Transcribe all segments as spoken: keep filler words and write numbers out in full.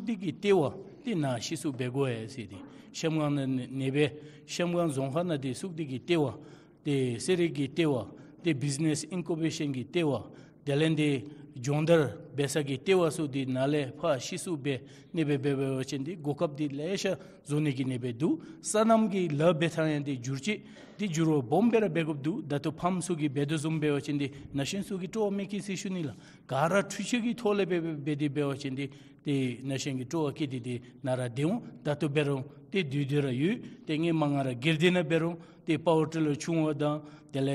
འདི་གི་ལྟེ་བ་འདི་ནཱ་ཤེས་སུ་འབད་དགོ་ཡ་ཟེར་ཏེ་ཤམ་སྒང་ནང་ནེ་སྦེ་ཤམ་སྒང་རྫོང་ཁག་ནང་འདི་ཚུ་འདི་གི་ལྟེ་བ་ཏེ་ཟེར་རེ་གི་ལྟེ་བ་ཏེ་བིཛི་ནེསི་ཨིན་ཀུ་བེ་ཤཱན་གི་ལྟེ་བ་དེ་ལས་འདི་སྦྱོང་བརྡར་འབད་ས་གི་ལྟེ་བ་ཚུ་འདི་ནཱ་ལས་ཕར་ཤེས་སུ་འབད་ནི་སྦེ་འབད་འབད་བ་ཅིན་འདི་གོ་སྐབས་འདི་ལེ་ཤ་བཟོ་ནི་གི་ནི་སྦེ་འདུག། སོ་ནམ་གྱི་ལཱ་འབད་ཐངས་ཡང་འདི་འགྱུར་ཅིག་འདི་འགྱུར་བ་སྦོམ་སྦེ་ར་འབད་དགོཔ་འདུག། ད་ལྟོ་ཕམ་ཚུ་གིས་འབད་དོ་བཟུམ་འབད་བ་ཅིན་འདི་ན་གཞོན་ཚུ་གིས་སྤྲོ་བ་མེད་ཀི་ཟེར་ཞུ་ནི་ལགས། ག་ར་འཕྲུལ་ཆས་ཀྱི་ཐོག་ལས་འབད་འབད་འབད་དེ་འབད་བ་ཅིན་འདི་ཏེ་ན་གཞོན་གྱིས་སྤྲོ་བ་བསྐྱེད་དེ་འདི་ནཱ་ར་སྡོད་འོང་། ད་ལྟོ་འབད་རུང་ཏེ་སྡོད་སྡོད་ར་ཡོད། ཏེ་ངེའི་མ་ང་ར་སྒེར་སྡེ་ནང་འབད་རུང་ཏེ་པ་ཝར་ཊི་ལར་ཆུང་བ་དང་དེ་ལས་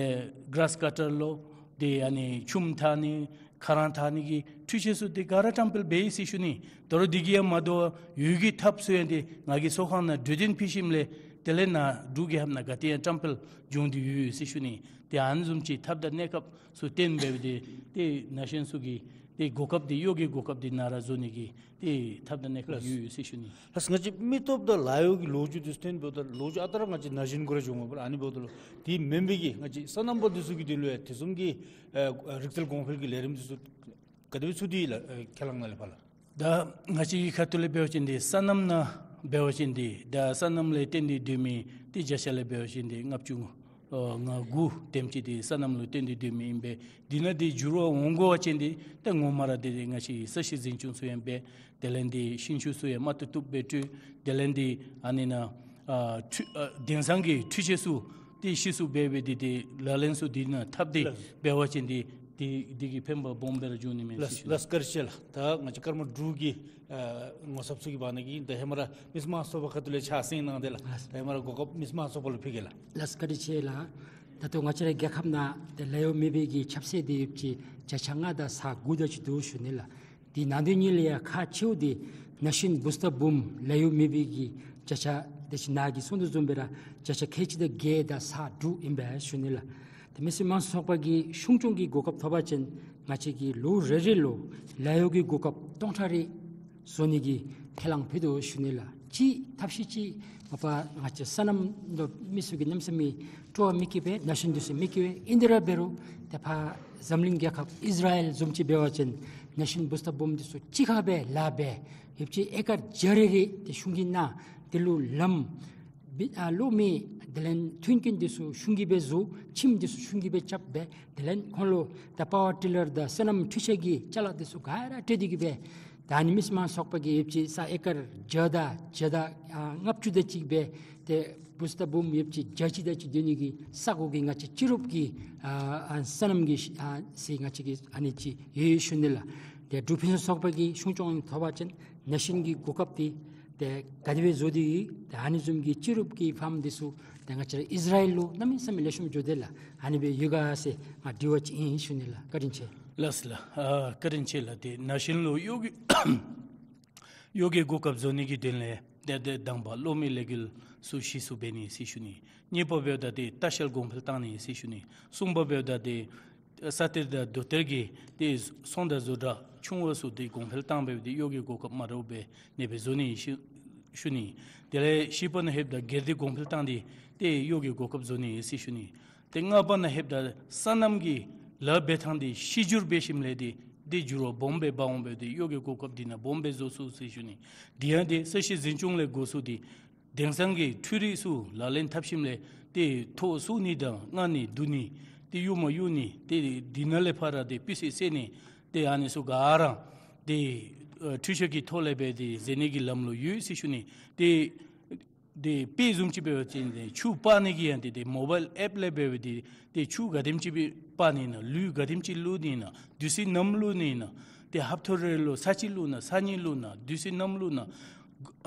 གཱརཱསི་ཀ་ཊར་ལོ་ཏེ་ཨ་ནི་ཆུམ་འཐག་ནི་ཁ་རང་འཐག་ནི་གི་འཕྲུལ་ཆས་ཚུ་ཏེ་ག་ར་བཀྲམ་སྤེལ་འབད་ཡི་ཟེར་ཞུ་ནི། དོ་རུང་འདི་གིས་ཡང་མ་དོ་བར་འོས་ཀྱི་ཐབས་ཚུ་ཡང་ཏེ་ང་གིས་ཚོགས་ཁང་ནང་གྲོས་དན་ཕུལ་ཞིནམ་ལས་དེ་ལས་ནཱ་འབྲུག་རྒྱལ་ཁབ་ནང་ག་ཏེ་ཡང་བཀྲམ་སྤེལ་འབྱུང་སྟེ་ཡོད་ཡོད་ཟེར་ཞུ་ནི། ཏེ་ཨ་ནི་བཟུམ་ཅིག་ཐབས་དང་གནས་སྐབས་ཚུ་བཏོན་འབད་དེ་ཏེ་ན་གཞོན་ཚུ་གི་ཏེ་གོ་སྐབས་འདི་གཡོག་གི་གོ་སྐབས་འདི་ནཱ་ར་བཟོ་ནི་གི་ཏེ་ཐབས་དང་གནས་སྐབས་ཡོད་ཡོད་ཟེར་ཞུ་ནི། ལགས། ང་བཅས་མི་སྟོབས་དང་ལཱ་གཡོག་གི་ལོ་རྒྱུས་འདི་ཚུ་བཏོན་འབདཝ་ད་ལོ་རྒྱུས་ཨ་རྟག་ར་ང་བཅས་ན་གཞོན་གུ་ར་འབྱུང་བ་ཨ་ནི་འབདཝ་ད་ལུ་དེ་མེན་པའི་གི་ང་བཅས་སོ་ནམ་པ་འདི་ཚུ་གི་དོན་ལུ་ཡང་དེ་བཟུམ་གྱི་ཨ་རིག་རྩལ་གོང་འཕེལ་གྱི་ལས་རིམ་འདི་ཚུ་ག་དེ་སྦེ་ཚུད་དེ་ཡོད་ལགས་ཁས་བླངས་ནང་ལས་ཕར་ལགས། ད་ང་བཅས་ཀྱི་ཁ་ཐུག་ལས་འབད་བ་ཅིན་འདི་སོ་ནམ་ནང་འབད་བ་ཅིན་འདི་ད་སོ་ནམ་ལས་བརྟེན་ཏེ་སྡོད་མི་འདི་བརྒྱ་ཆ་ལས་འབད་བ་ཅིན་འདི་ལྔ་བཅུ་ཨ་ང་དགུ་དེམ་ཅིག་འདི་སོ་ནམ་ལུ་བརྟེན་ཏེ་སྡོད་མི་ཨིན་པས། འདི་ནང་འདི་འགྱུར་བ་འོང་དགོ་པ་ཅིན་འདི་ད་ངོ་མ་ར་འདི་ང་བཅས་ས་གཞི་འཛིན་སྐྱོང་ཚུ་ཡང་འབད། དེ་ལས་འདི་ཤིང་ཆུ་ཚུ་ཡང་མ་ཏོག་ཏོ་སྦེ་སྤྲོད། དེ་ལས་འདི་ཨ་ནི་ནང་ཨ་འཕྲུལ་ཨ་དེང་སང་གི་འཕྲུལ་ཆས་ཚུ་འདི་ཤེས་སུ་འབད་འབད་དེ་འདི་ལག་ལེན་ཚུ་འདི་ནང་འཐབ་སྟེ་ལགས། འབད་བ་ཅིན་འདི་འདི་འདི་གིས་ཕན་པ་སྦོམ་སྦེ་ར་འབྱུང་ནི་མས་ལགས། ཟེར་ཞུ་ནི། ལགས་བཀའ་དྲིན་ཆེ་ལགས། ད་ང་བཅས་ཀརྨ་འབྲུག་གི་ཨ་ངོ་ཚབ་ཚུ་གི་བར་ན་གི་ད་ཧེ་མ་ར་མི་སེར་དམངས་གཙོ་པ་ཁ་ཐུག་ལས་ཕྱག་སེང་གནང་སྟེ་ལགས། ལགས། ད་ཧེ་མ་ར་གོ་སྐབས་མི་སེར་དམངས་གཙོ་པ་ལུ་ཕུལ་གེ་ལགས། ལགས་བཀའ་དྲིན་ཆེ་ལགས། ད་ལྟོ་ང་བཅས་རའི་རྒྱལ་ཁབ་ནང་ཏེ་ལཱ་གཡོག་མེད་པའི་གི་ཁྱབ་ཚད་འདི་ཡོདཔ་ཅིག་བརྒྱ་ཆ་ལྔ་དང་ས་དགུ་དེ་ཅིག་འདུག་ཞུ་ནི་ལགས། དེ་ནང་དོན་ཉིད་ལས་ཡང་ཁག་ཆེཝ་འདི་ན་གཞོན་བུ་སྟར་བུམ་ལཱ་གཡོག་མེད་པའི་གི་བརྒྱ་ཆ་དེ་ཅིག་ནཱ་གིས་གསུངས་དོ་བཟུམ་སྦེ་ར་བརྒྱ་ཆ་ཁལ་གཅིག་དང་བརྒྱད་དང་ས་དྲུག་ཨིན་པས་ཞུ་ནི་ལགས། ཏེ་མི་སེར་དམངས་གཙོ་ཚོགས་པ་གིས་གཞུང་སྐྱོང་གི་གོ་སྐབས་ཐོབ་པ་ཅིན་ང་བཅས་ཀྱིས་ལོ་རེ་རེ་ལུ་ལཱ་གཡོག་གི་གོ་སྐབས་སྟོང་ཕྲག་རེ་བཟོ་ནི་གི་ཁས་བླངས་ཕུལ་དོ་ཞུ་ནི་ལགས། ཅིག་ཐབས་ཤེས་ཅིག་མ་པ་ང་བཅས་སོ་ནམ་ལུ་མི་ཚུ་གིས་གནམ་མེད་ས་མེད་སྤྲོ་བ་མི་བསྐྱེད་པས། ན་གཞོན་འདི་ཚུ་མི་བསྐྱེད་པས། ཨིན་དེ་ར་འབད་རུང་ཏེ་ཕར་འཛམ་གླིང་རྒྱལ་ཁབ་ཨིས་ར་ཨེལ་བཟུམ་ཅིག་འབད་བ་ཅིན་ན་གཞོན་བུ་སྟར་བུམ་འདི་ཚུ་གཅིག་ཁར་སྦེ་ལཱ་འབད་ཡོདཔ་ཅིག་ཨེ་ཀར་བརྒྱ་རེ་རེ་ཏེ་གཞུང་གིས་གནང་། དེ་ལུ་ལམ་བི་ཨ་གློག་མེ་དེ་ལས་མཐུན་རྐྱེན་འདི་ཚུ་གཞུང་གིས་སྦེ་བཟོ། ཁྱིམ་འདི་ཚུ་གཞུང་གིས་སྦེ་རྐྱབ་སྦེ་དེ་ལས་ཁོང་ལུ་ད་པ་ཝར་ཊི་ལར་དང་སོ་ནམ་འཕྲུལ་ཆས་ཀྱི་ཅ་ལ་འདི་ཚུ་ག་ར་སྤྲོད་དེ་གི་སྦེ་ད་ཨ་ནི་མི་སེར་དམངས་གཙོ་ཚོགས་པ་གིས་ཡོདཔ་ཅིག་ས་ཨེ་ཀར་བརྒྱ་དང་བརྒྱ་དང་ཨ་ལྔ་བཅུ་དེ་ཅིག་སྦེ་ཏེ་བུ་སྟར་བུམ་ཡོདཔ་ཅིག་བརྒྱ་ཅིག་དེ་ཅིག་སྡོད་ནི་གི་ས་གོ་གི་ང་བཅས་སྤྱི་རུབ་ཀྱི་ཨ་ཨ་སོ་ནམ་གྱི་ཨ་ཟེར་ང་བཅས་ཀྱི་ཨ་ནི་ཅིག་ཡོད་ཡོད་ཞུ་ནི་ལགས། ཏེ་འབྲུག་ཕུན་སུམ་ཚོགས་པ་གིས་གཞུང་སྐྱོང་ཐོབ་པ་ཅིན་ན་གཞོན་གྱི་གོ་སྐབས་འདི་ཏེ་ག་དེ་སྦེ་བཟོ་སྟེ་ཡོད། ཏེ་ཨ་ནི་བཟུམ་གྱི་སྤྱི་རུབ་ཀྱི་ཕཱམ་འདི་ཚུ་ཏེ་ང་བཅས་ར་ཨིས་ར་ཨེལ་ལུ་གནམ་མེད་ས་མེད་ལེགས་ཤོམ་འགྱོ་དེས་ལགས། ཨ་ནི་སྦེ་ཡོད་ག་ཟེར་ང་དྲི་བ་ཅིག་ཨིན་ཞུ་ནི་ལགས། བཀའ་དྲིན་ཆེ། ལགས་ལགས། ཨ་བཀའ་དྲིན་ཆེ་ལགས། ཏེ་ན་གཞོན་ལུ་གཡོག་གི་གཡོག་གི་གོ་སྐབས་བཟོ་ནི་གི་དོན་ལས་ཏེ་ཏེ་དང་པ་གློག་མེ་ལས་འགུལ་ཚུ་ཤེས་སུ་འབད་ནི་ཟེར་ཞུ་ནི། གཉིས་པ་འབདཝ་ད་ཏེ་ལྟ་བཤལ་གོང་འཕེལ་བཏང་ནི་ཟེར་ཞུ་ནི། གསུམ་པ་འབདཝ་ད་ཏེ་ས་གཏེར་དང་རྡོ་གཏེར་གྱི་ཏེ་ཚོང་དང་བཟོ་གྲྭ་ཆུང་བ་ཚུ་ཏེ་གོང་འཕེལ་བཏང་འབདཝ་ད་གཡོག་གི་གོ་སྐབས་མ་འདྲཝ་སྦེ་ནི་སྦེ་བཟོ་ནི་ཞུ་ཞུ་ནི། དེ་ལས་བཞི་པ་ནང་ལྷོདཔ་ད་སྒེར་སྡེ་གོང་འཕེལ་བཏང་སྟེ་ཏེ་གཡོག་གི་གོ་སྐབས་བཟོ་ནི་ཟེར་ཞུ་ནི། ཏེ་ལྔ་པ་ནང་ལྷོདཔ་ད་སོ་ནམ་གྱི་ལཱ་འབད་ཐངས་འདི་གཞི་བསྒྱུར་འབད་ཞིནམ་ལས་ཏེ་ཏེ་འགྱུར་བ་སྦོམ་སྦེ་འབག་འོང་འབདཝ་ད་གཡོག་གི་གོ་སྐབས་འདི་ནང་སྦོམ་སྦེ་བཟོ་ཚུགས་ཟེར་ཞུ་ནི། དེ་ཡང་ཏེ་ས་གཞི་འཛིན་སྐྱོང་ལས་འགོ་བཙུགས་ཏེ་དེང་སང་གི་འཕྲུལ་རིག་ཚུ་ལག་ལེན་འཐབ་ཞིནམ་ལས་ཏེ་ཐོག་བཙུགས་ནི་དང་མངགས་ནི་བསྡུ་ནི་ཏེ་གཡུག་མ་གཡུག་ནི་ཏེ་དེ་ནང་ལས་ཕར་ར་ཏེ་སྤུས་ཚད་བསལ་ནི་ཏེ་ཨ་ནི་ཚུ་ག་ར་ཏེ་ཨ་འཕྲུལ་ཆས་ཀྱི་ཐོག་ལས་འབད་དེ་མཛད་ནི་གི་ལམ་ལུགས་ཡོད་ཟེར་ཞུ་ནི། ཏེ་ཏེ་དཔེ་བཟུམ་ཅིག་འབད་བ་ཅིན་ཏེ་ཆུ་སྤར་ནི་གི་ཡང་ཏེ་ཏེ་མོ་བཱའིལ་ཨེཔ་ལས་འབད་དེ་ཏེ་ཆུ་ག་དེམ་ཅིག་སྦེ་སྤར་ནི་ཨིན་ན་ལུད་ག་དེམ་ཅིག་བླུག་ནི་ཨིན་ན་དུས་ཚོད་ནམ་བླུག་ནི་ཨིན་ན་ཏེ་ཧབ་ཐོབ་རེ་ལུ་ཚར་གཅིག་བླུག་ན་ཚར་གཉིས་བླུག་ན་དུས་ཚོད་ནམ་བླུག་ན་ཨ་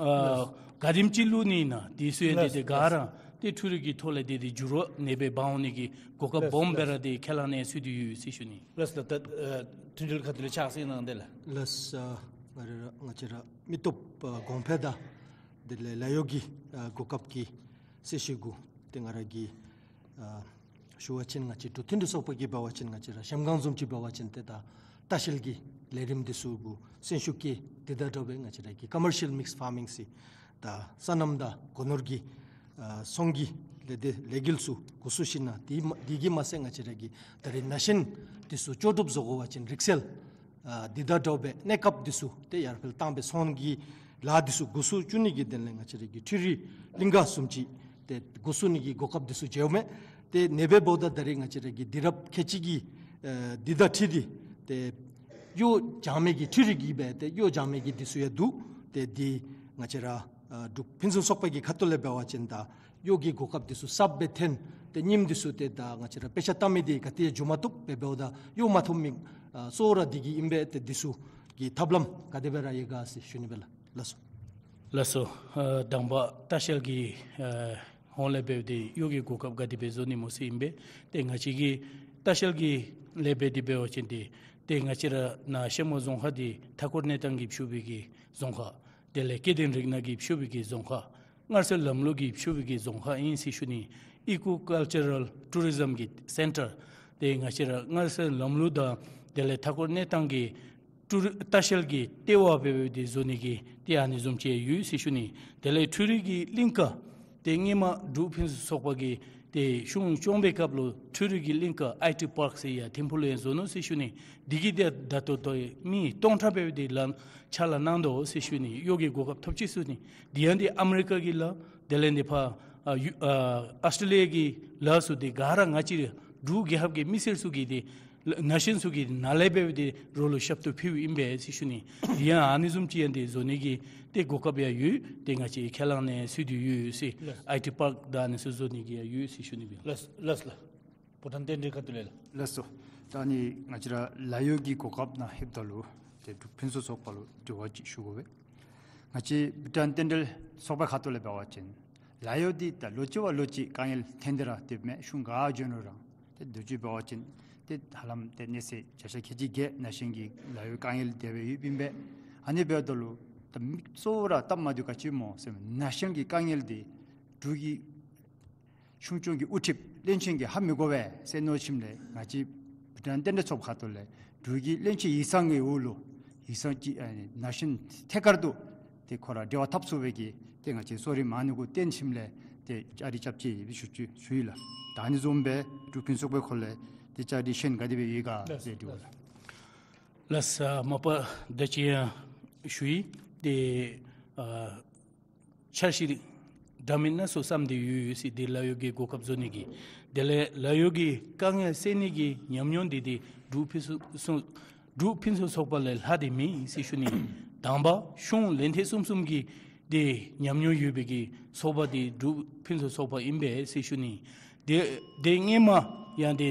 ག་དེམ་ཅིག་བླུག་ནི་ཨིན་ན་དེ་ཚུ་ཡང་ཏེ་ཏེ་ག་ར་ཏེ་འཕྲུལ་རིག་གི་ཐོག་ལས་ཏེ་ཏེ་འགྱུར་བ་ནི་སྦེ་འབག་འོང་ནི་གི་གོ་སྐབས་སྦོམ་སྦེ་ར་ཏེ་ཁས་བླངས་ནི་ཚུད་དེ་ཡོད་ཟེར་ཞུ་ནི། ལགས་ལགས། ད་ཨ་མཐུན་སྒྲིལ་ཁ་ཐུག་ལས་ཕྱག་སེང་གནང་དེས་ལགས། ལགས་ཨ་ང་ར་ང་བཅས་ར་མི་སྟོབས་ཨ་གོང་འཕེལ་དང་དེ་ལས་ལཱ་གཡོག་གི་ཨ་གོ་སྐབས་ཀྱི་སྲི་ཞུ་གུ་ཏེ་ང་ར་གི་ཨ་ཞུ་བ་ཅིན་ང་བཅས་འབྲུག་མཐུན་སྒྲིལ་ཚོགས་པ་གིས་འབད་བ་ཅིན་ང་བཅས་ར་གཞལམ་སྒང་བཟུམ་ཅིག་འབད་བ་ཅིན་ཏེ་ད་ལྟ་བཤལ་གྱི་ལས་རིམ་འདི་ཚུ་གུ་སེམས་ཤུགས་བསྐྱེད་དེ་དང་འདྲ་བའི་ང་བཅས་ར་གི་ཀོ་མར་ཤལ་མིགསི་ཕཱར་མིང་ཟེར་ད་སོ་ནམ་དང་སྒོ་ནོར་གྱི་ཨ་ཚོང་གི་ལས་སྡེ་ལས་འགུལ་ཚུ་འགོ་བཙུགས་ཞིནམ་ལས་དེ་མ་དེ་གིས་མ་ཚད་ང་བཅས་ར་གི་ད་རེས་ན་གཞོན་འདི་ཚུ་ལྕོགས་གྲུབ་བཟོ་དགོ་པ་ཅིན་རིག་རྩལ་ ཨ་འདི་དང་འདྲཝ་སྦེ་གནས་སྐབས་འདི་ཚུ་ཏེ་ཡར་འཕེལ་བཏང་སྦེ་ཚོང་གི་ལཱ་འདི་ཚུ་འགོ་བཙུགས་བཅུག་ནི་གི་དོན་ལས་ང་བཅས་ར་གི་འཕྲུལ་རིག་གླིང་ག་བཟུམ་ཅིག་ཏེ་འགོ་བཙུགས་ནི་གི་གོ་སྐབས་འདི་ཚུ་མཇལཝ་མས། ཏེ་ཨ་ནི་སྦེ་འབདཝ་ད་ད་རེས་ང་བཅས་ར་གི་དུས་རབས་ཁལ་གཅིག་གི་ཨེ་འདི་དང་འཁྲིལ་ཏེ་ཏེ་གཡོག་སྦྱང་མི་གི་འཕྲུལ་རིག་གི་སྦེ་ཏེ་གཡོག་སྦྱང་མི་གི་འདི་ཚུ་ཡང་འདུག། ཏེ་འདི་ང་བཅས་ར་ཨ་འབྲུག་ཕུན་སུམ་ཚོགས་པ་གི་ཁ་ཐུག་ལས་འབད་བ་ཅིན་ད་གཡོག་གི་གོ་སྐབས་འདི་ཚུ་གསརཔ་སྦེ་འཐོན། ཏེ་རྙིངམ་འདི་ཚུ་ཏེ་ད་ང་བཅས་ར་དཔེ་ཆ་ལྟ་མི་འདི་ག་ཏེ་ཡང་འགྱོ་མ་བཏུབ། དེ་འབདཝ་ད་གཡོག་མ་ཐོབ་མི་ཨ་གཙོ་བོ་ར་འདི་གིས་ཨིན་པས། ཏེ་འདི་ཚུ་གི་ཐབས་ལམ་ག་དེ་སྦེ་ར་ཡོད་ག་ཟེར་ཞུ་ནི་སྦེ་ལགས། ལགས་སོ། ལགས་སོ། ཨ་དང་པ་ལྟ་བཤལ་གྱི་ཨ་ཧོང་ལས་འབདཝ་ད་གཡོག་གི་གོ་སྐབས་ག་དེ་སྦེ་བཟོ་ནི་སྨོ་ཟེར་ཨིན་པས། ཏེ་ང་བཅས་ཀྱི་ལྟ་བཤལ་གྱི་ལས་འབད་དེ་འབད་བ་ཅིན་ཏེ་ཏེ་ང་བཅས་ར་ནཱ་ཤམ་བྷ་རྫོང་ཁག་འདི་མཐའ་འཁོར་གནས་སྟངས་ཀྱིས་ཕྱུག་པའི་གི་རྫོང་ཁག། དེ་ལས་སྐྱེ་ལྡན་རིགས་སྣ་གིས་ཕྱུག་པའི་གི་རྫོང་ཁག། མངར་ཟས་ལམ་ལུགས་ཀྱིས་ཕྱུག་པའི་གི་རྫོང་ཁག་ཨིན་ཟེར་ཞུ་ནི། ཨི་ཀོ་ཀལ་ཅར་རཱལ་ཊུ་རི་ཛམ་གྱི་སེན་ཊར། ཏེ་ང་བཅས་ར་མངར་ཟས་ལམ་ལུགས་དང་དེ་ལས་མཐའ་འཁོར་གནས་སྟངས་ཀྱི་ཊུ་རི་ལྟ་བཤལ་གྱི་ལྟེ་བ་འབད་འབདཝ་འདི་བཟོ་ནི་གི་ཏེ་ཨ་ནི་བཟུམ་ཅིག་ཡོད་ཟེར་ཞུ་ནི། དེ་ལས་འཕྲུལ་རིག་གི་གླིང་ག་ཏེ་སྔོན་མ་འབྲུག་ཕུན་སུམ་ཚོགས་པ་གིས་ཏེ་གཞུང་སྐྱོང་པའི་སྐབས་ལུ་འཕྲུལ་རིག་གི་གླིང་ག་ཨའི་ཊི་པཱརཀ་ཟེར་ཡར་ཐིམ་ཕུག་ལུ་ཡང་བཟོ་ནུག་ཟེར་ཞུ་ནི། འདི་གིས་ཏེ་ད་ལྟོ་ཏེ་མི་སྟོང་ཕྲག་འབད་འབདཝ་འདི་ལམ་ཕྱག་ལཱ་གནང་དོ་ཟེར་ཞུ་ནི། གཡོག་གི་གོ་སྐབས་ཐོབ་ཅི་ཟེར་ཞུ་ནི། འདི་ཡང་ཏེ་ཨ་མི་རི་ཀ་གི་ལཱ་དེ་ལས་ཏེ་ཕར་ཨ་ཡུ་ཨ་ཨོསི་ཊེ་ལི་ཡ་གི་ལཱ་ཚུ་འདི་ག་ར་ང་བཅས་ར་འབྲུག་རྒྱལ་ཁབ་ཀྱི་མི་སེར་ཚུ་གིས་ཏེ་ན་གཞོན་ཚུ་གིས་ནཱ་ལས་འབད་འབདཝ་འདི་རོགས་ལུ་ཞབས་ཏོག་ཕུལཝ་ཨིན་པས་ཟེར་ཞུ་ནི། འདི་ཡང་ཨ་ནི་བཟུམ་ཅིག་ཡང་ཏེ་བཟོ་ནི་གི་ཏེ་གོ་སྐབས་ཡང་ཡོད། ཏེ་ང་བཅས་ཁས་བླངས་ནི་ཚུ་འདི་ཡོད་ཟེར། ལགས། ཨའི་ཊི་པཱརཀ་དང་ཨ་ནི་ཚུ་བཟོ་ནི་གི་ཡང་ཡོད་ཟེར་ཞུ་ནི་སྦེ། ལགས་ལགས་ལགས། བྷུ་ཊཱན་རྟེན་འབྲེལ་ཁ་ཐུག་ལས་ལགས། ལགས་སོ། ད་ཨ་ནི་ང་བཅས་ར་ལཱ་གཡོག་གི་གོ་སྐབས་ནང་ལྷོདཔ་ད་ལུ་ཏེ་འབྲུག་ཕུན་སུམ་ཚོགས་པ་ལུ་དྲི་བ་ཅིག་ཞུ་དགོ་པས། ང་བཅས་བྷུ་ཊཱན་རྟེན་འབྲེལ་ཚོགས་པའི་ཁ་ཐུག་ལས་འབད་བ་ཅིན་ལཱ་གཡོག་འདི་ད་ལོ་གཅིག་བ་ལོ་གཅིག་དཀའ་ངལ་འཐོན་ཏེ་ར་སྡོདཔ་མས། གཞུང་ག་བྱོན་རུང་ར། ཏེ་དུས་ཅི་འབད་བ་ཅིན་ཏེ་ཧ་ལམ་ཏེ་གནས་ཚད་བརྒྱ་ཆ་ཁལ་གཅིག་བརྒྱད་ནང་བཞིན་གྱི་ལཱ་གཡོག་དཀའ་ངལ་དེ་སྦེ་ཡོདཔ་ཨིན་པས། ཨ་ནི་འབདཝ་ད་ལུ་ད་མི་གཙོ་བོ་ར་སྟབས་མ་བདེཝ་ག་ཅི་སྨོ་ཟེར་ན་ནང་བཞིན་གྱི་དཀའ་ངལ་འདི་འབྲུག་གི་གཞུང་སྐྱོང་གི་དབུ་ཁྲིདཔ་བློན་ཆེན་གྱིས་ཧ་མི་གོ་བས་ཟེར་མནོ་ཞིནམ་ལས་ང་བཅས་བྷུ་ཊཱན་རྟེན་འབྲེལ་ཚོགས་པའི་ཁ་ཐུག་ལས་འབྲུག་གི་བློན་ཆེན་ཡིག་ཚང་གི་འོག་ལུ་ཡིག་ཚང་ཅིག་ཨ་ནི་ནང་བཞིན་ཐད་ཀར་དུ་ཏེ་ཁོ་ར་འབྲེལ་བ་འཐབ་ཚུགས་པའི་གི་ཏེ་ང་བཅས་གསོ་རིག་མ་ནི་གུ་བརྟེན་ཞིནམ་ལས་ཏེ་བཅའ་སྒྲིག་རྐྱབ་ཅི་ཞུ་ཅི་ཞུ་ཡི་ལགས། ད་ཨ་ནི་བཟུམ་སྦེ་འབྲུག་ཕུན་སུམ་ཚོགས་པའི་སྐོར་ལས་ཏེ་བཅའ་སྒྲིག་གཞན་ག་དེ་སྦེ་ཡོད་ག་ཟེར་དྲི་བ་ལགས། ལགས་སོ། མ་པ་ད་ཅི་ཡང་ཞུ་ཡི། ཏེ་ཨ་འཆར་གཞི་འདྲ་མིན་སྣ་ཚོགས་བརྩམས་ཏེ་ཡོད་ཡོད་ཟེར། ཏེ་ལཱ་གཡོག་གི་གོ་སྐབས་བཟོ་ནི་གི། དེ་ལས་ལཱ་གཡོག་གི་དཀའ་ངལ་སེལ་ནི་གི་ཉམས་མྱོང་འདི་ཏེ་འབྲུག་ཕུན་སུམ་ཚོགས་འབྲུག་ཕུན་སུམ་ཚོགས་པ་ལས་ལྷག་སྟེ་མེད་ཟེར་ཞུ་ནི། དང་པ་གཞུང་ལན་ཐེངས་གསུམ་གསུམ་གྱི་ཏེ་ཉམས་མྱོང་ཡོད་པའི་གི་ཚོགས་པ་འདི་འབྲུག་ཕུན་སུམ་ཚོགས་པ་ཨིན་པས་ཟེར་ཞུ་ནི། ཏེ་ཏེ་སྔོན་མ་ཡང་ཏེ་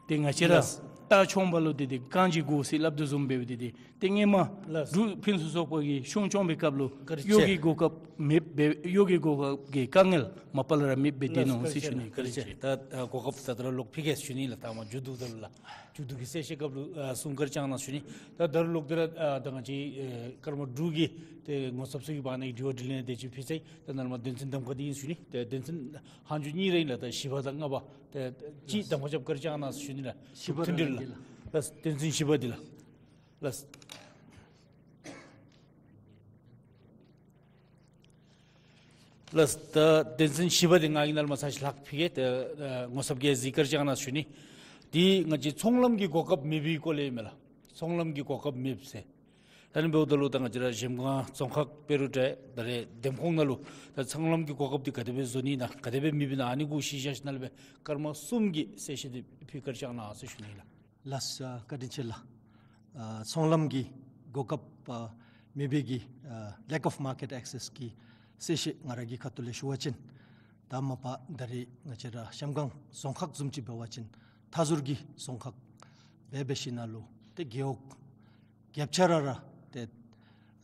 ཏེ་ང་བཅས་ར་ལགས། རྟ་མཆོངམ་ལུ་ཏེ་ཏེ་རྐང་གཅིག་དགོ་ཟེར་སླབ་དོ་བཟུམ་འབད་བ་ཏེ་ཏེ་ཏེ་སྔོན་མ་ལགས། འབྲུག་ཕུན་སུམ་ཚོགས་པ་གིས་གཞུང་སྐྱོང་བའི་སྐབས་ལུ་བཀའ་དྲིན་ཆེ། གཡོག་གི་གོ་སྐབས་མེདཔ་སྦེ་གཡོག་གི་གོ་སྐབས་ཀྱི་དཀའ་ངལ་མ་པ་ལས་ར་མེདཔ་སྦེ་སྡོད་ལགས། ནུག་བཀའ་དྲིན་ཟེར་ཆེ། ཞུ་ནི། བཀའ་དྲིན་ཆེ། ད་ཨ་གོ་སྐབས་ད་ད་རུང་ལོག་ཕུལ་གེ་ཟེར་ཞུ་ནི་ལགས། ད་མ་མཇུག་བསྡུཝ་ད་ལུ་ལགས། མཇུག་བསྡུ་གི་གསལ་བཤད་སྐབས་ལུ་ཨ་གསུང་བཀའ་དྲིན་བསྐྱང་གནང་ཞུ་ནི། ད་ད་རུང་ལོག་སྟེ་ར་ཨ་ད་ང་བཅས་ཨེ་ཀརྨ་འབྲུག་གི་ཏེ་ངོ་ཚབ་ཚུ་གི་བར་ན་དྲི་བ་དྲིས་ལན་དེ་ཅིག་ཕུལ་ཚར་ཡི། ད་ནཱ་ལས་མར་དོན་ཚན་གདམ་ཁ་འདི་ཨིན་ཞུ་ནི། ཏེ་དོན་ཚན་ལྷག་འཇུག་གཉིས་ར་ཨིན་ལགས། ད་བཞི་པ་དང་ལྔ་པ་ཏེ་ཅིག་གདམ་ཁ་རྐྱབ་བཀའ་དྲིན་བསྐྱང་གནང་ཞུ་ནི་ལགས། བཞི་པ་མཐུན་སྒྲིལ་ལགས། ལགས། དོན་ཚན་བཞི་པ་འདི་ལགས། ལགས། ལགས། ད་དོན་ཚན་བཞི་པ་འདི་ང་གིས་ནཱ་ལས་མར་ཚར་ཅིག་ལྷག་ཕུལ་གེ། ཏེ་ཨ་ངོ་ཚབ་ཀྱིས་གཟིགས་བཀའ་དྲིན་བསྐྱང་གནང་ཞུ་ནི། འདི་ང་བཅས་ཚོང་ལམ་གྱི་གོ་སྐབས་མེད་པའི་སྐོར་ལས་ཨིན་མས་ལགས། ཚོང་ལམ་གྱི་གོ་སྐབས་མེདཔ་ཟེར། ད་ཨ་ནི་འབདཝ་ད་ལུ་ད་ང་བཅས་ར་གཞལམ་སྒང་རྫོང་ཁག་དཔེ་རུ་འབད་ད་རེས་འདེམས་ཁོངས་ནང་ལུ་ད་ཚོང་ལམ་གྱི་གོ་སྐབས་འདི་ག་དེ་སྦེ་བཟོ་ནི་ཨིན་ན་ག་དེ་སྦེ་མེདཔ་ཨིན་ན་ཨ་ནི་གུ་གཞི་བཞག་ཞིནམ་ལས་སྦེ་སྐར་མ་གསུམ་གྱི་གསལ་བཤད་འདི་ཕུལ་བཀའ་དྲིན་བསྐྱང་གནང་ཟེར་ཞུ་ནི་ལགས། ལགས་སོ། བཀའ་དྲིན་ཆེ་ལགས། ཨ་ཚོང་ལམ་གྱི་གོ་སྐབས་ཨ་མེད་པའི་གི་ཨ་lack of market access གི་གསལ་བཤད་ང་ར་གི་ཁ་ཐུག་ལས་ཞུ་བ་ཅིན་ད་མ་པ་ད་རེས་ང་བཅས་ར་གཞལམ་སྒང་རྫོང་ཁག་བཟུམ་ཅིག་འབད་བ་ཅིན་མཐའ་ཟུར་གྱི་རྫོང་ཁག་འབད་འབད་ཞིནམ་ལས་ཏེ་རྒེད་འོག་རྒྱབ་ཆ་ར་ར་ཏེ་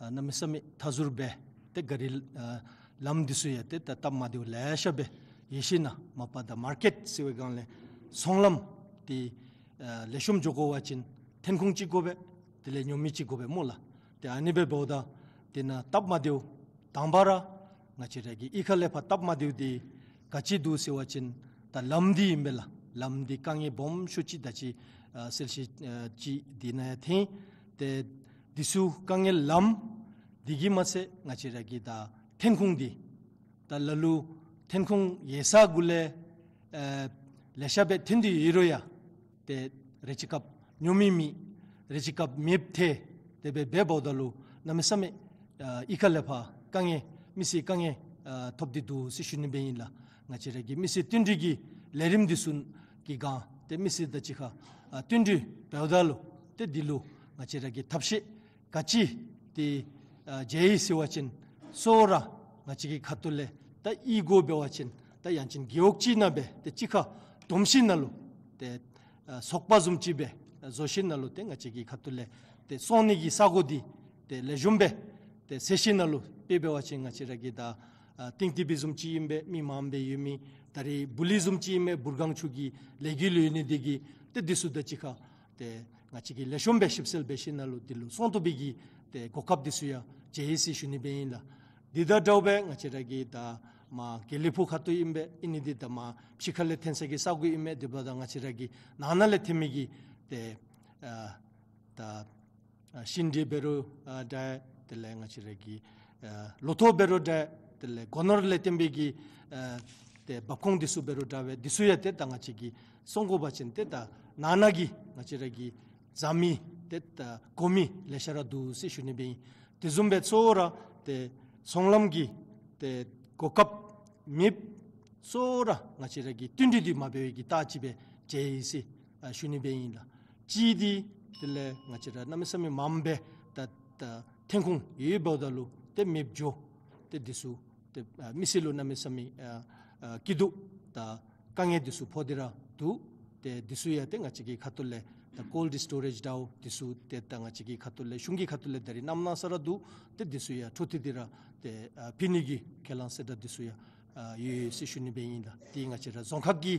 ཨ་གནམ་མེད་ས་མེད་མཐའ་ཟུར་སྦེ་ཏེ་ག་རི་ཨ་ལམ་འདི་ཚུ་ཡང་ཏེ་ད་སྟབས་མ་བདེཝ་ལེ་ཤ་སྦེ་ཡོད་ཞིནམ་ལས་མ་པ་ད་མར་ཀེཊ་ཟེར་བའི་སྒང་ལས་ཚོང་ལམ་འདི་ཨ་ལེགས་ཤོམ་འགྱོ་དགོ་པ་ཅིན་ཐོན་ཁུངས་ཅིག་དགོ་པས། དེ་ལས་ཉོ་མི་ཅིག་དགོ་པས་སྨོ་ལགས། ཏེ་ཨ་ནི་སྦེ་འབདཝ་ད་དེ་ནང་སྟབས་མ་བདེཝ་དང་པ་ར་ང་བཅས་ར་གི་གཡུས་ཁ་ལས་ཕར་སྟབས་མ་བདེཝ་འདི་ག་ཅི་འདུག་ཟེར་བ་ཅིན་ད་ལམ་འདི་ཨིན་པས་ལགས། ལམ་འདི་དཀའ་ངལ་སྦོམ་ཤོས་ཅིག་ད་ཅི་ཨ་གསལ་བཤད་ཨ་ཅིག་འདི་ནང་ཡང་ཐོན། ཏེ་འདི་ཚུ་དཀའ་ངལ་ལམ་འདི་གིས་མ་ཚད་ང་བཅས་ར་གི་ད་ཐོན་ཁུངས་འདི་ད་ལ་ལུ་ཐོན་ཁུངས་ཡོད་ས་གུ་ལས་ཨ་ལེ་ཤ་སྦེ་ཐོན་ཏེ་ཡོད་རུང་ཡང་ཏེ་རེ་ཅིག་སྐབས་ཉོ་མི་མེད། རེ་ཅིག་སྐབས་མེདཔ་ཐལ། དེ་སྦེ་འབདཝ་ད་ལུ་གནམ་མེད་ས་མེད་ཨ་གཡུས་ཁ་ལས་ཕར་དཀའ་ངལ་མི་སེར་དཀའ་ངལ་ཨ་ཐོབ་སྟེ་འདུག་ཟེར་ཞུ་ནི་སྦེ་ཨིན་ལགས། ང་བཅས་ར་གི་མི་སེར་བསྟུན་གྲོས་ཀྱི་ལས་རིམ་འདི་ཚུ་གི་སྒང་ཏེ་མི་སེར་དང་གཅིག་ཁར་ཨ་བསྟུན་གྲོས་འབདཝ་ད་ལུ་ཏེ་འདི་ལུ་ང་བཅས་ར་གིས་ཐབས་ཤེས་ག་ཅི་ཏེ་ཨ་བྱས་ཡི་ཟེར་བ་ཅིན་གཙོ་བོ་ར་ང་བཅས་ཀྱི་ཁ་ཐུག་ལས་ད་ཨི་གོ་འབད་བ་ཅིན་ད་ཡང་ཅིན་རྒེད་འོག་ཅིག་ནང་སྦེ་ཏེ་གཅིག་ཁར་བསྡོམས་ཞིནམ་ལས་ཏེ་ཨ་ཚོགས་པ་བཟུམ་ཅིག་སྦེ་བཟོ་ཞིནམ་ལས་ཏེ་ང་བཅས་ཀྱི་ཁ་ཐུག་ལས་ཏེ་སོང་ནི་གི་ས་གོ་འདི་ཏེ་ལེགས་ཤོམ་སྦེ་ཏེ་ཟེར་ཞིནམ་ལས་དཔེ་འབད་བ་ཅིན་ང་བཅས་ར་གི་ད་ཨ་ཏིང་ཏི་བི་བཟུམ་ཅིག་ཨིན་པས། མི་མངམ་སྦེ་ཡོད་མི་ད་རེས་བུ་ལི་བཟུམ་ཅིག་ཨིན་པས། འབུར་སྒང་ཆུ་གི་ལས་འགུལ་ལུ་ཡོད་ནི་འདི་གིས་ཏེ་འདི་ཚུ་དང་གཅིག་ཁར་ཏེ་ང་བཅས་ཀྱིས་ལེགས་ཤོམ་སྦེ་ཞིབ་འཚོལ་འབད་ཞིནམ་ལས་འདི་ལུ་སོང་བཏུབ་པའི་གི་ཏེ་གོ་སྐབས་འདི་ཚུ་ཡང་བྱས་ཡི་ཟེར་ཞུ་ནི་སྦེ་ཨིན་ལགས། འདི་དང་འདྲཝ་སྦེ་ང་བཅས་ར་གི་ད་མར་དགེ་ལེགས་ཕུག་ཁ་ཐུག་ཨིན་པས། ཨིན་ནི་འདི་ད་མར་ཕྱི་ཁ་ལས་འཐོན་ས་གི་ས་གོ་ཨིན་པས། དེ་འབདཝ་ད་ང་བཅས་ར་གི་ནང་ན་ལས་འཐོན་མི་གི་ཏེ་ཨ་ད་ཨ་ཤིང་འབྲས་འབད་རུང་ཨ་འདྲ། དེ་ལས་ང་བཅས་ར་གི་ཨ་ལོ་ཐོག་འབད་རུང་འདྲ། དེ་ལས་སྒོ་ནོར་ལས་བརྟེན་པའི་གི་ཨ་ཏེ་འབབ་ཁུངས་འདི་ཚུ་འབད་རུང་འདྲ་སྦེ་འདི་ཚུ་ཡང་ཏེ་ད་ང་བཅས་ཀྱིས་སོང་དགོ་པ་ཅིན་ཏེ་ད་ནང་ན་གི་ང་བཅས་ར་གིས་བཟའ་མི་ཏེ་ད་གོ་མི་ལེ་ཤ་ར་འདུག་ཟེར་ཞུ་ནི་སྦེ་ཨིན། དེ་བཟུམ་སྦེ་གཙོ་བོ་ར་ཏེ་ཚོང་ལམ་གྱི་ཏེ་གོ་སྐབས་མེདཔ་གཙོ་བོ་ར་ང་བཅས་ར་གིས་བསྟུན་གྲོས་འདི་མ་འབད་བའི་གི་རྟགས་ཅིག་སྦེ་བྱས་ཡི་ཟེར་ཨ་ཞུ་ནི་སྦེ་ཨིན་ལགས། གཅིག་འདི་དེ་ལས་ང་བཅས་ར་གནམ་མེད་ས་མེད་མངམ་སྦེ་ད་ད་འཐོན་ཁུངས་ཡོདཔ་འབདཝ་ད་ལུ་ཏེ་མེདཔ་འགྱོ། ཏེ་འདི་ཚུ་ཏེ་ཨ་མི་སེར་ལུ་གནམ་མེད་ས་མེད་ཨ་ཨ་སྐྱིད་སྡུག་དང་དཀའ་ངལ་འདི་ཚུ་ཕོག་སྟེ་ར་འདུག། ཏེ་འདི་ཚུ་ཡང་ཏེ་ང་བཅས་ཀྱི་ཁ་ཐུག་ལས་ད་ཀོལཌ་སི་ཊོ་རེཇ་འདྲཝ་འདི་ཚུ་ཏེ་ད་ང་བཅས་ཀྱི་ཁ་ཐུག་ལས་གཞུང་གི་ཁ་ཐུག་ལས་ད་རེས་གནངམ་གནང་ས་ར་འདུག། ཏེ་འདི་ཚུ་ཡང་འཕྲོ་མཐུད་དེ་ར་ཏེ་ཨ་ཕུལ་ནི་གི་ཁས་བླངས་གསལ་བསྒྲགས་འདི་ཚུ་ཡང་ཨ་ཡོད་ཡོད་ཟེར་ཞུ་ནི་སྦེ་ཨིན་ལགས། ཏེ་ང་བཅས་ར་རྫོང་ཁག་གི་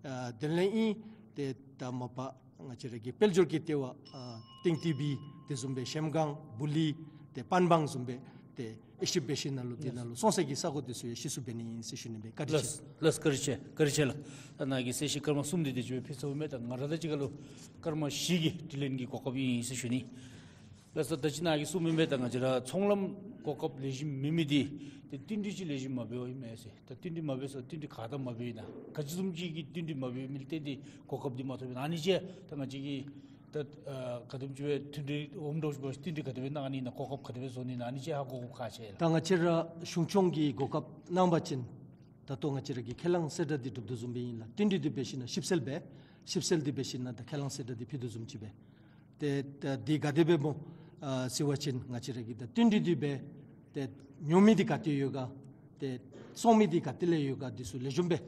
ཨ་དོན་ལས་ཨིན། ཏེ་ད་མ་པ་ང་བཅས་ར་གི་དཔལ་འབྱོར་གྱི་ལྟེ་བ་ཨ་ཏིང་ཏི་བི་དེ་བཟུམ་སྦེ་གཞལམ་སྒང་བུ་ལི་ཏེ་པན་སྦང་བཟུམ་སྦེ་ཏེ་དབྱེ་ཞིབ་འབད་ཞིནམ་ལས་འདི་ནང་ལུ་སོང་ས་གི་ས་གོ་འདི་ཚུ་ཡང་ཤེས་སུ་འབད་ནི་ཨིན་ཟེར་ཞུ་ནི་སྦེ། བཀའ་དྲིན་ཆེ། ལགས་ལགས། བཀའ་དྲིན་ཆེ། བཀའ་དྲིན་ཆེ་ལགས། ད་ནཱ་གིས་གསལ་བཤད་སྐར་མ་གསུམ་འདི་དེ་ཅིག་སྦེ་ཕུལ་ཚརཝ་མས། ད་ང་ར་དང་གཅིག་ཁར་ལུ་སྐར་མ་བཞི་གི་དྲི་ལན་གྱི་གོ་སྐབས་ཨིན་ཟེར་ཞུ་ནི། ལགས་སོ། ད་ཅི་ནཱ་གིས་གསུངས་མི་མས། ད་ང་བཅས་ར་ཚོང་ལམ་གོ་སྐབས་ལེགས་ཤོམ་མེད་མི་འདི་ཏེ་བསྟུན་གྲོས་ཅིག་ལེགས་ཤོམ་མ་འབད་བ་ཨིན་མས་ཟེར། ད་བསྟུན་གྲོས་མ་འབད་ས་བསྟུན་གྲོས་ག་དེ་མ་འབད་ན་ག་ཅི་བཟུམ་ཅིག་གི་བསྟུན་གྲོས་མ་འབད་མི་ལུ་བརྟེན་ཏེ་གོ་སྐབས་འདི་མ་ཐོབ་ཨིན་ན། ཨ་ནི་ཅིག་ད་ང་བཅས་ཀྱིས་ད་ཨ་ག་དེམ་ཅིག་སྦེ་མཐུན་འབྲེལ་འོགམ་འདྲཝ་ཅིག་སྦེ་བསྟུན་གྲོས་ག་དེ་སྦེ་གནང་ནི་ན་གོ་སྐབས་ག་དེ་སྦེ་བཟོ་ནི་ན་ཨ་ནི་ཅིག་ཧ་གོ་དགོཔ་ཁག་ཆེ་ལགས། ད་ང་བཅས་ར་གཞུང་སྐྱོང་གི་གོ་སྐབས་གནང་པ་ཅིན་ད་ལྟོ་ང་བཅས་ར་གི་ཁས་བླངས་གསལ་བསྒྲགས་འདི་གྲུབ་དོ་བཟུམ་སྦེ་ཨིན་ལགས། བསྟུན་གྲོས་འདི་འབད་ཞིནམ་ལས་ཞིབ་འཚོལ་འབད། ཞིབ་འཚོལ་འདི་འབད་ཞིནམ་ལས་ད་ཁས་བླངས་གསལ་བསྒྲགས་འདི་ཕུལ་དོ་བཟུམ་ཅིག་སྦེ། ཏེ་ད་འདི་ག་དེ་སྦེ་སྨོ་ཨ་ཟེར་བ་ཅིན་ང་བཅས་ར་གིས་ད་བསྟུན་གྲོས་འདི་འབད་ཏེ་ཉོ་མི་འདི་ག་ཏེ་ཡོད་ག། ཏེ་བཙོང་མི་འདི་ག་ཏེ་ལས་ཡོད་ག། འདི་ཚུ་ལེགས་ཤོམ་སྦེ་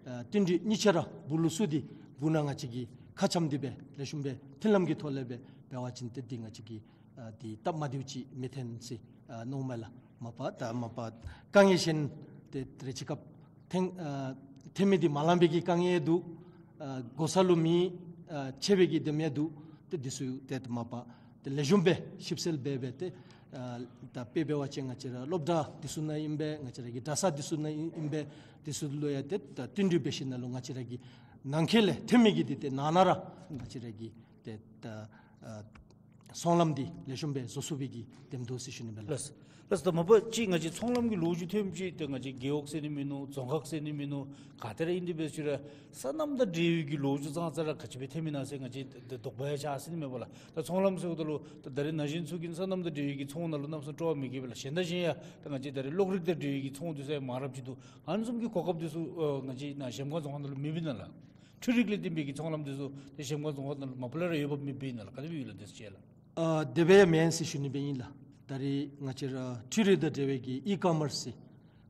ཨ་བསྟུན་གྲོས་གཉིས་ཆ་ར་སྦུག་ལུ་བཙུགས་ཏེ་སྦུག་ནང་ང་བཅས་ཀྱིས་ཁ་འཆམ་སྟེ་སྦེ་ལེགས་ཤོམ་སྦེ་མཐུན་ལམ་གྱི་ཐོག་ལས་སྦེ་འབད་བ་ཅིན་ཏེ་འདི་ང་བཅས་ཀྱིས་ཨ་འདི་སྟབས་མ་བདེཝ་ཅིག་མི་འཐོན་ཟེར་ཨ་མནོཝ་མས་ལགས། མ་པ་ད་མ་པ་དཀའ་ངལ་གཞན་ཏེ་རེ་ཅིག་སྐབས་འཐོན་ཨ་འཐོན་མི་འདི་མ་ལང་པའི་གི་དཀའ་ངལ་འདུག། ཨ་དགོ་ས་ལུ་མི་ཨ་ཆད་པའི་གི་དེམ་ཡང་འདུག། ཏེ་འདི་ཚུ་ཏེ་མ་པ་ཏེ་ལེགས་ཤོམ་སྦེ་ཞིབ་འཚོལ་འབད་འབད་ཏེ་ཨ་ད་དཔེ་འབད་བ་ཅིན་ང་བཅས་ར་སློབ་གྲྭ་འདི་ཚུ་ནང་ཨིན་པས། ང་བཅས་ར་གི་གྲྭ་ས་འདི་ཚུ་ནང་ཨིན་པས། འདི་ཚུ་ལུ་ཡང་ཏེ་ད་བསྟུན་གྲོས་འབད་ཞིནམ་ལས་ང་བཅས་ར་གི་ནང་འཁོད་ལས་འཐོན་མི་གི་འདི་ཏེ་ནང་ན་ར་ང་བཅས་ར་གི་ཏེ་ད་ཨ་ཚོང་ལམ་འདི་ལེགས་ཤོམ་སྦེ་བཟོ་ཚུགས་པའི་གི་དེམ་འདུག་ཟེར་ཞུ་ནི་མས་ལགས། ལགས། ལགས། ད་མ་པ་ཅིག་ང་བཅས་ཚོང་ལམ་གྱི་ལོ་རྒྱུས་ཐོནམ་ཅིག་ཏེ་ང་བཅས་རྒེད་འོག་ཟེར་ནི་མིན་ནུག། རྫོང་ཁག་ཟེར་ནི་མིན་ནུག། ག་ཏེ་ར་ཨིན་ཏེ་འབད་ཅི་ར་སོ་ནམ་དང་འབྲེལ་བའི་གི་ལོ་རྒྱུས་ཙང་ཙ་ར་ག་ཅི་སྦེ་འཐོན་མི་ན་ཟེར་ང་བཅས་ད་དོགས་པ་ཡང་ཆགས་ཟེར་ནི་མས་པ་ལགས། ད་ཚོང་ལམ་ཟེརཝ་ད་ལུ་ད་ད་རེས་ན་གཞོན་ཚུ་གིས་སོ་ནམ་དང་འབྲེལ་བའི་གི་ཚོང་ནང་ལུ་གནམ་མེད་ས་མེད་སྤྲོ་བ་མི་རྐྱབ་པས་ལགས། གཞན་དང་གཞན་ཡང་ད་ང་བཅས་ད་རེས་གློག་རིག་དང་འབྲེལ་བའི་གི་ཚོང་འདི་ཚུ་ཡང་མང་རབས་ཅིག་འདུག། ཨ་ནི་བཟུམ་གྱི་གོ་སྐབས་འདི་ཚུ་ཨ་ང་བཅས་ནཱ་གཞལམ་སྒང་རྫོང་ཁག་ནང་ལུ་མེདཔ་ཨིན་ན་ལགས། འཕྲུལ་རིག་ལས་བརྟེན་པའི་གི་ཚོང་ལམ་འདི་ཚུ་ཏེ་གཞལམ་སྒང་རྫོང་ཁག་ནང་ལུ་མ་པ་ལས་ར་ཡོདཔ་མེདཔ་ཨིན་ན་ལགས། ག་དེ་སྦེ་ཡོད་ལགས་དེ་ཚུ་ཅིག་ལགས། ཨ་དེ་སྦེ་ཡང་མེན་ཟེར་ཞུ་ནི་སྦེ་ཨིན་ལགས། ད་རེས་ང་བཅས་ར་འཕྲུལ་རིག་དང་འབྲེལ་བའི་གི་ཨི་ཀོ་མརསི་ཟེར་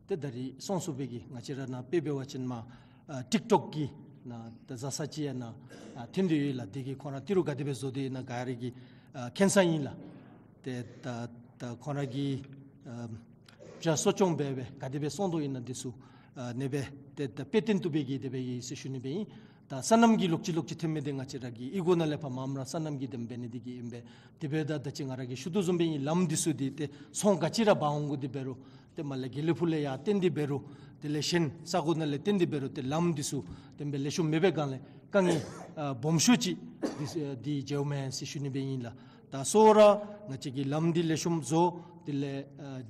ཏེ་ད་རེས་སོང་ཚུགས་པའི་གི་ང་བཅས་ར་ནཱ་དཔེ་འབད་བ་ཅིན་མར་ཨ་ཊིཀ་ཊོཀ་གི་ནང་ད་བཟའ་ཚང་ཅིག་ཡང་ནཱ་ཨ་འཐོན་ཏེ་ཡོད་ལགས། དེ་གིས་ཁོང་ར་ཏི་རུ་ག་དེ་སྦེ་བཟོ་སྟེ་ཡོད་ན་ག་ར་གིས་ཨ་མཁྱེན་ས་ཨིན་ལགས། ཏེ་ད་ད་ཁོང་ར་གི་ཨ་བྱ་གསོ་སྐྱོང་འབད་འབད་ག་དེ་སྦེ་སོང་དོ་ཨིན་ན་འདི་ཚུ་ཨ་ཨ་ནེ་སྦེ་ཏེ་ད་དཔེ་སྟོན་བཏུབ་པའི་གི་དེ་སྦེ་ཡོད་ཟེར་ཞུ་ནི་སྦེ་ཨིན། ད་སོ་ནམ་གྱི་ལོགས་ཅིག་ལོགས་ཅིག་འཐོན་མི་འདི་ང་བཅས་ར་གི་ཨི་གོ་ནང་ལས་ཕར་མངམ་ར་སོ་ནམ་གྱི་དེམ་འབད་ནི་འདི་གིས་ཨིན་པས། དེ་འབདཝ་ད་ད་ཅི་ང་ར་གིས་ཞུ་དོ་བཟུམ་སྦེ་ཨིན། ལམ་འདི་ཚུ་འདི་ཏེ་ཚོང་ག་ཅི་ར་འབག་འོང་དགོ་འདི་འབད་རུང་ཏེ་མར་ལས་དགེ་ལེགས་ཕུག་ལས་ཡར་བཏོན་ཏེ་འབད་རུང་དེ་ལས་གཞན་ས་གོ་ནང་ལས་བཏོན་ཏེ་འབད་རུང་ཏེ་ལམ་འདི་ཚུ་དེམ་སྦེ་ལེགས་ཤོམ་མེད་པའི་སྒང་ལས་དཀའ་ངལ་ཨ་སྦོམ་ཤོས་ཅིག་འདི་ཨ་འདི་མཇལཝ་མས་ཟེར་ཞུ་ནི་སྦེ་ཨིན་ལགས། ད་གཙོ་བོ་ར་ང་བཅས་ཀྱིས་ལམ་འདི་ལེགས་ཤོམ་བཟོ། དེ་ལས་ཨ་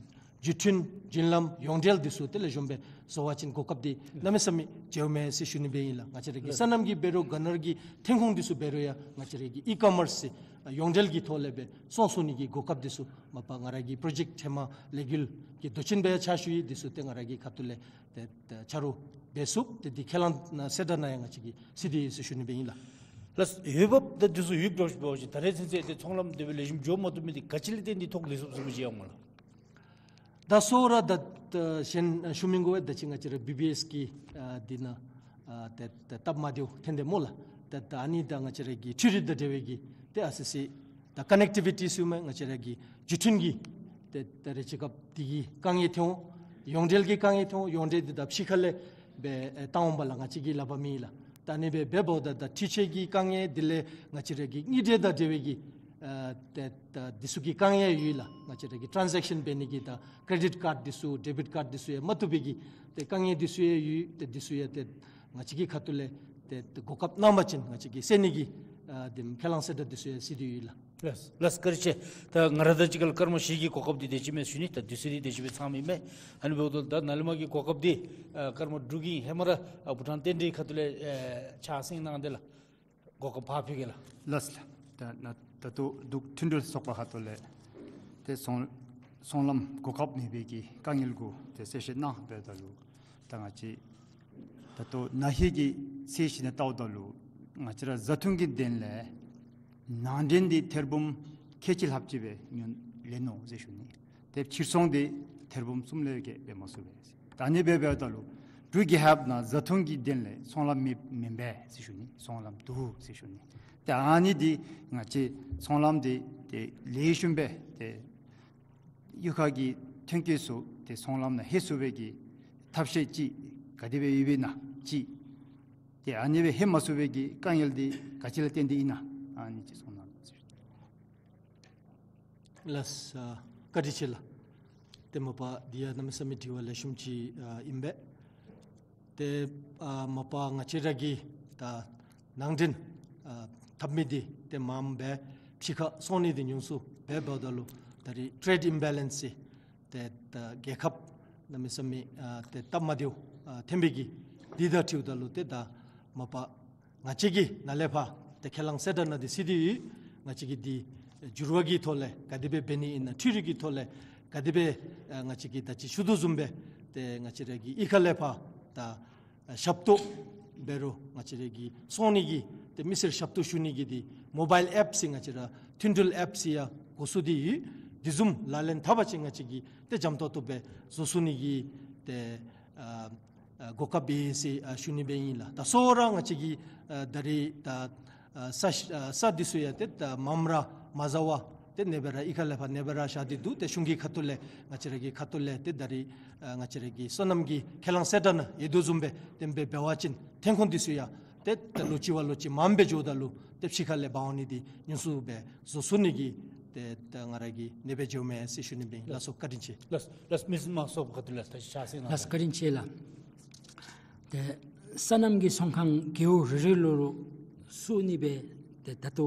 བརྒྱུད་འཕྲིན་བརྒྱུད་ལམ་ཡོངས་འབྲེལ་འདི་ཚུ་ཏེ་ལེགས་ཤོམ་སྦེ་བཟོ་བ་ཅིན་གོ་སྐབས་འདི་གནམ་མེད་ས་མེད་མཇལཝ་མས་ཟེར་ཞུ་ནི་སྦེ་ཨིན་ལགས། ང་བཅས་ར་གི་སོ་ནམ་གྱི་འབད་རུང་སྒོ་ནོར་གྱི་ཐོན་ཁུངས་འདི་ཚུ་འབད་རུང་ཡང་ང་བཅས་ར་གི་ཨི་ཀོ་མརསི་ཟེར་ ཡོངས་འབྲེལ་གྱི་ཐོག་ལས་སྦེ་སོང་ཚུགས་ནི་གི་གོ་སྐབས་འདི་ཚུ་མ་པ་ང་ར་གི་པྲོ་ཇེཀཊ་ཧེ་མ་ལས་འགུལ་གྱི་མདོ་ཆེན་སྦེ་ཕྱག་ཞུ་ཡི། འདི་ཚུ་ཏེ་ང་ར་གི་ཁ་ཐུག་ལས་ཏེ་ཏེ་ཆ་རོགས་འབད་ཚུགས། ཏེ་འདི་ཁས་བླངས་ནང་གསལ་བསྒྲགས་ནང་ཡང་ང་བཅས་ཀྱིས་གཟིགས་ཏེ་ཡོད་ཟེར་ཞུ་ནི་སྦེ་ཨིན་ལགས། ལགས། འོས་འབབ་ད་འདི་ཚུ་ཡོདཔ་འདྲཝ་ཅིག་ད་རེས་ཚུན་ཚོད་ཏེ་ཚོང་ལམ་དེ་སྦེ་ལེགས་ཤོམ་འགྱོ་མ་བཏུབ་མི་འདི་ག་ཅི་ལས་བརྟེན་ཏེ་ཐོག་ལུས་སོཔ་ཟེར་མི་ཅིག་ཡོད་སྨོ་ལགས། ད་སོ་ར་ད་ད་གཞན་ཞུ་མི་དགོ་པས། ད་ཅི་ང་བཅས་ར་བི་བི་ཨེསི་གི་ཨ་འདི་ནང་ཨ་ཏེ་ཏེ་སྟབས་མ་བདེཝ་ཐོན་དེས་སྨོ་ལགས། ཏེ་ད་ཨ་ནི་ད་ང་བཅས་ར་གི་འཕྲུལ་རིག་དང་འབྲེལ་བའི་གི་ཏེ་ཨ་སི་སི་ད་ཀ་ནེག་ཊི་བི་ཊི་ཟེར་མི་ང་བཅས་ར་གི་བརྒྱུད་འཕྲིན་གྱི་ཏེ་ད་རེས་ཅིག་སྐབས་འདི་གི་དཀའ་ངལ་ཐོན་འོང་། ཡོངས་འབྲེལ་གྱི་དཀའ་ངལ་ཐོན་འོང་། ཡོངས་འབྲེལ་འདི་ད་ཕྱི་ཁ་ལས་སྦེ་ཨེ་བཏང་འོང་པ་ལགས། ང་བཅས་ཀྱིས་ལག་པར་མེད་ལགས། ད་ཨ་ནི་སྦེ་འབདཝ་ད་ད་འཕྲུལ་ཆས་ཀྱི་དཀའ་ངལ་དེ་ལས་ང་བཅས་ར་གི་དངུལ་འབྲེལ་དང་འབྲེལ་བའི་གི་ཨ་ཏེ་ད་འདི་ཚུ་གི་དཀའ་ངལ་ཡོད་ལགས། ང་བཅས་ར་གི་ཊཱན་ཛེཀ་ཤཱན་འབད་ནི་གི་ད་ཀྲེ་ཌིཊ་ཀཱརཌ་འདི་ཚུ་ཌེ་བིཊ་ཀཱརཌ་འདི་ཚུ་ཡང་མ་བཏུབ་པའི་གི་ཏེ་དཀའ་ངལ་འདི་ཚུ་ཡང་ཡོད། ཏེ་འདི་ཚུ་ཡང་ཏེ་ང་བཅས་ཀྱི་ཁ་ཐུག་ལས་ཏེ་ཏེ་གོ་སྐབས་གནང་པ་ཅིན་ང་བཅས་ཀྱིས་སེལ་ནི་གི་ཨ་ཏེ་ཁས་བླངས་གསལ་བསྒྲགས་འདི་ཚུ་ཡང་གཟིགས་ཏེ་ཡོད་ལགས། ལགས་ལགས། བཀའ་དྲིན་ཆེ། ད་ང་ར་དང་གཅིག་ཁར་སྐར་མ་བཞི་གི་གོ་སྐབས་འདི་དེ་ཅིག་མས་ཞུ་ནི། ད་དུས་ཚོད་འདི་དེ་ཅིག་སྦེ་ཚངམ་ཨིན་མས། ཨ་ནི་འབདཝ་ད་ད་ནཱ་ལས་མར་གྱི་གོ་སྐབས་འདི་ཨ་སྐར་མ་དྲུག་གི་ཧེ་མ་ར་ཨ་བྷུ་ཊཱན་བསྟན་འཛིན་ཁ་ཐུག་ལས་ཨེ་ཕྱག་སེང་གནང་སྟེ་ལགས། གོ་སྐབས་ཕར་ཕུལ་གེ་ལགས། ལགས་ལགས། ད་ནཱ་ད་ལྟོ་འབྲུག་མཐུན་སྒྲིལ་ཚོགས་པ་ཁ་ཐུག་ལས་ཏེ་ཚོང་ཚོང་ལམ་གོ་སྐབས་མེད་པའི་གི་དཀའ་ངལ་གུ་ཏེ་གསལ་བཤད་གནང་འབདཝ་ད་ལུ་ད་ང་བཅས་ད་ལྟོ་ན་ཧིང་གི་ཚད་གཞི་ནང་བལྟཝ་ད་ལུ་ང་བཅས་ར་བཟའ་འཐུང་གི་དོན་ལས་ནང་འདྲེན་འདི་ཐེར་འབུམ་ཁལ་གཅིག་ལྷགཔ་ཅིག་སྦེ་ཉུང་ལེན་ནུག་ཟེར་ཞུ་ནི། ཏེ་ཕྱིར་ཚོང་འདི་ཐེར་འབུམ་གསུམ་ལས་བརྒལ་འབད་མ་ཚུགས་པས། ད་ཨ་ནི་སྦེ་འབདཝ་ད་ལུ་འབྲུག་རྒྱལ་ཁབ་ནང་བཟའ་འཐུང་གི་དོན་ལས་ཚོང་ལམ་མེད་མེན་པས་ཟེར་ཞུ་ནི། ཚོང་ལམ་འདུག་ཟེར་ཞུ་ནི། ཏེ་ཨ་ནི་འདི་ང་བཅས་ཚོང་ལམ་འདི་ཏེ་ལེགས་ཤོམ་སྦེ་ཏེ་གཡུས་ཁ་གི་ཐོན་སྐྱེད་ཚུ་ཏེ་ཚོང་ལམ་ནང་ལྷོད་ཚུགས་པའི་གི་ཐབས་ཤེས་ཅིག་ག་དེ་སྦེ་ཡོདཔ་ཨིན་ན་ཅིག། ཏེ་ཨ་ནི་སྦེ་ལྷོད་མ་ཚུགས་པའི་གི་དཀའ་ངལ་འདི་ག་ཅི་ལས་བརྟེན་ཏེ་ཨིན་ན་ཨ་ནི་ཅིག་གསུང་གནང་། ལགས། ཨ་བཀའ་དྲིན་ཆེ་ལགས། ཏེ་མ་པ་འདི་ཡང་གནམ་མེད་ས་མེད་དྲི་བ་ལེགས་ཤོམ་ཅིག་ཨ་ཨིན་པས། ཏེ་ཨ་མ་པ་ང་བཅས་ར་གི་ད་ནང་འདྲེན་ཨ་འཐབ་མི་འདི་ཏེ་མངམ་སྦེ་ཕྱི་ཁར་སོང་ནི་འདི་ཉུང་སུ་སྦེ་འབདཝ་ད་ལུ་ད་རེས་ཊེརེཌ་ཨིམ་བེ་ལེནསི་ཟེར་ཏེ་ད་རྒྱལ་ཁབ་གནམ་མེད་ས་མེད་ཨ་ཏེ་སྟབས་མ་བདེཝ་ཨ་ཐོན་པའི་གི་འདི་དང་འཁྲིལཝ་ད་ལུ་ཏེ་ད་མ་པ་ང་བཅས་ཀྱིས་ནཱ་ལས་ཕར་ཏེ་ཁས་བླངས་གསལ་བསྒྲགས་ནང་འདི་གཟིགས་ཏེ་ཡོད། ང་བཅས་ཀྱིས་འདི་འགྱུར་བ་གི་ཐོག་ལས་ག་དེ་སྦེ་འབད་ནི་ཨིན་ན་འཕྲུལ་རིག་གི་ཐོག་ལས་ག་དེ་སྦེ་ཨ་ང་བཅས་ཀྱིས་ད་ཅི་ཞུ་དོ་བཟུམ་སྦེ་ཏེ་ང་བཅས་ར་གི་གཡུས་ཁ་ལས་ཕར་ད་ཨ་ཞབས་ཏོག་འབད་རུང་ང་བཅས་ར་གི་སོང་ནི་གི་ཏེ་མི་སེར་ཞབས་ཏོག་ཞུ་ནི་གི་འདི་མོ་བཱའིལ་ཨེཔ་ཟེར་ང་བཅས་ར་མཐུན་སྒྲིལ་ཨེཔ་ཟེར་ཡང་འགོ་བཙུགས་ཏེ་ཡོད། འདི་བཟུམ་ལག་ལེན་འཐབ་པ་ཅིན་ང་བཅས་ཀྱིས་ཏེ་འཇམ་ཏོག་ཏོ་སྦེ་བཟོ་ཚུགས་ནི་གི་ཏེ་ཨ་ཨ་གོ་སྐབས་ཨིན་ཟེར་ཨ་ཞུ་ནི་སྦེ་ཨིན་ལགས། ད་སོ་ར་ང་བཅས་ཀྱིས་ཨ་ད་རེས་ད་ཨ་ས་ཨ་ས་འདི་ཚུ་ཡང་ཏེ་ད་མངམ་ར་མ་བཟའ་བར་ཏེ་ཨ་ནེ་སྦེ་ར་གཡུས་ཁ་ལས་ཕར་ཨ་ནེ་སྦེ་ར་བཞག་སྟེ་འདུག། ཏེ་གཞུང་གི་ཁ་ཐུག་ལས་ང་བཅས་ར་གི་ཁ་ཐུག་ལས་ཏེ་ད་རེས་ཨ་ང་བཅས་ར་གི་སོ་ནམ་གྱི་ཁས་བླངས་གསལ་བསྒྲགས་ནང་ཡོད་དོ་བཟུམ་སྦེ་ཏེ་ཨ་ནེ་སྦེ་འབད་བ་ཅིན་ཐོན་ཁུངས་འདི་ཚུ་ཡང་ཏེ་ད་ལོ་གཅིག་བ་ལོ་གཅིག་མངམ་སྦེ་འགྱོཝ་ད་ལུ་ཏེ་ཕྱི་ཁ་ལས་འབག་འོང་ནི་འདི་ཉུང་སུ་སྦེ་བཟོ་ཚུགས་ནི་གི་ཏེ་ད་ང་ར་གིས་ཨ་ནེ་སྦེ་འགྱོཝ་མས་ཟེར་ཞུ་ནི་སྦེ་ཨིན། ལགས་སོ། བཀའ་དྲིན་ཆེ། ལགས་ལགས། མི་སེར་དམངས་ཚོགས་ཁ་ཐུག་ལས་ད་ཕྱག་སེང་གནང་། ལགས་བཀའ་དྲིན་ཆེ་ལགས། ཏེ་སོ་ནམ་གྱི་ཚོང་ཁང་རྒེད་འོག་རེ་རེ་ལུ་ལུ་བཙུགས་ནི་སྦེ་ཏེ་ད་ལྟོ་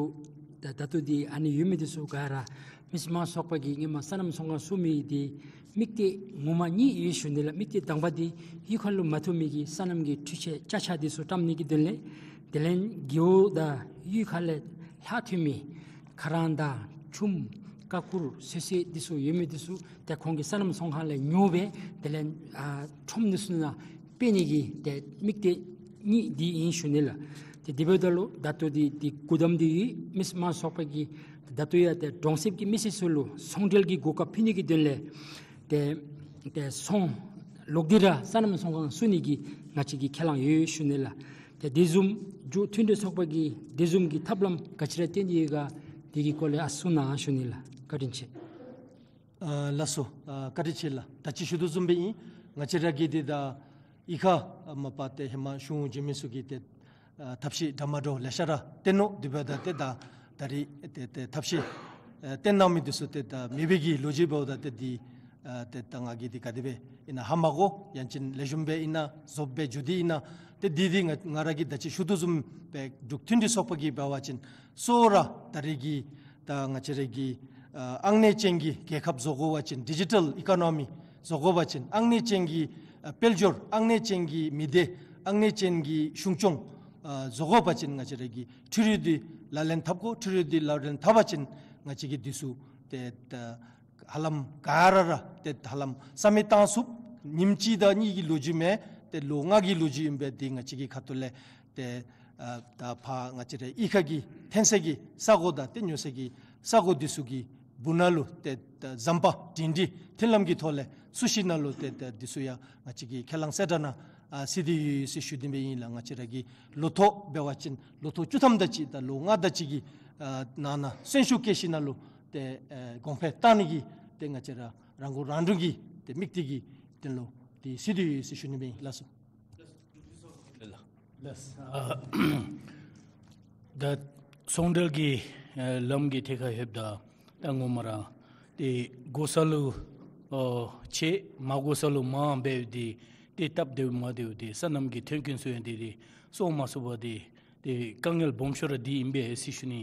ད་ད་ལྟོ་འདི་ཨ་ནི་ཡོད་མི་འདི་ཚུ་ག་ར་མི་སེར་དམངས་ཚོགས་པ་གིས་སྔོན་མ་སོ་ནམ་ཚོང་ཁང་བཙུགས་མི་འདི་དམིགས་གཏད་ངོ་མ་གཉིས་ཡོད་ཞུ་ནི་ལགས། དམིགས་གཏད་དང་པ་འདི་གཡུས་ཁ་ལུ་མ་ཐོབ་མི་གི་སོ་ནམ་གྱི་འཕྲུལ་ཆས་ཅ་ཆས་འདི་ཚུ་བཀྲམ་ནི་གི་དོན་ལས། དེ་ལས་རྒེད་འོག་དང་གཡུས་ཁ་ལས་ལྷག་ཐོན་མི་ཁ་རག་དང་ཆུམ་ཀ་ཀུར་སོ་སོའི་འདི་ཚུ་ཡོད་མི་འདི་ཚུ་ཏེ་ཁོང་གི་སོ་ནམ་ཚོང་ཁང་ལས་ཉོ་སྦེ་དེ་ལས་ཨ་ཁྲོམ་འདི་ཚུ་ནང་སྤེལ་ནི་གི་ཏེ་དམིགས་གཏད་གཉིས་འདི་ཨིན་ཞུ་ནི་ལགས། ཏེ་དེ་འབདཝ་ད་ལུ་ད་ལྟོ་འདི་འདི་སྒུག་དམ་འདི་ཡོད། མི་སེར་དམངས་ཚོགས་པ་གིས་ད་ལྟོ་ཡང་ཏེ་གྲོང་གསེབ་ཀྱི་མི་སེར་ཚུ་ལུ་ཚོང་འབྲེལ་གྱི་གོ་སྐབས་ཕུལ་ནི་གི་དོན་ལས་ཏེ་ཏེ་ཚོང་ལོག་སྟེ་ར་སོ་ནམ་ཚོང་ཁང་བཙུགས་ནི་གི་ང་བཅས་ཀྱི་ཁས་བླངས་ཡོད་ཞུ་ནི་ལགས། ཏེ་དེ་བཟུམ་འབྲུག་མཐུན་སྒྲིལ་ཚོགས་པ་གིས་དེ་བཟུམ་གྱི་ཐབས་ལམ་ག་ཅི་ར་བཏོན་ཏེ་ཡོད་ག་དེ་གི་སྐོར་ལས་ཨ་གསུང་གནང་ཞུ་ནི་ལགས། བཀའ་དྲིན་ཆེ། ཨ་ལགས་སོ། ཨ་བཀའ་དྲིན་ཆེ་ལགས། ད་ཅི་ཞུ་དོ་བཟུམ་སྦེ་ཨིན། ང་བཅས་ར་གི་འདི་ད་གཡུས་ཁ་ཨ་མ་པ་ཏེ་ཧེ་མ་གཞུང་འབྲེལ་མི་ཚུ་གིས་ཏེ་ཨ་ཐབས་ཤེས་འདྲ་མ་འདྲཝ་ལེ་ཤ་ར་བཏོན་ནུག། དེ་འབདཝ་ད་ཏེ་ད་ད་རེས་ཏེ་ཏེ་ཐབས་ཤེས་ཨ་བཏོན་གནང་མི་འདི་ཚུ་ཏེ་ད་མེད་པའི་གི་ལོ་རྒྱུས་འབདཝ་ད་ཏེ་འདི་ཨ་ཏེ་ད་ང་གིས་འདི་ག་དེ་སྦེ་ཨིན་ན་ཧ་མ་གོ། ཡང་ཅིན་ལེགས་ཤོམ་སྦེ་ཨིན་ན་རྫོགསཔ་སྦེ་འགྱོ་སྟེ་ཨིན་ན། ཏེ་འདི་འདི་ང་ང་ར་གིས་ད་ཅི་ཞུ་དོ་བཟུམ་སྦེ་འབྲུག་མཐུན་སྒྲིལ་ཚོགས་པ་གིས་འབད་བ་ཅིན་སོ་ར་ད་རེས་ཀྱི་ད་ང་བཅས་ར་གི་ཨ་ཨང་གནས་ཅན་གྱི་རྒྱལ་ཁབ་བཟོ་དགོ་པ་ཅིན་ཌི་ཇི་ཊལ་ཨི་ཀོ་ནོ་མི་བཟོ་དགོ་པ་ཅིན་ཨང་གནས་ཅན་གྱི་ཨ་དཔལ་འབྱོར་ཨང་གནས་ཅན་གྱི་མི་སྡེ་ཨང་གནས་ཅན་གྱི་གཞུང་སྐྱོང་ ཨ་བཟོ་དགོ་པ་ཅིན་ང་བཅས་ར་གིས་འཕྲུལ་རིག་འདི་ལག་ལེན་འཐབ་དགོ། འཕྲུལ་རིག་འདི་ལག་ལེན་འཐབ་པ་ཅིན་ང་བཅས་ཀྱིས་འདི་ཚུ་ཏེ་ད་ཧ་ལམ་ག་ར་ར་ཏེ་ཧ་ལམ་ས་མིག་བཏང་ཚུགས། ཉིནམ་གཅིག་དང་གཉིས་ཀྱི་ལོ་རྒྱུས་མེན། ཏེ་ལོ་ལྔ་གི་ལོ་རྒྱུས་ཨིན་པས། འདི་ང་བཅས་ཀྱི་ཁ་ཐུག་ལས་ཏེ་ཨ་ད་ཕར་ང་བཅས་ར་གཡུས་ཁ་གི་འཐོན་ས་གི་ས་གོ་དང་ཏེ་ཉོ་ས་གི་ས་གོ་འདི་ཚུ་གི་སྦུག་ན་ལུ་ཏེ་ད་ཟམ་པ་སྒྲིང་སྒྲི་མཐུན་ལམ་གྱི་ཐོག་ལས་ཚུད་ཞིནམ་ལས་ཏེ་ད་འདི་ཚུ་ཡང་ང་བཅས་ཀྱིས་ཁས་བླངས་གསལ་བསྒྲགས་ནང་ཨ་གཟིགས་ཏེ་ཡོད་ཟེར་ཞུ་དེ་སྦེ་ཨིན་ལགས། ང་བཅས་ར་གི་ལོ་ཐོག་འབད་བ་ཅིན་ལོ་ཐོག་བཅུ་ཐམ་དེ་ཅིག་དང་ལོ་ལྔ་དེ་ཅིག་གི་ཨ་ནང་ན་གསོན་ཤུགས་བསྐྱེད་ཞིནམ་ལས་ཏེ་ཨ་གོང་འཕེལ་བཏང་ནི་གི་ཏེ་ང་བཅས་ར་རང་མགོ་རང་འདྲོངས་ཀྱི་ཏེ་དམིགས་གཏད་ཀྱི་དོན་ལུ་ཏེ་གཟིགས་ཏེ་ཡོད་ཟེར་ཞུ་ནི་སྦེ་ཨིན་ལགས་སོ། ལགས། ཨ་ད་ཚོང་འབྲེལ་གྱི་ཨ་ལམ་གྱི་ཐད་ཁར་ལྷོདཔ་ད་ད་ངོ་མ་ར་ཏེ་དགོ་ས་ལུ་ཨོ་ཆེ་མ་དགོ་ས་ལུ་མང་འབད་དེ་ཏེ་སྟབས་བདེཝ་མ་བདེཝ་ཏེ་སོ་ནམ་གྱི་ཐོན་ཁུངས་ཚུ་ཡང་ཏེ་ཏེ་སོང་མ་ཚུགས་པར་ཏེ་ཏེ་དཀའ་ངལ་སྦོམ་ཤོས་ར་འདི་ཨིན་པས་ཟེར་ཞུ་ནི།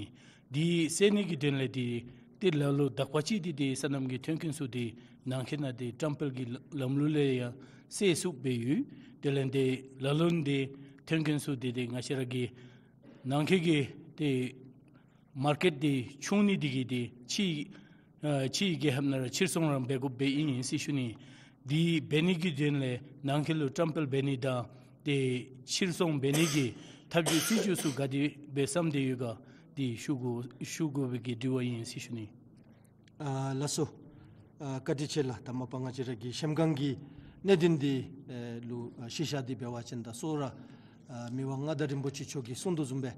འདི་སེལ་ནི་གི་དོན་ལས་ཏེ་ཏེ་ལ་ལུ་དག་པ་ཅིག་ཏེ་ཏེ་སོ་ནམ་གྱི་ཐོན་ཁུངས་ཚུ་ཏེ་ནང་འཁོད་ནང་ཏེ་བཀྲམ་སྤེལ་གྱི་ལམ་ལུགས་ལས་ཡང་སེལ་ཚུགསཔ་སྦེ་ཡོད། དེ་ལས་ཏེ་ལ་ལུ་ཏེ་ཐོན་ཁུངས་ཚུ་ཏེ་ཏེ་ང་བཅས་ར་གི་ནང་འཁོད་ཀྱི་ཏེ་མར་ཀེཊ་འདི་ཆུང་ནི་འདི་གིས་ཏེ་ཕྱི་ཨ་ཕྱིའི་རྒྱལ་ཁབ་ནང་ར་ཕྱིར་ཚོང་ར་འབད་དགོཔ་སྦེ་ཨིན་ཟེར་ཞུ་ནི། འདི་འབད་ནི་གི་དོན་ལས་ནང་འཁོད་ལུ་བཀྲམ་སྤེལ་འབད་ནི་དང་ཏེ་ཕྱིར་ཚོང་འབད་ནི་གི་ཐབས་བྱུས་སྲིད་བྱུས་ཚུ་ག་དེ་སྦེ་བསམ་སྟེ་ཡོད་ག་འདི་ཞུ་དགོ་ཞུ་དགོ་པའི་གི་དྲི་བ་ཨིན་ཟེར་ཞུ་ནི། ཨ་ལགས་སོ། ཨ་བཀའ་དྲིན་ཆེ་ལགས། ད་མ་པ་ང་བཅས་ར་གི་ཤེམ་སྒང་གི་གནད་དོན་འདི་ཨེ་ལུ་ཨ་གཞི་བཞག་སྟེ་འབད་བ་ཅིན་ད་གཙོ་བོ་ར་ཨ་མི་དབང་མངའ་བདག་རིན་པོ་ཆེ་མཆོག་གིས་གསུང་དོ་བཟུམ་སྦེ་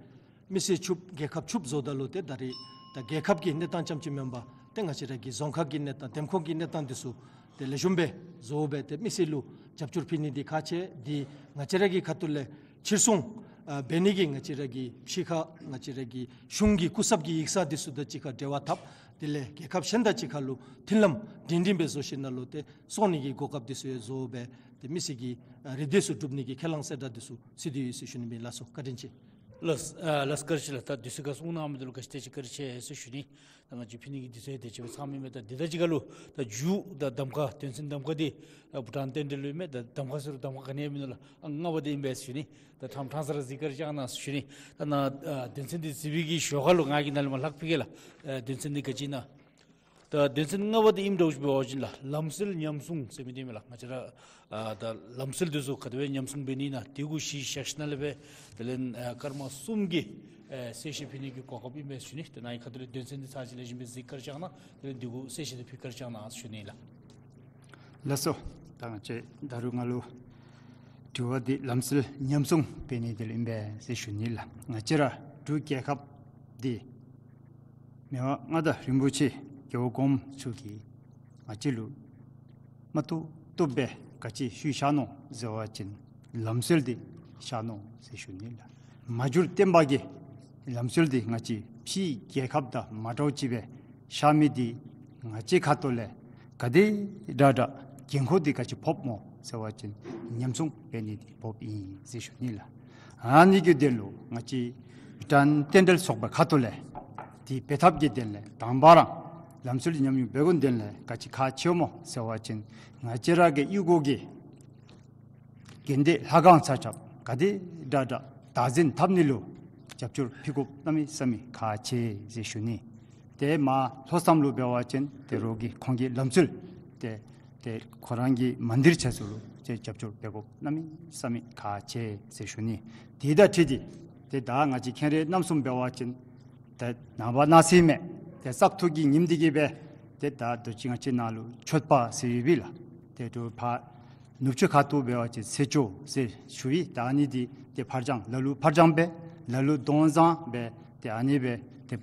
མི་སེར་ཕྱུགཔོ་རྒྱལ་ཁབ་ཕྱུགཔོ་བཟོཝ་ད་ལུ་ཏེ་ད་རེས་ད་རྒྱལ་ཁབ་ཀྱི་གནས་སྟངས་རྐྱངམ་ཅིག་མེན་པར་ཏེ་ང་བཅས་ར་གི་རྫོང་ཁག་གི་གནས་སྟངས་འདེམས་ཁོངས་ཀྱི་གནས་སྟངས་འདི་ཚུ་ཏེ་ལེགས་ཤོམ་སྦེ་བཟོ་སྦེ་ཏེ་མི་སེར་ལུ་རྒྱབ་སྐྱོར་ཕུལ་ནི་འདི་ཁག་ཆེ། འདི་ང་བཅས་ར་གི་ཁ་ཐུག་ལས་ཕྱིར་ཚོང་ཨ་འབད་ནི་གི་ང་བཅས་ར་གི་ཕྱི་ཁར་ང་བཅས་ར་གི་གཞུང་གི་སྐུ་ཚབ་ཀྱི་ཡིག་ཚང་འདི་ཚུ་དང་གཅིག་ཁར་འབྲེལ་བ་འཐབ། དེ་ལས་རྒྱལ་ཁབ་གཞན་དང་གཅིག་ཁར་ལུ་མཐུན་ལམ་སྒྲིང་སྒྲིང་སྦེ་བཟོ་ཞིནམ་ལས་ཏེ་ཚོང་ནི་གི་གོ་སྐབས་འདི་ཚུ་ཡང་བཟོ་སྦེ་ཏེ་མི་སེར་གྱི་ཨ་རེ་འདོད་ཚུ་སྒྲུབ་ནི་གི་ཁས་བླངས་གསལ་བསྒྲགས་འདི་ཚུ་གཟིགས་ཏེ་ཡོད་ཟེར་ཞུ་ནི་སྦེ་ཨིན་ལགས་སོ། བཀའ་དྲིན་ཆེ། ལགས་ཨ་ལགས་བཀའ་དྲིན་ཆེ་ལགས། ད་དུས་ཚོད་ཁར་གསུང་གནང་མི་འདི་ལུ་བཀའ་དྲིན་ཆེ་བཀའ་དྲིན་ཆེ་ཟེར་ཞུ་ནི། ད་ང་བཅས་ཕུལ་ནི་གི་དུས་ཚོད་དེ་ཅིག་སྦེ་ཚང་མི་མས། ད་འདི་དང་གཅིག་ཁར་ལུ་ད་མཇུག་ད་གདམ་ཁ་དོན་ཚན་གདམ་ཁ་འདི་ཨ་བྷུ་ཊཱན་རྟེན་འབྲེལ་ལུ་ཨིན་མས། ད་གདམ་ཁ་ཟེར་རུང་གདམ་ཁ་ག་ནི་ཡང་མིན་ནུག་ལགས། ཨ་ལྔ་པ་འདི་ཨིན་པས་ཟེར་ཞུ་ནི། ད་ཕྲང་ཕྲང་ས་ར་གཟིགས་བཀའ་དྲིན་བསྐྱང་གནང་ཟེར་ཞུ་ནི། ད་ནཱ་ཨ་དོན་ཚན་འདི་གཟིགས་པའི་གི་ཞོར་ཁར་ལུ་ང་གིས་ནཱ་ལས་མར་ལྷག་ཕུལ་གེ་ལགས། ཨ་དོན་ཚན་འདི་ག་ཅི་ཨིན་ན། ད་དོན་ཚན་ལྔ་པ་འདི་ཨིནམ་འདྲཝ་ཅིག་འབད་བ་ཅིན་ལགས་ལམ་སྲོལ་ཉམས་སྲུང་ཟེར་མི་འདི་ཨིན་མས་ལགས། ང་བཅས་ར་ཨ་ད་ལམ་སྲོལ་འདི་ཚུ་ག་དེ་སྦེ་ཉམས་སྲུང་འབད་ནི་ཨིན་ན་འདི་གུ་གཞི་བཞག་ཞིནམ་ལས་སྦེ་དེ་ལས་ཨ་སྐར་མ་གསུམ་གྱི་ཨེ་གསལ་བཤད་ཕུལ་ནི་གི་གོ་སྐབས་ཨིན་པས་ཟེར་ཞུ་ནི། ད་ནཱ་གི་ཁ་ཐུག་ལས་དོན་ཚན་འདི་ཚར་གཅིག་ལེགས་ཤོམ་སྦེ་གཟིགས་བཀའ་དྲིན་བསྐྱང་གནང་། དེ་ལས་འདི་གུ་གསལ་བཤད་འདི་ཕུལ་བཀའ་དྲིན་བསྐྱང་གནང་ཟེར་ཞུ་ནི་ལགས། ལགས་སོ། ད་ང་བཅས་ད་རུང་ང་ལུ་དྲི་བ་འདི་ལམ་སྲོལ་ཉམས་སྲུང་འབད་ནི་འདི་ལུ་ཨིན་པས་ཟེར་ཞུ་ནི་ལགས། ང་བཅས་ར་འབྲུག་རྒྱལ་ཁབ་འདི་མི་དབང་མངའ་བདག་རིན་པོ་ཆེ་རྒྱལ་བ་དགོངས་མཆོག་གིས་ང་བཅས་ལུ་མ་བཏུབ་བཏུབ་སྦེ་ག་ཅི་ཞུ་བཞག་ནུག་ཟེར་བ་ཅིན་ལམ་སྲོལ་འདི་བཞག་ནུག་ཟེར་ཞུ་ནི་ལགས། མ་གྱུར་བསྟན་པ་གི་ལམ་སྲོལ་འདི་ང་བཅས་ཕྱིའི་རྒྱལ་ཁབ་དང་མ་འདྲཝ་ཅིག་སྦེ་བཞག་མི་འདི་ང་བཅས་ཁ་ཐུག་ལས་ག་དེ་དྲག་དྲག་འགན་ཁུར་འདི་ག་ཅི་ཕོགཔ་སྨོ་ཟེར་བ་ཅིན་ཉམས་སྲུང་འབད་ནི་འདི་ཕོགཔ་ཨིན་ཟེར་ཞུ་ནི་ལགས། ཨ་ནི་གི་དོན་ལུ་ང་བཅས་བྷུ་ཊཱན་རྟེན་འབྲེལ་ཚོགས་པའི་ཁ་ཐུག་ལས་འདི་འབད་ཐབས་ཀྱི་དོན་ལས་དང་པ་ར་ལམ་སྲོལ་ཉམས་མྱོང་འབད་དགོ་དོན་ལས་ག་ཅི་ཁག་ཆེཝ་སྨོ་ཟེར་བ་ཅིན་ང་བཅས་ར་གི་གཡུས་སྒོ་གི་དགོན་སྡེ་ལྷ་ཁང་ཆ་ཁྱབ་ག་དེ་དྲག་དྲག་བདག་འཛིན་འཐབ་ནི་ལུ་རྒྱབ་སྐྱོར་ཕུལ་དགོཔ་གནམ་མེད་ས་མེད་ཁག་ཆེ་ཟེར་ཞུ་ནི། ཏེ་མར་ལྷོ་མཚམས་ལུ་འབད་བ་ཅིན་ཏེ་རོགས་ཀྱི་ཁོང་གི་ལམ་སྲོལ་ཏེ་ཏེ་ཁོ་རང་གི་མན་དིར་ཆ་ཚུ་ལུ་ཏེ་རྒྱབ་སྐྱོར་འབད་དགོཔ་གནམ་མེད་ས་མེད་ཁག་ཆེ་ཟེར་ཞུ་ནི། དེ་དང་འཁྲིལ་ཏེ་ཏེ་ད་ང་བཅས་མཁྱེན་རབ་རྣམ་གསུམ་འབད་བ་ཅིན་ཏེ་ནངས་པ་གནངས་ཚེ་མེན་ཏེ་བཙག་འཐུ་གི་ཉིནམ་འདི་གིས་སྦེ་ཏེ་ད་དུས་ཅི་ང་བཅས་ནང་ལུ་མཆོད་པ་ཟེར་ཡོདཔ་ཨིན་ལགས། ཏེ་དུ་ཕར་ནུབ་ཕྱོགས་ཁ་ཐུག་འབད་བ་ཅིན་ཚེས་བཅུ་ཟེར་ཞུ་ཡི། ད་ཨ་ནི་འདི་ཏེ་ཕར་འགྱངས་ལ་ལུ་ཕར་འགྱངས་སྦེ་ལ་ལུ་དོན་བཟང་སྦེ་ཏེ་ཨ་ནི་སྦེ་ཏེ་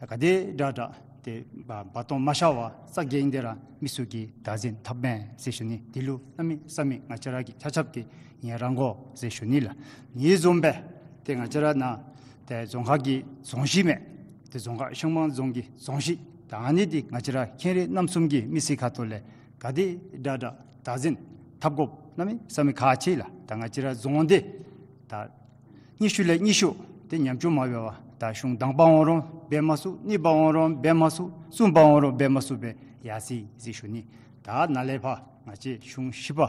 ག་དེ་དྲག་དྲག་ཏེ་འབག་འབག་སྟོང་མ་ཤོར་བར་ས་གི་ཨིན་དེ་ར་མི་ཚུ་གིས་བདག་འཛིན་འཐབ་མས་ཟེར་ཞུ་ནི། འདི་ལུ་གནམ་མེད་ས་མེད་ང་བཅས་ར་གིས་ཆ་ཁྱབ་ཀྱིས་ཡི་རང་དགོ་ཟེར་ཞུ་ནི་ལགས། ཨ་ནི་བཟུམ་སྦེ་ཏེ་ང་བཅས་ར་ནཱ་ཏེ་རྫོང་ཁག་གི་རྫོང་གཞི་མས། ཏེ་རྫོང་ཁག་ཤང་མང་རྫོང་གི་རྫོང་གཞི་ད་ཨ་ནི་འདི་ང་བཅས་ར་མཁྱེན་རབ་རྣམ་གསུམ་གྱི་མི་སེར་ཁ་ཐུག་ལས་ག་དེ་དྲག་དྲག་བདག་འཛིན་འཐབ་དགོཔ་གནམ་མེད་ས་མེད་ཁག་ཆེ་ལགས། ད་ང་བཅས་ར་རྫོང་འདི་ད་ཉི་ཤུ་ལས་ཉི་ཤུ་ཏེ་ཉམ་ཆུང་མ་འབད་བར་ད་གཞུང་དང་པ་འོང་རུང་འབད་མ་ཚུགས། གཉིས་པ་འོང་རུང་འབད་མ་ཚུགས། གསུམ་པ་འོང་རུང་འབད་མ་ཚུགས་པར་ཡར་སོ་ཡི་ཟེར་ཞུ་ནི། ད་ནཱ་ལས་ཕར་ང་བཅས་གཞུང་བཞི་པ་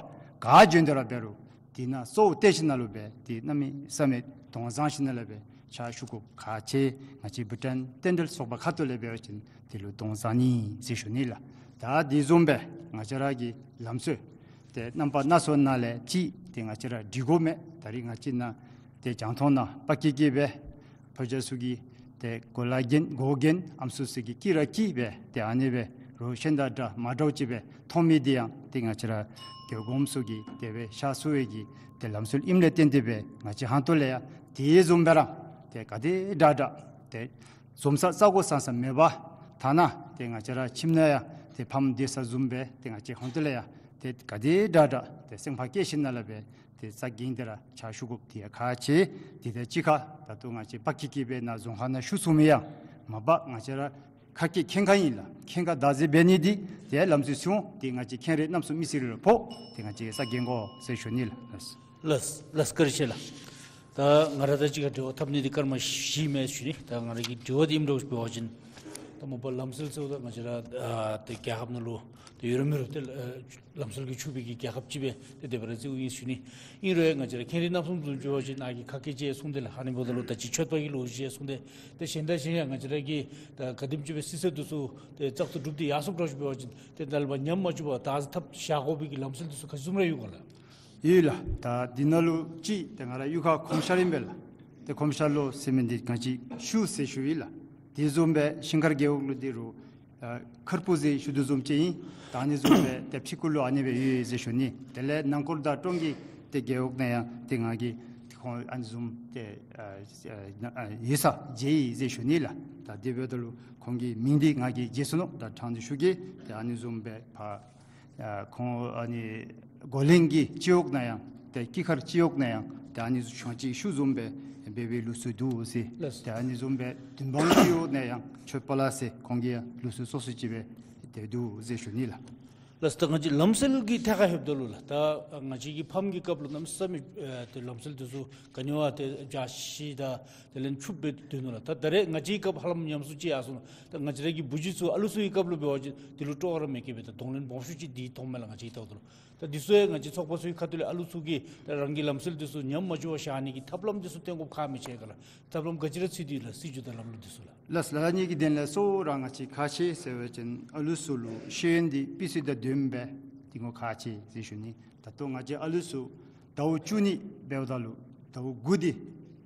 ག་བྱོན་ཏེ་ར་འབད་རུང་ དེ་ནང་གཙོ་བོ་བལྟ་ཞིནམ་ལས་འབད་དེ་གནམ་མེད་ས་མེད་དོགས་ཟ་ཞིནམ་ལས་འབད་ཕྱག་ཞུ་དགོཔ་ཁག་ཆེ། ང་བཅས་བྷུ་ཊཱན་རྟེན་འབྲེལ་ཚོགས་པ་ཁ་ཐུག་ལས་འབད་བ་ཅིན་དེ་ལུ་དོགས་ཟ་ནི་ཟེར་ཞུ་ནི་ལགས། ད་དེ་བཟུམ་སྦེ་ང་བཅས་ར་གི་ལམ་སྲོལ་ཏེ་རྣམ་པ་སྣ་ཚོགས་ནང་ལས་ཅིག་ཏེ་ང་བཅས་ར་སྒྲིག་དགོ་མས། ད་རིས་ང་བཅས་ནང་ཏེ་རྒྱང་མཐོང་ནང་པ་ཀི་ཀི་སྦེ་ཕོ་རྒྱས་ཚུ་གིས་ཏེ་གོ་ལ་གྱོན་གོ་གྱོན་ཨམ་སྲུ་ཚུ་གིས་དཀྱི་ར་དཀྱི་སྦེ་ཏེ་ཨ་ནི་སྦེ་རོགས་ཤན་དང་འདྲ་མ་འདྲཝ་ཅིག་སྦེ་མཐོང་མི་འདི་ཡང་ཏེ་ང་བཅས་ར་རྒྱལ་གོངམ་ཚུ་གིས་དེ་སྦེ་ཕྱག་ཞུ་བའི་གི་ཏེ་ལམ་སྲོལ་ཨིནམ་ལས་བརྟེན་ཏེ་སྦེ་ང་བཅས་ཧོངས་ཏོ་ལས་ཡང་དེ་བཟུམ་སྦེ་ར་ཏེ་ག་དེ་དྲག་དྲག་ཏེ་འཛོམས་ས་ས་གོ་ས་ས་མེད་པར་ཐ་ན་ཏེ་ང་བཅས་ར་ཁྱིམ་ནང་ཡང་ཏེ་ཕམ་སྡོད་ས་བཟུམ་སྦེ་ཏེ་ང་བཅས་ཧོངས་ཏོ་ལས་ཡང་ཏེ་ག་དེ་དྲག་དྲག་ཏེ་སེམས་ཁར་བསྐྱེད་ཞིནམ་ལས་འབད་ཏེ་ས་གི་ཨིན་ཏེ་ར་ཕྱག་ཞུ་དགོཔ་འདི་ཡང་ཁག་ཆེ། དེ་དང་གཅིག་ཁར་ད་ལྟོ་ང་བཅས་པ་ཀི་ཀི་སྦེ་ནཱ་རྫོང་ཁག་ནང་ཞུ་ཚུགས་མི་ཡང་མ་པ་ང་བཅས་ར་ཁ་སྐད་ཁེངས་ཁ་ཨིན་ལགས། ཁེངས་ཁ་བདག་འཛིན་འབད་ནི་འདི་ཏེ་ལམ་སྲོལ་ཚུ་འོང་ཏེ་ང་བཅས་ཁེངས་རེ་གནམ་མེད་ས་མེད་ལུ་ཕོག། ཏེ་ང་བཅས་ས་གི་ཨིན་གོ་ཟེར་ཞུ་ནི་ལགས། ལགས་ལགས་བཀའ་དྲིན་ཆེ་ལགས། ད་ང་ར་དང་གཅིག་ཁར་འབྲེལ་བ་འཐབ་ནི་འདི་སྐར་མ་བཞི་མས་ཞུ་ནི། ད་ང་ར་གི་དྲི་བ་འདི་ཨིནམ་འདྲཝ་ཅིག་འབད་བ་ཅིན་ད་མ་པ་ལམ་སྲོལ་ཟེརཝ་ད་ང་བཅས་ར་ཨ་ཏེ་རྒྱལ་ཁབ་ནང་ལུ་ཏེ་ཡོད་ར་མེད་རུང་ཏེ་ཨ་ལམ་སྲོལ་གྱིས་ཕྱུག་པའི་གི་རྒྱལ་ཁབ་ཅིག་སྦེ་ཏེ་དེ་སྦེ་ར་བརྩིཝ་ཨིན་ཞུ་ནི། ཨིན་རུང་ང་བཅས་ར་ཁེངས་རེ་གནམ་མེད་ས་མེད་བཟུམ་ཅིག་འབད་བ་ཅིན་ནཱ་གི་ཁ་སྐད་ཅིག་གསུངས་ཏེ་ལགས། ཨ་ནི་འབདཝ་ད་ལུ་ད་ཅི་མཆོད་པ་གི་ལོ་རྒྱུས་ཅིག་གསུངས་ཏེ་ཏེ་གཞན་དང་གཞན་ཡང་ང་བཅས་ར་གི་ད་ག་དེམ་ཅིག་སྦེ་སྲིད་ཚད་འདི་ཚུ་ཏེ་བཙག་འཐུ་གྲུབ་སྟེ་ཡར་སོངམ་འདྲཝ་ཅིག་འབད་བ་ཅིན་ཏེ་ད་ལས་ཕར་ཉམས་མ་བཅུག་པར་བདག་འཛིན་འཐབ་བཞག་དགོ་པའི་གི་ལམ་སྲོལ་འདི་ཚུ་ག་ཅི་བཟུམ་ར་ཡོད་ག་ལགས། ཡོད་ལགས། ད་འདི་ནང་ལུ་ཅིག་ཏེ་ང་ར་གཡུས་ཁར་གོམས་ཤར་ཨིན་པས་ལགས། ཏེ་གོམས་ཤར་ལོ་ཟེར་མི་འདི་ག་ཅི་ཞུ་ཟེར་ཞུ་ཡི་ལགས། དེ་བཟུམ་སྦེ་ཤིང་མཁར་རྒེད་འོག་ལུ་འདི་རུང་ཨ་མཁར་སྤུ་ཟེར་ཞུ་དོ་བཟུམ་ཅིག་ཨིན། ད་ཨ་ནི་བཟུམ་སྦེ་ཏེ་ཕྱི་ཁུག་ལུ་ཨ་ནི་སྦེ་ཡོད་ཟེར་ཞུ་ནི། དེ་ལས་ནང་འཁོར་དང་ཀྲོང་གི་ཏེ་རྒེད་འོག་ནང་ཡང་ཏེ་ང་གིས་ཏེ་ཁོང་ཨ་ནི་བཟུམ་ཏེ་ཨ་ཨ་ཡོད་ས་མཇལ་ཡི་ཟེར་ཞུ་ནི་ལགས། ད་དེ་འབདཝ་ད་ལུ་ཁོང་གི་མིང་འདི་ང་གིས་བརྗེད་སོ་ནུག། ད་ཕྲང་སྟེ་ཞུ་གེ། ཏེ་ཨ་ནི་བཟུམ་སྦེ་ཕར་ཨ་ཁོང་ཨ་ནི་མགོ་གླིང་གི་སྤྱི་འོག་ནང་ཡང་ཏེ་སྐྱིད་མཁར་སྤྱི་འོག་ནང་ཡང་ཏེ་ཨ་ནི་བཟུམ་ཅིག་ཞུ་བཟུམ་སྦེ་འབད་བའི་ལུགས་སྲོལ་འདུག་ཟེར། ལགས། ཏེ་ཨ་ནི་བཟུམ་སྦེ་བདུན་སྤང་སྤྱི་འོག་ནང་ཡང་ཆོས་པ་ལགས་ཟེར་ཁོང་གི་ཡང་ལུགས་སྲོལ་སོ་སོ་ཅིག་སྦེ་ཏེ་འདུག་ཟེར་ཞུ་ནི་ལགས། ལགས། ད་ང་བཅས་ལམ་སྲོལ་གྱི་ཐད་ཁར་ལྷོདཔ་ད་ལུ་ལགས། ད་ང་བཅས་ཀྱི་ཕམ་གྱི་སྐབས་ལུ་གནམ་མེད་ས་མེད་ཨ་ཏེ་ལམ་སྲོལ་འདི་ཚུ་ག་ནི་བ་ཏེ་འཇའ་ཆི་དང་དེ་ལས་ཕྱུགཔ་སྦེ་སྡོད་ནུག་ལགས། ད་ད་རེས་ང་བཅས་ཀྱི་སྐབས་ཧ་ལམ་ཉམས་སུ་བཅུག་ཡར་སོང་། ད་ང་བཅས་ར་གི་བུ་རྒྱུད་ཚུ་ཨ་ལུ་ཚུ་གི་སྐབས་ལུ་འབད་བ་ཅིན་འདི་ལུ་སྤྲོ་བ་ར་མེད་མཁན་སྦེ་ད་གདོང་ལེན་སྦོམ་ཤོས་ཅིག་འདི་མཐོངམ་མས་ལགས། ང་བཅས་ཀྱིས་བལྟཝ་ད་ལུ། ད་འདི་ཚུ་ཡང་ང་བཅས་ཚོགས་པ་ཚུ་གི་ཁ་ཐུག་ལས་ཨ་ལུ་ཚུ་གིས་ད་རང་གི་ལམ་སྲོལ་འདི་ཚུ་ཉམས་མ་བཅུག་པར་བཞག་ནི་གི་ཐབས་ལམ་འདི་ཚུ་སྟོན་དགོཔ་ཁག་མི་ཆེ་ག་ལགས། ཐབས་ལམ་ག་ཅི་ར་འཚོལ་དོ་ཡོད་ལགས། སྲིད་བྱུས་དང་ལམ་ལུགས་འདི་ཚུ་ལགས། ལགས། ལགས་ལགས། ཨ་ནི་གི་དོན་ལས་གཙོ་བོ་ར་ང་བཅས་ག་ཅི་ཟེར་བ་ཅིན་ཨ་ལུ་ཚུ་ལུ་ཤེས་ཡོན་འདི་སྤེལ་ཚུགས་དོ་བཟུམ་སྦེ་འདི་ངོ་ག་ཅི་ཟེར་ཞུ་ནི། ད་ལྟོ་ང་བཅས་ཨ་ལུ་ཚུ་ཟླཝ་བཅུ་གཉིས་འབདཝ་ད་ལུ་ཟླཝ་དགུ་འདི་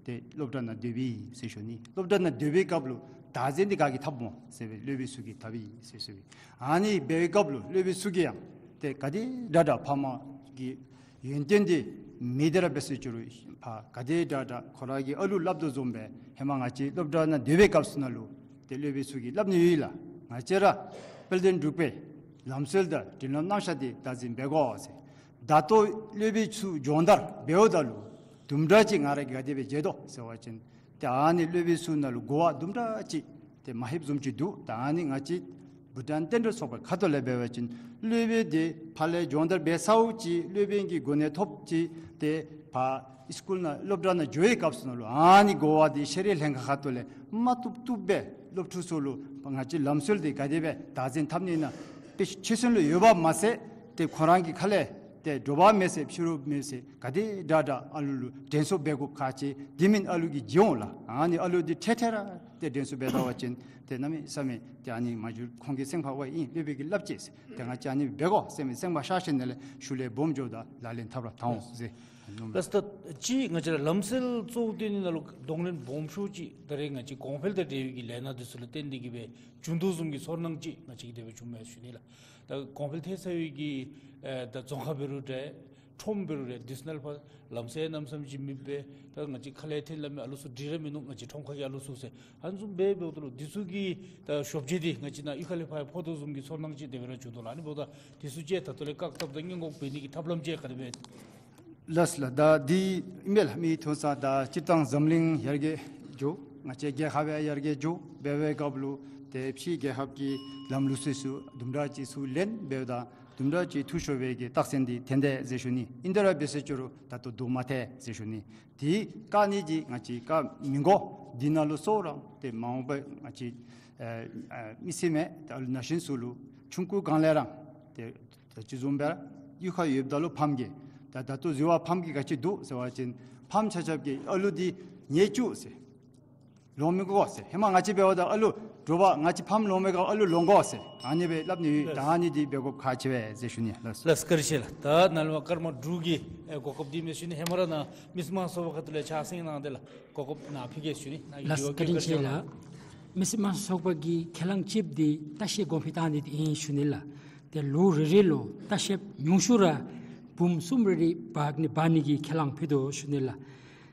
ཏེ་སློབ་གྲྭ་ནང་སྡོད་པས་ཟེར་ཞུ་ནི། སློབ་གྲྭ་ནང་སྡོད་པའི་སྐབས་ལུ་བདག་འཛིན་འདི་ག་གིས་འཐབ་སྨོ་ཟེར་སྦེ་སློབ་དཔོན་ཚུ་གིས་འཐབ་ཨིན་ཟེར་ཞུ་ཨིན། ཨ་ནི་འབད་བའི་སྐབས་ལུ་སློབ་དཔོན་ཚུ་གིས་ཡང་ཏེ་ག་དེ་དྲག་དྲག་ཕ་མ་གི་ཡོན་ཏན་འདི་མེད་དེ་ར་འབད་ཟེར་ཅི་རུང་ཕར་ག་དེ་དྲག་དྲག་ཁོ་ར་གི་ཨ་ལུ་སླབ་དོ་བཟུམ་སྦེ་ཧེ་མ་ང་བཅས་སློབ་གྲྭ་ནང་སྡོད་པའི་སྐབས་སུ་ནང་ལུ་ཏེ་སློབ་དཔོན་ཚུ་གིས་སླབ་ནི་ཡོད་ལགས། ང་བཅས་ར་དཔལ་ལྡན་འབྲུག་པའི་ལམ་སྲོལ་དང་སྒྲིག་ལམ་རྣམ་གཞག་འདི་བདག་འཛིན་འབད་དགོ་ཟེར། ད་ལྟོ་སློབ་དཔོན་ཚུ་སྦྱོང་བརྡར་འབདཝ་ད་ལུ་དུམ་གྲ་ཅིག་ང་ར་གིས་ག་དེ་སྦེ་མཇལ་དོ་ཟེར་བ་ཅིན་ཏེ་ཨ་ནི་སློབ་དཔོན་ཚུ་ནང་ལུ་གོ་བ་དུམ་གྲ་ཅིག་ཏེ་མ་ལྷོདཔ་བཟུམ་ཅིག་འདུག། ད་ཨ་ནི་ང་བཅས་བྷུ་ཊཱན་རྟེན་འབྲེལ་ཚོགས་པའི་ཁ་ཐུག་ལས་འབད་བ་ཅིན་སློབ་དཔོན་འདི་ཕར་ལས་སྦྱོང་བརྡར་འབད་ཚརཝ་ཅིག་སློབ་དཔོན་གྱི་གོ་གནས་ཐོབ་ཅིག་ཏེ་ཕར་སི་ཀུལ་ནང་སློབ་གྲྭ་ནང་འགྱོ་བའི་སྐབས་སུ་ནང་ལུ་ཨ་ནི་གོ་བ་འདི་ཤེས་རིག་ལྷན་ཁག་ཁ་ཐུག་ལས་མ་བཏུབ་བཏུབ་སྦེ་སློབ་ཕྲུག་ཚུ་ལུ་ང་བཅས་ལམ་སྲོལ་འདི་ག་དེ་སྦེ་བདག་འཛིན་འཐབ་ནི་ཨིན་ན་དཔེ་ཆོད་སེམས་ལུ་ཡོད་པ་མ་ཚད་ཏེ་ཁོ་རང་གི་ཁ་ལས་ཏེ་དྲོ་པ་མེད་ཟེར་ཕྱི་རུ་མེད་ཟེར་ག་དེ་དྲག་དྲག་ཨ་ལུ་ལུ་དྲན་གསོ་འབད་དགོཔ་ཁག་ཆེ། དེ་མེན་ཨ་ལུ་གིས་བརྗེད་འོང་ལགས། ཨ་ནི་ཨ་ལུ་འདི་འཕྲལ་འཕྲལ་ར་ཏེ་དྲན་གསོ་འབད་ད་བ་ཅིན་ཏེ་གནམ་མེད་ས་མེད་ཏེ་ཨ་ནི་མ་འགྱུར་ཁོང་གི་སེམས་ཁར་དབའ་ཨིན། སློབ་དཔོན་གྱིས་སླབ་ཅི་ཟེར། ཏེ་ང་བཅས་ཨ་ནི་འབད་དགོ་ཟེར་མི་སེམས་ཁར་ཤར་ཞིནམ་ལས་ཤུལ་ལས་སྦོམ་འགྱོཝ་ད་ལག་ལེན་འཐབ་ར་འཐབ་འོང་ཟེར། ལགས་སོ། ད་ཅི་ང་བཅས་ར་ལམ་སྲོལ་གཙོ་བོ་བཏོན་ནི་ནང་ལུ་གདོང་ལེན་སྦོམ་ཤོས་ཅིག་ད་རེས་ང་བཅས་གོང་འཕེལ་དང་འབྲེལ་བའི་གི་ལས་སྣ་འདི་ཚུ་ལུ་བརྟེན་ཏེ་གིས་སྦེ་བྱུང་དོ་བཟུམ་གྱི་ཚོར་སྣང་ཅིག་ང་བཅས་ཀྱིས་དེ་སྦེ་བྱུངམ་མས་ཞུ་ནི་ལགས། ད་གོང་འཕེལ་ཐལ་ཚར་བའི་གི་ཨེ་ད་རྫོང་ཁག་འབད་རུང་འདྲ་ཁྲོམ་འབད་རུང་རེ་འདི་ཚུ་ནང་ལུ་ཕར་ལམ་སྲོལ་རྣམ་གསུམ་ཅིག་མེདཔ་སྦེ་ད་ང་བཅས་ཁ་ལས་ཐོན་སླབ་མི་ཨ་ལུ་ཚུ་འགྲིག་ར་མིན་འདུག། ང་བཅས་ཁྲོམ་ཁ་གི་ཨ་ལུ་ཚུ་ཟེར་ཨ་ནི་བཟུམ་སྦེ་འབདཝ་ད་ལུ་འདི་ཚུ་གི་ད་ཞོབ་འཇིགས་འདི་ང་བཅས་ནཱ་གཡུས་ཁ་ལས་ཕར་ཕོག་དོ་བཟུམ་གྱི་ཚོར་སྣང་ཅིག་དེ་སྦེ་ར་བྱུང་དོ་ལགས། ཨ་ནི་འབདཝ་ད་འདི་ཚུ་ཅིག་ད་ལྟོ་ལས་བཀག་ཐབས་དང་སྔོན་འགོག་འབད་ནི་གི་ཐབས་ལམ་ཅིག་ག་དེ་སྦེ། ལགས་ལགས། ད་འདི་ཨིན་མས་ལགས། མི་མཐོང་ས་ད་སྤྱིར་བཏང་འཛམ་གླིང་ཡར་རྒྱས་འགྱོ་ང་བཅས་རྒྱལ་ཁབ་ཡང་ཡར་རྒྱས་འགྱོ་འབད་བའི་སྐབས་ལུ་ཏེ་ཕྱི་རྒྱལ་ཁབ་ཀྱི་ལམ་ལུགས་སྲོལ་ཚུ་དུམ་གྲ་ཅིག་ཚུར་ལེན་འབདཝ་ད་དུམ་གྲ་ཅིག་འཐུས་ཤོར་བའི་གི་རྟགས་མཚན་འདི་ཐོན་དེས་ཟེར་ཞུ་ནི། ཨིན་ཏེ་ར་འབད་ཟེར་ཅི་རུང་ད་ལྟོ་བཟློག་མ་ཐལ་ཟེར་ཞུ་ནི། དེ་བཀག་ནི་འདི་ང་བཅས་བཀག་མི་དགོ། འདི་ནང་ལུ་གཙོ་བོ་ར་ཏེ་མ་འོངས་པ་ང་བཅས་ཨེ་ཨེ་མི་སེར་མས། ད་ཨ་ལུ་ནང་བཞིན་ཚུ་ལུ་ཆུང་ཀུ་སྒང་ལས་ར་ཏེ་ད་ཅི་བཟུམ་སྦེ་ར་གཡུས་ཁར་ཡོདཔ་ད་ལུ་ཕམ་གྱིས་ ད་ད་ལྟོ་འཛོལ་བ་ཕམ་གྱི་ག་ཅི་འདུག་ཟེར་བ་ཅིན་ཕམ་ཆ་ཁྱབ་ཀྱིས་ཨ་ལུ་འདི་ཉལ་བཅུག་ཟེར། ལོང་མི་དགོ་ཟེར། ཧེ་མ་ང་བཅས་འབད་བ་ད་ཨ་ལུ་དྲོ་པ་ང་བཅས་ཕམ་ལོང་མི་དགོ། ཨ་ལུ་ལོང་དགོ་ཟེར། ཨ་ནི་སྦེ་སླབ་ནི་ཡོད། ལགས། ད་ཨ་ནི་འདི་འབད་དགོཔ་ཁག་ཆེ་བས་ཟེར་ཞུ་ནི། ལགས། ལགས་བཀའ་དྲིན་ཆེ་ལགས། ད་ནཱ་ལས་མར་སྐར་མ་དྲུག་གི་ཨེ་གོ་སྐབས་འདི་མས་ཞུ་ནི། ཧེ་མ་ར་ནཱ་མི་སེར་དམངས་གཙོའི་ཚོགས་པ་ཁ་ཐུག་ལས་ཕྱག་སེང་གནང་སྟེ་ལགས་གོ་སྐབས་ནཱ་ཕུལ་གེ་ཞུ་ནི། ནཱ་གི་ལགས་དྲི་བ་བཀའ་དྲིན་ཆེ་ལགས། མི་སེར་དམངས་གཙོའི་ཚོགས་པ་གི་ཁས་བླངས་གཅིགཔོ་འདི་ལྟ་བཤལ་གོང་འཕེལ་བཏང་ནི་འདི་ཨིན་ཞུ་ནི་ལགས། ཏེ་ལོ་རེ་རེ་ལུ་ལྟ་བཤལཔ་ཉུང་ཤོས་ར་འབུམ་གསུམ་རེ་རེ་འབག་ནི་འབག་ནི་གི་ཁས་བླངས་ཕུལ་དོ་ཞུ་ནི་ལགས།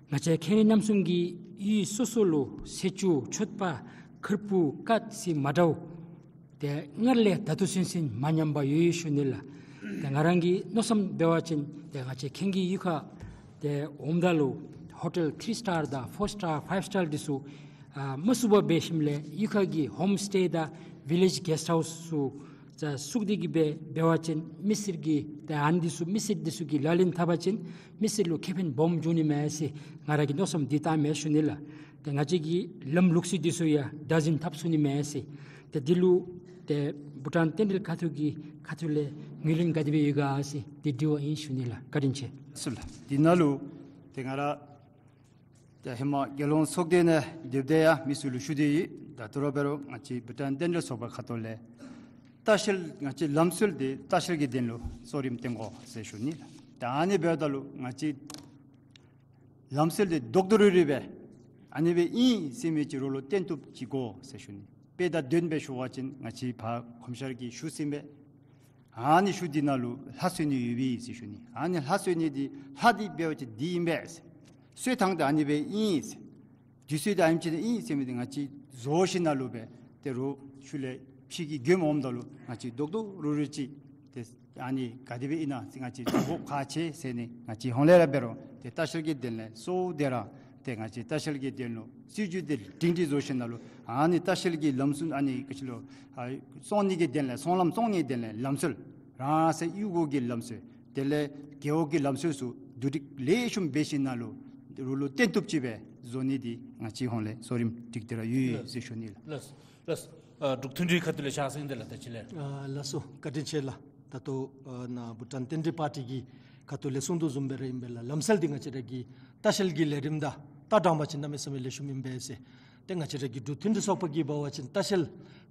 ང་བཅས་ཁེ་རི་རྣམ་གསུམ་གྱི་ཡུལ་སོ་སོ་ལུ་སེར་སྐྱ་ཆོས་པ་ཁེར་པོ་ཀ་ཟེར་མ་འདྲཝ་ཏེ་སྔར་ལས་ད་ལྟོ་ཚུན་ཚོད་མ་ཉམས་པར་ཡོད་ཡོད་ཞུ་ནི་ལགས། ཏེ་ང་རང་གི་མནོ་བསམ་འབད་བ་ཅིན་ཏེ་ང་བཅས་ཁེངས་ཀྱི་ཡུལ་ཁར་ཏེ་འོངམ་ད་ལུ་ཧོ་ཊེལ་ཐི་རི་སི་ཊར་དང་ཕོར་སི་ཊར་ཕའིབ་སི་ཊར་འདི་ཚུ་ཨ་མ་བཙུགས་པར་འབད་ཞིནམ་ལས་གཡུས་ཁ་གི་ཧོམ་སི་ཊེ་དང་བི་ལེཇ་གེསཊ་ཧའུསི་ཚུ་ད་བཙུགས་ཏེ་གི་སྦེ་འབད་བ་ཅིན་མི་སེར་གྱི་ཏེ་ཨ་ནི་འདི་ཚུ་མི་སེར་འདི་ཚུ་གིས་ལག་ལེན་འཐབ་པ་ཅིན་མི་སེར་ལུ་ཁེ་ཕན་སྦོམ་འབྱུང་ནི་མས་ཟེར་ང་ར་གི་མནོ་བསམ་འདི་བཏངམ་མས་ཞུ་ནི་ལགས། ཏེ་ང་བཅས་ཀྱི་ལམ་ལུགས་སྲོལ་འདི་ཚུ་ཡང་བདག་འཛིན་འཐབ་ཚུགས་ནི་མས་ཟེར། ཏེ་འདི་ལུ་ཏེ་བྷུ་ཊཱན་རྟེན་འབྲེལ་ཁ་ཐུག་གི་ཁ་ཐུག་ལས་ངོས་ལེན་ག་དེ་སྦེ་ཡོད་ག་ཟེར་འདི་དྲི་བ་ཨིན་ཞུ་ནི་ལགས། བཀའ་དྲིན་ཆེ། ལགས་སོ་ལགས། འདི་ནང་ལུ་ཏེ་ང་ར་ཏེ་ཧེ་མ་རྒྱལ་ཡོངས་ཚོགས་སྡེ་ནང་སྡོདཔ་ད་ཡང་མི་ཚུ་ལུ་ཞུ་སྟེ་ཡོད། ད་ད་རུང་འབད་རུང་ང་བཅས་བྷུ་ཊཱན་རྟེན་འབྲེལ་ཚོགས་པ་ཁ་ཐུག་ལས་ལྟ་བཤལ་ང་བཅས་ལམ་སྲོལ་འདི་ལྟ་བཤལ་གྱི་དོན་ལུ་གཙོ་རིམ་བཏོན་དགོ་ཟེར་ཞུ་ནི་ལགས། ད་ཨ་ནི་འབདཝ་ད་ལུ་ང་བཅས་ལམ་སྲོལ་འདི་རྡོག་རྡོག་རིལ་རིལ་སྦེ་ཨ་ནི་སྦེ་ཨིན་ཟེར་མི་ཅིག་རོགས་ལུ་བསྟན་བཏུབ་ཅིག་དགོ་ཟེར་ཞུ་ནི། དཔེ་དང་དོན་སྦེ་ཞུ་བ་ཅིན་ང་བཅས་ཕར་གོམས་ཤར་གྱི་ཤུལ་ཟིན་སྦེ་ཨ་ནི་ཤུལ་འདི་ནང་ལུ་ལྷ་གསོལ་ནི་ཡོད་པས་ཟེར་ཞུ་ནི། ཨ་ནི་ལྷ་གསོལ་ནི་འདི་ལྷ་འདི་འབད་བ་ཅིན་འདི་ཨིན་པས་ཟེར། གསོལ་ཐངས་འདི་ཨ་ནི་སྦེ་ཨིན་ཟེར། དུས་ཚོད་འདི་ཨ་ནེམ་ཅིག་ནང་ཨིན་ཟེར་མི་འདི་ང་བཅས་བཟོ་ཞིནམ་ལས་འབད་ཏེ་རོགས་ཤུལ་ལས་ཕྱི་གི་མགྱོནམ་འོངམ་ད་ལུ་ང་བཅས་རྡོག་རྡོག་རིལ་རིལ་ཅིག་ཏེ་ཨ་ནི་ག་དེ་སྦེ་ཨིན་ན་ཟེར་ང་བཅས་དོགས་པ་ཁག་ཆེ་ཟེར་ནི། ང་བཅས་ཧོང་ལས་ར་འབད་རུང་ཏེ་ལྟ་བཤལ་གྱི་དོན་ལས་གཙོ་བོ་འདི་ར་ཏེ་ང་བཅས་ལྟ་བཤལ་གྱི་དོན་ལུ་སྲིད་བྱུས་འདི་སྒྲིང་སྒྲི་བཟོ་ཞིནམ་ལས་ཨ་ནི་ལྟ་བཤལ་གྱི་ལམ་སྲོལ་ཨ་ནི་ག་ཅི་ལོ་ཨ་བཙོང་ནི་གི་དོན་ལས་ཚོང་ལམ་བཙོང་ནི་གི་དོན་ལས་ལམ་སྲོལ་རང་སོའི་གཡུས་སྒོ་གི་ལམ་སྲོལ་དེ་ལས་རྒེད་འོག་གི་ལམ་སྲོལ་ཚུ་བསྡུ་སྒྲིག་ལེགས་ཤོམ་འབད་ཞིནམ་ལས་རོགས་ལུ་བསྟན་བཏུབ་ཅིག་སྦེ་བཟོ་ནི་འདི་ང་བཅས་ཧོང་ལས་གཙོ་རིམ་སྒྲིག་སྟེ་ར་ཡོད་ཟེར་ཞུ་ནི་ལགས། ལགས་ལགས། ཨ་འབྲུག་མཐུན་སྒྲིག་ཁ་ཐུག་ལས་ཕྱག་སེང་དེ་ལགས། ད་ཅི་ལས། ཨ་ལགས་སོ་བཀའ་དྲིན་ཆེ་ལགས། ད་ལྟོ་ཨ་ནཱ་བྷུ་ཊཱན་རྟེན་འབྲེལ་པར་ཊི་གི་ཁ་ཐུག་ལས་གསུང་དོ་བཟུམ་སྦེ་ར་ཨིན་པས་ལགས། ལམ་སྲོལ་འདི་ང་བཅས་ར་གི་ལྟ་བཤལ་གྱི་ལས་རིམ་དང་ད་དྲང་པ་ཅིན་གནམ་མེད་ས་མེད་ལེགས་ཤོམ་ཨིན་པས་ཟེར། ཏེ་ང་བཅས་ར་གི་འབྲུག་མཐུན་སྒྲིག་ཚོགས་པ་གིས་འབད་བ་ཅིན་ལྟ་བཤལ་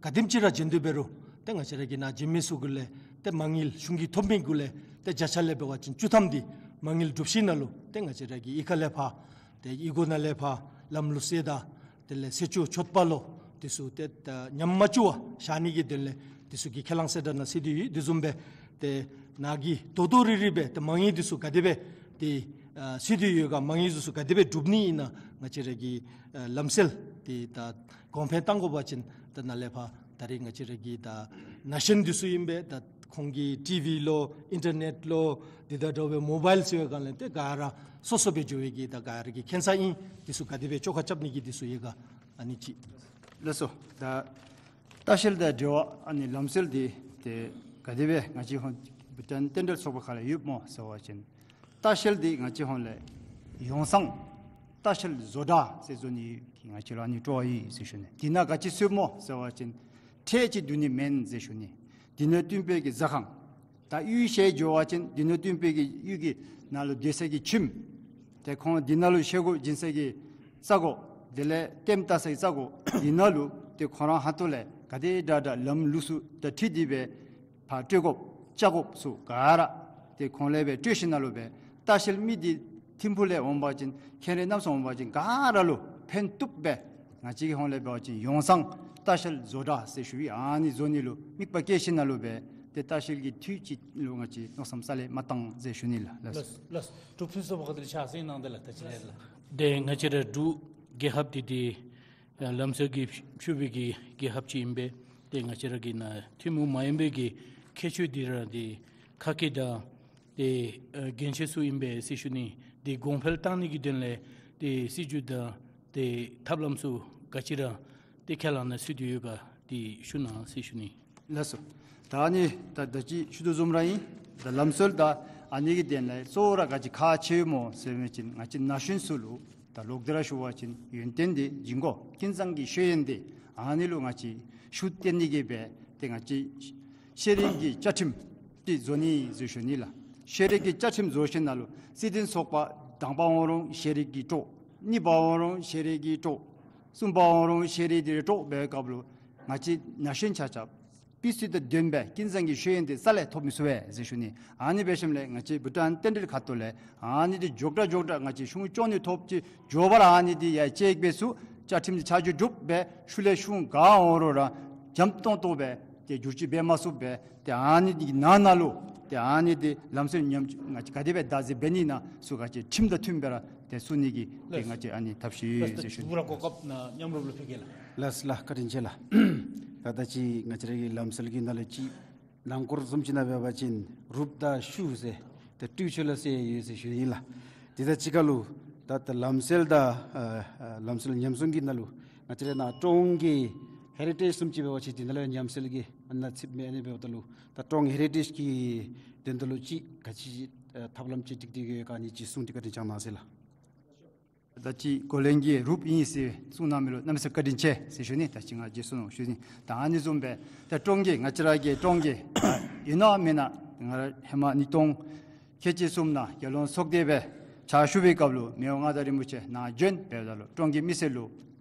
ག་དེམ་ཅིག་ར་བྱིན་དོ་འབད་རུང་ཏེ་ང་བཅས་ར་གི་ནཱ་བྱིན་མི་ཚུ་གུ་ལས་ཏེ་མ་དངུལ་གཞུང་གིས་ཐོབ་མི་གུ་ལས་ཏེ་བརྒྱ་ཆ་ལས་འབད་བ་ཅིན་བཅུ་ཐམ་འདི་མ་དངུལ་གྲུབ་ཞིནམ་ལས་ཏེ་ང་བཅས་ར་གི་གཡུས་ཁ་ལས་ཕར་ཏེ་གཡུས་སྒོ་ནང་ལས་ཕར་ལམ་ལུགས་སྲོལ་དང་དེ་ལས་སྲིད་བྱུས་ཆོད་པ་ལུ་འདི་ཚུ་ཏེ་ད་ཉམས་མ་བཅུག་པར་བཞག་ནི་གི་དོན་ལས་འདི་ཚུ་གི་ཁས་བླངས་གསལ་བསྒྲགས་ནང་གསལ་ཏེ་ཡོད། དེ་བཟུམ་སྦེ་ཏེ་ནཱ་གི་རྡོག་རྡོག་རིལ་རིལ་སྦེ་ཏེ་མ་དངུལ་འདི་ཚུ་ག་དེ་སྦེ་ཏེ་ཨ་གསལ་ཏེ་ཡོད་ག་མ་དངུལ་འདི་ཚུ་ག་དེ་སྦེ་སྒྲུབ་ནི་ཨིན་ན་ང་བཅས་ར་གི་ཨ་ལམ་སྲོལ་འདི་ད་གོང་འཕེལ་གཏང་དགོ་པ་ཅིན་ད་ནཱ་ལས་ཕར་ད་རེས་ང་བཅས་ར་གི་ད་ན་གཞོན་འདི་ཚུ་ཨིན་པས། ད་ཁོང་གིས་ཊི་ཝི་ལུ་ཨིན་ཊར་ནེཊ་ལུ་འདི་དང་འདྲཝ་སྦེ་མོ་བཱའིལ་ཟེར་བའི་སྒང་ལས་ཏེ་ག་ར་སོ་སོ་སྦེ་འགྱོ་བའི་གི་ད་ག་ར་གི་མཁྱེན་ས་ཨིན། འདི་ཚུ་ག་དེ་སྦེ་བཅོ་ཁ་རྐྱབ་ནི་གི་འདི་ཚུ་ཡོད་ག་ཨ་ནི་ཅིག། ལགས་སོ། ད་ལྟ་བཤལ་དང་འབྲེལ་བ་ཨ་ནི་ལམ་སྲོལ་འདི་ཏེ་ག་དེ་སྦེ་ང་བཅས་ཧོང་བྷུ་ཊཱན་རྟེན་འབྲེལ་ཚོགས་པ་ཁ་ལས་ཡོདཔ་སྨོ་ཟེར་བ་ཅིན་ལྟ་བཤལ་འདི་ང་བཅས་ཧོང་ལས་ཡོང་སང་ལྟ་བཤལ་བཟོ་གྲྭ་ཟེར་བཟོ་ནི་ཡོད་གི་ང་བཅས་ལུ་ཨ་ནི་སྤྲོ་བ་ཡོད་ཟེར་ཞུ་ནི། འདི་ནང་ག་ཅི་འཚོལཝ་སྨོ་ཟེར་བ་ཅིན་ཁྲལ་ཅིག་བསྡུ་ནི་མེན་ཟེར་ཞུ་ནི། འདི་ནང་བསྟུན་པའི་གི་ཟ་ཁང་ད་གཡུས་བཤལ་འགྱོ་བ་ཅིན་འདི་ནང་བསྟུན་པའི་གི་གཡུས་ཀྱི་ནང་ལུ་སྡོད་ས་གི་ཁྱིམ་ཏེ་ཁོང་འདི་ནང་ལུ་བཤལ་སྒོ་བྱིན་ས་གི་ས་གོ་དེ་ལས་ལྟདམོ་བལྟ་ས་གི་ས་གོ་འདི་ནང་ལུ་ཏེ་ཁོང་རའི་ཁ་ཐུག་ལས་ག་དེ་དྲག་དྲག་ལམ་ལུགས་སྲོལ་དང་འཁྲིལ་ཏེ་སྦེ་ཕར་སྤྲོད་དགོཔ་བཅའ་དགོཔ་ཚུ་ག་ར་ཏེ་ཁོང་ལས་སྦེ་སྤྲོད་ཞིནམ་ལས་སྦེ་ལྟ་བཤལ་མི་འདི་ཐིམ་ཕུག་ལས་འོང་པ་ཅིན་ཁེངས་རེ་གནམ་མེད་ས་མེད་འོང་པ་ཅིན་ག་ར་ལུ་ཕན་བཏུབ་སྦེ་ང་བཅས་ཀྱི་ཧོང་ལས་འབད་བ་ཅིན་ཡོང་སང་ལྟ་བཤལ་བཟོ་གྲྭ་ཟེར་ཞུ་ཡི། ཨ་ནི་བཟོ་ནི་ལུ་དམིགས་པ་བསྐྱེད་ཞིནམ་ལས་སྦེ་ཏེ་ལྟ་བཤལ་གྱི་འཐུས་ཅིག་ལུ་ང་བཅས་མནོ་བསམ་རྩ་ལས་མ་བཏང་ཟེར་ཞུ་ནི་ལགས། ལགས་ལགས། འབྲུག་ཕུན་སུམ་ཚོགས་པ་ཁ་ཐུག་ལས་ཕྱག་སེང་གནང་དེ་ལགས། ད་ཅི་ལས་ལགས། ཏེ་ང་བཅས་ར་འབྲུག་རྒྱལ་ཁབ་འདི་ཏེ་ལམ་སྲོལ་གྱིས་ཕྱུག་པའི་གི་རྒྱལ་ཁབ་ཅིག་ཨིན་པས། ཏེ་ང་བཅས་ར་གི་ནཱ་ཐུན་མོང་མ་ཡིན་པའི་གི་ཁྱད་ཆོས་འདི་ར་ཏེ་ཁ་སྐད་དང་ཏེ་ཨ་གྱོན་ཆས་ཚུ་ཨིན་པས་ཟེར་ཞུ་ནི། ཏེ་གོང་འཕེལ་གཏང་ནི་གི་དོན་ལས་ཏེ་སྲིད་བྱུས་དང་ཏེ་ཐབས་ལམ་ཚུ་ག་ཅི་ར་ཏེ་ཁས་བླངས་ནང་ཚུད་དེ་ཡོད་ག་ཏེ་ཞུ་གནང་ཟེར་ཞུ་ནི། ལགས་སོ། ད་ཨ་ནི་ད་ད་ཅི་ཞུ་དོ་བཟུམ་ར་ཨིན། ད་ལམ་སྲོལ་དང་ཨ་ནི་གི་དོན་ལས་གཙོ་བོ་ར་ག་ཅི་ཁག་ཆེ་སྨོ་ཟེར་བ་ཅིན་ང་བཅས་ན་གཞོན་ཚུ་ལུ་ད་ལོག་སྟེ་ར་ཞུ་བ་ཅིན་ཡོན་ཏན་འདི་སྦྱིན་དགོ། ཀུན་བཟང་གི་ཤེས་ཡོན་འདི་ཨ་ནི་ལུ་ང་བཅས་ཤུགས་བཏོན་ནི་གི་སྦེ་ཏེ་ང་བཅས་ཤེས་རིག་གི་བཅའ་ཁྲིམས་འདི་བཟོ་ནི་ཟེར་ཞུ་ནི་ལགས། ཤེས་རིག་གི་བཅའ་ཁྲིམས་བཟོ་ཞིནམ་ལས་སྲིད་དོན་ཚོགས་པ་དང་པ་འོང་རུང་ཤེས་རིག་གི་ཀྲོག། གཉིས་པ་འོང་རུང་ཤེས་རིག་གི་ཀྲོག། གསུམ་པ་འོང་རུང་ཤེས་རིག་གི་ཀྲོག་འབད་བའི་སྐབས་ལུ་ང་བཅས་ན་གཞོན་ཆ་ཁྱབ་སྤུས་ཚད་དང་ལྡན་པའི་ཀུན་བཟང་གི་ཤེས་ཡོན་དེ་རྩ་ལས་ཐོབ་མི་ཚུགས་པས་ཟེར་ཞུ་ནི། ཨ་ནི་འབད་ཞིནམ་ལས་ང་བཅས་བྷུ་ཊཱན་རྟེན་འབྲེལ་ཁ་ཐུག་ལས་ཨ་ནི་དེ་མགྱོགས་དྲགས་མགྱོགས་དྲགས་ང་བཅས་ཤུགས་རྐྱེན་ནི་ཐོབ་ཅིག་འགྱོ་བར་ཨ་ནི་དེ་ཡ་ཅིག་འབད་ཚུགས། བཅའ་ཁྲིམས་དེ་ཆ་འཇོག་གྲུབ་སྦེ་ཤུལ་ལས་ཤུལ་ག་འོང་རུང་ར་འཇམ་ཏོང་ཏོ་སྦེ་དེ་བསྒྱུར་བཅོས་འབད་མ་ཚུགས་པས། ཏེ་ཨ་ནི་དེ་གི་ནང་ན་ལུ་ཏེ་ཨ་ནི་དེ་ལམ་སྲོལ་ཉམས་ང་བཅས་ག་དེ་སྦེ་བདག་འཛིན་འབད་ནི་ན་ཚུ་ག་ཅི་ཁྲིམས་དང་མཐུན་སྦེ་ར་ཏེ་ཚུགས་ནི་གི་ཏེ་ལགས། ང་བཅས་ཨ་ནི་ཐབས་ཤེས་ཡོད་ཟེར་ཞུ་ནི། ལགས། གོ་སྐབས་ནང་མཉམ་རུབ་ལུ་ཕུལ་གེ་ལགས། ལགས་ལགས། བཀའ་དྲིན་ཆེ་ལགས། ད་ད་ཅི་ང་བཅས་ར་གི་ལམ་སྲོལ་གྱི་ནང་ལུ་ཅིག་ནང་འཁོད་བཟུམ་ཅིག་ནང་འབད་བ་ཅིན་རུབ་དང་ཤུ་ཟེར་ཏེ་སྤྲོད་ཚུལ་ལ་ཟེར་ཡོད་ཟེར་ཞུ་ནི་ལགས། དེ་དང་གཅིག་ཁར་ལུ་ད་ད་ལམ་སྲོལ་དང་ཨ་ཨ་ལམ་སྲོལ་ཉམས་སྲུང་གི་ནང་ལུ་ང་བཅས་ར་ནཱ་ཀྲོང་གི་ཧེ་རི་ཊེཇ་བཟུམ་ཅིག་འབད་བ་ཅིན་དེ་ནང་ལུ་ཉམས་སྲོལ་གྱི་ཨ་ནཱ་ཚིག་མེད་ཨ་ནི་འབདཝ་ད་ལུ་ད་ཀྲོང་ཧེ་རི་ཊེཇ་གི་དོན་དག་ལུ་ཅིག་ག་ཅི་ཨ་ཐབས་ལམ་ཅིག་སྒྲིག་སྟེ་གི་ག་ནི་ཅིག་གསུང་སྟེ་བཀའ་དྲིན་བསྐྱང་གནང་ཟེར་ལགས། ད་ཅི་གོ་ལེན་གྱི་རུབ་ཨིན་ཟེར་གསུང་གནང་མི་ལུ་གནམ་མེད་ས་མེད་བཀའ་དྲིན་ཆེ་ཟེར་ཞུ་ནི། ད་ཅི་ང་རྗེས་སུ་གནང་ཞུ་ནི། ད་ཨ་ནི་བཟུམ་སྦེ་ད་ཀྲོང་གི་ང་བཅས་ར་གི་ཀྲོང་གི་ཨིན་ན་མེན་ན་ང་ར་ཧེ་མ་ཉིས་སྟོང་ཁལ་གཅིག་གསུམ་ནང་རྒྱལ་ཡོངས་ཚོགས་སྡེ་སྦེ་ཕྱག་ཞུ་བའི་སྐབས་ལུ་མི་དབང་མངའ་བདག་རིན་པོ་ཆེ་ནཱ་བྱོན་འབདཝ་ད་ལུ་ཀྲོང་གི་མི་སེར་ལུ་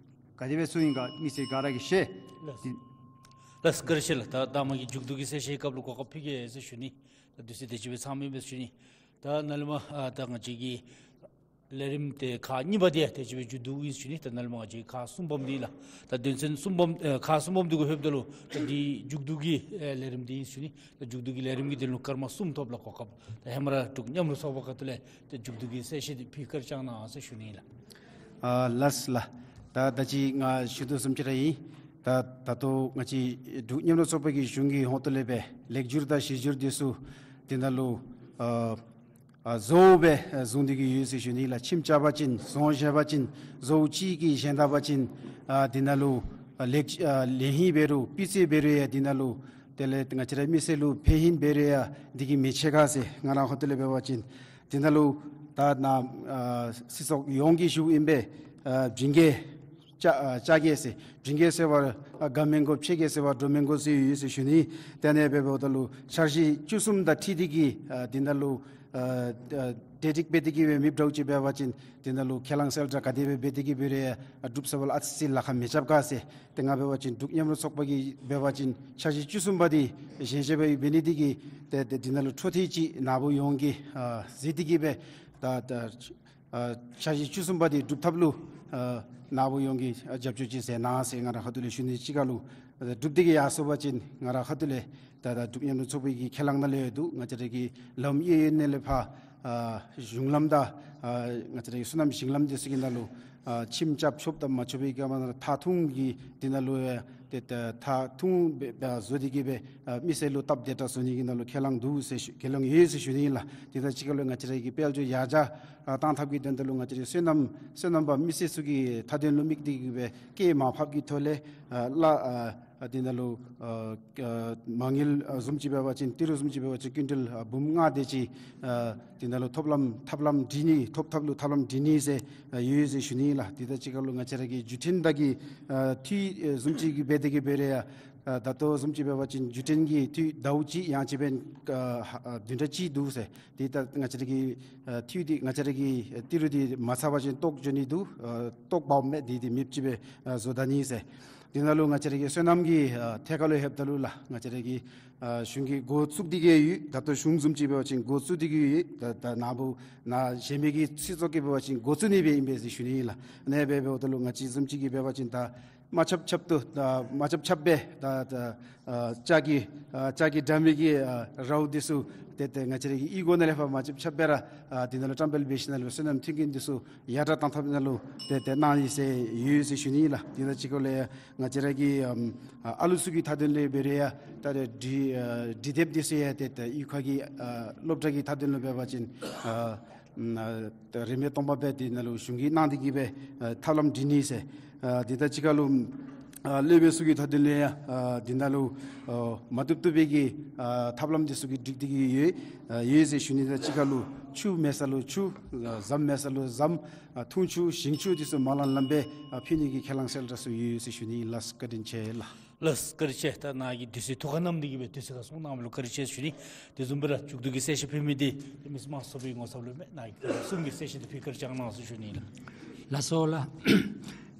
ག་དེ་སྦེ་གསུངས་ཡི་ག་མི་སེར་ག་ར་གིས་ཤེས། ལགས། ལགས་བཀའ་དྲིན་ཆེ་ལགས། ད་ད་མ་གི་མཇུག་བསྡུ་གི་གསལ་བཤད་སྐབས་ལུ་གོ་སྐབས་ཕུལ་གེ་ཟེར་ཞུ་ནི། ད་དུས་ཚོད་དེ་ཅིག་སྦེ་ཚང་མེད་པས་ཞུ་ནི། ད་ནཱ་ལས་མར་ཨ་ད་ང་བཅས་ཀྱི་ལས་རིམ་དེ་ཁག་གཉིས་པ་དེ་དེ་ཅིག་སྦེ་མཇུག་བསྡུ་ཡི་ཟེར་ཞུ་ནི། ད་ནཱ་ལས་མར་ང་བཅས་ཁག་གསུམ་པམ་འདི་ལགས། ད་དོན་ཚན་གསུམ་པམ་ཨེ་ཁག་གསུམ་པམ་འདི་གུ་ལྷོདཔ་ད་ལུ་ད་འདི་མཇུག་བསྡུ་གི་ཨེ་ལས་རིམ་འདི་ཨིན་ཟེར་ཞུ་ནི། ད་མཇུག་བསྡུ་གི་ལས་རིམ་གྱི་དོན་ལུ་སྐར་མ་གསུམ་ཐོབ་ལགས་གོ་སྐབས། ད་ཧེ་མ་ར་འབྲུག་མཉམ་རུབ་ཚོགས་པ་ཁ་ཐུག་ལས་ད་མཇུག་བསྡུ་གི་གསལ་བཤད་འདི་ཕུལ་བཀའ་དྲིན་བསྐྱང་གནང་ཟེར་ཞུ་ནི་ལགས། ཨ་ལགས་ལགས། ད་ད་ཅི་ང་ཞུ་དོ་བཟུམ་ཅིག་ར་ཨིན། ད་ད་ལྟོ་ང་བཅས་འབྲུག་མཉམ་རུབ་ཚོགས་པ་གི་གཞུང་གི་ཧོངས་ཏོ་ལས་སྦེ་ལེགས་བསྒྱུར་དང་གཞི་བསྒྱུར་འདི་ཚུ་འདི་ནང་ལུ་ཨ་ཨ་གཙོ་བོ་སྦེ་ཨ་བཟུང་སྟེ་གི་ཡོད་ཟེར་ཞུ་ནི་ལགས། ཁྱིམ་རྐྱབ་པ་ཅིན་བཟོ་བཞག་པ་ཅིན་གཙོ་བོ་ཅིག་གི་གཞན་དག་པ་ཅིན་ཨ་འདི་ནང་ལུ་ཨ་ལེགས་ཨ་ལེགས་ཤོམ་འབད་རུང་སྤུས་ཚད་འབད་རུང་ཡང་འདི་ནང་ལུ་དེ་ལས་ང་བཅས་ར་མི་སེར་ལུ་ཕན་ཧིང་འབད་རུང་ཡང་འདི་གིས་མི་ཆེ་ག་ཟེར། ང་ར་ཧོངས་ཏོ་ལས་འབད་བ་ཅིན་འདི་ནང་ལུ་ད་ནཱ་ཨ་སྲིད་ཚོགས་ཡོངས་ཀྱི་ཞུཝ་ཨིན་པས། ཨ་བྱིན་གེ་ལྕགས་ཨ་ལྕགས་གེ་ཟེར་བྱིན་གེ་ཟེར་བ་ཨ་དགའ་མི་དགོ་ཕྱེད་གེ་ཟེར་བ་འགྲོ་མི་དགོ་ཟེར་ཡོད་ཟེར་ཞུ་ནི། དེ་ནང་འབདཝ་ད་ལུ་འཆར་གཞི་བཅུ་གསུམ་དང་འཁྲིལ་ཏེ་གི་ཨ་འདི་ནང་ལུ་ཨ་ཨ་གྲ་སྒྲིག་འབད་དེ་གི་སྦེ་མེདཔ་འདྲཝ་ཅིག་འབད་བ་ཅིན་འདི་ནང་ལུ་ཁས་བླངས་གསལ་བསྒྲགས་ག་དེ་སྦེ་འབད་དེ་གི་འབད་རུང་ཨ་སྒྲུབ་ཚར་བ་ལུ་ཨ་ཙི་ཙི་ལཱ་ཁག་མི་རྐྱབ་ག་ཟེར། ཏེ་ང་འབད་བ་ཅིན་འབྲུག་མཉམ་རུབ་ཚོགས་པ་གིས་འབད་བ་ཅིན་འཆར་གཞི་བཅུ་གསུམ་པ་འདི་གཞན་ཤེས་པ་ཡོད་འབད་ནི་འདི་གིས་ཏེ་ཏེ་འདི་ནང་ལུ་འཕྲོ་མཐུད་ཅིག་ནཱ་བུ་ཡོངས་ཀྱིས་ཨ་གཟིགས་ཏེ་གི་སྦེ་ད་ད་ཨ་འཆར་གཞི་བཅུ་གསུམ་པ་འདི་སྒྲུབ་ཐབས་ལུ་ཨ་ནཱ་བུ་ཡོངས་ཀྱིས་ཨ་རྒྱབ་སྐྱོར་ཅིག་མཛད་གནང་ཟེར་ང་ར་ཁ་ཐུག་ལས་ཞུ་ནི། གཅིག་ཁར་ལུ་ཨ་སྒྲུབ་སྟེ་གི་ཡར་སོང་པ་ཅིན་ང་ར་ཁ་ཐུག་ལས་ད་ད་འབྲུག་མཉམ་རུབ་ཚོགས་པའི་གི་ཁས་བླངས་ནང་ལུ་ཡང་འདུག། ང་བཅས་ར་གི་ལམ་གཡས་གཡོན་ནང་ལས་ཕར་ཨ་གཞུང་ལམ་དང་ཨ་ང་བཅས་ར་གི་སོ་ནམ་ཞིང་ལམ་འདི་ཚུ་གི་ནང་ལུ་ཨ་ཁྱིམ་རྐྱབ་ཆོགཔ་དང་མ་ཆོག་པའི་སྐབས་ནང་ཐག་ཐུང་གི་འདི་ནང་ལུ་ཡང་ཏེ་ད་ཐག་ཐུང་སྦེ་སྦེ་བཟོ་སྟེ་གི་སྦེ་ཨ་མི་སེར་ལུ་སྟབས་བདེ་དྲགས་བཟོ་ནི་གི་ནང་ལུ་ཁས་བླངས་འདུག་ཟེར་ཞུ་ཁས་བླངས་ཡོད་ཟེར་ཞུ་ནི་ཨིན་ལགས། དེ་དང་གཅིག་ཁར་ལུ་ང་བཅས་ར་གི་དཔལ་འབྱོར་ཡར་རྒྱས་ཨ་བཏང་ཐབས་ཀྱི་དོན་དག་ལུ་ང་བཅས་ར་གི་སོ་ནམ་སོ་ནམ་པ་མི་སེར་ཚུ་གི་མཐའ་དོན་ལུ་དམིགས་ཏེ་གི་སྦེ་སྐྱེད་མར་ཕབ་ཀྱི་ཐོག་ལས་ཨ་གླ་ཨ་ཨ་འདི་ནང་ལུ་ཨ་ཨ་མ་དངུལ་ཨ་བཟུམ་ཅིག་འབད་བ་ཅིན་ཏི་རུ་བཟུམ་ཅིག་འབད་བ་ཅིན་ཀུན་ཊལ་ཨ་འབུམ་ལྔ་དེ་ཅིག་ཨ་འདི་ནང་ལུ་ཐོབ་ལམ་ཐབས་ལམ་སྒྲིག་ནི་ཐོབ་ཐབས་ལུ་ཐབས་ལམ་སྒྲིག་ནི་ཟེར་ཨ་ཡོད་ཟེར་ཞུ་ནི་ལགས། དེ་དང་གཅིག་ཁར་ལུ་ང་བཅས་ར་གི་བརྒྱུད་འཕྲིན་དང་གི་ཨ་འཐུས་ཨ་བཟུམ་ཅིག་གི་འབད་དེ་གི་འབད་རུང་ཡང་ཨ་ད་ལྟོ་བཟུམ་ཅིག་འབད་བ་ཅིན་བརྒྱུད་འཕྲིན་གྱི་འཐུས་ཟླཝ་གཅིག་ཡང་ཅིན་འབད་ཨ་ཨ་བདུན་ཕྲག་གཅིག་འདུག་ཟེར། དེ་ད་ང་བཅས་ར་གི་ཨ་འཐུས་འདི་ང་བཅས་ར་གི་ཨ་ཏི་རུ་འདི་མ་ཚར་བ་ཅིན་ལྟོགས་འགྱོ་ནི་འདུག། ཨ་ལྟོགས་པ་མེད་འདི་འདི་མེདཔ་ཅིག་སྦེ་ཨ་བཟོ་ད་ནི་ཟེར། དེ་ནང་ལུ་ང་བཅས་ར་གི་སོ་ནམ་གྱི་ཨ་ཐད་ཁར་ལུ་ལྷོདཔ་ད་ལུ་ལགས་ང་བཅས་ར་གི་ཨ་གཞུང་གིས་འགོ་བཙུགས་ཏེ་གི་ཡོད། ད་ལྟོ་གཞུང་བཟུམ་ཅིག་འབད་བ་ཅིན་འགོ་བཙུགས་ཏེ་གི་ཡོད། ད་ད་ནཱ་བུ་ནཱ་གཞན་མི་གི་སྲིད་ཚོགས་ཀྱིས་འབད་བ་ཅིན་འགོ་བཙུགས་ནི་སྦེ་ཨིན་པས་ཟེར་ཞུ་ནི་ཨིན་ལགས། ཨ་ནི་སྦེ་འབདཝ་ད་ལུ་ང་བཅས་བཟུམ་ཅིག་གིས་འབད་བ་ཅིན་ད་མ་ཁྱབ་ཁྱབ་ཏུ་ད་མ་ཁྱབ་ཁྱབ་སྦེ་ད་ད་ཨ་ལྕགས་ཀྱི་ཨ་ལྕགས་ཀྱི་དྲ་མིག་གི་ཨ་རཝ་འདི་ཚུ་ཏེ་ཏེ་ང་བཅས་ར་གི་གཡུས་སྒོ་ནང་ལས་ཕར་མ་ཁྱབ་ཁྱབ་སྦེ་ར་ཨ་འདི་ནང་ལུ་བཀྲམ་སྤེལ་འབད་ཞིནམ་ལས་སོ་ནམ་མཐུན་རྐྱེན་འདི་ཚུ་ཡར་དྲགས་གཏང་ཐབས་ནང་ལུ་ཏེ་ཏེ་གནང་ཡི་ཟེར་ཡོད་ཟེར་ཞུ་ནི་ཨིན་ལགས། དེ་དང་གཅིག་ཁར་ལུ་ཡང་ང་བཅས་ར་གི་ཨམ་ཨ་ཨ་ལུ་ཚུ་གི་མཐའ་དོན་ལུ་འབད་རུང་ཡང་ད་རེས་འབྲི་ཨ་འབྲི་དེབ་འདི་ཚུ་ཡང་ཏེ་ཏེ་གཡུས་ཁ་གི་ཨ་སློབ་གྲྭ་གི་མཐའ་དོན་ལུ་འབད་བ་ཅིན་ཨ་ཨམ་ཨ་ད་རིན་མེད་སྟོང་པ་སྦེ་འདི་ནང་ལུ་གཞུང་གིས་གནང་སྟེ་གི་སྦེ་ཨ་ཐབས་ལམ་སྒྲིག་ནི་ཟེར། ཨ་དེ་དང་གཅིག་ཁར་ལུ་ ཨ་སློབ་དཔོན་ཚུ་གིས་ད་དེ་ལས་ཡང་ཨ་འདི་ནང་ལུ་ཨ་མ་བཏུབ་བཏུབ་པའི་གི་ཨ་ཐབས་ལམ་འདི་ཚུ་གི་སྒྲིག་སྟེ་གི་ཡོད། ཨ་ཡོད་ཟེར་ཞུ་ནི། ད་གཅིག་ཁར་ལུ་ཆུ་མེད་ས་ལུ་ཆུ། ཨ་ཟམ་མེད་ས་ལུ་ཟམ། ཨ་འཐུང་ཆུ་ཞིང་ཆུ་འདི་ཚུ་མ་ལམ་ལམ་སྦེ་ཨ་ཕུལ་ནི་གི་ཁས་བླངས་གསལ་བསྒྲགས་ཚུ་ཡོད་ཟེར་ཞུ་ནི་ཨིན་ལགས། བཀའ་དྲིན་ཆེ་ལགས། ལགས་བཀའ་དྲིན་ཆེ། ད་ནཱ་གིས་དུས་ཚོད་ཐུགས་ཁར་བསྣམས་ཏེ་གི་སྦེ་དུས་ཚོད་ཁར་གསུང་གནང་མི་ལུ་བཀའ་དྲིན་ཆེ་ཞུ་ནི། དེ་བཟུམ་སྦེ་ར་མཇུག་བསྡུ་གི་གསལ་བཤད་ཕུལ་མི་འདི་ཏེ་མི་སེར་དམངས་གཙོའི་ངོ་ཚབ་ལུ་མེན་ན་གི་གསུམ་གྱིས་གསལ་བཤད་འདི་ཕུལ་བཀའ་དྲིན་བསྐྱང་གནང་ཟེར་ཞུ་ནི་ལགས། ལགས་སོ་ལགས།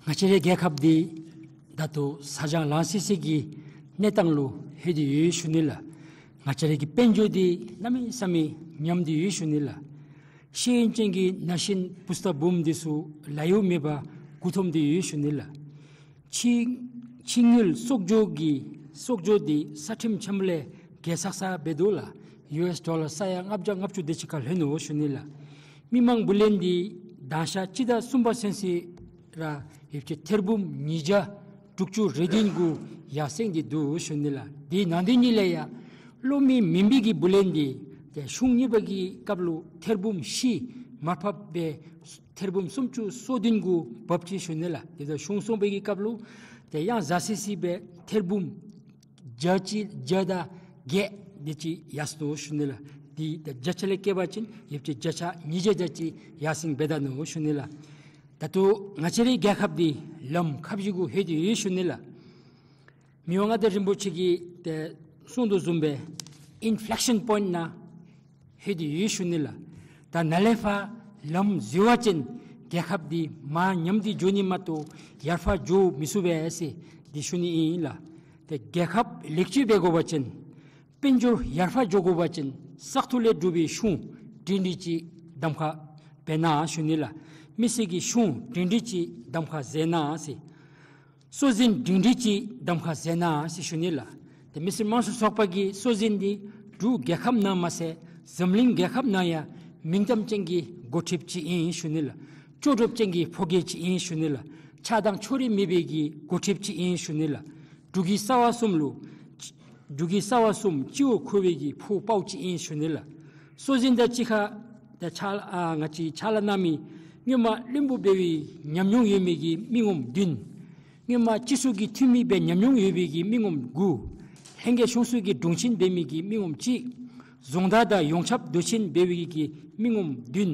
ང་བཅས་རའི་རྒྱལ་ཁབ་འདི་ད་ལྟོ་ས་ཆ་ལང་སི་སི་གི་གནས་སྟངས་ལུ་ལྷོད་དེ་ཡོད་ཞུ་ནི་ལགས། ང་བཅས་རའི་གི་དཔལ་འབྱོར་འདི་གནམ་མེད་ས་མེད་ཉམས་ཏེ་ཡོད་ཞུ་ནི་ལགས། ཤེས་ཡོན་ཅན་གྱི་ན་གཞོན་བུ་ཚ་བུམོ་འདི་ཚུ་ལཱ་གཡོག་མེད་པར་མགུ་འཐོམས་ཏེ་ཡོད་ཞུ་ནི་ལགས། ཕྱི་ཕྱི་དངུལ་གསོག་འཇོག་གི་གསོག་འཇོག་འདི་ས་ཁྲིམས་ཆེན་པོ་ལས་བརྒལ་ཚར་ཚར་འབད་དོ་ལགས། ཡུ་ཨེསི་ཌོ་ལར་ས་ཡ་ལྔ་བརྒྱ་ལྔ་བཅུ་དེ་ཅིག་ཁར་ལྷོད་ནུག་ཞུ་ནི་ལགས། མི་མང་འབུལ་ལེན་འདི་དང་ཞག་སྤྱི་ཟླ་གསུམ་པ་ཚུན་ཚོད་ར་ཡོདཔ་ཅིག་ཐེར་འབུམ་ཉིས་བརྒྱ་དྲུག་ཅུ་རེ་བདུན་གུ་ཡར་སེང་སྟེ་འདུག་ཞུ་ནི་ལགས། དེ་ནང་དོན་ཉིད་ལས་ཡང་གློག་མེ་མུན་པའི་གི་འབུལ་ལེན་འདི་ཏེ་གཞུང་གཉིས་པ་གི་སྐབས་ལུ་ཐེར་འབུམ་བཞི་མར་ཕབ་སྦེ་ཐེར་འབུམ་སུམ་ཅུ་སོ་བདུན་གུ་བབས་ཅི་ཞུ་ནི་ལགས། དེ་ལས་གཞུང་གསུམ་པའི་གི་སྐབས་ལུ་ཏེ་ཡང་གཟའ་སི་སི་སྦེ་ཐེར་འབུམ་བརྒྱ་ཅིག་བརྒྱ་དང་བརྒྱད་དེ་ཅིག་ཡར་སོང་ནུག་ཞུ་ནི་ལགས། དེ་ཏེ་བརྒྱ་ཆ་ལས་བཀལ་བ་ཅིན་ཡོདཔ་ཅིག་བརྒྱ་ཆ་ཉིས་བརྒྱ་དེ་ཅིག་ཡར་སེང་འབད་ད་ནུག་ཞུ་ནི་ལགས། ད་ལྟོ་ང་བཅས་རའི་རྒྱལ་ཁབ་འདི་ལམ་ཁ་བཞི་གུ་ལྷོད་དེ་ཡོད་ཞུ་ནི་ལགས། མི་དབང་མངའ་བདག་རིན་པོ་ཆེ་གིས་ཏེ་གསུངས་དོ་བཟུམ་སྦེ་ཨིན་ཕི་ལེག་ཤཱན་པོའིནཊ་ནང་ལྷོད་དེ་ཡོད་ཞུ་ནི་ལགས། ད་ནཱ་ལས་ཕར་ལམ་འཛོལ་བ་ཅིན་རྒྱལ་ཁབ་འདི་མར་ཉམས་ཏེ་འགྱོ་ནི་མ་གཏོགས་ཡར་ཕར་འགྱོ་མི་ཚུགས་པས་ཟེར་འདི་ཞུ་ནི་ཨིན་ལགས། ཏེ་རྒྱལ་ཁབ་ལེགས་བཅོས་འབད་དགོ་པ་ཅིན་དཔལ་འབྱོར་ཡར་ཕར་འགྱོ་དགོ་པ་ཅིན་བཙག་འཐུ་ལས་གྲུབ་པའི་གཞུང་སྒྲིང་སྒྲིང་ཅིག་གདམ་ཁ་འབད་གནང་ཞུ་ནི་ལགས། མི་སེར་གྱི་གཞུང་སྒྲིང་སྒྲིང་ཅིག་གདམ་ཁ་མཛད་གནང་ཟེར། སྲོལ་འཛིན་སྒྲིང་སྒྲིང་ཅིག་གདམ་ཁ་མཛད་གནང་ཟེར་ཞུ་ནི་ལགས། ཏེ་མི་སེར་དམངས་གཙོའི་ཚོགས་པ་གི་སྲོལ་འཛིན་འདི་འབྲུག་རྒྱལ་ཁབ་ནང་མ་ཚད་འཛམ་གླིང་རྒྱལ་ཁབ་ནང་ཡང་མིང་གཏམ་ཅན་གྱི་འགོ་ཁྲིདཔ་ཅིག་ཨིན་ཞུ་ནི་ལགས། ལྕོགས་གྲུབ་ཅན་གྱི་ཕོ་རྒྱས་ཅིག་ཨིན་ཞུ་ནི་ལགས། ཆགས་སྡང་ཕྱོགས་རིས་མེད་པའི་གི་འགོ་ཁྲིདཔ་ཅིག་ཨིན་ཞུ་ནི་ལགས། འབྲུག་གི་རྩ་བ་གསུམ་ལུ་འབྲུག་གི་རྩ་བ་གསུམ་སྤྱི་བོར་འཁུར་བའི་གི་ཕོ་དཔའ་བོ་ཅིག་ཨིན་ཞུ་ནི་ལགས། སྲོལ་འཛིན་དང་གཅིག་ཁར་ཏེ་ཕྱག་ཨ་ང་བཅས་ཕྱག་ལཱ་གནང་མི་སྔོན་མ་བློན་པོ་འབད་བའི་ཉམས་མྱོང་ཡོད་མི་གི་མི་ངོམ་བདུན། སྔོན་མ་སྤྱི་ཚོགས་ཀྱི་འཐུས་མི་སྦེ་ཉམས་མྱོང་ཡོད་པའི་གི་མི་ངོམ་དགུ། ལྷན་རྒྱས་གཞུང་ཚོགས་ཀྱི་དྲུང་ཆེན་འབད་མི་གི་མི་ངོམ་གཅིག། རྫོང་བདག་དང་ཡོངས་ཁྱབ་མདོ་ཆེན་འབད་བའི་གི་མི་ངོམ་བདུན།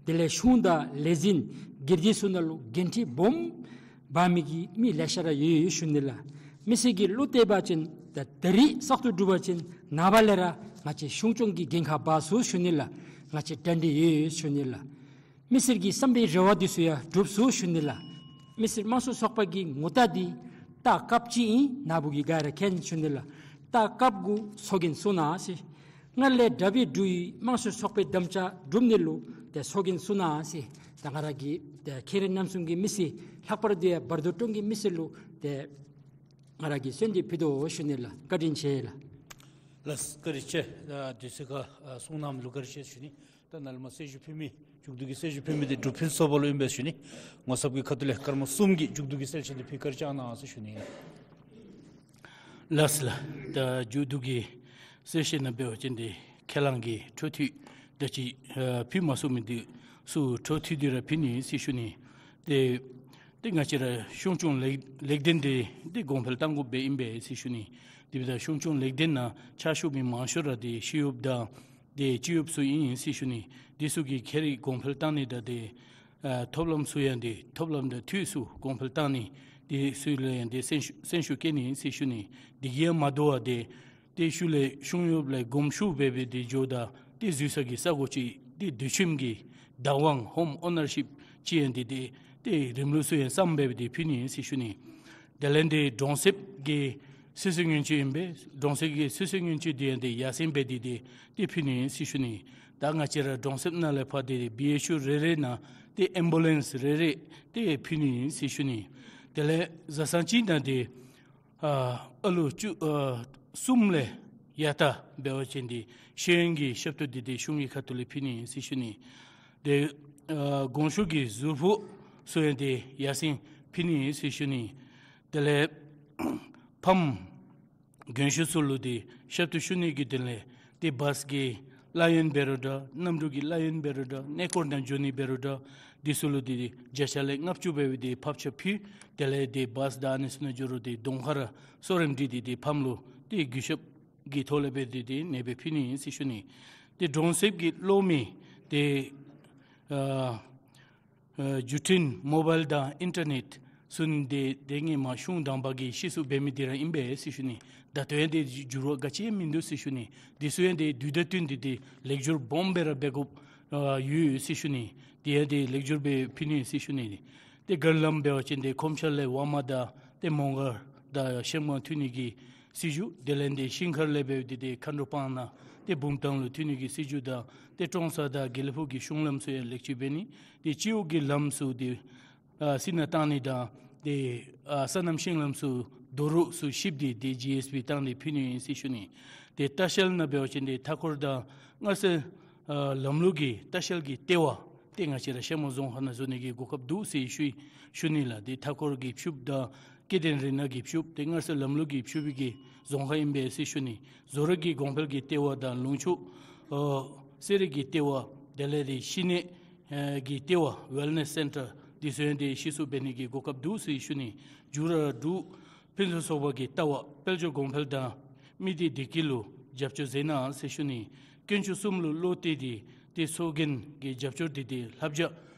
དེ་ལས་གཞུང་དང་ལས་འཛིན་སྒེར་སྡེ་ཚུ་ནང་ལུ་འགན་འཁྲི་སྦོམ་འབག་མི་གི་མི་ལེ་ཤ་ར་ཡོད་ཡོད་ཞུ་ནི་ལགས། མི་སེར་གྱིས་བློ་གཏད་པ་ཅིན་ད་ད་རིས་བཙག་འཐུ་གྲུབ་པ་ཅིན་ནངས་པ་ལས་ར་ང་བཅས་གཞུང་སྐྱོང་གི་འགན་ཁག་འབག་ཚུགས་ཞུ་ནི་ལགས། ང་བཅས་གྲ་སྒྲིག་ཡོད་ཡོད་ཞུ་ནི་ལགས། མི་སེར་གྱི་བསམ་པའི་རེ་བ་འདི་ཚུ་ཡང་འགྲུབ་ཚུགས་ཞུ་ནི་ལགས། མི་སེར་དམངས་གཙོའི་ཚོགས་པ་གི་ངོ་རྟགས་འདི་རྟ་དཀརཔོ་ཅིག་ཨིན། ན་བུ་གིས་ག་ར་མཁྱེན་ཞུ་ནི་ལགས། རྟ་དཀརཔོ་གུ་ཚོགས་རྒྱན་བཙུགས་གནང་ཟེར། སྔར་ལས་དྲག་པའི་འབྲུག་ཡུལ་དམངས་གཙོའི་ཚོགས་པའི་དམ་བཅའ་སྒྲུབ་ནི་ལུ་ཏེ་ཚོགས་རྒྱན་བཙུགས་གནང་ཟེར། ད་ང་ར་གིས་ཏེ་མཁན་རིན་རྣམ་གསུམ་གྱི་མི་སེར་ལྷག་པར་དུ་ཡང་བར་དོ་ཀྲོང་གི་མི་སེར་ལུ་ཏེ་ང་ར་གིས་གསོལ་འདེབས་ཕུལ་དོ་ཞུ་ནི་ལགས། བཀའ་དྲིན་ཆེ་ལགས། ལགས་བཀའ་དྲིན་ཆེ། ད་དུས་ཚོད་ཁར་ཨ་གསུང་གནང་མི་ལུ་བཀའ་དྲིན་ཆེ་ཞུ་ནི། ད་ནཱ་ལས་མར་གསལ་ཞུ་ཕུལ་མི་མཇུག་བསྡུ་གི་གསལ་ཞུ་ཕུལ་མི་འདི་འབྲུག་ཕུན་ཚོགས་པ་ལུ་ཨིན་པས་ཞུ་ནི། ངོ་ཚབ་ཀྱི་ཁ་ཐུག་ལས་སྐར་མ་གསུམ་གྱི་མཇུག་བསྡུ་གི་གསལ་བཤད་འདི་ཕུལ་བཀའ་དྲིན་བསྐྱང་གནང་ཟེར་ཞུ་ནི་ཨིན། ལགས་ལགས། ད་མཇུག་བསྡུ་གི་གསལ་བཤད་ནང་འབད་བ་ཅིན་ཏེ་ཁས་བླངས་ཀྱི་འཕྲོ་མཐུད་ད་ཅི་ཨ་ཕུལ་མ་ཚུགས་མི་འདི་ཚུ་འཕྲོ་མཐུད་དེ་ར་ཕུལ་ནི་ཟེར་ཞུ་ནི། ཏེ་ཏེ་ང་བཅས་ར་གཞུང་སྐྱོང་ལེགས་ལེགས་ལྡན་འདི་ཏེ་གོང་འཕེལ་གཏང་དགོཔ་སྦེ་ཨིན་པས་ཟེར་ཞུ་ནི། དེ་འབདཝ་ད་གཞུང་སྐྱོང་ལེགས་ལྡན་ནང་ཕྱག་ཞུ་མི་མང་ཤོས་ར་ཏེ་ཤེས་ཡོདཔ་དང་ཏེ་ཅི་ཡོདཔ་ཚུ་ཨིན་ཟེར་ཞུ་ནི། དེ་ཚུ་གིས་ཁྱེད་རའི་གོང་འཕེལ་གཏང་ནི་དང་ཏེ་ཨ་ཐོབ་ལམ་ཚུ་ཡང་ཏེ་ཐོབ་ལམ་དང་འཐུས་ཚུ་གོང་འཕེལ་གཏང་ནི་དེ་ཚུ་ལུ་ཡང་ཏེ་སེམས་ཤུགས་སེམས་ཤུགས་བསྐྱེད་ནི་ཟེར་ཞུ་ནི། དེ་གིས་ཡང་མ་དོ་བར་ཏེ་ཏེ་ཤུལ་ལས་གཞུང་གཡོགཔ་ལས་དགོངསམ་ཞུ་འབད་སྦེ་ཏེ་འགྱོཝ་ད་ཏེ་འཛུལ་ས་གི་ས་གོ་ཅིག་ཏེ་དུས་ཁྱིམ་གྱི་བདག་དབང་ཧོམ་ཨོ་ནར་ཤིཔ་ཅིག་ཡང་ཏེ་ཏེ་ཏེ་རིམ་ལུགས་ཚུ་ཡང་བསམ་འབད་སྦེ་ཏེ་ཕུལ་ནི་ཟེར་ཞུ་ནི། དེ་ལས་ཏེ་གྲོང་གསེབ་ཀྱི་སོ་སོའི་སྔོན་ཚུད་ཨིན་པས། གྲོང་གསེབ་ཀྱི་སོ་སོའི་སྔོན་ཚུད་དེ་ཡང་ཏེ་ཡར་སེང་འབད་དེ་ཏེ་ཏེ་ཕུལ་ནི་ཟེར་ཞུ་ནི། ད་ང་བཅས་ར་གྲོང་གསེབ་ནང་ལས་ཕར་ཏེ་བི་ཨེཆ་ཡུ་རེ་རེ་ནང་ཏེ་ཨེམ་བུ་ལེནསི་རེ་རེ་ཏེ་ཕུལ་ནི་ཟེར་ཞུ་ནི། དེ་ལས་བཟའ་ཚང་གཅིག་ནང་ཏེ་ཨ་ཨ་ལུ་བཅུ་ཨ་གསུམ་ལས་ཡར་ལྟ་འབད་བ་ཅིན་ཏེ་ཤེས་ཡོན་གྱི་ཞབས་ཏོག་འདི་ཏེ་གཞུང་གི་ཁ་ཐུག་ལས་ཕུལ་ནི་ཟེར་ཞུ་ནི། ཏེ་ཨ་དགོངས་ཞུ་གི་གཟུགས་པོ་ཚུ་ཡང་ཏེ་ཡར་སེང་ཕུལ་ནི་ཟེར་ཞུ་ནི། དེ་ལས་ཕམ་རྒན་ཤོས་ཚུ་ལུ་ཏེ་ཞབས་ཏོག་ཞུ་ནི་གི་དོན་ལས་ཏེ་བཱས་ཀྱི་ གླ་ཡོན་འབད་རུང་འདྲ་གནམ་གྲུ་གི་གླ་ཡོན་འབད་རུང་འདྲ་གནས་སྐོར་ནང་འགྱོ་ནི་འབད་རུང་འདྲ་འདི་ཚུ་ལུ་འདི་འདི་བརྒྱ་ཆ་ལས་ལྔ་བཅུ་འབད་བའི་འདི་ཕབ་ཆ་ཕུལ། དེ་ལས་འདི་བཱསི་དང་ཨ་ནི་ཚུ་ནང་འགྱོ་རུང་འདི་གདོང་ཁ་ར་གསོལ་རས་འདི་འདི་འདི་ཕམ་ལུ་འདི་གུས་ཞབས་ཀྱི་ཐོག་ལས་འབད་འདི་འདི་ནེ་སྦེ་ཕུལ་ནི་ཨིན་ཟེར་ཞུ་ནི། འདི་གྲོང་གསེབ་ཀྱི་གློག་མེ་འདི་ཨ་ཨ་བརྒྱུད་འཕྲིན་མོ་བཱའིལ་དང་ཨིན་ཊར་ནེཊ་ཚུ་ནི་འདི་དེ་སྔོན་མ་གཞུང་དང་པ་གིས་ཤེས་ཚུགས་འབད་མི་འདི་ར་ཨིན་པས་ཟེར་ཞུ་ནི། ད་ལྟོ་ཡང་འདི་འགྱུར་བ་ག་ཅི་ཡང་མིན་འདུག་ཟེར་ཞུ་ནི། འདི་ཚུ་ཡང་འདི་དུས་དང་བསྟུན་འདི་འདི་ལེགས་བསྒྱུར་སྦོམ་སྦེ་ར་འབད་དགོཔ་ཨ་ཡོད་ཟེར་ཞུ་ནི། འདི་ཡང་འདི་ལེགས་བསྒྱུར་སྦེ་ཕུལ་ནི་ཟེར་ཞུ་ནི། ཏེ་མགར་ལམ་འབད་བ་ཅིན་འདི་ཁོམ་ཤ་ལས་ཝར་མ་དང་ཏེ་མོང་སྒར་དང་ཤེམ་སྒང་མཐུད་ནི་གི་སྲིད་བྱུས། དེ་ལས་འདི་ཤིང་མཁར་ལས་འབད་འདི་འདི་མཁའ་འགྲོ་སྤང་ནང་ཏེ་བུམ་ཐང་ལུ་མཐུད་ནི་གི་སྲིད་བྱུས་དང་ཏེ་ཀྲོང་གསར་དང་དགེ་ལེགས་ཕུག་གི་གཞུང་ལམ་ཚུ་ཡང་ལེགས་བཅོས་འབད་ནི། ཏེ་སྤྱི་འོག་གི་ལམ་ཚུ་འདི་ཨ་སི་ནང་བཏང་ནི་དང་ཏེ་ཨ་སོ་ནམ་ཤིང་ལམ་ཚུ་རྡོ་རུག་ཚུ་བཤིགཔ་འདི་འདི་ཇི་ཨེསི་བི་བཏང་སྟེ་ཕུལ་ནི་ཨིན་ཟེར་ཞུ་ནི། ཏེ་ལྟ་བཤལ་ནང་འབད་བ་ཅིན་འདི་མཐའ་འཁོར་དང་མངར་ཟས་ཨ་ལམ་ལུགས་ཀྱི་ལྟ་བཤལ་གྱི་ལྟེ་བ་ཏེ་ང་བཅས་ར་ཤ་མོ་རྫོང་ཁག་ནང་བཟོ་ནི་གི་གོ་སྐབས་འདུག་ཟེར་ཞུ་ཞུ་ནི་ལགས། ཏེ་མཐའ་འཁོར་གྱི་ཕྱུགཔོ་དང་སྐྱེ་ལྡན་རི་ནགས་ཀྱི་ཕྱུགཔོ་ཏེ་མངར་ཟས་ལམ་ལུགས་ཀྱི་ཕྱུག་པའི་གི་རྫོང་ཁག་ཨིན་པས་ཟེར་ཞུ་ནི། བཟོ་གྲྭ་གི་གོང་འཕེལ་གྱི་ལྟེ་བ་དང་ལུང་ཕྱོགས་ཨ་གསོ་རིག་གི་ལྟེ་བ་དེ་ལས་འདི་ཤི་ནད་ཨ་གི་ལྟེ་བ་ཝེལ་ནེསི་སེན་ཊར་འདི་ཚུ་ཡང་འདི་ཤེས་ཚུགས་འབད་ནི་གི་གོ་སྐབས་འདུག་ཟེར་ཞུ་ནི། འགྱུར་བ་འབྲུག་ཕུན་སུམ་ཚོགས་པ་གི་ལྟ་བ་དཔལ་འབྱོར་གོང་འཕེལ་དང་མི་སྡེ་བདེ་སྐྱིད་ལུ་རྒྱབ་སྐྱོར་མཛད་གནང་ཟེར་ཞུ་ནི། དཀོན་མཆོག་གསུམ་ལུ་བློ་གཏད་དེ་ཏེ་ཚོགས་རྒྱན་གྱི་རྒྱབ་སྐྱོར་འདི་འདི་བསླབ་བྱ་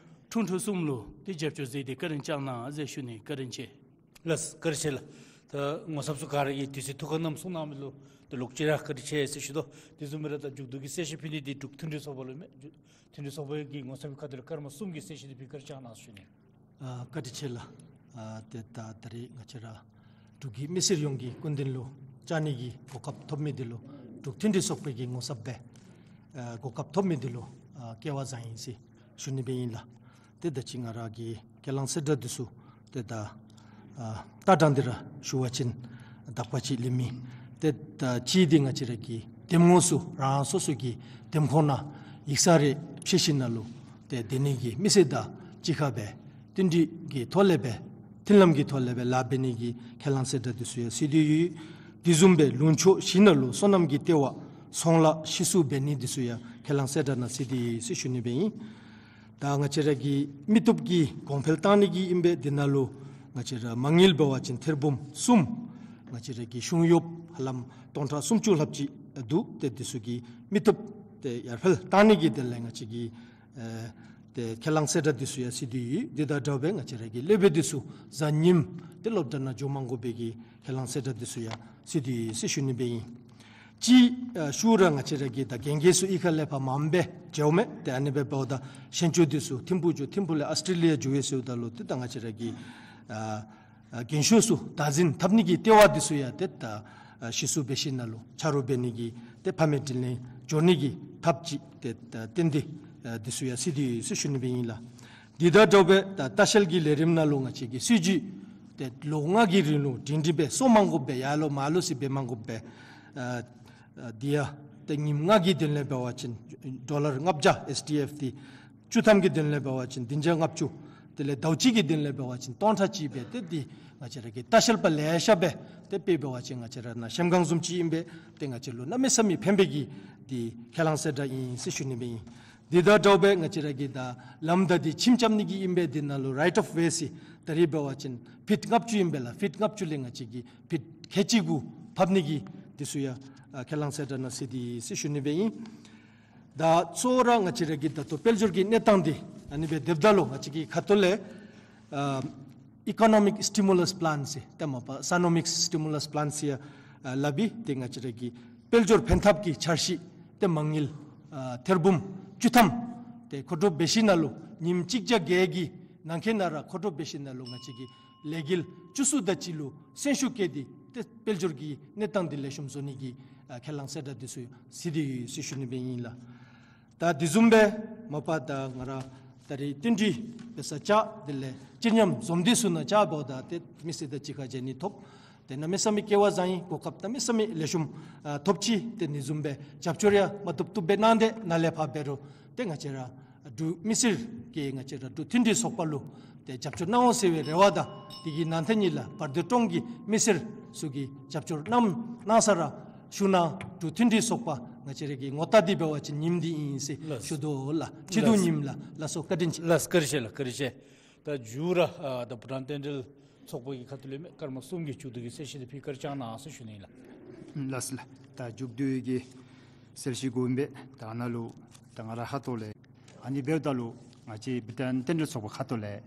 ཁྲུང་ཁྲུང་གསུམ་ལུ་ཏེ་རྒྱབ་སྐྱོར་མཛད་དེ་བཀའ་དྲིན་བསྐྱང་གནང་ཟེར་ཞུ་ནི། བཀའ་དྲིན་ཆེ། ལགས་བཀའ་དྲིན་ཆེ་ལགས། ད་ངོ་ཚབ་ཚུ་ག་ར་གིས་དུས་ཚོད་ཐུགས་ཁར་བསྣམས་གསུང་གནང་མི་ལུ་ཏེ་ལོག་ཅི་ར་བཀའ་དྲིན་ཆེ་ཟེར་ཞུ་དོ། དེ་བཟུམ་སྦེ་ར་ད་མཇུག་བསྡུ་གི་གསལ་བཤད་ཕུལ་ནི་འདི་འབྲུག་མཐུན་སྒྲིལ་ཚོགས་པ་ལུ་མས། འབྲུག་མཐུན་སྒྲིལ་ཚོགས་པ་གི་ངོ་ཚབ་ཀྱི་ཁ་ཐུག་ལས་སྐར་མ་གསུམ་གྱི་གསལ་བཤད་འདི་ཕུལ་བཀའ་དྲིན་བསྐྱང་གནང་ཟེར་ཞུ་ནི། ཨ་བཀའ་དྲིན་ཆེ་ལགས། ཨ་ཏེ་ད་ད་རེས་ང་བཅས་ར་འབྲུག་གི་མི་སེར་ཡོངས་ཀྱི་སྐུ་མདུན་ལུ་བཅར་ནི་གི་གོ་སྐབས་ཐོབ་མི་འདི་ལུ་འབྲུག་མཐུན་སྒྲིལ་ཚོགས་པའི་གི་ངོ་ཚབ་སྦེ་ཨ་གོ་སྐབས་ཐོབ་མི་འདི་ལུ་ཨ་སྐལ་བ་བཟང་ཡི་ཟེར་ཞུ་ནི་སྦེ་ཨིན་ལགས། ཏེ་ད་ཅི་ང་ར་གི་ཁས་བླངས་གསལ་བསྒྲགས་འདི་ཚུ་ཏེ་ད་ཨ་ལྟ་སྟངས་འདི་ར་ཞུ་བ་ཅིན་དག་པ་ཅིག་ལེན་མི་ཏེ་ད་ཅི་འདི་ང་བཅས་ར་གི་འདེམས་ངོ་ཚུ་རང་སོ་སོ་གི་འདེམས་ཁོངས་ནང་ཡིག་ཚང་རེ་ཕྱེ་ཞིནམ་ལས་ཏེ་དེ་ནི་གི་མི་སེར་དང་གཅིག་ཁར་སྦེ་མཐུན་སྒྲིལ་གྱི་ཐོག་ལས་སྦེ་མཐུན་ལམ་གྱི་ཐོག་ལས་སྦེ་ལཱ་འབད་ནི་གི་ཁས་བླངས་གསལ་བསྒྲགས་འདི་ཚུ་ཡང་ཟེར་དེ་ཡོད། དེ་བཟུམ་སྦེ་ལུང་ཕྱོགས་བཞི་ནང་ལུ་སོ་ནམ་གྱི་ལྟེ་བ་ཚོང་ལཱ་ཤེས་ཚུགས་འབད་ནི་འདི་ཚུ་ཡང་ཁས་བླངས་གསལ་བསྒྲགས་ནང་ཟེར་དེ་ཡོད་ཟེར་ཞུ་ནི་སྦེ་ཨིན། ད་ང་བཅས་ར་གི་མི་སྟོབས་ཀྱི་གོང་འཕེལ་བཏང་ནི་གི་ཨིན་པས། དེ་ནང་ལུ་ང་བཅས་ར་མ་དངུལ་འབད་བ་ཅིན་ཐེར་འབུམ་གསུམ་ང་བཅས་ར་གི་གཞུང་གཡོགཔ་ཧ་ལམ་སྟོང་ཕྲག་སུམ་ཅུ་ལྷགཔ་ཅིག་འདུག། ཏེ་འདི་ཚུ་གི་མི་སྟོབས་ཏེ་ཡར་འཕེལ་བཏང་ནི་གི་དོན་ལས་ང་བཅས་ཀྱིས་ཨེ་ཏེ་ཁས་བླངས་གསལ་བསྒྲགས་འདི་ཚུ་ཡང་ཟེར་དེ་ཡོད། དེ་དང་འདྲཝ་སྦེ་ང་བཅས་ར་གི་སློབ་དཔོན་འདི་ཚུ་གཟའ་ཉིམ་ཏེ་སློབ་གྲྭ་ནང་འགྱོ་མ་དགོ་པའི་གི་ཁས་བླངས་གསལ་བསྒྲགས་འདི་ཚུ་ཡང་ཟེར་དེ་ཡོད་ཟེར་ཞུ་ནི་སྦེ་ཨིན། ཅིག་ཨ་ཤུལ་ར་ང་བཅས་ར་གི་ད་རྒན་རྒས་ཚུ་གཡུས་ཁ་ལས་ཕར་མངམ་སྦེ་འགྱོཝ་མས། ཏེ་ཨ་ནི་སྦེ་འབདཝ་ད་ཤན་ཆུ་འདི་ཚུ་ཐིམ་ཕུག་འགྱོ། ཐིམ་ཕུག་ལས་ཨཱོས་ཊྲེ་ལི་ཡ་འགྱོ་ཡི་ཟེརཝ་ད་ལུ་ཏེ་ད་ང་བཅས་ར་གི་ཨ་ཨ་རྒན་ཤོས་ཚུ་བདག་འཛིན་འཐབ་ནི་གི་ལྟེ་བ་འདི་ཚུ་ཡང་ཏེ་ད་ཨ་ཤེས་ཚུགས་འབད་ཞིནམ་ལས་ཆ་རོགས་འབད་ནི་གི་ཏེ་ཕ་མའི་དྲིན་ལན་འཇལ་ནི་གི་ཐབས་ཅིག་ཏེ་ད་བཏོན་ཏེ་ཨ་འདི་ཚུ་ཡང་ཟེར་དེ་ཡོད་ཟེར་ཞུ་ནི་སྦེ་ཨིན་ལགས། དེ་དང་འདྲཝ་སྦེ་ད་ལྟ་བཤལ་གྱི་ལས་རིམ་ནང་ལུ་ང་བཅས་ཀྱི་སྲིད་བྱུས་ཏེ་ལོ་ལྔ་གི་རིང་ལུ་སྒྲིང་སྒྲི་སྦེ་སོར་མ་དགོཔ་སྦེ་ཡར་ལོག་མར་ལོག་ཟེར་འབད་མ་དགོཔ་སྦེ་ཨ་ཨ་དེ་ཡང་ཏེ་ཉིནམ་ལྔ་གི་དོན་ལས་འབད་བ་ཅིན་ཌོ་ལར་ལྔ་བརྒྱ་ཨེསི་ཌི་ཨེཕ་ཏེ་བཅུ་ཐམ་གྱི་དོན་ལས་འབད་བ་ཅིན་བདུན་བརྒྱ་ལྔ་བཅུ། དེ་ལས་ཟླཝ་གཅིག་གི་དོན་ལས་འབད་བ་ཅིན་སྟོང་ཕྲག་གཅིག་སྦེ་ཏེ་འདི་ང་བཅས་ར་གི་ལྟ་བཤལ་པ་ལེ་ཤ་སྦེ་ཏེ་དཔེ་འབད་བ་ཅིན་ང་བཅས་ར་ནཱ་གཞལམ་སྒང་བཟུམ་ཅིག་ཨིན་པས། ཏེ་ང་བཅས་ལུ་གནམ་མེད་ས་མེད་ཕན་པའི་གི་འདི་ཁས་བླངས་གསལ་བསྒྲགས་ཨིན་ཟེར་ཞུ་ནི་སྦེ་ཨིན། དེ་དང་འདྲཝ་སྦེ་ང་བཅས་ར་གི་ད་ལམ་དང་འདི་ཁྱིམ་རྐྱབ་ནི་གི་ཨིན་པས། འདི་ནང་ལུ་རའིཊ་ཨོཕ་ཝེ་ཟེར་ད་རེས་འབད་བ་ཅིན་ཕིཊ་ལྔ་བཅུ་ཨིན་པས་ལགས། ཕིཊ་ལྔ་བཅུ་ལས་ང་བཅས་ཀྱིས་ཕིཊ་ཁལ་གཅིག་གུ་ཕབ་ནི་གི་འདི་ཚུ་ཡང་ཨ་ཁས་བླངས་གསལ་བསྒྲགས་ནང་ཟེར་དེ་ཡོད་ཟེར་ཞུ་ནི་སྦེ་ཨིན། ད་གཙོ་བོ་ར་ང་བཅས་ར་གི་ད་ལྟོ་དཔལ་འབྱོར་གྱི་གནས་སྟངས་འདི་ཨ་ནི་སྦེ་སྡོདཔ་ད་ལུ་ང་བཅས་ཀྱི་ཁ་ཐུག་ལས་ཨ་ཨི་ཀོ་ནོ་མིཀ་སི་ཊི་མུ་ལས་པི་ལཱན་ཟེར་ཏེ་མ་པ་སཱ་ནོ་མིཀ་སི་ཊི་མུ་ལས་པི་ལཱན་ཟེར་ཡང་ཨ་སླབ་ཨིན། ཏེ་ང་བཅས་ར་གི་དཔལ་འབྱོར་ཕན་ཐབས་ཀྱི་འཆར་གཞི་ཏེ་མ་དངུལ་ཨ་ཐེར་འབུམ་བཅུ་ཐམ་ཏེ་མཁོ་སྒྲུབ་འབད་ཞིནམ་ལས་ཉིནམ་གཅིག་བརྒྱ་བརྒྱད་ཀྱི་ནང་འཁོད་ནང་ར་མཁོ་སྒྲུབ་འབད་ཞིནམ་ལས་ང་བཅས་ཀྱི་ལས་འགུལ་བཅུ་གསུམ་དེ་ཅིག་ལུ་སེམས་ཤུགས་བསྐྱེད་དེ་ཏེ་དཔལ་འབྱོར་གྱི་གནས་སྟངས་འདི་ལེགས་ཤོམ་བཟོ་ནི་གི་ཨ་ཁས་བླངས་གསལ་བསྒྲགས་འདི་ཚུ་ཟེར་དེ་ཡོད་ཟེར་ཞུ་ནི་སྦེ་ཨིན་ལགས། ད་དེ་བཟུམ་སྦེ་མ་པ་ད་ང་ར་ད་རེས་བསྟུན་གྲོས་འབད་ས་བཅར། དེ་ལས་སྤྱིར་ཉམས་འཛོམས་འདུ་ཚུ་ནང་བཅར་འབདཝ་ད་ཏེ་མི་སེར་དང་གཅིག་ཁར་མཇལ་ནི་ཐོབ། ཏེ་གནམ་མེད་ས་མེད་སྐལ་བ་བཟང་ཡི། གོ་སྐབས་གནམ་མེད་ས་མེད་ལེགས་ཤོམ་ཨ་ཐོབ་ཅི། ཏེ་དེ་བཟུམ་སྦེ་རྒྱབ་སྐྱོར་ཡང་མ་བཏུབ་བཏུབ་སྦེ་གནང་སྟེ་ནཱ་ལས་ཕར་འབད་རུང་ཏེ་ང་བཅས་ར་འབྲུག་མི་སེར་གྱིས་ང་བཅས་ར་འབྲུག་མཐུན་སྒྲིལ་ཚོགས་པ་ལུ་ཏེ་རྒྱབ་སྐྱོར་གནང་འོང་ཟེར་བའི་རེ་བ་དང་དེ་གི་ནང་ཐད་ཉིད་ལས་བར་དོ་ཀྲོང་གི་མི་སེར་ཚུ་གིས་རྒྱབ་སྐྱོར་གནང་གནང་ས་ར་ཞུ་ནཱ་འབྲུག་མཐུན་སྒྲིལ་ཚོགས་པ་ ང་བཅས་ར་གི་ངོ་རྟགས་འདི་འབད་བ་ཅིན་ཉིནམ་འདི་ཨིན་ཟེར་ལགས། ཞུ་དོ་ལགས། ཁྲི་གདུགས་ལགས། ཉིནམ་ལགས། ལགས་སོ། བཀའ་དྲིན་ཆེ། ལགས། བཀའ་དྲིན་ཆེ་ལགས། བཀའ་དྲིན་ཆེ། ད་མཇུག་ར་ཨ་ད་བུ་ཊཱན་རྟེན་འབྲེལ་ཚོགས་པ་གི་ཁ་ཐུག་ལས་མེན་སྐར་མ་གསུམ་གྱི་མཇུག་བསྡུ་གི་གསལ་བཤད་འདི་ཕུལ་བཀའ་དྲིན་བསྐྱང་གནང་ཟེར་ཞུ་ནི་ལགས། ལགས་སོ་ལགས། ད་མཇུག་བསྡུ་གི་གསལ་བཤད་གོ་ཨིན་པས། ད་ནཱ་ལུ་ད་ང་ར་ཁ་ཐུག་ལས་ཨ་ནི་འབདཝ་ད་ལུ་ང་བཅས་བུ་ཊཱན་རྟེན་འབྲེལ་ཚོགས་པ་ཁ་ཐུག་ལས་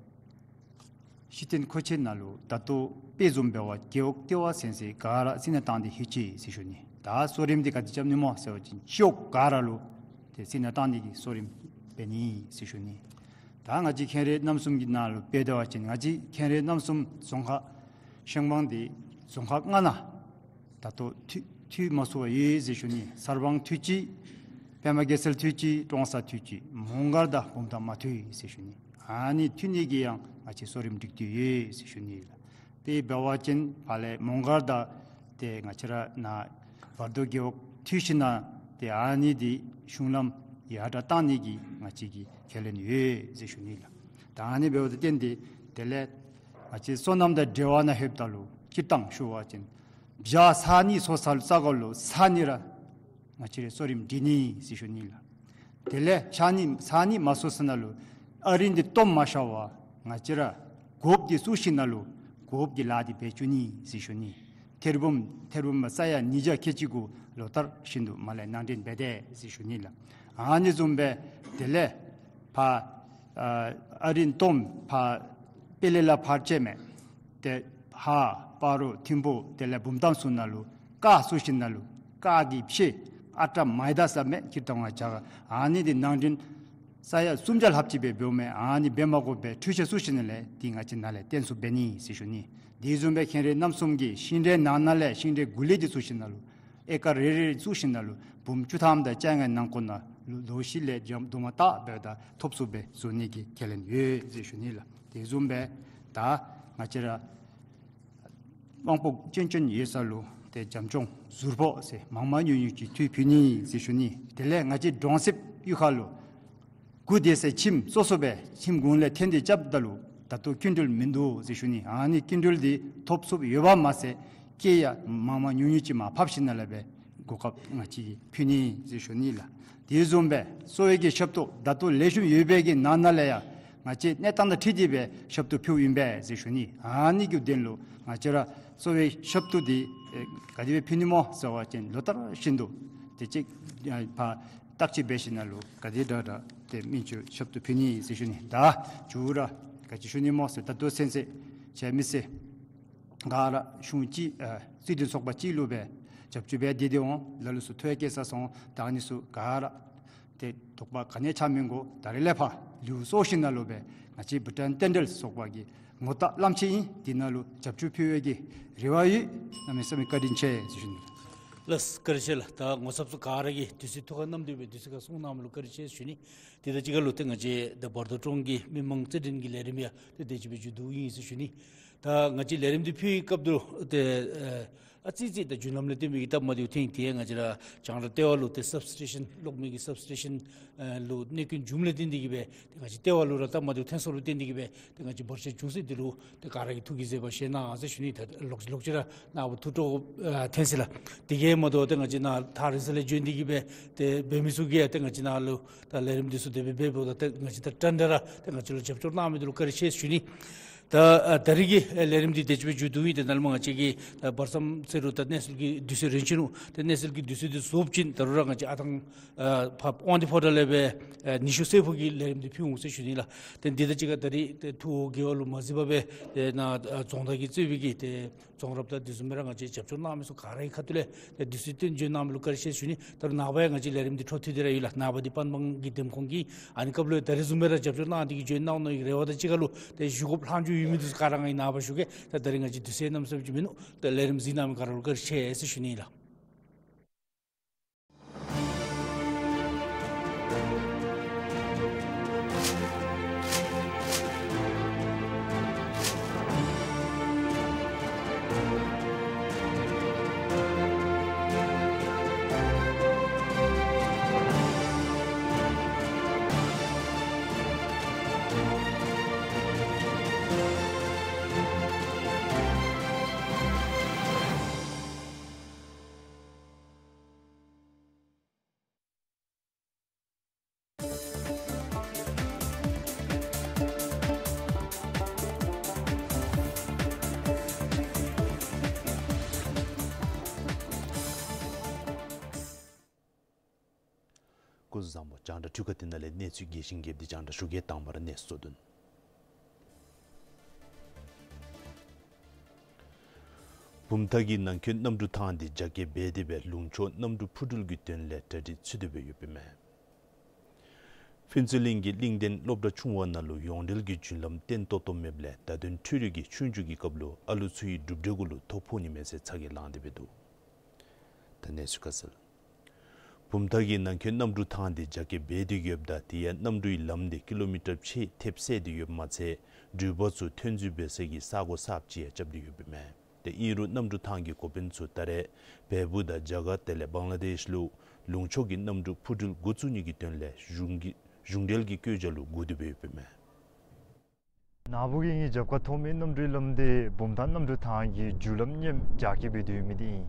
ཤེས་ལྡན་མཁོ་ཆས་ནང་ལུ་ད་ལྟོ་དཔེ་བཟུམ་འབད་བ་རྒེད་འོག་ལྟེ་བ་ཚུན་ཚོད་ག་ར་རྩི་ནག་བཏང་སྟེ་ལྷོད་ཅི་ཟེར་ཞུ་ནི། ད་གསོ་རིམ་འདི་ག་དེ་རྐྱབ་ནི་སྨོ་ཟེར་བ་ཅིན་སྤྱི་འོག་ག་ར་ལུ་ཏེ་རྩི་ནག་བཏང་ནི་གི་གསོ་རིམ་འབད་ནི་ཟེར་ཞུ་ནི། ད་ང་བཅས་ཁེངས་རེ་རྣམ་གསུམ་གྱི་ནང་ལུ་འབད་དེ་འབད་བ་ཅིན་ང་བཅས་ཁེངས་རེ་རྣམ་གསུམ་རྫོང་ཁག་ཤང་པང་འདི་རྫོང་ཁག་ལྔ་ནང་ད་ལྟོ་འཐུས་འཐུས་མ་ཚུགས་པར་ཡོད་ཟེར་ཞུ་ནི། གསར་སྤང་འཐུས་ཅི། པདྨ་རྒྱལ་མཚན་འཐུས་ཅི། ཀྲོང་གསར་འཐུས་ཅི། མོང་སྒར་དང་བུམ་ཐང་མ་འཐུས་ཟེར་ཞུ་ནི། ཨ་ནི་འཐུས་ནི་གི་ཡང་ང་བཅས་གསོ་རིམ་སྒྲིག་སྟེ་ཡོད་ཟེར་ཞུ་ནི་ལགས། དེ་འབད་བ་ཅིན་ཕར་ལས་མོང་སྒར་དང་ཏེ་ང་བཅས་ར་ནཱ་བར་དོ་རྒེད་འོག་འཐུས་ཞིནམ་ན་ཏེ་ཨ་ནི་འདི་གཞུང་ལམ་ཡར་དྲག་བཏང་ནི་གི་ང་བཅས་ཀྱི་ཁས་ལེན་ཡོད་ཟེར་ཞུ་ནི་ལགས། ད་ཨ་ནི་འབདཝ་ད་བརྟེན་ཏེ་དེ་ལས་ང་བཅས་སོ་ནམ་དང་འབྲེལ་བ་ནང་ལྷོདཔ་ད་ལུ་སྤྱིར་བཏང་ཞུ་བ་ཅིན་བྱཱར་ས་གནས་ཚུ་ས་ལུ་ས་གོ་ལུ་ས་གནས་ར་ང་བཅས་ར་གསོ་རིམ་སྒྲིག་ནི་ཟེར་ཞུ་ནི་ལགས། དེ་ལས་ས་གནས་ས་གནས་མ་ཚུགས་ས་ནང་ལུ་ཨ་རི་འདི་སྟོངམ་མ་ཤར་བར་ང་བཅས་ར་གོགཔ་འདི་བཙུགས་ཞིནམ་ན་ལུ་གོགཔ་གི་ལཱ་འདི་འབད་བཅུག་ནི་ཟེར་ཞུ་ནི། ཐེར་འབུམ་ཐེར་འབུམ་ས་ཡ་ཉིས་བརྒྱ་ཁལ་གཅིག་གུ་ལོ་ལྟར་བཞིན་དུ་མར་ལས་ནང་འདྲེན་འབད་དེ་ཟེར་ཞུ་ནི་ལགས། ཨ་ནི་བཟུམ་སྦེ་དེ་ལས་ཕར་ཨ་ཨ་རི་སྟོངམ་ཕར་དཔལ་ལེ་ལ་ཕར་ཅིག་མས། ཏེ་ཧཱ་སྤ་རོ་ཐིམ་ཕུ་དེ་ལས་བུམ་ཐང་ཚུ་ནང་ལུ་ཀར་བཙུགས་ཞིནམ་ན་ལུ་ཀར་གྱི་ཕྱེ་ཨ་ཊ་མའི་དཱ་ཟེར་མི་ཁྱིར་ཐང་བ་ཅ་ག་ཨ་ནི་འདི་ནང་འདྲེན་ས་ཡ་སུམ་བརྒྱ་ལྷགཔ་ཅིག་སྦེ་འབདཝ་མས། ཨ་ནི་འབད་མ་དགོ་པར་འཕྲུལ་ཆས་བཙུགས་ཞིནམ་ན་ལས་འདི་ང་བཅས་ནཱ་ལས་བརྟན་སུ་འབད་ནི་ཟེར་ཞུ་ནི། དེ་བཟུམ་སྦེ་ཁེངས་རེ་རྣམ་གསུམ་གྱི་ཤིང་འབྲས་ནང་ན་ལས་ཤིང་འབྲས་གུ་ལས་འདི་བཙུགས་ཞིནམ་ན་ལུ་ཨེ་ཀར་རེ་རེ་བཙུགས་ཞིནམ་ན་ལུ་འབུམ་བཅུ་ཐམ་དང་བཅོ་ལྔའི་ནང་འཁོད་ནང་ལུ་ལོ་བཞི་ལས་འགྱངམ་དུ་མ་བཏགས་འབདཝ་ད་ཐོབ་ཚུགསཔ་སྦེ་བཟོ་ནི་གི་ཁས་ལེན་ཡོད་ཟེར་ཞུ་ནི་ལགས། དེ་བཟུམ་སྦེ་ད་ང་བཅས་ར་དབང་པོ་སྐྱོན་ཅན་ཡོད་ས་ལུ་ཏེ་བྱམས་སྐྱོང་ཟུར་ཕོག་ཟེར་མང་མང་ཉུང་ཉུང་ཅིག་འཐུས་ཕུལ་ནི་ཟེར་ཞུ་ནི། དེ་ལས་ང་བཅས་གྲོང་གསེབ་གཡུས་ཁ་ལུ་སྒུག་སྡོད་སའི་ཁྱིམ་སོ་སོ་སྦེ་ཁྱིམ་གུང་ལས་འཐོན་ཏེ་རྐྱབ་ད་ལུ་ད་ལྟོ་སྐྱིན་འགྲུལ་མིན་འདུག་ཟེར་ཞུ་ནི། ཨ་ནི་སྐྱིན་འགྲུལ་འདི་ཐོབ་ཚུགསཔ་ཡོད་པ་མ་ཚད་སྐྱེད་ཡང་མང་མང་ཉུང་ཉུང་ཅིག་མར་ཕབ་ཞིནམ་ན་ལས་སྦེ་གོ་སྐབས་ང་བཅས་ཀྱིས་ཕུལ་ནི་ཟེར་ཞུ་ནི་ལགས། དེ་བཟུམ་སྦེ་གསོ་བའི་གི་ཞབས་ཏོག་ད་ལྟོ་ལེགས་ཤོམ་ཡོད་པའི་གི་ནང་ན་ལས་ཡང་ང་བཅས་གནས་སྟངས་དང་འཁྲིལ་ཏེ་སྦེ་ཞབས་ཏོག་ཕུལཝ་ཨིན་པས་ཟེར་ཞུ་ནི། ཨ་ནི་གི་དོན་ལུ་ང་བཅས་ར་གསོ་བའི་ཞབས་ཏོག་འདི་ཨེ་ག་དེ་སྦེ་ཕུལ་ནི་སྨོ་ཟེར་བ་ཅིན་ལོ་ལྟར་བཞིན་དུ་ཏེ་ཅིག་ཨ་ཕར་བརྟག་དཔྱད་འབད་ཞིནམ་ན་ལུ་ག་དེ་དྲག་དྲག་ཏེ་སྨན་བཅོས་ཞབས་ཏོག་ཕུལ་ནི་ཟེར་ཞུ་ནི། ད་མཇུག་ར་ག་ཅི་ཞུ་ནི་སྨོ་ཟེར་ད་ལྟོ་ཚུན་ཚོད་ཁྱེད་མི་སེར་ག་ར་གཞུང་གཅིག་ཨ་སྲིད་དོན་ཚོགས་པ་གཅིག་ལུ་སྦེ་རྒྱབ་སྐྱོར་འབད་དེ་སྡོད་འོང་། ལ་ལུ་ཚུ་ཐུགས་ཡང་སྐྱོ་ས་སོང་། ད་ཨ་ནི་ཚུ་ག་ར་ཏེ་དོགས་པ་ག་ནི་ཡང་ཆགས་མི་དགོ། ད་རིས་ལས་ཕར་ལེའུ་གསརཔ་ཞིག་ནང་ལུ་སྦེ་ང་བཅས་བུ་ཊཱན་རྟེན་འབྲེལ་ཚོགས་པ་གི་ངོ་རྟགས་གླངམོ་ཆེ་ཨིན། དེ་ནང་ལུ་རྒྱབ་སྐྱོར་ཕུལ་བའི་གི་རེ་བ་ཡོད། གནམ་མེད་ས་མེད་བཀའ་དྲིན་ཆེ་ཟེར་ཞུ་ནི། ལགས་བཀའ་དྲིན་ཆེ་ལགས། ད་ངོ་ཚབ་ཚུ་ག་ར་གིས་དུས་ཚོད་ཐུགས་ཁར་བསྣམས་ཏེ་སྦེ་དུས་ཚོད་ཁར་གསུང་གནང་མི་ལུ་བཀའ་དྲིན་ཆེ་ཞུ་ནི། དེ་དང་གཅིག་ཁར་ལུ་ཏེ་ང་བཅས་ད་བར་དོ་ཀྲོང་གི་མི་མང་རྩེད་འགྲན་གྱི་ལས་རིམ་ཡང་ཏེ་དེ་ཅིག་སྦེ་མཇུག་བསྡུཝ་ཨིན་ཟེར་ཞུ་ནི། ད་ང་བཅས་ལས་རིམ་འདི་ཕུལ་བའི་སྐབས་སུ་ཏེ་ཨ་ཨ་ཙི་ཙི་ད་རྒྱུན་ལམ་ལས་བརྟེན་པའི་གི་སྟབས་མ་བདེཝ་ཐོན་ཏེ་ང་བཅས་ར་རྒྱང་བསྒྲགས་ལྟེ་བ་ལུ་ཏེ་སབ་སི་ཊེ་ཤཱན་གློག་མེ་གི་སབ་སི་ཊེ་ཤཱན་ཨ་ལུ་གནོད་སྐྱོན་བྱུངམ་ལས་བརྟེན་ཏེ་གིས་སྦེ་ཏེ་ང་བཅས་ལྟེ་བ་ལུ་ར་སྟབས་མ་བདེཝ་ཐོན་སོངམ་ལས་བརྟེན་ཏེ་གིས་སྦེ་ཏེ་ང་བཅས་བར་ཆད་བྱུང་སོ་ཡི། དེ་ལུ་ཏེ་ག་ར་གིས་ཐུགས་ཀྱིས་བཟོད་པ་བཞེས་གནང་ཟེར་ཞུ་ནི། ད་ལོག་ལོག་ཅི་ར་ནཱ་བུ་ཐུགས་སྤྲོ་ཨ་ཐོན་ཅི་ལགས། དེ་གིས་མ་དོ་ཏེ་ང་བཅས་ནཱ་ཐག་རིང་ས་ལས་བྱོན་ཏེ་གིས་སྦེ་ཏེ་འབད་མི་ཚུ་གིས་ཏེ་ང་བཅས་ནཱ་ལུ་ད་ལས་རིམ་འདི་ཚུ་དེ་སྦེ་འབདཝ་ད་ཏེ་ང་བཅས་ད་ཏན་ཏན་ར་ཏེ་ང་བཅས་ལུ་རྒྱབ་སྐྱོར་གནང་མི་འདི་ལུ་བཀའ་དྲིན་ཆེ་ཞུ་ནི། ད་ཨ་ད་རིས་ཀྱི་ཨ་ལས་རིམ་འདི་དེ་ཅིག་སྦེ་མཇུག་བསྡུ་ཡི། ཏེ་ནཱ་ལས་མར་ང་བཅས་ཀྱིས་ད་བར་མཚམས་ཟེར་རུང་ད་གནས་ཚུལ་གྱི་དུས་ཚོད་རན་ཅི་ནུག། ཏེ་གནས་ཚུལ་གྱི་དུས་ཚོད་འདི་རྫོགསཔ་ཅིག་ད་རུང་ར་ང་བཅས་ཨ་ཐང་ཨ་ཕར་དབང་འདུས་ཕོ་བྲང་ལས་སྦེ་ཨ་ཉི་ཤུ་རྩེ་ཕུག་གི་ལས་རིམ་འདི་ཕུལ་འོང་ཟེར་ཞུ་ནི་ལགས། ཏེ་འདི་དང་གཅིག་ཁར་ད་རིས་ཏེ་ཐུ་བོ་དགེ་བ་ལུ་མ་གཟིགས་པར་སྦེ་ཏེ་ནཱ་ཨ་རྫོང་བདག་གིས་གཙོས་པའི་གི་ཏེ་རྫོང་རབ་དང་དེ་བཟུམ་སྦེ་ར་ང་བཅས་རྒྱབ་སྐྱོར་གནང་མི་ཚུ་ག་ར་གི་ཁ་ཐུག་ལས་ཏེ་དུས་ཚོད་བཏོན་བྱོན་གནང་མི་ལུ་བཀའ་དྲིན་ཆེ་ཞུ་ནི། ད་རུང་ནངས་པ་ཡང་ང་བཅས་ལས་རིམ་འདི་འཕྲོ་མཐུད་དེ་ར་ཡོད་ལགས། ནངས་པ་འདི་པན་སྦང་གི་འདེམས་ཁོངས་ཀྱི་ཨ་ནི་སྐབས་ལུ་ད་རིས་བཟུམ་སྦེ་ར་རྒྱབ་སྐྱོར་གནང་སྟེ་གིས་བྱོན་གནང་ནི་གི་རེ་བ་དང་གཅིག་ཁར་ལུ་ཏེ་བཞུགས་དགོཔ་ལྷག་མཇུག་ཡོད་མི་འདི་ཚུ་ག་ར་ང་གིས་ནངས་པ་ཞུ་གེ། ད་ད་རིས་ང་བཅས་དུས་ཚོད་གནམ་མེད་ས་མེད་ཅིག་མིན་ནུག། ད་ལས་རིམ་གཟིགས་གནང་མི་ག་ར་ལུ་བཀའ་དྲིན་ཆེ་ཟེར་ཞུ་ནི་ལགས། བཟང་པོ། རྒྱང་བསྒྲགས་འཕྲུལ་ཁང་འདི་ནང་ལས་གནས་ཚུལ་རྒྱས་ཤིང་རྒྱསཔ་འདི་རྒྱང་བསྒྲགས་ཞུ་གེ། དང་པ་ར་གནས་ཚུལ་གཙོ་དོན། བུམ་ཐང་གི་ནང་འཁོད་གནམ་གྲུ་ཐང་འདི་རྒྱ་སྐྱེད་འབད་དེ་སྦེ་ལུང་ཕྱོགས་གནམ་གྲུ་འཕུར་འགྲུལ་གྱི་དོན་ལས་གྲ་སྒྲིག་ཚུད་དེ་སྦེ་ཡོདཔ་ཨིན་མས། ཕུན་ཚོགས་གླིང་གི་གླིང་ལྡན་སློབ་གྲྭ་ཆུང་བ་ནང་ལུ་ཡོངས་འབྲེལ་གྱི་རྒྱུན་ལམ་བརྟན་ཏོག་ཏོ་མེདཔ་ལས་བརྡ་དོན་འཕྲུལ་རིག་གི་ཆོས་རྒྱུགས་ཀྱི་སྐབས་ལུ་ཨ་ལུ་ཚུ་གི་གྲུབ་འབྲས་གུ་ལུ་ཐོ་ཕོག་ནི་མས་ཟེར་ཚ་གྱང་ལངས་ཏེ་སྦེ་འདུག། ད་གནས་ཚུལ་ཁ་གསལ། བུམ་ཐང་གི་ནང་འཁོད་གནམ་གྲུ་ཐང་འདི་རྒྱ་སྐྱེད་འབད་དེ་ཡོདཔ་ད་དེ་ཡང་གནམ་གྲུའི་ལམ་འདི་ཀི་ལོ་མི་ཊར་ཕྱེད་ཐེབས་བསལ་ཏེ་ཡོདཔ་མ་ཚད་འགྲུལ་པ་ཚུ་ཐོན་འཛུལ་འབད་ས་གི་ས་གོ་གསརཔ་ཅིག་ཡང་རྐྱབ་སྟེ་ཡོདཔ་ཨིན་མས། ཏེ་ཨིན་རུང་གནམ་གྲུ་ཐང་གི་འགོ་དཔོན་ཚུ་ད་རེས་བལ་པོ་དང་རྒྱ་གར་དེ་ལས་བང་ལ་དེཤ་ལུ་ལུང་ཕྱོགས་ཀྱི་གནམ་གྲུ་འཕུར་འགྲུལ་འགོ་བཙུགས་ནི་གི་དོན་ལས་གཞུང་གི་གཞུང་འབྲེལ་གྱི་བཀོད་རྒྱ་ལུ་སྒུག་སྟེ་སྦེ་ཡོདཔ་ཨིན་མས། ནངས་པ་གི་ངེའི་རྒྱབ་ཁར་མཐོང་མི་གནམ་གྲུའི་ལམ་འདི་བུམ་ཐང་གནམ་གྲུ་ཐང་གི་རྒྱུ་ལམ་མཉམ་རྒྱ་སྐྱེད་འབད་དེ་ཡོད་མི་འདི་ཨིན།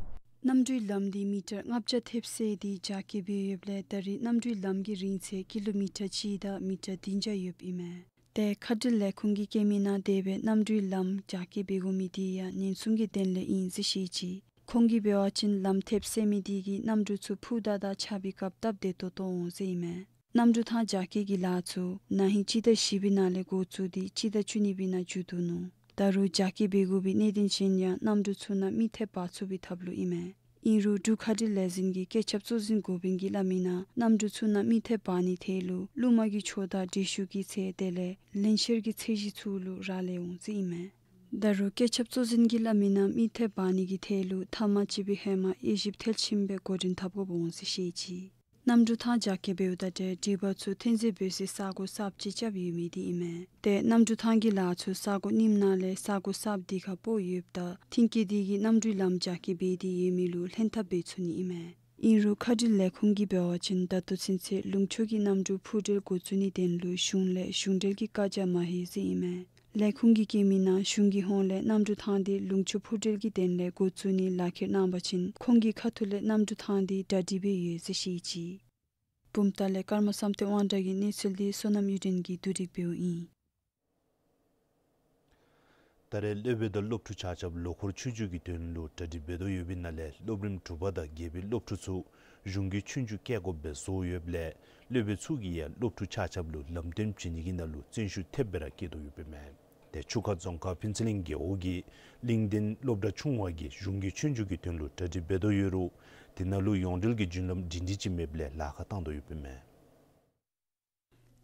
གནམ་གྲུའི་ལམ་འདི་མི་ཊར་ལྔ་བརྒྱ་ཐེབས་བསལ་ཏེ་རྒྱ་སྐྱེད་འབད་ཡོདཔ་ལས་ད་རེས་གནམ་གྲུའི་ལམ་གྱི་རིང་ཚད་ཀི་ལོ་མི་ཊར་གཅིག་དང་མི་ཊར་བདུན་བརྒྱ་ཡོདཔ་ཨིན་མས། ཏེ་མཁའ་འགྲུལ་ལས་ཁུངས་ཀྱིས་བཀོད་མི་ནང་དེ་སྦེ་གནམ་གྲུའི་ལམ་རྒྱ་སྐྱེད་འབད་དགོ་མི་འདི་ཡང་ཉེན་སྲུང་གི་དོན་ལས་ཨིན་ཟེར་བཤད་ཅི། ཁོང་གིས་འབད་བ་ཅིན་ལམ་ཐེབས་བསལ་མི་འདི་གིས་གནམ་གྲུ་ཚུ་འཕུར་མདའ་དང་ཆརཔ་གི་སྐབས་སྟབས་བདེ་ཏོག་ཏོ་འོང་ཟེར་ཨིན་མས། གནམ་གྲུ་ཐང་རྒྱ་སྐྱེད་ཀྱི་ལཱ་ཚུ་ན་ཧིང་སྤྱི་ཟླ་བཞི་པའི་ནང་ལས་འགོ་བཙུགས་ཏེ་སྤྱི་ཟླ་བཅུ་གཉིས་པའི་ནང་མཇུག་བསྡུ་ནུག། ད་རུང་རྒྱ་སྐྱེད་འབད་དགོ་པའི་གནད་དོན་གཞན་ཡང་གནམ་གྲུ་ཚུ་ནང་མི་ཐེབས་འབག་ཚུགས་པའི་ཐབས་ལུ་ཨིན་མས། ཨིན་རུང་འབྲུག་མཁའ་འགྲུལ་ལས་འཛིན་གྱི་བཀོད་ཁྱབ་གཙོ་འཛིན་འགོ་དཔོན་གྱིས་སླབ་མི་ནང་གནམ་གྲུ་ཚུ་ནང་མི་ཐེབས་འབག་ནིའི་ཐད་ལུ་རླུང་མ་གི་ཆོག་དང་འགྲུལ་བཞུད་ཀྱི་ཚད་དེ་ལས་ལེན་བཤེར་གྱི་ཚད་གཞི་ཚུ་ལུ་རག་ལས་འོང་ཟེར་ཨིན་མས། ད་རུང་བཀོད་ཁྱབ་གཙོ་འཛིན་གྱིས་སླབ་མི་ནང་མི་ཐེབས་འབག་ནི་གི་ཐད་ལུ་ཐ་མ་ཅིག་སྦེ་ཧེ་མ་དབྱེ་ཞིབ་མཐིལ་ཕྱིནམ་སྦེ་འགོ་འདྲེན་འཐབ་དགོཔ་འོང་ཟེར་བཤད་ཅི། གནམ་གྲུ་ཐང་རྒྱ་སྐྱེད་འབདཝ་ད་ཏེ་འགྲུལ་པ་ཚུ་ཐོན་འཛུལ་འབད་སའི་ས་གོ་གསརཔ་ཅིག་རྐྱབ་ཡོད་མི་འདི་ཨིན་མས། ཏེ་གནམ་གྲུ་ཐང་གི་ལཱ་ཚུ་ས་གོ་རྙིངམ་ནང་ལས་ས་གོ་གསརཔ་འདི་ཁར་སྤོ་ཡོདཔ་ད་ཐིང་ཀེ་འདི་གིས་གནམ་གྲུའི་ལམ་རྒྱ་སྐྱེད་འབད་དེ་ཡོད་མི་ལུ་ལྷན་ཐབས་འབད་ཚུགས་ནི་ཨིན་མས། ཨིན་རུང་མཁའ་འགྲུལ་ལས་ཁུངས་ཀྱིས་འབད་བ་ཅིན་ད་ལྟོ་ཚུན་ཚོད་ལུང་ཕྱོགས་ཀྱི་གནམ་གྲུ་འཕུར་འགྲུལ་འགོ་བཙུགས་ནིའི་དོན་ལུ་གཞུང་ལས་གཞུང་འབྲེལ་གྱི་བཀའ་རྒྱ་མ་ལྷོད་ཟེར་ཨིན་མས། ལས་ཁུངས་ཀྱིས་བཀོད་མི་ནང་གཞུང་གི་ཧོངས་ལས་གནམ་གྲུ་ཐང་འདི་ལུང་ཕྱོགས་འཕུར་འགྲུལ་གྱི་དོན་ལས་འགོ་བཙུགས་ནི་ལག་ཁྱེར་གནང་པ་ཅིན་ཁོང་གི་ཁ་ཐུག་ལས་གནམ་གྲུ་ཐང་འདི་གྲ་སྒྲིག་འབད་ཡོད་ཟེར་བཤད་ཅི། བུམ་ཐང་ལས་ཀརྨ་བསམ་གཏན་དབང་གྲགས་ཀྱི་གནས་ཚུལ་འདི་བསོད་ནམས་གཡུ་སྒྲོན་གྱིས་བསྡུ་སྒྲིག་འབདཝ་ཨིན། ད་རེས་སློབ་དཔོན་དང་སློབ་ཕྲུག་ཆ་ཁྱབ་ལོ་འཁོར་ཆོས་རྒྱུགས་ཀྱི་དོན་ལུ་གྲ་སྒྲིག་འབད་དོ་ཡོདཔ་ཨིན་ན་ལས་སློབ་རིམ་དྲུག་པ་དང་བརྒྱད་པའི་སློབ་ཕྲུག་ཚུ་གཞུང་གི་ཆོས་རྒྱུགས་བཀལ་དགོཔ་སྦེ་བཟོ་ཡོདཔ་ལས་སློབ་དཔོན་ཚུ་གིས་ཡང་སློབ་ཕྲུག་ཆ་ཁྱབ་ལུ་ལམ་སྟོན་བྱིན་ནི་གི་ནང་ལུ་བརྩོན་ཤུགས་ཐེབས་སྦེ་ར་བསྐྱེད་དོ་ཡོདཔ་ཨིན་མས། ཏེ་ཆུ་ཁ་རྫོང་ཁག་ཕུན་ཚོགས་གླིང་རྒེད་འོག་གི་གླིང་ལྡན་སློབ་གྲྭ་ཆུང་བ་གིས་གཞུང་གི་ཆོས་རྒྱུགས་ཀྱི་དོན་ལུ་གྲ་སྒྲིག་འབད་དོ་ཡོད་རུང་དེ་ནང་ལུ་ཡོངས་འབྲེལ་གྱི་རྒྱུན་ལམ་སྒྲིང་སྒྲི་ཅིག་མེདཔ་ལས་ལཱ་ཁག་བཏང་དོ་ཡོདཔ་ཨིན་མས།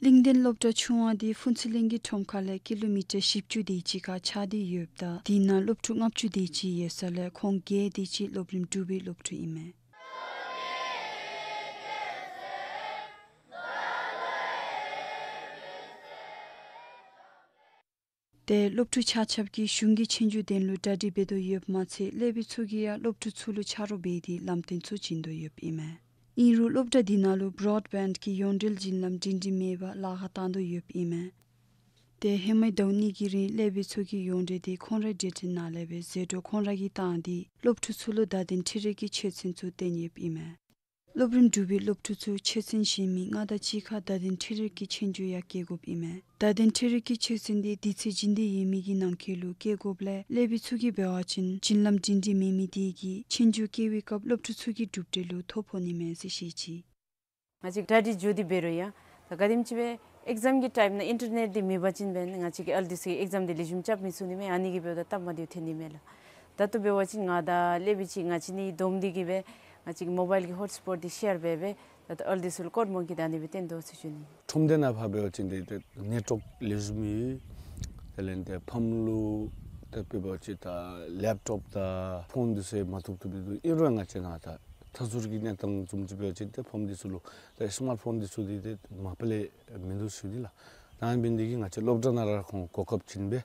གླིང་ལྡན་སློབ་གྲྭ་ཆུང་བ་འདི་ཕུན་ཚོགས་གླིང་གི་ཁྲོམ་ཁ་ལས་ཀི་ལོ་མི་ཊར་བཞི་བཅུ་དེ་ཅིག་ཁར་ཆགས་ཏེ་ཡོདཔ་ད་དེ་ནང་སློབ་ཕྲུག་ལྔ་བཅུ་དེ་ཅིག་ཡོད་ས་ལས་ཁོང་བརྒྱད་དེ་ཅིག་སློབ་རིམ་དྲུག་པའི་སློབ་ཕྲུག་ཨིན་མས། ཏེ་སློབ་ཕྲུག་ཆ་ཁྱབ་ཀྱིས་གཞུང་གི་ཆོས་རྒྱུགས་དོན་ལུ་གྲ་སྒྲིག་འབད་དོ་ཡོདཔ་མ་ཚད་སློབ་དཔོན་ཚུ་གིས་ཡང་སློབ་ཕྲུག་ཚུ་ལུ་ཆ་རོགས་འབད་དེ་ལམ་སྟོན་ཚུ་བྱིན་དོ་ཡོདཔ་ཨིན་མས། ཨིན་རུང་སློབ་གྲྭ་འདི་ནང་ལུ་བྲོཌ་བེནཌ་གི་ཡོངས་འབྲེལ་རྒྱུན་ལམ་སྒྲིང་སྒྲི་མེད་པར་ལཱ་ཁག་བཏང་དོ་ཡོདཔ་ཨིན་མས། ཏེ་ཧེ་མའི་ཟླཝ་གཉིས་ཀྱི་རིང་སློབ་དཔོན་ཚུ་གིས་ཡོངས་འབྲེལ་འདི་ཁོང་རའི་བརྡ་འཕྲིན་ནང་ལས་སྦེ་ཟད་འགྲོ་ཁོང་ར་གིས་བཏང་སྟེ་སློབ་ཕྲུག་ཚུ་ལུ་བརྡ་དོན་འཕྲུལ་རིག་གི་ཆོས་ཚན་ཚུ་སྟོན་ཡོདཔ་ཨིན་མས། སློབ་རིམ་དྲུག་པའི་སློབ་ཕྲུག་ཚུ་ཆོས་ཚན་གཞན་མི་ལྔ་དང་གཅིག་ཁར་བརྡ་དོན་འཕྲུལ་རིག་གི་ཆོས་རྒྱུགས་ཡང་བཀལ་དགོཔ་ཨིན་མས། བརྡ་དོན་འཕྲུལ་རིག་གི་ཆོས་ཚན་འདི་དུས་ཚོད་རྒྱུན་ལྡན་ཡོད་མི་གི་ནང་འཁོད་ལུ་བཀལ་དགོཔ་ལས་སློབ་དཔོན་ཚུ་གིས་འབད་བ་ཅིན་རྒྱུན་ལམ་སྒྲིང་སྒྲི་མེད་མི་དེ་གིས་ཆོས་རྒྱུགས་བཀལ་བའི་སྐབས་སློབ་ཕྲུག་ཚུ་གི་གྲུབ་འབྲས་ལུ་ཐོ་ཕོག་ནི་མས་ཟེར་བཤད་ཅི། ང་བཅས་གྲ་སྒྲིག་མཇུག་བསྡུ་འབད་རུང་ཡང་ད་ག་དེམ་ཅིག་སྦེ་ཨེག་ཛམ་གྱི་ཊའིམ་ནང་ཨིན་ཊར་ནེཊ་འདི་མེད་པ་ཅིན་འབདན་ང་བཅས་ཀྱི་ཨ་ལུ་འདི་ཚུ་གིས་ཨེག་ཛམ་འདི་ལེགས་ཤོམ་རྐྱབ་མི་ཚུགས་ནི་མས། ཨ་ནི་གིས་འབདཝ་ད་སྟབས་མ་བདེཝ་ཐོན་ནི་མས་ལགས། ད་ལྟོ་འབད་བ་ཅིན་ང་དང་སློབ་དཔོན་ཅིག་ང་བཅས་གཉིས་བསྡོམས་ཏེ་གིས་སྦེ་ང་བཅས་ཀྱི་མོ་བཱའིལ་གྱི་ཧོཊ་སྤོཊ་འདི་ཤེར་འབད་སྦེ་ད་ལྟོ་ཨ་ལུ་འདི་ཚུ་ལུ་ཀོཌ་མང་གི་ད་ཨ་ནི་སྦེ་སྟོན་དོ་ཟེར་ཞུ་ནི། ཁྲོམ་སྡེ་ནང་ཕར་འབད་བ་ཅིན་ཏེ་ཏེ་ནེཊ་ཝརཀ་ལེགས་ཤོམ་ཡོད། དེ་ལས་ཏེ་ཕམ་ལུ་ཏེ་འབད་བ་ཅིན་ད་ལེབ་ཊོབ་དང་ཕོན་འདི་ཚུ་མ་ཐོབ་ཐོབ་སྦེ་འདུག། ཨིན་རུང་ང་བཅས་ནང་ད་མཐའ་ཟུར་གྱི་གནས་སྟངས་བཟུམ་ཅིག་འབད་བ་ཅིན་ཏེ་ཕམ་འདི་ཚུ་ལུ་ཏེ་སི་མཱཊ་ཕོན་འདི་ཚུ་འདི་ཏེ་མ་པ་ལས་མིན་འདུག་ཟེར་ཞུ་ནི་ལགས། ད་ཨ་ནི་འབད་ནི་དེ་གིས་ང་བཅས་སློབ་གྲྭ་ནང་ར་ཁོང་གོ་སྐབས་བྱིན་སྦེ་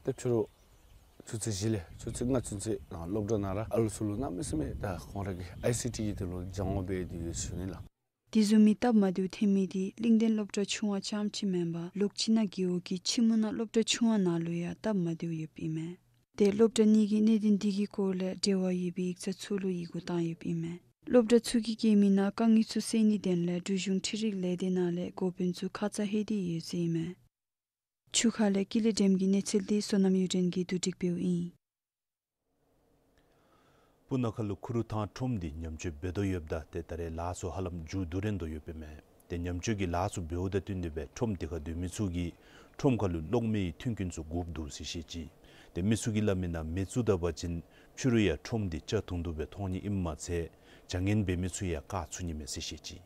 ཏེ་ཕྱི་རུ་ཆུ་ཚོད་བཞི་ལས་ཆུ་ཚོད་ལྔ་ཚུན་ཚོད་ནང་སློབ་གྲྭ་ནང་ར་ཨ་ལུ་ཚུ་ལུ་གནམ་མེད་ས་མེད་ད་ཁོང་ར་གི་ཨའི་སི་ཊི་གི་དོན་ལུ་སྦྱང་བ་འབད་དེ་ཡོད་ཟེར་ཞུ་ནི་ལགས། དེ་བཟུམ་མའི་སྟབས་མ་བདེཝ་ཐོན་མི་འདི་གླིང་ལྡན་སློབ་གྲྭ་ཆུང་བ་རྐྱངམ་ཅིག་མེན་པར་ལོག་སྤྱི་ནང་རྒེད་འོག་གི་ཕྱི་སྨུག་ནག་སློབ་གྲྭ་ཆུང་བ་ནང་ལུ་ཡང་སྟབས་མ་བདེཝ་ཡོདཔ་ཨིན་མས། ཏེ་སློབ་གྲྭ་གཉིས་ཀྱི་གནད་དོན་འདི་གི་སྐོར་ལས་འབྲེལ་བ་ཡོད་པའི་ཡིག་ཚང་ཚུ་ལུ་ཡི་གུ་བཏང་ཡོདཔ་ཨིན་མས། སློབ་གྲྭ་ཚུ་གིས་བཀོད་མི་ནང་དཀའ་ངལ་ཚུ་སེལ་ནིའི་དོན་ལས་འབྲུག་གཞུང་འཕྲུལ་རིག་ལས་སྡེ་ནང་ལས་འགོ་དཔོན་ཚུ་ཁ་ཙ་ལྷོད་དེ་ཡོད་ཟེར་ཨིན་མས། ཆུ་ཁ་ལས་ཀུན་ལེགས་སྒྲོལམ་གྱི་གནས་ཚུལ་འདི་བསོད་ནམས་གཡུ་སྒྲོན་གྱིས་བསྡུ་སྒྲིག་འབདཝ་ཨིན། སྤུ་ན་ཁ་ལུ་ཁུ་རུ་ཐང་ཁྲོམ་འདི་ཉམས་བཅོས་འབད་དོ་ཡོདཔ་ད་ཏེ་ད་རེས་ལཱ་ཚུ་ཧ་ལམ་མཇུག་བསྡུ་རན་དོ་ཡོདཔ་ཨིན་མས། ཏེ་ཉམས་བཅོས་ཀྱི་ལཱ་ཚུ་འབདཝ་དང་བསྟུན་ཏེ་སྦེ་ཁྲོམ་དེ་ཁར་སྡོད་མི་ཚུ་གིས་ཁྲོམ་ཁ་ལུ་གློག་མེའི་མཐུན་རྐྱེན་ཚུ་དགོཔ་འདུག་ཟེར་བཤད་ཅི། ཏེ་མི་ཚུ་གིས་སླབ་མི་ནང་མེ་བཙུགས་ད་པ་ཅིན་ཕྱི་རུ་ཡང་ཁྲོམ་དེ་ཅ་དུང་དུ་སྦེ་མཐོང་ནི་ཨིནམ་མ་ཚད་བྱ་ངན་འབད་མི་ཚུ་ཡང་བཀག་ཚུགས་ནི་མས་ཟེར་བཤད་ཅི།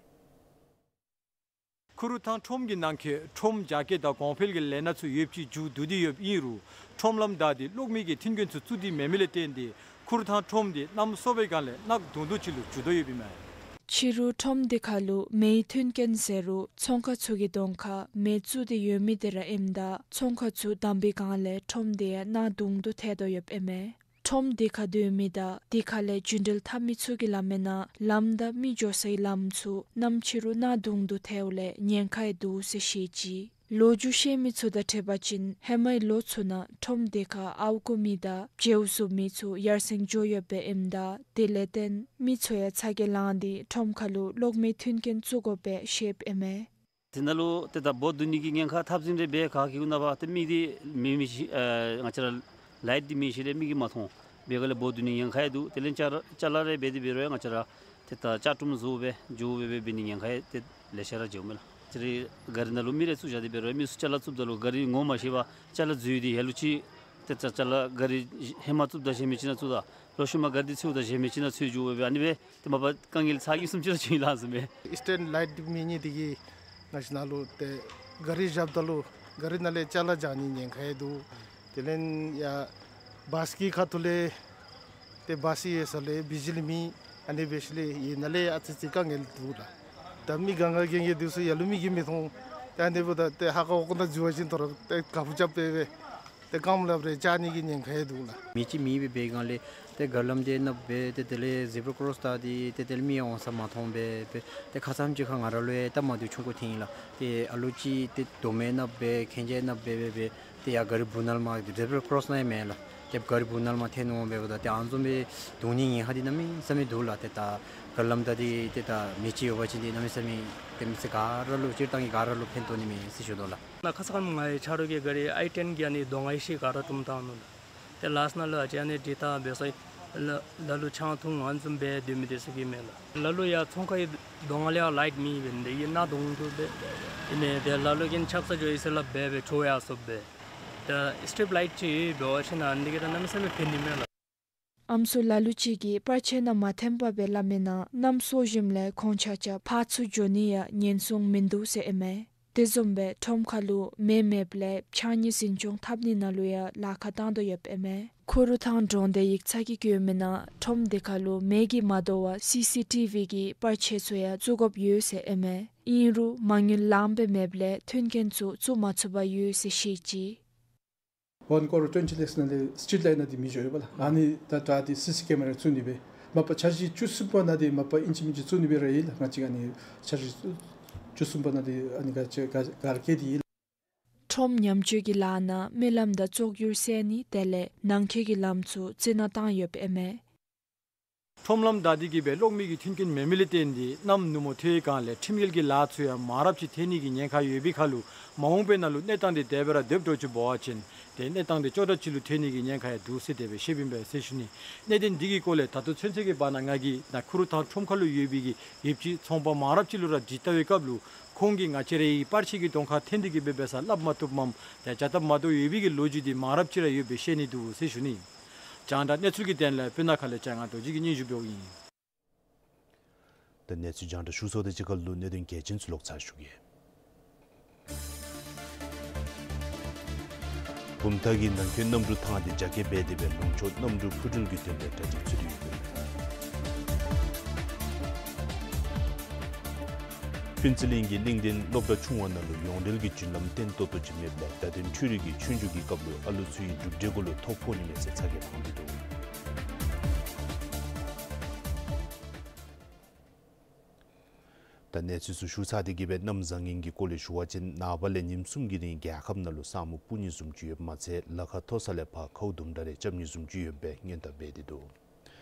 ཁུ་རུ་ཐང་ཁྲོམ་གྱི་ནང་འཁོད་ཁྲོམ་རྒྱ་སྐྱེད་དང་གོང་འཕེལ་གྱི་ལས་སྣ་ཚུ་ཡོདཔ་ཅིག་མཇུག་བསྡུ་སྟེ་ཡོདཔ་ཨིན་རུང་ཁྲོམ་ལམ་བདའ་སྟེ་གློག་མེ་གི་མཐུན་རྐྱེན་ཚུ་བཙུགས་ཏེ་མེད་མི་ལས་བརྟེན་ཏེ་ཁུ་རུ་ཐང་ཁྲོམ་དེ་གནམ་སྲོ་བའི་སྒང་ལས་གནག་དུང་དུ་ཅིག་ལུ་འགྱུར་དོ་ཡོདཔ་ཨིན་མས། ཕྱི་རུ་ཁྲོམ་དེ་ཁ་ལུ་མེའི་མཐུན་རྐྱེན་ཟེར་རུང་ཚོང་ཁང་ཚུ་གི་གདོང་ཁར་མེ་བཙུགས་ཏེ་ཡོད་མི་དེ་ར་ཨིནམ་ད་ཚོང་ཁང་ཚུ་བསྡམས་པའི་སྒང་ལས་ཁྲོམ་དེ་ཡང་གནག་དུང་དུ་ཐལ་དོ་ཡོདཔ་ཨིན་མས། ཁྲོམ་དེ་ཁར་སྡོད་མི་དང་དེ་ཁ་ལས་རྒྱུན་འགྲུལ་འཐབ་མི་ཚུ་གིས་སླབ་མི་ནང་ལམ་དང་མི་འགྱོ་སའི་ལམ་ཚུ་གནམ་ཕྱི་རུ་གནག་དུང་དུ་ཐལཝ་ལས་ཉེན་ཁ་ཡང་འདུག་ཟེར་བཤད་ཅི། ལོ་རྒྱུས་བཤད་མི་ཚུ་དང་འཁྲིལ་བ་ཅིན་ཧེ་མའི་ལོ་ཚུ་ནང་ཁྲོམ་དེ་ཁར་ཨརཝ་རྐུ་མི་དང་བྱེཝ་བཙུགས་མི་ཚུ་ཡར་སེང་འགྱོ་ཡོདཔ་ཨིནམ་ད་དེ་ལས་བརྟེན་མི་ཚུ་ཡང་ཚ་གྱང་ལངས་ཏེ་ཁྲོམ་ཁ་ལུ་གློག་མེའི་མཐུན་རྐྱེན་བཙུགས་དགོཔ་སྦེ་བཤདཔ་ཨིན་མས། དེ་ནང་ལུ་ཏེ་ད་འབོ་བརྡུང་ནི་གི་ཉེན་ཁ་འཐབ་ཟིན་རེ་འབད་ག་གི་གུ་ན་བ་ཏེ་མིག་འདི་མེད་མི་ཅིག་ཨ་ང་བཅས་ར་ལའིཊ་འདི་མེད་ཞིནམ་ལས་མིག་གིས་མ་མཐོང་། འབད་ག་ལས་འབོ་བརྡུང་ནི་ཉེན་ཁ་ཡང་འདུག། དེ་ལས་ཅ་ཅ་ལ་རེ་འབད་དེ་འབད་རུང་ཡང་ང་བཅས་ར་ཏེ་ད་ཅ་ཀྲུམ་བཟོ་སྦེ་འགྱོ་སྦེ་འབད་ནི་ཉེན་ཁ་ཡང་ཏེ་ལེ་ཤ་ར་འགྱོཝ་མས་ལགས། ཅི་རེ་གཱ་རི་ནང་ལུ་མི་རེ་བཙུགས་བཞག་སྟེ་འབད་རུང་མི་ཚུ་ཅ་ལ་བཙུགསཔ་ད་ལུ་གཱ་རི་ངོ་མ་ཤེས་པར་ཅ་ལ་འཛུལ་ཏེ་ལ་ལུ་ཅིག་ཏེ་ད་ཅ་ལ་གཱ་རི་ཧེ་མ་བཙུགསཔ་ད་གཞན་མི་ཅིག་ནང་བཙུགས་ད་ལོག་ཤུལ་མ་གཱ་རི་འཚོལཝ་ད་གཞན་མི་ཅིག་ནང་འཚོལ་འགྱོ་སྦེ་ཨ་ནི་སྦེ་ཏེ་མ་པ་དཀའ་ངལ་ཚ་གྱང་གསུམ་ཅིག་ར་བྱུང་ཡི་ལགས་ཟེར་མས། ཨིསི་ཊན་ལའིཊ་འདི་མེད་ནི་དེ་གིས་ང་བཅས་ནང་ལུ་ཏེ་གཱ་རི་བཞགཔ་ད་ལུ་གཱ་རི་ནང་ལས་ཅ་ལ་འགྱོ་ནི་ཉེན་ཁ་ཡང་འདུག། དེ་ལས་ཡང་བཱསི་གི་ཁ་ཐུག་ལས་ཏེ་བཱསི་ཡོད་ས་ལས་བི་ཇི་ལི་མེད། ཨ་ནི་འབད་ཞིནམ་ལས་ཡོད་ནང་ལས་ཨ་ཙི་ཙི་དཀའ་ངལ་འདུག་ལགས། ད་མི་ག་ག་གི་གི་དུས་སུ་ལ་ལུ་མིག་གིས་མི་མཐོང་། ད་ཨ་ནི་འབདཝ་ད་ཏེ་ཧ་ཀ་འོག་ཁང་ནང་འཛུལ་བ་ཅིན་དོ་རུང་ཏེ་ཁ་སྦུབ་རྐྱབ་སྦེ་སྦེ་ཏེ་རྐངམ་ལུ་རེ་འགྱོ་ནི་གི་ཉེན་ཁ་ཡང་འདུག་ལགས། མེ་ཅིག་མེདཔ་སྦེ་འབད་བའི་སྒང་ལས་ཏེ་གཱ་རི་ལམ་དེ་ནང་སྦེ་ཏེ་དེ་ལས་ཟེ་བྲ་ཀོ་རོསི་བལྟ་སྟེ་ཏེ་དེ་ལས་མི་ཡང་འོང་ས་མ་མཐོང་སྦེ་སྦེ་ཏེ་ཁ་ཙ་ཅིག་ཁར་ང་ར་ལུ་ཡང་ད་མ་བདེཝ་ཆུང་ཀུ་ཐོན་ཡི་ལགས། ཏེ་ཨ་ལུ་ཅིག་ཏེ་དོ་མའི་ནང་སྦེ་ཁེན་ཅ་ནང་སྦེ་སྦེ་སྦེ་ཏེ་ཡར་གཱ་རི་སྦུག་ནང་ལས་མར་ཏེ་ཟེ་བྲ་ཀོ་རོསི་ནང་ཡང་མེད་ལགས། ཏེ་གཱ་རི་སྦུག་ནང་ལས་མར་ཐལ་ནུག་འབདཝ་ད་ཏེ་ཨ་ནི་བཟུམ་སྦེ་བརྡུང་ནི་ཉེན་ཁ་འདི་གནམ་མེད་ས་མེད་འདུག་ལགས། ཏེ་ད་གཱ་རི་ལམ་བདའ་སྟེ་ཏེ་ད་མེ་ཅིག་ཡོད་པ་ཅིན་ཏེ་གནམ་མེད་ས་མེད་ཏེ་མི་སེར་ག་ར་ལུ་སྤྱིར་བཏང་གི་ག་ར་ལུ་ཕན་ཐོགས་ནི་མས་ཟེར་ཞུ་དོ་ལགས། ནཱ་ཁ་ཙ་ཁ་ཉིནམ་ང་ཡང་ཆ་རོགས་ཀྱིས་གཱ་རི་ཨའི་ཊེན་གྱི་ཨ་ནི་གདོང་ཁར་ཤིག་ག་ར་དུམ་བཏང་ནུག་ལགས། ཏེ་ལཱསི་ནང་ལུ་ཨ་ཙི་ཨ་ནི་འདི་ད་འབད་ས་ལ་ལ་ལུ་ཆང་འཐུང་ཨ་ནི་བཟུམ་སྦེ་སྡོད་མི་དེ་ཚུ་གིས་མས་ལགས། ལ་ལུ་ཡར་ཚོང་ཁང་གི་གདོང་ཁ་ལས་ཡར་ལའིཊ་མེད་པས། འདི་གིས་གནག་དུང་དུ་སྦེ་ཨིན་མས། ཏེ་ལ་ལུ་གིས་ཆབ་གསང་འགྱོ་ཡི་ཟེར་སླབ་སྦེ་སྦེ་འགྱོ་ཡར་སོངམ་སྦེ། ད་སི་ཊིབ་ལའིཊ་ཅིག་འབད་བ་ཅིན་ཨ་ནི་འདི་གིས་ད་གནམ་མེད་ས་མེད་ཕན་ནི་མས་ལགས། ཨམ་སྲུ་ལ་ལུ་ཅིག་གིས་པར་ཆས་ནང་མ་ཐོན་པར་སྦེ་སླབ་མི་ནང་གནམ་སྲོ་ཞིནམ་ལས་ཁོང་ཆ་ཁྱབ་ཕར་ཚུར་འགྱོ་ནི་ཡང་ཉེན་སྲུང་མིན་འདུག་ཟེར་ཨིན་མས། དེ་བཟུམ་སྦེ་ཁྲོམ་ཁ་ལུ་མེ་མེདཔ་ལས་ཕྱགས་སྙིགས་འཛིན་སྐྱོང་འཐབ་ནི་ནང་ལུ་ཡང་ལཱ་ཁག་བཏང་དོ་ཡོདཔ་ཨིན་མས། ཁུ་རུ་ཐང་གྲོང་སྡེའི་ཡིག་ཚང་གིས་བཀོད་མི་ནང་ཁྲོམ་དེ་ཁ་ལུ་མེ་གིས་མ་དོ་བར་སི་སི་ཊི་བི་གི་པར་ཆས་ཚུ་ཡང་བཙུགས་དགོཔ་ཡོད་ཟེར་ཨིན་མས། ཨིན་རུང་མ་དངུལ་ལངམ་སྦེ་མེདཔ་ལས་མཐུན་རྐྱེན་ཚུ་བཙུགས་མ་ཚུགས་པར་ཡོད་ཟེར་བཤད་ཅི། ཝན་ཀོ་རོར་ཊུ་ཝེན་ཊི་ལེགསི་ནང་ལས་སི་ཊིབ་ལའིཊ་ནང་འདི་མེ་འགྱོ་ཡོདཔ་ལགས། ཨ་ནི་ད་ད་འདི་སི་སི་ཀེ་མ་ར་བཙུགས་ནི་སྦེ་མ་པ་འཆར་གཞི་བཅུ་གསུམ་པ་ནང་འདི་མ་པ་ཨིན་ཅི་མིན་ཅི་བཙུགས་ནི་སྦེ་ར་ཨིན་ལགས། ང་བཅས་ཨ་ནི་འཆར་གཞི་བཅུ་གསུམ་པ་ནང་འདི་ཨ་ནི་ག་ཅི་ག་ག་ར་བཀལ་ཏེ་ཨིན་ལགས། ཁྲོམ་ཉམས་བཅོས་ཀྱི་ལཱ་ནང་མི་ལམ་དང་བཙོག་ཡུར་བསལ་ནི་དེ་ལས་ནང་འཁོད་ཀྱི་ལམ་ཚུ་རྩི་ནག་བཏང་ཡོདཔ་ཨིན་མས། ཁྲོམ་ལམ་བདའ་སྟེ་གི་སྦེ་གློག་མེ་གི་མཐུན་རྐྱེན་མེད་མི་ལས་བརྟེན་ཏེ་གནམ་ནུབ་མོ་ཐལ་བའི་སྒང་ལས་ཁྲིམས་འགལ་གྱི་ལཱ་ཚུ་ཡང་མང་རབས་ཅིག་ཐལ་ནི་གི་ཉེན་ཁ་ཡོད་པའི་ཁར་ལུ་མ་འོངས་པའི་ནང་ལུ་གནས་སྟངས་འདི་དེ་སྦེ་ར་སྡོདཔ་འགྱོ་ཅི་འབད་བ་ཅིན་ཏེ་གནས་སྟངས་འདི་སྐྱོ་དྲགས་ཅིག་ལུ་ཐལ་ནི་གི་ཉེན་ཁ་ཡང་འདུག་ཟེར་དེ་སྦེ་བཤདཔ་ཨིན་པས་ཟེར་ཞུ་ནི། གནད་དོན་འདི་གི་སྐོར་ལས་ད་ལྟོ་ཚུན་ཚོད་ཀྱི་བར་ན་ང་གིས་ནཱ་ཁུ་རུ་ཐང་ཁྲོམ་ཁ་ལུ་ཡོད་པའི་གི་ཡོདཔ་ཅིག་ཚོང་པ་མང་རབས་ཅིག་ལུ་ར་དྲི་བལྟ་བའི་སྐབས་ལུ་ཁོང་གིས་ང་བཅས་རའི་པར་ཆས་ཀྱི་གདོང་ཁར་འཐོན་ཏེ་གི་སྦེ་འབད་ས་སླབ་མ་བཏུབ་མས། ཏེ་བྱ་སྟབས་མ་བདེཝ་ཡོད་པའི་གི་ལོ་རྒྱུས་འདི་མང་རབས་ཅིག་ར་ཡོད་པའི་བཤད་ནི་འདུག་ཟེར་ཞུ་ནི། རྒྱང་བསྒྲགས་གནས་ཚུལ་གྱི་དོན་ལས་སྤུ་ན་ཁ་ལས་ལྕང་ང་རྡོ་རྗེ་གིས་སྙན་ཞུ་འབདཝ་ཨིན། ད་གནས་ཚུལ་རྒྱང་བསྒྲགས་ཞུ་ཚརཝ་དང་གཅིག་ཁར་ལུ་གནད་དོན་གལ་ཆེན་ཚུ་ལོག་ཚར་ཞུ་གེ། བུམ་ཐང་གི་ནང་འཁོད་གནམ་གྲུ་ཐང་འདི་རྒྱ་སྐྱེད་འབད་དེ་སྦེ་ལུང་ཕྱོགས་གནམ་གྲུ་འཕུར་འགྲུལ་གྱི་དོན་ལས་གྲ་སྒྲིག་ཚུད་དེ་ཡོདཔ་ཨིན། ཕུན་ཚོགས་གླིང་གི་གླིང་ལྡན་སློབ་གྲྭ་ཆུང་བ་ནང་ལུ་ཡོངས་འབྲེལ་གྱི་རྒྱུན་ལམ་བརྟན་ཏོག་ཏོ་ཅིག་མེདཔ་ལས་བརྡ་དོན་འཕྲུལ་རིག་གི་ཆོས་རྒྱུགས་ཀྱི་སྐབས་ལུ་ཨ་ལུ་ཚུ་གི་གྲུབ་འབྲས་གུ་ལུ་ཐོ་ཕོག་ནི་མས་ཟེར་ཚ་གྱང་ལངས་ཏེ་འདུག། ད་གནས་ཚུལ་ཚུ་ཞུ་ཚར་ཏེ་གི་སྦེ་གནམ་བཟང་ངན་གྱི་སྐོར་ལས་ཞུ་བ་ཅིན་ནངས་པ་ལས་ཉིནམ་གསུམ་གྱི་རིང་རྒྱལ་ཁབ་ནང་ལུ་ས་སྨུག་སྤུབ་ནི་བཟུམ་ཅིག་ཡོདཔ་མ་ཚད་ལ་ཁ་མཐོ་ས་ལས་ཕར་ཁཝ་དུམ་གྲ་རེ་རྐྱབ་ནི་བཟུམ་ཅིག་ཡོད་པའི་སྔོན་བརྡ་འབད་དེ་འདུག།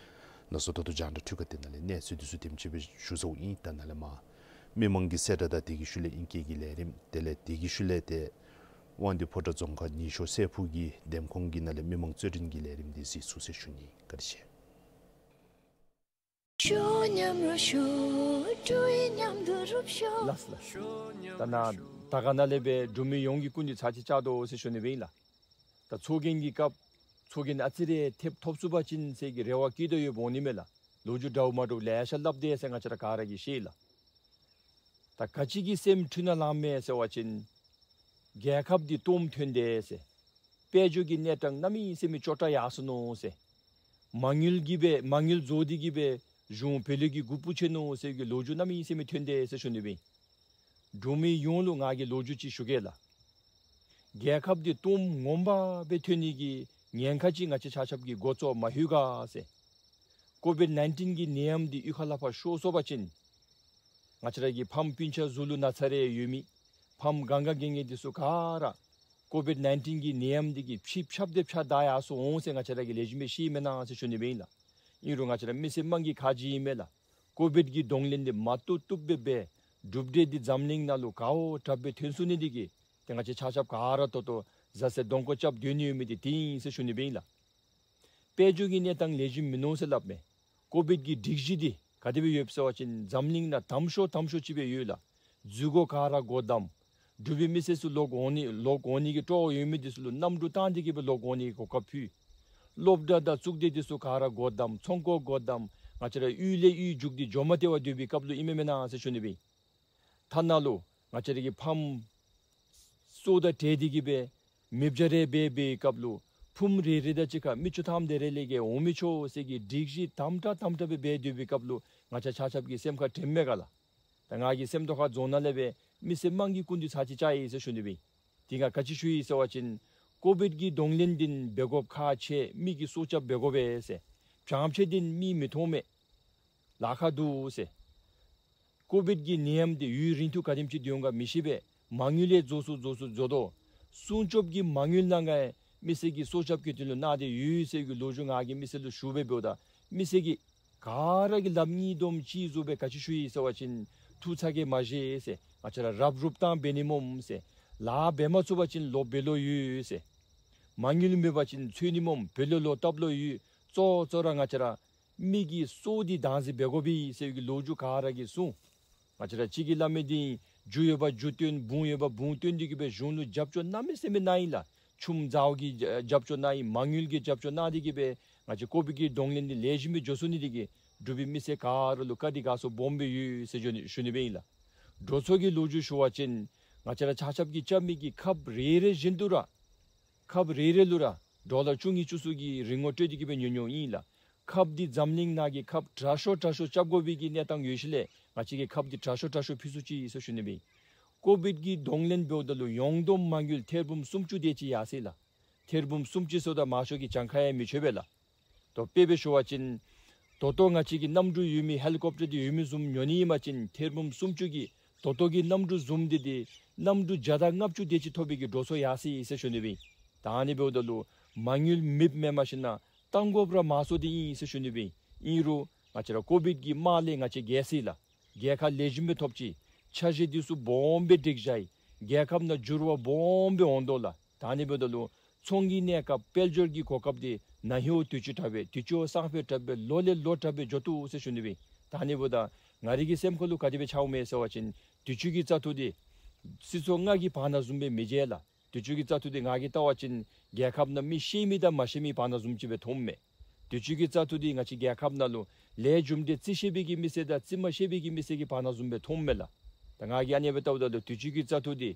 ལགས་སོ། ད་ལྟོ་རྒྱང་བསྒྲགས་འཕྲུལ་ཁང་འདི་ནང་ལས་གནས་ཚུལ་འདི་ཚུ་དེམ་ཅིག་སྦེ་ཞུ་ཚརཝ་ཨིན། ད་ནཱ་ལས་མར་མི་མང་གི་གསལ་བསྒྲགས་དང་དེ་གི་ཤུལ་ལས་ཨིང་སྐད་ཀྱི་ལས་རིམ་དེ་ལས་དེ་གི་ཤུལ་ལས་ཏེ་དབང་འདུས་ཕོ་བྲང་རྫོང་ཁག་ཉི་ཤོར་སྲས་ཕུག་གི་འདེམས་ཁོངས་ཀྱི་ནང་ལས་མི་མང་རྩོད་འགྲན་གྱི་ལས་རིམ་འདི་གཟིགས་ཚུགས་ཟེར་ཞུ་ནི། བཀའ་དྲིན་ཆེ། ཤོག་མཉམ་རུབ་ཤོག། འབྲུག་ཡིས་མཉམ་དུ་རུབ་ཤོག། ལགས་ལགས། ད་ནཱ་དར་དཀར་ནང་ལས་སྦེ་འབྲུག་མི་ཡོངས་ཀྱིས་སྐུ་མདུན་ཚར་གཅིག་བཅར་དོ་ཟེར་ཞུ་ནི་སྦེ་ཨིན་ལགས། ད་ཚོགས་རྒྱན་གྱི་སྐབས་ཚོགས་རྒྱན་ཨ་ཙི་རེ་ཐེབས་ཐོབ་ཚུགས་པ་ཅིན་ཟེར་གྱི་རེ་བ་བསྐྱེད་དོ་ཡོདཔ་འོང་ནི་མས་ལགས། ལོ་རྒྱུས་འདྲཝ་མ་འདྲཝ་ལེ་ཤ་སླབ་དེས་ཟེར་ང་བཅས་ར་ག་ར་གིས་ཤེས་ལགས། ད་ག་ཅི་གིས་སེམས་འཁྲུལ་ནཱ་ལངམ་མས་ཟེར་བ་ཅིན་རྒྱལ་ཁབ་འདི་སྟོངམ་ཐོན་དེས་ཟེར། དཔལ་འབྱོར་གྱི་གནས་སྟངས་གནམ་མེད་ས་མེད་སྐྱོ་དྲགས་ཡར་སོ་ནུག་ཟེར། མ་དངུལ་གྱིས་སྦེ་མ་དངུལ་རྫོགས་ཏེ་གི་སྦེ་གཞུང་བོད་ལུ་གི་མགུ་སྤུབ་ཆི་ནུག་ཟེར་གྱི་ལོ་རྒྱུས་གནམ་མེད་ས་མེད་ཐོན་དེས་ཟེར་ཞུ་ནི་སྦེ། འབྲུག་མི་ཡོངས་ལུ་ང་གིས་ལོ་རྒྱུས་ཅིག་ཞུ་གེ་ལགས། རྒྱལ་ཁབ་འདི་སྟོངམ་ངོ་མ་སྦེ་ཐོན་ནི་གི་ཉེན་ཁ་ཅིག་ང་བཅས་ཆ་ཁྱབ་ཀྱིས་མགུ་ཚོད་མ་ལྷོད་ག་ཟེར། ཀོ་བིཌ་ནའིན་ཊིན་གྱི་ནད་ཡམས་འདི་གཡུས་ཁ་ལས་ཕར་ཤོར་སོང་པ་ཅིན་ང་བཅས་ར་གི་ཕམ་སྤུན་ཆ་གཟུགས་ལུ་ན་ཚ་རེ་ཡོད་མི་ཕམ་གང་ག་གེ་ངེ་འདི་ཚུ་ག་ར་ཀོ་བིཌ་ནའིན་ཊིན་གྱི་ནད་ཡམས་འདི་གིས་ཕྱི་ཕྱགས་ཏེ་ཕྱགས་བདའ་ཡར་སོང་འོང་ཟེར་ང་བཅས་ར་གིས་ལེགས་ཤོམ་སྦེ་ཤེས་མེན་ན་ཟེར་ཞུ་ནི་སྦེ་ཨིན་ལགས། ཨིན་རུང་ང་བཅས་ར་མི་སེར་དམངས་ཀྱི་ཁ་རྗེ་ཨིན་མས་ལགས། ཀོ་བིཌ་ཀྱི་གདོང་ལེན་འདི་མ་བཏུབ་བཏུབ་སྦེ་འབད། གྲུབ་འབྲས་འདི་འཛམ་གླིང་ནང་ལུ་ག་བ་དྲགཔ་སྦེ་ཐོན་ཚུགས་ནི་འདི་གིས་ཏེ་ང་བཅས་ཆ་ཁྱབ་ག་ར་ད་ལྟོ་བཟའ་ཚང་གདོང་ཁར་རྐྱབ་སྡོད་ནི་ཡོད་མི་འདི་དེ་ཨིན་ཟེར་ཞུ་ནི་སྦེ་ཨིན་ལགས། དཔལ་འབྱོར་གྱི་གནས་སྟངས་ལེགས་ཤོམ་མིན་ནུག་ཟེར་སླབ་མས། ཀོ་བིཌ་ཀྱི་སྒྲིག་གཞི་འདི་ག་དེ་སྦེ་ཡོདཔ་ཟེར་བ་ཅིན་འཛམ་གླིང་ནང་དམ་ཤོས་དམ་ཤོས་ཅིག་སྦེ་ཡོད་ལགས། འཛུལ་སྒོ་ག་ར་སྒོ་བསྡམས། འབྲུག་པའི་མི་སེར་ཚུ་ལོག་འོང་ནི་ལོག་འོང་ནི་གི་སྤྲོ་བ་ཡོད་མི་འདི་ཚུ་ལུ་གནམ་གྲུ་བཏང་སྟེ་གི་སྦེ་ལོག་འོང་ནི་གི་གོ་སྐབས་ཕུལ། སློབ་གྲྭ་དང་གཙུག་སྡེ་འདི་ཚུ་ག་ར་སྒོ་བསྡམས། ཚོང་ཁང་སྒོ་བསྡམས། ང་བཅས་ར་གཡུས་ལས་གཡུས་རྒྱུག་སྟེ་འགྱོ་མ་སྟེར་བར་སྡོད་པའི་སྐབས་ལུ་ཨིན་མས་མེན་ན་ཟེར་ཞུ་ནི་སྦེ། ཐ་ན་ལུ་ང་བཅས་ར་གི་ཕམ་སྲོག་དང་བྲལ་ཏེ་གི་སྦེ་མེདཔ་བཟུམ་རེ་འབད་བའི་སྐབས་ལུ་ཕུངམ་རེ་རེ་དང་གཅིག་ཁར་མི་བཅུ་ཐམ་དེ་རེ་ལས་བརྒལ་འོང་མི་ཆོག་ཟེར་གྱི་སྒྲིག་གཞི་དམ་དྲགས་དམ་དྲགས་སྦེ་འབད་སྡོད་པའི་སྐབས་ལུ་ང་བཅས་ཆ་ཁྱབ་ཀྱི་སེམས་ཁར་དྲནམ་མས་ག་ལགས། ད་ང་གིས་སེམས་རྟོགས་ཁ་རྫོང་ནང་ལས་སྦེ་མི་སེར་དམངས་ཀྱི་སྐུ་མདུན་ཚར་གཅིག་བཅར་ཡི་ཟེར་ཞུ་ནི་སྦེ། དེ་ང་ག་ཅི་ཞུ་ཡི་ཟེར་བ་ཅིན་ཀོ་བིཌ་ཀྱི་གདོང་ལེན་འདི་འབད་དགོཔ་ཁག་ཆེ། མི་གིས་སྲོག་སྐྱབས་འབད་དགོ་པས་ཟེར། བྱང་ཕྱོགས་འདི་མིག་མི་མཐོང་མས། ལཱ་ཁག་འདུག་ཟེར། ཀོ་བིཌ་ཀྱི་ནད་ཡམས་འདི་ཡུན་རིང་ཐུང་ག་དེམ་ཅིག་སྡོད་འོང་ག་མི་ཤེས་པས། མ་དངུལ་ཡང་རྫོགས་སུ་རྫོགས་སུ་འགྱོ་དོ། སྲུང་སྐྱོབ་ཀྱི་མ་དངུལ་ནང་ག་མི་སེར་གྱི་སྲོག་སྐྱབས་ཀྱི་དོན་ལུ་གནང་སྟེ་ཡོད་ཟེར་གྱི་ལོ་རྒྱུས་ང་གིས་མི་སེར་ལུ་ཞུ་སྦེ་འབདཝ་ད་མི་སེར་གྱིས་ག་ར་གིས་ལགཔ་གཉིས་བསྡོམས་ཅིག་བཟོ་སྦེ་ག་ཅི་ཞུ་ཡི་ཟེར་བ་ཅིན་ཐུགས་ཚ་གྱང་མ་བཞེས་ཟེར། ང་བཅས་ར་རབ་རུབ་བཏང་འབད་ནི་སྨོ་ཟེར། ལཱ་འབད་མ་ཚུགས་པ་ཅིན་ལོག་འབད་ལོང་ཡོད་ཟེར། མ་དངུལ་མེད་པ་ཅིན་འཚོལ་ནི་སྨོ་བོད་ལུ་ལོག་བཏབ་ལོང་ཡོད། གཙོ་གཙོ་ར་ང་བཅས་ར་མི་གི་སྲོག་འདི་བདག་འཛིན་འབད་དགོ་པས་ཟེར་གྱི་ལོ་རྒྱུས་ག་ར་གིས་གསུངས། ང་བཅས་ར་གཅིག་གིས་སླབ་མི་འདི་རྒྱུ་ཡོདཔ་རྒྱུ་བཏོན། འབུམ་ཡོདཔ་འབུམ་བཏོན་ཏེ་གི་སྦེ་གཞུང་ལུ་རྒྱབ་སྐྱོར་གནམ་མེད་ས་མེད་གནང་ཡི་ལགས། ཆུམ་ཟཝ་གི་རྒྱབ་སྐྱོར་གནང་ཡི། མ་དངུལ་གྱི་རྒྱབ་སྐྱོར་གནང་སྟེ་གི་སྦེ་ང་བཅས་ཀོ་བིཌ་ཀྱི་གདོང་ལེན་འདི་ལེགས་ཤོམ་སྦེ་འགྱོ་ཚུགས་ནི་འདི་གིས་འབྲུག་པའི་མི་སེར་ག་ར་ལུ་བཀའ་དྲིན་དགའ་ཚོར་སྦོམ་སྦེ་ཡོད་ཟེར་ཞུ་ནི་ཞུ་ནི་སྦེ་ཨིན་ལགས། འགྲོ་སོང་གི་ལོ་རྒྱུས་ཞུ་བ་ཅིན་ང་བཅས་ར་ཆ་ཁྱབ་ཀྱིས་རྐྱབ་མི་གི་ཁབ་རེ་རེ་བཞིན་དུ་ར་ཁབ་རེ་རེ་ལུ་ར་ཌོ་ལར་བཅུ་གཉིས་བཅུ་གསུམ་གྱི་རིན་གོང་སྤྲོད་དེ་གི་སྦེ་ཉོ་ཉོཝ་ཨིན་ལགས། ཁབ་འདི་འཛམ་གླིང་ནང་གི་ཁབ་དྲག་ཤོས་དྲག་ཤོས་རྐྱབ་དགོ་པའི་གི་གནས་སྟངས་ཡོད་ཞིནམ་ལས་ང་བཅས་ཀྱིས་ཁབ་འདི་དྲག་ཤོས་དྲག་ཤོས་ཕུལ་ཚུགས་ཅི་ཟེར་ཞུ་ནི་སྦེ། ཀོ་བིཌ་ཀྱི་གདོང་ལེན་འབདཝ་ད་ལུ་ཡོངས་བསྡོམས་མ་དངུལ་ཐེར་འབུམ་སུམ་ཅུ་དེ་ཅིག་ཡར་སོ་ཡི་ལགས། ཐེར་འབུམ་སུམ་ཅུ་ཟེརཝ་ད་མང་ཤོས་ཀྱིས་གྱངས་ཁ་ཡང་མི་ཆོད་པས་ལགས། ད་དཔེ་སྦེ་ཞུ་བ་ཅིན་ད་ལྟོ་ང་བཅས་ཀྱི་གནམ་གྲུ་ཡོད་མི་ཧེ་ལི་ཀོབ་ཊར་འདི་ཡོད་མི་བཟུམ་ཉོ་ནི་ཨིན་པ་ཅིན་ཐེར་འབུམ་སུམ་ཅུ་གི་ད་ལྟོ་གི་གནམ་གྲུ་བཟུམ་འདི་འདི་གནམ་གྲུ་བརྒྱ་དང་ལྔ་བཅུ་དེ་ཅིག་ཐོབ་པའི་གི་འགྲོ་སོང་ཡར་སོ་ཡི་ཟེར་ཞུ་ནི་སྦེ། ད་ཨ་ནི་འབདཝ་ད་ལུ་མ་དངུལ་མེདཔ་མེན་མ་ཤེས་ན་བཏང་དགོཔ་ར་མང་སུ་འདི་ཨིན་ཟེར་ཞུ་ནི་སྦེ། ཨིན་རུང་ང་བཅས་ར་ཀོ་བིཌ་ཀྱི་དམག་ལས་ང་བཅས་རྒྱལ་སོ་ཡི་ལགས། རྒྱལ་ཁ་ལེགས་ཤོམ་སྦེ་ཐོབ་ཅི། འཆར་གཞི་འདི་ཚུ་སྦོམ་སྦེ་སྒྲིག་བཞག་ཡི། རྒྱལ་ཁབ་ནང་འགྱུར་བ་སྦོམ་སྦེ་འོང་དོ་ལགས། ད་ཨ་ནི་འབདཝ་ད་ལུ་ཚོང་གི་གནས་སྐབས་དཔལ་འབྱོར་གྱི་གོ་སྐབས་འདི་ན་ཧིང་དུས་ཅི་དྲག་སྦེ་དུས་ཅི་སང་ཕོད་དྲག་སྦེ་ལོ་ལས་ལོ་དྲག་སྦེ་འགྱོ་དོ་ཟེར་ཞུ་ནི་སྦེ། ད་ཨ་ནི་འབདཝ་ད་ང་རའི་གི་སེམས་ཁ་ལུ་ག་དེ་སྦེ་འཆརཝ་མས་ཟེར་བ་ཅིན་དུས་ཅི་གི་བཙག་འཐུ་འདི་སྲིད་ཚོགས་ལྔ་གི་བར་ན་བཟུམ་སྦེ་མི་མཇལ་ལགས། དུས་ཅི་གི་བཙག་འཐུ་འདི་ང་གིས་བལྟ་བ་ཅིན་རྒྱལ་ཁབ་ནང་མི་ཤེས་མི་དང་མ་ཤེས་མི་བར་ན་བཟུམ་ཅིག་སྦེ་མཐོངམ་མས། དུས་ཅི་གི་བཙག་འཐུ་འདི་ང་བཅས་རྒྱལ་ཁབ་ནང་ལུ་ལས་རྒྱུ་འབྲས་རྩིས་ཤེས་པའི་གི་མི་སེར་དང་རྩིས་མ་ཤེས་པའི་གི་མི་སེར་གྱི་བར་ན་བཟུམ་སྦེ་མཐོངམ་མས་ལགས། ད་ང་གིས་ཨ་ནི་སྦེ་བལྟཝ་ད་ལུ་དུས་ཅི་གི་བཙག་འཐུ་འདི་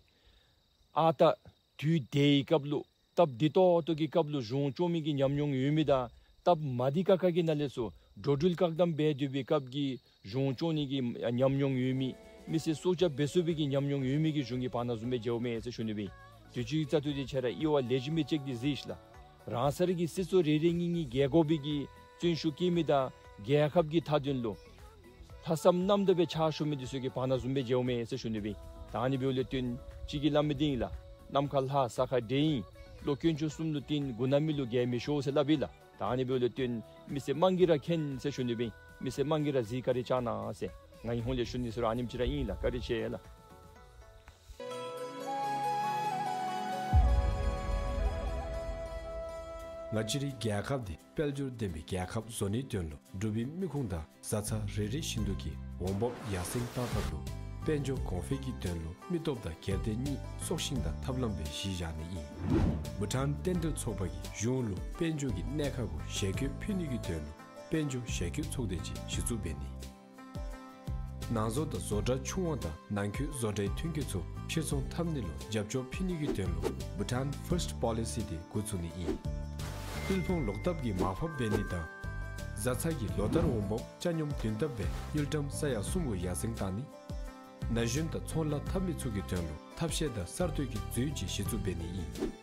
ཨ་རྟག་དུས་དེའི་སྐབས་ལུ་སྟབས་བདེ་ཏོག་ཏོ་གི་སྐབས་ལུ་གཞུང་སྐྱོང་མི་གི་ཉམས་མྱོང་ཡོད་མི་དང་སྟབས་མ་བདེ་ཁག་ཁ་གི་ནང་ལས་ཚུར་འགྲོ་འགྲུལ་བཀག་དམ་འབད་སྡོད་པའི་སྐབས་ཀྱི་གཞུང་སྐྱོང་ནི་གི་ཉམས་མྱོང་ཡོད་མི་མི་སེར་སྲོག་སྐྱབས་འབད་ཚུགས་པའི་གི་ཉམས་མྱོང་ཡོད་མི་གི་གཞུང་གི་བར་ན་བཟུམ་སྦེ་མཇལཝ་མས་ཟེར་ཞུ་ནི་སྦེ། དུས་ཅི་གི་བཙག་འཐུ་འདི་ཁྱེད་ར་དབྱེ་བ་ལེགས་ཤོམ་སྦེ་དཔྱད་དེ་གཟིགས་ཤིག་ལགས། རང་སོའི་གི་སྲིད་ཚོགས་རེ་རེ་གཉིས་གཉིས་བརྒལ་དགོ་པའི་གི་བརྩོན་ཤུགས་བསྐྱེད་མི་དང་རྒྱལ་ཁབ་ཀྱི་མཐའ་དོན་ལུ་ལྷག་བསམ་རྣམ་དག་སྦེ་ཕྱག་ཞུ་མི་འདི་ཚུ་གི་བར་ན་བཟུམ་སྦེ་མཇལཝ་མས་ཟེར་ཞུ་ནི་སྦེ། ད་ཨ་ནི་འབདཝ་ལས་བརྟེན་གཅིག་གིས་སླབ་མི་འདི་ཨིན་ལགས། ནམ་མཁའ་ལྷ་ས་ཁ་འདྲེ་ཨིན། བློ་དཀོན་མཆོག་གསུམ་ལུ་བརྟེན། མགུ་ནག་མི་ལུ་རྒྱལ་མི་ཤོག་ཟེར་སླབ་ཨིན་ལགས། ད་ཨ་ནི་འབདཝ་ལས་བརྟེན་མི་སེར་དམངས་ཀྱིས་ར་མཁྱེན་ཟེར་ཞུ་ནི་སྦེ། མི་སེར་དམངས་ཀྱིས་ར་གཟིགས་བཀའ་དྲིན་བསྐྱང་གནང་ཟེར་ང་གི་ཧོངས་ལས་ཞུ་ནི་ཟེར་རུང་ཨ་ནེམ་ཅིག་ར་ཨིན་ལགས། བཀའ་དྲིན་ཆེ་ལགས། ང་བཅས་རའི་རྒྱལ་ཁབ་འདི་དཔལ་འབྱོར་ལྡན་པའི་རྒྱལ་ཁབ་བཟོ་ནིའི་དོན་ལུ་འབྲུག་པའི་མི་ཁུངས་དང་བཟའ་ཚང་རེ་རེ་བཞིན་དུ་གི་འོང་འབབ་ཡར་སེང་བཏང་ཐབས་ལུ་དཔལ་འབྱོར་གོང་འཕེལ་གྱི་དོན་ལུ་མི་སྟོབས་དང་སྒེར་སྡེ་གཉིས་སྲོག་ཤིང་དང་ཐབས་ལམ་སྦེ་གཞི་བཞག་ནི་ཨིན། བྷུ་ཊཱན་རྟེན་འབྲེལ་ཚོགས་པ་གིས་གཞུང་ལུ་དཔལ་འབྱོར་གྱི་གནད་ཁག་གུ་ཞལ་བཀོད་ཕུལ་ནི་གི་དོན་ལུ་དཔལ་འབྱོར་ཞལ་བཀོད་ཚོགས་སྡེ་ཅིག་གཞི་བཙུགས་འབད་ནི། ནང་བཟོ་དང་བཟོ་གྲྭ་ཆུང་བ་དང་ནང་འཁོད་བཟོ་གྲྭའི་ཐོན་སྐྱེད་ཚུ་ཕྱིར་ཚོང་འཐབ་ནི་ལུ་རྒྱབ་སྐྱོར་ཕུལ་ནི་གི་དོན་ལུ་Bhutan First Policy དེ་འགོ་བཙུགས་ནི་ཨིན། དབུལ་ཕོངས་ལོག་ཐབས་ཀྱི་མར་ཕབ་འབད་ནི་དང་། བཟའ་ཚང་གི་ལོ་ལྟར་འོང་འབབ་ཆ་སྙོམས་བདུན་ལྟབ་སྦེ་དངུལ་ཀྲམ་ས་ཡ་གསུམ་གུ་ཡར་སེང་བཏང་ནི། ན་གཞོན་དང་ཚོང་ལཱ་འཐབ་མི་ཚུ་གི་དོན་ལུ་ཐབས་ཤེས་དང་གསར་གཏོད་ཀྱི་མཛོད་ཅིག་གཞི་བཙུགས་འབད་ནི་ཨིན།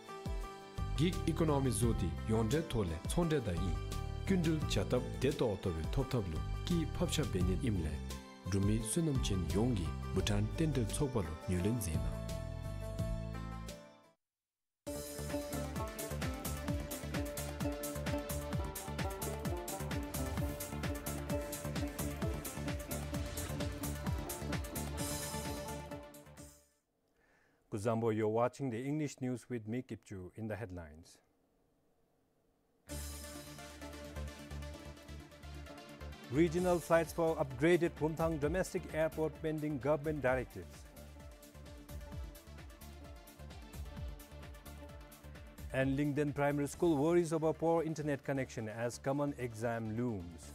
Gig Economy བཟོ་སྟེ་ཡོངས་འབྲེལ་ཐོག་ལས་ཚོང་འབྲེལ་དང་ཨིན་སྐྱིན་འགྲུལ་བྱ་སྟབས་བདེ་ཏོག་ཏོ་སྦེ་ཐོབ་ཐབས་ལུ་དཀྱིལ་ཕབ་ཆ་འབད་ནི་ཨིནམ་ལས་འབྲུག་མི་བསོད་ནམས་ཅན་ཡོངས་ཀྱིས་བྷུ་ཊཱན་རྟེན་འབྲེལ་ཚོགས་པ་ལུ་ངོས་ལེན་མཛད་གནང་། Kuzuzangpo, you're watching the English news with me, Kipchu. In the headlines: Regional flights for upgraded Bumthang domestic airport pending government directives. And Lyngden Primary School worries over poor internet connection as common exam looms.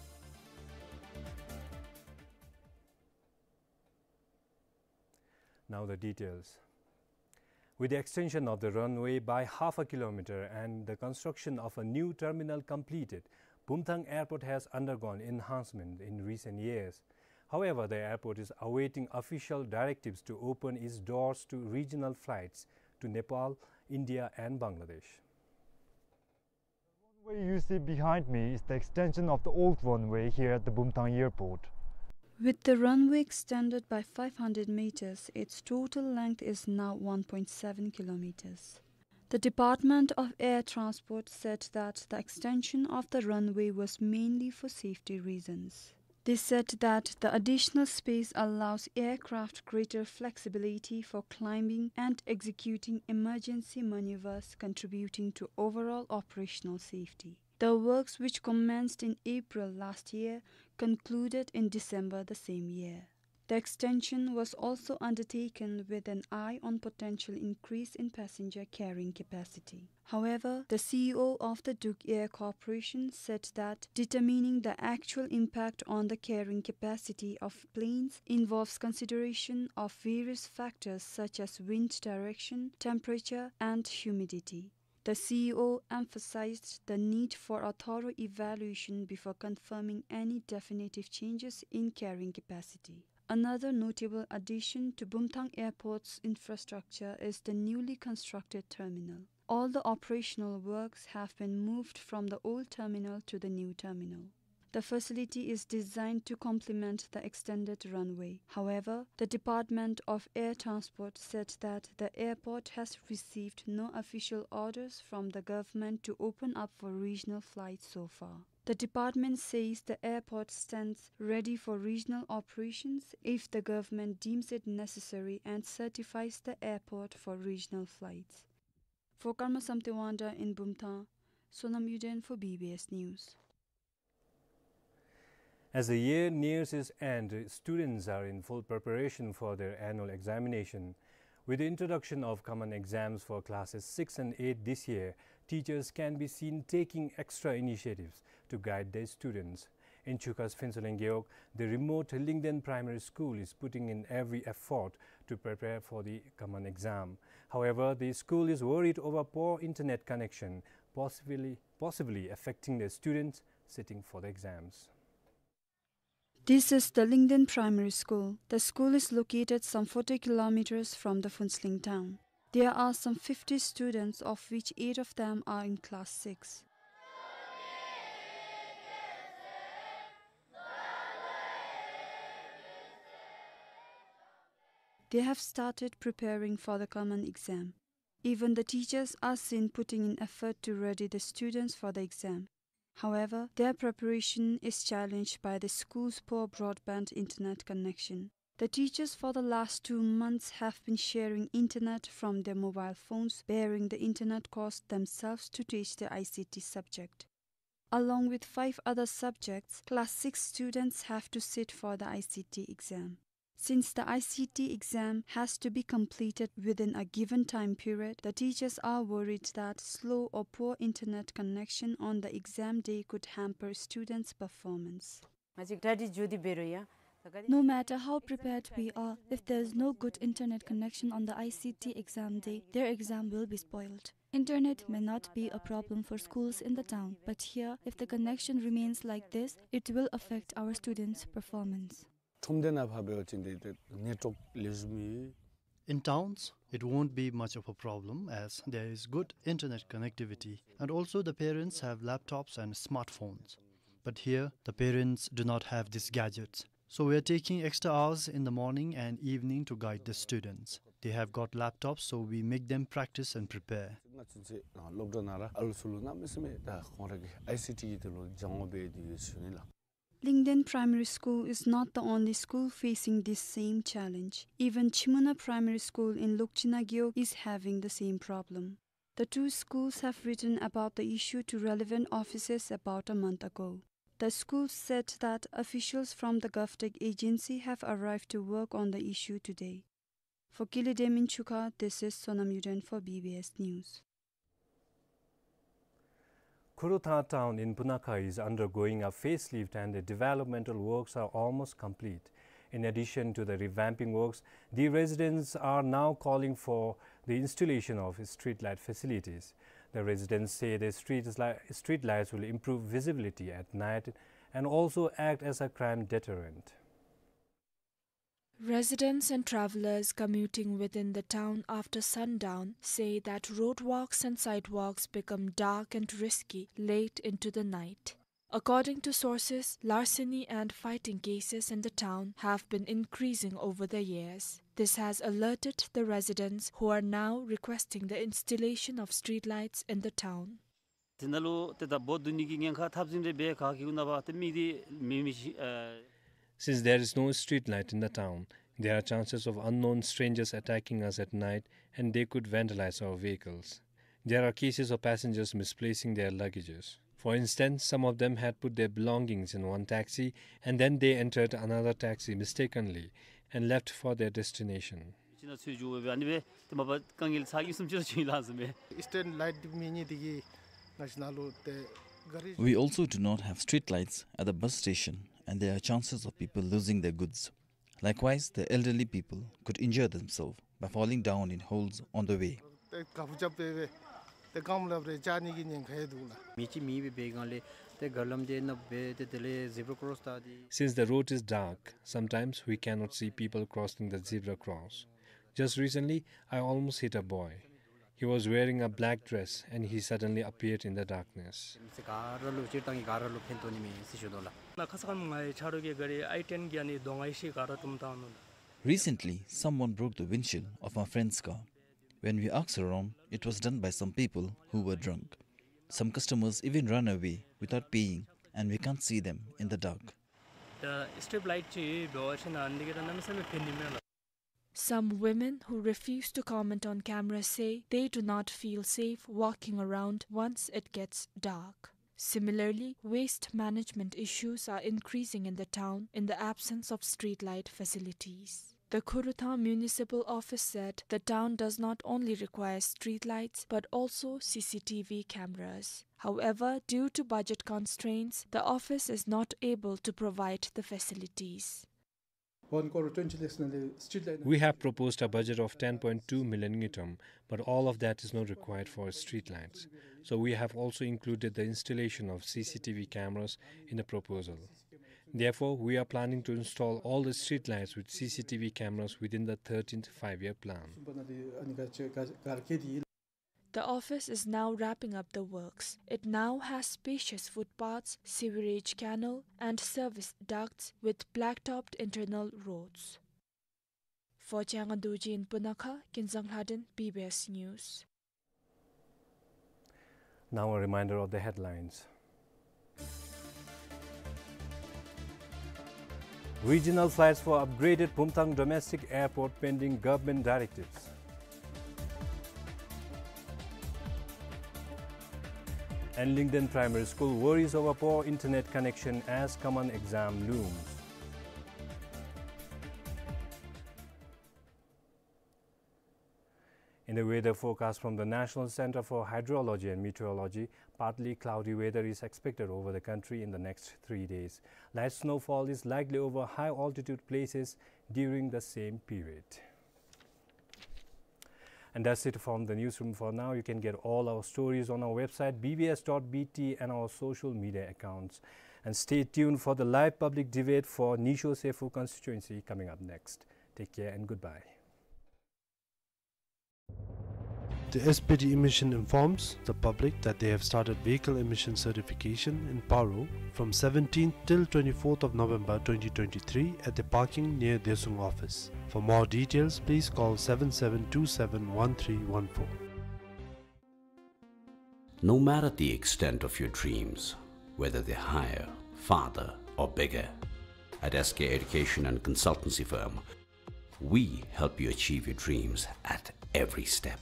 Now the details. With the extension of the runway by half a kilometer and the construction of a new terminal completed, Bumthang Airport has undergone enhancement in recent years. However, the airport is awaiting official directives to open its doors to regional flights to Nepal, India and Bangladesh. The runway you see behind me is the extension of the old runway here at the Bumthang Airport. With the runway extended by five hundred meters, its total length is now one point seven kilometers. The Department of Air Transport said that the extension of the runway was mainly for safety reasons. They said that the additional space allows aircraft greater flexibility for climbing and executing emergency maneuvers, contributing to overall operational safety. The works, which commenced in April last year, concluded in December the same year. The extension was also undertaken with an eye on potential increase in passenger carrying capacity. However, the C E O of the Druk Air Corporation said that determining the actual impact on the carrying capacity of planes involves consideration of various factors such as wind direction, temperature, and humidity. The C E O emphasized the need for a thorough evaluation before confirming any definitive changes in carrying capacity. Another notable addition to Bumthang Airport's infrastructure is the newly constructed terminal. All the operational works have been moved from the old terminal to the new terminal. The facility is designed to complement the extended runway. However, the Department of Air Transport said that the airport has received no official orders from the government to open up for regional flights so far. The department says the airport stands ready for regional operations if the government deems it necessary and certifies the airport for regional flights. For Karma Samte Wangda in Bumthang, Sonam Yuden for B B S News. As the year nears its end, students are in full preparation for their annual examination. With the introduction of common exams for classes six and eight this year, teachers can be seen taking extra initiatives to guide their students. In Chuukha's Phuentsholing Gewog, the remote Lyngden Primary School is putting in every effort to prepare for the common exam. However, the school is worried over poor internet connection, possibly, possibly affecting the students sitting for the exams. This is the Lyngden Primary School. The school is located some forty kilometers from the Phuentsholing town. There are some fifty students, of which eight of them are in class six. They have started preparing for the common exam. Even the teachers are seen putting in effort to ready the students for the exam. However, their preparation is challenged by the school's poor broadband internet connection. The teachers for the last two months have been sharing internet from their mobile phones, bearing the internet cost themselves to teach the I C T subject. Along with five other subjects, class six students have to sit for the I C T exam. Since the I C T exam has to be completed within a given time period, the teachers are worried that slow or poor internet connection on the exam day could hamper students' performance. No matter how prepared we are, if there is no good internet connection on the I C T exam day, their exam will be spoiled. Internet may not be a problem for schools in the town, but here, if the connection remains like this, it will affect our students' performance. ཁྲོམ་སྡེ་ནང་ཕར་འབད་བ་ཅིན་ཏེ་ཏེ་ནེཊ་ཝརཀ་ལེགས་ཤོམ་ཡོད། In towns, it won't be much of a problem as there is good internet connectivity, and also the parents have laptops and smartphones. But here, the parents do not have these gadgets. So we are taking extra hours in the morning and evening to guide the students. They have got laptops, so we make them practice and prepare. སློབ་གྲྭ་ནང་ར་ཨ་ལུ་ཚུ་ལུ་གནམ་མེད་ས་མེད་ད་ཁོང་ར་གི་ཨའི་སི་ཊི་གི་དེ་ལུ་སྦྱང་བ་འབད་དེ་ཡོད་ཟེར་ཞུ་ནི་ལགས། Lingden Primary School is not the only school facing this same challenge. Even Chimuna Primary School in Lokchina Gewog is having the same problem. The two schools have written about the issue to relevant offices about a month ago. The school said that officials from the GovTech agency have arrived to work on the issue today. For Kili Demin Chukha, this is Sonam Yuden for B B S News. Khuruthang town in Punakha is undergoing a facelift and the developmental works are almost complete. In addition to the revamping works, the residents are now calling for the installation of street light facilities. The residents say the street li-, street lights will improve visibility at night and also act as a crime deterrent. Residents and travelers commuting within the town after sundown say that roadworks and sidewalks become dark and risky late into the night. According to sources, larceny and fighting cases in the town have been increasing over the years. This has alerted the residents who are now requesting the installation of streetlights in the town. དེ་ནང་ལུ་ཏེ་ད་འབོ་བརྡུང་ནི་གི་ཉེན་ཁ་འཐབ་ཟིན་རེ་འབད་ག་གི་གུ་ན་བ་ཏེ་མི་དེ་མེ་མེ་ཤི་ཨ། Since there is no street light in the town, there are chances of unknown strangers attacking us at night and they could vandalize our vehicles. There are cases of passengers misplacing their luggages. For instance, some of them had put their belongings in one taxi and then they entered another taxi mistakenly and left for their destination. ཅི་ན་ཚུད་འགྱོ་བའི་ཨ་ནི་སྦེ་ཏེ་མ་པ་དཀའ་ངལ་ཚ་གྱང་གསུམ་ཅིག་ར་བྱུང་ཡི་ལགས་ཟེར་མས། སི་ཊིཊ་ལའིཊ་མེད་ནི་དེ་གིས་ང་བཅས་ནང་ལུ་ཏེ་ག་རི། We also do not have street lights at the bus station, and there are chances of people losing their goods. Likewise, the elderly people could injure themselves by falling down in holes on the way. ཏེ་ག་བུ་རྐྱབ་སྦེ་སྦེ་ཏེ་རྐངམ་ལགཔ་རེ་འཇག་ནི་གི་ཉེན་ཁ་ཡང་འདུག་ལགས། མི་ཅིག་མེདཔ་སྦེ་སྒང་ལས་ཏེ་ག་ལམ་དེ་ནང་སྦེ་ཏེ་དེ་ལས་ཟི་བྲ་ཀོརོསི་ད་དེ། Since the road is dark, sometimes we cannot see people crossing the zebra cross. Just recently, I almost hit a boy. He was wearing a black dress and he suddenly appeared in the darkness. མི་ཚེ་ག་ར་ལུ་སྤྱིར་བཏང་གི་ག་ར་ལུ་ཕན་ཐོགས་ནི་མས་ཟེར་ཞུ་དོ་ལགས། ན་ཁ་ས་ཁ་ནང་ང་ཡི་ཆ་རོགས་ཀྱི་ག་རི་ཨའི་ཊེན་གྱི་ཨ་ནི་གདོང་ཨའི་ཤི་ག་ར་དུམ་བཏང་ནུག་ལགས། Recently, someone broke the windshield of my friend's car. When we asked around, it was done by some people who were drunk. Some customers even ran away without paying, and we can't see them in the dark. ད་སི་ཊིཊ་ལའིཊ་ཅིག་འབད་བ་ཅིན་ཨ་ནི་གི་ད་གནམ་མེད་ས་མེད་ཕན་ནི་མས་ལགས། Some women who refuse to comment on camera say they do not feel safe walking around once it gets dark. Similarly, waste management issues are increasing in the town in the absence of streetlight facilities. The Khuruthang Municipal Office said the town does not only require streetlights but also C C T V cameras. However, due to budget constraints, the office is not able to provide the facilities. One crore twenty lakhs nali street light. We have proposed a budget of ten point two million ngultrum, but all of that is not required for street lights. So we have also included the installation of C C T V cameras in the proposal. Therefore, we are planning to install all the street lights with C C T V cameras within the thirteenth five-year plan. Sumba nali ani ga che-, ga-, ga ke di. The office is now wrapping up the works. It now has spacious footpaths, sewerage canal, and service ducts with blacktopped internal roads. For Chiang Dorji in Punakha, Kinzang Lhaden, B B S News. Now a reminder of the headlines. Regional flights for upgraded Pumthang Domestic Airport pending government directives. And Lingden Primary School worries over poor internet connection as common exam looms. In the weather forecast from the National Center for Hydrology and Meteorology, partly cloudy weather is expected over the country in the next three days. Light snowfall is likely over high altitude places during the same period. And that's it from the newsroom for now. You can get all our stories on our website, B B S dot B T, and our social media accounts. And stay tuned for the live public debate for Nyiso Seppo constituency coming up next. Take care and goodbye. The S P D Emission informs the public that they have started vehicle emission certification in Paro from seventeenth till twenty-fourth of November twenty twenty-three at the parking near Dehsung office. For more details, please call seven seven two seven one three one four. No matter the extent of your dreams, whether they're higher, farther, or bigger, at S K Education and Consultancy Firm, we help you achieve your dreams at every step.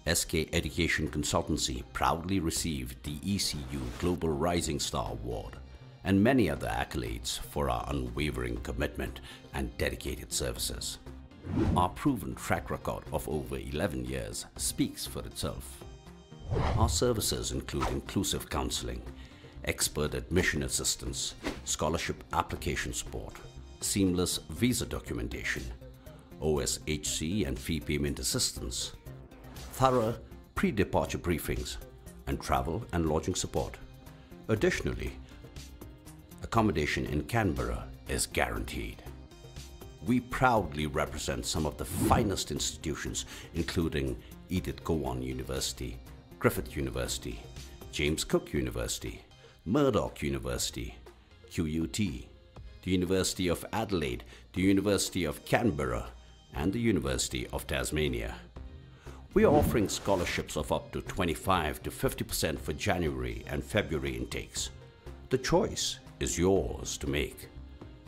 S K Education Consultancy proudly received the E C U Global Rising Star Award and many other accolades for our unwavering commitment and dedicated services. Our proven track record of over eleven years speaks for itself. Our services include inclusive counseling, expert admission assistance, scholarship application support, seamless visa documentation, O S H C and fee payment assistance, thorough pre-departure briefings, and travel and lodging support. Additionally, accommodation in Canberra is guaranteed. We proudly represent some of the finest institutions, including Edith Cowan University, Griffith University, James Cook University, Murdoch University, Q U T, the University of Adelaide, the University of Canberra, and the University of Tasmania. We are offering scholarships of up to twenty-five to fifty percent for January and February intakes. The choice is yours to make.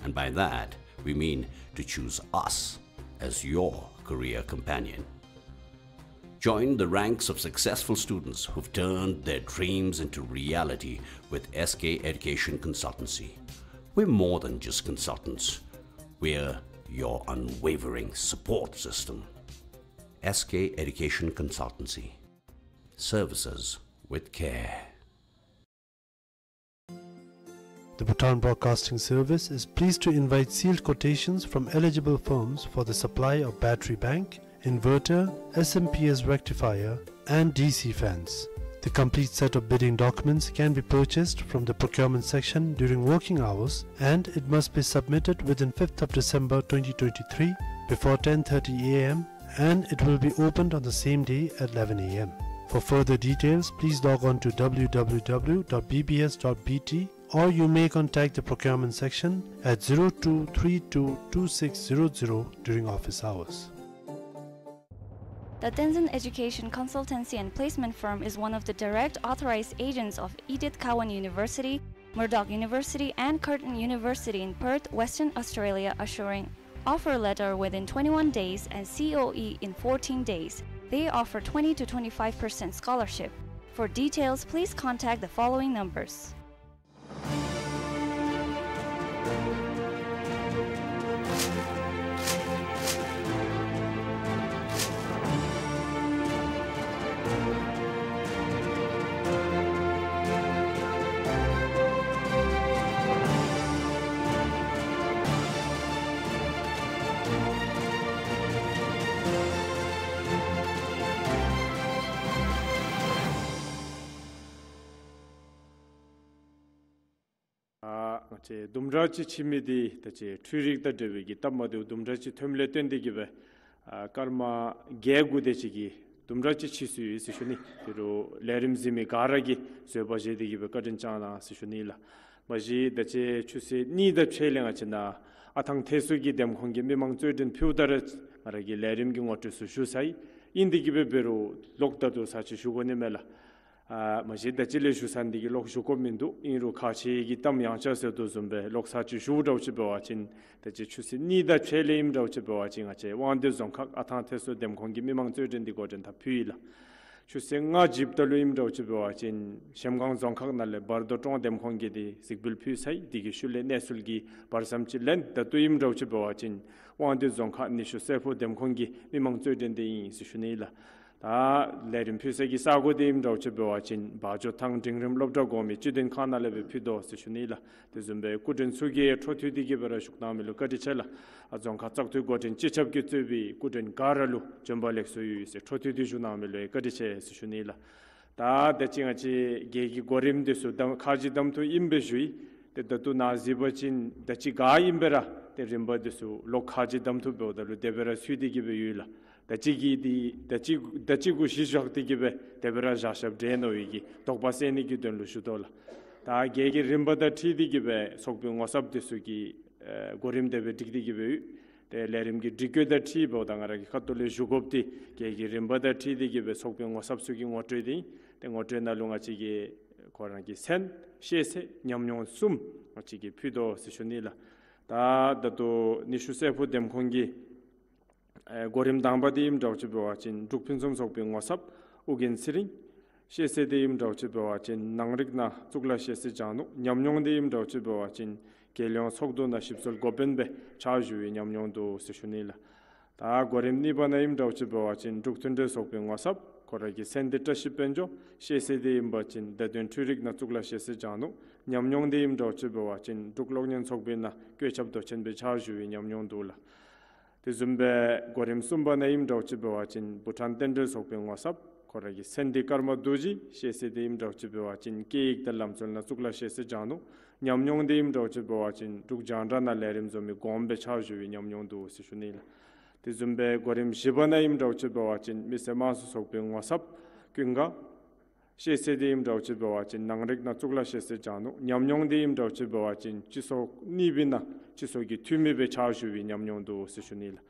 And by that, we mean to choose us as your career companion. Join the ranks of successful students who've turned their dreams into reality with S K Education Consultancy. We're more than just consultants. We're your unwavering support system. S K Education Consultancy. Services with care. The Bhutan Broadcasting Service is pleased to invite sealed quotations from eligible firms for the supply of battery bank, inverter, S M P S rectifier, and D C fans. The complete set of bidding documents can be purchased from the procurement section during working hours, and it must be submitted within fifth of December twenty twenty-three before ten thirty A M, and it will be opened on the same day at eleven A M. For further details, please log on to W W W dot B B S dot B T, or you may contact the procurement section at zero two three two two six zero zero during office hours. The Tenzin Education Consultancy and Placement Firm is one of the direct authorized agents of Edith Cowan University, Murdoch University, and Curtin University in Perth, Western Australia, assuring offer letter within twenty-one days and C O E in fourteen days. They offer twenty to twenty-five percent scholarship. For details, please contact the following numbers. ཨ་ང་བཅས་དུམ་གྲ་ཅིག་ཕྱིན་མི་འདི་ད་ཅི་འཕྲུལ་རིག་དང་འབྲེལ་བའི་གི་སྟབས་མ་བདེཝ་དུམ་གྲ་ཅིག་ཐོནམ་ལས་བརྟེན་ཏེ་གི་སྦེ་ཨ་སྐར་མ་བརྒྱད་དགུ་དེ་ཅིག་གི་དུམ་གྲ་ཅིག་ཕྱིས་སོ་ཡི་ཟེར་ཞུ་ནི། དེ་རུ་ལས་རིམ་གཟིགས་མི་ག་ར་གིས་བཟོད་པ་བཞེས་ཏེ་གི་སྦེ་བཀའ་དྲིན་བསྐྱང་གནང་ཟེར་ཞུ་ནི་ལགས། མ་གཞི་ད་ཅི་ཆུ་ཚོད་གཉིས་དང་ཕྱེད་ལས་ང་བཅས་ནཱ་ཨ་ཐང་ཐེ་སུ་གི་འདེམས་ཁོངས་ཀྱི་མི་མང་རྩོད་འགྲན་ཕུལཝ་ད་ར་ང་ར་གིས་ལས་རིམ་གྱི་ངོ་སྤྲོད་ཚུ་ཞུ་ཚར་ཡི། ཨིན་ཏེ་གི་སྦེ་འབད་རུང་ལོག་ད་དུ་ཚར་ཅིག་ཞུ་དགོ་ནི་མས་ལགས། ཨ་མ་གཞི་ད་ཅི་ལས་ཞུ་ས་འདི་གིས་ལོག་ཞུ་དགོཔ་མིན་འདུག། ཨིན་རུང་ཁག་ཆེ་གི་གཏམ་ཡང་ཆ་ཟེར་དོ་བཟུམ་སྦེ་ལོག་ས་ཅིག་ཞུཝ་འདྲཝ་ཅིག་འབད་བ་ཅིན་ད་ཅི་ཆུ་ཚོད་གཉིས་དང་ཕྱེད་ལས་ཨིནམ་འདྲཝ་ཅིག་འབད་བ་ཅིན་ང་བཅས་དབང་འདུས་རྫོང་ཁག་ཨ་ཐང་ཐེ་སོ་འདེམས་ཁོངས་ཀྱི་མི་མང་རྩོད་འགྲན་འདི་འགོ་འདྲེན་འཐབ་ཕུལ་ཡི་ལགས། ཆུ་ཚོད་ལྔ་བཞི་པ་ལུ་ཨིནམ་འདྲཝ་ཅིག་འབད་བ་ཅིན་གཞལམ་སྒང་རྫོང་ཁག་ནང་ལས་བར་དོ་ཀྲོང་འདེམས་ཁོངས་ཀྱི་འདི་གཟིགས་འབུལ་ཕུལ་ཚར་ཡི། འདི་གི་ཤུལ་ལས་གནས་ཚུལ་གྱི་བར་མཚམས་ཅིག་ལེན། ད་ལྟོ་ཨིནམ་འདྲཝ་ཅིག་འབད་བ་ཅིན་དབང་འདུས་རྫོང་ཁག་ཉི་ཤུ་རྩེ་ཕུག་འདེམས་ཁོངས་ཀྱི་མི་མང་རྩོད་འགྲན་འདི་ཨིན་ཟེར་ཞུ་ནི་ལགས། ད་ལས་རིམ་ཕུལ་ས་གི་ས་གོ་འདི་ཨིནམ་འདྲཝ་ཅིག་འབད་བ་ཅིན་བ་འཇོ་ཐང་འབྲིང་རིམ་སློབ་གྲྭ་གོང་མའི་སྤྱི་དོན་ཁང་ནང་ལས་སྦེ་ཕུལ་དོ་ཟེར་ཞུ་ནི་ལགས། དེ་བཟུམ་སྦེ་སྐུ་མགྲོན་ཚུ་གིས་འཕྲོ་མཐུད་དེ་གི་སྦེ་ར་ཞུགས་གནང་མི་ལུ་བཀའ་དྲིན་ཆེ་ལགས། ཨ་རྫོང་ཁག་བཙག་འཐུ་འགོ་འདྲེན་སྤྱི་ཁྱབ་ཀྱིས་གཙོས་པའི་སྐུ་མགྲོན་ག་ར་ལུ་བྱོན་པ་ལེགས་སོ་ཡོད་ཟེར་འཕྲོ་མཐུད་དེ་ཞུ་གནང་མི་ལུ་བཀའ་དྲིན་ཆེ་ཟེར་ཞུ་ནི་ལགས། ད་ད་ཅི་ང་བཅས་རྒྱལ་གྱི་གོ་རིམ་འདི་ཚུ་གདམ་ཁ་རྗེ་གདམ་འཐུ་ཨིནམ་སྦེ་ཞུ་ཡི། ཏེ་ད་ལྟོ་ནཱ་གཟིགས་པ་ཅིན་ད་ཅི་ག་ཨིནམ་སྦེ་ར་ཏེ་རིམ་པ་འདི་ཚུ་ལོག་ཁ་རྗེ་གདམ་འཐུ་འབདཝ་ད་ལུ་དེ་སྦེ་ར་ཚུད་དེ་གི་སྦེ་ཡོད་ལགས། ད་ཅི་གི་འདི་ད་ཅི་ད་ཅི་གུ་གཞི་བཞག་སྟེ་གི་སྦེ་དེ་སྦེ་ར་བཞག་བཞགཔ་འདྲས་མནོ་བའི་གི་དོགས་པ་སེལ་ནི་གི་དོན་ལུ་ཞུ་དོ་ལགས། ད་རྒྱལ་གྱི་རིམ་པ་དང་འཁྲིལ་ཏེ་གི་སྦེ་ཚོགས་པའི་ངོ་ཚབ་འདི་ཚུ་གི་ཨེ་གོ་རིམ་དེ་སྦེ་སྒྲིག་སྟེ་གི་སྦེ་ཡོད། ཏེ་ལས་རིམ་གྱི་སྒྲིག་བཀོད་དང་འཁྲིལ་འབདཝ་ད་ང་ར་གི་ཁ་ཐུག་ལས་ཞུ་དགོཔ་འདི་རྒྱལ་གྱི་རིམ་པ་དང་འཁྲིལ་ཏེ་གི་སྦེ་ཚོགས་པའི་ངོ་ཚབ་ཚུ་གི་ངོ་སྤྲོད་འདི་ཨིན། ཏེ་ངོ་སྤྲོད་ནང་ལུ་ང་བཅས་ཀྱིས་ཁོ་ར་གི་མཚན་ཤེས་ཚད་ཉམས་མྱོང་གསུམ་ང་བཅས་ཀྱིས་ཕུལ་དོ་ཟེར་ཞུ་ནི་ལགས། ད་ད་ལྟོ་ཉི་ཤུ་རྩེ་ཕུག་འདེམས་ཁོངས་ཀྱི་ཨེ་གོ་རིམ་དང་པ་འདི་ཨིནམ་འདྲཝ་ཅིག་འབད་བ་ཅིན་འབྲུག་ཕུན་སུམ་ཚོགས་པའི་ངོ་ཚབ་ཨོ་རྒྱན་ཚེ་རིང་། ཤེས་ཚད་འདི་ཨིནམ་འདྲཝ་ཅིག་འབད་བ་ཅིན་ནང་རིག་ནང་གཙུག་ལག་ཤེས་ཚད་སྦྱང་ནུག། ཉམས་མྱོང་འདི་ཨིནམ་འདྲཝ་ཅིག་འབད་བ་ཅིན་རྒྱལ་ཡོངས་ཚོགས་འདུ་ནང་ཞིབ་འཚོལ་འགོ་དཔོན་སྦེ་ཕྱག་ཞུ་བའི་ཉམས་མྱོང་འདུག་ཟེར་ཞུ་ནི་ལགས། ད་གོ་རིམ་གཉིས་པ་ནང་ཨིནམ་འདྲཝ་ཅིག་འབད་བ་ཅིན་འབྲུག་མཐུན་འབྲེལ་ཚོགས་པའི་ངོ་ཚབ་ཁོ་ར་གི་མཚན་འདི་བཀྲ་ཤིས་དཔལ་འབྱོར། ཤེས་ཚད་འདི་ཨིན་པ་ཅིན་བརྡ་དོན་འཕྲུལ་རིག་ནང་གཙུག་ལག་ཤེས་ཚད་སྦྱང་ནུག། ཉམས་མྱོང་འདི་ཨིནམ་འདྲཝ་ཅིག་འབད་བ་ཅིན་འབྲུག་གློག་བརྙན་ཚོགས་པའི་ནང་བཀོད་ཁྱབ་མདོ་ཆེན་སྦེ་ཕྱག་ཞུ་བའི་ཉམས་མྱོང་འདུག་ལགས། དེ་བཟུམ་སྦེ་གོ་རིམ་གསུམ་པ་ནང་ཨིནམ་འདྲཝ་ཅིག་འབད་བ་ཅིན་བྷུ་ཊཱན་རྟེན་འབྲེལ་ཚོགས་པའི་ངོ་ཚབ་ཁོ་ར་གི་མཚན་འདི་ཀརྨ་རྡོ་རྗེ། ཤེས་ཚད་འདི་ཨིནམ་འདྲཝ་ཅིག་འབད་བ་ཅིན་སྐད་ཡིག་དང་ལམ་སྲོལ་ནང་གཙུག་ལག་ཤེས་ཚད་སྦྱང་ནུག། ཉམས་མྱོང་འདི་ཨིནམ་འདྲཝ་ཅིག་འབད་བ་ཅིན་འབྲུག་རྒྱང་བསྒྲགས་ནང་ལས་རིམ་བཟོ་མི་གོངམ་སྦེ་ཕྱག་ཞུ་བའི་ཉམས་མྱོང་འདུག་ཟེར་ཞུ་ནི་ལགས། དེ་བཟུམ་སྦེ་གོ་རིམ་བཞི་པ་ནང་ཨིནམ་འདྲཝ་ཅིག་འབད་བ་ཅིན་མི་སེར་དམངས་གཙོ་ཚོགས་པའི་ངོ་ཚབ་ཀུན་དགའ། ཤེས་ཚད་འདི་ཨིནམ་འདྲཝ་ཅིག་འབད་བ་ཅིན་ནང་རིག་ནང་གཙུག་ལག་ཤེས་ཚད་སྦྱང་ནུག། ཉམས་མྱོང་འདི་ཨིནམ་འདྲཝ་ཅིག་འབད་བ་ཅིན་སྤྱི་ཚོགས་གཉིས་པའི་ནང་སྤྱི་ཚོགས་ཀྱི་འཐུས་མི་སྦེ་ཕྱག་ཞུ་བའི་ཉམས་མྱོང་འདུག་ཟེར་ཞུ་ནི་ལགས།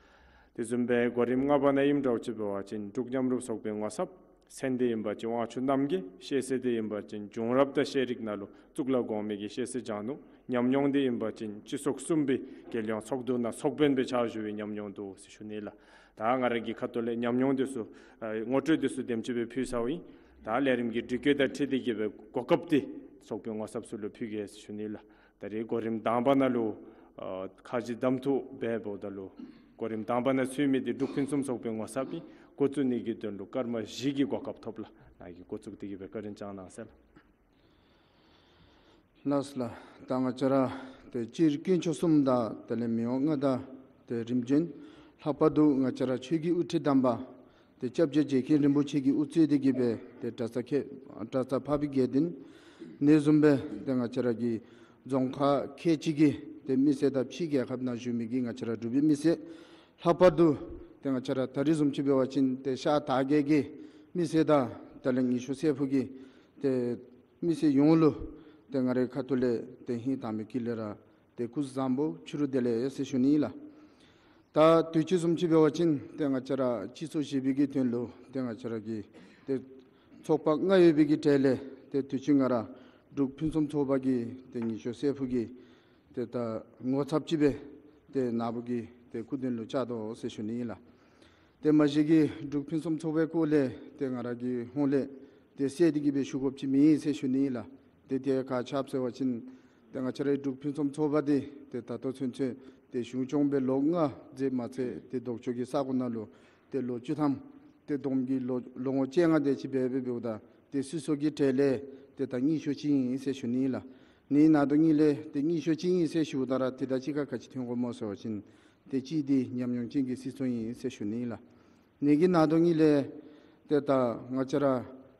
དེ་བཟུམ་སྦེ་གོ་རིམ་ལྔ་པ་ནང་ཨིནམ་འདྲཝ་ཅིག་འབད་བ་ཅིན་འབྲུག་མཉམ་རུབ་ཚོགས་པའི་ངོ་ཚབ་མཚན་འདི་ཨིན་པ་ཅིན་དབང་ཕྱུག་རྣམ་རྒྱལ། ཤེས་ཚད་འདི་ཨིན་པ་ཅིན་བྱུང་རབས་དང་ཤེས་རིག་ནང་ལུ་གཙུག་ལག་གོང་མའི་གི་ཤེས་ཚད་སྦྱང་ནུག། ཉམས་མྱོང་འདི་ཨིན་པ་ཅིན་སྤྱི་ཚོགས་གསུམ་པའི་རྒྱལ་ཡོངས་ཚོགས་འདུ་ནང་ཚོགས་དཔོན་སྦེ་ཕྱག་ཞུ་བའི་ཉམས་མྱོང་འདུག་ཟེར་ཞུ་ནི་ལགས། ད་ང་ར་གི་ཁ་ཐུག་ལས་ཉམས་མྱོང་འདི་ཚུ་ཨ་ངོ་སྤྲོད་འདི་ཚུ་དེམ་ཅིག་སྦེ་ཕུལ་ཚརཝ་ཨིན། ད་ལས་རིམ་གྱི་སྒྲིག་བཀོད་དང་འཁྲིལ་ཏེ་གི་སྦེ་གོ་སྐབས་འདི་ཚོགས་པའི་ངོ་ཚབ་ཚུ་ལུ་ཕུལ་གེ་ཟེར་ཞུ་ནི་ལགས། ད་རེས་གོ་རིམ་དང་པ་ནང་ལུ་ཨ་ཁ་རྗེ་གདམ་འཐུ་འབད་འབདཝ་ད་ལུ་གོ་རིམ་དང་པ་ནང་ཚུད་མི་འདི་འབྲུག་ཕུན་སུམ་ཚོགས་པའི་ངོ་ཚབ་ཨིན། འགོ་བཙུགས་ནི་གི་དོན་ལུ་སྐར་མ་བཞི་གི་གོ་སྐབས་ཐོབ་ལགས། ནཱ་གིས་འགོ་བཙུགས་ཏེ་གི་སྦེ་བཀའ་དྲིན་བསྐྱང་གནང་ཟེར་ལགས། ལགས་སོ་ལགས། ད་ང་བཅས་ར་ཏེ་སྤྱིར་དཀོན་མཆོག་གསུམ་དང་དེ་ལས་མི་དབང་ལྔ་དང་ཏེ་རིམ་བྱོན། ལྷག་པར་དུ་ང་བཅས་ར་ཆོས་ཀྱི་དབུ་ཁྲིད་དམ་པ་ཏེ་སྐྱབས་རྗེ་རྗེ་མཁན་རིན་པོ་ཆེ་གིས་དབུ་གཙོས་ཏེ་གི་སྦེ་ཏེ་གྲྭ་ཚང་ཁྱད་གྲྭ་ཚང་འཕགས་པའི་དགེ་འདུན་ཨ་ནི་བཟུམ་སྦེ་ཏེ་ང་བཅས་ར་གི་རྫོང་ཁག་ཁལ་གཅིག་གི་ཏེ་མི་སེར་དང་ཕྱི་རྒྱལ་ཁབ་ནང་བཞུགས་མི་གི་ང་བཅས་ར་འབྲུག་པའི་མི་སེར། ལྷག་པར་དུ་ཏེ་ང་བཅས་ར་ད་རིས་བཟུམ་ཅིག་འབད་བ་ཅིན་ཏེ་ཤར་དར་རྒྱས་ཀྱི་མི་སེར་དང་དེ་ལས་ཉི་ཤུ་རྩེ་ཕུག་གི་ཏེ་མི་སེར་ཡོངས་ལུ་ཏེ་ང་རའི་ཁ་ཐུག་ལས་ཏེ་ཧིང་དྭངས་མའི་དཀྱིལ་ལས་ར་ཏེ་སྐུ་གཟུགས་བཟང་པོ་ཕྱི་རུ་བདེ་ལེགས་ཟེར་ཞུ་ནི་ཨིན་ལགས། ད་དུས་ཅི་བཟུམ་ཅིག་འབད་བ་ཅིན་ཏེ་ང་བཅས་ར་སྤྱི་ཚོགས་བཞི་པའི་གི་དོན་ལུ་ཏེ་ང་བཅས་ར་གི་ཏེ་ཚོགས་པ་ལྔ་ཡོད་པའི་གི་གྲས་ལས་ཏེ་དུས་ཅི་ང་ར་འབྲུག་ཕུན་སུམ་ཚོགས་པ་གི་ཏེ་ཉི་ཤུ་རྩེ་ཕུག་གི་ཏེ་ད་ངོ་ཚབ་ཅིག་སྦེ་ཏེ་ནཱ་བུ་གི་ཏེ་སྐུ་མདུན་ལུ་བཅར་དོ་ཟེར་ཞུ་ནི་ཨིན་ལགས། ཏེ་མ་གཞི་གིས་འབྲུག་ཕུན་སུམ་ཚོགས་པའི་སྐོར་ལས་ཏེ་ང་ར་གི་ཧོངས་ལས་ཏེ་གསལ་ཏེ་གི་སྦེ་ཞུ་དགོཔ་ཅིག་མེད་ཟེར་ཞུ་ནི་ཨིན་ལགས། ཏེ་དེ་ག་ཅི་སྦེ་ཟེར་བ་ཅིན་ཏེ་ང་བཅས་རའི་འབྲུག་ཕུན་སུམ་ཚོགས་པ་འདི་ཏེ་ད་ལྟོ་ཚུན་ཚོད་ཏེ་གཞུང་སྐྱོང་སྦེ་ལོ་ལྔ་ཟེར་མ་ཚད་ཏེ་ལྡོག་ཕྱོགས་ཀྱི་ས་གོ་ནང་ལུ་ཏེ་ལོ་བཅུ་ཐམ་ཏེ་བསྡོམས་ཀྱིས་ལོ་ལོ་ངོ་བཅོ་ལྔ་དེ་ཅིག་འབད་འབདཝ་ད་ཏེ་སོ་སོ་གི་གྲས་ལས་ཏེ་ད་རྙིང་ཤོས་ཅིག་ཨིན་ཟེར་ཞུ་ནི་ཨིན་ལགས། ཨ་ནི་ནང་དོག་གཉིས་ལས་ཏེ་རྙིང་ཤོས་ཅིག་ཨིན་ཟེར་ཞུཝ་ད་ར་ཏེ་ད་གཅིག་ཁར་ག་ཅི་ཐོན་དགོཔ་སྨོ་ཟེར་བ་ཅིན་ཏེ་གཅིག་འདི་ཉམས་མྱོང་ཅན་གྱི་སྲིད་ཚོགས་ཨིན་ཟེར་ཞུ་ནི་ཨིན་ལགས། ཨ་ནི་གི་ནང་དོག་གཉིས་ལས་ཏེ་ད་ང་བཅས་ར་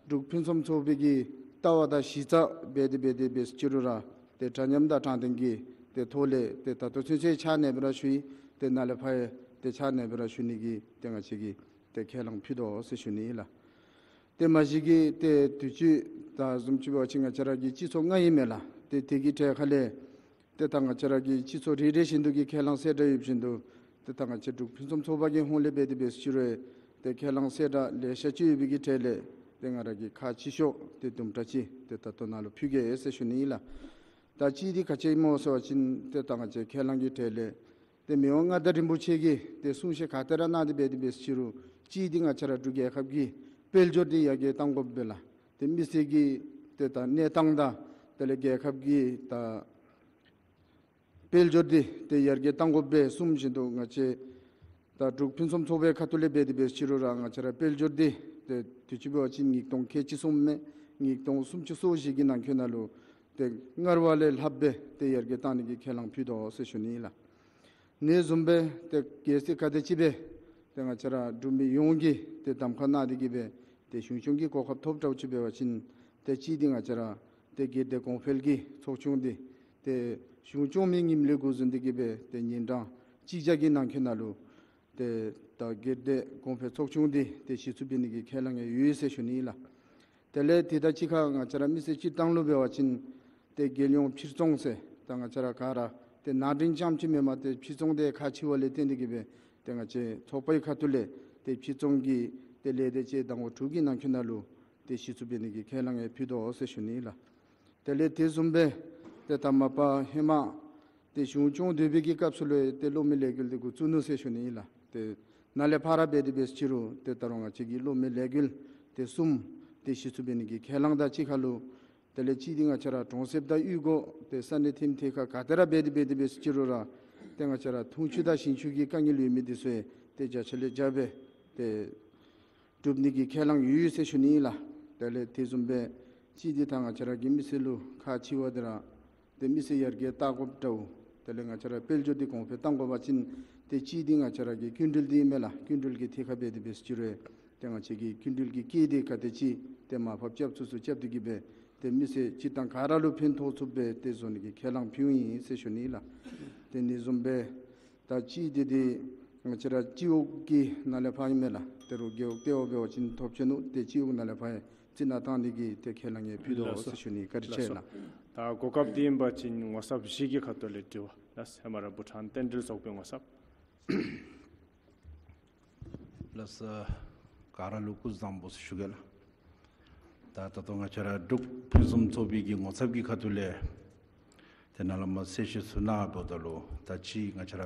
འབྲུག་ཕུན་སུམ་ཚོགས་པའི་གི་ལྟ་བ་དང་གཞི་རྩ་འབད་དེ་འབད་དེ་འབད་ཅི་རུང་ར་ཏེ་འདྲ་མཉམ་དང་དྲང་བདེན་གྱི་ཏེ་ཐོག་ལས་ཏེ་ད་ལྟོ་ཚུན་ཚོད་ཕྱག་ནཱ་སྦེ་ར་ཞུ་ཡི། ཏེ་ནཱ་ལས་ཕར་ཡང་ཏེ་ཕྱག་ནཱ་སྦེ་ར་ཞུ་ནི་གི་ཏེ་ང་བཅས་ཀྱིས་ཏེ་ཁས་བླངས་ཕུལ་དོ་ཟེར་ཞུ་ནི་ཨིན་ལགས། ཏེ་མ་གཞི་གིས་ཏེ་དུས་ཅི་ད་བཟུམ་ཅིག་འབད་བ་ཅིན་ང་བཅས་ར་གི་སྤྱི་ཚོགས་ལྔ་ཨིན་མས་ལགས། ཏེ་དེ་གི་གྲས་ཁ་ལས་ཏེ་ད་ང་བཅས་ར་གི་སྤྱི་ཚོགས་རེ་རེ་བཞིན་དུ་གི་ཁས་བླངས་གསལ་བསྒྲགས་ཡོད་བཞིན་དུ་ཏེ་ད་ང་བཅས་འབྲུག་ཕུན་སུམ་ཚོགས་པ་གི་ཧོངས་ལས་འབད་དེ་འབད་ཅི་རུང་ཏེ་ཁས་བླངས་གསལ་བསྒྲགས་ལེ་ཤ་ཅིག་ཡོད་པའི་གི་གྲས་ལས་ ཏེ་ང་ར་གིས་ཁག་ཆེ་ཤོས་ཏེ་དུམ་གྲ་ཅིག་ཏེ་ད་ལྟོ་ནཱ་ལུ་ཕུལ་གེ་ཟེར་ཞུ་ནི་ཨིན་ལགས། ད་གཅིག་འདི་ག་ཅི་སྨོ་ཟེར་བ་ཅིན་ཏེ་ད་ང་བཅས་ཁས་བླངས་ཀྱི་གྲས་ལས་ཏེ་མི་དབང་མངའ་བདག་རིན་པོ་ཆེ་གིས་ཏེ་གསུང་བཤད་ག་ཏེ་ར་གནང་སྟེ་འབད་དེ་འབད་ཅི་རུང་གཅིག་འདི་ང་བཅས་ར་འབྲུག་རྒྱལ་ཁབ་ཀྱི་དཔལ་འབྱོར་འདི་ཡར་རྒྱས་གཏང་དགོཔ་སྦེ་ལགས། ཏེ་མི་སེར་གྱི་ཏེ་ད་གནས་སྟངས་དང་དེ་ལས་རྒྱལ་ཁབ་ཀྱི་ད་དཔལ་འབྱོར་འདི་ཏེ་ཡར་རྒྱས་གཏང་དགོཔ་སྦེ་གསུངམ་བཞིན་དུ་ང་བཅས་ད་འབྲུག་ཕུན་སུམ་ཚོགས་པའི་ཁ་ཐུག་ལས་འབད་དེ་འབད་ཅི་རུང་ར་ང་བཅས་ར་དཔལ་འབྱོར་འདི་ཏེ་དུས་ཅི་འབད་བ་ཅིན་ཉིས་སྟོང་ཁལ་གཅིག་གསུམ་མེན་ཉིས་སྟོང་སུམ་ཅུ་སོ་བཞི་གི་ནང་འཁོད་ནང་ལུ་ཏེ་སྔར་བ་ལས་ལྷགཔ་སྦེ་ཏེ་ཡར་རྒྱས་གཏང་ནི་གི་ཁས་བླངས་ཕུལ་དོ་ཟེར་ཞུ་ནི་ཨིན་ལགས། ཨ་ནི་བཟུམ་སྦེ་ཏེ་གལ་སྲིད་ག་དེམ་ཅིག་སྦེ་ཏེ་ང་བཅས་ར་འབྲུག་མི་ཡོངས་ཀྱིས་ཏེ་གདམ་ཁ་གནང་སྟེ་གི་སྦེ་ཏེ་གཞུང་སྐྱོང་གི་གོ་སྐབས་ཐོབ་འདྲཝ་ཅིག་འབད་བ་ཅིན་ཏེ་གཅིག་འདི་ང་བཅས་ར་ཏེ་སྒེར་སྡེ་གོང་འཕེལ་གྱི་ཚོགས་ཆུང་འདི་ཏེ་གཞུང་སྐྱོང་མི་ཉིནམ་ལས་འགོ་བཟུང་སྟེ་གི་སྦེ་ཏེ་ཉིན་གྲངས་གཅིག་བརྒྱ་གི་ནང་འཁོད་ནང་ལུ་ཏེ་ད་སྒེར་སྡེ་གོང་འཕེལ་ཚོགས་ཆུང་འདི་ཏེ་གཞི་བཙུགས་འབད་ནི་གི་ཁས་བླངས་ཡོད་ཟེར་ཞུ་ནི་ཨིན་ལགས། དེ་ལས་དེ་དང་གཅིག་ཁར་ང་བཅས་ར་མི་སེར་སྤྱིར་བཏང་ལུ་འབད་བ་ཅིན་ཏེ་རྒྱལ་ཡོངས་ཕྱིར་ཚོང་ཟེར་ད་ང་བཅས་ར་ག་ར་ཏེ་ནང་འདྲེན་རྐྱངམ་ཅིག་མེན་པར་ཏེ་ཕྱིར་ཚོང་འདི་ཁག་ཆེ་བ་ལས་བརྟེན་ཏེ་གི་སྦེ་ཏེ་ང་བཅས་ཚོགས་པའི་ཁ་ཐུག་ལས་ཏེ་ཕྱིར་ཚོང་གི་ཏེ་ལས་སྡེ་ཅིག་ཟླཝ་དྲུག་གི་ནང་འཁོད་ནང་ལུ་ཏེ་གཞི་བཙུགས་འབད་ནི་གི་ཁས་བླངས་ཡང་ཕུལ་དོ་ཟེར་ཞུ་ནི་ཨིན་ལགས། དེ་ལས་དེ་བཟུམ་སྦེ་ཏེ་ད་མ་པ་ཧེ་མ་ཏེ་གཞུང་སྐྱོང་སྡོད་པའི་གི་སྐབས་སུ་ལུ་ཏེ་གློག་མེ་ལས་འགུལ་འདི་འགོ་བཙུགས་ནུག་ཟེར་ཞུ་ནི་ཨིན་ལགས། ཏེ་ནཱ་ལས་ཕར་འབད་དེ་འབད་ཅི་རུང་ཏེ་ད་རུང་ང་བཅས་ཀྱི་གློག་མེ་ལས་འགུལ་ཏེ་གསུམ་ཏེ་གཞི་བཙུགས་འབད་ནི་གི་ཁས་བླངས་དང་གཅིག་ཁར་ལུ་དེ་ལས་གཅིག་འདི་ང་བཅས་ར་གྲོང་གསེབ་དང་གཡུས་སྒོ་ཏེ་ས་གནས་ཐིམ་ཐེ་ཁ་ག་ཏེ་ར་འབད་དེ་འབད་དེ་འབད་ཅི་རུང་ར་ཏེ་ང་བཅས་ར་འཐུང་ཆུ་དང་ཞིང་ཆུ་གི་དཀའ་ངལ་ཡོད་མི་འདི་ཚུ་ཡང་ཏེ་བརྒྱ་ཆ་ལས་བརྒྱ་སྦེ་ཏེ་སྒྲུབ་ནི་གི་ཁས་བླངས་ཡོད་ཟེར་ཞུ་ནི་ཨིན་ལགས། དེ་ལས་དེ་བཟུམ་སྦེ་གཅིག་འདི་ད་ང་བཅས་ར་གི་མི་སེར་ལུ་ཁག་ཆེ་བ་འདི་ར་ཏེ་མི་སེར་ཡར་རྒྱས་གཏང་དགོཔ་འདྲཝ། དེ་ལས་ང་བཅས་ར་དཔལ་འབྱོར་འདི་གོང་འཕེལ་གཏང་དགོ་པ་ཅིན་ཏེ་གཅིག་འདི་ང་བཅས་ར་གི་སྐྱིན་འགྲུལ་འདི་ཨིན་མས་ལགས། སྐྱིན་འགྲུལ་གྱི་ཐད་ཁར་འབད་དེ་འབད་ཅི་རུང་ཏེ་ང་བཅས་ཀྱི་སྐྱིན་འགྲུལ་གྱི་སྐྱེད་འདི་ག་དེ་ཅིག་ཏེ་མར་ཕབ་རྐྱབ་ཚུགས་ཚུགས་རྐྱབ་སྟེ་གི་སྦེ་ཏེ་མི་སེར་སྤྱིར་བཏང་ག་ར་ལུ་ཕན་ཐོགས་ཚུགསཔ་སྦེ་ཏེ་བཟོ་ནི་གི་ཁས་བླངས་ཕུལཝ་ཨིན་ཟེར་ཞུ་ནི་ལགས། ཏེ་ཨ་ནི་བཟུམ་སྦེ་ད་གཅིག་འདི་འདི་ང་བཅས་ར་སྤྱི་འོག་གི་ནང་ལས་ཕར་ཨིན་མས་ལགས། ད་རུང་རྒེད་འོག་ལྟེ་བ་འབད་བ་ཅིན་ཐོབ་ཆེ་ནུག། ཏེ་སྤྱི་འོག་ནང་ལས་ཕར་ཡང་རྩི་ནག་བཏང་ནི་གི་ཏེ་ཁས་བླངས་ཡང་ཕུལ་དོ་ལགས་སོ། ཟེར་ཞུ་ནི། བཀའ་དྲིན་ཆེ་ལགས། ད་གོ་སྐབས་འདི་ཨིན་པ་ཅིན་ངོ་ཚབ་བཞི་གི་ཁ་ཐུག་ལས་དྲི་བ་ལགས། ཧེ་མ་ར་བྷུ་ཊཱན་རྟེན་འབྲེལ་ཚོགས་པའི་ངོ་ཚབ། ལགས་སོ། ག་ར་ལུ་སྐུ་གཟུགས་བཟང་པོ་ཟེར་ཞུ་གེ་ལགས། ད་ད་ལྟོ་ང་བཅས་ར་འབྲུག་ཕུན་སུམ་ཚོགས་པའི་གི་ངོ་ཚབ་ཀྱི་ཁ་ཐུག་ལས་ཏེ་ནཱ་ལས་མར་གསལ་བཤད་ཚུ་གནངམ་ད་ལུ་ད་ཅི་ང་བཅས་ར་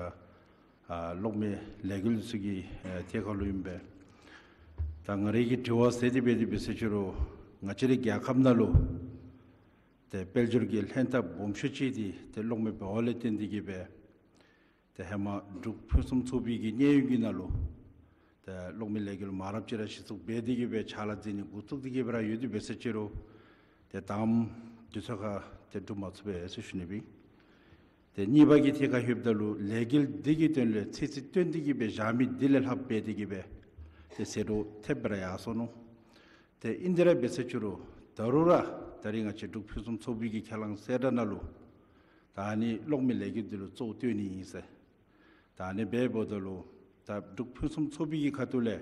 ཨ་གློག་མེ་ལས་འགུལ་ཚུ་གི་ཨ་ཐད་ཁར་ལུ་ཨིན་པས། ད་ང་རའི་གི་དྲི་བ་ཟེར་ཏེ་འབད་དེ་འབད་ཟེར་ཅི་རུང་ང་བཅས་རའི་རྒྱལ་ཁབ་ནང་ལུ་ཏེ་དཔལ་འབྱོར་གྱི་ལྷན་ཐབས་སྦོམ་ཤོས་ཅིག་འདི་ཏེ་གློག་མེ་འབད་བ་ལས་བརྟེན་ཏེ་གི་སྦེ་ཏེ་ཧེ་མ་འབྲུག་ཕུན་སུམ་ཚོགས་པའི་གི་གནས་ཡུལ་གྱི་ནང་ལུ་ཏེ་གློག་མེ་ལས་འགུལ་མ་རབས་ཅིག་ར་གཞི་བཙུགས་འབད་དེ་གི་སྦེ་ཕྱག་ལཱ་མཛད་ནི་འགོ་བཙུགས་ཏེ་གི་སྦེ་ར་ཡོད་དེ་འབད་ཟེར་ཅི་རུང་ཏེ་དང་པ་དུས་ཚོད་ཁར་ཏེ་འགྲུབ་མ་ཚུགས་པས་ཟེར་ཞུ་ནི་སྦེ། ཏེ་གཉིས་པ་གི་ཐད་ཁར་ལྷོདཔ་ད་ལུ་ལས་འགུལ་འདི་གི་དོན་ལས་ཚོད་རྩིས་བཏོན་ཏེ་གི་སྦེ་བཞག་མི་འདི་ལས་ལྷགཔ་འབད་དེ་གི་སྦེ་ཏེ་ཟད་འགྲོ་ཐེབས་སྦེ་ར་ཡར་སོ་ནུག། ཏེ་ཨིན་དེ་ར་འབད་ཟེར་ཅི་རུང་ད་རུང་ར་ད་རིས་ང་བཅས་འབྲུག་ཕུན་སུམ་ཚོགས་པའི་གི་ཁས་བླངས་གསལ་བསྒྲགས་ནང་ལུ་ད་ཨ་ནི་གློག་མེ་ལས་འགུལ་འདི་ལུ་གཙོ་བོ་བཏོན་ནི་ཨིན་ཟེར། ད་ཨ་ནི་འབདཝ་ད་ལུ་ད་འབྲུག་ཕུན་སུམ་ཚོགས་པའི་གི་ཁ་ཐུག་ལས་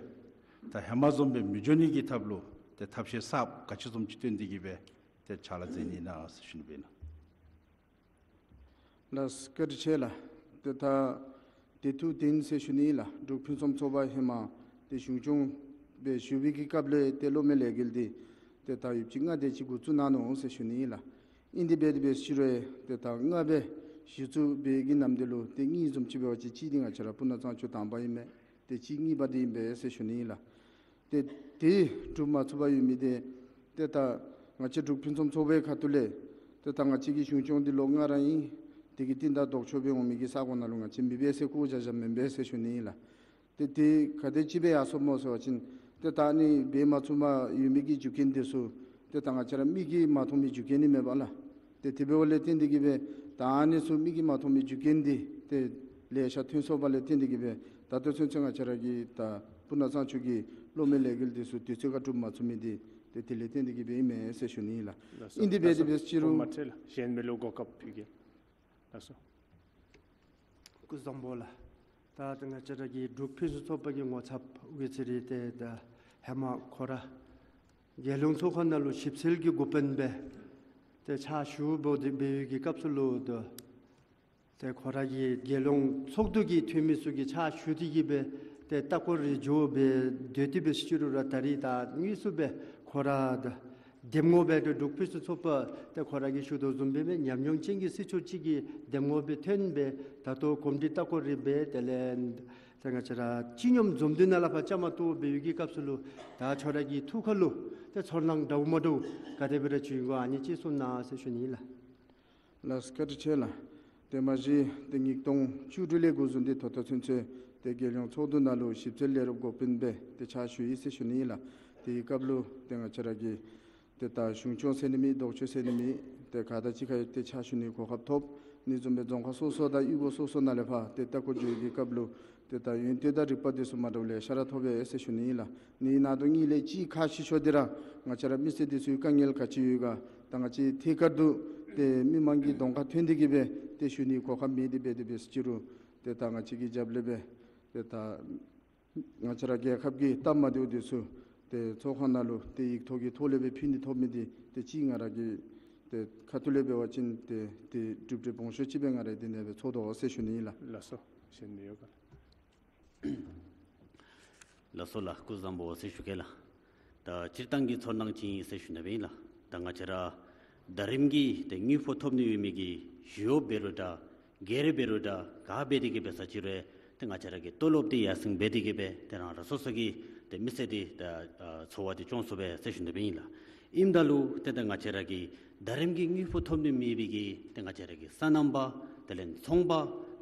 ད་ཧེ་མ་བཟུམ་སྦེ་མི་འགྱོ་ནི་གི་ཐབས་ལུ་ཏེ་ཐབས་ཤེས་གསརཔ་ག་ཅི་བཟུམ་ཅིག་བཏོན་ཏེ་གི་སྦེ་ཏེ་ཕྱག་ལཱ་མཛད་ནི་ཨིན་ན་ཟེར་ཞུ་ནི་སྦེ་ཨིན་ལགས། ལགས་སོ། བཀའ་དྲིན་ཆེ་ལགས། ཏེ་ད་དེ་ཐུགས་བདེན་ཟེར་ཞུ་ནི་ཨིན་ལགས། འབྲུག་ཕུན་སུམ་ཚོགས་པ་ཧེ་མ་ཏེ་གཞུང་སྐྱོང་སྦེ་བཞུགས་པའི་གི་སྐབས་ལས་ཏེ་གློག་མེ་ལས་འགུལ་འདི་ཏེ་ད་ཡོདཔ་ཅིག་ལྔ་དེ་ཅིག་འགོ་བཙུགས་གནང་ནུག་ཟེར་ཞུ་ནི་ཨིན་ལགས། ཨིན་དེ་འབད་དེ་འབད་ཟེར་ཅི་རུང་ཏེ་ད་ལྔ་སྦེ་གཞི་བཙུགས་འབད་གི་ནམ་དེ་ལུ་ཏེ་གཉིས་བཟུམ་ཅིག་འབད་བ་ཅིན་གཅིག་འདི་ང་བཅས་ར་སྤུ་ན་གཙང་ཆུ་དང་པ་ཨིན་མས། ཏེ་གཅིག་གཉིས་པ་འདི་ཨིན་པས་ཟེར་ཞུ་ནི་ཨིན་ལགས། ཏེ་དེ་འགྲུབ་མ་ཚུགས་པར་ཡོད་མི་འདི་ཏེ་ད་ང་བཅས་འབྲུག་ཕུན་སུམ་ཚོགས་པའི་ཁ་ཐུག་ལས་ཏེ་ད་ང་བཅས་ཀྱི་གཞུང་སྐྱོང་འདི་ལོ་ལྔ་ར་ཨིན། དེ་གི་རྟིང་བདའ་ལྡོག་ཕྱོགས་སྦེ་འོང་མི་གི་ས་གོ་ནང་ལུ་ང་བཅས་མེདཔ་སྦེ་ཟེར་བཀོ་བཞག་བཞགཔ་མེན་པས་ཟེར་ཞུ་ནི་ཨིན་ལགས། ཏེ་དེ་ག་དེམ་ཅིག་སྦེ་ཡར་སོངམ་སྨོ་ཟེར་བ་ཅིན་ཏེ་ད་ཨ་ནི་འབད་མ་ཚུགསཔ་ཡོད་མི་གི་རྒྱུ་རྐྱེན་འདི་ཚུ་ཏེ་ད་ང་བཅས་ར་མིག་གིས་མ་མཐོང་མི་རྒྱུ་རྐྱེན་ཨིན་མས་པ་ལགས། ཏེ་དེ་འབདཝ་ལས་བརྟེན་ཏེ་གི་སྦེ་ད་ཨ་ནི་ཚུ་མིག་གིས་མ་མཐོང་མི་རྒྱུ་རྐྱེན་འདི་ཏེ་ལེ་ཤ་ཐོན་སོངམ་ལས་བརྟེན་ཏེ་གི་སྦེ་ད་ལྟོ་ཚུན་ཚོད་ང་བཅས་ར་གི་ད་སྤུ་ན་གཙང་ཆུ་གི་གློག་མེ་ལས་འགུལ་འདི་ཚུ་དུས་ཚོད་ཁར་འགྲུབ་མ་ཚུགས་མི་འདི་ཏེ་དེ་ལས་བརྟེན་ཏེ་གི་སྦེ་ཨིན་མས་ཟེར་ཞུ་ནི་ཨིན་ལགས། ལགས་སོ། ཨིན་དེ་འབད་དེ་འབད་ཟེར་ཅི་རུང་མ་ཁྲེལ་ལགས། གཞན་མི་ལུ་གོ་སྐབས་ཕུལ་གེ། ལགས་སོ། སྐུ་གཟུགས་བཟང་པོ་ལགས། ད་ད་ང་བཅས་ར་གི་འབྲུག་ཕུན་སུམ་ཚོགས་པ་གི་ངོ་ཚབ་དབུ་ཁྲིད་ཏེ་ད་ཧེ་མ་ཁོ་ར་རྒྱལ་ཡོངས་ཚོགས་ཁང་ནང་ལུ་ཞིབ་འཚོལ་གྱི་འགོ་དཔོན་སྦེ་ཏེ་ཕྱག་ཞུ་འབདཝ་ད་འབད་བའི་གི་སྐབས་སུ་ལུ་ད་ཏེ་ཁོ་ར་གིས་རྒྱལ་ཡོངས་ཚོགས་འདུ་གི་འཐུས་མི་ཚུ་གི་ཕྱག་ཞུ་སྟེ་གི་སྦེ་ ཏེ་ལྟ་སྐོར་རེ་འགྱོ་སྦེ་སྡོད་དེ་སྦེ་ཞུ་རུང་ར་ད་རིས་ད་དངོས་སུ་སྦེ་ཁོ་ར་ད་འདེམས་ངོ་སྦེ་ཏེ་འབྲུག་ཕུན་སུམ་ཚོགས་པ་ཏེ་ཁོ་ར་གིས་ཞུ་དོ་བཟུམ་སྦེ་སྦེ་ཉམས་མྱོང་ཅན་གྱི་སྲིད་ཚོགས་ཅིག་གི་འདེམས་ངོ་སྦེ་ཐོན་སྦེ་ད་ལྟོ་གོམས་འདྲིས་ལྟ་སྐོར་རེ་འབད་དེ་ལས་ཏེ་ང་བཅས་ར་སྤྱི་སྙོམས་འཛོམས་འདུ་ནང་ལས་ཕར་བཅའ་མར་གཏོགས་འབད་བའི་གི་སྐབས་སུ་ལུ་ད་ཁྱོད་ར་གི་ཐུགས་ཁ་ལུ་ཏེ་ཚོར་སྣང་འདྲཝ་མ་འདྲཝ་ག་དེ་སྦེ་ར་བྱུང་ཡི་གོ་ཨ་ནི་ཅིག་གསུང་གནང་ཟེར་ཞུ་ནི་ཨིན་ལགས། ལགས་སོ་བཀའ་དྲིན་ཆེ་ལགས། ཏེ་མ་གཞི་ཏེ་ཉིས་སྟོང་བཅུ་དྲུག་ལས་འགོ་བཟུང་སྟེ་ད་ལྟོ་ཚུན་ཚོད་ཏེ་རྒྱལ་ཡོངས་ཚོགས་འདུ་ནང་ལུ་ཞིབ་འཚོལ་ལས་རོགས་འགོ་དཔོན་སྦེ་ཏེ་ཕྱག་ཞུ་ཡི་ཟེར་ཞུ་ནི་ཨིན་ལགས། དེའི་སྐབས་ལུ་ཏེ་ང་བཅས་ར་གི་ཏེ་ད་གཞུང་སྐྱོང་ཟེར་ནི་མེད་ལྡོག་ཕྱོགས་ཟེར་ནི་མེད་ཏེ་ག་དང་གཅིག་ཁར་ཏེ་ཕྱག་ཞུ་ནི་གོ་སྐབས་ཐོབ། ཨ་ནི་བཟུམ་སྦེ་རྫོང་ཁག་སོ་སོ་དང་གཡུས་སྒོ་སོ་སོ་ནང་ལས་ཕར་ཏེ་ལྟ་སྐོར་འགྱོ་བའི་གི་སྐབས་ལུ་ཏེ་ད་ཡོན་ཏན་དང་རིག་པ་དེ་ཚུ་མ་འདྲཝ་ལེ་ཤ་ར་ཐོབ་པས་ཟེར་ཞུ་ནི་ཨིན་ལགས། ཨ་ནི་ནང་དོན་གཉིས་ལས་གཅིག་ཁག་ཆེ་ཤོས་འདི་ར་ང་བཅས་ར་མི་སེར་དེ་ཚུའི་དཀའ་ངལ་ག་ཅི་ཡོད་ག་ད་ང་བཅས་ཐད་ཀར་དུ་ཏེ་མི་མང་གི་གདོང་ཁར་ཐོན་ཏེ་གི་སྦེ་ཏེ་ཞུ་ནི་གོ་སྐབས་མེད་དེ་འབད་དེ་འབད་ཟེར་ཅི་རུང་ཏེ་ད་ང་བཅས་ཀྱི་རྒྱབ་ལས་སྦེ་ཏེ་ད་ང་བཅས་ར་རྒྱལ་ཁབ་ཀྱི་སྟབས་མ་བདེཝ་དེ་ཚུ་ཏེ་ཚོགས་ཁང་ནང་ལུ་ཏེ་ཡིག་ཐོག་གི་ཐོག་ལས་སྦེ་ཕུལ་ནི་ཐོབ་མི་འདི་ཏེ་གཅིག་ང་ར་གི་ཏེ་ཁ་ཐུག་ལས་འབད་བ་ཅིན་ཏེ་ཏེ་གྲུབ་འབྲས་སྦོམ་ཤོས་ཅིག་སྦེ་ང་ར་འདི་ནང་སྦེ་ཚོར་དོ་ཟེར་ཞུ་ནི་ཨིན་ལགས། ལགས་སོ། གཞན་མི་ཡོད་ག་ལགས། ལགས་སོ་ལགས། སྐུ་གཟུགས་བཟང་པོ་ཟེར་ཞུ་གེ་ལགས། ད་སྤྱིར་བཏང་གི་ཚོར་སྣང་ཅིག་ཨིན་ཟེར་ཞུ་ནི་སྦེ་ཨིན་ལགས། ད་ང་བཅས་ར་ཟླ་རིམ་གྱི་ཏེ་དངུལ་ཕོགས་ཐོབ་ནི་ཡོད་མི་གི་ཞི་གཡོགཔ་འབད་རུང་འདྲ་སྒེར་འབད་རུང་འདྲ་ག་འབད་དེ་གི་འབད་ཟེར་ཅི་རུང་ཏེ་ང་བཅས་ར་གི་ཏོ་ལོབ་འདི་ཡར་སེང་འབད་དེ་གི་སྦེ་ཏེ་རང་རང་སོ་སོ་གི་ཏེ་མི་ཚེ་འདི་ད་ཨ་འཚོ་བ་འདི་སྐྱོང་ཚུགས་པས་ཟེར་ཞུ་ནི་སྦེ་ཨིན་ལགས། ཨིནམ་ད་ལུ་ཏེ་ད་ང་བཅས་ར་གི་ཟླ་རིམ་གྱི་དངུལ་ཕོགས་ཐོབ་ནི་མེད་པའི་གི་ཏེ་ང་བཅས་ར་གི་སོ་ནམ་པ་དེ་ལས་ཚོང་པ་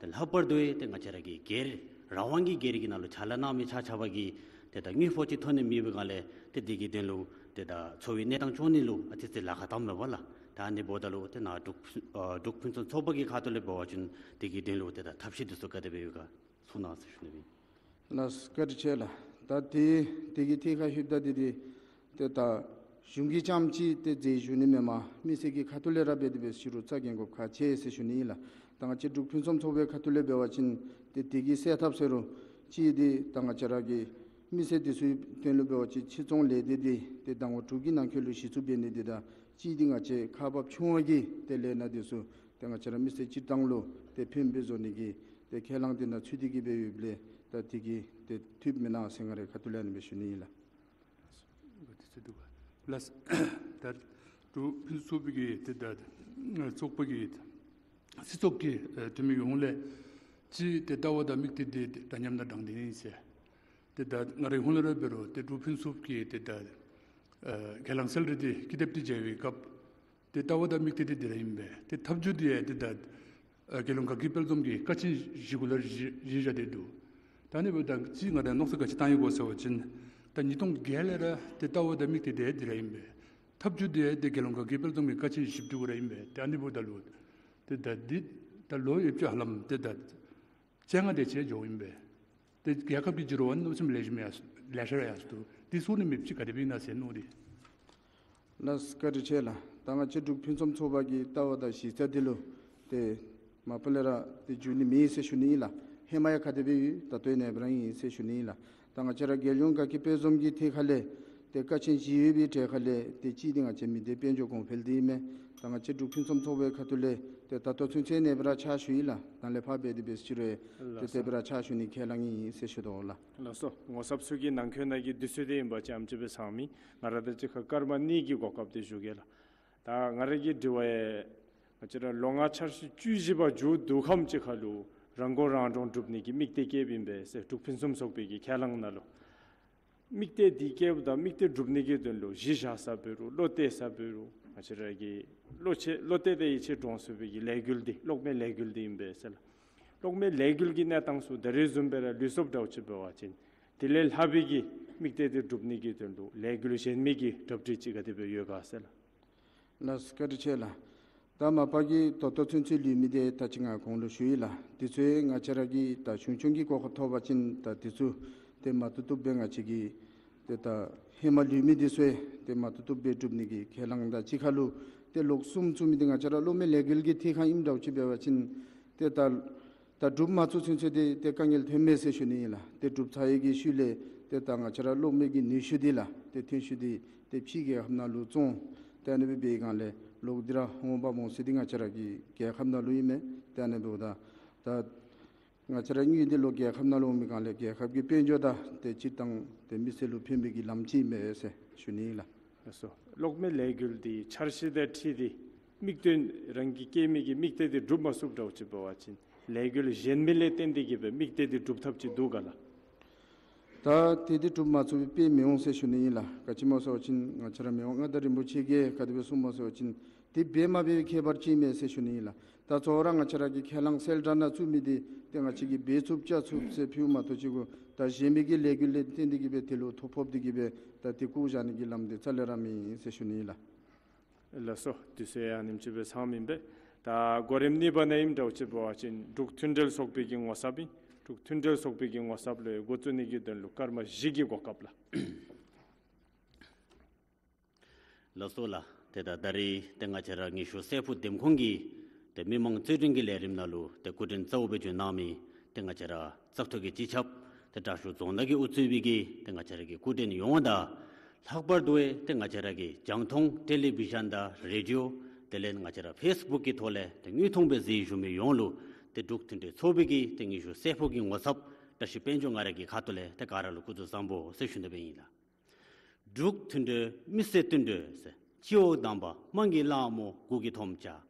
ཏེ་ལྷག་པར་དུ་ཏེ་ང་བཅས་ར་གི་སྒེར་རང་དབང་གི་སྒེར་གྱི་ནང་ལུ་ཕྱག་ལཱ་གནང་མི་ཆ་ཁྱབ་ཀྱིས་ཏེ་ད་དངུལ་ཕོགས་ཅིག་ཐོབ་ནི་མེད་པའི་སྒང་ལས་ཏེ་དེ་གི་དོན་ལུ་ཏེ་ད་འཚོ་བའི་གནས་སྟངས་སྐྱོང་ནི་ལུ་ཨ་ཙི་ཅིག་ལཱ་ཁག་བཏངམ་མས་པ་ལགས། ད་ཨ་ནི་འབདཝ་ད་ལུ་ཏེ་ནཱ་འབྲུག་ཨ་འབྲུག་ཕུན་སུམ་ཚོགས་པ་གི་ཁ་ཐུག་ལས་འབད་བ་ཅིན་དེ་གི་དོན་ལུ་ཏེ་ད་ཐབས་ཤེས་དེ་ཚུ་ག་དེ་སྦེ་ཡོད་ག་གསུང་གནང་ཟེར་ཞུ་ནི་སྦེ། ལགས་སོ་བཀའ་དྲིན་ཆེ་ལགས། ད་དེ་དེ་གི་ཐད་ཁར་ལྷོདཔ་ད་འདི་འདི་ཏེ་ད་གཞུང་གིས་རྐྱངམ་ཅིག་ཏེ་མཛད་བཞུགས་ནི་མེན་པར་མི་སེར་གྱི་ཁ་ཐུག་ལས་ར་འབད་དེ་འབད་ཟེར་ཅི་རུང་རྩ་འགེངས་དགོཔ་ཁག་ཆེ་ཟེར་ཞུ་ནི་ཨིན་ལགས། ད་ང་བཅས་འབྲུག་ཕུན་སུམ་ཚོགས་པའི་ཁ་ཐུག་ལས་འབད་བ་ཅིན་ཏེ་དེ་གི་སེལ་ཐབས་ཟེར་རུང་གཅིག་འདི་ད་ང་བཅས་ར་གི་མི་སེར་དེ་ཚུའི་དོན་ལུ་འབད་བ་ཅིན་ཕྱིར་ཚོང་ལས་སྡེ་འདི་ཏེ་ཟླ་ངོ་དྲུག་གི་ནང་འཁོད་ལུ་གཞི་བཙུགས་འབད་ནི་འདི་དང་གཅིག་འདི་ང་བཅས་ཁག་འབགཔ་ཆུང་བ་གི་ཏེ་ལས་སྣ་དེ་ཚུ་ཏེ་ང་བཅས་ར་མི་སེར་སྤྱིར་བཏང་ལུ་ཏེ་ཕན་པའི་བཟོ་ནི་གི་ཏེ་ཁས་བླངས་འདི་ནང་ཚུད་དེ་གི་སྦེ་ཡོདཔ་ལས་ད་དེ་གིས་ཏེ་འཐུས་མེན་ན་ཟེར་ང་རའི་ཁ་ཐུག་ལས་ཨ་ནི་སྦེ་ཞུ་ནི་ཨིན་ལགས། ལགས། ད་འབྲུག་ཕུན་སུམ་ཚོགས་པའི་གི་ཏེ་ད་ཚོགས་པ་གི་སྲིད་ཚོགས་ཀྱི་ཨ་འཐུས་མི་གི་ཧོངས་ལས་གཅིག་ཏེ་ལྟ་བ་དང་དམིགས་གཏད་འདི་འདྲ་མཉམ་དང་དྲང་བདེན་ཨིན་ཟེར། ཏེ་ད་ང་རའི་ཧོངས་ལས་ར་འབད་རུང་ཏེ་འབྲུག་ཕུན་སུམ་ཚོགས་པའི་ཏེ་ད་ཨ་ཁས་བླངས་གསལ་རི་འདི་ཀི་དེབ་འདི་མཇལ་བའི་སྐབས་ཏེ་ལྟ་བ་དང་དམིགས་གཏད་འདི་འདི་ར་ཨིན་པས། ཏེ་ཐབས་བྱུས་འདི་ཡང་ཏེ་ད་ཨ་རྒྱལ་ཡོངས་དགའ་སྐྱིད་དཔལ་འཛོམས་ཀྱི་ཀ་ཆེན་བཞི་གུ་ལུ་གཞི་གཞི་བཞག་སྟེ་འདུག། ད་ཨ་ནི་འབདཝ་ད་གཅིག་ང་ར་མནོ་བསམ་ག་ཅི་བཏང་ཡི་གོ་ཟེར་བ་ཅིན་ད་ཉིས་སྟོང་བརྒྱད་ལས་ར་ཏེ་ལྟ་བ་དང་དམིགས་གཏད་འདི་འདི་ར་ཨིན་པས། ཐབས་བྱུས་འདི་ཡང་ཏེ་རྒྱལ་ཡོངས་དགའ་སྐྱིད་དཔལ་འཛོམས་ཀྱི་ཀ་ཆེན་བཞི་བཅུ་གུ་ར་ཨིན་པས། ཏེ་ཨ་ནི་འབདཝ་ད་ལུ་ཏེ་ད་འདི་ད་ལོ་ཡོདཔ་ཅིག་ཧ་ལམ་ཏེ་ད་བཅོ་ལྔ་དེ་ཅིག་འགྱོཝ་ཨིན་པས། ཏེ་རྒྱལ་ཁབ་ཀྱི་འགྱུར་བ་མནོ་བསམ་ལེགས་ཤོམ་ཡར་ལེ་ཤ་ར་ཡར་སོང་འདུག། འདི་ཚུ་ནི་མེདཔ་ཅིག་ག་དེ་སྦེ་ཨིན་ན་ཟེར་མནོ་སྟེ། ལགས་བཀའ་དྲིན་ཆེ་ལགས། ད་ང་བཅས་འབྲུག་ཕུན་སུམ་ཚོགས་པ་གི་ལྟ་བ་དང་གཞི་རྩ་འདི་ལུ་ཏེ་མ་པ་ལས་ར་ཏེ་འགྱུར་ནི་མེད་ཟེར་ཞུ་ནི་ཨིན་ལགས། ཧེ་མ་ཡང་ག་དེ་སྦེ་ཡོད་ད་ལྟོ་ཡང་ཨ་ནེ་སྦེ་ར་ཨིན་ཟེར་ཞུ་ནི་ཨིན་ལགས། ད་ང་བཅས་ར་རྒྱལ་ཡོངས་དགའ་སྐྱིད་དཔལ་འཛོམས་ཀྱི་ཐད་ཁ་ལས་ཏེ་ཀ་ཆེན་བཞི་ཡོད་པའི་གྲས་ཁ་ལས་ཏེ་གཅིག་འདི་ང་བཅས་མི་སྡེ་དཔལ་འབྱོར་གོང་འཕེལ་འདི་ཨིན་མས། ད་ང་བཅས་འབྲུག་ཕུན་སུམ་ཚོགས་པའི་ཁ་ཐུག་ལས་ཏེ་ད་ལྟོ་ཚུན་ཚོད་ཨ་ནེ་སྦེ་ར་ཕྱག་ཞུ་ཡི་ལགས། ད་ལས་ཕར་འབད་དེ་འབད་ཟེར་ཅི་རུང་ཏེ་ལགས་སོ། དེ་སྦེ་ར་ཕྱག་ཞུ་ནི་ཁས་བླངས་ཨིན་ཟེར་ཞུ་དོ་ལགས། ལགས་སོ། ངོ་ཚབ་ཚུ་གི་ནང་འཁོད་ནང་གི་དུས་ཚོད་འདི་ཨིན་པ་ཅིན་ཨེམ་ཅིག་སྦེ་ཚང་མི་ང་ར་དང་གཅིག་ཁར་སྐར་མ་གཉིས་ཀྱི་གོ་སྐབས་འདི་ཞུ་གེ་ལགས། ད་ང་ར་གི་དྲི་བ་ཡང་ང་བཅས་ར་ལོ་ལྔ་འཆར་གཞི་བཅུ་བཞི་པ་མཇུག་བསྡུ་ཁམས་ཅིག་ཁར་ལུ་རང་མགོ་རང་འདྲོངས་སྒྲུབ་ནི་གི་དམིགས་གཏད་བསྐྱེདཔ་ཨིན་པས་ཟེར་འབྲུག་ཕུན་སུམ་ཚོགས་པའི་གི་ཁས་བླངས་ནང་ལུ་དམིགས་གཏད་འདི་བསྐྱེདཔ་དང་དམིགས་གཏད་སྒྲུབ་ནི་གི་དོན་ལུ་གཞི་བཞག་ས་འབད་རུང་བློ་གཏད་ས་འབད་རུང་ང་བཅས་ར་གི་བློ་ཆེ་བློ་གཏད་དེ་ཡིད་ཆེས་འདྲོངས་ཚུགས་པའི་གི་ལས་འགུལ་འདི་གློག་མེ་ལས་འགུལ་འདི་ཨིན་པས་ཟེར་ལགས། གློག་མེ་ལས་འགུལ་གྱི་གནས་སྟངས་ཚུ་ད་རེས་བཟུམ་སྦེ་ར་ལུས་སོཔ་འདྲཝ་ཅིག་འབད་བ་ཅིན་དེ་ལས་ལྷག་པའི་གི་དམིགས་གཏད་འདི་སྒྲུབ་ནི་གི་དོན་ལུ་ལས་འགུལ་གཞན་མི་གི་གྲ་སྒྲིག་ཅིག་ག་དེ་སྦེ་ཡོད་ག་ཟེར་ལགས། ལགས་བཀའ་དྲིན་ཆེ་ལགས། ད་མ་པ་གི་ད་ལྟོ་ཚུན་ཚོད་ལུས་མི་འདི་ད་ཅི་ང་གོང་ལུ་ཞུ་ཡི་ལགས། དེ་ཚུ་ང་བཅས་ར་གི་ད་གཞུང་སྐྱོང་གི་གོ་སྐབས་ཐོབ་པ་ཅིན་ད་དེ་ཚུ་ཏེ་མ་བཏུབ་བཏུབ་སྦེ་ང་བཅས་ཀྱིས་ཏེ་ད་ཧེ་མ་ལུས་མི་འདི་ཚུ་ཡང་ཏེ་མ་བཏུབ་བཏུབ་སྦེ་སྒྲུབ་ནི་གི་ཁས་བླངས་དང་གཅིག་ཁར་ལུ་ཏེ་ལོག་གསུམ་བཙུགས་མི་འདི་ང་བཅས་ར་གློག་མེ་ལས་འགུལ་གྱི་ཐད་ཁར་ཨིནམ་འདྲཝ་ཅིག་འབད་བ་ཅིན་ཏེ་ད་ད་སྒྲུབ་མ་ཚུགས་ཚུན་ཚོད་འདི་ཏེ་དཀའ་ངལ་ཐོན་མས་ཟེར་ཞུ་ནི་ཨིན་ལགས། ཏེ་སྒྲུབ་ཚར་ཡི་གི་ཤུལ་ལས་ཏེ་ད་ང་བཅས་ར་གློག་མེ་གི་ནུས་ཤུགས་འདི་ལགས་ཏེ་ཐོན་ཤུགས་འདི་ཏེ་ཕྱིའི་རྒྱལ་ཁབ་ནང་ལུ་བཙོང་། ཏེ་ཨ་ནི་སྦེ་འབད་བའི་སྒང་ལས་གློག་འདི་ར་འོང་འབབ་འོང་ས་འདི་ང་བཅས་ར་གི་རྒྱལ་ཁབ་ནང་ལུ་ཨིན་མས། ཏེ་ཨ་ནི་འབདཝ་ད་ད་ ང་བཅས་ར་དངུལ་འདི་ལོག་རྒྱལ་ཁབ་ནང་ལུ་འོང་མི་སྒང་ལས་རྒྱལ་ཁབ་ཀྱི་དཔལ་འབྱོར་དང་ཏེ་སྤྱིར་བཏང་ཏེ་མི་སེར་ལུ་ཕན་པའི་གི་ལམ་ཅིག་མས་ཟེར་ཞུ་ནི་ཨིན་ལགས། ལགས་སོ། གློག་མེ་ལས་འགུལ་འདི་འཆར་གཞི་དང་འཁྲིལ་ཏེ་དམིགས་དོན་རང་གི་བསྐྱེད་མི་གི་དམིགས་གཏད་འདི་འགྲུབ་མ་ཚུགསཔ་འདྲཝ་ཅིག་འབད་བ་ཅིན་ལས་འགུལ་གཞན་མི་ལས་བརྟེན་ཏེ་གི་སྦེ་དམིགས་གཏད་འདི་འགྲུབ་ཐབས་ཅིག་འདུག་ག་ལགས། ད་དེ་འདི་འགྲུབ་མ་ཚུགས་པའི་དཔེ་མི་འོང་ཟེར་ཞུ་ནི་ཨིན་ལགས། ག་ཅི་སྨོ་ཟེར་བ་ཅིན་ང་བཅས་ར་མི་དབང་མངའ་བདག་རིན་པོ་ཆེ་གིས་ག་དེ་སྦེ་གསུངས་སྨོ་ཟེར་བ་ཅིན་དེ་འབད་མ་འབད་བའི་ཁྱད་པར་ཅིག་མས་ཟེར་ཞུ་ནི་ཨིན་ལགས། ད་གཙོ་བོ་ར་ང་བཅས་ར་གི་ཁས་བླངས་གསལ་བསྒྲགས་ནང་བཙུགས་མི་འདི་ཏེ་ང་བཅས་ཀྱིས་འབད་ཚུགསཔ་བཅའ་ཚུགསཔ་ཟེར་ཕུལཝ་མ་གཏོགས་ཅིག་གུ་ད་གཞན་མི་གི་ལས་འགུལ་ལས་བརྟེན་ཏེ་གི་སྦེ་དེ་ལུ་ཐོ་ཕོག་སྟེ་གི་སྦེ་ད་དེ་བཀོ་བཞག་ནི་གི་ལམ་འདི་རྩ་ལས་ར་མེད་ཟེར་ཞུ་ནི་ཨིན་ལགས། ལགས་སོ། དུས་ཚོད་ཡང་ཉིནམ་གཅིག་སྦེ་ཚང་མི་ཨིན་པས། ད་གོ་རིམ་གཉིས་པ་ནང་ཨིནམ་འདྲཝ་ཅིག་འབད་བ་ཅིན་འབྲུག་མཐུན་འབྲེལ་ཚོགས་པའི་གི་ངོ་ཚབ་ཨིན། འབྲུག་མཐུན་འབྲེལ་ཚོགས་པའི་གི་ངོ་ཚབ་ལུ་འགོ་བཙུགས་ནི་གི་དོན་ལུ་སྐར་མ་བཞི་གི་གོ་སྐབས་ལགས། ལགས་སོ་ལགས། ཏེ་ད་ད་རིས་ཏེ་ང་བཅས་ར་ཉི་ཤུ་རྩེ་ཕུག་འདེམས་ཁོངས་ཀྱི་ཏེ་མི་མང་རྩོད་འགྲན་གྱི་ལས་རིམ་ནང་ལུ་ཏེ་སྐུ་མགྲོན་གཙོ་བོ་སྦེ་བྱོན་གནང་མི་ཏེ་ང་བཅས་ར་བཙག་འཐུ་གི་སྤྱི་ཁྱབ་ཏེ་དྲག་ཤོས་རྫོང་བདག་གིས་དབུ་གཙོས་པའི་གི་ཏེ་ང་བཅས་ར་གི་སྐུ་མགྲོན་ཡོངས་དང་ལྷག་པར་དུ་ཏེ་ང་བཅས་ར་གི་རྒྱང་མཐོང་ཊེ་ལི་བི་ཤཱན་དང་རེ་ཌི་ཡོ་དེ་ལས་ང་བཅས་ར་ཕེསི་བུཀ་གི་ཐོག་ལས་ཏེ་དངོས་མཐོང་སྦེ་གཟིགས་བཞུགས་མི་ཡོངས་ལུ་ཏེ་འབྲུག་མཐུན་འབྲེལ་ཚོགས་པའི་གི་ཏེ་ཉི་ཤུ་རྩེ་ཕུག་གི་ངོ་ཚབ་བཀྲ་ཤིས་དཔལ་འབྱོར་ང་ར་གི་ཁ་ཐུག་ལས་ཏེ་ག་ར་ལུ་སྐུ་གཟུགས་བཟང་པོ་ཟེར་ཞུ་ནི་སྦེ་ཨིན་ལགས། འབྲུག་མཐུན་འབྲེལ་མི་སེར་བསྟུན་གྲོས་ཟེར། སྤྱི་འོག་དམ་པ་དམངས་ཀྱི་ལྷ་མོ་སྐུ་གི་ཐོབ་བྱ།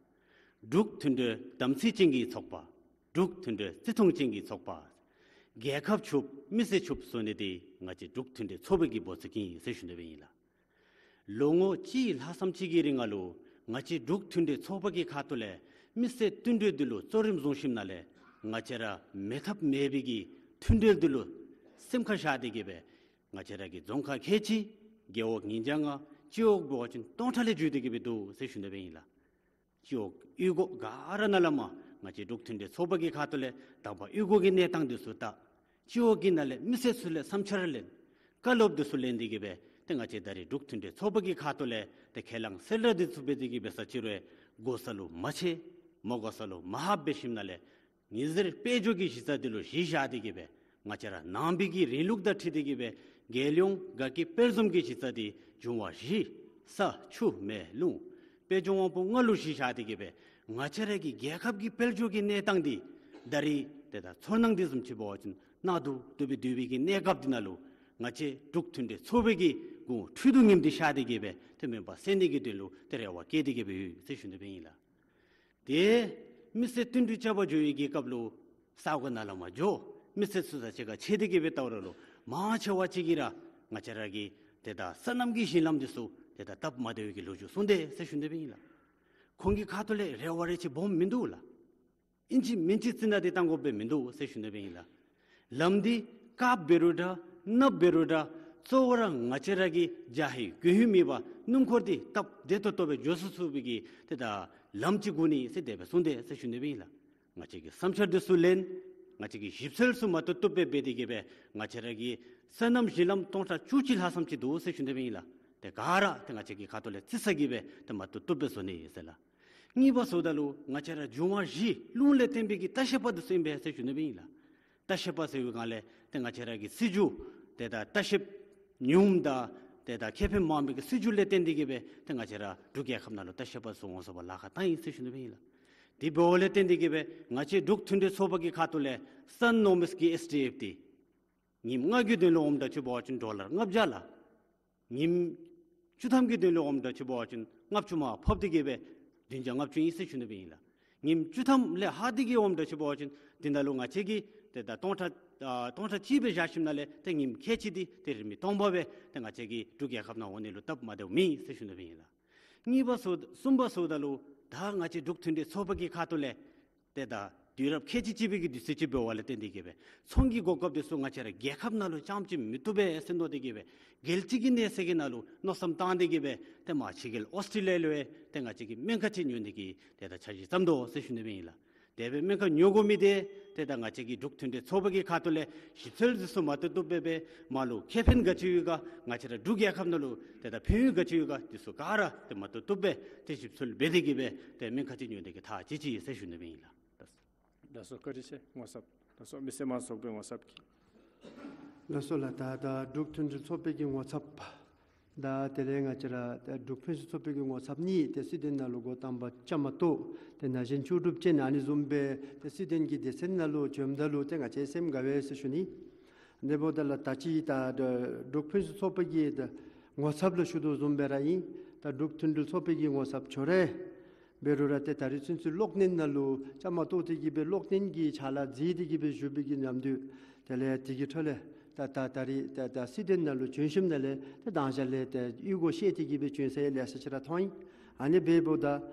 འབྲུག་མཐུན་འབྲེལ་དམ་ཚིག་ཅན་གྱི་ཚོགས་པ། འབྲུག་མཐུན་འབྲེལ་བརྩི་མཐོང་ཅན་གྱི་ཚོགས་པ། རྒྱལ་ཁབ་ཕྱུགཔ་མི་སེར་ཕྱུགཔ་བཟོ་ནི་འདི་ང་བཅས་འབྲུག་མཐུན་འབྲེལ་ཚོགས་པའི་གི་འབོད་ཚིག་ཨིན་ཟེར་ཞུ་ནི་སྦེ་ཨིན་ལགས། ལོ་ངོ་གཅིག་ལྷག་ཙམ་ཅིག་གི་རིང་ལུ་ང་བཅས་འབྲུག་མཐུན་འབྲེལ་ཚོགས་པ་གི་ཁ་ཐུག་ལས་མི་སེར་བསྟུན་གྲོས་འདི་ལུ་གཙོ་རིམ་བཟུང་ཞིནམ་ལས་ང་བཅས་ར་མེད་ཐབས་མེད་པའི་གི་མཐུན་འབྲེལ་འདི་ལུ་སེམས་ཁར་བཞག་སྟེ་གི་སྦེ་ང་བཅས་ར་གི་རྫོང་ཁག་ཁལ་གཅིག་རྒེད་འོག་ཉིས་བརྒྱ་ལྔ་སྤྱི་འོག་འབད་བ་ཅིན་སྟོང་ཕྲག་ལས་བརྒལ་ཏེ་གི་སྦེ་འདུག་ཟེར་ཞུ་ནི་སྦེ་ཨིན་ལགས། སྤྱི་འོག་གཡུས་སྒོ་ག་ར་ནང་ལས་མར་ང་བཅས་འབྲུག་མཐུན་འབྲེལ་ཚོགས་པ་གི་ཁ་ཐུག་ལས་དང་པ་གཡུས་སྒོ་གི་གནས་སྟངས་འདི་ཚུ་བལྟ། སྤྱི་འོག་གི་ནང་ལས་མི་སེར་ཚུ་ལས་བསམ་འཆར་ལེན། བཀའ་སློབ་འདི་ཚུ་ལེན་ཏེ་གི་སྦེ་ཏེ་ང་བཅས་ད་རིས་འབྲུག་མཐུན་འབྲེལ་ཚོགས་པ་གི་ཁ་ཐུག་ལས་ཏེ་ཁས་བླངས་གསལ་བསྒྲགས་འདི་ཚུ་འབད་དེ་གི་སྦེ་ས་ཅིག་རུང་དགོ་ས་ལུ་མ་ཆེ་མ་དགོ་ས་ལུ་མ་ཧབ་འབད་ཞིནམ་ལས་ཉི་ཟེར་དཔལ་འབྱོར་གྱི་གཞི་རྩ་འདི་ལུ་གཞི་བཞག་སྟེ་གི་སྦེ་ང་བཅས་ར་ནང་པའི་གི་རིང་ལུགས་དང་འཁྲིལ་ཏེ་གི་སྦེ་རྒྱལ་ཡོངས་དགའ་སྐྱིད་དཔལ་འཛོམས་ཀྱི་གཞི་རྩ་འདི་འབྱུང་བ་བཞི་ས་ཆུ་མེ་རླུང་དཔལ་འབྱོར་དབང་པོ་ལྔ་ལུ་གཞི་བཞག་སྟེ་གི་སྦེ་ང་བཅས་ར་གི་རྒྱལ་ཁབ་ཀྱི་དཔལ་འབྱོར་གྱི་གནས་སྟངས་འདི་ད་རིས་ཏེ་ད་ཚོར་སྣང་འདི་བཟུམ་ཅིག་འབད་བ་ཅིན་གནག་དུ་དུ་སྦེ་སྡོད་པའི་གི་གནས་སྐབས་འདི་ནང་ལུ་ང་བཅས་འབྲུག་མཐུན་འབྲེལ་ཚོགས་པའི་གི་གུ་འཕྲོད་དུ་ཉིམ་འདི་ཤར་ཏེ་གི་སྦེ་ཏེ་མེན་པར་སེལ་ནི་གི་དོན་ལུ་ཏེ་རེ་བ་བསྐྱེད་དེ་གི་སྦེ་ཡོད་ཟེར་ཞུ་ནི་སྦེ་ཨིན་ལགས། ཏེ་མི་སེར་བསྟུན་གྲོས་རྐྱབ་པར་འགྱོ་བའི་གི་སྐབས་ལུ་ས་གོ་ནང་ལས་མར་འགྱོ་མི་སེར་ཚུ་དང་གཅིག་ཁར་ཕྱད་དེ་གི་སྦེ་བལྟཝ་ད་ལུ་མང་ཆེ་བ་ཅིག་གིས་ར་ང་བཅས་ར་གི་ཏེ་ད་སོ་ནམ་གྱི་གཞི་ལམ་འདི་ཚུ་ཏེ་ད་སྟབས་མ་བདེ་བའི་གི་ལོ་རྒྱུས་གསུངས་དེས་ཟེར་ཞུ་ནི་སྦེ་ཨིན་ལགས། ཁོང་གི་ཁ་ཐུག་ལས་རེ་བ་རེ་ཆེ་སྦོམ་མིན་འདུག་ལགས། ཨིན་ཅི་མིན་ཅི་རྩི་ནག་འདི་བཏང་དགོཔ་སྦེ་མིན་འདུག་ཟེར་ཞུ་ནི་སྦེ་ཨིན་ལགས། ལམ་འདི་དཀརཔོ་འབད་རུང་འདྲ་གནགཔོ་འབད་རུང་འདྲ་གཙོ་བོ་ར་ང་བཅས་ར་གི་རྒྱ་ཧེ་གུ་ཧེ་མེད་པར་སྣུམ་འཁོར་འདི་སྟབས་བདེ་ཏོག་ཏོ་སྦེ་འགྱོ་ཚུགས་ཚུགས་པའི་གི་ཏེ་ད་ལམ་ཅིག་དགོ་ནི་ཟེར་དེ་སྦེ་གསུངས་དེས་ཟེར་ཞུ་ནི་སྦེ་ཨིན་ལགས། ང་བཅས་ཀྱིས་བསམ་འཆར་འདི་ཚུ་ལེན། ང་བཅས་ཀྱིས་ཞིབ་འཚོལ་ཚུ་མ་བཏུབ་བཏུབ་སྦེ་འབད་དེ་གི་སྦེ་ང་བཅས་ར་གི་སོ་ནམ་གཞི་ལམ་སྟོང་ཕྲག་བཅུ་གཅིག་ལྷག་ཙམ་ཅིག་འདུག་ཟེར་ཞུ་ནི་སྦེ་ཨིན་ལགས། ཏེ་ག་ར་ཏེ་ང་བཅས་ཀྱི་ཁ་ཐུག་ལས་རྩིས་ས་གི་སྦེ་ཏེ་མ་བཏུབ་བཏུབ་སྦེ་བཟོ་ནི་ཨིན་ཟེར་ལགས། གཉིས་པ་ཟེརཝ་ད་ལུ་ང་བཅས་ར་འབྱུང་བ་བཞི་རླུང་ལས་བརྟེན་པའི་གི་ལྟ་བཤལ་པ་འདི་ཚུ་ཨིན་པས་ཟེར་ཞུ་ནི་སྦེ་ཨིན་ལགས། ལྟ་བཤལ་པ་ཟེར་བའི་སྒང་ལས་ཏེ་ང་བཅས་ར་གི་སྲིད་བྱུས་ཏེ་ད་ལྟ་བཤལཔ་ཉུངམ་དང་ཏེ་ད་ཁེ་ཕན་མངམ་གི་སྲིད་བྱུས་ལས་བརྟེན་ཏེ་གི་སྦེ་ཏེ་ང་བཅས་ར་འབྲུག་རྒྱལ་ཁབ་ནང་ལུ་ལྟ་བཤལ་པ་ཚུ་འོང་ཚུགས་པར་ལཱ་ཁག་བཏང་ཡི་ཟེར་ཞུ་ནི་སྦེ་ཨིན་ལགས། དེ་འབདཝ་ལས་བརྟེན་ཏེ་གི་སྦེ་ང་བཅས་འབྲུག་མཐུན་འབྲེལ་ཚོགས་པ་གི་ཁ་ཐུག་ལས་སན་ནོ་མིས་ཀྱི་ཨེས་ཌི་ཨེཕ་འདི་ཉིནམ་ལྔ་གི་དོན་ལུ་འོངམ་ད་ཅིག་འབད་བ་ཅིན་ཌོ་ལར་ལྔ་བརྒྱ་ལགས། ཉིནམ་བཅུ་ཐམ་གྱི་དོན་ལུ་འོངམ་ད་ཅིག་འབད་བ་ཅིན་ལྔ་བཅུ་མར་ཕབ་སྟེ་གི་སྦེ་བདུན་བརྒྱ་ལྔ་བཅུ་ཨིན་ཟེར་ཞུ་ནི་སྦེ་ཨིན་ལགས། ཉིནམ་བཅུ་ཐམ་ལས་ལྷག་སྟེ་གི་འོངམ་ད་ཅིག་འབད་བ་ཅིན་དེ་ནང་ལུ་ང་བཅས་ཀྱིས་ཏེ་ད་སྟོང་ཕྲག་ཨ་སྟོང་ཕྲག་གཅིག་སྦེ་བཞག་ཞིནམ་ལས་ཏེ་ཉིནམ་ཁལ་གཅིག་འདི་ཏེ་རིན་མི་སྟོང་པ་སྦེ་ཏེ་ང་བཅས་ཀྱི་འབྲུག་རྒྱལ་ཁབ་ནང་འོང་ནི་ལུ་སྟབས་མ་བདེཝ་མེད་ཟེར་ཞུ་ནི་སྦེ་ཨིན་ལགས། གཉིས་པ་ཟེར་གསུམ་པ་ཟེརཝ་ད་ལུ་ད་ང་བཅས་འབྲུག་མཐུན་འབྲེལ་ཚོགས་པ་གི་ཁ་ཐུག་ལས་ཏེ་ད་དུས་རབས་ཁལ་གཅིག་གཅིག་པའི་གི་དུས་ཚོད་ཅིག་འབདཝ་ལས་བརྟེན་ཏེ་གི་སྦེ་ཚོང་གི་གོ་སྐབས་འདི་ཚུ་ང་བཅས་ར་རྒྱལ་ཁབ་ནང་ལུ་རྐྱངམ་ཅིག་མི་བཏུབ་པས་ཟེར་མནོ་སྟེ་གི་སྦེ་རྒྱལ་སྤྱི་གི་གནས་ཚད་ཀྱི་ནང་ལུ་མནོ་བསམ་བཏང་སྟེ་གི་སྦེ་ཏེ་མར་ཕྱི་རྒྱལ་ཨོསི་ཊྲེ་ལི་ཡ་ལུ་ཡང་ཏེ་ང་བཅས་ཀྱིས་སྨན་ཁང་ཅིག་ཉོ་ནི་གི་ཏེ་ད་འཆར་གཞི་བརྩམས་དོ་ཟེར་ཞུ་ནི་སྦེ་ཨིན་ལགས། དེ་སྦེ་སྨན་ཁང་ཉོ་དགོ་མི་འདི་ཏེ་ད་ང་བཅས་ཀྱི་འབྲུག་མཐུན་འབྲེལ་ཚོགས་པ་གི་ཁ་ཐུག་ལས་ཞིབ་འཚོལ་འདི་ཚུ་མ་བཏུབ་བཏུབ་སྦེ་སྦེ་མར་ལུ་ཁེ་ཕན་ག་ཅི་ཡོད་ག་ང་བཅས་ར་འབྲུག་རྒྱལ་ཁབ་ནང་ལུ་ཏེ་ད་ཕན་ཡོན་ག་ཅི་ཡོད་ག་འདི་ཚུ་ག་ར་ཏེ་མ་བཏུབ་བཏུབ་སྦེ་ཏེ་ཞིབ་འཚོལ་འབད་དེ་གི་སྦེ་ཏེ་སྨན་ཁང་ཅིག་ཉོ་ནི་གི་ཐག་བཅད་ཅི་ཟེར་ཞུ་ནི་སྦེ་ཨིན་ལགས། ལགས་སོ། བཀའ་དྲིན་ཆེ་ངོ་ཚབ། ལགས་སོ། མི་སེར་དམངས་ཚོགས་པའི་ངོ་ཚབ་ཀྱིས། ལགས་སོ་ལགས། ད་ད་འབྲུག་མཐུན་འབྲེལ་ཚོགས་པའི་གི་ངོ་ཚབ་ ད་དེ་ལས་ང་བཅས་ར་ད་འབྲུག་ཕུན་སུམ་ཚོགས་པའི་གི་ངོ་ཚབ་གཉིས་ཏེ་སི་ཏན་ནང་ལུ་འགོ་དང་པ་བཅའ་མར་གཏོགས་ཏེ་ན་གཞོན་ལྕོགས་གྲུབ་ཅན་ཨ་ནི་བཟུམ་སྦེ་ཏེ་སི་ཏན་གྱི་སྡེ་ཚན་ནང་ལུ་བྱོནམ་ད་ལུ་ཏེ་ང་བཅས་སེམས་དགའ་བས་ཟེར་ཞུ་ནི། དེ་འབདཝ་ད་ལུ་ད་ཅི་ད་འབྲུག་ཕུན་སུམ་ཚོགས་པའི་གི་ད་ངོ་ཚབ་ལུ་ཞུ་དོ་བཟུམ་སྦེ་ར་ཨིན། ད་འབྲུག་མཐུན་སྒྲིལ་ཚོགས་པའི་གི་ངོ་ཚབ་ཁྱོད་ར་འབད་རུང་ར་ཏེ་ད་རིས་ཚུན་ཚོད་གློག་བརྙན་ནང་ལུ་བཅའ་མར་གཏོགས་ཏེ་གི་སྦེ་གློག་བརྙན་གྱི་ཕྱག་ལཱ་མཛད་དེ་གི་སྦེ་བཞུགས་པའི་གི་ཉམས་དུས་དེ་ལས་དེ་གི་འཕྲོ་ལས་ད་ད་ད་རིས་ད་ད་སི་ཏན་ནང་ལུ་བྱོན་ཞིནམ་ད་ལས་ཏེ་དང་ཞག་ལས་ཏེ་གཡུས་སྒོ་བཤལ་ཏེ་གི་སྦེ་བྱོན་ས་ཡང་ལེ་ཤ་ཅིག་ར་མཐོང་ཡི། ཨ་ནི་འབདཝ་ད་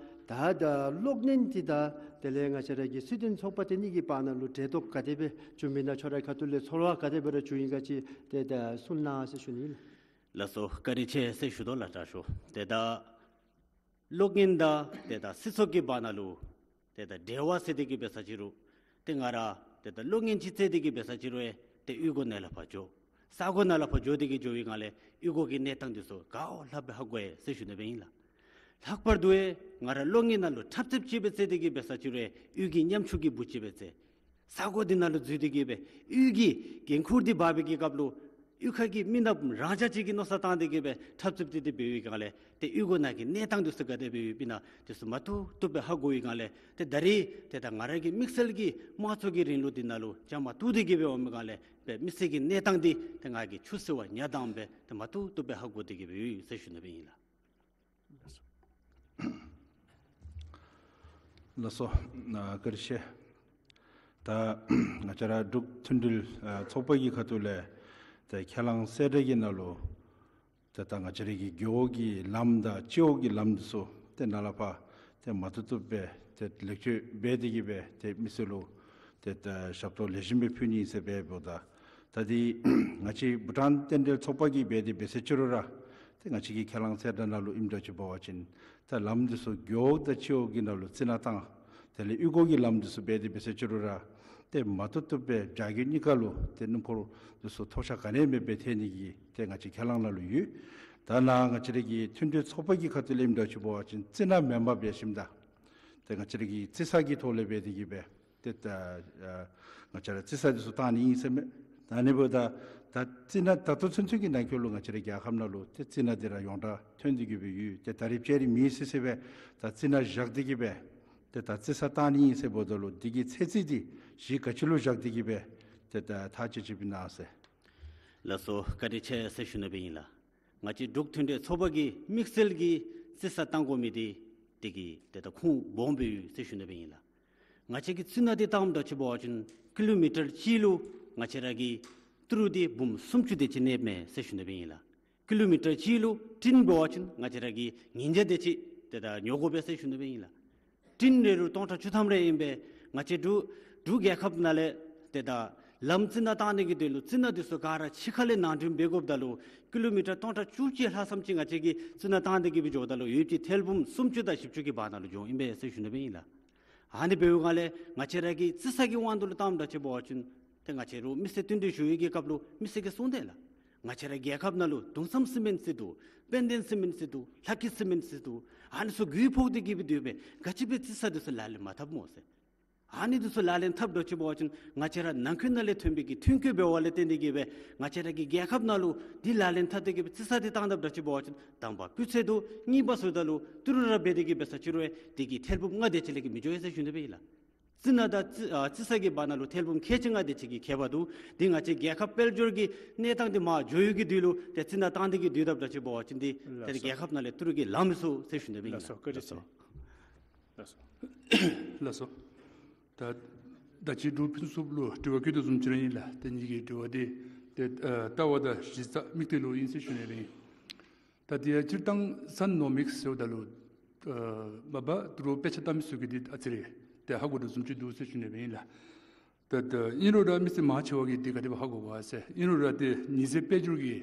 ད་ད་གློག་བརྙན་འདི་ད་དེ་ལས་ང་བཅས་ར་གི་སི་ཏན་ཚོགས་པ་དེ་གཉིས་ཀྱི་བར་ན་ལུ་འབྲེལ་གཏོགས་ག་དེ་སྦེ་བྱུང་མི་ན་ཁྱོད་རའི་ཁ་ཐུག་ལས་ཚོར་བ་ག་དེ་སྦེ་ར་བྱུང་ཡི་ག་ཅིག་ཏེ་ད་གསུང་གནང་ཟེར་ཞུ་ནི་ཨིན། ལགས་སོ། བཀའ་དྲིན་ཆེ་ཟེར་ཞུ་དོ་ལགས། དྲག་ཤོས་ཏེ་ད་གློག་བརྙན་དང་ཏེ་ད་སྲིད་ཚོགས་ཀྱི་བར་ན་ལུ་ཏེ་ད་འབྲེལ་བ་ཟེར་ཏེ་གི་འབད་ས་ཅིག་རུང་ཏེ་ང་ར་ཏེ་ད་གློག་བརྙན་ཅིག་བཙལ་ཏེ་གི་འབད་ས་ཅིག་རུང་ཡང་ཏེ་གཡུས་སྒོ་ནང་ལས་ཕར་འགྱོ་ས་གོ་ནང་ལས་ཕར་འགྱོ་སྟེ་གི་འགྱོ་བའི་སྒང་ལས་གཡུས་སྒོ་གི་གནས་སྟངས་འདི་ཚུ་ག་ལྷགཔ་སྦེ་ཧ་གོ་ཡི་ཟེར་ཞུ་ནི་སྦེ་ཨིན་ལགས། ལྷག་པར་དུ་ཡང་ང་ར་གློག་བརྙན་ནང་ལུ་འཁྲབ་རྩེདཔ་ཅིག་སྦེ་བཙལ་ཏེ་གི་འབད་ས་ཅིག་རུང་ཡང་གཡུས་ཀྱི་ཉམ་ཆུང་གི་བུ་ཅིག་སྦེ་བཙལ། ས་གོ་འདི་ནང་ལུ་འཛུལ་ཏེ་གི་སྦེ་གཡུས་ཀྱི་འགན་ཁུར་འདི་འབག་པའི་གི་སྐབས་ལུ་གཡུས་ཁ་གི་མི་ནགཔ་རང་ཅག་ཅིག་གི་མནོ་བསམ་བཏང་སྟེ་གི་སྦེ་འཁྲབ་རྩེདཔ་འདི་འབད་བའི་སྒང་ལས་ཏེ་གཡུས་སྒོ་ནང་གི་གནས་སྟངས་འདི་ཚུ་ག་དེ་སྦེ་ཡོདཔ་ཨིན་ན་འདི་ཚུ་མ་བཏུབ་བཏུབ་སྦེ་ཧ་གོ་བའི་སྒང་ལས་ཏེ་ད་རིས་ཏེ་ད་ང་ར་གི་དམིགས་བསལ་གྱི་དམངས་གཙོ་གི་རིང་ལུགས་འདི་ནང་ལུ་བཅའ་མར་གཏོགས་ཏེ་གི་སྦེ་འོང་མི་སྒང་ལས་སྦེ་མི་སེར་གྱི་གནས་སྟངས་འདི་ཏེ་ང་གིས་ཆུ་བསིལ་བ་ཉ་དྭངས་སྦེ་ཏེ་མ་བཏུབ་བཏུབ་སྦེ་ཧ་གོ་སྟེ་གི་སྦེ་ཡོད་ཟེར་ཞུ་ནི་སྦེ་ཨིན་ལགས། ལགས་སོ། ཨ་བཀའ་དྲིན་ཆེ། ད་ང་བཅས་ར་འབྲུག་མཐུན་སྒྲིལ་ཨ་ཚོགས་པ་གི་ཁ་ཐུག་ལས་ཏེ་ཁས་བླངས་གསལ་བསྒྲགས་ཀྱི་ནང་ལུ་ཏེ་ད་ང་བཅས་ར་གི་རྒེད་འོག་གི་ལམ་དང་སྤྱི་འོག་གི་ལམ་འདི་ཚུ་ཏེ་ནཱ་ལས་ཕར་ཏེ་མ་བཏུབ་བཏུབ་སྦེ་ཏེ་ལེགས་བཅོས་འབད་དེ་གི་སྦེ་ཏེ་མི་སེར་ལུ་ཏེ་ད་ཞབས་ཏོག་ལེགས་ཤོམ་སྦེ་ཕུལ་ནི་ཟེར་འབདཝ་ད་ད་འདི་ང་བཅས་བྷུ་ཊཱན་རྟེན་འབྲེལ་ཚོགས་པ་གིས་འབད་དེ་འབད་ས་ཅིག་རུང་ར་ཏེ་ང་བཅས་ཀྱི་ཁས་བླངས་གསལ་བསྒྲགས་ནང་ལུ་ཨིནམ་འདྲཝ་ཅིག་འབད་བ་ཅིན་ད་ལམ་འདི་ཚུ་རྒེད་འོག་དང་སྤྱི་འོག་གི་ནང་ལུ་རྩི་ནག་བཏང་། དེ་ལས་གཡུས་སྒོ་གི་ལམ་འདི་ཚུ་འབད་དེ་འབད་ས་ཅིག་རུང་ར་ཏེ་མ་བཏུབ་བཏུབ་སྦེ་བྱ་རྒོད་གཉིས་ཀ་ལུ་ཏེ་སྣུམ་འཁོར་འདི་ཚུ་ཐོགས་ཆགས་ག་ནི་མེད་པར་ཐལ་ནི་གི་ཏེ་ང་བཅས་ཁས་བླངས་ནང་ལུ་ཡོད། ད་ནཱ་ང་བཅས་ར་གི་མཐུན་འབྲེལ་ཚོགས་པ་གི་ཁ་ཐུག་ལས་ཨིནམ་འདྲཝ་ཅིག་འབད་བ་ཅིན་རྩི་ནག་མེན་པར་འབད་ཞིནམ་ད་ཏེ་ང་བཅས་ར་གི་རྩི་ས་གི་ཐོག་ལས་འབད་དེ་གི་སྦེ་ཏེ་ད་ཨ་ང་བཅས་ར་རྩི་ས་འདི་ཚུ་བཏང་ནི་ཨིན་ཟེར་མས། ད་ཨ་ནི་འབདཝ་ད་ད་རྩི་ནག་ད་ལྟོ་ཚུན་ཚོད་ཀྱི་ནང་འཁོད་ལུ་ང་བཅས་ར་རྒྱལ་ཁབ་ནང་ལུ་ཏེ་རྩི་ནག་འདི་ར་ཡོངས་གྲགས་ཐོན་ཏེ་གི་སྦེ་ཡོད། ཏེ་ད་རིས་ཅིག་ར་མེད་ཟེར་ཟེར་སྦེ་ད་རྩི་ནག་བཞག་སྟེ་གི་སྦེ་ཏེ་ད་རྩི་ས་བཏང་ནི་ཨིན་ཟེར་འབདཝ་ད་ལུ་འདི་གི་ཚོད་རྩིས་འདི་གཞི་ག་ཅི་ལུ་བཞག་སྟེ་གི་སྦེ་ཏེ་ད་ཐག་བཅད་བཅདཔ་ཨིན་ན་ཟེར། ལགས་སོ། བཀའ་དྲིན་ཆེ་ཟེར་ཞུ་ནི་སྦེ་ཨིན་ལགས། ང་བཅས་འབྲུག་མཐུན་འབྲེལ་ཚོགས་པ་གི་དམིགས་བསལ་གྱི་རྩི་ས་བཏང་དགོ་མི་འདི་འདི་གི་ཏེ་ད་ཁུངས་སྦོམ་སྦེ་ཡོད་ཟེར་ཞུ་ནི་སྦེ་ཨིན་ལགས། ང་བཅས་ཀྱིས་རྩི་ནག་འདི་བཏངམ་འདྲཝ་ཅིག་འབད་བ་ཅིན་ཀི་ལོ་མི་ཊར་གཅིག་ལུ་ང་བཅས་ར་གི་ཏི་རུ་འདི་འབུམ་སུམ་ཅུ་དེ་ཅིག་གནསཔ་མས་ཟེར་ཞུ་ནི་སྦེ་ཨིན་ལགས། ཀི་ལོ་མི་ཊར་གཅིག་ལུ་ཊིན་འབད་བ་ཅིན་ང་བཅས་ར་གིས་ཉིས་བརྒྱ་དེ་ཅིག་ཏེ་ད་ཉོ་དགོ་པས་ཟེར་ཞུ་ནི་སྦེ་ཨིན་ལགས། ཊིན་རེ་རུ་སྟོང་ཕྲག་བཅུ་ཐམ་རེ་ཨིན་པས། ང་བཅས་འབྲུག་འབྲུག་རྒྱལ་ཁབ་ནང་ལས་ཏེ་ད་ལམ་རྩི་ནག་བཏང་ནི་གི་དོན་ལུ་རྩི་ནག་འདི་ཚུ་ག་ར་ཕྱི་ཁ་ལས་ནང་འདྲེན་འབད་དགོཔ་ད་ལུ་ཀི་ལོ་མི་ཊར་སྟོང་ཕྲག་བཅུ་གཅིག་ལྷག་ཙམ་ཅིག་ང་བཅས་ཀྱིས་རྩི་ནག་བཏང་སྟེ་གི་སྦེ་འགྱོཝ་ད་ལུ་ཡོདཔ་ཅིག་ཐེར་འབུམ་སུམ་ཅུ་དང་བཞི་བཅུ་གི་བར་ན་ལུ་འགྱོཝ་ཨིན་པས་ཟེར་ཞུ་ནི་སྦེ་ཨིན་ལགས། ཨ་ནི་འབདཝ་ལས་ང་བཅས་ར་གི་རྩི་ས་གི་དབང་དུ་ལུ་བཏངམ་འདྲཝ་ཅིག་འབད་བ་ཅིན་ཏེ་ང་བཅས་ར་མི་སེར་བསྟུན་གྲོས་ཞུ་བའི་གི་སྐབས་ལུ་མི་སེར་གྱིས་གསུངས་དེས་ལགས། ང་བཅས་ར་རྒྱལ་ཁབ་ནང་ལུ་དུང་སམ་སི་མེནཊ་ཟེར་འདུག། དཔལ་ལྡན་སི་མེནཊ་ཟེར་འདུག། ལྷ་སྐྱིད་སི་མེནཊ་ཟེར་འདུག། ཨ་ནི་ཚུ་རྒུད་ཕོག་སྟེ་གི་སྦེ་སྡོད་པས། ག་ཅི་སྦེ་རྩི་ས་འདི་ཚུ་ལག་ལེན་མ་འཐབ་སྨོ་ཟེར། ཨ་ནི་འདི་ཚུ་ལག་ལེན་འཐབ་འདྲཝ་ཅིག་འབད་བ་ཅིན་ང་བཅས་ར་ནང་འཁོད་ནང་ལས་ཐོན་པའི་གི་ཐོན་སྐྱེད་འབདཝ་ལས་བརྟེན་ཏེ་གི་སྦེ་ང་བཅས་ར་གི་རྒྱལ་ཁབ་ནང་ལུ་འདི་ལག་ལེན་འཐབ་སྟེ་གི་སྦེ་རྩི་ས་འདི་བཏང་འཐབ་འདྲཝ་ཅིག་འབད་བ་ཅིན་དང་པ་སྤུས་ཚད་འདུག། གཉིས་པ་ཟེརཝ་ད་ལུ་ཏི་རུ་ར་འབད་དེ་གི་སྦེ་ས་ཅིག་རུང་འདི་གིས་ཐེར་འབུམ་ལྔ་དེ་ཅིག་ལས་ཀྱི་མི་འགྱོ་ཡི་ཟེར་ཞུ་ནི་སྦེ་ཨིན་ལགས། རྩི་ནག་དང་རྩི་ཨ་རྩི་ས་གི་བར་ན་ལུ་ཐེར་འབུམ་ཁལ་གཅིག་ལྔ་དེ་ཅིག་གི་ཁྱད་པར་འདུག། འདི་ང་བཅས་རྒྱལ་ཁབ་དཔལ་འབྱོར་གྱི་གནས་སྟངས་འདི་མར་འགྱོ་ཡོད་ཀྱི་དུས་ལུ་ཏེ་རྩི་ནག་བཏང་སྟེ་གི་སྡོད་འཐབ་འདྲཝ་ཅིག་འབད་བ་ཅིན་འདི་ཏེ་ལགས་སོ། རྒྱལ་ཁབ་ནང་ལས་ཏི་རུ་གི་ལམ་མི་ཚུགས་ཟེར་ཞུ་ནི་སྦེ་ཨིན་ལགས། ལགས་སོ། བཀའ་དྲིན་ཆེ། ལགས་སོ། ལགས་སོ། ད་ད་ཅི་འབྲུག་ཕུན་སུམ་ཚོགས་ལུ་དྲི་བ་བཀོད་དོ་བཟུམ་ཅིག་ར་ཨིན་ལགས། ཏེ་ངེ་གི་དྲི་བ་འདི་ཏེ་ཨ་ལྟ་བ་དང་གཞི་རྩ་དམིགས་གཏད་ལུ་ཨིན་ཟེར་ཞུ་ནི་སྦེ་ཨིན། ད་དེ་ཡང་སྤྱིར་བཏང་སན་ནོ་མིགསི་ཟེརཝ་ད་ལུ་ཨ་མ་པ་ཏི་རུ་དཔེ་ཆ་ལྟ་མི་ཚུ་གིས་འདི་ཨ་ཙི་རེ་ཏེ་ཧ་གོ་དོ་བཟུམ་ཅིག་འདུག་ཟེར་ཞུ་ནི་སྦེ་ཨིན་ལགས། ད་ད་ཨིན་རུང་ར་མི་སེར་མང་ཆེ་བ་གིས་འདི་ག་དེ་སྦེ་ཧ་གོ་ག་ཟེར། ཨིན་རུང་ར་ཏེ་ཉི་ཟེར་དཔལ་འབྱོར་གྱི་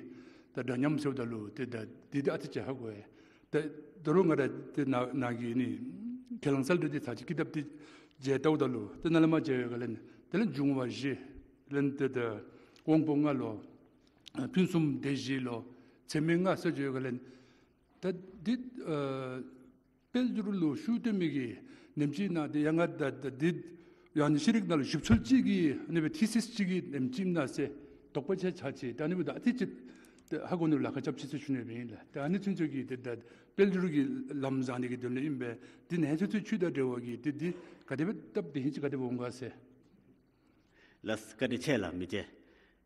ད་འདྲ་མཉམ་ཟེརཝ་ད་ལུ་ཏེ་ད་འདི་ཏེ་ཨ་ཙི་ཅིག་ཧ་གོ་ཡི། ད་ད་རུང་ང་ར་ཏེ་ནཱ་ནཱ་གི་ནི་ཁས་བླངས་གསལ་བསྒྲགས་འདི་ཚར་ཅིག་ཀི་དེབ་འདི་མཇལ་བལྟཝ་ད་ལུ་ཏེ་ནཱ་ལས་མར་མཇལ་བའི་སྒང་ལས་ནི་དེ་ལས་འབྱུང་བ་བཞི་ལས་ཏེ་ད་དབང་པོ་ལྔ་ལོ། ཨ་ཕུན་སུམ་སྡེ་བཞི་ལོ། ཚད་མེད་ལྔ་ཟེར་བརྗོད་པའི་སྒང་ལས་ནི་ད་འདི་ཨ་དཔལ་འབྱོར་ལུ་ཤུགས་བཏོན་མི་གི་ནེམ་ཅིག་ཨིན་ན་ཏེ་ཡང་ང་ད་ད་འདི་ཡང་ནི་ཤེས་རིག་ནང་ལུ་ཞིབ་འཚོལ་ཅིག་གི་ཨ་ནི་སྦེ་ཐི་སིསི་ཅིག་གི་ནེམ་ཅིག་ཨིན་ན་ཟེར་དོགས་པ་ཅིག་ཆགས་ཅི། ད་ཨ་ནི་འབདཝ་ད་ཨ་ཙི་ཅིག་ ཧ་གོ་ནི་ལཱ་ཁག་རྐྱབ་ཅི་ཟེར་ཞུ་ནི་ཨིན་པས་ལགས། ཏེ་ཨ་ནི་ཚུན་ཚོད་ཀྱི་ཏེ་ད་དཔལ་འབྱོར་གྱི་ལམ་བཟང་ནི་གི་དོན་ལུ་ཨིན་པས། ཏེ་ཨ་ནི་ཚུན་ཚོད་ཆོས་དང་འབྲེལ་བ་གི་ཏེ་འདི་ག་དེ་སྦེ་སྟབས་བདེ་ཧིང་ཅིག་ག་དེ་སྦེ་འོང་ག་ཟེར། ལགས་བཀའ་དྲིན་ཆེ་ལགས་མི་རྗེ།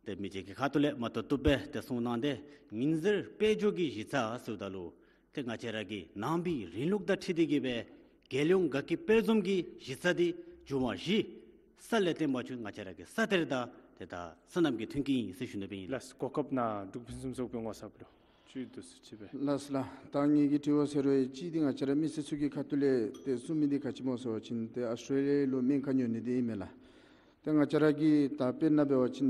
ཏེ་མི་རྗེ་གི་ཁ་ཐུག་ལས་མ་བཏུབ་བཏུབ་སྦེ་ཏེ་གསུང་གནང་སྟེ་ཉིན་ཟེར་དཔལ་འབྱོར་གྱི་གཞི་རྩ་ཟེརཝ་ད་ལུ་ཏེ་ང་བཅས་ར་གི་ནང་པའི་རིང་ལུགས་དང་འཁྲིལ་ཏེ་གི་སྦེ་རྒྱལ་ཡོངས་དགའ་སྐྱིད་དཔལ་འཛོམས་ཀྱི་གཞི་རྩ་འདི་འབྱུང་བ་བཞི་ས་ལས་བརྟེན་པ་ཅིན་ང་བཅས་ར་གི་ས་གཏེར་དང་ཏེ་ད་སོ་ནམ་གྱི་མཐུན་རྐྱེན་ཨིན་ཟེར་ཞུ་ནི་སྦེ་ཨིན་ལགས། ལགས་གོ་སྐབས་གནང་འབྲུག་ཕུན་སུམ་ཚོགས་པའི་ངོ་ཚབ་ལུ་ཅིག་འདུག་སེ་ཅིག་སྦེ། ལགས་ལགས། ད་ངེ་གི་དྲི་བ་ཟེར་རུང་ཅིག་འདི་ང་བཅས་ར་མི་སེར་ཚུ་གི་ཁ་ཐུག་ལས་ཏེ་གསུང་མི་འདི་ག་ཅི་སྨོ་ཟེར་བ་ཅིན་ཏེ་ཨཱོས་ཊྲེ་ལི་ཡ་ལུ་སྨན་ཁང་ཉོ་ནི་འདི་ཨིན་མས་ལགས། ཏེ་ང་བཅས་ར་གི་ད་དཔེར་ན་འབད་བ་ཅིན་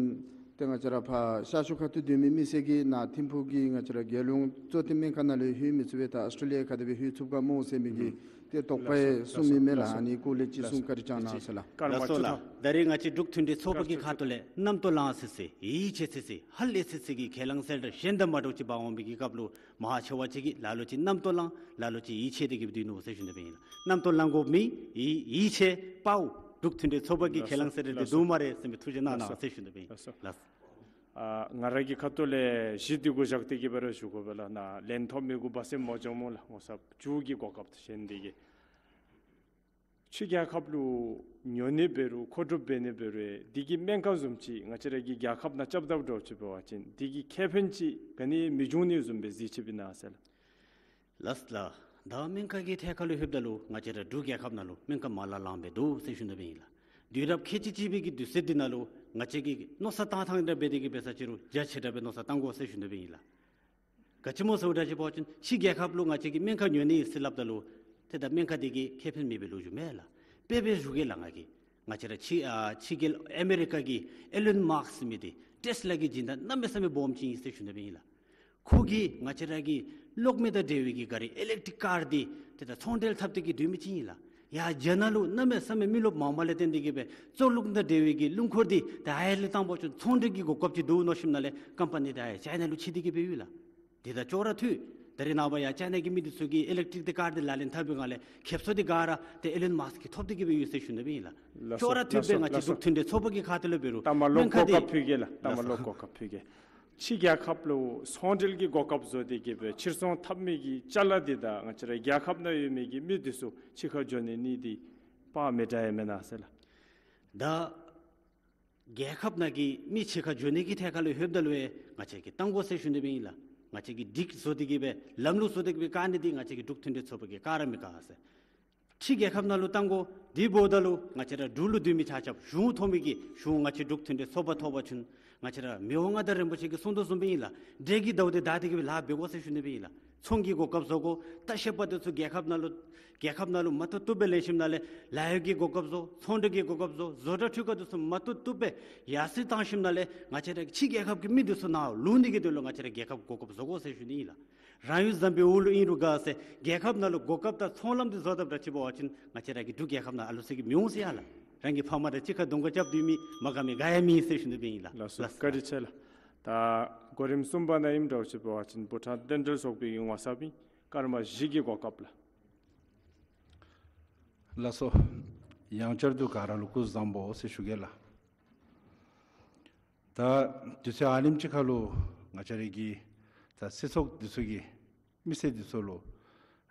ཏེ་ང་བཅས་ར་ཕར་ཤར་ཕྱོགས་ཁ་ཐུག་སྡོད་མི་མི་སེར་གྱིས་ནཱ་ཐིམ་ཕུག་གི་ང་བཅས་ར་རྒྱལ་ཡོངས་གཙོ་བསྟེན་སྨན་ཁང་ནང་ལུ་ལྷོད་མི་ཚུགས་པས། ད་ཨཱོས་ཊྲེ་ལི་ཡ་ག་དེ་སྦེ་ལྷོད་ཚུགས་ག་སྨོ་ཟེར་མི་གི་ཏེ་དོགས་པ་ཡང་གསུང་མི་མས་ལགས། ཨ་ནི་སྐོར་ལས་ཅིག་གསུང་བཀའ་དྲིན་བསྐྱང་གནང་ཟེར་ལགས། ལགས་སོ་ལགས། ད་རེས་ང་བཅས་འབྲུག་མཐུན་སྒྲིལ་ཚོགས་པ་གི་ཁ་ཐུག་ལས་རྣམ་རྟོག་ལངས་སི་སི་ཡིད་ཆེས་སི་སི་ཧ་ལས་སི་སི་གི་ཁས་བླངས་གསལ་བསྒྲགས་གཞན་དང་མ་འདྲཝ་ཅིག་འབག་འོང་མི་གི་སྐབས་ལུ་མ་ཧ་ཆེ་བ་ཅིག་གིས་ལ་ལུ་ཅིག་རྣམ་རྟོག་ལངས་ལ་ལུ་ཅིག་ཡིད་ཆེས་ཏེ་གི་སྡོད་ནུག་ཟེར་ཞུ་ནི་སྦེ་ཨིན་ལགས། རྣམ་རྟོག་ལང་དགོ་མི་ཡིད་ཡིད་ཆེས་པའོ། འབྲུག་མཐུན་སྒྲིལ་ཚོགས་པ་གི་ཁས་བླངས་གསལ་བསྒྲགས་འདི་འདུག་སྨ་རེ་ཟེར་མི་ཐུགས་རྗེ་གནང་གནང་ཟེར་ཞུ་ནི་སྦེ་ཨིན་ལགས། ལགས་སོ། ལགས་སོ། ཨ་ང་ར་གི་ཁ་ཐུག་ལས་གཞི་འདི་གུ་བཞག་སྟེ་གི་སྦེ་ར་ཞུ་དགོ་པས་ལགས། ནཱ་ལན་ཐོབ་མི་གུ་སྦ་གསང་མ་འབྱུང་སྨོ་ལགས། ངོ་ཚབ་མཇུག་གི་གོ་སྐབས་དེ་བཞིན་འདི་གིས་ཕྱི་རྒྱལ་ཁབ་ལུ་ཉོ་ནི་འབད་རུང་མཁོ་སྒྲུབ་འབད་ནི་འབད་རུང་འདི་གི་སྨན་ཁང་བཟུམ་ཅིག་ང་བཅས་ར་གི་རྒྱལ་ཁབ་ནང་རྐྱབ་དཔ་འདྲཝ་ཅིག་འབད་བ་ཅིན་འདི་གི་ཁེ་ཕན་ཅིག་ག་ནི་མི་འབྱུང་ནི་བཟུམ་སྦེ་གཟིགས་ཅི་སྦེ་ཨིན་ན་ཟེར་ལགས། ལགས་ལགས། ད་སྨན་ཁང་གི་ཐད་ཁར་ལུ་ལྷོདཔ་ད་ལུ་ང་བཅས་ར་འབྲུག་རྒྱལ་ཁབ་ནང་ལུ་སྨན་ཁང་མ་ལ་ལངམ་སྦེ་འདུག་ཟེར་ཞུ་ནི་སྦེ་ཨིན་ལགས། དུས་རབས་ཁལ་གཅིག་གཅིག་པའི་གི་དུས་ཚོད་འདི་ནང་ལུ་ང་བཅས་ཀྱིས་མནོ་བསམ་བཏང་ཐངས་འདྲ་འབད་དེ་གི་འབད་ས་ཅིག་རུང་རྒྱ་ཆེ་དྲགས་སྦེ་མནོ་བསམ་བཏང་དགོ་ཟེར་ཞུ་ནི་སྦེ་ཨིན་ལགས། ག་ཅི་སྨོ་ཟེརཝ་ད་ཅིག་འབད་བ་ཅིན་ཕྱི་རྒྱལ་ཁབ་ལུ་ང་བཅས་ཀྱིས་སྨན་ཁང་ཉོ་ནི་ཟེར་སླབ་ད་ལུ་ཏེ་ད་སྨན་ཁང་འདི་གིས་ཁེ་ཕན་མེད་པའི་ལོ་རྒྱུས་མེད་ལགས། དཔེ་སྦེ་ཞུ་གེ་ལགས། ང་གིས་ང་བཅས་ར་ཕྱི་ཨ་ཕྱི་རྒྱལ་ཨ་མེ་རི་ཀ་གི་ཨེ་ལོན་མཱསཀ་ཟེར་མི་འདི་ཊེསི་ལ་གི་སྦྱིན་བདག་གནམ་མེད་ས་མེད་སྦོམ་ཅིག་ཨིན་ཟེར་ཞུ་ནི་སྦེ་ཨིན་ལགས། ཁོ་གིས་ང་བཅས་ར་གི་གློག་མེ་དང་འབྲེལ་བའི་གི་ག་རི་ཨི་ལེག་ཊིག་ཀར་འདི་ཏེ་ད་ཚོང་འབྲེལ་འཐབ་སྟེ་གི་སྡོད་མི་ཅིག་ཨིན་ལགས། ཡར་རྒྱ་ནག་ལུ་གནམ་མེད་ས་མེད་མི་རློབས་མངམ་ལས་བརྟེན་ཏེ་གི་སྦེ་གཙུག་ལུག་དང་འབྲེལ་བའི་གི་སྣུམ་འཁོར་འདི་ཏེ་ཨ་ཡར་ལས་བཏང་པ་ཅིན་ཚོང་འབྲེལ་གྱི་གོ་སྐབས་ཅིག་འདུག་མནོ་ཞིནམ་ལས་ཀམ་པ་ནི་འདི་ཨ་ཡར་ཅའི་ན་ལུ་ཕྱེ་སྟེ་གི་སྦེ་ཡོད་ལགས། དེ་དང་ཅོག་ར་འཐདཔ་ད་རེས་ནངས་པ་ཡར་ཅའི་ན་གི་མི་འདི་ཚུ་གིས་ཨི་ལེག་ཊིག་ཀར་འདི་ལག་ལེན་འཐབ་པའི་སྒང་ལས་ཁེབ་སང་འདི་ག་ར་ཏེ་ཨེ་ལོན་མཱསཀ་གིས་ཐོབ་སྟེ་གི་སྦེ་ཡོད་ཟེར་ཞུ་ནི་སྦེ་ཨིན་ལགས། ལགས་སོ། ཅོག་ར་འཐདཔ་སྦེ་ལགས་སོ། ང་བཅས་ལགས་སོ། འབྲུག་མཐུན་སྒྲིལ་ཚོགས་པ་གི་ཁ་ཐུག་ལས་འབད་རུང་ལྟ་མ་ལོག་གོ་སྐབས་ཕུལ་གེ་ལགས། ལྟ་མ་ལོག་གོ་སྐབས་ཕུལ་གེ། ཕྱི་རྒྱལ་ཁབ་ལུ་ཚོང་འབྲེལ་གྱི་གོ་སྐབས་བཟོ་སྟེ་གི་སྦེ་ཕྱིར་ཚོང་འཐབ་མི་གི་ཅ་ལ་འདི་དང་ང་བཅས་ར་རྒྱལ་ཁབ་ནང་ཡོད་མི་གི་མི་འདི་ཚུ་ཕྱི་ཁར་འགྱོ་ནི་ནི་འདི་དཔག་མི་དྲགས་ཡང་མེན་ན་ཟེར་ལགས། ད་རྒྱལ་ཁབ་ནང་གི་མི་ཕྱི་ཁར་འགྱོ་ནི་གི་ཐད་ཁར་ལུ་ལྷོདཔ་ད་ལུ་ཡང་ང་བཅས་ཀྱིས་བཏང་དགོ་ཟེར་ཞུ་ནི་སྦེ་ཨིན་ལགས། ང་བཅས་ཀྱིས་སྒྲིག་བཟོ་སྟེ་གི་སྦེ་ལམ་ལུགས་བཟོ་སྟེ་གི་སྦེ་བཀག་ནི་འདི་ང་བཅས་ཀྱི་འབྲུག་མཐུན་སྒྲིལ་ཚོགས་པ་གིས་བཀག་ར་མི་བཀག་ཟེར། ཕྱི་རྒྱལ་ཁབ་ནང་ལུ་བཏང་དགོ། དེ་འབདཝ་ད་ལུ་ང་བཅས་ར་འབྲུག་ལུ་སྡོད་མི་ཆ་ཁྱབ་གཞུང་ཐོབ་མི་གི་གཞུང་ང་བཅས་འབྲུག་མཐུན་སྒྲིལ་ཚོགས་པ་ཐོབ་པ་ཅིན་ང་བཅས་ར་མི་དབང་མངའ་བདག་རིན་པོ་ཆེ་གིས་གསུང་དོ་བཟུམ་སྦེ་ཨིན་ལགས། འབྲས་ཀྱི་ཟླཝ་འདི་བདའ་སྟེ་གི་སྦེ་ལཱ་འབད་དགོ་ཟེར་ཞུ་ནི་སྦེ་ཨིན་ལགས། ཚོང་གི་གོ་སྐབས་བཟོ་དགོ། ལྟ་བཤལ་པ་འདི་ཚུ་རྒྱལ་ཁབ་ནང་ལུ་རྒྱལ་ཁབ་ནང་ལུ་མ་བཏུབ་བཏུབ་སྦེ་ལེན་ཞིནམ་ལས་ལཱ་གཡོག་གི་གོ་སྐབས་བཟོ། ཚོང་འབྲེལ་གྱི་གོ་སྐབས་བཟོ། བཟོ་གྲྭ་འཕྲུལ་ཁང་འདི་ཚུ་མ་བཏུབ་བཏུབ་སྦེ་ཡར་སེང་བཏང་ཞིནམ་ལས་ང་བཅས་ར་ཕྱི་རྒྱལ་ཁབ་ཀྱི་མི་འདི་ཚུ་ནཱ་ལོག་ནི་གི་དོན་ལུ་ང་བཅས་ར་རྒྱལ་ཁབ་གོ་སྐབས་བཟོ་དགོ་ཟེར་ཞུ་ནི་ཨིན་ལགས། རང་ཡུལ་འཛམ་བུའི་འོག་ལུ་ཨིན་རུང་ག་ཟེར་རྒྱལ་ཁབ་ནང་ལུ་གོ་སྐབས་དང་ཚོང་ལམ་འདི་བཟོ་དཔ་འདྲཝ་ཅིག་འབད་བ་ཅིན་ང་བཅས་ར་གི་འབྲུག་རྒྱལ་ཁབ་ནང་ཨ་ལུ་ཚུ་གིས་མི་འོང་ཟེར་ཡ་ལགས། རང་གི་ཕ་མ་དང་གཅིག་ཁར་གདོང་ཁར་རྐྱབ་སྡོད་མི་མ་དགའ་མི་ག་ཡང་མེད་ཟེར་ཞུ་ནི་སྦེ་ཨིན་ལགས། ལགས་སོ། ལགས་སོ། བཀའ་དྲིན་ཆེ་ལགས། ད་གོ་རིམ་གསུམ་པ་ནང་ཨིནམ་འདྲཝ་ཅིག་འབད་བ་ཅིན་བྷུ་ཊཱན་རྟེན་འབྲེལ་ཚོགས་པའི་ངོ་ཚབ་ཨིན། སྐར་མ་བཞི་གི་གོ་སྐབས་ལགས། ལགས་སོ། ཡང་བསྐྱར་དུ་ག་ར་ལུ་སྐུ་གཟུགས་བཟང་པོ་ཟེར་ཞུ་གེ་ལགས། ད་དུས་ཚོད་ཨ་ནེམ་ཅིག་ཁར་ལུ་ང་བཅས་ར་གི་ད་སྲིད་ཚོགས་འདི་ཚུ་གིས་མི་སེར་འདི་ཚུ་ལུ་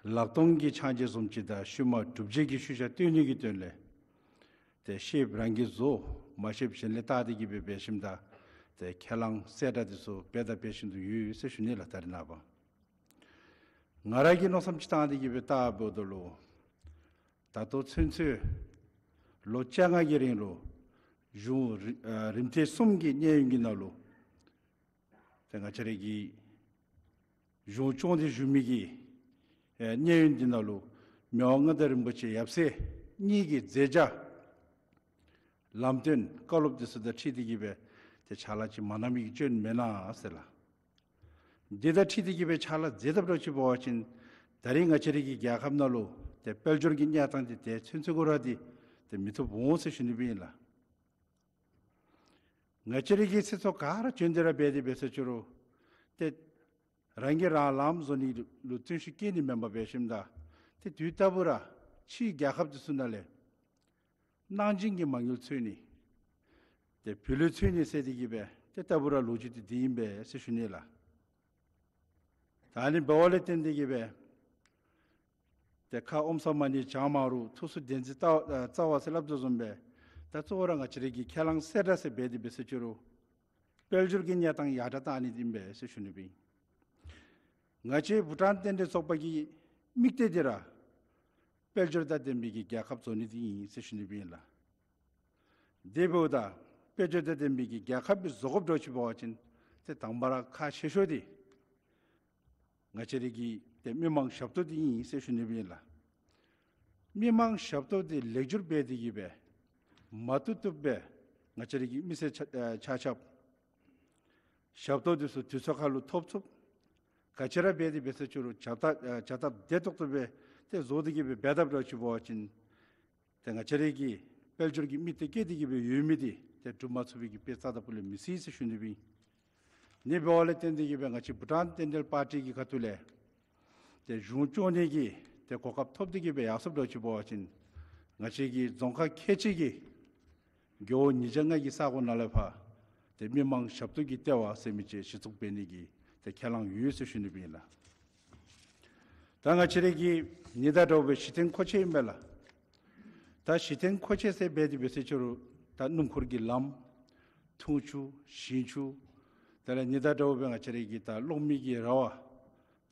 ལག་སྟོང་གི་ཕྱག་རྗེས་བཟུམ་ཅིག་དང་ཤུལ་མ་སྒྲུབ་བྱེད་ཀྱི་ཤུལ་བཞག་སྟོན་ནི་གི་དོན་ལས་ཏེ་ཤེསཔ་རང་གིས་བཟོ་མ་ཤེསཔ་གཞན་ལས་བལྟ་སྟེ་གི་སྦེ་འབད་ཞིནམ་ད་ཏེ་ཁས་བླངས་གསལ་བསྒྲགས་འདི་ཚུ་འབད་དང་འབད་བཞིན་དུ་ཡོད་ཟེར་ཞུ་ནི་ལགས། ད་རེས་ནངས་པ་ང་ར་གིས་མནོ་བསམ་ཅིག་བཏང་སྟེ་གི་སྦེ་བལྟཝ་ད་ལུ་ད་ལྟོ་ཚུན་ཚོད་ལོ་བཅོ་ལྔ་གི་རིང་ལུ་གཞུང་རི་ཨ་རིམ་ཐེངས་གསུམ་གྱི་གནས་ཡུན་གྱི་ནང་ལུ་ཏེ་ང་བཅས་ར་གི་གཞུང་སྐྱོང་སྟེ་བཞུགས་མི་གི་ཨེ་གནས་ཡུན་འདི་ནང་ལུ་མི་དབང་མངའ་བདག་རིན་པོ་ཆེ་ཡབ་སྲས་གཉིས་ཀྱི་མཛད་བྱ་ལམ་སྟོན་བཀའ་སློབ་འདི་ཚུ་དང་འཁྲིལ་ཏེ་གི་སྦེ་ཏེ་ཕྱག་ལཱ་ཅིག་མ་གནང་མི་གི་སྐྱོན་མེན་ན་ཟེར་ལགས། འདི་དང་འཁྲིལ་ཏེ་གི་སྦེ་ཕྱག་ལཱ་མཛད་དཔ་འདྲཝ་ཅིག་འབད་བ་ཅིན་ད་རེས་ང་བཅས་ར་གི་རྒྱལ་ཁབ་ནང་ལུ་ཏེ་དཔལ་འབྱོར་གྱི་གནས་སྟངས་འདི་ཏེ་ཚུན་ཚོད་ཁོ་ར་འདི་ཏེ་མི་བཏུབ་འོང་ཟེར་ཞུ་ནི་སྦེ་ཨིན་ལགས། ང་བཅས་ར་གི་སྲིད་ཚོགས་ག་ར་བྱོན་ཏེ་ར་འབད་དེ་འབད་ས་ཅིག་རུང་ཏེ་རང་གིས་རང་ལམ་བཟོ་ནི་ལུ་བརྩོན་ཤུགས་བསྐྱེད་ནི་མེན་པར་འབད་ཞིནམ་ད་ཏེ་དུས་རྟག་བུ་ར་ཕྱིའི་རྒྱལ་ཁབ་འདི་ཚུ་ནང་ལས་གནང་སྦྱིན་གྱི་མ་དངུལ་འཚོལ་ནི་ཏེ་བུ་ལོན་འཚོལ་ནི་ཟེར་ཏེ་གི་སྦེ་ཏེ་རྟག་བུ་ར་ལོ་རྒྱུས་འདི་འདི་ཨིན་པས་ཟེར་ཞུ་ནི་ལགས། ད་ཨ་ནི་འབདཝ་ལས་བརྟེན་ཏེ་གིས་སྦེ་ཏེ་ཁ་ཨོམ་ས་མ་ཎི་བགྱང་མ་རུང་ཐུགས་སུ་བདེན་འཛིན་རྩ་བ་ཟེར་སླབ་དོ་བཟུམ་སྦེ་ད་གཙོ་བོ་ར་ང་བཅས་རའི་གི་ཁས་བླངས་གསལ་བསྒྲགས་ཟེར་འབད་དེ་འབད་ཟེར་ཅི་རུང་དཔལ་འབྱོར་གྱི་གནས་སྟངས་ཡར་དྲག་བཏང་ནི་འདི་ཨིན་པས་ཟེར་ཞུ་ནི་སྦེ་ཨིན། ང་བཅས་བྷུ་ཊཱན་རྟེན་འབྲེལ་ཚོགས་པ་གི་དམིགས་གཏད་འདི་ར་དཔལ་འབྱོར་དང་ལྡན་པའི་གི་རྒྱལ་ཁབ་བཟོ་ནི་འདི་ཨིན་ཟེར་ཞུ་ནི་སྦེ་ཨིན་ལགས། དེ་འབདཝ་ད་དཔལ་འབྱོར་དང་ལྡན་པའི་གི་རྒྱལ་ཁབ་སྦེ་བཟོ་དགོཔ་འདྲཝ་ཅིག་འབད་བ་ཅིན་ཏེ་དང་པ་ར་ཁག་ཆེ་ཤོས་འདི་ང་བཅས་རའི་གི་ཏེ་མི་མང་ཞབས་ཏོག་འདི་ཨིན་ཟེར་ཞུ་ནི་སྦེ་ཨིན་ལགས། མི་མང་ཞབས་ཏོག་འདི་ལེགས་བསྒྱུར་འབད་དེ་གིས་སྦེ་མ་བཏུབ་བཏུབ་སྦེ་ང་བཅས་རའི་གི་མི་སེར་ཆ་ཨ་ཆ་ཁྱབ་ཞབས་ཏོག་འདི་ཚུ་དུས་ཚོད་ཁར་ལུ་ཐོབ་ཚུགསཔ་ག་ཅི་ར་འབད་དེ་འབད་ཟེར་ཅི་རུང་བྱ་ཐབས་ཨ་བྱ་ཐབས་བདེ་ཏོག་ཏོ་སྦེ་ཏེ་བཟོ་སྟེ་གིས་སྦེ་འབད་དཔ་འདྲཝ་ཅིག་འབད་བ་ཅིན་ཏེ་ང་བཅས་རའི་གི་དཔལ་འབྱོར་གྱི་དམིགས་གཏད་བསྐྱེད་དེ་གིས་སྦེ་ཡོད་མི་འདི་ཏེ་འགྲུབ་མ་ཚུགས་པའི་གི་དཔེ་རྩ་དང་སྤུ་ལས་མི་སྲིད་ཟེར་ཞུ་ནི་སྦེ་ཨིན། ཨ་ནི་འབདཝ་ལས་བརྟེན་ཏེ་གིས་སྦེ་ང་བཅས་བྷུ་ཊཱན་རྟེན་འབྲེལ་པར་ཊི་གི་ཁ་ཐུག་ལས་ཏེ་གཞུང་སྐྱོང་ནི་གི་ཏེ་གོ་སྐབས་ཐོབ་སྟེ་གིས་སྦེ་ཡར་སོངམ་འདྲཝ་ཅིག་འབད་བ་ཅིན་ང་བཅས་ཀྱི་རྫོང་ཁག་ཁལ་གཅིག་གི་རྒེད་འོག་ཉིས་བརྒྱ་ལྔ་གི་ས་གོ་ནང་ལས་ཕར་ཏེ་མི་མང་ཞབས་ཏོག་གི་ལྟེ་བ་ཟེར་མི་ཅིག་གཞི་བཙུགས་འབད་ནི་གི་ཏེ་ཁས་བླངས་ཡོད་ཟེར་ཞུ་ནི་སྦེ་ཨིན་ལགས། ད་ང་བཅས་རའི་གི་ཉི་ཟླ་དྲོ་པའི་གཞི་རྟེན་མཁོ་ཆས་ཨིན་པས་ལགས། ད་གཞི་རྟེན་མཁོ་ཆས་ཟེར་འབད་དེ་འབད་ཟེར་ཅི་རུང་ད་སྣུམ་འཁོར་གྱི་ལམ་འཐུང་ཆུ་ཞིང་ཆུ་དེ་ལས་ཉི་ཟླ་དྲོ་པའི་ང་བཅས་རའི་གི་ད་གློག་མེ་གི་ར་བ་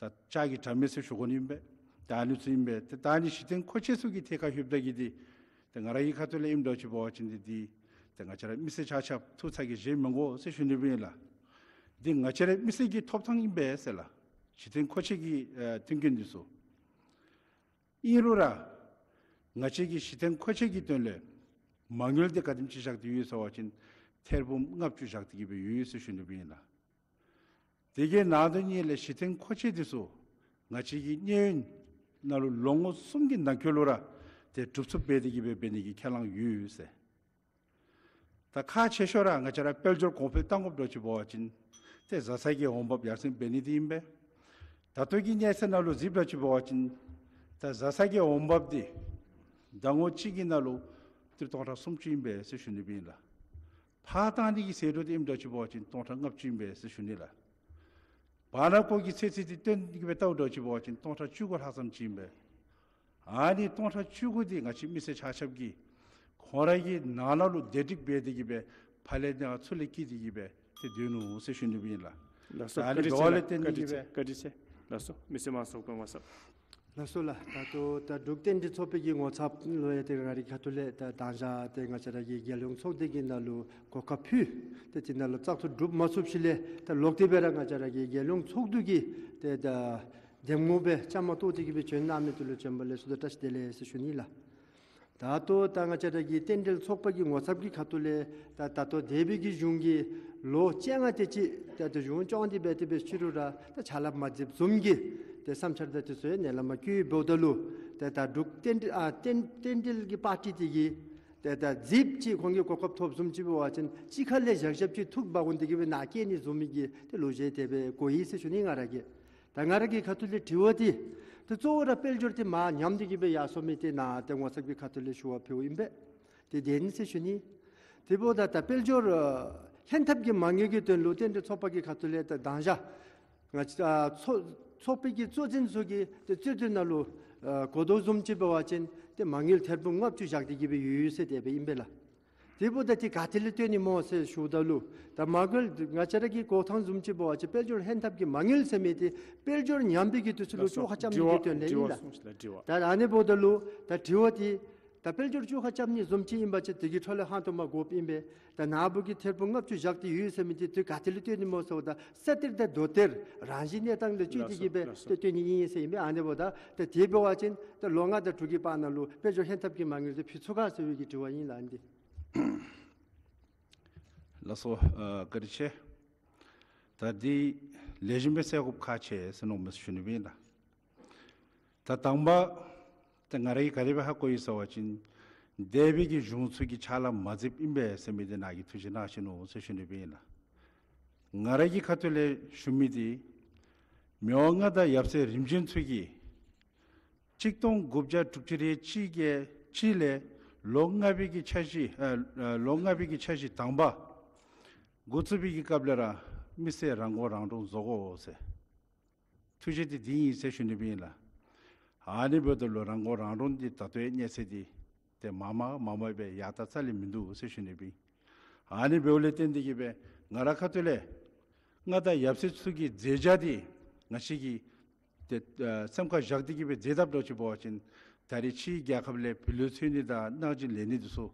ད་ལྕགས་ཀྱི་དྲ་མིག་ཟེར་ཞུ་དགོ་ནི་ཨིན་པས། ད་ཨ་ནི་ཚུ་ཨིན་པས། ཏེ་ད་ཨ་ནི་གཞི་རྟེན་མཁོ་ཆས་ཚུ་གི་ཐད་ཁར་ལྷོདཔ་ད་གིས་འདི་ཏེ་ང་ར་གི་ཁ་ཐུག་ལས་ཨིནམ་འདྲཝ་ཅིག་འབད་བ་ཅིན་འདི་འདི་ཏེ་ང་བཅས་ར་མི་སེར་ཆ་ཁྱབ་ཐུགས་ཚ་གྱང་བཞེས་མི་དགོ་ཟེར་ཞུ་ནི་སྦེ་ཨིན་ལགས། འདི་ང་བཅས་ར་མི་སེར་གྱི་ཐོབ་ཐང་ཨིན་པས་ཟེར་ལགས། གཞི་རྟེན་མཁོ་ཆས་ཀྱི་ཨེ་མཐུན་རྐྱེན་འདི་ཚུ། ཨིན་རུང་ར་ང་བཅས་ཀྱི་གཞི་རྟེན་མཁོ་ཆས་ཀྱི་དོན་ལས་མ་དངུལ་འདི་ག་དེམ་ཅིག་བཞག་སྟེ་ཡོད་ཟེར་བ་ཅིན་ཐེར་འབུམ་ལྔ་བཅུ་བཞག་སྟེ་གིས་སྦེ་ཡོད་ཟེར་ཞུ་ནི་སྦེ་ཨིན་ལགས། དེ་གི་ནང་དོན་ཉིད་ལས་གཞི་རྟེན་མཁོ་ཆས་འདི་ཚུ་ང་བཅས་ཀྱི་གནས་ཡུན་ནང་ལུ་ལོ་ངོ་གསུམ་གྱི་ནང་འཁོད་ལུ་ར་ཏེ་གྲུབ་ཚུགསཔ་འབད་དེ་གིས་སྦེ་འབད་ནི་གི་ཁས་བླངས་ཡོད་ཟེར། ད་ཁག་ཆེ་ཤོས་ར་ང་བཅས་ར་དཔལ་འབྱོར་གོང་འཕེལ་གཏང་དགོཔ་འདྲཝ་ཅིག་འབད་བ་ཅིན་ཏེ་བཟའ་ཚང་གི་འོང་འབབ་ཡར་སེང་འབད་ནི་འདི་ཨིན་པས། ད་ལྟོ་གི་གནས་ཚད་ནང་ལུ་གཟིགསཔ་འདྲཝ་ཅིག་འབད་བ་ཅིན་ད་བཟའ་ཚང་གི་འོང་འབབ་འདི་ཟླ་ངོ་གཅིག་གི་ནང་ལུ་ཏི་རུ་སྟོང་ཕྲག་སུམ་ཅུ་ཨིན་པས་ཟེར་ཞུ་ནི་སྦེ་ཨིན་ལགས། ཕར་བཏང་ནི་གི་ཟད་འགྲོ་འདི་ཨིནམ་འདྲཝ་ཅིག་འབད་བ་ཅིན་སྟོང་ཕྲག་ལྔ་བཅུ་ཨིན་པས་ཟེར་ཞུ་ནི་ལགས། བར་ན་ཁོ་གི་ཚོད་བསྲེ་འདི་བཏོན་ཏེ་གིས་སྦེ་བལྟཝ་འདྲཝ་ཅིག་འབད་བ་ཅིན་སྟོང་ཕྲག་བཅུ་དགུ་ལྷག་ཙམ་ཅིག་ཨིན་པས། ཨ་ནི་སྟོང་ཕྲག་བཅུ་དགུ་འདི་ང་བཅས་མི་སེར་ཆ་ཁྱབ་ཀྱིས་ཁོང་ར་གི་ནང་ན་ལུ་བདེ་སྒྲིག་འབད་དེ་གིས་སྦེ་ཕར་ལས་ནཱ་ཚུར་ལས་སྐྱེལ་ཏེ་གིས་སྦེ་ཏེ་སྡོད་ནུག་ཟེར་ཞུ་ནི་སྦེ་ཨིན་ལགས། ལགས་སོ། ད་ཨ་ནི་བཀའ་དྲིན་ཆེ་འབདཝ་ལས་ལགས། བརྟེན་ཏེ་བཀའ་དྲིན་ཆེ། གིས་སྦེ། བཀའ་དྲིན་ཆེ། ལགས་སོ། མི་སེར་མང་ཚོགས་དཔོན་ངོ་ཚབ། ལགས་སོ་ལགས། ད་ལྟོ་ད་འབྲུག་རྟེན་འབྲེལ་ཚོགས་པའི་གི་ངོ་ཚབ་ལུ་ཡང་ཏེ་ང་རའི་ཁ་ཐུག་ལས་ད་དང་ཞག་ཏེ་ང་བཅས་ར་གི་རྒྱལ་ཡོངས་ཚོགས་སྡེ་གི་ནང་ལུ་གོ་སྐབས་ཕུལ། ཏེ་དེ་ནང་ལུ་བཙག་འཐུ་གྲུབ་མ་ཚུགསཔ་ཅིག་ལས་ད་ལོག་སྟེ་སྦེ་ར་ང་བཅས་ར་གི་རྒྱལ་ཡོངས་ཚོགས་འདུ་གི་ཏེ་ད་འདེམས་ངོ་སྦེ་བཅའ་མར་གཏོགས་ཏེ་གིས་སྦེ་བྱོན་གནང་མི་འདི་ལུ་བྱོན་པ་ལེགས་སོ་དང་བཀྲ་ཤིས་བདེ་ལེགས་ཟེར་ཞུ་ནི་ལགས། ད་ལྟོ་ད་ང་བཅས་ར་གི་རྟེན་འབྲེལ་ཚོགས་པ་གི་ངོ་ཚབ་ཀྱི་ཁ་ཐུག་ལས་ད་ད་ལྟོ་འདས་པའི་གི་གཞུང་གིས་ལོ་བཅོ་ལྔ་དེ་ཅིག་ད་ལྟོ་གཞུང་སྐྱོང་སྟེ་འབད་དེ་འབད་ཅི་རུང་ར་ད་ཕྱག་ལཱ་མ་མཛདཔ་བཟུམ་གྱི་ཏེ་བསམ་འཆར་དང་དེ་ཚུ་ཡང་ནཱ་ལས་མར་བཀོད་འབདཝ་ད་ལུ་ཏེ་ད་འབྲུག་རྟེན་འབྲེལ་ཨ་རྟེན་རྟེན་འབྲེལ་གྱི་པར་ཊི་དེ་གིས་ཏེ་ད་གཟིགསཔ་ཅིག་ཁོང་གིས་གོ་སྐབས་ཐོབ་བཟུམ་ཅིག་འབད་བ་ཅིན་གཅིག་ཁ་ལས་བཞག་བཞགཔ་ཅིག་འཐུ་འབག་འོང་སྟེ་གིས་སྦེ་ནཱ་བསྐྱལ་ནི་བཟུམ་མའི་གི་ཏེ་ལོ་རྒྱུས་དེ་སྦེ་གོ་ཡི་ཟེར་ཞུ་ནི། ང་ར་གིས་ད་ང་ར་གི་ཁ་ཐུག་ལས་དྲི་བ་འདི་ཏེ་གཙོ་བོ་ར་དཔལ་འབྱོར་འདི་མར་ཉམས་ཏེ་གིས་སྦེ་ཡར་སོང་མི་འདི་ནཱ་ཏེ་ངོ་ཚབ་ཀྱི་ཁ་ཐུག་ལས་ཞུ་བ་ཕུལཝ་ཨིན་པས། དེ་བདེན་ཟེར་ཞུ་ནི། དེ་འབདཝ་ད་ད་དཔལ་འབྱོར་ཨ་ལྷན་ཐབས་ཀྱི་མ་དངུལ་གྱི་དོན་ལུ་རྟེན་འབྲེལ་ཚོགས་པ་གི་ཁ་ཐུག་ལས་ད་དང་ཞག་ང་བཅས་ཨ་ཚོགས་ཚོགས་པའི་གི་གཙོ་འཛིན་ཚུ་གི་ཏེ་གཙོས་དོན་ནང་ལུ་ཨ་གོ་དོ་བཟུམ་ཅིག་འབད་བ་ཅིན་ཏེ་མ་དངུལ་ཐེར་འབུམ་ལྔ་བཅུ་བཞག་སྟེ་གིས་སྦེ་ཡོད་ཡོད་ཟེར་དེ་སྦེ་ཨིན་པས་ལགས། དེ་འབདཝ་ད་ཏེ་ག་ཏེ་ལས་བཏོན་ནི་སྨོ་ཟེར་ཞུཝ་ད་ལུ་ད་མ་དངུལ་ང་བཅས་ར་གིས་གོ་ཐངས་བཟུམ་ཅིག་འབད་བ་ཅིན་དཔལ་འབྱོར་ལྷན་ཐབས་ཀྱི་མ་དངུལ་ཟེར་མི་འདི་དཔལ་འབྱོར་ཉམས་པའི་གི་དུས་ཚོད་ལུ་བཅོ་ཁ་རྐྱབ་ནི་གི་དོན་ལས་ཨིན་ལགས། ད་ཨ་ནི་འབདཝ་ད་ལུ་ད་དྲི་བ་འདི་ད་དཔལ་འབྱོར་བཅོ་ཁ་རྐྱབ་ནི་བཟུམ་ཅིག་ཨིན་པ་ཅིན་དེ་གི་འཕྲོ་ལས་ཧང་སྟོང་མ་དགོཔ་ཨིན་པས། ད་ནཱ་བུ་གིས་ཐེར་འབུམ་ལྔ་བཅུ་བཞག་སྟེ་ཡོད་ཟེར་མི་འདི་ཏེ་ག་ཏེ་ལས་བཏོན་ནི་སྨོ་ཟེརཝ་ད་ས་གཏེར་དང་རྡོ་གཏེར་རང་བཞིན་གནས་སྟངས་ལས་བརྟེན་ཏེ་གིས་སྦེ་ཏེ་བཏོན་ནི་ཨིན་ཟེར་ཨིན་པས། ཨ་ནི་འབདཝ་ད་ད་དེ་འབད་བ་ཅིན་ད་ལོ་ལྔ་དང་དྲུག་གི་བར་ན་ལུ་དཔལ་འབྱོར་ལྷན་ཐབས་ཀྱི་མ་དངུལ་འདི་ཕུལ་ཚུགས་ག་ཟེར་བའི་གི་དྲི་བ་ཨིན་ལགས་འདི། ལགས་སོ། ཨ་བཀའ་དྲིན་ཆེ། ད་འདི་ལེགས་ཤོམ་སྦེ་གསལ་དགོཔ་ཁག་ཆེ་ཟེར་མནོཝ་མས་ཟེར་ཞུ་ནི་སྦེ་ཨིན་ལགས། ད་དང་པ་ད་ང་ར་གིས་ག་དེ་སྦེ་ཧ་གོ་ཡི་ཟེར་བ་ཅིན་འདས་པའི་གི་གཞུང་ཚུ་གིས་ཕྱག་ལཱ་མ་མཛདཔ་ཨིན་པས་ཟེར་མི་འདི་ནཱ་གིས་ཐུགས་རྗེ་གནང་བཞག་ནུག་ཟེར་ཞུ་ནི་སྦེ་ཨིན་ལགས། ང་ར་གི་ཁ་ཐུག་ལས་ཞུ་མི་འདི་མི་དབང་མངའ་བདག་ཡབ་སྲས་རིམ་བྱོན་ཚུ་གིས་གཅིག་སྟོང་དགུ་བརྒྱ་དྲུག་ཅུ་རེ་གཅིག་གི་གཅིག་ལས་ལོ་ལྔ་པའི་གི་འཆར་གཞི་ཨ་ཨ་ལོ་ལྔ་པའི་གི་འཆར་གཞི་དང་པ་འགོ་བཙུགས་པའི་གི་སྐབས་ལས་ར་མི་སེར་རང་མགོ་རང་འདྲོངས་བཟོ་དགོ་ཟེར། ཐུགས་བཞེད་འདི་འདི་ཨིན་ཟེར་ཞུ་ནི་སྦེ་ཨིན་ལགས། ཨ་ནི་འབདཝ་ད་ལུ་རང་མགོ་རང་འདྲོངས་འདི་ད་ལྟོའི་གནས་ཚད་འདི་ཏེ་མ་མ་མ་མ་སྦེ་ཡར་ད་རྩ་ལས་མིན་འདུག་ཟེར་ཞུ་ནི་སྦེ་ཨིན། ཨ་ནི་འབདཝ་ལས་བརྟེན་ཏེ་གིས་སྦེ་ང་རའི་ཁ་ཐུག་ལས་མངའ་བདག་ཡབ་སྲས་ཚུ་གི་མཛད་བྱ་འདི་ང་བཅས་ཀྱིས་ཏེ་ཨ་སེམས་ཁར་བཞག་སྟེ་གིས་སྦེ་མཛད་དཔ་འདྲཝ་ཅིག་འབད་བ་ཅིན་ད་རེས་ཕྱིའི་རྒྱལ་ཁབ་ལས་བུ་ལོན་འཚོལ་ནི་དང་གནང་སྦྱིན་ལེན་ནི་འདི་ཚུ་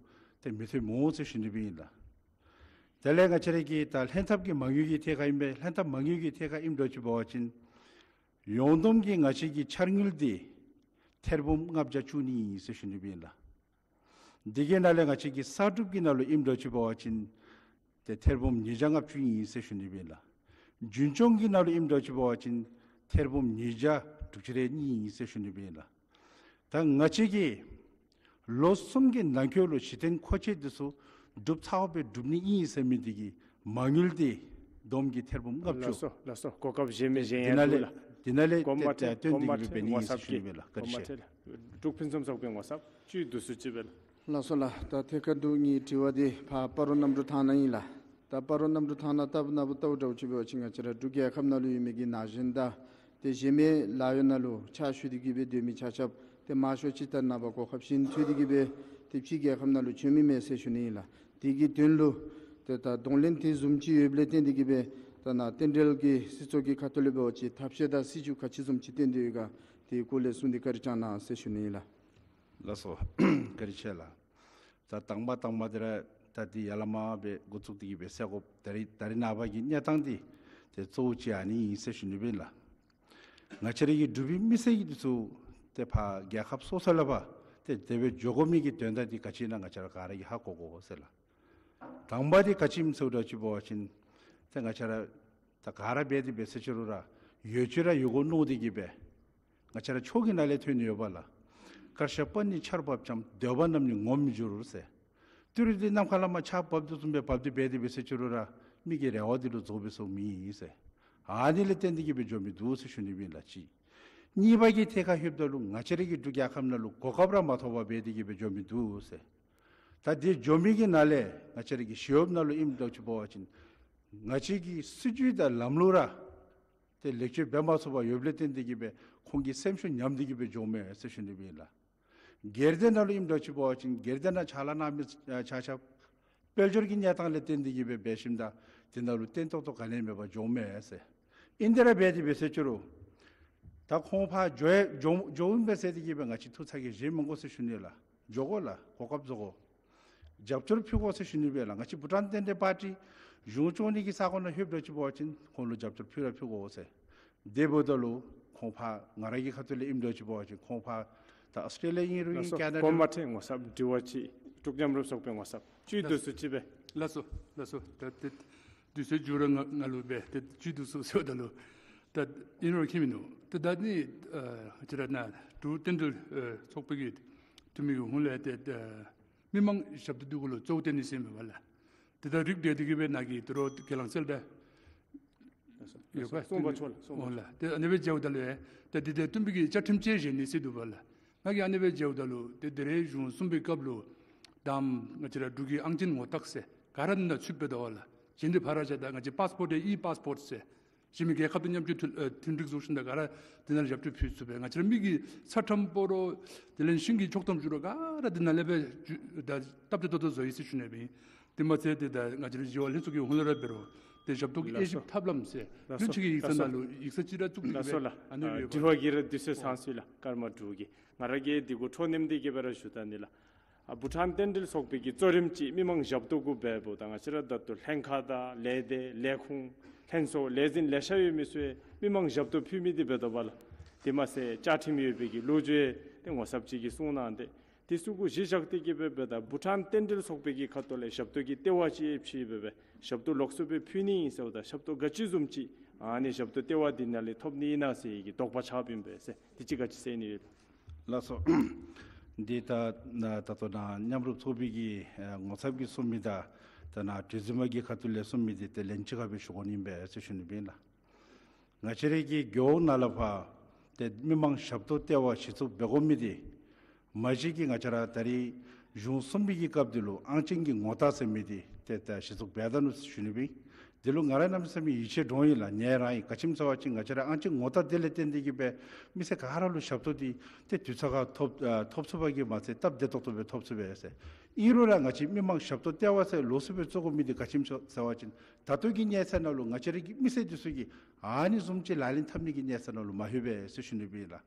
ཏེ་མི་ཐོན་སྨོ་ཟེར་ཞུ་ནི་སྦེ་ཨིན་ལགས། དེ་ལས་ང་བཅས་ར་གི་ད་ལྷན་ཐབས་ཀྱི་མ་དངུལ་གྱི་ཐད་ཁར་ཨིན་པས། ལྷན་ཐབས་མ་དངུལ་གྱི་ཐད་ཁར་ཨིནམ་འདྲཝ་ཅིག་འབད་བ་ཅིན་ཡོངས་བསྡོམས་ཀྱི་ང་བཅས་ཀྱི་འཆར་དངུལ་འདི་ཐེར་འབུམ་ལྔ་བརྒྱ་བཅུ་གཉིས་ཨིན་ཟེར་ཞུ་ནི་སྦེ་ཨིན་ལགས། འདི་གི་ནང་ལས་ང་བཅས་ཀྱི་གསར་སྒྲུབ་ཀྱི་ནང་ལུ་ཨིནམ་འདྲཝ་ཅིག་འབད་བ་ཅིན་ཏེ་ཐེར་འབུམ་ཉིས་བརྒྱ་ལྔ་བཅུ་ཨིན་ཟེར་ཞུ་ནི་སྦེ་ཨིན་ལགས། རྒྱུན་སྐྱོང་གི་ནང་ལུ་ཨིནམ་འདྲཝ་ཅིག་འབད་བ་ཅིན་ཐེར་འབུམ་ཉིས་བརྒྱ་དྲུག་ཅུ་རེ་གཉིས་ཨིན་ཟེར་ཞུ་ནི་སྦེ་ཨིན་ལགས། ད་ང་བཅས་ཀྱིས་ལོ་གསུམ་གྱི་ནང་འཁོད་ལུ་གཞི་རྟེན་མཁོ་ཆས་འདི་ཚུ་སྒྲུབ་ཚརཝ་སྦེ་སྒྲུབ་ནི་ཨིན་ཟེར་མི་འདི་གི་མ་དངུལ་འདི་བསྡོམས་ཀྱིས་ཐེར་འབུམ་ལྔ་བཅུ། ལགས་སོ་ལགས་སོ། གོ་སྐབས་གཞན་མི་གཞན་འདི་ཡང་ནང་འདུག་ལས་ལགས། འདི་ནང་ལས་གོ་མ་ཏེ་ཏེ་ཏེ་སྟོན་ཏེ་གིས་སྦེ་འབད་ནི་ཨིན་ཟེར་ཞུ་ནི་སྦེ་ལགས། བཀའ་དྲིན་ཆེ། འབྲུག་ཕུན་སུམ་ཚོགས་པའི་ངོ་ཚབ་བཅུད་བསྡུ་ཚུ་ཅིག་སྦེ་ལགས། ལགས་སོ་ལགས། ད་ཐད་ཀར་དུ་ངེའི་དྲི་བ་འདི་ཕར་སྤ་རོ་གནམ་གྲུ་ཐང་ནང་ཨིན་ལགས། ད་སྤ་རོ་གནམ་གྲུ་ཐང་ནང་ལྟ་བུ་ནང་ལྟ་བུ་འདྲཝ་ཅིག་འབད་བ་ཅིན་ང་བཅས་ར་འབྲུག་རྒྱལ་ཁབ་ནང་ལུ་ཡོད་མི་གི་ན་གཞོན་དང་ཏེ་གཞན་མི་ལཱ་གཡོག་ནང་ལུ་ཕྱག་ཞུ་སྟེ་གིས་སྦེ་སྡོད་མི་ཆ་ཁྱབ་ཏེ་མང་ཤོས་ཅིག་ད་ནངས་པ་གོ་སྐབས་ཞིག་ཐོབ་སྟེ་གིས་སྦེ་ཏེ་ཕྱིའི་རྒྱལ་ཁབ་ནང་ལུ་བྱོན་མི་མས་ཟེར་ཞུ་ནི་ཨིན་ལགས། དེ་གི་དོན་ལུ་ཏེ་ད་གདོང་ལེན་དེ་བཟུམ་ཅིག་ཡོདཔ་ལས་བརྟེན་ཏེ་གིས་སྦེ་ད་ནཱ་རྟེན་འབྲེལ་གྱི་སྲིད་ཚོགས་ཀྱི་ཁ་ཐུག་ལས་འབད་བ་ཅིན་ཐབས་ཤེས་དང་སྲིད་བྱུས་ག་ཅི་བཟུམ་ཅིག་བཏོན་ཏེ་ཡོད་ག་དེ་སྐོར་ལས་གསུང་སྟེ་བཀའ་དྲིན་བསྐྱང་གནང་ཟེར་ཞུ་ནི་ཨིན་ལགས། ལགས་སོ། བཀའ་དྲིན་ཆེ་ལགས། ད་དང་པ་དང་པ་འདི་ར་ད་འདི་ཡར་ལས་མར་སྦེ་འགོ་བཙུགས་ཏེ་གིས་སྦེ་ཟེར་དགོ། ད་རིས་ད་རིས་ནངས་པ་གི་གནས་སྟངས་འདི་ཏེ་གཙོ་བོ་ཅིག་ཨ་ནི་ཨིན་ཟེར་ཞུ་ནི་སྦེ་ཨིན་ལགས། ང་བཅས་ར་གི་འབྲུག་པའི་མི་སེར་གྱི་འདི་ཚུ་ཏེ་ཕར་རྒྱལ་ཁབ་སོ་སོ་ལས་ཕར་ཏེ་དེ་སྦེ་འགྱོ་དགོ་མི་གི་དོན་དག་འདི་ག་ཅི་ཨིན་ན་ང་བཅས་ར་ག་ར་གིས་ཧ་གོ་དགོ་ཟེར་ལགས། དང་པ་འདི་ག་ཅི་ཨིནམ་ཟེརཝ་འདྲཝ་ཅིག་འབད་བ་ཅིན་ཏེ་ང་བཅས་ར་ད་ག་ར་འབད་དེ་འབད་ཟེར་ཅི་རུང་ར་ཡོད་ཅི་ར་ཡོད་དགོ་མནོ་སྟེ་གིས་སྦེ་ང་བཅས་ར་ཆོས་ཀྱི་ནང་ལས་ཐོན་ནི་ཡོད་པ་ལགས། བཀྲ་ཤིས་པ་ནི་ཆར་འབབ་ཙམ། འདོད་པ་རྣམས་ནི་ངོམས་འགྱུར་ཟེར། ཏི་རུ་འདི་ནམ་མཁའ་ལས་མར་ཆརཔ་འབབ་དོ་བཟུམ་སྦེ་འབབ་སྟེ་འབད་དེ་འབད་ཟེར་ཅི་རུང་ར་མི་གི་རེ་བ་འདི་ལུ་རྫོགས་པའི་སྲོལ་མེད་ཟེར། ཨ་ནི་ལས་བརྟེན་ཏེ་གིས་སྦེ་འགྱོ་མི་འདུག་ཟེར་ཞུ་ནི་སྦེ་ཨིན་ལགས་གཅིག། གཉིས་པ་གི་ཐད་ཁར་ལྷོདཔ་ད་ལུ་ང་བཅས་ར་གི་འབྲུག་རྒྱལ་ཁབ་ནང་ལུ་གོ་སྐབས་ར་མ་ཐོབ་པར་འབད་དེ་གིས་སྦེ་འགྱོ་མི་འདུག་ཟེར། ད་འདི་འགྱོ་མི་གི་ནང་ལས་ང་བཅས་ར་གི་ཞི་གཡོགཔ་ནང་ལུ་ཨིནམ་འདྲཝ་ཅིག་འབད་བ་ཅིན་ང་བཅས་ཀྱི་སྲིད་བྱུས་དང་ལམ་ལུགས་ར་ཏེ་ལེགས་བཅོས་འབད་མ་ཚུགས་པར་ཡོདཔ་ལས་བརྟེན་ཏེ་གིས་སྦེ་ཁོང་གི་སེམས་ཤུགས་ཉམས་ཏེ་གིས་སྦེ་འགྱོཝ་མས་ཟེར་ཞུ་ནི་སྦེ་ཨིན་ལགས། སྒེར་སྡེ་ནང་ལུ་ཨིནམ་འདྲཝ་ཅིག་འབད་བ་ཅིན་སྒེར་སྡེ་ནང་ཕྱག་ལཱ་གནང་མི་ཆ་ཁྱབ་དཔལ་འབྱོར་གྱི་གནས་སྟངས་ལས་བརྟེན་ཏེ་གིས་སྦེ་འབད་ཞིནམ་ད་དེ་ནང་ལུ་བརྟན་ཏོག་ཏོ་ག་ནི་མེད་པར་འགྱོཝ་མས་ཟེར། ཨིན་དེ་ར་འབད་དེ་འབད་ཟེར་ཅི་རུང་ད་ཁོང་ཕར་འགྱོ་འགྱོ་འགྱོཝ་མས་ཟེར་ཏེ་གིས་སྦེ་ང་བཅས་ཐུགས་ཚ་གྱང་བཞེས་མི་དགོ་ཟེར་ཞུ་ནི་ལགས། འགྱོ་དགོ་ལགས། གོ་སྐབས་བཟོ་དགོ། རྒྱབ་སྐྱོར་ཕུལ་དགོ་ཟེར་ཞུ་ནི་སྦེ་ལགས། ང་བཅས་བྷུ་ཊཱན་རྟེན་འབྲེལ་པར་ཊི་གཞུང་སྐྱོང་ནི་གི་ས་གོ་ནང་ལྷོདཔ་འདྲཝ་ཅིག་འབད་བ་ཅིན་ཁོང་ལུ་རྒྱབ་སྐྱོར་ཕུལ་ར་ཕུལ་དགོ་ཟེར། དེ་འབདཝ་ད་ལུ་ཁོང་ཕར་ང་ར་གི་ཁ་ཐུག་ལས་ཨིནམ་འདྲཝ་ཅིག་འབད་བ་ཅིན་ཁོང་ཕར་ད་ཨོསི་ཊྲེ་ལི་ཡ་ཨིན་རུང་ཨིན། ལགས་སོ། ཀེ་ན་ཌ། གོང་མ་ཐེངས་ངོ་ཚབ་དྲི་བ་ཅིག་འབྲུག་མཉམ་རུབ་ཚོགས་པའི་ངོ་ཚབ་བཅུད་བསྡུ་ཚུ་ཅིག་སྦེ། ལགས་སོ་ལགས་སོ། ད་ཏེ་དུས་ཚོད་མཇུག་ར་ང་ང་ལུ་སྦེ་ཏེ་བཅུད་བསྡུ་ཚུ་ཟེརཝ་ད་ལུ་ད་ཨིན་རུང་ཁྱད་མིན་འདུག། ཏེ་ད་ནི་ཨ་ང་བཅས་ར་ནཱ་འབྲུག་རྟེན་འབྲེལ་ཨ་ཚོགས་པའི་གི་འཐུས་མི་གི་ཧོངས་ལས་ཏེ་ཨ་མི་མང་ཞབས་ཏོག་འདི་གུ་ལུ་གཙོ་བོ་བཏོན་ནི་ཟེར་མས་པ་ལགས། ཏེ་ད་རིགས་བསྒྲེས་ཏེ་གིས་སྦེ་ནཱ་གི་ད་རུང་ཁས་བླངས་གསལ་བསྒྲགས་ཡོད་པ། གསུངས་པ་ཆོག་ལགས། གསུངས་པ། འོང་ལགས། ཏེ་ཨ་ནི་སྦེ་མཇལཝ་ད་ལུ་ཨེ་ཏེ་འདི་དང་བསྟུན་པའི་གི་བཅའ་ཁྲིམས་ཅིག་བཞེངས་ནི་ཟེར་འདུག་པ་ལགས། ང་གིས་ཨ་ནི་སྦེ་མཇལཝ་ད་ལུ་ཏེ་ད་རེས་གཞུང་གསུམ་པའི་སྐབས་ལུ་ད་ང་བཅས་ར་འབྲུག་གི་ཨང་ཅན་ངོ་རྟགས་ཟེར་ག་ར་ནང་ཚུདཔ་སྦེ་འདུག་པ་ལགས། གཞན་འདི་ཕར་བཞག། ད་ང་བཅས་པཱསི་པོརཊ་ཨེ་ཨི་པཱསི་པོརཊ་ཟེར་གཞན་མི་རྒྱལ་ཁབ་དང་མཉམ་འབྲེལ་མཐུན་ཨ་མཐུན་འགྲིག་བཟོ་ཞིནམ་ད་ག་ར་དེ་ནང་ལུ་ཞབས་ཏོག་ཕུལ་ཚུགས་པས། ང་བཅས་ར་མི་གི་ཚ་ཁྲོམ་སྤོ་རོགས་དེ་ལས་ཤིང་གི་ཆོག་ཐམ་བཙུགས་རོགས་ག་ར་དེ་ནང་ལས་སྦེ་ད་སྟབས་བདེ་ཏོག་ཏོ་བཟོ་ཡི་ཟེར་ཞུ་ནི་སྦེ། དེ་མ་ཚད་ཏེ་ད་ང་བཅས་ར་གཞི་བ་ལྷན་ཚོགས་ཀྱི་ཧོངས་ལས་ར་འབད་རུང་ཏེ་ཞབས་ཏོག་གི་དབྱེ་ཞིབ་ཐབས་ལམ་ཟེར་ལགས་སོ། ལྷན་ཚོགས་ཀྱི་ཡིག་ཚང་ནང་ལུ་ཡིག་ཚང་ཅིག་ར་བཙུགས་ཏེ་ལགས་སོ། ཨ་ནི་ཡོད་པ། དྲི་བ་གི་ར་དུས་ཚོད་ཚང་སོང་ཡི་ལགས། སྐར་མ་དྲུག་གི། ང་ར་གིས་འདི་གུ་འཕྲོ་མཉམ་འདི་གིས་སྦེ་ར་ཞུ་ད་ནི་ལགས། ཨ་བྷུ་ཊཱན་རྟེན་འབྲེལ་ཚོགས་པའི་གི་གཙོ་རིམ་ཅིག་མི་མང་ཞབས་ཏོག་གུ་འབདཝ་ད་ང་བཅས་ར་ད་ལྟོ་ལྷན་ཁག་དང་ལས་སྡེ་ལས་ཁུངས་ལྷན་ཚོགས་ལས་འཛིན་ལེ་ཤ་ཡོད་མི་ཚུ་མི་མང་ཞབས་ཏོག་ཕུལ་མི་འདི་འབད་དོ་པ་ལགས། དེ་མ་ཚད་བཅའ་ཁྲིམས་ཡོད་པའི་གི་ལོ་རྒྱུས་ཏེ་ངོ་ཚབ་ཅིག་གིས་གསུངས་གནང་སྟེ་དེ་ཚུ་གུ་གཞི་བཞག་སྟེ་གིས་སྦེ་འབདཝ་ད་བྷུ་ཊཱན་རྟེན་འབྲེལ་ཚོགས་པའི་གི་ཁ་ཐུག་ལས་ཞབས་ཏོག་གི་ལྟེ་བ་ཅིག་ཕྱེ་སྦེ་སྦེ་ཞབས་ཏོག་ལོགས་སུ་སྦེ་ཕུལ་ནི་ཨིན་ཟེརཝ་ད་ཞབས་ཏོག་ག་ཅི་བཟུམ་ཅིག་ཨ་ནི་ཞབས་ཏོག་ལྟེ་བ་འདི་ནང་ལས་ཐོབ་ནི་ཨིན་ན་ཟེར་གྱི་དོགས་པ་ཆགསཔ་ཨིན་པས་ཟེར་དེ་ཅིག་ག་ཅི་ཟེར་ནི་ཡོད། ལགས་སོ། འདི་ད་ད་ལྟོ་ནཱ་མཉམ་རུབ་ཚོགས་པའི་གི་ཨ་ངོ་ཚབ་ཀྱིས་གསུངས་མི་དང་ད་ནཱ་གྲོས་འཛིན་པ་གི་ཁ་ཐུག་ལས་གསུངས་མི་འདི་ཏེ་ལན་གཅིག་ཁར་སྦེ་ཞུ་དགོ་ནི་ཨིན་པས་ཟེར་ཞུ་ནི་སྦེ་ཨིན་ལགས། ང་བཅས་ར་གི་རྒེད་འོག་ནང་ལས་ཕར་ཏེ་མི་མང་ཞབས་ཏོག་ལྟེ་བ་གཞི་བཙུགས་འབད་དགོ་མི་འདི་མ་གཞི་གིས་ང་བཅས་ར་ད་རེས་གཞུང་གསུམ་པའི་གི་སྐབས་འདི་ལུ་ཨང་ཅན་གྱི་ངོ་རྟགས་ཟེར་མི་འདི་ཏེ་ད་གཞི་བཙུགས་འབད་ད་ནུག་ཟེར་ཞུ་ནི་སྦེ། འདི་ལུ་ང་ར་གནམ་མེད་ས་མེད་ཡིད་ཆེས་འདྲོངས་ཡི་ལགས། ངལ་རངས་ཡི། ག་ཅི་སྨོ་ཟེར་བ་ཅིན་ང་བཅས་ར་ཨང་ཅན་ངོ་རྟགས་འདི་ལས་བརྟེན་ཏེ་གིས་སྦེ་མི་སེར་ག་ར་ལུ་ཞབས་ཏོག་འདི་ཏེ་དུས་ཚོད་ཁར་ཐོབ་ཨ་ཐོབ་ཚུགས་པ་གིས་མ་ཚད་སྟབས་བདེ་ཏོག་ཏོ་སྦེ་ཐོབ་ཚུགས་པས་ཟེར། ཨིན་རུང་ར་ང་བཅས་མི་མང་ཞབས་ཏོག་སྟེར་བ་ཟེར་ལོགས་སུ་སྦེ་བཙུགས་དགོ་མི་འདི་ག་ཅི་སྨོ་ཟེར་བ་ཅིན་ད་ལྟོ་གི་གནས་ཚད་ནང་ལུ་ང་བཅས་ར་གི་མི་སེར་འདི་ཚུ་གིས་ཨ་ནི་བཟུམ་ཅིག་ལག་ལེན་འཐབ་ནི་གི་གནས་ཚད་ནང་ལུ་མ་ལྷོད་པས་ཟེར་ཞུ་ནི་སྦེ་ཨིན་ལགས།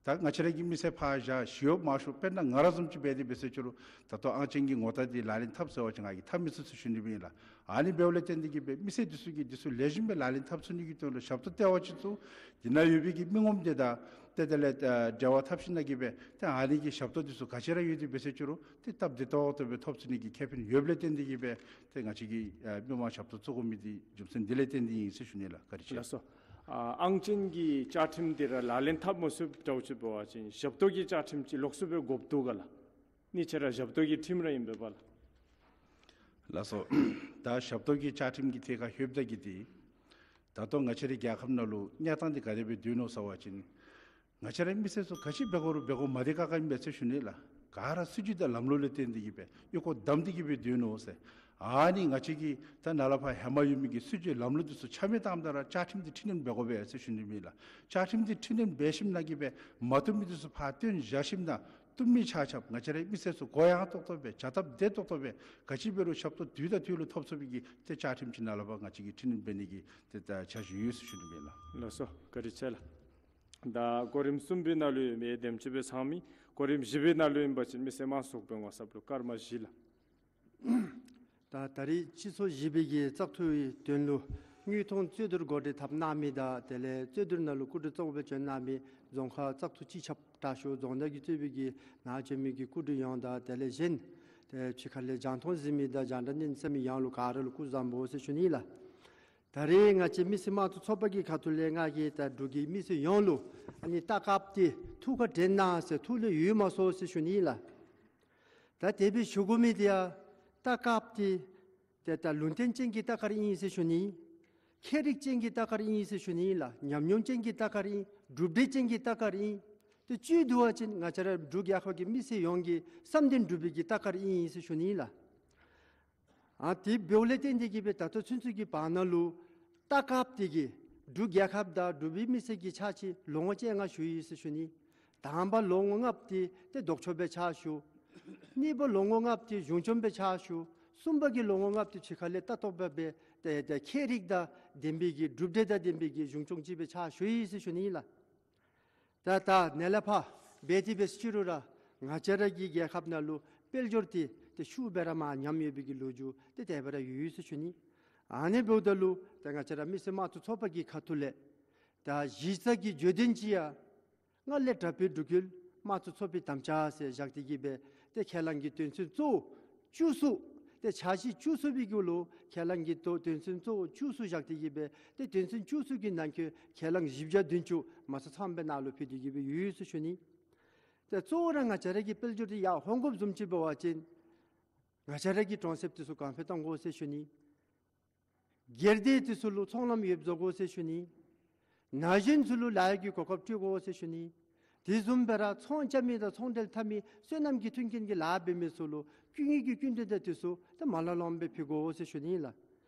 ད་ང་བཅས་ར་གི་མི་སེར་ཕར་བཞག་ཞི་གཡོག་མང་ཤོས་དཔེར་ན་ང་ར་བཟུམ་ཅིག་འབད་དེ་འབད་ཟེར་ཅི་རུང་ད་ལྟོ་ཨང་ཅན་གྱི་ངོ་རྟགས་འདི་ལག་ལེན་འཐབ་ཟེར་བ་ཅིན་ང་གིས་འཐབ་མི་ཚུགས་ཟེར་ཞུ་ནི་སྦེ་ཨིན་ལགས། ཨ་ནི་འབདཝ་ལས་བརྟེན་ཏེ་གིས་སྦེ་མི་སེར་འདི་ཚུ་གིས་འདི་ཚུ་ལེགས་ཤོམ་སྦེ་ལག་ལེན་འཐབ་ཚུགས་ནི་གི་དོན་ལུ་ཞབས་ཏོག་སྟེར་བ་ཅིན་ཚུ་འདི་ནང་ཡོད་པའི་གི་མི་ངོམ་འདི་དང་ཏེ་དེ་ལས་ཨ་འབྲེལ་བ་འཐབ་ཞིནམ་ལས་གིས་སྦེ་ཏེ་ཨ་ནི་གི་ཞབས་ཏོག་འདི་ཚུ་ག་ཅི་ར་ཡོད་དེ་འབད་ཟེར་ཅི་རུང་ཏེ་སྟབས་བདེ་ཏོག་ཏོ་སྦེ་ཐོབ་ཚུགས་ནི་གི་ཁེ་ཕན་ཡོདཔ་ལས་བརྟེན་ཏེ་གིས་སྦེ་ཏེ་ང་བཅས་ཀྱིས་ཨ་མི་མང་ཞབས་ཏོག་བཙུགས་དགོ་མི་འདི་རྒྱུ་མཚན་འདི་ལས་བརྟེན་ཏེ་ཨིན་ཟེར་ཞུ་ནི་ལགས། བཀའ་དྲིན་ཆེ། ལགས་སོ། ཨ་ཨང་ཅན་གྱི་བཅའ་ཁྲིམས་འདི་ར་ལག་ལེན་འཐབ་མ་ཚུགསཔ་འདྲཝ་ཅིག་འབད་བ་ཅིན་ཞབས་ཏོག་གི་བཅའ་ཁྲིམས་ཅིག་ལོགས་སུ་སྦེ་དགོཔ་འདུག་ག་ལགས། ཨ་ནི་ཁྱེད་ར་ཞབས་ཏོག་གི་ཁྲིམས་ར་ཨིན་པས་པ་ལགས། ལགས་སོ། ད་ཞབས་ཏོག་གི་བཅའ་ཁྲིམས་ཀྱི་ཐད་ཁར་ལྷོདཔ་ད་གིས་འདི་ད་ལྟོ་ང་བཅས་རའི་རྒྱལ་ཁབ་ནང་ལུ་གནས་སྟངས་འདི་ག་དེ་སྦེ་སྡོད་ནུག་ཟེར་བ་ཅིན་ང་བཅས་རའི་མི་སེར་ཚུ་ག་ཅི་འབད་དགོ་རུང་འབད་དགོ་མ་བདེ་ཁག་ཁ་ཨིན་པས་ཟེར་ཞུ་ནི་ལགས། ག་ར་སྲིད་བྱུས་དང་ལམ་ལུགས་ལས་བརྟེན་ཏེ་གིས་སྦེ་ཨོལ་ཀོ་བསྡམས་ཏེ་གིས་སྦེ་སྡོད་ནུག་ཟེར། ཨ་ནི་ང་བཅས་ཀྱིས་ད་ནཱ་ལས་ཕར་ཧེ་མ་ཡོད་མི་གི་སྲིད་བྱུས་ལམ་ལུགས་འདི་ཚུ་ཆ་མེད་བཏངམ་ད་ར་བཅའ་ཁྲིམས་འདི་འཕྲི་སྣོན་འབད་དགོ་པས་ཟེར་ཞུ་ནི་ཨིན་ལགས། བཅའ་ཁྲིམས་འདི་འཕྲི་སྣོན་འབད་ཞིནམ་ལས་གིས་སྦེ་མ་བཏུབ་མི་འདི་ཚུ་ཕར་བཏོན་བཞག་ཞིནམ་ད་བཏུབ་མི་ཆ་ཁྱབ་ང་བཅས་རའི་མི་སེར་ཚུ་གུ་ཡངས་ཏོག་ཏོ་སྦེ་བྱ་སྟབས་བདེ་ཏོག་ཏོ་སྦེ་ག་ཅི་འབད་རུང་ཞབས་ཏོག་དུས་དང་དུས་ལུ་ཐོབ་ཚུགས་པའི་གི་ཏེ་བཅའ་ཁྲིམས་ཅིག་ནཱ་ལས་ཕར་ང་བཅས་ཀྱིས་འཕྲི་སྣོན་འབད་ནི་གི་ཏེ་ད་འཆར་གཞི་ཡོད་ཟེར་ཞུ་ནི་ཨིན་ལགས། ལགས་སོ། བཀའ་དྲིན་ཆེ་ལགས། ད་གོ་རིམ་གསུམ་པའི་ནང་ལུ་ཡོད་མི་དེམ་ཅིག་སྦེ་ཚང་མི་གོ་རིམ་བཞི་པའི་ནང་ལུ་ཨིན་པ་ཅིན་མི་སེར་དམངས་གཙོ་འགོ་དཔོན་ངོ་ཚབ་ལུ་སྐར་མ་བཞི་ལགས། ད་ད་རེས་སྤྱི་ཚོགས་བཞི་པའི་གི་བཙག་འཐུའི་དོན་ལུ་དངོས་མཐོང་རྩོད་བསྡུར་གོ་སྒྲིག་འཐབ་གནང་མི་དང་དེ་ལས་རྩོད་བསྡུར་ནང་ལུ་སྐུ་མགྲོན་གཙོ་བོ་སྦེ་བྱོན་གནང་མི་རྫོང་ཁག་བཙག་འཐུ་སྤྱི་ཁྱབ་དྲག་ཤོས་རྫོང་བདག་གིས་གཙོས་པའི་གི་ནཱ་བྱོན་མི་གི་སྐུ་མགྲོན་ཡོངས་དང་དེ་ལས་གཞན་ཏེ་ཕྱི་ཁ་ལས་རྒྱང་མཐོང་གཟིགས་མི་དང་རྒྱང་བསྒྲགས་གནས་ཚུལ་གཟིགས་མི་ཡོངས་ལུ་ག་ར་ལུ་སྐུ་གཟུགས་བཟང་པོ་ཟེར་ཞུ་ནི་ལགས། ད་རེས་ང་བཅས་མི་སེར་དམངས་གཙོ་ཚོགས་པ་གི་ཁ་ཐུག་ལས་ང་གིས་ད་འབྲུག་གི་མི་སེར་ཡོངས་ལུ་ཨ་ནི་རྟ་བཀབ་སྟེ་ཐུགས་ཁར་དྲན་གནང་ཟེར་ཐུགས་ལས་འོས་མ་སོང་ཟེར་ཞུ་ནི་ལགས། ད་དེ་སྦེ་ཞུ་དགོ་མི་འདི་ཡང་རྟ་བཀབ་སྟེ་ཏེ་ད་ལུང་བསྟན་ཅན་གྱི་རྟ་དཀར་ཨིན་ཟེར་ཞུ་ནི། ཁྱད་རིག་ཅན་གྱི་རྟ་དཀར་ཨིན་ཟེར་ཞུ་ནི་ལགས། ཉམས་མྱོང་ཅན་གྱི་རྟ་དཀར་ཨིན། གྲུབ་འབྲས་ཅན་གྱི་རྟ་དཀར་ཨིན། ཏེ་བཅུད་བསྡུ་བ་ཅིན་ང་བཅས་ར་འབྲུག་རྒྱལ་ཁབ་ཀྱི་མི་སེར་ཡོངས་ཀྱི་བསམ་དོན་འགྲུབ་པའི་གི་རྟ་དཀར་ཨིན་ཟེར་ཞུ་ནི་ལགས། ཨ་དེ་འབདཝ་ལས་བརྟེན་ཏེ་གིས་སྦེ་ད་ལྟོ་ཚུན་ཚོད་ཀྱི་བར་ན་ལུ་རྟ་བཀབ་སྟེ་གིས་འབྲུག་རྒྱལ་ཁབ་དང་འབྲུག་པའི་མི་སེར་གྱི་ཕྱག་ཕྱིད་ལོ་ངོ་བཅོ་ལྔ་ཞུ་ཡི་ཟེར་ཞུ་ནི། དང་པ་ལོ་ངོ་ལྔ་པོ་འདི་ཏེ་ལྡོག་ཕྱོགས་སྦེ་ཕྱག་ཞུ། གཉིས་པ་ལོ་ངོ་ལྔ་པོ་འདི་གཞུང་སྐྱོང་སྦེ་ཕྱག་ཞུ། གསུམ་པ་གི་ལོ་ངོ་ལྔ་པོ་འདི་ཕྱི་ཁ་ལས་ལྟ་རྟོག་པ་སྦེ་ཏེ་ཏེ་ཁྱད་རིག་དང་ལྡན་པའི་གི་གྲུབ་འབྲས་དང་ལྡན་པའི་གི་གཞུང་སྐྱོང་ཅིག་སྦེ་ཕྱག་ཞུ་ཡི་ཟེར་ཞུ་ནི་ལགས། ད་ད་ནཱ་ལས་ཕར་འབད་དེ་འབད་ཟེར་ཅི་རུང་ར་ང་བཅས་ར་གི་རྒྱལ་ཁབ་ནང་ལུ་དཔལ་འབྱོར་འདི་ཏེ་ཤུགས་སྦེ་ར་མར་ཉམས་ཡོད་པའི་གི་ལོ་རྒྱུས་ཏེ་དེ་སྦེ་ར་ཡོད་ཡོད་ཟེར་ཞུ་ནི། ཨ་ནི་འབདཝ་ད་ལུ་ཏེ་ང་བཅས་ར་མི་སེར་དམངས་གཙོ་ཚོགས་པ་གི་ཁ་ཐུག་ལས་ད་གཞི་རྩ་གི་བརྗོད་དོན་ཅིག་ཡང་སྔར་ལས་དྲག་པོའི་སྒྲིག་བཀོད་དམངས་གཙོ་ཚོགས་པའི་དམ་བཅའ་ཟེར་བཞག་སྟེ་གིས་སྦེ་ཏེ་ཁས་བླངས་ཀྱི་དོན་ཚན་གཙོ་བོ་བཅུ་གསུམ་ཏེ་འཆར་གཞི་བཅུ་གསུམ་པའི་གུ་ལུ་ཁས་བླངས་ཀྱི་དོ་དོན་ཚན་གཙོ་བོ་བཅུ་གསུམ་བཞག་སྟེ་གིས་སྦེ་ཏེ་དོན་ཚན་བཅུ་གསུམ་གྱི་ནང་འཁོད་ཁས་བླངས་བཞི་བརྒྱ་བདུན་ཅུ་མ་ཚད་ཚངམ་སྦེ་ནཱ་ལུ་ཕུལ་ཏེ་གིས་སྦེ་ཡོད་ཟེར་ཞུ་ནི། ཏེ་གཙོ་བོ་ར་ང་བཅས་ར་གི་དཔལ་འབྱོར་འདི་ཡར་འོང་དགོཔ་བཟུམ་ཅིག་འབད་བ་ཅིན་ང་བཅས་ར་གི་གྲོང་གསེབ་འདི་ཚུ་གོང་འཕེལ་གཏང་དགོ་ཟེར་ཞུ་ནི། སྒེར་སྡེ་འདི་ཚུ་ལུ་ཚོང་ལམ་ཡོདཔ་བཟོ་དགོ་ཟེར་ཞུ་ནི། ན་གཞོན་ཚུ་ལུ་ལཱ་གཡོག་གི་གོ་སྐབས་སྤྲོད་དགོ་ཟེར་ཞུ་ནི། དེ་བཟུམ་སྦེ་ར་ཚོང་རྐྱབ་མི་དང་ཚོང་འབྲེལ་འཐབ་མི་སོ་ནམ་གྱི་མཐུན་རྐྱེན་གྱི་ལཱ་འབད་མི་ཚུ་ལུ་སྐྱིན་འགྲུལ་གྱི་སྐྱིན་འགྲུལ་དང་འདི་ཚུ་ཏེ་མ་ལང་ལོང་སྦེ་ཕུལ་དགོ་ཟེར་ཞུ་ནི་ལགས།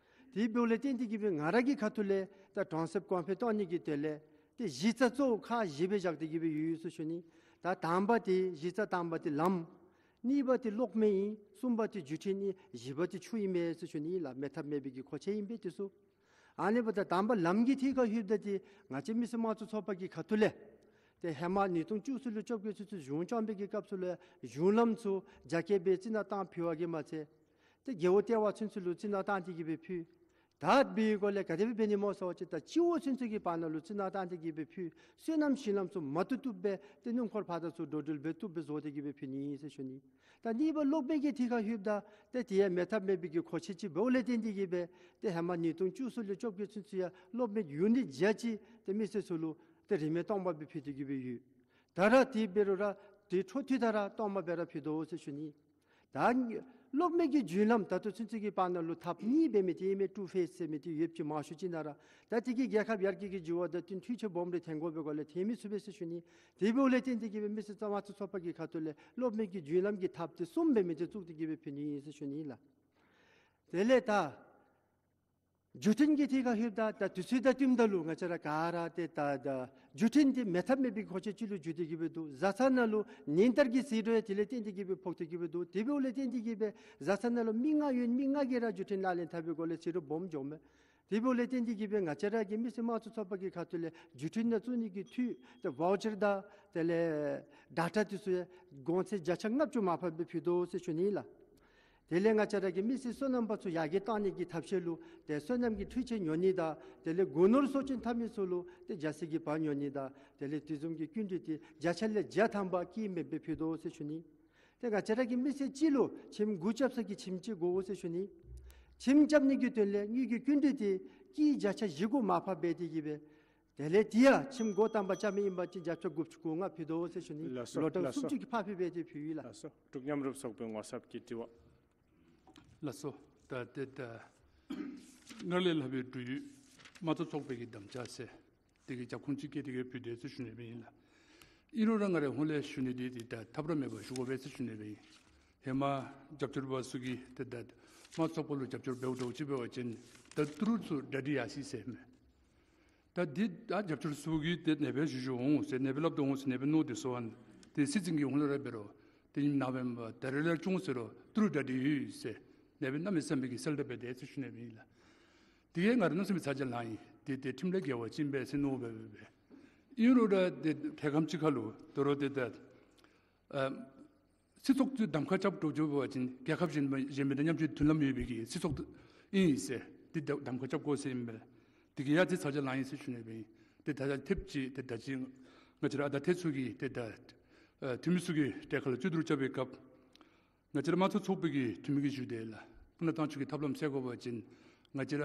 དེ་འབདཝ་ལས་བརྟེན་ཏེ་གིས་སྦེ་ང་ར་གི་ཁ་ཐུག་ལས་ད་གྲོང་གསེབ་གོང་འཕེལ་གཏང་ནི་གི་དོན་ལས་ཏེ་གཞི་རྩ་གཙོ་བོ་ཁག་བཞི་སྦེ་བཞག་སྟེ་གིས་སྦེ་ཡོད་ཡོད་ཟེར་ཞུ་ནི། ད་དང་པ་འདི་གཞི་རྩ་དང་པ་འདི་ལམ། གཉིས་པ་འདི་གློག་མེ་ཨིན། གསུམ་པ་འདི་བརྒྱུད་འཕྲིན་ཨིན། བཞི་པ་འདི་ཆུ་ཨིན་མས་ཟེར་ཞུ་ནི་ལགས། མེད་ཐབས་མེད་པའི་གི་མཁོ་ཆས་ཨིན་པས་འདི་ཚུ། ཨ་ནི་འབདཝ་ད་དང་པ་ལམ་གྱི་ཐད་ཁར་ལྷོདཔ་ད་འདི་ང་བཅས་མི་སེར་དམངས་གཙོ་ཚོགས་པ་གི་ཁ་ཐུག་ལས་ཏེ་ཧེ་མ་ཉིས་སྟོང་བཅུ་གསུམ་ལས་བཅོ་བརྒྱད་ཚུན་ཚོད་གཞུང་སྐྱོང་པའི་གི་སྐབས་སུ་ལུ་གཞུང་ལམ་ཚུ་རྒྱ་སྐྱེད་སྦེ་རྩི་ནག་བཏང་ཕུལ་བ་གིས་མ་ཚད་ཏེ་རྒེད་འོག་ལྟེ་བ་ཚུན་ཚོད་ལུ་རྩི་ནག་བཏང་སྟེ་གིས་སྦེ་ཕུལ། ད་འབད་བའི་སྒོ་ལས་ག་དེ་སྦེ་འབད་ནི་སྨོ་ཟེར་བ་ཅིན་ད་སྤྱི་འོག་ཚུན་ཚོད་ཀྱི་བར་ན་ལུ་རྩི་ནག་བཏང་སྟེ་གིས་སྦེ་ཕུལ། སོ་ནམ་ཞིང་ལམ་ཚུ་མ་བཏུབ་བཏུབ་སྦེ་ཏེ་སྣུམ་འཁོར་ཕར་དང་ཚུར་འགྲོ་འགྲུལ་འབད་བཏུབ་སྦེ་བཟོ་སྟེ་གིས་སྦེ་ཕུལ་ནི་ཟེར་ཞུ་ནི། ད་གཉིས་པ་གློག་མེ་གི་ཐད་ཁར་ལྷོདཔ་ད་ཏེ་དེ་ཡང་མེད་ཐབས་མེད་པའི་གི་མཁོ་ཆས་ཅིག་འབདཝ་ལས་བརྟེན་ཏེ་གིས་སྦེ་ཏེ་ཧེ་མ་ཉིས་སྟོང་བཅུ་གསུམ་ལས་བཅོ་བརྒྱད་ཚུན་ཚོད་ཡང་གློག་མེ་ཡུ་ནིཊ་བརྒྱ་ཅིག་ཏེ་མི་སེར་ཚུ་ལུ་ཏེ་རིན་མེད་སྟོང་པ་སྦེ་ཕུལ་ཏེ་གིས་སྦེ་ཡོད། ད་ར་དེ་འབད་རུང་ར་དེ་འཕྲོ་མཐུད་དེ་ར་སྟོང་པ་སྦེ་ར་ཕུལ་དོ་ཟེར་ཞུ་ནི། ད་གློག་མེ་གི་རྒྱུན་ལམ་ད་ལྟོ་ཚུན་ཚོད་ཀྱི་བར་ན་ལུ་ཐབ་གཉིས་འབད་མི་དེ་ཨིན་མས། ཊུ་ཕེསི་ཟེར་མི་དེ་ཡོདཔ་ཅིག་མང་ཤོས་ཅིག་ནང་ར། ད་དེ་གིས་རྒྱལ་ཁབ་ཡར་རྒྱས་ཀྱི་འགྱུར་བ་དང་བསྟུན་འཕྲུལ་ཆས་སྦོམ་རེ་ཐོན་དགོ་པའི་སྒོ་ལས་ཐོན་མི་ཚུགས་པས་ཟེར་ཞུ་ནི། དེ་འབདཝ་ལས་བརྟེན་ཏེ་གིས་སྦེ་མི་སེར་དམངས་གཙོ་ཚོགས་པ་གི་ཁ་ཐུག་ལས་གློག་མེ་གི་རྒྱུན་ལམ་གྱི་ཐབ་དེ་གསུམ་འབད་མི་དེ་བཙུགས་ཏེ་གིས་སྦེ་ཕུལ་ནི་ཨིན་ཟེར་ཞུ་ནི་ལགས། དེ་ལས་ད་ བརྒྱུད་འཕྲིན་གྱི་ཐད་ཁར་ལྷོདཔ་ད་ད་དུས་ཚོད་དང་བསྟུནམ་ད་ལུ་ང་བཅས་ར་ག་ར་ཏེ་ད་ད་བརྒྱུད་འཕྲིན་འདི་མེད་ཐབས་མེད་པའི་གོ་ཆོད་ཅིག་ལུ་འགྱུར་ཏེ་གི་སྦེ་འདུག། བཟའ་ཚང་ནང་ལུ་ཉིན་ལྟར་གྱི་ཟད་འགྲོ་ཡང་དེ་ལས་བརྟེན་ཏེ་གི་སྦེ་ཕོག་སྟེ་གི་སྦེ་འདུག། དེ་འབདཝ་ལས་བརྟེན་ཏེ་གི་སྦེ་བཟའ་ཚང་ནང་ལུ་མི་ལྔ་ཡོད་མི་ལྔ་གིས་ར་བརྒྱུད་འཕྲིན་ལག་ལེན་འཐབ་པའི་སྒོ་ལས་ཟད་འགྲོ་སྦོམ་འགྱོཝ་མས། དེ་འབདཝ་ལས་བརྟེན་ཏེ་གི་སྦེ་ང་བཅས་ར་གི་མི་སེར་དམངས་གཙོ་ཚོགས་པ་གི་ཁ་ཐུག་ལས་བརྒྱུད་འཕྲིན་ནང་བཙུགས་ནི་གི་འཐུས་ཏེ་ཝའུ་ཅར་དང་དེ་ལས་ཌེ་ཊ་འདི་ཚུ་ཡང་གོང་ཚད་བརྒྱ་ཆ་ལྔ་བཅུ་མར་ཕབ་སྦེ་ཕུལ་དོ་ཟེར་ཞུ་ནི་ལགས། དེ་ལས་ང་བཅས་ར་གི་མི་སེར་སོ་ནམ་པ་ཚུ་ཡར་རྒྱས་གཏང་ནི་གི་ཐབས་ཤེས་ལུ་ཏེ་སོ་ནམ་གྱི་འཕྲུལ་ཆས་ཉོ་ནི་དང་དེ་ལས་སྒོ་ནོར་གསོག་སྐྱོན་འཐབ་མི་ཚུ་ལུ་ཏེ་རྒྱལ་སྲིད་ཀྱི་བ་ཉོ་ནི་དང་དེ་ལས་དེ་བཟུམ་གྱི་སྐྱིན་འགྲུལ་འདི་བརྒྱ་ཆ་ལས་བརྒྱ་ཐམ་པ་དཀྱིལ་མེད་སྦེ་ཕུལ་དོ་ཟེར་ཞུ་ནི། ཏེ་ང་བཅས་ར་གི་མི་སེར་གཅིག་ལུ་ཁྱིམ་སྒོ་རྐྱབ་ས་གི་ཁྱིམ་གཅིག་དགོ་ཟེར་ཞུ་ནི། ཁྱིམ་རྐྱབ་ནི་གི་དོན་ལས་དངུལ་གྱི་སྐྱིན་འགྲུལ་འདི་དཀྱིལ་བརྒྱ་ཆ་བཞི་དགུ་མར་ཕབ་འབད་དེ་གི་སྦེ་དེ་ལས་དེ་ཡང་ཁྱིམ་སྒོ་དང་པ་རྐྱབ་མི་ཨིན་པ་ཅིན་བརྒྱ་ཆ་དགུ་བཅུ་གོ་ལྔ་ཕུལ་དོ་ཟེར་ཞུ་ནི། ལགས་སོ། ལོ་གྲངས་ལགས་སོ། སུམ་ཅུ་གི་ཕར་ཕུལ་སྦེ་ཏེ་ཕུལ་ཡི་ལགས། ལགས་སོ། འབྲུག་མཉམ་རུབ་ཚོགས་པའི་ངོ་ཚབ་ཀྱིས་དྲི་བ། ལགས་སོ། ད་ཏེ་ད་སྔར་ལས་ལྷག་པའི་འབྲུག་ཡུལ་དམངས་གཙོ་ཚོགས་པའི་གི་དམ་བཅའ་ཟེར་དེ་གི་རྒྱབ་ཁུངས་ཅིག་བཀལ་ཏེ་གི་ཕུལ་དེས་ཟེར་ཞུ་ནི་སྦེ་ཨིན་ལགས། ཨིན་རུང་ར་ང་རའི་ཧོངས་ལས་ཞུ་ནི་འདི་ཏེ་ད་ཐབས་ར་མེད་པར་ཞུ་དགོ་པས་ཟེར་ཞུ་ནི་སྦེ་ཨིན། ཧེ་མ་རྒྱབ་སྐྱོར་པ་ཚུ་གིས་ཏེ་ད་དམངས་གཙོ་ཚོགས་པ་ལུ་རྒྱབ་སྐྱོར་འབདཝ་འདྲཝ་ཅིག་འབད་བ་ཅིན་ད་ཏི་རུ་ཚུ་གྲ་སྒྲིག་ཡར་སོ་ཡི་ཟེར་མས། ད་འདི་ད་རྒྱབ་སྐྱོར་ཚུ་གིས་ཏེ་ནེ་སྦེ་ཞུ་ཞུ་འོང་ཟེར་ནེ་སྦེ་སླབ་དོ་འོང་ཟེར་ནེ་སྦེ་མནོ་སྟེ་སོང་། ཏེ་སྲིད་འཛིན་གྱི་ཧོངས་ལས་ར་འབད་རུང་ཏེ་ཨིནམ་ནང་འབད་མ་པ་ད་རེས་ལས་ཅུང་ཟད་ར་ཏི་རུ་གྲ་སྒྲིག་ཡོད་ཟེར་ནེ་སྦེ་གནམ་མེད་ས་མེད་ཀྱི་གསལ་བསྒྲགས་འབད་དེས་ཟེར་ཞུ་ནི་སྦེ་ཨིན་ལགས། དེ་གིས་ང་ར་གནམ་མེད་ས་མེད་ཚ་གྱང་ལང་ཡི། ཏེ་ཏེ་ཁྲིམས་ལས་འགལ་བ་ཅིག་ཨིན་པས་ཟེར་མནོ་སྦེ་སྦེ་སྦེ། ཨིན་རུང་ར་ཏེ་ཐད་ཀར་ཅིག་ཁར་ལུ་དོ་རུང་ཏེ་ད་ཨ་སྲིད་ཚོགས་ཀྱི་གདམ་ཁ་རྐྱབ་འགྱོ་འགྱོ་བ་ཅིན་རྒྱལ་ཁབ་གཞན་མ་གཞན་མི་དང་མཉམ་གཅིག་མཐུན་ལམ་ཡོད་པའི་གི་སྲིད་ཚོགས་ཨིན་ཟེར་ཏེ་གདམ་ཁ་རྐྱབ་དགོ་ཟེར་ཨིན་པས། དེ་གིས་ཡང་ཏེ་ཚ་གྱང་ལང་ཡི་ཟེར་ཞུ་ནི་སྦེ་ཨིན། ཏེ་ད་ལྟོ་ཐེབས་ཅིག་ཏེ་ད་ཅི་ང་བཅས་ར་ཨ་ད་ཐེ་ཚུ་གི་ཏེ་ད་ཨ་འཐུས་མི་ཚུ་གི་གྲལ་ཁར་ལུ་བཅའ་སྡོད་རྐྱབ་པའི་སྐབས་ང་བཅས་ར་དམངས་གཙོ་ཚོགས་པའི་གི་འཐུས་མི་གིས་ཞུ་དེས་ལགས། སྤུ་ན་ཐང་ཆུ་གི་ཐབས་ལམ་ཟེར་དགོ་པ་ཅིན་ང་བཅས་ར་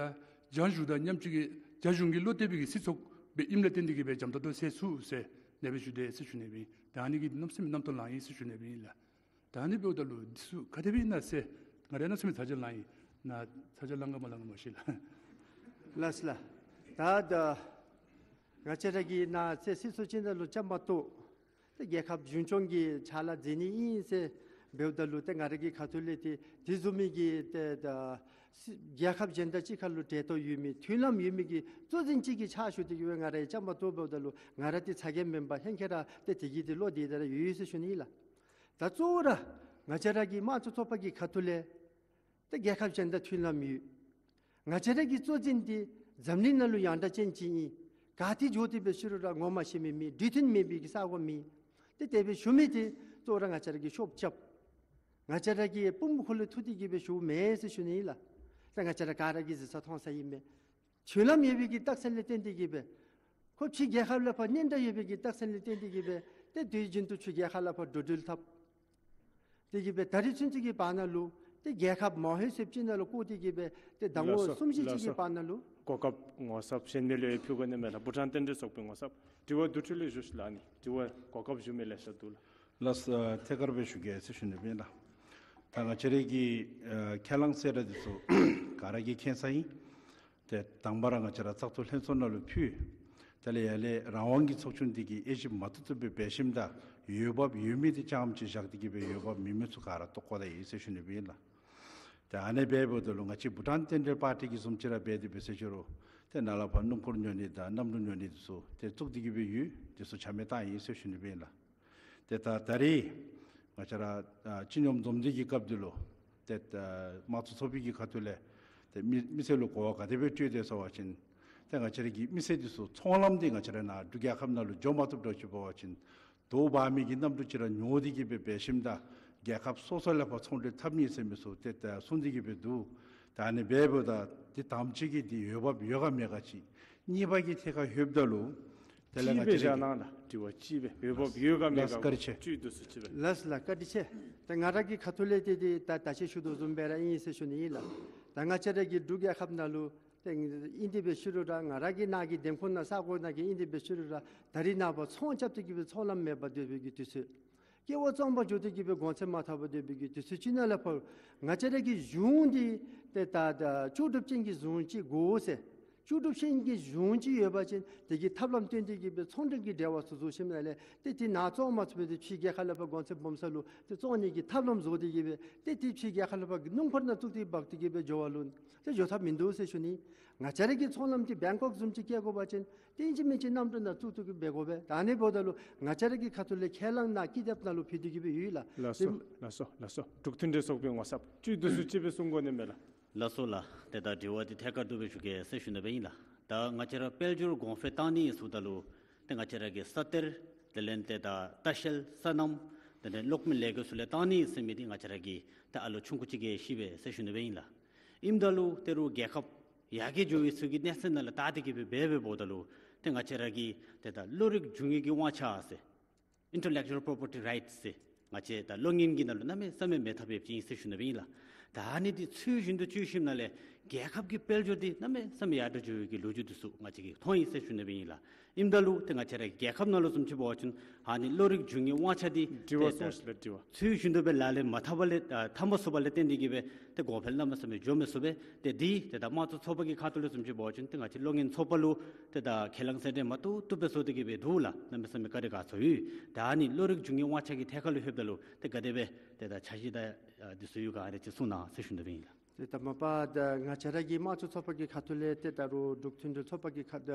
རྒྱ་གཞུང་དང་མཉམ་གཅིག་གི་རྒྱ་གཞུང་གི་བློ་གཏད་པའི་གི་སྲིད་ཚོགས་སྦེ་ཨིནམ་ལས་བརྟེན་ཏེ་གི་སྦེ་འཇམ་ཏོང་ཏོ་ཟེར་ཚུགས་ཟེར་ནེ་སྦེ་ཞུ་དེས་ཟེར་ཞུ་ནི་སྦེ་ཨིན། ད་ཨ་ནི་གིས་གནམ་མེད་ས་མེད་རྣམ་རྟོག་ལང་ཡི་ཟེར་ཞུ་ནི་སྦེ་ཨིན་ལགས། ད་ཨ་ནི་འབདཝ་ད་ལུ་འདི་ཚུ་ག་དེ་སྦེ་ཨིན་ན་ཟེར་ང་ར་གནམ་མེད་ས་མེད་ཚ་གྱང་ལང་ཡི། ནཱ་ཚ་གྱང་ལང་ག་མ་ལང་ག་མ་ཤེས་ལགས། ལགས་སོ་ལགས། ད་ད་ང་བཅས་ར་གི་ནཱ་ཚེ་སྲིད་ཚོགས་ཅིག་ནང་ལུ་བཅའ་མར་གཏོགས་ཏེ་རྒྱལ་ཁབ་གཞུང་སྐྱོང་གི་ཕྱག་ལཱ་མཛད་ནི་ཨིན་ཟེར་འབདཝ་ད་ལུ་ཏེ་ང་ར་གི་ཁ་ཐུག་ལས་ཏེ་དེ་བཟུམ་མའི་གི་ཏེ་ད་སྲིད་རྒྱལ་ཁབ་གཞན་དང་གཅིག་ཁར་ལུ་འབྲེལ་གཏོགས་ཡོད་མི་མཐུན་ལམ་ཡོད་མི་གི་གཙོ་འཛིན་ཅིག་གི་ཕྱག་ཞུ་སྟེ་གི་སྦེ་ང་ར་ཡང་བཅའ་མར་གཏོགས་འབདཝ་ད་ལུ་ང་ར་ཏེ་ཚ་གྱང་མེན་པར་ཧེང་སྐལ་ར་ཏེ་དེ་གི་ཏེ་བློ་བདེ་ཏོག་ཏོ་ར་ཡོད་ཟེར་ཞུ་ནི་ཨིན་ལགས། ད་གཙོ་བོ་ར་ང་བཅས་ར་གི་དམངས་གཙོ་ཚོགས་པ་གི་ཁ་ཐུག་ལས་ཏེ་རྒྱལ་ཁབ་གཞན་དང་མཐུན་ལམ་ཡོད། ང་བཅས་ར་གི་གཙོ་འཛིན་འདི་འཛམ་གླིང་ནང་ལུ་ཡང་དག་ཅན་ཅིག་ཨིན། ག་ཏེ་འགྱོ་སྟེ་འབད་ཞུ་རུང་ར་ངོ་མ་ཤེས་མི་མེད། འདྲིས་མཐུན་མེད་པའི་གི་ས་གོ་མེད། ཏེ་དེ་སྦེ་ཞུ་མི་འདི་གཙོ་བོ་ར་ང་བཅས་ར་གིས་ཤོབ་རྐྱབ། ང་བཅས་ར་གི་པུས་མོ་ཁོ་ལུ་ཐུག་སྟེ་གི་སྦེ་ཞུཝ་མེན་ཟེར་ཞུ་ནི་ཨིན་ལགས། ཏེ་ང་བཅས་ར་ག་ར་གིས་གཟིགས་ས་མཐོང་ས་ཨིན་མས། མཐུན་ལམ་ཡོད་པའི་གི་རྟགས་མཚན་ལས་བརྟེན་ཏེ་གི་སྦེ་ཁོ་ཕྱི་རྒྱལ་ཁབ་ལས་ཕར་གཉེན་འདྲེས་ཡོད་པའི་གི་རྟགས་མཚན་ལས་བརྟེན་ཏེ་གི་སྦེ་ཏེ་དུས་རྒྱུན་དུ་ཕྱི་རྒྱལ་ཁབ་ལས་ཕར་འགྲོ་འགྲུལ་འཐབ་སྟེ་གི་སྦེ་ད་རིས་ཚུན་ཚོད་ཀྱི་བར་ན་ལུ་ཏེ་རྒྱལ་ཁབ་མང་ཤོས་ཅིག་ནང་ལུ་བསྐོར་ཏེ་གི་སྦེ་ཏེ་ཟླ་ངོ་ལགས་སོ། སུམ་བཞི་ཅིག་ལགས་གི་སོ། བར་ན་ལུ། གོ་སྐབས་ངོ་ཚབ་གཞན་མི་ལུ་ཡང་ཕུལ་དགོ་ནི་མས་ལགས། བྷུ་ཊཱན་རྟེན་འབྲེལ་ཚོགས་པའི་ངོ་ཚབ་དྲི་བ་བསྡུ་སྤྲོད་ལས་ཞུ་ཤིག་ལགས། ཨ་ནི་དྲི་བ་གོ་སྐབས་ཞུ་མི་ལེ་ཤ་འདུག་ལགས། ལགས་སོ། ཐད་ཀར་སྦེ་ཞུ་གེ་ཟེར་ཞུ་ནི་སྦེ་ཨིན་ལགས། ད་ང་བཅས་ར་གི་ཨ་ཁས་བླངས་ཟེར་ར་འདི་ཚུ་ག་ར་གིས་མཁྱེན་ས་ཨིན། ཏེ་དང་པ་ར་ང་བཅས་ར་བཙག་འཐུ་ལྷན་ཚོགས་ནང་ལུ་ཕུལ། དེ་ལས་ཡར་ལས་རང་དབང་གི་ཚོགས་ཆུང་འདི་གིས་དབྱེ་ཞིབ་མ་ཐུབ་ཐུབ་སྦེ་འབད་ཞིནམ་ད་འོས་འབབ་ཡོད་མི་འདི་རྐྱངམ་ཅིག་བཞག་སྟེ་གི་སྦེ་འོས་འབབ་མེད་མི་ཚུ་ག་ར་བཏོག་བཀོ་ད་ཡི་ཟེར་ཞུ་ནི་སྦེ་ཨིན་ལགས། ཏེ་ཨ་ནི་སྦེ་འབདཝ་ད་ལུ་ང་བཅས་བྷུ་ཊཱན་རྟེན་འབྲེལ་པར་ཊི་གི་བཟུམ་ཅིག་ར་འབད་དེ་འབད་ཟེར་ཞུ་རུང་ཏེ་ནཱ་ལས་ཕར་སྣུམ་འཁོར་ཉོ་ནི་དང་གནམ་གྲུ་ཉོ་ནི་འདི་ཚུ་ཏེ་བཙུགས་ཏེ་གི་སྦེ་ཡོད། འདི་ཚུ་ཆ་མེད་བཏང་ཡི་ཟེར་ཞུ་ནི་སྦེ་ཨིན་ལགས། ཏེ་ད་ད་རིས་ང་བཅས་ར་ཨ་སྤྱི་མོས་འཛོམས་འདུ་གི་སྐབས་འདི་ལུ་ཏེ་ད་དམངས་གཙོ་ཚོགས་པའི་གི་ཁ་ཐུག་ལས་ཏེ་མི་མི་སེར་ལུ་གོ་བ་ག་དེ་སྦེ་སྤྲོད་དེས་ཟེར་བ་ཅིན་ཏེ་ང་བཅས་ར་གི་མི་སེར་འདི་ཚུ་ཚོང་ལམ་འདི་ང་བཅས་ར་ནཱ་འབྲུག་རྒྱལ་ཁབ་ནང་ལུ་འགྱོ་མ་བཏུབ་འདྲཝ་ཅིག་འབད་བ་ཅིན་དོ་འབག་མི་གི་གནམ་གྲུ་ཅིག་ར་ཉོ་སྟེ་གི་སྦེ་འབད་ཞིནམ་ད་རྒྱལ་ཁབ་སོ་སོ་ལས་ཕར་ཚོང་འབྲེལ་འཐབ་ནི་ཟེར་མི་ཚུ་ཏེ་ད་གསུངས་ཏེ་གི་སྦེ་འདུག། ད་ཨ་ནི་སྦེ་འབདཝ་ད་འདི་དང་པ་ཅིག་གི་འདི་འོས་འབབ་ཡོད་ག་མེད་ག་ཅིག། གཉིས་པ་གི་ཐད་ཁར་ལྷོདཔ་ད་ལུ་དེ་ལས་ང་གཅིག་སྦེ་བཅར་བཞག་གནང་ལགས། དྲི་བ་གཅིག་སྦེ་འོས་འབབ་ཡོད་ག་མེད་ག། ལགས་སོ། བཀའ་དྲིན་ཆེ། བཅུད་བསྡུ་སུ་ཅིག་སྦེ། ལགས་སོ་ལགས། བཀའ་དྲིན་ཆེ། ད་ང་ར་གི་ཁ་ཐུག་ལས་ཏེ་ཏེ་ད་ད་ཅི་ཞུ་དོ་བཟུམ་སྦེ་ར་ཨིན་ཟེར་ཞུ་ནི་ཨིན་ལགས། ད་ང་བཅས་ར་གི་འབྲུག་རྒྱལ་ཁབ་ནང་ལུ་ཏེ་ཨིན་ཏེ་འབད་ཞུ་རུང་ར་ང་ར་གི་ནཱ་གི་འདེམས་ཁོངས་ནང་ས་གོ་ནང་གི་ཨིན་ཏེ་འབད་ཞུ་རུང་ར་ད་རིས་ནངས་པ་ཚོང་རྐྱབ་སྟེ་གི་སྦེ་ཚོང་ལམ་མེད་པར་སྡོད་པའི་གི་དུས་ཚོད། སྐྱེ་བ་བཙོང་པར་འགྱོ་སྟེ་གི་སྦེ་གོང་ཚད་མ་ཐོབ་པར་སྡོད་པའི་གི་དུས་ཚོད་ཅིག་ནང་ལས་ཕར་ང་བཅས་ར་གི་གཞུང་འདི་ཏེ་ད་ད་ལྕོགས་གྲུབ་ཅན་གྱི་གཞུང་ཅིག་དགོ་ཟེར། ལྕོགས་གྲུབ་ཤིང་གི་གཞུང་ཅིག་ཡོད་པ་ཅིན་དེ་གི་ཐབས་ལམ་བཏོན་ཏེ་གི་སྦེ་ཚོང་འབྲེལ་གྱི་འབྲེལ་བ་ཚུ་བཟོ་ཞིནམ་ལས་ཏེ་དེ་ནང་བཙོང་མ་ཚུགས་པར་ཏེ་ཕྱི་རྒྱལ་ཁབ་ལས་ཕར་གོང་ཚད་སྦོམ་ས་ལུ་ཏེ་བཙོང་ནི་གི་ཐབས་ལམ་བཟོ་སྟེ་གི་སྦེ་ཏེ་དེ་ཕྱི་རྒྱལ་ཁབ་ལས་ཕར་གྱི་སྣུམ་འཁོར་ནང་བཙུགས་ཏེ་འབག་སྟེ་གི་སྦེ་འགྱོ་བ་ལུ་ཏེ་འགྱོ་ཐབས་མིན་འདུག་ཟེར་ཞུ་ནི། ང་བཅས་ར་གི་ཚོང་ལམ་འདི་བེང་ཀོག་བཟུམ་ཅིག་བཀལ་དགོ་པ་ཅིན་ཏེ་ཨིན་ཅི་མིན་ཅི་གནམ་གྲུ་ནང་བཙུགས་བཙུགས་ཏེ་འབད་དགོ་པས། ད་ཨ་ནི་འབདཝ་ད་ལུ་ང་བཅས་ར་གི་ཁ་ཐུག་ལས་ཁས་བླངས་ནང་ཀི་དེབ་ནང་ལུ་ཕུལ་ཏེ་གི་སྦེ་ཡོད་ལགས། ལགས་སོ། ལགས་སོ། ལགས་སོ། འབྲུག་མཐུན་འབྲེལ་ཚོགས་པའི་ངོ་ཚབ་ཅིག་འདི་ཚུ་ཅིག་སྦེ་གསུང་དགོ་ནི་མས་ལགས། ལགས་སོ་ལགས། ཏེ་ད་དྲི་བ་འདི་ཐད་ཀར་དུ་སྦེ་ཞུ་གེ་ཟེར་ཞུ་ནི་སྦེ་ཨིན་ལགས། ད་ང་བཅས་ར་དཔལ་འབྱོར་གོང་འཕེལ་བཏང་ནི་ཟེརཝ་ད་ལུ་ཏེ་ང་བཅས་ར་གི་ས་གཏེར་དེ་ལས་ཏེ་ད་ལྟ་བཤལ་སོ་ནམ་དེ་ལས་གློག་མེ་ལས་འགུལ་ཚུ་ལས་བཏང་ནི་ཟེར་མི་འདི་ང་བཅས་ར་གི་ད་ཨ་ལོ་ཆུང་ཀུ་ཅིག་གིས་ཤེས་པས་ཟེར་ཞུ་ནི་སྦེ་ཨིན་ལགས། ཨིནམ་ད་ལུ་ཏེ་རུང་རྒྱལ་ཁབ་ཡར་རྒྱས་འགྱོ་བའི་ཚུལ་གྱི་གནས་ཚད་ནང་ལུ་བལྟ་སྟེ་གི་སྦེ་འབད་འབདཝ་ད་ལུ་ཏེ་ང་བཅས་ར་གི་ཏེ་ད་བློ་རིག་འབྱུང་ངེས་ཀྱི་དབང་ཆ་ཟེར་intellectual property rights ཟེར་ང་བཅས་ད་གློག་བརྙན་གྱི་ནང་ལུ་གནམ་མེད་ས་མེད་མེད་ཐབས་ཡོདཔ་ཅིག་ཨིན་ཟེར་ཞུ་ནི་སྦེ་ཨིན་ལགས། ད་ཨ་ནི་འདི་ཚུལ་བཞིན་དུ་སྤྱོད་ཞིནམ་ལས་རྒྱལ་ཁབ་ཀྱི་དཔལ་འབྱོར་འདི་གནམ་མེད་ས་མེད་ཡར་དྲག་འགྱོ་བའི་གི་ལོ་རྒྱུས་འདི་ཚུ་ང་བཅས་ཀྱིས་མཐོང་ཡི་ཟེར་ཞུ་ནི་སྦེ་ཨིན་ལགས། ཨིནམ་ད་ལུ་ཏེ་ང་བཅས་ར་རྒྱལ་ཁབ་ནང་ལུ་བཟུམ་ཅིག་འབད་བ་ཅིན་ཨ་ནི་བློ་རིག་འབྱུང་ངེས་དབང་ཆ་འདི་དྲི་བ་ཏེ་གསུངས་ལགས། དྲི་བ། ཚུལ་བཞིན་དུ་སྦེ་ལག་ལེན་མ་འཐབ་པ་ལས་ཨ་འཐབ་མ་ཚུགས་པ་ལས་བརྟེན་ཏེ་གི་སྦེ་ཏེ་གོང་འཕེལ་གནམ་མེད་ས་མེད་འགྱོ་མི་ཚུགས་པས། ཏེ་འདི་ཏེ་ད་དམངས་གཙོ་ཚོགས་པ་གི་ཁ་ཐུག་ལས་བཟུམ་ཅིག་འབད་བ་ཅིན་ཏེ་ང་བཅས་གློག་བརྙན་ཚོགས་པ་ལུ་ཏེ་ད་ཁས་བླངས་གསལ་སྟོན་མ་བཏུབ་བཏུབ་སྦེ་བཟོ་སྟེ་གི་སྦེ་འདུག་ལགས། གནམ་མེད་ས་མེད་བཀའ་དྲིན་དགའ་ཚོར་ཡོད། ད་ཨ་ནི་བློ་རིག་འབྱུང་ངེས་དབང་ཆ་གི་ཐད་ཁར་ལུ་ལྷོདཔ་ད་ལུ་ཏེ་ག་དེ་སྦེ་ཏེ་ད་འཆར་གཞི་དང་ཨ་འདི་ཚུ་ཡོད་ག་ཨ་ནི་ཅིག་གསུང་གནང་ཟེར་ཞུ་ནི་སྦེ་ཨིན་ལགས། ཏེ་ད་མ་པ་ད་ང་བཅས་ར་གི་དམངས་གཙོ་ཚོགས་པ་གི་ཁ་ཐུག་ལས་ཏེ་ད་རུང་འབྲུག་མཐུན་འབྲེལ་ཚོགས་པ་གི་ཁ་ད་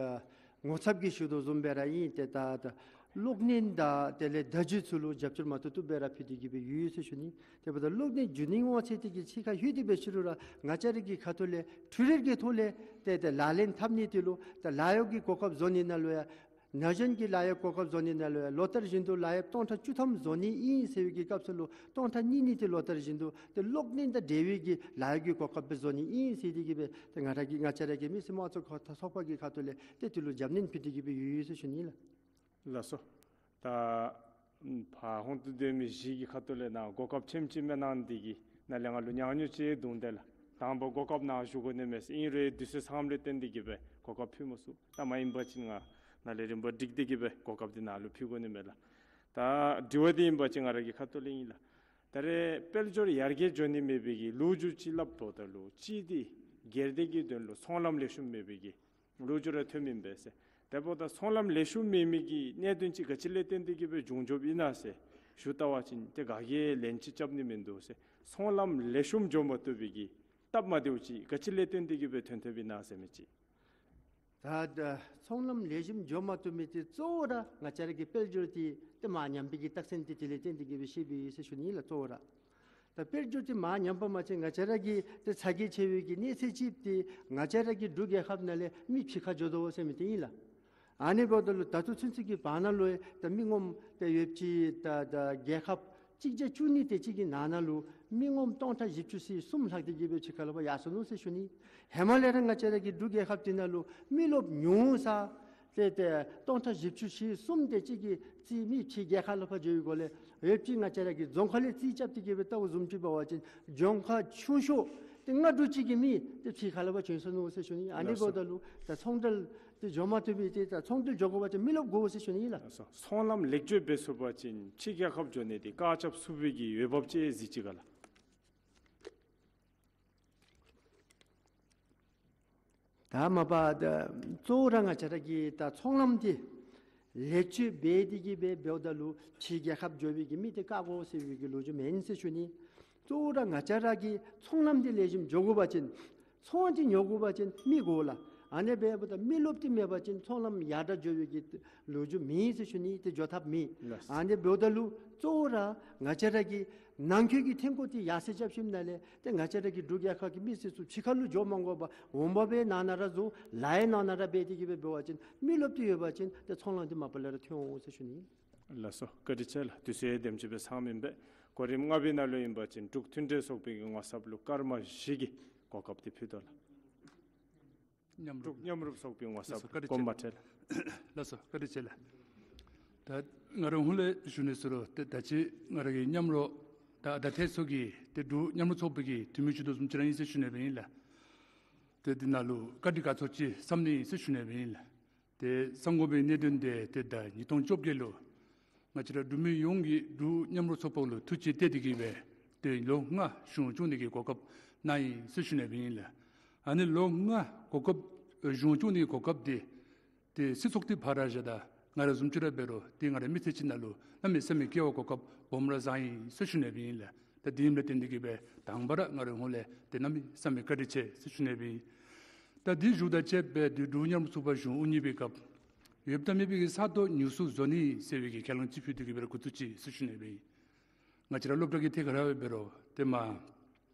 ངོ་ཚབ་ཀྱིས་ཞུ་དོ་བཟུམ་སྦེ་ར་ཨིན། ཏེ་ད་ད་གློག་བརྙན་དང་དེ་ལས་བརྡ་བརྒྱུད་ཚུ་ལུ་རྒྱབ་སྐྱོར་མ་བཏུབ་བཏུབ་སྦེ་ར་ཕུལ་ཏེ་གི་སྦེ་ཡོད་ཟེར་ཞུ་ནི། དེ་འབདཝ་ད་གློག་བརྙན་བརྒྱུད་ནི་དབང་ཚད་དེ་གི་ཕྱི་ཁར་ལྷོད་དེ་སྦེ་ཕྱི་རུ་ར་ང་བཅས་ར་གི་ཁ་ཐུག་ལས་འཕྲུལ་རིག་གི་ཐོག་ལས་ཏེ་ཏེ་ལག་ལེན་འཐབ་ནི་དེ་ལུ་ད་ལཱ་གཡོག་གི་གོ་སྐབས་བཟོ་ནི་ནང་ལུ་ཡང་ན་གཞོན་གྱི་ལཱ་གཡོག་གོ་སྐབས་བཟོ་ནི་ནང་ལུ་ཡང་ལོ་ལྟར་བཞིན་དུ་ལཱ་གཡོག་སྟོང་ཕྲག་བཅུ་ཐམ་བཟོ་ནི་ཨིན་ཟེར་བའི་གི་སྐབས་སུ་ལུ་སྟོང་ཕྲག་གཉིས་གཉིས་ཏེ་ལོ་ལྟར་བཞིན་དུ་ཏེ་གློག་བརྙན་དང་འབྲེལ་བའི་གི་ལཱ་གཡོག་གི་གོ་སྐབས་སྦེ་བཟོ་ནི་ཨིན་ཟེར་ཏེ་གི་སྦེ་ཏེ་ང་ར་གི་ང་བཅས་ར་གི་མི་སེར་དམངས་གཙོ་ཁོ་ཐག་ཚོགས་པ་གི་ཁ་ཐུག་ལས་ཏེ་དེ་ལུ་རྒྱབ་སྣོན་ཕུལ་ཏེ་གི་སྦེ་ཡོད་ཡོད་ཟེར་ཞུ་ནི་ལགས། ལགས་སོ། ད་ཕར་ཧོངས་ཏེ་སྡོད་མི་བཞི་གི་ཁ་ཐུག་ལས་ནཱ་གོ་སྐབས་ཆེམ་ཅིག་མེན་ན་འདི་གིས་ནཱ་ལས་ང་ལུ་ཉག་ཉོག་ཅིག་འདུག་དེ་ལགས། དང་པ་གོ་སྐབས་ནཱ་ཞུ་དགོ་ནི་མས་ཟེར་ཨིན་རུང་དུས་ཚོད་ཚངམ་ལས་བརྟེན་ཏེ་གི་སྦེ་གོ་སྐབས་ཕུལ་མ་ཚུགས། ད་མ་ཨིན་པ་ཅིན་ང་ནཱ་ལས་རིམ་པ་སྒྲིག་སྟེ་གི་སྦེ་གོ་སྐབས་འདི་ནཱ་ལུ་ཕུལ་དགོ་ནི་མས་ལགས། ད་དྲི་བ་འདི་ཨིན་པ་ཅིན་ང་ར་གི་ཁ་ཐུག་ལས་ཨིན་ལགས། ད་རེས་དཔལ་འབྱོར་ཡར་རྒྱས་འགྱོ་ནི་མེད་པའི་གི་ལོ་རྒྱུས་ཅིག་སླབ་འབདཝ་ད་ལུ་གཅིག་འདི་སྒེར་སྡེ་གི་དོན་ལུ་ཚོང་ལམ་ལེགས་ཤོམ་མེད་པའི་གི་ལོ་རྒྱུས་ར་ཐོནམ་ཨིན་པས་ཟེར། དེ་འབདཝ་ད་ཚོང་ལམ་ལེགས་ཤོམ་མེད་མི་གི་གནད་དོན་ཅིག་ག་ཅི་ལས་བརྟེན་ཏེ་གི་སྦེ་བྱུང་བྱུངམ་ཨིན་ན་ཟེར་ཞུ་བལྟ་བ་ཅིན་ཏེ་ག་གིས་ལན་ཅིག་རྐྱབ་ནི་མིན་འདུག་ཟེར། ཚོང་ལམ་ལེགས་ཤོམ་འགྱོ་མ་བཏུབ་པའི་གི་སྟབས་མ་བདེཝ་ཅིག་ག་ཅི་ལས་བརྟེན་ཏེ་གི་སྦེ་ཐོན་ཐོནམ་ཨིན་ན་ཟེར་མི་ཅིག། ད་ད་ཚོང་ལམ་ལེགས་ཤོམ་འགྱོ་མ་བཏུབ་མི་འདི་གཙོ་བོ་ར་ང་བཅས་ར་གི་དཔལ་འབྱོར་འདི་ཏེ་མར་ཉམས་པའི་གི་རྟགས་མཚན་འདི་དེ་ལས་བརྟེན་ཏེ་གི་སྦེ་ཤེས་པས་ཟེར་ཞུ་ནི་ལགས་གཙོ་བོ་ར། ད་དཔལ་འབྱོར་འདི་མར་ཉམས་པ་མ་ཚད་ང་བཅས་ར་གི་ཏེ་ཚ་གྱང་ཆེ་བའི་གི་གནས་ཚད་ཅིག་འདི་ང་བཅས་ར་གི་འབྲུག་རྒྱལ་ཁབ་ནང་ལས་མི་ཕྱི་ཁར་འགྱོ་དོ་ཟེར་མི་འདི་ཨིན་ལགས། ཨ་ནི་འབདཝ་ད་ལུ་ད་ལྟོ་ཚུན་ཚོད་ཀྱི་བར་ན་ལུ་ཡང་ད་མི་ངོམ་ཏེ་ཡོདཔ་ཅིག་ད་ད་རྒྱལ་ཁབ་གཅིག་བརྒྱ་བཅུ་གཉིས་དེ་ཅིག་གི་ནང་ན་ལུ་མི་ངོམ་སྟོང་ཕྲག་བཞི་བཅུ་ཞེ་གསུམ་ལྷག་སྟེ་གི་སྦེ་ཕྱི་ཁར་ལུ་ཕར་ཡར་སོ་ནུག་ཟེར་ཞུ་ནི། ཧེ་མ་ལས་ར་ང་བཅས་ར་གི་འབྲུག་རྒྱལ་ཁབ་འདི་ནང་ལུ་མི་རློབས་ཉུང་ས་ཏེ་ཏེ་སྟོང་ཕྲག་བཞི་བཅུ་ཞེ་གསུམ་དེ་ཅིག་གིས་རྩིས་མི་ཕྱི་རྒྱལ་ཁབ་ལུ་ཕར་འགྱོ་བའི་སྒོ་ལས་ཡོདཔ་ཅིག་ང་བཅས་ར་གི་རྫོང་ཁག་ལས་རྩིས་རྐྱབ་སྟེ་གི་སྦེ་བལྟཝ་བཟུམ་ཅིག་འབད་བ་ཅིན་རྫོང་ཁག་ཆུང་ཤོས་ཏེ་ལྔ་དྲུག་ཅིག་གི་མི་ཏེ་ཕྱི་ཁར་ལུ་ཕར་བྱོན་སོ་ནུག་ཟེར་ཞུ་ནི། ཨ་ནི་ལགས་སོ། འབདཝ་ད་ལུ་ད་ཚོང་འབྲེལ་འདི་འགྱོ་མ་བཏུབ་པས། ཏེ་ད་ཚོང་འབྲེལ་འགྱོ་དགོ་པ་ཅིན་མི་རློབས་དགོ་ཟེར་ཞུ་ནི་ཨིན་ལགས། ལགས་སོ། ཚོང་ལམ་ལེགས་བཅོས་འབད་ཚུགས་པ་ཅིན་ཕྱི་རྒྱལ་ཁབ་འགྱོ་ནི་འདི་བཀག་ཆ་ཚུགས་པའི་གི་འོས་འབབ་ཅིག་གཟིགས་ཅི་ག་ལགས། ད་མ་པ་ད་གཙོ་བོ་ར་ང་བཅས་ར་གི་ད་ཚོང་ལམ་འདི་ལེགས་བཅོས་འབད་དེ་གི་སྦེ་འབདཝ་ད་ལུ་ཕྱི་རྒྱལ་ཁབ་འགྱོ་བའི་གི་མི་འདི་བཀག་དགོ་ཟེར་བའི་གི་ལོ་རྒྱུས་མེན་ཟེར་ཞུ་ནི། གཙོ་བོ་ར་ང་བཅས་ར་གི་ཚོང་ལམ་འདི་ལེགས་ཤོམ་འགྱོ་དགོ་པ་ཅིན་ཚོང་འདི་ཉོ་དགོ་པ་ཅིན་མི་དགོ་ལགས། ཨ་ནི་འབདཝ་ད་མི་རློབས་འདི་མེད་པ་ཅིན་ཚོང་ལམ་ཡར་དྲག་འགྱོ་བའི་གི་ལོ་རྒྱུས་མེད་ཟེར་ཞུ་ནི། ཏེ་འགྱོ་ཐབས་མེད། ལགས། ཨ་ནི་འབདཝ་ད་ལུ་གཙོ་བོ་ར་ང་བཅས་ར་གི་ནང་འཁོད་ཀྱི་ཐོན་ཁུངས་འདི་ཡར་སེང་རྐྱབ་ཞིནམ་ལས་ཏེ་ང་བཅས་ར་གི་འབྲུག་རྒྱལ་ཁབ་ཀྱི་མི་སེར་ཚུ་ཕྱི་ཁར་ལུ་འགྱོ་མ་དགོ་པར་འོང་འབབ་ཡང་ནང་ན་ར་བཟོ་ལཱ་ཡང་ནང་ན་ར་འབད་དེ་གི་སྦེ་འབད་བ་ཅིན་མི་རློབས་འདི་ཡོད་པ་ཅིན་ཏེ་ཚོང་ལམ་འདི་མ་པ་ལས་ར་ཐོན་འོང་ཟེར་ཞུ་ནི། ལགས་སོ། བཀའ་དྲིན་ཆེ་ལགས། དུས་ཚོད་དེམ་ཅིག་སྦེ་ཚང་མི་ཨིན་པས། གོ་རིམ་ལྔ་པའི་ནང་ལུ་ཨིན་པ་ཅིན་འབྲུག་མཐུན་འབྲེལ་ཚོགས་པའི་གི་ངོ་ཚབ་ལུ་སྐར་མ་བཞི་གི་གོ་སྐབས་འདི་ཕུལ་དོ་ལགས། མཉམ་རུབ། འབྲུག་མཉམ་རུབ་ཚོགས་པའི་ངོ་ཚབ་ལགས་སོ། བཀའ་དྲིན་ཆེ། གོང་མ་ཁྲེལ། ལགས་སོ། བཀའ་དྲིན་ཆེ་ལགས། ད་ང་ར་ཧུང་ལས་ཞུ་ནི་ཟེར་རུང་ཏེ་ད་ཅི་ང་ར་གི་མཉམ་རོགས་ད་ད་ཐེ་ཚོ་གི་ཏེ་འབྲུག་མཉམ་རོགས་ཚོགས་པའི་གི་འཐུས་མི་ཞུ་དོ་བཟུམ་ཅིག་ར་ཨིན་ཟེར་ཞུ་ནི་སྦེ་ཨིན་ལགས། ཏེ་འདི་ནང་ལུ་བཀའ་དྲིན་དགའ་ཚོར་ཅིག་བསམ་ནི་ཨིན་ཟེར་ཞུ་ནི་སྦེ་ཨིན་ལགས། ཏེ་གསང་དགོ་པའི་གནད་དོན་འདི་ཏེ་ད་ཉིས་སྟོང་བཅོ་བརྒྱད་ལུ་ང་བཅས་ར་འབྲུག་མི་ཡོངས་ཀྱིས་འབྲུག་མཉམ་རོགས་ཚོགས་པ་ལུ་ཐུགས་རྗེ་གཏད་དེ་གི་སྦེ་ཏེ་ལོ་ལྔ་གཞུང་སྐྱོང་ནི་གི་གོ་སྐབས་གནང་ཡི་ཟེར་ཞུ་ནི་སྦེ་ཨིན་ལགས། ཨ་ནི་ལོ་ལྔ་གོ་སྐབས་ གཞུང་བཙུགས་ནི་གོ་སྐབས་འདི་ཏེ་སྲིད་ཚོགས་འདི་ཕར་ར་བཞག་ད་ང་ར་བཟུམ་ཅིག་ར་འབད་རུང་ཏེ་ང་རའི་མི་ཚེ་ཅིག་ནང་ལུ་གནམ་མེད་ས་མེད་སྐལ་བ་གོ་སྐབས་སྦོམ་ར་བཟང་ཡི་ཟེར་ཞུ་ནི་སྦེ་ཨིན་ལགས། ད་དེ་ཨིནམ་ལས་བརྟེན་ཏེ་གིས་སྦེ་དང་པ་ར་ང་རའི་ཧོངས་ལས་ཏེ་གནམ་མེད་ས་མེད་བཀའ་དྲིན་ཆེ་ཟེར་ཞུ་ནི་སྦེ་ཨིན། ད་དེ་ཞུཝ་དང་བཅསཔ་སྦེ་ཏེ་འབྲུག་མཉམ་རུབ་ཚོགས་པ་གཞུང་དབུ་བརྙེས་པའི་སྐབས་ཡོདཔ་དང་མེད་པའི་གི་ས་སྟོང་ཉུང་སུ་བཟོ་ནི་ཟེར་བའི་གི་ཁས་བླངས་ཅིག་ཕུལ་ཏེ་གིས་སྦེ་ར་འགོ་བཙུགས་ཅི་ཟེར་ཞུ་ནི་སྦེ་ཨིན། ང་བཅས་ར་སློབ་གྲྭ་གི་ཐད་ཁར་འབད་རུང་ཏེ་མ་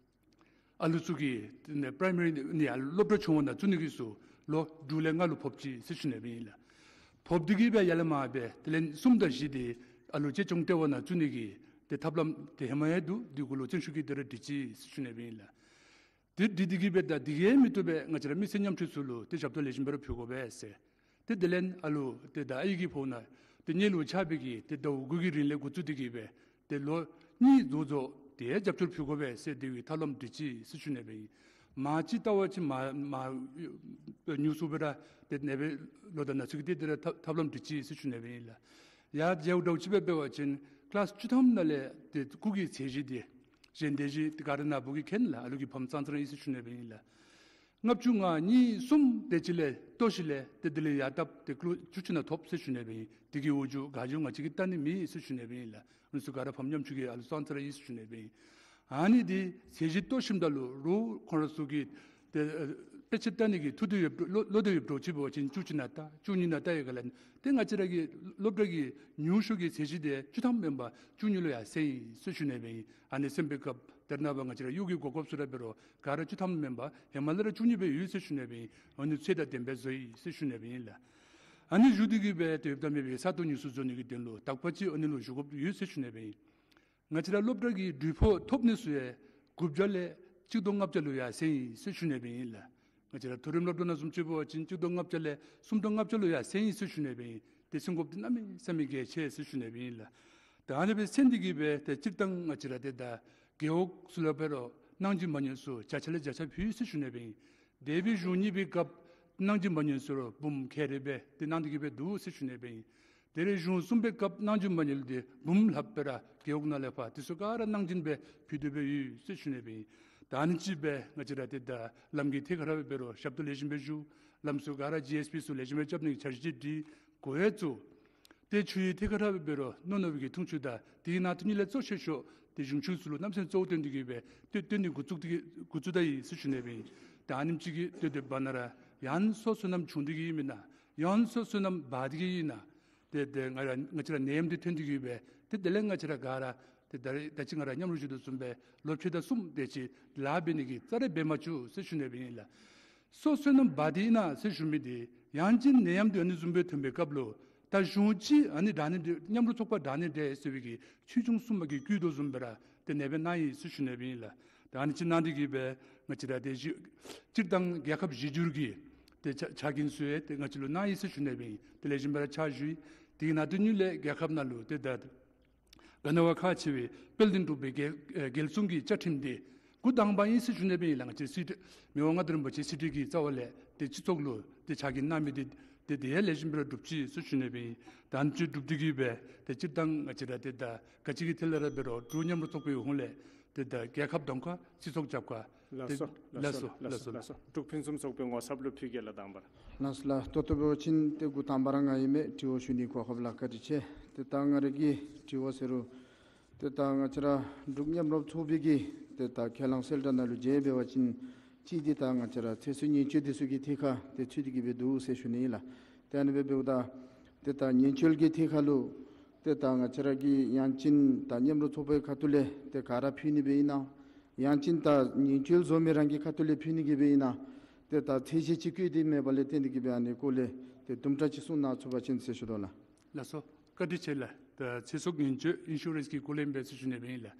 ཨ་ལུ་ཚུ་གིས་ཏེ་ནི་པ་རའི་མ་རི་ནི་ཡང་སློབ་གྲྭ་ཆུང་བ་ནང་བཙུགས་ནི་གི་ཚུ་ལོ་དྲུག་ལས་ལྔ་ལུ་ཕོགཔ་ཅིག་ཟེར་ཞུ་ནི་སྦེ་ཨིན་ལགས། ཕོགཔ་འདི་གིས་སྦེ་ཡར་ལས་མར་སྦེ་དེ་ལས་གསུམ་དང་བཞི་འདི་ཨ་ལུ་གཅེས་སྐྱོང་ལྟེ་བ་ནང་བཙུགས་ནི་གི་ཏེ་ཐབས་ལམ་ཏེ་ཧེ་མ་ཡང་འདུག། འདི་གུ་ལུ་བརྩོན་ཤུགས་ཀྱིས་ཏེ་ར་སྒྲིག་ཅི་ཟེར་ཞུ་ནི་སྦེ་ཨིན་ལགས། ཏེ་སྒྲིག་སྟེ་གིས་སྦེ་ད་འདི་གིས་མི་བཏུབ་པས། ང་བཅས་ར་མི་སེར་ཉམ་ཆུང་ཚུ་ལུ་ཏེ་ཞབས་ཏོག་ལེགས་ཤོམ་སྦེ་ར་ཕུལ་དགོ་པས་ཟེར། ཏེ་དེ་ལས་ཨ་ལུ་ཏེ་ད་ཨའི་གི་ཕོཝ་ནང་ཏེ་གཉེན་ལུ་ཆགས་པའི་གི་ཏེ་ཟླཝ་དགུ་གི་རིང་ལས་འགོ་བཙུགས་ཏེ་གིས་སྦེ་ཏེ་ལོ་གཉིས་རྫོགས་རྫོགས་ཏེ་རྒྱབ་སྐྱོར་ཕུལ་དགོ་པས་ཟེར་དེ་གི་ཐབས་ལམ་སྒྲིག་ཅི་ཟེར་ཞུ་ནི་སྦེ་ཨིན། མར་ཅིག་བལྟ་བ་ཅིན་མར་མར་ཉུང་སུ་སྦེ་ར་ཏེ་ནེ་སྦེ་ལོ་དང་ན་ཚོད་ཀྱི་ཏེ་དེ་ར་ཐབས་ཐབས་ལམ་སྒྲིག་ཅི་ཟེར་ཞུ་ནི་སྦེ་ཨིན་ལགས། ཡར་རྒྱས་འགྱོཝ་ཅིག་སྦེ་འབད་བ་ཅིན་ཀི་ལཱསི་བཅུ་ཐམ་ནང་ལས་ཏེ་སྐུགས་ཀྱི་ཚད་གཞི་འདི་གཞན་དེ་བཞིན་ཏེ་ག་ར་ནཱ་བུ་གིས་མཁྱེན་ལགས། ཨ་ལུ་གི་ཕམ་ཙང་ཙ་ར་ཨིན་ཟེར་ཞུ་ནི་སྦེ་ཨིན་ལགས། ལྔ་བཅུ་ང་གཉིས་གསུམ་དེ་ཅིག་ལས་ལྟོ་བཤལ་ལས་ཏེ་དེ་ལས་ཡར་བཏབ་སྟེ་ཀི་ལོ་བཅུ་གཅིག་ནང་ཐོབ་ཟེར་ཞུ་ནི་སྦེ་ཨིན། དེ་གི་འོག་འགྱོ་ག་འགྱོ་ང་བཅས་ཀྱིས་བལྟ་ནི་མེད་ཟེར་ཞུ་ནི་སྦེ་ཨིན་ལགས། ཨ་ནི་ཚུ་ག་ར་ཕམ་ཉམ་ཆུང་གི་ཨ་ལུ་ཙང་ཙ་ར་ཨིན་ཟེར་ཞུ་ནི་སྦེ་ཨིན། ཨ་ནི་འདི་ཚད་གཞི་བཏོག་ཞིནམ་ད་ལུ་རོགས་ཁོང་ར་ཚུ་གིས་ཏེ་ཨེ་དཔེ་ཆ་བལྟ་ནི་གི་ཐུགས་འདོད་ཡོདཔ་བློ་བློ་འདོད་ཡོདཔ་འདྲཝ་ཅིག་འབད་བ་ཅིན་བཅུ་གཅིག་ནང་བལྟ་བཅུ་གཉིས་ནང་བལྟ་ཡི་ག་ལགས། ཏེ་ང་བཅས་ར་གི་སློབ་གྲྭ་གི་ཉུང་ཤོས་ཀྱི་ཚད་གཞི་འདི་བཅུ་ཐམ་མེན་པར་བཅུ་གཉིས་ལུ་ཡར་སེང་ཡི་ཟེར་ཞུ་ནི་སྦེ་ཨིན། ཨ་ནི་སེང་བའི་སྐབས་ད་རེས་ནངས་པ་ང་བཅས་ར་གཡོག་གི་གོ་སྐབས་ཚུ་ར་འབད་རུང་ག་ར་བཅུ་ཐམ་མེན་པར་ཧེ་མ་ལས་ར་བཅུ་གཉིས་སྦེ་ཡོད་ཟེར་ཞུ་ནི་སྦེ་ཨིན། ཨ་ནི་ཚད་དང་ལྡནམ་སྦེ་བཟོ་ཡི་ཟེར་ཞུ་ནི་སྦེ་ཨིན་ལགས། ཨ་ནི་ཞུ་སྟེ་གིས་སྦེ་ཏེ་ཡོདཔ་དང་མེད་པའི་ས་སྟོང་ཉུང་སུ་བཟོ་ནི་གི་དོན་ལུ་དག་པ་ཅིག་ཨ་ནི་ལུ་ཞུ་དགོཔ་ཡོད་ཟེར་ཞུ་ནི་སྦེ་ཨིན། ང་བཅས་ར་སློབ་གྲྭ་གི་འགྲུལ་ཕོགས་ཐོབ་ནི་ཚུ་ཡང་དགུ་བརྒྱ་ལས་གཅིག་སྟོང་ལྔ་བརྒྱ་ལུ་ཡར་སེང་ཡི་ཟེར་ཞུ་ནི་སྦེ་ཨིན་ལགས། ང་བཅས་ར་མཐོ་རིམ་སློབ་གྲྭ་ནང་བཟུམ་ཅིག་འབད་བ་ཅིན་གཅིག་སྟོང་ལྔ་བརྒྱ་ལས་སུམ་སྟོང་ལྔ་བརྒྱ་ལུ་ཡར་སེང་ཡི་ཟེར་ཞུ་ནི་སྦེ་ཨིན། ཏེ་སེང་དགོཔ་འདི་གནམ་མེད་ས་མེད་གལ་ཆེ་ཟེར་ཞུ་ནི་སྦེ་ཨིན་ལགས། ད་ཨ་ནི་སྦེ་སེང་སྟེ་གིས་སྦེ་ཏེ་སྤྱིར་བཏང་ང་བཅས་ར་ཏེ་ད་རྒེད་འོག་ཚུ་ལུ་འབད་རུང་གནང་སྦྱིན་མ་ཉམས་སུ་བརྒྱ་ཆ་ལས་བརྒྱ་ཆ་ཕུལ་ཡི་ཟེར་ཞུ་ནི་སྦེ་ཨིན། དེ་སྦེ་གཞུང་གཉིས་པའི་སྐབས་གནང་སྦྱིན་མ་ཉམས་སུ་ར་འབུམ་ཁལ་རེ་སྦེ་ཏེ་གནང་སྟེ་གིས་སྦེ་འདུག་ཟེར་ཞུ་ནི་སྦེ་ཨིན། དེ་ལས་གཞུང་གསུམ་པའི་སྐབས་གནང་སྦྱིན་མ་ཉམས་ལུ་འདི་འབུམ་ལྷགཔ་སྦེ་ར་རྒེད་འོག་ནང་ལས་ཕར་དེ་ཚུ་ག་ར་གནང་སྦྱིན་སྦེ་ཕུལ་ཏེ་སྦེ་ཡོད་ཟེར་ཞུ་ནི་སྦེ་ཨིན། ད་ཨ་ནི་ཅིག་སྦེ་ང་བཅས་ར་ཏེ་ད་ལམ་གྱི་ཐད་ཁར་འབད་རུང་ཞབས་ཏོག་ལེགས་ཤོམ་སྦེ་ཞུ། ལམ་ཚུ་ག་ར་ཇི་ཨེསི་བི་ཚུ་ལེགས་ཤོམ་སྦེ་རྐྱབ་ནི་གི་འཆར་གཞི་སྒྲིག། གོ་ཡ་བཙུགས། ཏེ་ཆུའི་ཐད་ཁར་འབད་རུང་རྣོ་རྣོ་བའི་གི་འཐུང་ཆུ་དང་དེ་ནང་དུ་ནི་ལས་གཙོ་ཆེ་ཤོས་ཏེ་གཞུང་ཆུ་ཚུ་ལུ་གནམ་མེད་ས་མེད་གཙོ་བོ་བཏོན་ཏེ་གིས་སྦེ་ཏེ་བཏོན་ནི་འགོ་བཙུགས་ཏེ་གིས་འགོ་བཙུགས་ད་ཡི་ཟེར་ཞུ་ནི་སྦེ་ཨིན། ད་ཨ་ནེམ་ཅིག་གི་ཏེ་དེ་འབདཝ་ད་ར་ཡང་སོ་སོ་ནམ་བྱུང་སྟེ་གིས་ཨིན་མེན་ན། ཡང་སོ་སོ་ནམ་འབག་སྟེ་གིས་ཨིན་ན། ཏེ་ཏེ་ང་ར་ང་བཅས་ར་ནད་ཡམས་འདི་ཐོན་ཏེ་གིས་སྦེ་ཏེ་དེ་ལས་ང་བཅས་ར་ག་ར་ཏེ་ད་རེས་ད་ཅི་ང་ར་མཉམ་རོགས་ཞུ་དོ་བཟུམ་སྦེ་ལོ་ཕྱེད་དང་གསུམ་དེ་ཅིག་ལཱ་འབད་ནི་གི་རྩ་ར་འབད་མ་བཅུག་ཟེར་ཞུ་ནི་སྦེ་ཨིན་ལགས། སོ་སོ་ནམ་འབག་སྟེ་ཨིན་ན་ཟེར་ཞུ་མི་འདི་ཡང་ཅིན་ནད་ཡམས་འདི་ཨ་ནི་བཟུམ་སྦེ་ཐོན་པའི་སྐབས་ལུ་ད་གཞུང་ཅིག་ཨ་ནི་དྲག་ནི་འདི་མཉམ་རོགས་ཚོགས་པ་དྲག་ནི་འདི་ཟེར་བའི་གི་ཆོས་སྐྱོང་སྲུང་མ་གིས་བསྐུལ་དོ་བཟུམ་སྦེ་ར་ཏེ་ནེ་སྦེ་གནང་ཡི་ཟེར་ཞུ་ནི་སྦེ་ཨིན་ལགས། ད་ཨ་ནི་ཅིག་གནང་སྟེ་གིས་སྦེ་ང་བཅས་ར་ཏེ་གཞི་སྤྱིར་བཏང་རྒྱལ་ཁབ་གཞི་བསྒྱུར་གྱི་ཏེ་ཕྱག་ཕྱག་འགན་ཚུ་ཡང་ཏེ་ང་བཅས་ལུ་གནང་ཡི་ཟེར་ཞུ་ནི་སྦེ་ཨིན། ཏེ་ལེགས་ཤོམ་སྦེ་ར་ཕྱག་ཞུ་ཡི། དེ་གི་ནང་དོན་ཉིད་ལས་རྒྱལ་ཁབ་ནང་ལུ་ཏེ་ད་ག་ནི་བ་ཁག་ཆེ་བའི་དཔལ་ལྡན་འབྲུག་པའི་རྒྱལ་ཨེ་རྒྱལ་སྲུང་གི་བཅའ་ཁྲིམས་འདི་འགོ་དང་པ་ཨིན་ཟེར་ཞུ་ནི་སྦེ་ཨིན་ལགས། ང་བཅས་སྲིད་མི་དབང་མངའ་བདག་རིན་པོ་ཆེ་གི་རྩ་བ་ལས་ཏེ་སྤྱི་ཚོགས་ལུ་ཏེ་ཕྱག་འགན་གནང་མི་འདི་ཏེ་དེ་ཡང་ལེགས་ཤོམ་སྦེ་ར་གྲུབ་ཅི་ཟེར་ཞུ་ནི་སྦེ་ཨིན། ད་ཨ་ནི་ཅིག་གྲུབ་སྟེ་གིས་སྦེ་ཏེ་སྤྱིར་བཏང་ང་བཅས་ར་ཏེ་ད་ག་ཅི་གི་ཐད་ལས་ར་འབད་རུང་འབྲུག་མཉམ་རོགས་ཚོགས་པའི་ཧོངས་ལས་ཏེ་ད་རྒྱལ་ཁབ་སྡོམ་ཁར་སྤྱི་ཚོགས་རྐྱབ་ཁར་ལགས་སོ། ཏེ་ལགས་སོ། ལགས་སོ། ལགས་སོ། ལགས་སོ། འབྲུག་ཕུན་སུམ་ཚོགས་པའི་ངོ་ཚབ་ལུ་ཕུལ་གེ་ལགས། དང་པ་ར། ལགས་སོ་ལགས། ད་ལྟོ་འབད་བ་ཅིན་ཏེ་འགོ་དང་པ་ར་ང་ཨིན་མས། དྲི་བ་ཞུ་ནི་གོ་སྐབས་ལུ་བཀའ་དྲིན་ཆེ། ཏེ་ད་ང་ར་གི་དྲི་བ་ཟེར་རུང་ཏེ་ད་ང་བཅས་ར་འབྲུག་མཉམ་རོགས་ཚོགས་པའི་གི་ཏེ་ད་ཁས་བླངས་གསལ་བསྒྲགས་ནང་ལུ་མཇལ་འབད་བ་ཅིན་གཅིག་འདི་ད་ང་བཅས་ར་ཚེ་སྲོག་ཉེན་བཅོལ་འདི་ཚུ་གི་ཐད་ཁར་ཏེ་ཚུད་དེ་གིས་སྦེ་འདུག་ཟེར་ཞུ་ནི་ཨིན་ལགས། ཏེ་ཨ་ནི་སྦེ་འབདཝ་ད་ཏེ་ད་ཉེན་བཅོལ་གྱི་ཐད་ཁར་ལུ་ཏེ་ད་ང་བཅས་ར་གི་ཡང་ཅིན་ད་མཉམ་རོགས་ཚོགས་པའི་ཁ་ཐུག་ལས་ཏེ་ག་ར་ཕུལ་ནི་སྦེ་ཨིན་ན། ཡང་ཅིན་ད་ཉེན་བཅོལ་བཟོ་མི་རང་གི་ཁ་ཐུག་ལས་ཕུལ་ནི་གི་སྦེ་ཨིན་ན། ཏེ་ད་ཚད་གཞི་ཅིག་བཀོད་དེ་མེད་པ་ལས་བརྟེན་ཏེ་གིས་སྦེ་ཨ་ནི་སྐོར་ལས་ཏེ་དུམ་གྲ་ཅིག་གསུང་གནང་ཚུགས་པ་ཅིན་ཟེར་ཞུ་དོ་ལགས། ལགས་སོ། བཀའ་དྲིན་ཆེ་ལགས། ད་ཚེ་སྲོག་ཉེན་བཅོལ་ཨིན་ཤུ་རེནསི་གི་སྐོར་ལས་ཨིན་པས་ཟེར་ཞུ་ནི་སྦེ་ཨིན་ལགས།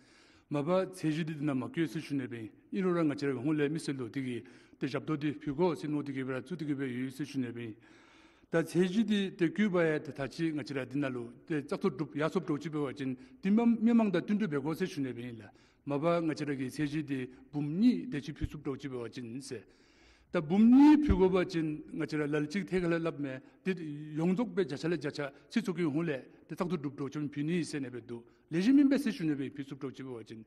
མ་པ་ཚད་གཞི་འདི་འདི་ནང་མ་བཀོད་ཟེར་ཞུ་ནི་སྦེ་ཨིན། ཨིན་རུང་ར་ང་བཅས་ར་གི་ཧོངས་ལས་མི་སེར་ལུ་དེ་གི་ཏེ་ཞབས་ཏོག་འདི་ཕུལ་དགོ་ཟེར་མནོ་སྟེ་གིས་སྦེ་ར་བཙུགས་ཏེ་གིས་སྦེ་ཡོད་ཟེར་ཞུ་ནི་སྦེ་ཨིན། ད་ཚད་གཞི་འདི་ཏེ་བཀོད་པ་ཡང་ཏེ་ད་ཅི་ང་བཅས་ར་འདི་ནང་ལུ་ཏེ་བཙག་འཐུ་གྲུབ་ཡར་སོངམ་འདྲཝ་ཅིག་འབད་བ་ཅིན་ཏེ་མི་མི་མང་དང་བསྟུན་གྲོས་འབད་དགོ་ཟེར་ཞུ་ནི་སྦེ་ཨིན་ལགས། མ་པ་ང་བཅས་ར་གི་ཚད་གཞི་འདི་འབུམ་གཉིས་དེ་ཅིག་ཕུལ་ཚུགསཔ་འདྲཝ་ཅིག་འབད་བ་ཅིན་ཟེར། ད་འབུམ་གཉིས་ཕུལ་དགོ་པ་ཅིན་ང་བཅས་ར་ལ་ལུ་ཅིག་ཐད་ཁ་ལས་སླབ་མས། དེ་ཡོངས་རྫོགས་སྦེ་བརྒྱ་ཆ་ལས་བརྒྱ་ཆ་ཚེ་སྲོག་གི་ཧོངས་ལས་དེ་བཙག་འཐུ་གྲུབ་འགྱོ་ཅིག་ཕུལ་ནི་ཟེར་ཨ་ནེ་སྦེ་འདུག། ལེགས་ཤོམ་ཨིན་པས་ཟེར་ཞུ་ནི་སྦེ་ཕུལ་ཚུགས་འགྱོ་ཅིག་འབད་བ་ཅིན།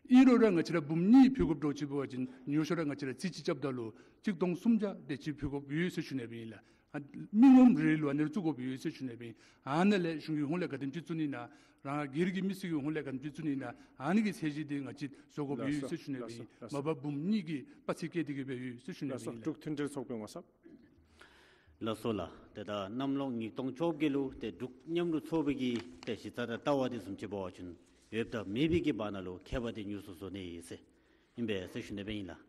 ཨིན་རུང་ར་ང་བཅས་ར་འབུམ་གཉིས་ཕུལ་དགོཔ་འགྱོ་ཅིག་འབད་བ་ཅིན་ཉུང་ཤོས་ར་ང་བཅས་ར་རྩིས་ཅིག་རྐྱབ་ད་ལུ་གཅིག་སྟོང་སུམ་བརྒྱ་དེ་ཅིག་ཕུལ་དགོཔ་ཡོད་ཟེར་ཞུ་ནི་སྦེ་ཨིན་ལགས། ཨ་མི་ངོམ་རེ་ལུ་ཨ་ནི་བཙུགས་དགོཔ་ཡོད་ཟེར་ཞུ་ནི་སྦེ་ཨིན། ཨ་ནཱ་ལས་གཞུང་གི་ཧོངས་ལས་ག་དེམ་ཅིག་བཙུགས་ནི་ཨིན་ན། རང་སྒེར་གྱི་མི་སེར་གྱི་ཧོངས་ལས་ག་དེམ་ཅིག་བཙུགས་ནི་ཨིན་ན། ཨ་ནི་གི་ཚད་གཞི་འདི་ང་བཅས་བཟོ་དགོཔ་ཡོད་ཟེར་ཞུ་ནི་སྦེ་ཨིན། ལགས་སོ། མ་པ་འབུམ་གཉིས་ཀྱི་དཔའ་རྩལ་བཀལ་ཏེ་གི་སྦེ་ཡོད་ཟེར་ཞུ་ནི་སྦེ་ཨིན་ལགས། འབྲུག་མཐུན་སྒྲིལ་ཚོགས་པའི་ངོ་ཚབ། ལགས་སོ་ལགས། ཏེ་ད་གནམ་ལོ་ཉིས་སྟོང་བཅོ་བརྒྱད་ལུ་ཏེ་འབྲུག་མཉམ་རུབ་ཚོགས་པའི་གི་ཏེ་གཞི་རྩ་དང་ལྟ་བ་འདི་བཟུམ་ཅིག་འབད་བ་ཅིན་ཡོདཔ་དང་མེད་པའི་གི་བར་ན་ལུ་ཁྱད་པར་འདི་ཉུང་སུ་བཟོ་ནི་ཨིན་ཟེར་ཨིན་པས་ཟེར་ཞུ་ནི་སྦེ་ཨིན་ལགས།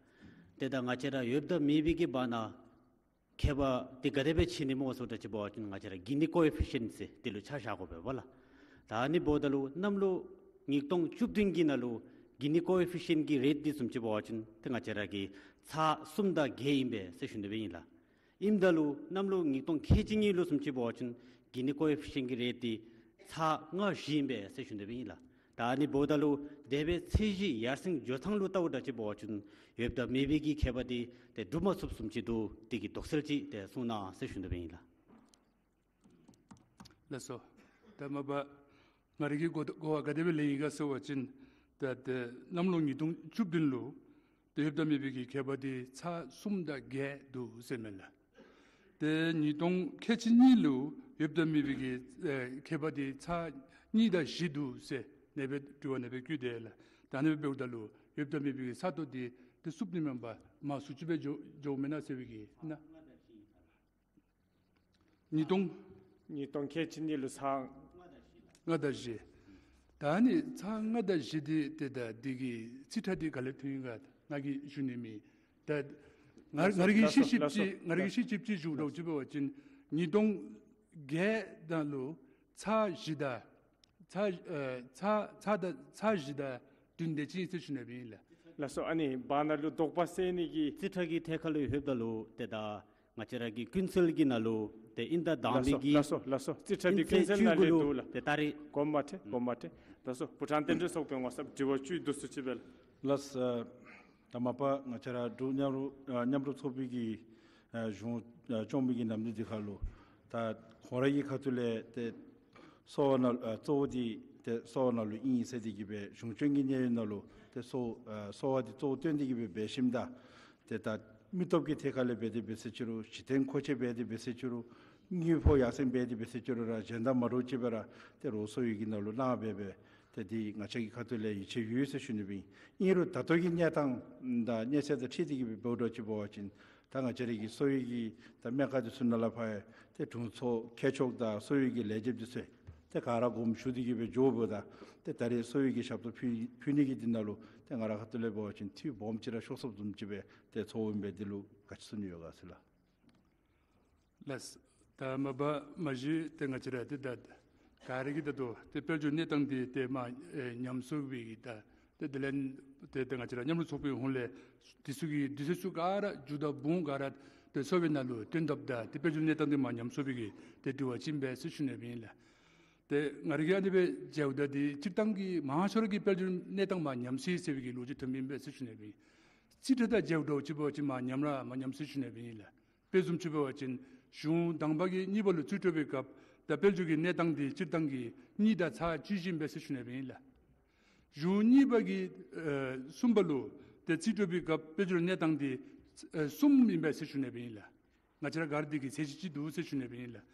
ཏེ་ད་ང་བཅས་ར་ཡོདཔ་དང་མེད་པའི་གི་བར་ན་ཁྱད་པར་འདི་ག་དེ་སྦེ་ཕྱེ་ནི་སྨོ་ཟེར་བ་ཅིན་འབད་བ་ཅིན་ང་བཅས་ར་གི་ནི་ཀོ་ཨེ་ཕི་ཤཱན་ཟེར་དེ་ལུ་ཆ་བཞག་དགོ་པས་ལགས། ད་ཨ་ནི་འབདཝ་ད་ལུ་གནམ་ལོ་ཉིས་སྟོང་བཅུ་བདུན་གྱི་ནང་ལུ་གི་ནི་ཀོ་ཨེ་ཕི་ཤཱན་གྱི་རེཊ་འདི་བཟུམ་ཅིག་འབད་བ་ཅིན་ཏེ་ང་བཅས་ར་གི་ཚག་གསུམ་དང་བརྒྱད་ཨིན་པས་ཟེར་ཞུ་ནི་སྦེ་ཨིན་ལགས། ཨིནམ་ད་ལུ་གནམ་ལོ་ཉིས་སྟོང་ཁལ་གཅིག་གཉིས་ལུ་བཟུམ་ཅིག་འབད་བ་ཅིན་གི་ནི་ཀོ་ཨེ་ཕི་ཤཱན་གྱི་རེཊ་འདི་ཚག་ལྔ་བཞི་ཨིན་པས་ཟེར་ཞུ་ནི་སྦེ་ཨིན་ལགས། ད་ཨ་ནི་འབདཝ་ད་ལུ་དེ་སྦེ་ཚད་གཞི་ཡར་སེང་འགྱོ་ཐངས་ལུ་ལྟཝ་ད་ཅིག་འབད་བ་ཅིན་ཡོདཔ་དང་མེད་པའི་གི་ཁྱད་པར་འདི་ཏེ་སྒྲུབ་མ་ཚུགསཔ་བཟུམ་ཅིག་འདུག། དེ་གི་དོགས་སེལ་ཅིག་ཏེ་གསུང་གནང་ཟེར་ཞུ་ནི་སྦེ་ཨིན་ལགས། ལགས་སོ། ད་མ་པ་ང་རའི་གི་གོ་གོ་བ་ག་དེ་སྦེ་ལེན་ཡི་ག་ཟེར་བ་ཅིན་ད་ཏེ་གནམ་ལོ་ཉིས་སྟོང་བཅུ་བདུན་ལུ་ཏེ་ཡོདཔ་དང་མེད་པའི་གི་ཁྱད་པར་འདི་ཚག་གསུམ་དང་བརྒྱད་འདུག་ཟེར་མས་ལགས། ཏེ་ཉིས་སྟོང་ཁལ་གཅིག་གཉིས་ལུ་ཡོདཔ་དང་མེད་པའི་གི་ཨེ་ཁྱད་པར་འདི་ཚག་གཉིས་དང་བཞི་འདུག་ཟེར་ཨ་ནེ་སྦེ་དྲི་བ་ཨ་ནེ་སྦེ་བཀོད་དེས་ལགས། ད་ཨ་ནེ་སྦེ་འབདཝ་ད་ལུ་ཡོདཔ་དང་མེད་པའི་གི་ཚག་ཏོ་འདི་ཏེ་བསུབ་ནི་མེན་པར་མར་སུ་ཅིག་སྦེ་འགྱོ་འགྱོཝ་མེན་ན་ཟེར་བའི་གི་ཨིན་ན། ཉིས་སྟོང་ཉིས་སྟོང་ཁལ་གཅིག་གཉིས་ལུ་ཚག་ལྔ་དང་བཞི། ད་ཨ་ནི་ཚག་ལྔ་དང་བཞི་འདི་ཏེ་ད་འདི་གི་རྩིས་ཁྲ་འདི་ག་ལས་ཐོན་ཡི་ག་ང་གིས་ཞུ་ནི་མེད། ད་ང་ང་རའི་གི་ཤེས་ཞིབ་ཅིག་ང་རའི་གི་ཤེས་ཞིབ་ཅིག་ཞུ་རོགས་ཅིག་འབད་བ་ཅིན་ཉིས་སྟོང་བརྒྱད་ནང་ལུ་ཚག་བཞི་དང་ཚག་ཨེ་ཚག་ཚག་དང་ཚག་བཞི་དང་བདུན་དེ་ཅིག་ཨིན་ཟེར་ཞུ་ནི་སྦེ་ཨིན་ལགས། ལགས་སོ། ཨ་ནི་བར་ན་ལུ་དོགས་པ་སེལ་ནི་གི་རྩིས་ཁྲ་གི་ཐད་ཁར་ལུ་ཡོདཔ་ད་ལུ་ཏེ་ད་ང་བཅས་ར་གི་ཀུན་གསལ་གྱི་ནང་ལུ་ཏེ་ཨིན་ད་དང་པའི་གི་ལགས་སོ་ལགས་སོ། རྩིས་ཁྲ་འདི་ཀུན་གསལ་ནང་ལས་འདུག་ལགས། ཏེ་ད་རེས་གོ་མ་ཐོས་གོ་མ་ཐོས། ལགས་སོ། བུ་ཕྲུག་བསྟན་སྒྲོན་ཚོགས་པའི་ངོ་ཚབ་དྲི་བ་བཅུད་བསྡུ་སུ་ཅིག་སྦེ་ལགས། ལགས་སོ། ད་མ་པ་ང་བཅས་ར་འབྲུག་མཉམ་རུབ་ཨ་མཉམ་རུབ་ཚོགས་པའི་གི་ཨ་གཞུང་ཨ་སྐྱོང་བའི་གི་ནམ་དུས་འདི་ཁར་ལུ་ད་ཁོང་ར་གི་ཁ་ཐུག་ལས་ཏེ་གསོ་བ་ནང་ཨ་གཙོ་བོ་འདི་ཏེ་གསོ་བ་ནང་ལུ་ཨིན་ཟེར་ཏེ་གི་སྦེ་གཞུང་སྐྱོང་གི་གནས་ཡུན་ནང་ལུ་ཏེ་གསོ་ཨ་གསོ་བ་འདི་གཙོ་བོ་བཏོན་ཏེ་གི་སྦེ་འབད་ཞིནམ་ད་ཏེ་ད་མི་སྟོབས་ཀྱི་ཐད་ཁར་ལས་འབད་དེ་འབད་ཟེར་ཅི་རུང་གཞི་རྟེན་མཁོ་ཆས་འབད་དེ་འབད་ཟེར་ཅི་རུང་དངུལ་ཕོགས་ཡར་སེང་འབད་དེ་འབད་ཟེར་ཅི་རུང་ར་གཞན་དང་མ་འདྲཝ་ཅིག་སྦེ་ར་ཏེ་རོགས་གསོ་བའི་གི་ནང་ལུ་གནང་འབད་འབད་ཏེ་འདི་ང་བཅས་ཀྱི་ཁ་ཐུག་ལས་ཡིད་ཆེས་ཡོད་ཟེར་ཞུ་ནི་སྦེ་ཨིན། ཨིན་རུང་ད་ལྟོ་གི་གནས་སྟངས་དང་གནས་ཚད་དང་འཁྲིལ་ཏེ་གི་སྦེ་འབདཝ་ད་ཅིག་འབད་བ་ཅིན་ད་ང་བཅས་ར་གི་གསོ་བའི་གི་ད་སྨན་ཁང་འདི་ཚུ་ནང་ལས་ཕར་ཡང་ཏེ་དྲུང་འཚོ་མཁས་མཆོག་དང་གསོ་བའི་གི་ལས་བྱེདཔ་འདི་ཚུ་ཏེ་ག་ར་དགོངསམ་ཞུ་སྟེ་གི་སྦེ་འགྱོཝ་ད་ཏེ་ད་རེས་གསོ་བའི་གི་ཞབས་ཏོག་ཕུལ་ཕུལ་ནི་གི་འདི་ནང་ལུ་ཏེ་ང་ར་ཁ་ཐུག་ལས་འབད་བ་ཅིན་འཐུས་སྦོམ་ཅིག་ར་ཤོར་སོཔ་བཟུམ་ཅིག་སྦེ་ཏེ་ཚོརཝ་ཨིན་པས། འདི་ལུ་ག་ཅི་གསུང་ནི་ཡོད་ག་ཟེར་ལགས། ལགས། ད་མ་པ་མ་གཞི་ཏེ་ང་བཅས་ར་ཏེ་ད་ག་ར་གིས་ད་ལྟོ་ཏེ་དཔལ་འབྱོར་གནས་སྟངས་འདི་ཏེ་མར་ཨེ་ཉམས་གསོ་འབད་བའི་གི་ད་ཏེ་དེ་ལས་ཏེ་ཏེ་ང་བཅས་ར་མཉམ་རུབ་ཚོགས་པའི་ཧོངས་ལས་འདི་ཚུ་གི་དུས་ཚོད་ཚུ་ག་ར་མཇུག་དང་བུང་ག་ར་ཏེ་གསོ་བའི་ནང་ལུ་བཏོན་དཔ་ད་ཏེ་དཔལ་འབྱོར་གནས་སྟངས་འདི་མར་ཉམས་གསོ་འབད་བའི་གི་ཏེ་དྲི་བ་ཅིག་ཨིན་པས་ཟེར་ཞུ་ནི་སྦེ་ཨིན་ལགས། ཏེ་ང་ར་གིས་ཨ་ནི་སྦེ་མཇལཝ་ད་འདི་སྤྱིར་བཏང་གི་མང་ཤོས་ར་གི་དཔལ་འབྱོར་གནས་སྟངས་མར་ཉམས་སོ་ཡི་ཟེར་བའི་གི་ལོ་རྒྱུས་ཐོནམ་ཨིན་པས་ཟེར་ཞུ་ནི་སྦེ་ཨིན། རྩིས་ཁྲ་དང་མཇལཝ་ད་ཅིག་འབད་བ་ཅིན་མར་ཉམས་ར་མར་ཉམས་སོ་ཡི་ཟེར་ཞུ་ནི་སྦེ་ཨིན་ལགས། དཔེ་བཟུམ་ཅིག་འབད་བ་ཅིན་གཞུང་དང་པ་གི་གཉིས་པ་ལུ་རྩིས་སྤྲོད་པའི་སྐབས་ད་དཔལ་འབྱོར་གྱི་གནས་སྟངས་འདི་སྤྱིར་བཏང་གི་གཉིས་དང་ཚག་བཅུ་བཞི་ཨིན་པས་ཟེར་ཞུ་ནི་སྦེ་ཨིན་ལགས། གཞུང་གཉིས་པ་གི་ཨེ་གསུམ་པ་ལུ་ཏེ་རྩིས་སྤྲོད་པའི་སྐབས་དཔལ་འབྱོར་གནས་སྟངས་འདི་ཨེ་གསུམ་ཨིན་པས་ཟེར་ཞུ་ནི་སྦེ་ཨིན་ལགས། ང་བཅས་ར་ག་ར་འདི་གི་ཚད་གཞི་གཅིག་འདུག་ཟེར་ཞུ་ནི་སྦེ་ཨིན་ལགས།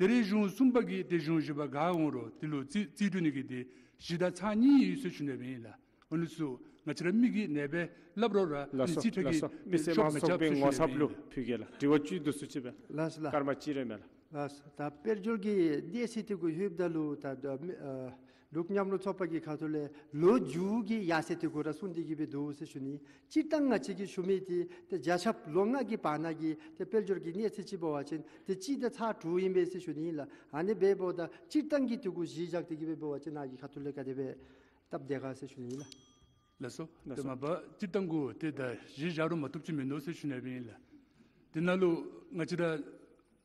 ད་རེས་གཞུང་གསུམ་པ་གིས་ཏེ་གཞུང་བཞི་པ་ག་འོང་རུང་འདི་ལུ་རྩིས་རྩིས་སྤྲོད་ནི་གི་འདི་བཞི་དང་ཚག་གཉིས་ཡོད་ཟེར་ཞུ་ནི་སྦེ་ཨིན་ལགས། ཨ་ནི་ཚུ་ང་བཅས་ར་མི་གིས་ཨ་ནེ་སྦེ་སླབ་རུང་ར་ལགས་སོ། རྩིས་ཁྲ་ལགས་སོ། གིས་མི་སེར་མང་གཙོ་ཚོགས་པའི་ངོ་ཚབ་ལུ་ཕུལ་གེ་ལགས། དྲི་བ་བཅུད་བསྡུ་སུ་ཅིག་སྦེ། ལགས་སོ་ལགས། སྐར་མ་གཅིག་རེ་མས་ལགས། ལགས་སོ། ད་དཔལ་འབྱོར་གྱི་གནས་ཚད་འདི་གུ་ལྷོདཔ་ད་ལུ་ད་ད་མི་ཨ་འབྲུག་མཉམ་རུབ་ཚོགས་པ་གི་ཁ་ཐུག་ལས་ལོ་མཇུག་གི་ཡར་ཚད་འདི་གུ་ར་སོང་སྟེ་གི་སྦེ་འདུག་ཟེར་ཞུ་ནི། སྤྱིར་བཏང་ང་བཅས་ཀྱིས་ཞུ་མི་འདི་ཏེ་བརྒྱ་ཆ་ལོ་ལྔ་གི་བར་ན་གི་ཏེ་དཔལ་འབྱོར་གྱི་གནས་ཚད་ཅིག་འབད་བ་ཅིན་ཏེ་གཅིག་དང་ཚག་དྲུག་ཨིན་པས་ཟེར་ཞུ་ནི་ལགས། ཨ་ནི་འབདཝ་ད་སྤྱིར་བཏང་གི་འདི་གུ་གཞི་བཞག་སྟེ་གི་སྦེ་འབད་བ་ཅིན་ནཱ་གི་ཁ་ཐུག་ལས་ག་དེ་སྦེ་སྟབས་བདེ་ག་ཟེར་ཞུ་ནི་ལགས། ལགས་སོ། ལགས་སོ། ཏེ་མ་པ་སྤྱིར་བཏང་གུ་ཏེ་ད་གཞི་བཞག་རུང་མ་བཏུབ་ཅིག་མིན་འདུག་ཟེར་ཞུ་ནི་སྦེ་ཨིན་ལགས། དེ་ནང་ལུ་ང་བཅས་ར་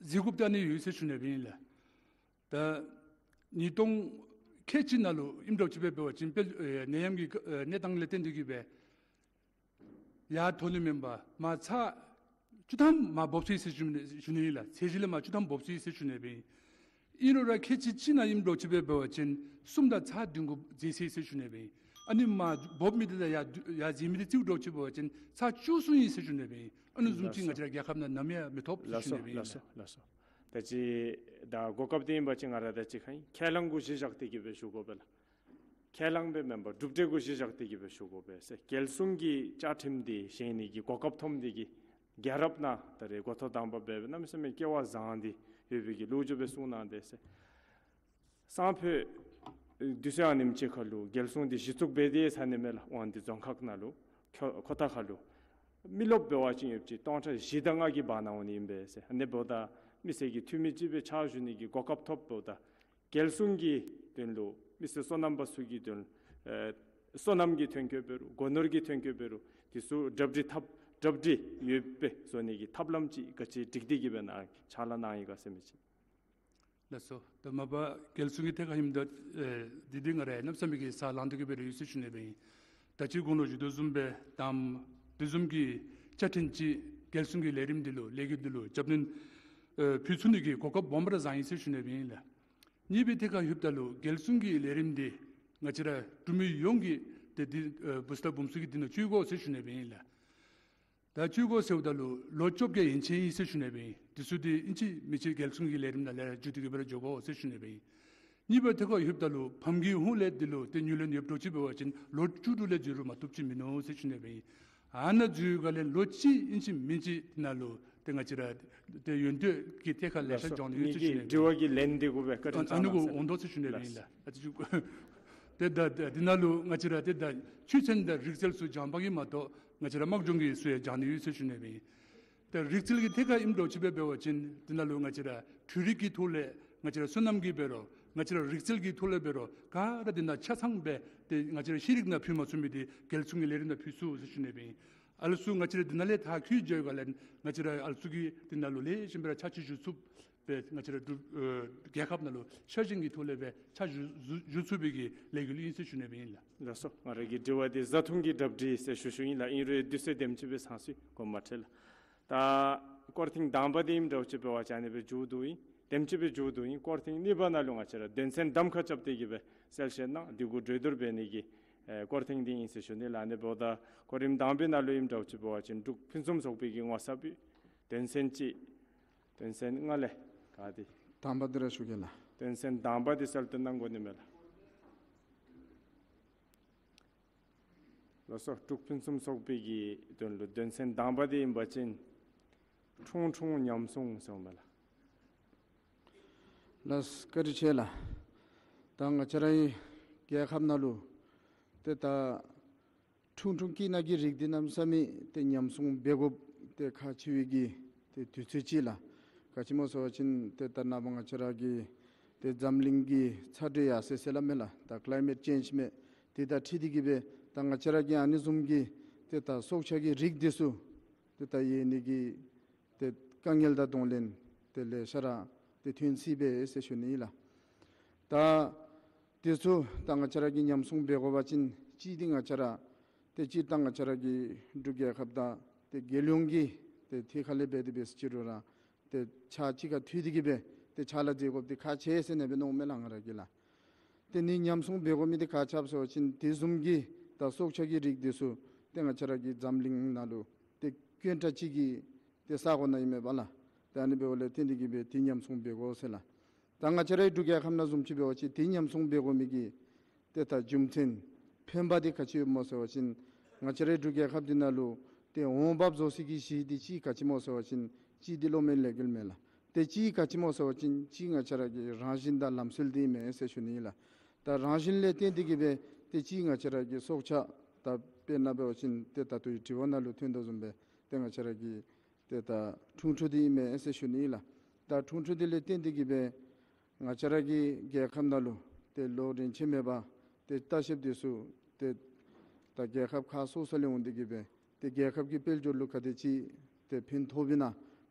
གཟིགས་དགོཔ་ད་ཨ་ནི་ཡོད་ཟེར་ཞུ་ནི་སྦེ་ཨིན་ལགས། ད་ཉིས་སྟོང་ཁལ་གཅིག་ནང་ལུ་ཨིནམ་འདྲཝ་ཅིག་སྦེ་འབད་བ་ཅིན་དཔལ་ཨེ་ནད་ཡམས་ཀྱི་ཨེ་གནས་སྟངས་ལས་བརྟེན་ཏེ་གི་སྦེ་ཡར་མཐོ་ནི་མེན་པར་མར་ཚག་ བཅུ་ཐམ་མར་འབབ་ཅི་ཟེར་ཞུ་ནི་ཨིན་ལགས། ཚད་གཞི་ལས་མར་བཅུ་ཐམ་འབབ་ཅི་ཟེར་ཞུ་ནི་སྦེ་ཨིན། ཨིན་རུང་ར་ཁལ་གཅིག་གཅིག་ནང་ཨིནམ་འདྲཝ་ཅིག་སྦེ་འབད་བ་ཅིན་གསུམ་དང་ཚག་བདུན་གུ་འཛེགས་ཅི་ཟེར་ཞུ་ནི་སྦེ་ཨིན། ཨ་ནི་མར་འབབ་མི་འདི་དང་ཡར་འཛེགས་མི་འདི་རྩིས་འདྲཝ་ཅིག་འབད་བ་ཅིན་ཚག་བཅུ་གསུམ་ཨིན་ཟེར་ཞུ་ནི་སྦེ་ཨིན། ཨ་ནི་བཟུམ་ཅིག་ང་བཅས་ར་རྒྱལ་ཁབ་ནང་ནམ་ཡང་མི་ཐོབ་ཟེར་ཞུ་ནི་སྦེ་ཨིན་ལགས། ལགས་སོ། ད་ཅི་ད་གོ་སྐབས་འདི་ཨིན་པ་ཅིན་ང་ར་ད་ཅི་ཁ་ཨིན་ཁས་བླངས་གུ་གཞི་བཞག་སྟེ་གི་སྦེ་ཞུ་དགོ་པས་ལགས། ཁས་བླངས་སྦེ་མེན་པར་གྲུབ་འབྲས་གུ་གཞི་བཞག་སྟེ་གི་སྦེ་ཞུ་དགོ་པས་ཟེར། རྒྱལ་སྲུང་གི་བཅའ་ཁྲིམས་འདི་བཞེངས་ནི་གི་གོ་སྐབས་ཐོབ་མི་འདི་གིས་རྒྱལ་རབས་ནང་ད་རེས་འགོ་ཐོག་དང་པ་སྦེ་གནམ་མེད་ས་མེད་སྐལ་བ་བཟང་སྟེ་ཡོད་པའི་གི་ལོ་རྒྱུས་སྦེ་གསུངས་གནང་དེས་ཟེར། སང་ཕོད་དུས་ཚོད་ཨ་ནེམ་ཅིག་ཁར་ལུ་རྒྱལ་སྲུང་འདི་གཞི་བཙུགས་འབད་དེས་ཟེར་ནི་མས་ལགས། དབང་འདུས་རྫོང་ཁག་ནང་ལུ་ཁོ་ཁོ་ཐང་ཁ་ལུ་མི་རློབས་འབད་བ་ཅིན་ཡོདཔ་ཅིག་སྟོང་ཕྲག་བཞི་དང་ལྔ་གི་བར་ན་འོང་ནི་ཨིན་པས་ཟེར། ཨ་ནི་འབདཝ་ད་མི་སེར་གྱི་འཐུས་མི་ཅིག་སྦེ་ཕྱག་ཞུ་ནི་གི་གོ་སྐབས་ཐོབ་འབདཝ་ད་རྒྱལ་སྲུང་གི་དོན་ལུ་མི་སེར་སོ་ནམ་པ་ཚུ་གི་དོན་ཨེ་སོ་ནམ་གྱི་ཐོན་སྐྱེད་འབད་རུང་སྒོ་ནོར་གྱི་ཐོན་སྐྱེད་འབད་རུང་དེ་ཚུ་གྲ་སྒྲིག་འཐབ་གྲ་སྒྲིག་ཡོདཔ་སྦེ་བཟོ་ནི་གི་ཐབས་ལམ་ཅིག་ག་ཅི་སྒྲིག་སྟེ་གི་སྦེ་ནཱ་ཕྱག་ལཱ་གནང་ཡི་ག་ཟེར་མི་ཅིག། ལགས་སོ། ད་མ་པ་རྒྱལ་སྲུང་གི་ཐད་ཁར་ཨིནམ་ད་ཨེ་འདི་འདི་ང་ར་གནམ་མེད་ས་མེད་ཀྱི་ས་ལང་སྟེ་གི་སྦེ་ར་ཡོད་ཟེར་ཞུ་ནི་སྦེ་ཨིན། ད་ཅི་གོང་ལུ་ཞུ་དོ་བཟུམ་སྦེ་དང་དེ་བཟུམ་གྱི་བཅའ་ཁྲིམས་ཅིག་རྒྱལ་སྲུང་གི་ལས་རིམ་འདི་ལུ་ལས་འགུལ་འདི་ལུ་རྒྱབ་སྣོན་ཨེ་ཕུལ་ཚུགས་ནི་གི་གོ་སྐབས་སྦོམ་ར་བཟང་ཡི་ཟེར་ཞུ་ནི་སྦེ་ཨིན་ལགས། གཉིས་པའི་ཐད་ཁར་ལྷོདཔ་ད་ལུ་རྒྱལ་སྲུང་གི་ལས་རིམ་འདི་ང་བཅས་ར་འབྲུག་མི་ཡོངས་ཀྱིས་ཏེ་འདི་ཨེ་བུ་སྟ་འབུམ་ཚོགས་ཀྱིས་འདི་ནང་བཅུག་དགོ་ཟེར་ཞུ་ནི་སྦེ་ཨིན་ལགས། ད་བཅུག་དགོ་ཟེརཝ་ད་ལུ་ལོ་བཅོ་བརྒྱད་ཡན་ཆད་ཨིན་ཟེར་ཞུ་ནི་སྦེ་ཨིན། དེ་ཚུ་འདི་ཨིན་ཅི་མིན་ཅི་རྒྱལ་སྲུང་གི་ལས་རིམ་ནང་ལས་ར་འཇུག་སྟེ་གི་སྦེ་ར་འགྱོ་དགོ་ཟེར་ཞུ་ནི་སྦེ་ཨིན། གཉིས་པའི་ཐད་ཁར་ལྷོདཔ་ད་ལུ་ཕམ་གྱི་ཧུང་ལས་འདི་ལུ་ཏེ་ངོས་ལེན་ཡོདཔ་འདྲཝ་ཅིག་འབད་བ་ཅིན་ལོ་བཅུ་དྲུག་ལས་འཛུལ་རུང་མ་བཏུབ་ཅིག་མིན་ནུག་ཟེར་ཞུ་ནི་སྦེ་ཨིན། ཨ་ནཱ་འཛུལ་ག་ལས་ལོ་གཅིག་ཨིན་ཅི་མིན་ཅི་ནང་ལུ་ཏེ་ང་བཅས་ར་ཏེ་ཡོན་ཏན་གྱི་ཐད་ཁར་ལེ་ཤ་ལགས་སོ། འགྱོ་ནི་ཡོད་ཟེར་ཞུ་ནི་སྦེ་ཨིན། དྲི་བ་གི་ལན་འདི་གུ་སྦེ་བཀའ་དྲིན་ཨ་ནི་གུ་འོང་དོ་ཟེར་ཞུ་ནི་སྦེ་ཨིན་ལགས། ཨ་ཙི་ཅིག་ཏེ་ད་ད་འདི་ནང་ལུ་ང་བཅས་ར་ཏེ་ད་ཆོས་ཚན་དང་རིག་རྩལ་ཚུ་སྦྱང་པ་གིས་མ་གཏོགས་ང་བཅས་ར་དམག་སྦྱོང་གི་ཚུ་ཡང་སྦྱང་ནི་ཡོད་ཟེར་ཞུ་ནི་སྦེ་ཨིན། ད་རིག་རྩལ་གྱི་ཐད་ཁར་ཨིནམ་འདྲཝ་ཅིག་སྦེ་འབད་བ་ཅིན་འདི་ནང་ལུ་ང་བཅས་ར་འཕྲུལ་རིག་གི་ཐོག་ལས་ང་བཅས་ར་སོ་ནམ་གྱི་འབད་རུང་ང་བཅས་ར་རིག་རྩལ་གྱི་ཐོག་ལས་འབད་རུང་ག་ར་འདི་ནང་ཆ་ཚང་སྦེ་ཏེ་ང་བཅས་ར་ཤེས་རིག་ནང་ཕུལ་མ་ཚུགས་མི་འདི་རྒྱལ་སྲུང་གི་ལས་རིམ་ནང་ཕུལ་ཚུགས་ཟེར་ཞུ་ནི་སྦེ་ཨིན། ཨ་ལུ་ཚུ་ང་བཅས་ར་འདི་ནང་ལས་མཐར་འཁྱོལ་འགྱོ་ག་ལས་ང་བཅས་ར་ཨ་ལུ་ཚུ་གིས་འདི་ནང་ལུ་ལེགས་ཤོམ་སྦེ་ར་ཕྱག་ཕྱིད་ཞུ་ཚུགསཔ་སྦེ་ང་བཅས་ར་འབྲུག་ཨེ་རྒྱལ་ཁབ་ནང་ལུ་ཤ་ཞེན་གྱི་ཐོག་ལས་སྦེ་ཕྱག་ཞུ་ཞུ་ཞུ་ཚུགས་པའི་གི་ལས་འགུལ་ཨིན་ཟེར་ཞུ་ནི་སྦེ་ཨིན་ལགས། ལགས་སོ། ང་ར་གི་དྲི་བ་འདི་བཟའ་འཐུང་གི་གྲ་སྒྲིག་ཟེར་ཞུ་ཞུཝ་ཨིན་ལགས། ཨིན་རུང་དུས་ཚོད་དེམ་ཅིག་སྦེ་ཚང་སོང་དགོངསམ་མ་ཁྲེལ་ལགས། ད་སྐོར་ཐེངས་དང་པ་འདི་ཨིནམ་འདྲཝ་ཅིག་འབད་བ་ཅིན་ཨ་ནི་སྦེ་མཇུག་བསྡུཝ་ཨིན། དེམ་ཅིག་སྦེ་མཇུག་བསྡུཝ་ཨིན། སྐོར་ཐེངས་གཉིས་པ་ནང་ལུ་ང་བཅས་ར་དོན་ཚན་གདམ་ཁ་རྐྱབ་སྟེ་གི་སྦེ་གསལ་བཤད་གནང་། འདི་གུ་གྲོས་བསྡུར་འབད་ནི་གི་ཨེ་སྐོར་ཐེངས་འདི་ཨིན་ཟེར་ཞུ་ནི་ལགས། ཨ་ནི་འབདཝ་ད་གོ་རིམ་དང་པའི་ནང་ལུ་ཨིནམ་འདྲཝ་ཅིག་འབད་བ་ཅིན་འབྲུག་ཕུན་སུམ་ཚོགས་པའི་གི་ངོ་ཚབ་སྦེ་དོན་ཚན་གཅིག་དོན་ཚན་ལྔ་ལས་ག་འདི་དང་པ་འདི་ར་ཞུ་གེ་ལགས། དོན་ཚན་དང་པ་འདི་གསལ་སྟོན་གནང་དགོ་ནི་མས་ལགས། ལགས་སོ། འབྲུག་ཕུན་སུམ་ཚོགས་པའི་གི་དོན་ལུ་དོན་ཚན་དང་པ་འདི་ཨིན་པ་ཅིན་ཁྲུང་ཁྲུང་ཉམས་སྲུང་ཟེརཝ་མས་ལགས། ལགས་བཀའ་དྲིན་ཆེ་ལགས། ད་ང་བཅས་རའི་རྒྱལ་ཁབ་ནང་ལུ་ཏེ་ད་ཁྲུང་ཁྲུང་སྐྱེ་ནི་གི་རིགས་འདི་གནམ་མེད་ས་མེད་ཏེ་ཉམས་སྲུང་འབད་དགོཔ་ཏེ་ཁག་ཆེ་བའི་གི་ཏེ་དུས་ཚོད་ཅིག་ལགས། ག་ཅི་སྨོ་ཟེར་བ་ཅིན་ཏེ་ད་ནངས་པ་ང་བཅས་ར་གི་ཏེ་འཛམ་གླིང་གི་ཚ་དྲོད་ཡར་སེང་ཟེར་སླབ་མས་ལགས། ད་ཀ་ལའི་མེཊ་ཅེནཇ་མས། དེ་དང་འཁྲིལ་ཏེ་གི་སྦེ་ད་ང་བཅས་ར་གི་ཨ་ནི་བཟུམ་གྱི་ཏེ་ད་སྲོག་ཆགས་ཀྱི་རིགས་འདི་ཚུ་ཏེ་ད་ཡལ་ནི་གི་ཏེ་དཀའ་ངལ་དང་གདོང་ལེན་ཏེ་ལེ་ཤ་ར་ཏེ་ཐོན་སྲིད་པས་ཟེར་ཞུ་ནི་ཨིན་ལགས། ད་དེ་ཚུ་ད་ང་བཅས་ར་གིས་ཉམས་སྲུང་འབད་དགོ་པ་ཅིན་གཅིག་འདི་ང་བཅས་ར་ཏེ་སྤྱིར་བཏང་ང་བཅས་ར་གི་འབྲུག་རྒྱལ་ཁབ་དང་ཏེ་རྒྱལ་ཡོངས་ཀྱི་ཏེ་ཐད་ཁ་ལས་འབད་དེ་འབད་ཟེར་ཅི་རུང་ར་ཏེ་ཕྱག་གཅིག་ཁར་མཐུད་དེ་གི་སྦེ་ཏེ་ཕྱག་ལཱ་མཛད་དགོཔ་འདི་ཁག་ཆེ་ཟེར་ཨ་ནི་སྦེ་མནོཝ་མས་ལགས་ང་ར་གིས་ལགས། ཏེ་ནི་ཉམས་སྲུང་འབད་དགོ་མི་འདི་ག་ཅི་སྨོ་ཟེར་བ་ཅིན་དེ་བཟུམ་གྱི་ད་སྲོག་ཆགས་ཀྱི་རིགས་འདི་ཚུ་ཏེ་ང་བཅས་ར་གི་འཛམ་གླིང་ནང་ལུ་ཏེ་དཀོན་དྲགས་ཅིག་གི་ཏེ་ས་གོ་ནང་ཨིན་མས་པ་ལགས། ཏེ་ཨ་ནི་འབདཝ་ལས་བརྟེན་ཏེ་གི་སྦེ་ཏེ་ཉམས་སྲུང་འབད་དགོ་ཟེར་ལགས། ད་ང་བཅས་རའི་འབྲུག་རྒྱལ་ཁབ་ནང་བཟུམ་ཅིག་འབད་བ་ཅིན་ཏེ་ཉམས་སྲུང་འབད་དགོ་མི་གི་ཏེ་ད་རྒྱུ་མཚན་ཕན་པ་འདི་ག་ཅི་ཡོདཔ་སྨོ་ཟེར་བ་ཅིན་ང་བཅས་རའི་འབྲུག་རྒྱལ་ཁབ་འདི་ནང་ལུ་ཏེ་འོང་འབབ་བཟོ་སའི་གི་གཞི་འདི་གཅིག་ག་ཅི་སྨོ་ཟེར་བ་ཅིན་གཅིག་འདི་གློག་མེ་ལས་འགུལ་མས་ལགས། ཏེ་གཅིག་ག་ཅི་སྨོ་ཟེར་བ་ཅིན་གཅིག་ང་བཅས་ར་གི་རང་བཞིན་དང་ལམ་སྲོལ་འདི་ཨིན་མས་ཟེར་ཞུ་ནི་ཨིན་ལགས། ད་རང་བཞིན་ལས་བརྟེན་ཏེ་གི་སྦེ་ཏེ་གཅིག་ང་བཅས་ར་གི་སྲོག་ཆགས་ད་དཔེར་ན་འབད་བ་ཅིན་ཏེ་ད་ལྟོ་དྲི་བ་ནང་ལུ་ཐོན་དོ་བཟུམ་སྦེ་ཏེ་ང་བཅས་ར་གི་ཏེ་ད་ཁྲུང་ཁྲུང་འདི་ཨིན་མས་ཟེར་ཞུ་ནི་ཨིན་ལགས། ད་ཁྲུང་ཁྲུང་འདི་ལས་བརྟེན་ཏེ་གི་སྦེ་ང་བཅས་ར་གི་རྒྱལ་ཁབ་ནང་ལུ་ཏེ་ལོ་རིམ་ཆད་མེད་པར་ཏེ་ལྟ་བཤལཔ་འདི་ཚུ་ཏེ་ད་རྒྱལ་ཁབ་ཁག་སོ་སོ་ལས་འོང་སྟེ་གི་སྦེ་ཏེ་རྒྱལ་ཁབ་ཀྱི་དཔལ་འབྱོར་ལུ་ག་དེ་ཅིག་ཏེ་ཕན་ཐོགས་པས་ན་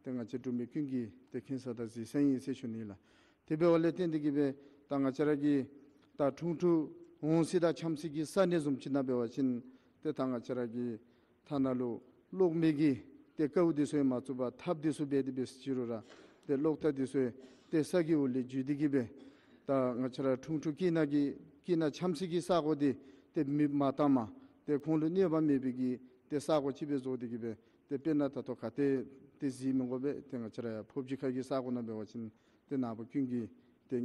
ཏེ་ང་བཅས་འབྲུག་མི་ཀུན་གྱིས་ཏེ་མཁྱེན་ས་དང་གཟིགས་ས་ཨིན་ཟེར་ཞུ་ནི་ཨིན་ལགས། དེ་འབདཝ་ལས་བརྟེན་ཏེ་གི་སྦེ་ད་ང་བཅས་ར་གི་ད་ཁྲུང་ཁྲུང་འོང་སའི་དང་འཁྱམ་སའི་གི་ས་གནས་བཟུམ་ཅིག་ནང་འབད་བ་ཅིན་ཏེ་ད་ང་བཅས་ར་གི་ཐ་ན་ལུ་གློག་མེ་གི་ ཏེ་དཀའཝ་འདི་ཚུ་ཡང་མ་ཚུགས་པར་ཐབས་འདི་ཚུ་འབད་དེ་འབད་ཅི་རུང་ར་ཏེ་གློག་ཐག་འདི་ཚུ་ཏེ་ས་གི་འོག་ལས་འཇུ་སྟེ་གི་སྦེ་ད་ང་བཅས་ར་ཁྲུང་ཁྲུང་སྐྱིད་སྣང་གི་སྐྱིད་སྣང་འཁྱམ་སའི་གི་ས་གོ་འདི་ཏེ་མེདཔ་མ་བཏངམ་ཏེ་ཁོང་ལུ་གནོད་པ་མེད་པའི་གི་ཏེ་ས་གོ་ཅིག་སྦེ་བཟོ་སྟེ་གི་སྦེ་ཏེ་དཔེར་ན་ད་ལྟོ་ག་ཏེ་ཏེ་གཟིགས་མི་དགོ་པས། ཏེ་ང་བཅས་ར་ཕོབ་སྦྱིས་ཁ་གི་ས་གོ་ནང་འབད་བ་ཅིན་ཏེ་ནངས་པ་ཀུན་གྱིས་ཏེ་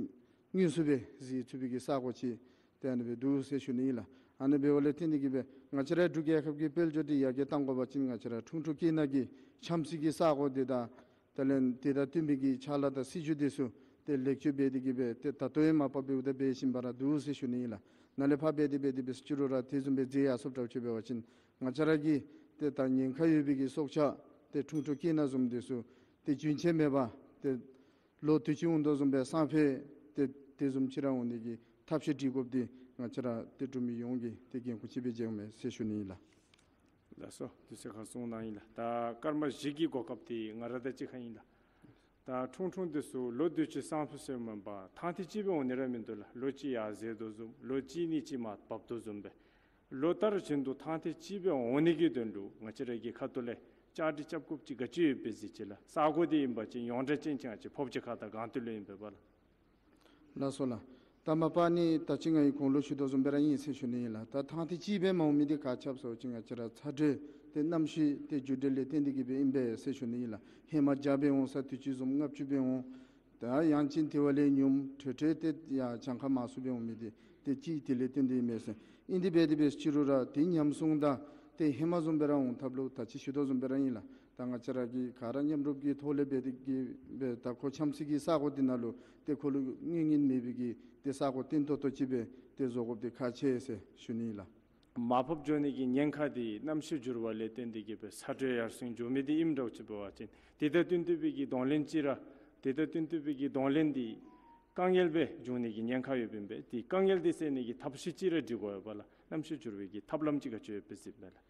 དངོས་སུ་སྦེ་གཟིགས་ཚུགས་པའི་གི་ས་གོ་ཅིག་ཏེ་ཨ་ནི་སྦེ་འདུག་ཟེར་ཞུ་ནི་ཨིན་ལགས། ཨ་ནི་འབདཝ་ལས་བརྟེན་ཏེ་གི་སྦེ་ང་བཅས་ར་འབྲུག་རྒྱལ་ཁབ་ཀྱི་དཔལ་འབྱོར་འདི་ཡར་རྒྱས་གཏང་དགོ་པ་ཅིན་ང་བཅས་ར་ཁྲུང་ཁྲུང་སྐྱིད་སྣང་གི་འཁྱམ་སའི་གི་ས་གོ་འདི་དང་ད་ལན་དེ་དང་བསྟུན་པའི་གི་ཕྱག་ལཱ་དང་སྲིད་བྱུས་འདི་ཚུ་ཏེ་ལེགས་བཅོས་འབད་དེ་གི་སྦེ་ཏེ་ད་ལྟོ་ཡང་མ་པ་འབདཝ་ད་འབད་བཞིན་པ་ར་འདུག་ཟེར་ཞུ་ནི་ཨིན་ལགས། ནཱ་ལས་ཕར་འབད་དེ་འབད་དེ་འབད་ཅི་རུང་ར་དེ་བཟུམ་སྦེ་མཛད་ཡར་སོངམ་འདྲཝ་ཅིག་འབད་བ་ཅིན་ང་བཅས་ར་གི་ཏེ་ད་ཉེན་ཁ་ཡོད་པའི་གི་སྲོག་ཆགས་ཏེ་ཁྲུང་ཁྲུང་སྐྱིད་སྣང་བཟུམ་འདི་ཚུ་ཏེ་རྒྱུན་ཆད་མེད་པར་ཏེ་ལོ་དུས་ཅི་འོང་དོ་བཟུམ་སྦེ་སང་ཕོད་ཏེ་དེ་བཟུམ་ཅིག་ར་འོང་ནི་གི་ཐབས་ཤེས་སྒྲིག་དགོཔ་འདི་ང་བཅས་ར་ཏེ་འབྲུག་མི་ཡོངས་ཀྱི་ཏེ་འགན་ཁུར་ཅིག་སྦེ་མཇལཝ་མས་ཟེར་ཞུ་ནི་ཨིན་ལགས། ལགས་སོ། དུས་ཚོད་ཁར་གསུངས་གནང་ཡི་ལགས། ད་སྐར་མ་བཞི་གི་གོ་སྐབས་འདི་ང་ར་དང་གཅིག་ཁར་ཨིན་ལགས། ད་ཁྲུང་ཁྲུང་འདི་ཚུ་ལོ་དུས་ཅི་སང་ཕོད་ཟེར་མེན་པར་ཐང་ཐིག་གཅིག་སྦེ་འོང་ནི་ར་མིན་འདུག་ལགས། ལོ་གཅིག་ཡར་འཛེགས་དོ་བཟུམ་ལོ་གཅིག་གཉིས་ཅིག་མར་བབས་དོ་བཟུམ་སྦེ་ལོ་ལྟར་བཞིན་དུ་ཐང་ཐིག་གཅིག་སྦེ་འོང་ནི་གི་དོན་ལུ་ང་བཅས་ར་གི་ཁ་ཐུག་ལས་བཅའ་སྒྲིག་རྐྱབ་དགོཔ་ཅིག་ག་ཅི་ཡོདཔ་སྦེ་གཟིགས་ཅི་ལགས། ས་གོ་འདི་ཨིན་པ་ཅིན་ཡོངས་གྲགས་ཅན་ཅིག་ང་བཅས་ཕོབ་སྦྱིས་ཁ་དང་སྒང་སྟེང་ལུ་ཨིན་པས་པ་ལགས། ལགས་སོ་ལགས། ད་མ་པ་ནི་ད་ཅི་ང་གིས་གོང་ལུ་ཞུ་དོ་བཟུམ་སྦེ་ར་ཨིན་ཟེར་ཞུ་ནི་ཨིན་ལགས། ད་ཐང་ཐིག་གཅིག་སྦེ་མ་འོང་མི་འདི་ག་ཅི་སྦེ་ཟེར་བ་ཅིན་ང་བཅས་ར་ཚ་དྲོད་ཏེ་གནམ་གཤིས་ཏེ་འགྱུར་འགྲོས་ལས་བརྟེན་ཏེ་གི་སྦེ་ཨིན་པས་ཟེར་ཞུ་ནི་ཨིན་ལགས། ཧེ་མ་བརྒྱ་སྦེ་འོང་ས་དུས་ཅི་བཟུམ་ལྔ་བཅུ་སྦེ་འོང་། ད་ཡང་ཅིན་དེ་བ་ལས་ཉུངམ་ཁྲོས་ཁྲོས་ཏེ་ཡར་གྱངས་ཁ་མང་སུ་སྦེ་འོང་མི་འདི་ཏེ་གཅིག་དེ་ལས་བརྟེན་ཏེ་ཨིན་མས་ཟེར། ཨིན་དེ་འབད་དེ་འབད་ཅི་རུང་ར་དེ་ཉམས་སོང་ད་ཏེ་ཧེ་མ་བཟུམ་སྦེ་ར་འོང་ཐབས་ལུ་ད་ཅི་ཞུ་དོ་བཟུམ་སྦེ་ར་ཨིན་ལགས། ད་ང་བཅས་ར་གིས་ག་ར་མཉམ་རུབ་ཀྱི་ཐོག་ལས་འབད་དེ་གི་སྦེ་ད་ཁོ་འཁྱམ་སའི་གི་ས་གོ་འདི་ནང་ལུ་ཏེ་ཁོ་ལུ་གནོད་ཉེན་མེད་པའི་གི་ཏེ་ས་གོ་བརྟན་ཏོག་ཏོ་ཅིག་སྦེ་ཏེ་བཟོ་དགོཔ་འདི་ཁག་ཆེ་ཟེར་ཞུ་ནི་ཨིན་ལགས། མར་ཕབ་འགྱོ་ནི་གི་ཉེན་ཁ་འདི་གནམ་གཤིས་འགྱུར་བ་ལས་བརྟེན་ཏེ་གི་སྦེ་ཚ་དྲོད་ཡར་སེང་འགྱོ་མི་འདི་ཨིནམ་འདྲཝ་ཅིག་འབད་བ་ཅིན་དེ་དང་བསྟུན་ཏེ་སྦེ་གི་གདོང་ལེན་ཅིག་ར་དེ་དང་བསྟུན་ཏེ་སྦེ་གི་གདོང་ལེན་འདི་དཀའ་ངལ་སྦེ་འབྱུང་ནི་གི་ཉེན་ཁ་ཡོདཔ་ཨིན་པས། ཏེ་དཀའ་ངལ་འདི་སེལ་ནི་གི་ཐབས་ཤེས་ཅིག་ར་སྒྲིག་དགོ་ཡོདཔ་ལགས། གནམ་གཤིས་འགྱུར་བའི་གི་ཐབས་ལམ་ཅིག་ག་ཅི་ཡོདཔ་སྦེ་གཟིགསཔ་མས་ལགས།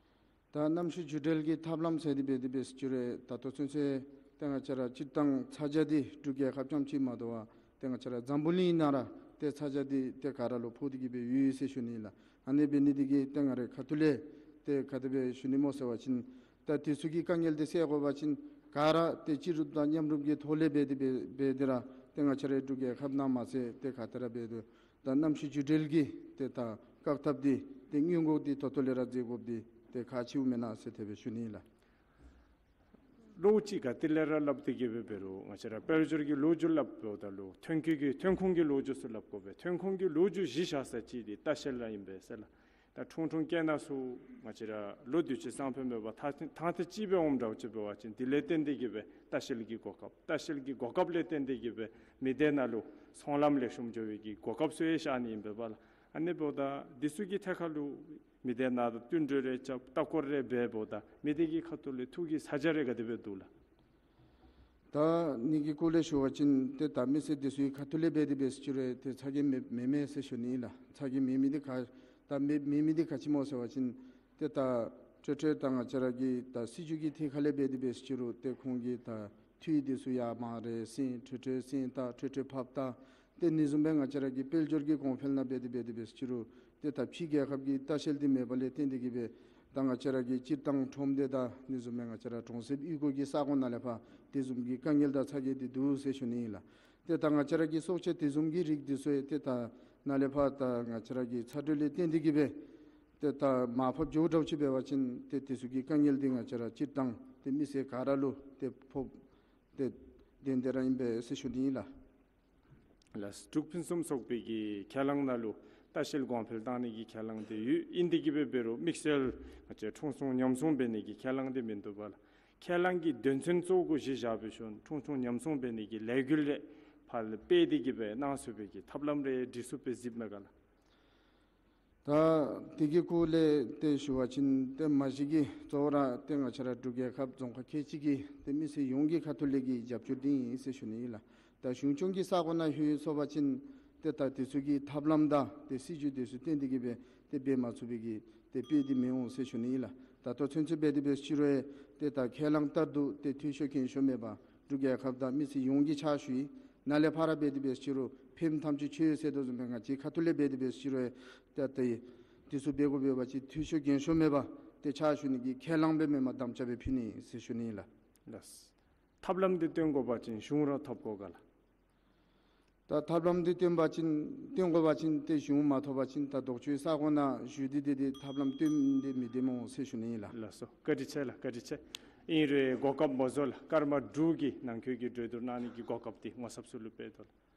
ད་གནམ་གཤིས་འགྱུར་འགྲོས་ཀྱི་ཐབས་ལམ་ཟེར་དེ་འབད་དེ་འབད་ཅི་རུང་ད་ལྟོ་ཚུན་ཚོད་ཏེ་ང་བཅས་ར་སྤྱིར་བཏང་ཚ་གྱང་འདི་འབྲུག་རྒྱལ་ཁབ་རྐྱངམ་གཅིག་མ་དོ་བར་ཏེ་ང་བཅས་ར་འཛམ་བུ་གླིང་ནང་ར་ཏེ་ཚ་གྱང་འདི་ཏེ་ག་ར་ལུ་ཕོག་སྟེ་གི་སྦེ་ཡོད་ཟེར་ཞུ་ནི་ལགས། ཨ་ནི་འབད་ནི་འདི་གིས་ཏེ་ང་རའི་ཁ་ཐུག་ལས་ཏེ་ག་དེ་སྦེ་ཞུ་ནི་སྨོ་ཟེར་བ་ཅིན་ད་དེ་ཚུ་གི་དཀའ་ངལ་འདི་སེལ་དགོ་པ་ཅིན་ག་ར་ཏེ་སྤྱི་རུབ་དང་མཉམ་རུབ་ཀྱི་ཐོག་ལས་འབད་དེ་འབད་འབད་དེ་ར་ཏེ་ང་བཅས་རའི་འབྲུག་རྒྱལ་ཁབ་ནང་མ་ཚད་ཏེ་ག་ཏེ་ར་འབད་དེ་ད་གནམ་གཤིས་འགྱུར་འགྲོས་ཀྱི་ཏེ་ད་བཀག་ཐབས་འདི་ཏེ་སྔོན་འགོག་འདི་ད་ལྟོ་ལས་ར་མཛད་དགོཔ་འདི་ཏེ་ཁག་ཆེཝ་མེན་ན་ཟེར་དེ་སྦེ་ཞུ་ནི་ལགས། ལོ་གཅིག་ག་ཏེ་ལས་ར་སླབ་སྟེ་གི་སྦེ་འབད་རུང་ང་བཅས་ར་དཔལ་འབྱོར་གྱི་ལོ་རྒྱུས་སླབ་འབདཝ་ད་ལུ་ཐོན་སྐྱེད་ཀྱི་ཐོན་ཁུངས་ཀྱི་ལོ་རྒྱུས་ཚུ་སླབ་དགོ་པས། ཐོན་ཁུངས་ཀྱི་ལོ་རྒྱུས་གཞི་བཞག་ས་ཅིག་འདི་ལྟ་བཤལ་ར་ཨིན་པས་ཟེར་ལགས། ད་ཁྲུང་ཁྲུང་སྐྱིད་སྣང་ཚུ་ང་བཅས་ར་ལོ་དུས་ཅི་སང་ཕོད་མེན་པར་ཐང་ཐང་ཐིག་གཅིག་སྦེ་འོངམ་འདྲཝ་ཅིག་འབད་བ་ཅིན་དེ་ལས་བརྟེན་ཏེ་གི་སྦེ་ལྟ་བཤལ་གྱི་གོ་སྐབས་ལྟ་བཤལ་གྱི་གོ་སྐབས་ལས་བརྟེན་ཏེ་གི་སྦེ་མི་སྡེ་ནང་ལུ་ཚོང་ལམ་ལེགས་ཤོམ་འགྱོ་བའི་གི་གོ་སྐབས་ཚུ་ཡང་ཤར་ནི་ཨིན་པས་པ་ལགས། ཨ་ནི་འབདཝ་ད་འདི་ཚུ་གི་ཐད་ཁར་ལུ་མི་སྡེ་ནང་དང་བསྟུན་གྲོས་རེ་རྐྱབ་ལྟ་སྐོར་རེ་འབད་འབདཝ་ད་མི་སྡེ་གི་ཁ་ཐུག་ལས་ཐུགས་ཀྱི་ཚ་གྱང་རེ་ག་དེ་སྦེ་འདུག་ལགས། ད་ཨ་ནི་གི་སྐོར་ལས་ཞུ་བ་ཅིན་ཏེ་ད་མི་སེར་འདི་ཚུ་གི་ཁ་ཐུག་ལས་འབད་དེ་འབད་ཅི་རུང་ཏེ་ཚ་གྱང་མེད་མེད་མས་ཟེར་ཞུ་ནི་ལགས། ཚ་གྱང་མེད་མི་འདི་ག་ད་མེད་མེད་མི་འདི་ག་ཅི་སྨོ་ཟེར་བ་ཅིན་ཏེ་ད་ཁྲོས་ཁྲོས་ད་ང་བཅས་ར་གི་ད་སྲིད་བྱུས་ཀྱི་ཐད་ཁར་ལས་འབད་དེ་འབད་ཅི་རུང་ཏེ་ཁོང་གི་ད་འཐུས་འདི་ཚུ་ཡར་མར་རེ་སེང་ཁྲོས་ཁྲོས་སེང་ད་ཁྲོས་ཁྲོས་ཕབ་ད་ཏེ་ཨ་ནི་བཟུམ་སྦེ་ང་བཅས་ར་གི་དཔལ་འབྱོར་གྱི་གོང་འཕེལ་ནང་འབད་དེ་འབད་དེ་འབད་ཅི་རུང་ཏེ་ད་ཕྱི་རྒྱལ་ཁབ་ཀྱི་ལྟ་བཤལ་འདི་མེད་པ་ལས་བརྟེན་ཏེ་གི་སྦེ་ད་ང་བཅས་ར་གི་སྤྱིར་བཏང་ཁྲོམ་སྡེ་དང་ཨ་ནི་བཟུམ་སྦེ་ང་བཅས་ར་གྲོང་གསེབ་གཡུས་སྒོ་གི་ས་གོ་ནང་ལས་ཕར་དེ་བཟུམ་གྱི་དཀའ་ངལ་དང་ཚ་གྱང་འདི་འདུག་ཟེར་ཞུ་ནི་ཨིན་ལགས། ཏེ་ད་ང་བཅས་ར་གི་སྲོག་ཆགས་དེ་བཟུམ་གྱི་རིགས་འདི་ཚུ་ཡང་ཏེ་ད་ནཱ་ལས་ཕར་ད་ང་བཅས་ར་གི་ཚ་དྲོད་ལས་བརྟེན་ཏེ་གི་སྦེ་ཏེ་ད་མར་ཕབ་འགྱོཝ་འདྲཝ་ཅིག་འབད་བ་ཅིན་ཏེ་དེ་ཚུ་གི་དཀའ་ངལ་འདི་ང་བཅས་ར་སྤྱིར་བཏང་ཏེ་མི་སེར་ག་ར་ལུ་ཏེ་ཕོགཔ་ཏེ་བདེན་བདེན་ར་ཨིན་པས་ཟེར་ཞུ་ནི་ཨིན་ལགས། ལགས། འབྲུག་ཕུན་སུམ་ཚོགས་པའི་གི་ཁས་བླངས་ནང་ལུ་ལྟ་བཤལ་གོང་འཕེལ་གཏང་ནི་གི་ཁས་བླངས་འདི་ཡོད། ཨིན་དེ་གི་སྦེ་འབད་རུང་དམིགས་བསལ་ང་བཅས་ཁྲུང་ཁྲུང་ཉམས་སྲུང་འབད་ནི་གི་ཁས་བླངས་འདི་མིན་འདུག་པ་ལགས། ཁས་བླངས་ཀྱི་དོན་ཚན་གཙོ་བོ་གུ་གཞི་བཞག་སྦེ་ཞིནམ་ཁྲུང་ཁྲུང་ཉམས་སྲུང་འབད་ནི་གི་ལས་འགུལ་རེ་ཕར་སྤེལ་ཏེ་གི་སྦེ་གནང་ཚུགས་པའི་གི་ཐབས་ལམ་རེ་སྒྲིག་ཚུགསཔ་སྦེ་གཟིགསཔ་མས་ག་ལགས། ད་དེ་གི་སྐོར་ལས་ཏེ་ཞུ་བ་ཅིན་ཏེ་མ་གཞི་གི་གཙོ་བོ་ར་ཏེ་ང་བཅས་ར་འབྲུག་རྒྱལ་ཁབ་རྫོང་ཁག་ཁལ་གཅིག་གི་ཏེ་མི་སེར་ཡོངས་ཀྱི་ཁ་ཐུག་ལས་ཀྱི་རྒྱབ་སྐྱོར་འདི་ཨིན་ཟེར་ཞུ་ནི་ཨིན་ལགས། ད་གཞུང་སྐྱོང་གི་ས་གོ་ནང་ལྷོད་སོང་པ་ཅིན་ཏེ་ད་དེ་ཚུ་གི་ཐབས་ལམ་དང་ཏེ་སྲིད་བྱུས་དེ་ཚུ་བརྟེན་ཏེ་གི་སྦེ་ཏེ་འབད་མ་ཚུགས་པའི་གི་ཏེ་དཔེ་འདི་མི་འོང་ཟེར་ཞུ་ནི་ཨིན་ལགས། ད་ལྟོ་ཚུན་ཚོད་འབད་དེ་འབད་ཅི་རུང་ཡང་ཏེ་ད་ཁས་བླངས་ལྟར་དུ་ཏེ་འཐུས་ཤོར་གྱེན་ཤོར་མེད་པར་འབྲུག་རྒྱལ་ཁབ་དང་མི་སེར་ཡོངས་ཀྱིས་ཕྱག་ཞུ་ཡི། ནཱ་ལས་ཕར་ར་འབད་དེ་འབད་ཅི་རུང་ཕནམ་ཐམས་ཅད་ཆོས་ཟེར་དོ་བཟུམ་སྦེ་ང་བཅས་ཁ་ཐུག་ལས་འབད་དེ་འབད་ཅི་རུང་ཡང་ཏེ་ད་དེ་ཚུ་འབད་དགོ་པས་པ་ཅིན་འཐུས་ཤོར་གྱེན་ཤོར་མེད་པར་ ཏེ་ཕྱག་ཞུ་ནི་གི་ཁས་བླངས་སྦེ་མེན་པར་དམ་བཅའ་སྦེ་ཕུལ་ནི་ཟེར་ཞུ་ནི་ཨིན་ལགས། ལགས། ཐབས་ལམ་འདི་སྟོན་དགོ་པ་ཅིན་གཞུང་ར་ཐོབ་དགོ་ག་ལགས། ད་ཐབས་ལམ་འདི་སྟོན་པ་ཅིན་སྟོན་དགོ་པ་ཅིན་ཏེ་གཞུང་མ་ཐོབ་པ་ཅིན་ད་ལྡོག་ཕྱོགས་ས་གོ་ནང་བཞུགས་ཏེ་ཏེ་ཏེ་ཐབས་ལམ་སྟོན་ཏེ་མི་བདེ་སྨོ་ཟེར་ཞུ་ནི་ཨིན་ལགས། ལགས་སོ། བཀའ་དྲིན་ཆེ་ལགས། བཀའ་དྲིན་ཆེ། ཨིན་རུང་གོ་སྐབས་མ་རྫོགས་ལགས། སྐར་མ་དྲུག་གི་ནང་འཁོད་ཀྱི་གྲོས་བསྡུར་གནང་ནི་གི་གོ་སྐབས་འདི་ངོ་ཚབ་ཚུ་ལུ་སྤེལ་དོ་ལགས།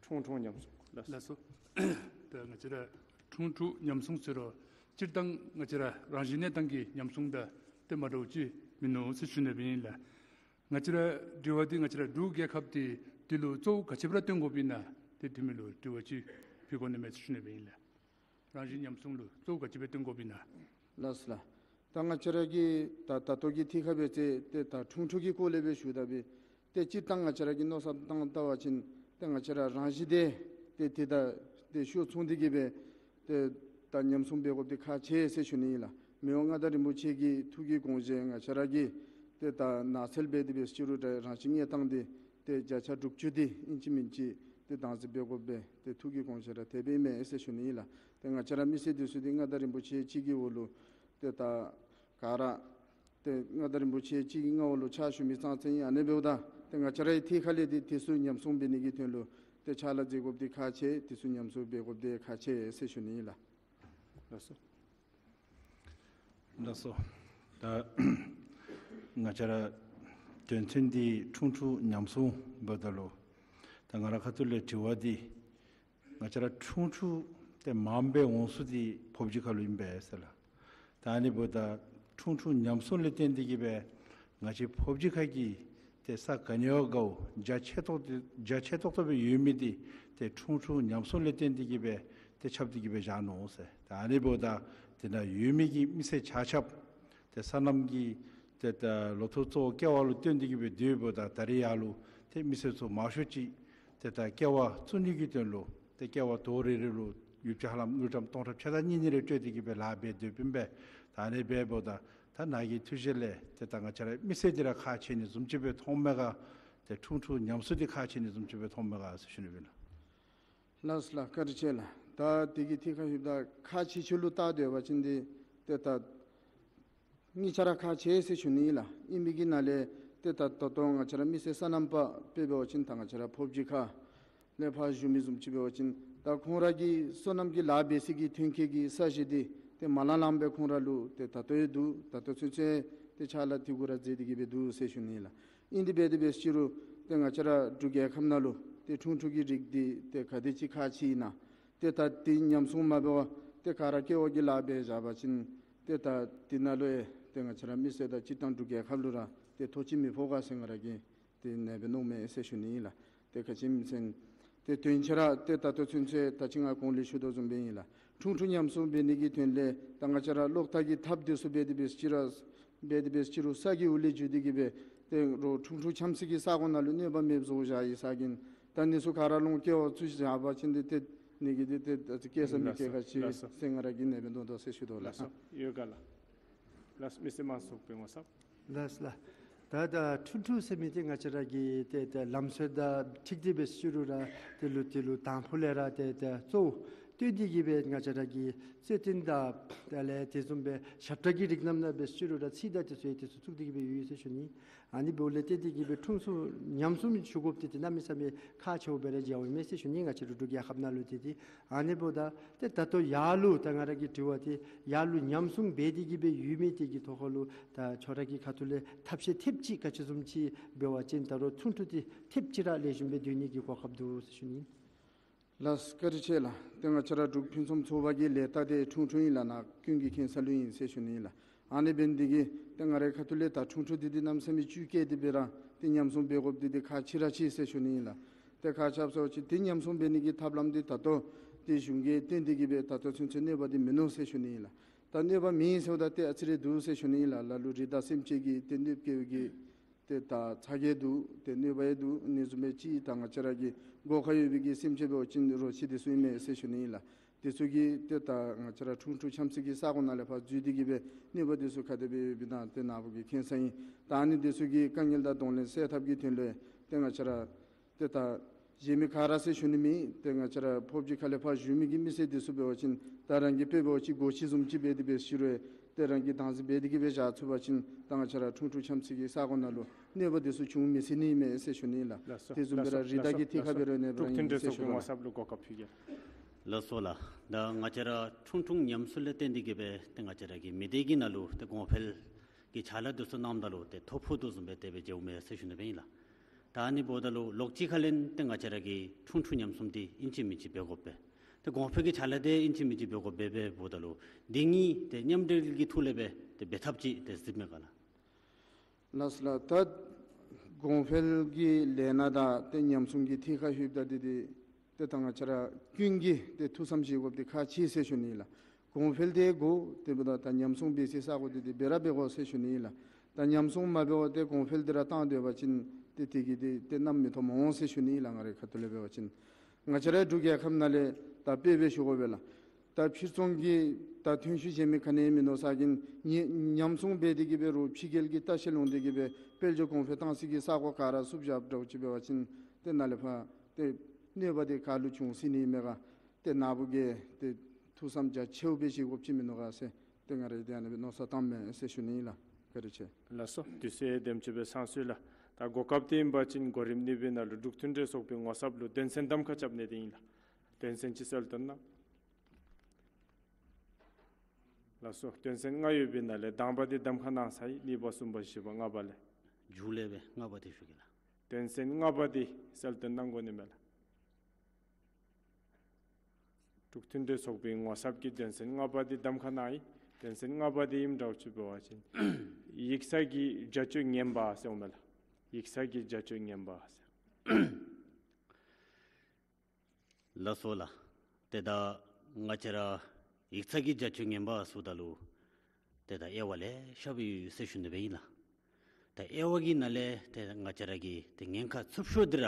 ཁྲུང་ཁྲུང་ཉམས་སྲུང་། ལགས། ལགས་སོ། ད་ང་བཅས་ར་ཁྲུང་ཁྲུང་ཉམས་སྲུང་ཟེར་རུང་སྤྱིར་བཏང་ང་བཅས་ར་རང་བཞིན་གནས་སྟངས་ཀྱི་ཉམས་སྲུང་དང་ཏེ་མ་འདྲཝ་ཅིག་མིན་ནུག་ཟེར་ཞུ་ནི་སྦེ་ཨིན་ལགས། ང་བཅས་ར་དྲི་བ་འདི་ང་བཅས་ར་འབྲུག་རྒྱལ་ཁབ་འདི་འདི་ལུ་གཙོ་བོ་ག་ཅི་སྦེ་ར་སྟོན་དགོཔ་ཨིན་ན་ཏེ་འདི་མི་ལུ་དྲི་བ་ཅིག་ཕུལ་དགོ་ནི་མས་ཟེར་ཞུ་ནི་སྦེ་ཨིན་ལགས། རང་བཞིན་ཉམས་སྲུང་ལུ་གཙོ་བོ་ག་ཅི་སྦེ་སྟོན་དགོཔ་ཨིན་ན། ལགས་སོ་ལགས། ད་ང་བཅས་ར་གི་ད་ད་ལྟོ་གི་ཐད་ཁར་འབད་ཚེ་ཏེ་ད་ཁྲུང་ཁྲུང་གི་སྐོར་ལས་སྦེ་ཞུཝ་ད་སྦེ་ཏེ་སྤྱིར་བཏང་ང་བཅས་ར་གི་མནོ་བསམ་བཏང་བལྟ་བ་ཅིན་ཏེ་ང་བཅས་ར་རང་བཞིན་འདི་ཏེ་ཏེ་ད་ཏེ་ཤུགས་ཚུན་འདི་གིས་སྦེ་ཏེ་ད་ཉམས་སྲུང་འབད་དགོཔ་འདི་ཁག་ཆེ་ཟེར་ཞུ་ནི་ཨིན་ལགས། མི་དབང་མངའ་བདག་རིན་པོ་ཆེ་གི་ཐུགས་ཀྱི་དགོངས་བཞེད་ང་བཅས་ར་གི་ཏེ་ད་ནགས་ཚལ་འབད་དེ་འབད་ཅི་རུང་ད་རང་བཞིན་གནས་སྟངས་འདི་ཏེ་བརྒྱ་ཆ་དྲུག་ཅུ་འདི་ཨིན་ཅི་མིན་ཅི་ཏེ་དྭངས་གཙང་འབད་དགོ་པས། ཏེ་ཐུགས་ཀྱི་དགོངས་བཞེད་ར་དེ་སྦེ་ཨིན་མས་ཟེར་ཞུ་ནི་ཨིན་ལགས། ཏེ་ང་བཅས་ར་མི་སེར་འདི་ཚུ་འདི་མངའ་བདག་རིན་པོ་ཆེ་གཅིག་གི་འོག་ལུ་ཏེ་ད་ག་ར་ཏེ་མངའ་བདག་རིན་པོ་ཆེ་གཅིག་གི་མངའ་འོག་ལུ་ཕྱག་ཞུ་མི་ཙང་ཙང་ཨིན། ཨ་ནི་འབདཝ་ད་ཏེ་ང་བཅས་རའི་ཐད་ཁར་ལས་འདི་འདི་ཚུ་ཉམས་སྲུང་འབད་ནི་གི་དོན་ལུ་ཏེ་ཕྱག་ལཱ་མཛད་དགོཔ་འདི་ཁག་ཆེ། འདི་ཚུ་ཉམས་སྲུང་འབད་དགོཔ་འདི་ཁག་ཆེ་ཟེར་ཞུ་ནི་ཨིན་ལགས། ལགས་སོ། ལགས་སོ། ད་ང་བཅས་ར་དོན་ཚན་འདི་ཁྲུང་ཁྲུང་ཉམས་སྲུང་འབདཝ་ད་ལུ་ད་ང་རའི་ཁ་ཐུག་ལས་དྲི་བ་འདི་ང་བཅས་ར་ཁྲུང་ཁྲུང་ཏེ་མངམ་སྦེ་འོང་ས་འདི་ཕོབ་སྦྱིས་ཁ་ལུ་ཨིན་པས་ཟེར་ལགས། ད་ཨ་ནི་འབདཝ་ད་ཁྲུང་ཁྲུང་ཉམས་སྲུང་ལས་བརྟེན་ཏེ་གིས་སྦེ་ང་བཅས་ཕོབ་སྦྱིས་ཁ་གི་ཏེ་ས་ག་ནི་བ་དགའཝ་རྒྱ་ཆེ་ཏོག་ཏོ་རྒྱ་ཆེ་ཏོག་ཏོ་སྦེ་ཡོད་མི་འདི་ཏེ་ཁྲུང་ཁྲུང་ཉམས་སྲུང་ལས་བརྟེན་ཏེ་གིས་སྦེ་ཏེ་ཁྱབ་སྟེ་གིས་སྦེ་བཞག་ནུག་ཟེར། ད་ཨ་ནི་འབདཝ་ད་དེ་ནང་ཡོད་མི་གི་མི་སེར་ཆ་ཁྱབ་ཏེ་སོ་ནམ་གྱི་ཏེ་ད་ལོ་ཐོག་གཙོ་བོ་ཀེ་བ་ལུ་བརྟེན་ཏེ་གིས་སྦེ་སྡོདཔ་ད་ད་རེས་ཡར་ལུ་ཏེ་མི་སེར་ཚུ་མང་ཤོས་ཅིག་ཏེ་ད་ཀེ་བ་བཙུགས་ནི་གི་དོན་ལུ་ཏེ་ཀེ་བ་དོ་རེ་རེ་ལུ་ཡོདཔ་ཅིག་ཧ་ལམ་དངུལ་ཀྲམ་སྟོང་ཕྲག་ཕྱེད་དང་གཉིས་གཉིས་རེ་སྤྲོད་དེ་གིས་སྦེ་ལཱ་འབད་སྡོདཔ་ཨིན་པས། ད་ཨ་ནི་འབདཝ་ད་ད་ནཱ་གི་ཐུགས་བཞེད་ལས་ཏེ་ད་ང་བཅས་ར་མི་སེར་འདི་ར་ཁག་ཆེ་ནི་བཟུམ་ཅིག་སྦེ་མཐོངམ་མས་ག། ཏེ་ཁྲུང་ཁྲུང་ཉམས་སྲུང་འདི་ཁག་ཆེ་ནི་བཟུམ་ཅིག་སྦེ་མཐོངམ་མས་ག་ཟེར་ཞུ་ནི་ཨིན་ལགས། ལགས་སོ་ལགས། བཀའ་དྲིན་ཆེ་ལགས། ད་དེ་གི་ཐད་ཁར་ཞུཝ་ད་ཁག་ཆེ་ཤོས་ལུ་བལྟ་སྡོད་པ་ཅིན་འདི་ཏེ་ད་གཉིས་ཆ་ར་ཁག་ཆེ་ཟེར་ཞུ་ནི་ཨིན་ལགས། ཨིན་མི་གི་ནང་ལས་ཏེ་ད་ད་ལྟོ་ང་བཅས་ར་མི་སེར་སོ་ནམ་པ་དཔེ་འབད་བ་ཅིན་ད་ང་བཅས་ར་ཕོབ་སྦྱིས་ཁ་ལས་ཕར་བཞུགས་མི་བཟུམ་ཅིག་འབད་བ་ཅིན་ད་ཁོང་ར་གི་སོ་ནམ་གྱི་ལཱ་འབད་ས་གི་ཐོན་སྐྱེད་ཀྱི་ས་གཞི་འདི་ཏེ་མ་ལང་ལངམ་སྦེ་ཁོང་ར་ལུ་ཏེ་ད་ལྟོ་ཡང་འདུག། ད་ལྟོ་ཚུན་ཚོད་ཏེ་ཕྱག་ལཱ་འདི་གུ་ར་མཛད་དེ་གིས་སྦེ་འདུག་ཟེར་ཞུ་ནི་ཨིན་ལགས། ཨིན་དེ་འབད་དེ་འབད་ཅི་རུང་ཏེ་ང་བཅས་ར་འབྲུག་རྒྱལ་ཁབ་ནང་ལུ་ཏེ་ཁྲུང་ཁྲུང་གི་རིགས་འདི་ཏེ་ག་དེ་ཅིག་ཁག་ཆེ་ཨིན་ན། ཏེ་ད་འདི་ཉམས་སྲུང་མ་འབད་བར་ཏེ་ག་ར་ཀེ་བ་གི་ལཱ་འབད་བཞག་པ་ཅིན་ཏེ་ད་འདི་ནང་ལུ་ཡང་ཏེ་ང་བཅས་ར་མི་སེར་དང་སྤྱིར་བཏང་འབྲུག་རྒྱལ་ཁབ་ལུ་ར་ཏེ་ཐོགས་ཅིག་མི་ཕོག་ག་ཟེར་ང་ར་གིས་ཏེ་ཨ་ནེ་སྦེ་མནོཝ་མས་ཟེར་ཞུ་ནི་ཨིན་ལགས། ཏེ་ག་ཅི་སྨོ་ཟེར་ན་ཏེ་དོན་ཆེ་ར་ཏེ་ད་ལྟོ་ཚུན་ཚོད་ད་ཅི་ང་གོང་ལས་ཞུ་དོ་བཟུམ་སྦེ་ཨིན་ལགས། ཁྲུང་ཁྲུང་ཉམས་སྲུང་འབད་ནི་གི་དོན་ལས་ད་ང་བཅས་ར་གློག་ཐག་གི་ཐགཔ་འདི་ཚུ་འབད་དེ་འབད་ཅི་ར་འབད་དེ་འབད་ཅི་རུང་ས་གི་འོག་ལས་འཛུལ་ཏེ་གིས་སྦེ་ཏེ་རོགས་ཁྲུང་ཁྲུང་འཁྱམ་ས་གི་ས་གོ་ནང་ལུ་གནོད་པ་མེདཔ་བཟོ་བཞག་ཡི་ཟེར་གིན། ད་ཨ་ནི་ཚུ་ག་ར་ལོང་ཀེ་བ་བཙུགས་བཞག་པ་ཅིན་འདི་ཏེ་ཨ་ནི་གིས་འདི་ཏེ་ད་ཅི་སྐྱེ་ས་མི་སྐྱེ་ག་ཅི་ལགས་སོ། ཟེར་ང་ར་གིས་ཨ་ནེ་སྦེ་མནོ་དོ་ཟེར་ཞུ་དོ་ལགས། ལགས་སོ། ཡོད་ག་ལགས། ལགས་སོ། མི་སེར་མང་ཚོགས་ཀྱི་ངོ་ཚབ། ལགས་ལགས། ད་ད་ཁྲུང་ཁྲུང་ཟེར་མི་འདི་ང་བཅས་ར་གི་ཏེ་ཏེ་ལམ་སྲོལ་དང་འཁྲིལ་ཏེ་འབད་ཅི་རུང་ར་དེ་ལུ་དེ་ལུ་དང་ཕུ་ལས་ར་ཏེ་ཏེ་གཙོ་བོ་བཏོན་ཏེ་གིས་སྦེ་ང་བཅས་ར་གི་རྩེ་ཏིན་དང་དེ་ལས་དེ་བཟུམ་སྦེ་ཞབས་ཁྲ་གི་རིགས་རྣམས་ནང་འབད་ཅི་རུང་ར་ཚིག་དང་དེ་ཚུ་ཡང་དེ་ཚུ་བཙུགས་ཏེ་གིས་སྦེ་ཡོད་ཟེར་ཞུ་ནི། ཨ་ནི་འབདཝ་ལས་བརྟེན་ཏེ་གིས་སྦེ་ཁྲུང་ཁྲུང་ཉམས་སྲུང་ཞུ་དགོཔ་འདི་ཏེ་གནམ་མེད་ས་མེད་ཁག་ཆེཝ་སྦེ་ར་མཇལཝ་ཨིན་མས་ཟེར་ཞུ་ནི། ང་བཅས་ར་འབྲུག་རྒྱལ་ཁབ་ནང་ལུ་ཏེ་ཏེ་ཨ་ནི་འབདཝ་ད་ཏེ་ད་ལྟོ་ཡར་ལུ་ད་ང་ར་གི་དྲི་བ་འདི་ཡར་ལུ་ཉམས་སྲུང་འབད་དེ་གིས་སྦེ་ཡོད་མི་འདི་གི་ཐོག་ཁ་ལུ་ད་ཁྱོད་ར་གི་ཁ་ཐུག་ལས་ཐབས་ཤེས་ཐེབས་ཅིག་ག་ཅི་བཟུམ་ཅིག་འབད་བ་ཅིན་ད་རུང་ཁྲུང་ཁྲུང་འདི་ཐེབས་ཅིག་ར་ལེགས་ཤོམ་སྦེ་སྡོད་ནི་གི་གོ་སྐབས་འདུག་ཟེར་ཞུ་ནི། ལགས་སོ། བཀའ་དྲིན་ཆེ་ལགས། ཏེ་ང་བཅས་ར་འབྲུག་ཕུན་སུམ་ཚོགས་པ་གི་ལས་རྟགས་འདི་ཁྲུང་ཁྲུང་ཨིན་ལགས། ནཱ་ཀུན་གྱི་མཁྱེན་གསལ་ལུ་ཨིན་ཟེར་ཞུ་ནི་ཨིན་ལགས། ཨ་ནི་འབད་ནི་འདི་གིས་ཏེ་ང་རའི་ཁ་ཐུག་ལས་ད་ཁྲུང་ཁྲུང་འདི་འདི་གནམ་མེད་ས་མེད་བཅུད་བསྐྱེད་དེ་སྦེ་ར་ཏེ་ཉམས་སྲུང་འབད་དགོཔ་འདི་འདི་ཁག་ཆེ་ར་ཆེ་ཟེར་ཞུ་ནི་ཨིན་ལགས། ཏེ་ཁག་ཆེ་བ་ཟེར་བ་ཅིན་ཏེ་ཉམས་སྲུང་འབད་ནི་གི་ཐབས་ལམ་འདི་ད་ལྟོ་ཏེ་གཞུང་གིས་བཏོན་ཏེ་གིས་སྦེ་ད་ལྟོ་ཚུན་ཚོད་གནོད་པ་འདི་མིན་ནུག་ཟེར་ཞུ་ནི་ཨིན་ལགས། ད་གནོད་པ་མེད་ཟེརཝ་ད་ཏེ་ཨ་ཙི་རེ་འདུག་ཟེར་ཞུ་ནི་ཨིན་ལགས། ལ་ལུ་རི་དྭགས་སེམས་ཅན་གྱི་ཏེ་གནོདཔ་བཀལ་བའི་གི་ཏེ་ད་ཚ་གྱང་འདུག། ཏེ་གནོད་པ་ཡང་འདུག། ཨ་ནི་བཟུམ་སྦེ་ཅིག་ད་ང་བཅས་ར་གི་སྒོ་ཁར་ཡོད་པའི་གི་སེམས་ཅན་འབད་བ་ཅིན་རོ་ཁྱི་འདི་ཚུ་ཨིན་མས་ཟེར་ཞུ་ནི་ཨིན་ལགས། འདི་ཚུ་གིས་ཏེ་ད་ང་བཅས་ར་ཁྲུང་ཁྲུང་འཁྱམ་ས་གི་ས་གོ་ནང་ལས་ཕར་འཛུལ་ཏེ་གིས་སྦེ་གནོད་པ་འདི་ཚུ་ག་དེ་སྦེ་ཡོདཔ་ཨིན་ན་ཏེ་ནཱ་བུ་གིས་མཁྱེན་གསལ་ཨིན། ད་ཨ་ནི་འདི་ཚུ་གི་དཀའ་ངལ་དང་གདོང་ལེན་སེལ་ཐབས་ཀྱི་དོན་ལུ་ཏེ་ང་བཅས་ར་ཏེ་ད་གཞན་མི་ག་ར་ཟེར་ཞུ་ནི་མེད། ཏེ་ང་བཅས་ར་ཕོབ་སྦྱིས་ཁ་ལས་ཕར་བཞུགས་མི་གི་མི་སེར་འདི་ཚུ་འབད་བ་ཅིན་ད་རང་གི་དཔེ་འབད་བ་ཅིན་སྒོ་ཁྱི་བཟུམ་ཅིག་འབད་དེ་འབད་ཅི་རུང་ ཏེ་རང་གིས་བདག་འཛིན་འབད་དེ་གི་སྦེ་བཞག་ཚུགས་པ་ཅིན་ད་ང་བཅས་ར་ཁྲུང་ཁྲུང་འཆམ་ས་གི་ས་གོ་ནང་ལུ་གནོད་པ་འདི་ཚུ་བྱུང་མི་སྲིད་ནི་མས་ཟེར་ཞུ་ནི་ལགས། ལགས་སོ། དེ་བཟུམ་སྦེ་ར་ལགས་སོ། རི་དྭགས་ཀྱི་ལགས་སོ། ཐད་ཁར་འབད་རུང་ནི་འབྲུག་མཐུན་སྒྲིལ་ཚོགས་པའི་ངོ་ཚབ་ལུ་གོ་སྐབས་ཕུལ་གེ། ལགས་སོ་ལགས། ད་ང་བཅས་ར་ཁྲུང་ཁྲུང་ཉམས་གསོ་ལས་བརྟེན་ཏེ་གི་སྦེ་ཏེ་ང་བཅས་ར་གི་མི་སྡེ་གི་ནང་ལུ་ཏེ་གོང་འཕེལ་གྱི་ཕྱག་ལཱ་འདི་ཚུ་གནངམ་ད་ལུ་ཏེ་ཐོ་ཕོག་དོ་བཟུམ་སྦེ་དེ་སྦེ་མཇལཝ་མས་ཟེར་ཞུ་ནི་སྦེ་ཨིན་ལགས། ད་ཨ་ནི་འབདཝ་ད་ལུ་ལོགས་གཅིག་ཁ་ལས་ཏེ་ང་བཅས་ར་གིས་ཁྲུང་ཁྲུང་ཉམས་གསོ་འདི་ཨིན་ཅི་མིན་ཅི་འབད་དགོ་པས། ཏེ་གོང་འཕེལ་གྱི་ཕྱག་ལཱ་འདི་ཨིན་ཅི་མིན་ཅི་འབད་དགོ་པས། འབདཝ་ད་ལུ་འདི་གཉིས་ཏེ་མཉམ་འབྲེལ་གྱི་ཐོག་ལས་སྦེ་ཏེ་འབད་ཐབས་ཅིག་ཏེ་གཟིགསཔ་མས་ག་ལགས། ལགས་སོ་ལགས། ད་གོང་འཕེལ་གྱི་ལས་སྣ་དང་ཏེ་ཉམས་གསོ་གི་ཐད་ཁར་ལྷོདཔ་ད་འདི་འདི་ཏེ་ད་ང་བཅས་ར་ཀུན་གྱིས་ཏེ་ཐུགས་བསམ་བཞེས་དགོཔ་འདི་ཁག་ཆེ་ཟེར་ཞུ་ནི་ལགས། གོང་འཕེལ་འདི་དགོ། དེ་འབདཝ་ད་ད་ཉམས་གསོ་འབད་སའི་ས་གོ་འདི་འདི་འབད་ར་འབད་དགོ་ཟེར་ཞུ་ནི་ལགས། ད་ཉམས་གསོ་མ་འབད་བར་ཏེ་གོང་འཕེལ་འདི་ར་བཏང་སྡོད་པ་ཅིན་ཏེ་དེ་གིས་འདི་ཏེ་རྣམ་མི་འཐོམ་འོང་ཟེར་ཞུ་ནི་ལགས། ང་རའི་ཁ་ཐུག་ལས་འབད་བ་ཅིན་ང་བཅས་རའི་འབྲུག་རྒྱལ་ཁབ་ནང་ལས་ད་དཔེ་སྦེ་ཞུ་དགོ་པས་ལགས། ད་ཕྱིར་ཚོང་གི་ད་ཐོན་ཤུགས་གཞན་མི་ག་ནི་མིན་ནུག་ཟེར་གིན་ཉེ་ཉམས་གསོ་འབད་དེ་གི་སྦེ་རུང་ཕྱི་རྒྱལ་གྱི་ལྟ་བཤལ་འོང་སྟེ་གི་སྦེ་དཔལ་འབྱོར་གོང་འཕེལ་བཏང་ས་གི་ས་གོ་ག་ར་བསུབ་བཞགཔ་འདྲཝ་ཅིག་འབད་བ་ཅིན་ཏེ་ནཱ་ལས་ཕར་ཏེ་གནོད་པ་འདི་ག་ལུ་འབྱུང་སྲིད་ནི་མས་ག། ཏེ་ནཱ་བུ་གིས་ཏེ་ཐུགས་བསམ་རྒྱ་ཆེཝ་སྦེ་བཞེས་དགོཔ་ཅིག་མིན་ནུག་ག་ཟེར་ཏེ་ང་ར་གིས་ཏེ་ཨ་ནི་སྦེ་མནོ་བསམ་བཏངམ་མས་ཟེར་ཞུ་ནི་ལགས། བཀའ་དྲིན་ཆེ། ལགས་སོ། དུས་ཚོད་དེམ་ཅིག་སྦེ་ཚང་སོ་ཡི་ལགས། ད་གོ་སྐབས་འདི་ཨིན་པ་ཅིན་གོ་རིམ་གཉིས་པའི་ནང་ལུ་འབྲུག་མཐུན་འབྲེལ་ཚོགས་པའི་ངོ་ཚབ་ལུ་དོན་ཚན་གདམ་ཁ་རྐྱབ་ནི་འདི་ཨིན་ལགས། དོན་ཚན་ཅིག་གསལ་སྟོན་གནང་། ལགས་སོ། དོན་ཚན་ལྔ་ཡོད་པའི་ནང་ལས་དང་པ་འདི་གདམ་ཁ་གནང་ཚར་ཡི། གཉིས་པ་གསུམ་པ་བཞི་པ་ལྔ་པ་ལས། མཇུག་ལས་སྦེ་ལྔ་པ་འདི་ཞུ་གེ་ལགས། དོན་ཚན་ལྔ་པ་འདི་གསལ་སྟོན་གནང་དགོ་ནི་མས་ལགས། འབྲུག་མཐུན་འབྲེལ་ཚོགས་པའི་ངོ་ཚབ་ཀྱིས་དོན་ཚན་ལྔ་པ་འདི་གདམ་ཁ་གནང་ཡི། དོན་ཚན་ལྔ་པ་འདི་ཨིནམ་འདྲཝ་ཅིག་འབད་བ་ཅིན་ཡིག་ཚང་གི་རྒྱ་སྐྱེད་ངན་པ་ཟེར་འོང་མས་ལགས། ཡིག་ཚང་གི་རྒྱ་སྐྱེད་ངན་པ་ཟེར། ལགས་སོ་ལགས། ཏེ་ད་ང་བཅས་ར་ཡིག་ཚང་གི་རྒྱ་སྐྱེད་ངན་པ་ཟེརཝ་ད་ལུ་ཏེ་ད་དབྱེ་བ་ལེ་ཤ་སྦེ་ཡོད་ཟེར་ཞུ་ནི་སྦེ་ཨིན་ལགས། ད་དབྱེ་བ་གི་ནང་ལས་ཏེ་ང་བཅས་ར་གི་ཏེ་ཉེན་ཁ་ཚབས་ཤོས་འདི་ར་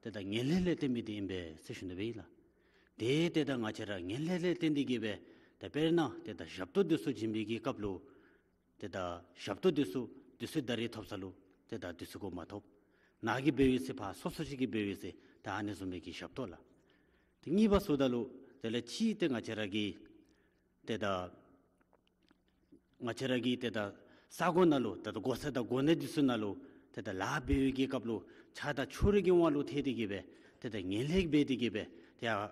ཏེ་ད་ངན་ལྷད་ལས་བརྟེན་མི་འདི་ཨིན་པས་ཟེར་ཞུ་ནི་སྦེ་ཨིན་ལགས། ཏེ་ཏེ་ད་ང་བཅས་ར་ངན་ལྷད་ལས་བརྟེན་ཏེ་གི་སྦེ་ད་དཔེར་ན་ཏེ་ད་ཞབས་ཏོག་འདི་ཚུ་བྱིན་པའི་གི་སྐབས་ལུ་ཏེ་ད་ཞབས་ཏོག་འདི་ཚུ་དུས་ཚོད་ད་རེས་ཐོབ་ས་ལུ་ཏེ་ད་དུས་ཚོད་གུ་མ་ཐོབ། ནཱ་གིས་འབད་བའི་ཚེ་ཕར་སོ་སོ་ཅིག་གིས་འབད་བའི་ཚེ་ད་ཨ་ནི་བཟུམ་མའི་གི་ཞབས་ཏོག་ལགས། ཏེ་གཉིས་པ་ཟེརཝ་ད་ལུ་དེ་ལས་ཅིག་ཏེ་ང་བཅས་ར་གི་ཏེ་ད་ང་བཅས་ར་གི་ཏེ་ད་ས་གོ་ནང་ལུ་ཏེ་ད་གོ་ས་དང་གོ་གནས་འདི་ཚུ་ནང་ལུ་ཏེ་ད་ལཱ་འབད་བའི་གི་སྐབས་ལུ་ཆགས་སྡང་ཕྱོགས་རིས་ཀྱི་དབང་ལུ་ཐལ་ཏེ་གི་སྦེ་ཏེ་ད་ངན་ལྷད་འབད་དེ་གི་སྦེ་ཏེ་ཡར་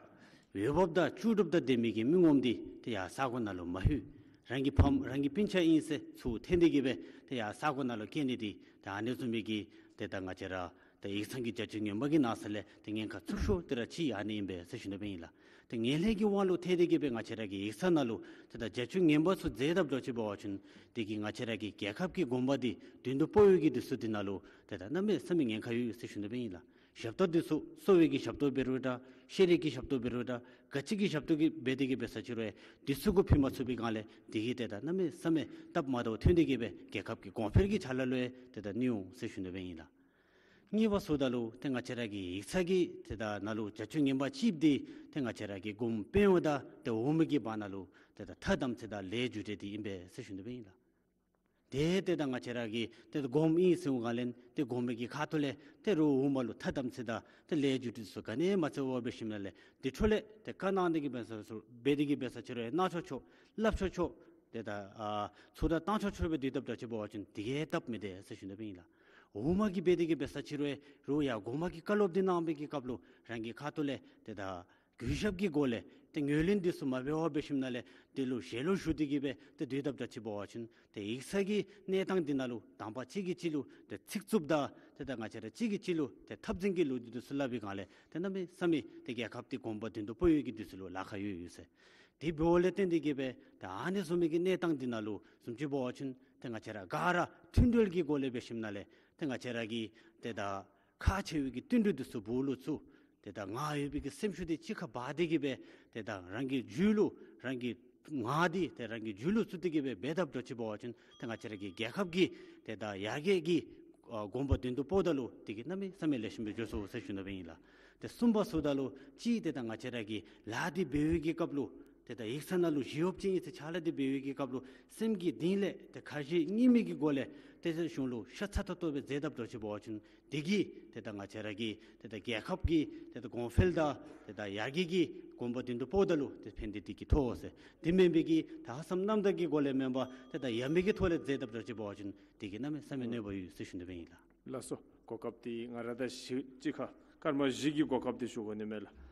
འོས་འབབ་དང་ལྕོགས་གྲུབ་དང་ལྡན་མི་གི་མི་ངོམ་འདི་ཏེ་ཡར་ས་གོ་ནང་ལུ་མ་ལྷོད། རང་གི་ཕམ་རང་གི་སྤུན་ཆ་ཨིན་ཟེར་ཚུར་འཐེན་ཏེ་གི་སྦེ་ཏེ་ཡར་ས་གོ་ནང་ལུ་བསྐྱལ་ནི་འདི་ཏེ་ཨ་ནི་བཟུམ་མའི་གི་ཏེ་ད་ང་བཅས་ར་ཏེ་ཡིག་ཚང་གི་རྒྱ་སྐྱེད་ངན་པ་གི་ནང་ས་ལས་ཏེ་ཉེན་ཁ་ཚབས་ཤོས་འདི་ར་ཅིག་ཨ་ནི་ཨིན་པས་ཟེར་ཞུ་ནི་སྦེ་ཨིན་ལགས། ཏེ་ངན་ལྷད་ཀྱི་དབང་ལུ་ཐལ་ཏེ་གི་སྦེ་ང་བཅས་ར་གི་ཡིག་ཚང་ནང་ལུ་ཏེ་ད་རྒྱ་སྐྱེད་ངན་པ་ཚུ་མཛད་དཔ་འདྲཝ་ཅིག་འབད་བ་ཅིན་དེ་གིས་ང་བཅས་ར་གི་རྒྱལ་ཁབ་ཀྱི་གོང་འཕེལ་འདི་མདུན་དུ་སྤོ་བའི་གི་དུས་ཚོད་འདི་ནང་ལུ་ཏེ་ད་གནམ་མེད་ས་མེད་ཉེན་ཁ་ཡོད་ཟེར་ཞུ་ནི་སྦེ་ཨིན་ལགས། ཞབས་ཏོག་འདི་ཚུ་གསོ་བའི་གི་ཞབས་ཏོག་འབད་རུང་འདྲ་ཤེས་རིག་གི་ཞབས་ཏོག་འབད་རུང་འདྲ་ག་ཅི་གི་ཞབས་ཏོག་གི་འབད་དེ་གི་འབད་ས་ཅིག་རུང་དུས་ཚོད་གུ་ཕུལ་མ་ཚུགས་པའི་སྒང་ལས་དེ་གིས་ཏེ་ད་གནམ་མེད་ས་མེད་སྟབས་མ་བདེཝ་ཐོན་ཏེ་གི་སྦེ་རྒྱལ་ཁབ་ཀྱི་གོང་འཕེལ་གྱི་ཕྱག་ལཱ་ལུ་ཡང་ཏེ་ད་གནོད་འོང་ཟེར་ཞུ་ནི་སྦེ་ཨིན་ལགས། གཉིས་པ་ཟེརཝ་ད་ལུ་ཏེ་ང་བཅས་ར་གི་ཡིག་ཚང་གི་ཏེ་ད་ནང་ལུ་རྒྱ་སྐྱེད་ངན་པ་ཅིག་འདི་ཏེ་ང་བཅས་ར་གི་གོངམ་དཔོན་དང་ཏེ་འོག་མའི་གི་བར་ན་ལུ་ཏེ་ད་ཐ་དམ་ཚིག་དང་ལས་རྒྱུ་འབྲས་འདི་ཨིན་པས་ཟེར་ཞུ་ནི་སྦེ་ཨིན་ལགས། ཏེ་ཏེ་ད་ང་བཅས་ར་གི་ཏེ་གོངམ་ཨིན་ཟེར་བའི་སྒང་ལས་ཏེ་གོངམ་གི་ཁ་ཐུག་ལས་ཏེ་རོགས་འོག་མ་ལུ་ཐ་དམ་ཚིག་དང་ཏེ་ལས་རྒྱུ་འབྲས་ཚུ་ག་ནི་མ་བརྩི་བར་འབད་ཞིནམ་ལས་དེ་འཕྲོ་ལས་ཏེ་བཀའ་གནང་སྟེ་གི་འབད་ས་ཚུ་འབད་དེ་གི་འབད་ས་ཅིག་རུང་གནང་ཆོག་ཆོག་སླབ་ཆོག་ཆོག་ཏེ་ད་ཨ་ཚུར་ད་བཏང་ཆོག་ཆོག་སྦེ་སྡོད་དཔ་འདྲཝ་ཅིག་འབད་བ་ཅིན་དེ་གིས་སྟབས་མི་བདེ་ཟེར་ཞུ་ནི་སྦེ་ཨིན་ལགས། འོག་མ་གིས་འབད་དེ་གི་འབད་ས་ཅིག་རུང་རོགས་ཡར་གོང་མ་གིས་བཀའ་སློབ་འདི་གནང་བའི་གི་སྐབས་ལུ་རང་གི་ཁ་ཐུག་ལས་ཏེ་ད་གུས་ཞབས་ཀྱི་སྒོ་ལས་ཏེ་ངོས་ལེན་འདི་ཚུ་མ་འབད་བར་འབད་ཞིནམ་ལས་དེ་ལུ་ཞལ་ལུ་ཞུ་སྟེ་གི་སྦེ་ཏེ་སྡོད་དཔ་འདྲཝ་ཅིག་འབད་བ་ཅིན་ཏེ་ཡིག་ཚང་གི་གནས་སྟངས་འདི་ནང་ལུ་དང་པ་གཅིག་གིས་གཅིག་ལུ་ཏེ་ཚིག་རྩུབ་དང་ཏེ་ད་ང་བཅས་ར་གཅིག་གིས་གཅིག་ལུ་ཏེ་འཐབ་འཛིང་གི་ལོ་རྒྱུས་འདི་ཚུ་སླབ་པའི་སྒང་ལས་ཏེ་གནམ་མེད་ས་མེད་ཏེ་རྒྱལ་ཁབ་འདི་གོང་འཕེལ་མདུན་དུ་སྤོ་བའི་གི་དུས་ཚོད་ལུ་ལཱ་ཁག་ཡོད་ཡོད་ཟེར། དེ་འབདཝ་ལས་བརྟེན་ཏེ་གི་སྦེ་ཏེ་ཨ་ནི་བཟུམ་མའི་གི་གནས་སྟངས་འདི་ནང་ལུ་བཟུམ་ཅིག་འབད་བ་ཅིན་ཏེ་ང་བཅས་ར་ག་ར་མཐུན་སྒྲིལ་གྱི་སྒོ་ལས་འབད་ཞིནམ་ལས་ཏེ་ང་བཅས་ར་གི་ཏེ་ད་ཁག་ཆེ་བའི་གི་བསྟུན་གྲོས་འདི་ཚུ་སྦུག་ལུ་བཙུགས། ཏེ་ད་ང་ཡོད་པའི་གི་སེམས་ཤུགས་འདི་གཅིག་ཁར་འབག་སྟེ་གི་སྦེ་ཏེ་ད་རང་གི་རྒྱུད་ལུ་རང་གི་ངག་འདི་ཏེ་རང་གི་རྒྱུད་ལུ་བཙུགས་ཏེ་གི་སྦེ་འབད་དཔ་འདྲཝ་ཅིག་འབད་བ་ཅིན་ཏེ་ང་བཅས་ར་གི་རྒྱལ་ཁབ་ཀྱི་ཏེ་ད་ཡར་རྒྱས་ཀྱི་ཨ་གོམ་པ་མདུན་དུ་སྤོ་ད་ལུ་དེ་གིས་གནམ་མེད་ས་མེད་ལེགས་ཤོམ་སྦེ་འགྱོ་ཚུགས་ཟེར་ཞུ་ནི་སྦེ་ཨིན་ལགས། ཏེ་གསུམ་པ་ཟེརཝ་ད་ལུ་གཅིག་ཏེ་ད་ང་བཅས་ར་གིས་ལཱ་འདི་འབད་བའི་གི་སྐབས་ལུ་ཏེ་ད་ཡིག་ཚང་ནང་ལུ་ཞི་གཡོགཔ་ཅིག་ཨིན་ཟེར་ཕྱག་ལཱ་འདི་འབད་བའི་གི་སྐབས་ལུ་སེམས་ཀྱི་གཏིང་ལས་ཏེ་ཁ་ཞེ་གཉིས་མེད་ཀྱི་སྒོ་ལས་ཏེ་ཏེ་གཞུང་ལུ་ཤ་ཚ་ཏོག་ཏོ་སྦེ་མཛད་དཔ་འདྲཝ་ཅིག་འབད་བ་ཅིན་དེ་གིས་ཏེ་ད་ང་བཅས་ར་གི་ཏེ་ད་རྒྱལ་ཁབ་ཀྱི་ཏེ་ད་གོང་འཕེལ་དང་ཏེ་ད་ཡར་རྒྱས་ཀྱི་ གོམ་པ་མདུན་དུ་སྤོཝ་ད་ལུ་ཏེ་ཕན་བདེ་འདི་གིས་ཐོགས་ཟེར། དེ་མེན་པའི་གི་ད་ཧ་སམ་རྣམ་དག་གི་སྒོ་ལས་མེན་པར་ཏེ་ད་ཡ་མེད་ཀྱི་ཐོག་ལས་མཛད་དཔ་འདྲཝ་ཅིག་འབད་བ་ཅིན་དེ་གིས་གནམ་མེད་ས་མེད་གནོད་པ་ཡོད་ཟེར་ཞུ་ནི་སྦེ་ཨིན་ལགས། ལགས་སོ། གོ་སྐབས་འདི་ང་ར་དང་གཅིག་ཁར་སྐར་མ་བཞི་གི་གོ་སྐབས་འདི་ཞུ་དགོ་ནི་མས་ལགས།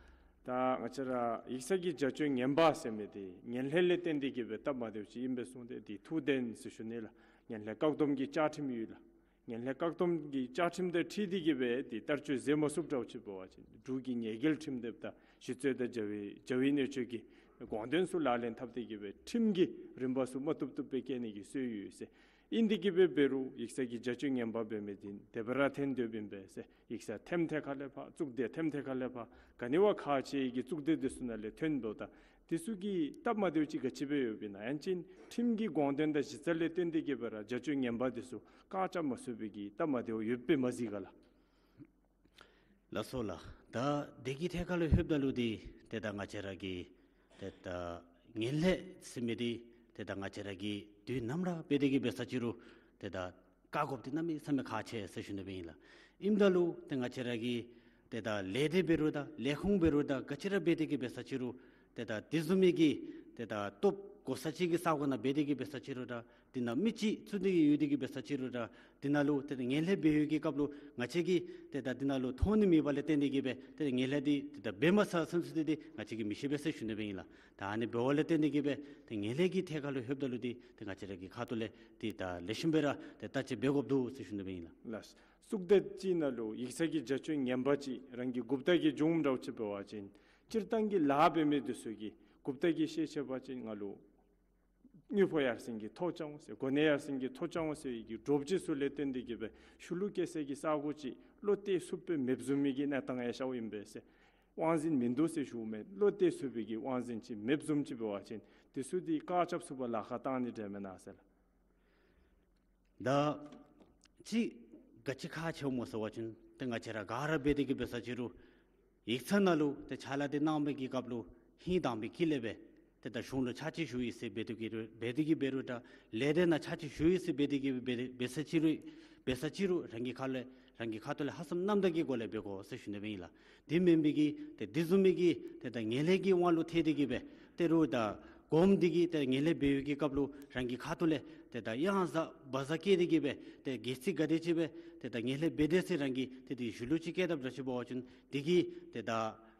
ད་ང་བཅས་ར་ཡིག་ཚང་གི་བྱ་སྤྱོད་ངན་པ་ཟེར་མི་འདི་ངན་ལྷད་ལས་བརྟེན་ཏེ་གི་སྦེ་སྟབས་མ་བདེཝ་ཅིག་ཨིན་པས་གསུངས་ཏེ་འདི་ཐུགས་བདེན་ཟེར་ཞུ་ནི་ལགས། ངན་ལྷད་བཀག་སྡོམ་གྱི་བཅའ་ཁྲིམས་ཡོད་ལགས། ངན་ལྷད་བཀག་སྡོམ་གྱི་བཅའ་ཁྲིམས་དང་འཁྲིལ་ཏེ་གི་སྦེ་འདི་བསྟར་སྤྱོད་མཛད་མ་ཚུགསཔ་འདྲཝ་ཅིག་འབད་བ་ཅིན་འབྲུག་གི་ཉེས་འགེལ་ཁྲིམས་དེ་དང་གཞི་རྩའི་དང་བྱ་བའི་བྱ་བའི་གནད་སྤྱོད་ཀྱི་དགོངས་དོན་ཚུ་ལག་ལེན་འཐབ་སྟེ་གི་སྦེ་ཁྲིམས་ཀྱི་རིམ་པ་ཚུ་མ་བཏུབ་བཏུབ་སྦེ་བཀལ་ནི་གི་སྲོལ་ཡོད་ཟེར། ཨིན་ཏེ་གི་སྦེ་འབད་རུང་ཡིག་ཚང་གི་བྱ་སྤྱོད་ངན་པ་འབད་མི་འདི་དེ་སྦེ་ར་ཐོན་དོ་ཨིན་པས་ཟེར། ཡིག་ཚང་ཐེམ་ཐེ་ཁ་ལས་ཕར་གཙུག་སྡེ་ཐེམ་ཐེ་ཁ་ལས་ཕར་ག་ནི་བ་ཁག་ཆེ་གི་གཙུག་སྡེ་འདི་ཚུ་ནང་ལས་ཐོན་དོ། ད་འདི་ཚུ་གི་སྟབས་མ་བདེཝ་ཅིག་ག་ཅི་སྦེ་ཡོདཔ་ཨིན་ན། ཡང་ཅིན་ཁྲིམས་ཀྱི་དགོངས་དོན་དང་གཞི་རྩ་ལས་བརྟེན་ཏེ་གི་སྦེ་ར་བྱ་སྤྱོད་ངན་པ་འདི་ཚུ་བཀག་རྐྱབ་མ་ཚུགས་པའི་གི་སྟབས་མ་བདེཝ་ཡོདཔ་སྦེ་མ་གཟིགས་ག་ལགས། ལགས་སོ་ལགས། ད་དེ་གི་ཐད་ཁར་ལུ་ལྷོདཔ་ད་ལུ་འདི་ཏེ་ད་ང་བཅས་ར་གི་ཏེ་ད་ངན་ལྷད་ཟེར་མི་འདི་ཏེ་ད་ང་བཅས་ར་གིས་དུས་ནམ་ར་འབད་དེ་གི་འབད་ས་ཅིག་རུང་ཏེ་ད་བཀག་དགོཔ་འདི་གནམ་མེད་ས་མེད་ཁག་ཆེ་ཟེར་ཞུ་ནི་སྦེ་ཨིན་ལགས། ཨིནམ་ད་ལུ་ཏེ་ང་བཅས་ར་གིས་ཏེ་ད་ལས་སྡེ་འབད་རུང་ད་ལས་ཁུངས་འབད་རུང་ད་ག་ཅི་ར་འབད་དེ་གི་འབད་ས་ཅིག་རུང་ཏེ་ད་དེ་བཟུམ་མའི་གི་ཏེ་ད་སྟོབས་གོ་ས་ཅིག་གི་ས་གོ་ནང་འབད་དེ་གི་འབད་ས་ཅིག་རུང་ད་དེ་ནང་མི་ཅིག་ཚུད་དེ་གི་ཡོད་དེ་གི་འབད་ས་ཅིག་རུང་ད་དེ་ནང་ལུ་ཏེ་ད་ངན་ལྷད་འབད་བའི་གི་སྐབས་ལུ་ང་བཅས་ཀྱིས་ཏེ་ད་དེ་ནང་ལུ་མཐོང་ནི་མེད་པ་ལས་བརྟེན་ཏེ་གི་སྦེ་ཏེ་ངན་ལྷད་འདི་ཏེ་ད་འབད་མ་ཚར་ཚུན་ཚོད་འདི་ཏེ་ང་བཅས་ཀྱིས་མི་ཤེས་པས་ཟེར་ཞུ་ནི་སྦེ་ཨིན་ལགས། ད་ཨ་ནི་འབདཝ་ལས་བརྟེན་ཏེ་གི་སྦེ་ཏེ་ངན་ལྷད་ཀྱི་ཐད་ཁར་ལུ་ལྷོདཔ་ད་ལུ་འདི་ཏེ་ང་བཅས་ར་གི་ཁ་ཐུག་ལས་ཏེ་ད་ལེགས་ཤོམ་སྦེ་ར་ཏེ་བརྟག་དཔྱད་འབད་དགོཔ་འདུག་ཟེར་ཞུ་ནི་སྦེ་ཨིན་ལགས། ལགས། གཙུག་སྡེ་ཅིག་ནང་ལུ་ཡིག་ཚང་གི་བྱ་སྤྱོད་ངན་པ་ཅིག་རང་གི་འགོ་བདག་གིས་བྱུངམ་འདྲཝ་ཅིག་འབད་བ་ཅིན་སྤྱིར་བཏང་གི་ལཱ་འབད་མི་འདི་ཚུ་གིས་འགོ་བདག་གིས་ཤེས་ཤེས་པ་ཅིན་ང་ལུ་དངུལ་ཕོགས་ཡར་སེང་གི་ཐོབ་ཅི་འོང་ཟེར་གོ་གནས་ཡར་སེང་གི་ཐོབ་ཅི་འོང་ཟེར་བའི་གི་འདྲོག་བྱེལ་ཚུ་ལས་བརྟེན་ཏེ་གི་སྦེ་ཤུལ་ལུ་བཀལ་སའི་གི་ས་གོ་ཅིག་བློ་གཏད་ཚུགསཔ་སྦེ་མེདཔ་བཟུམ་མའི་གི་གནས་སྟངས་ཡང་ཤརཝ་ཨིན་པས་ཟེར། དབང་འཛིན་མིན་འདུག་ཟེར་ཞུཝ་མེན། བློ་གཏད་ཚུགས་པའི་གི་དབང་འཛིན་ཅིག་མེདཔ་བཟུམ་ཅིག་འབད་བ་ཅིན་དེ་ཚུ་འདི་བཀག་རྐྱབ་ཚུགས་པར་ལཱ་ཁག་བཏང་ནི་འདྲས་མེན་ན་ཟེར་ལགས། ད་ཅིག་ག་ཅི་ཁག་ཆེཝ་སྨོ་ཟེར་བ་ཅིན་ཏེ་ང་བཅས་ར་ག་ར་འབད་དེ་གི་འབད་ས་ཅིག་རུང་ཡིག་ཚང་ནང་ལུ་ཏེ་ཕྱག་ལཱ་འདི་གནང་བའི་གི་སྐབས་ལུ་ཧིང་དྭངས་པའི་དཀྱིལ་ལས་སྦེ་ཏེ་ད་གཞུང་ལུ་ཕྱག་ཕྱིད་ཞུ་ཡི་ཟེར་འབད་དེ་གི་རུང་འབད་དེ་གི་འབད་རུང་ད་ལས་སྡེ་ནང་ཕྱག་ཕྱིད་ཞུ་ཡི་ཟེར་འབད་དེ་གི་འབད་འབད་ས་ཅིག་རུང་འབད་ས་ཅིག་རུང་རང་གི་ཁ་ལས་རང་གི་ཁ་ཐུག་ལས་ཧ་སམ་རྣམ་དག་གི་སྒོ་ལས་འབད་དགོ་ཟེར་ཞུ་ནི་སྦེ་ཨིན་ལགས། དེ་མེན་པའི་གི་ཏེ་དེ་བཟུམ་མའི་གི་ཏེ་ད་ངན་ལྷད་ཀྱི་དབང་ལུ་ཐལ་ཏེ་གི་སྦེ་ཏེ་རུང་ད་གོངམ་འདི་གིས་ཏེ་ངན་ལྷད་འབད་བའི་གི་སྐབས་ལུ་རང་གི་ཁ་ཐུག་ལས་ཏེ་ད་གཡང་ཟ་བ་ཟ་བཀལ་ཏེ་གི་སྦེ་ཏེ་གལ་སྲིད་ག་དེ་ཅིག་སྦེ་ཏེ་ད་ངན་ལྷད་འབད་དེས་ཟེར་རང་གིས་ཏེ་དེ་ཤུལ་ལུ་ཅིག་བཀལ་དཔ་འདྲཝ་ཅིག་འབད་བ་ཅིན་དེ་གིས་ཏེ་ད་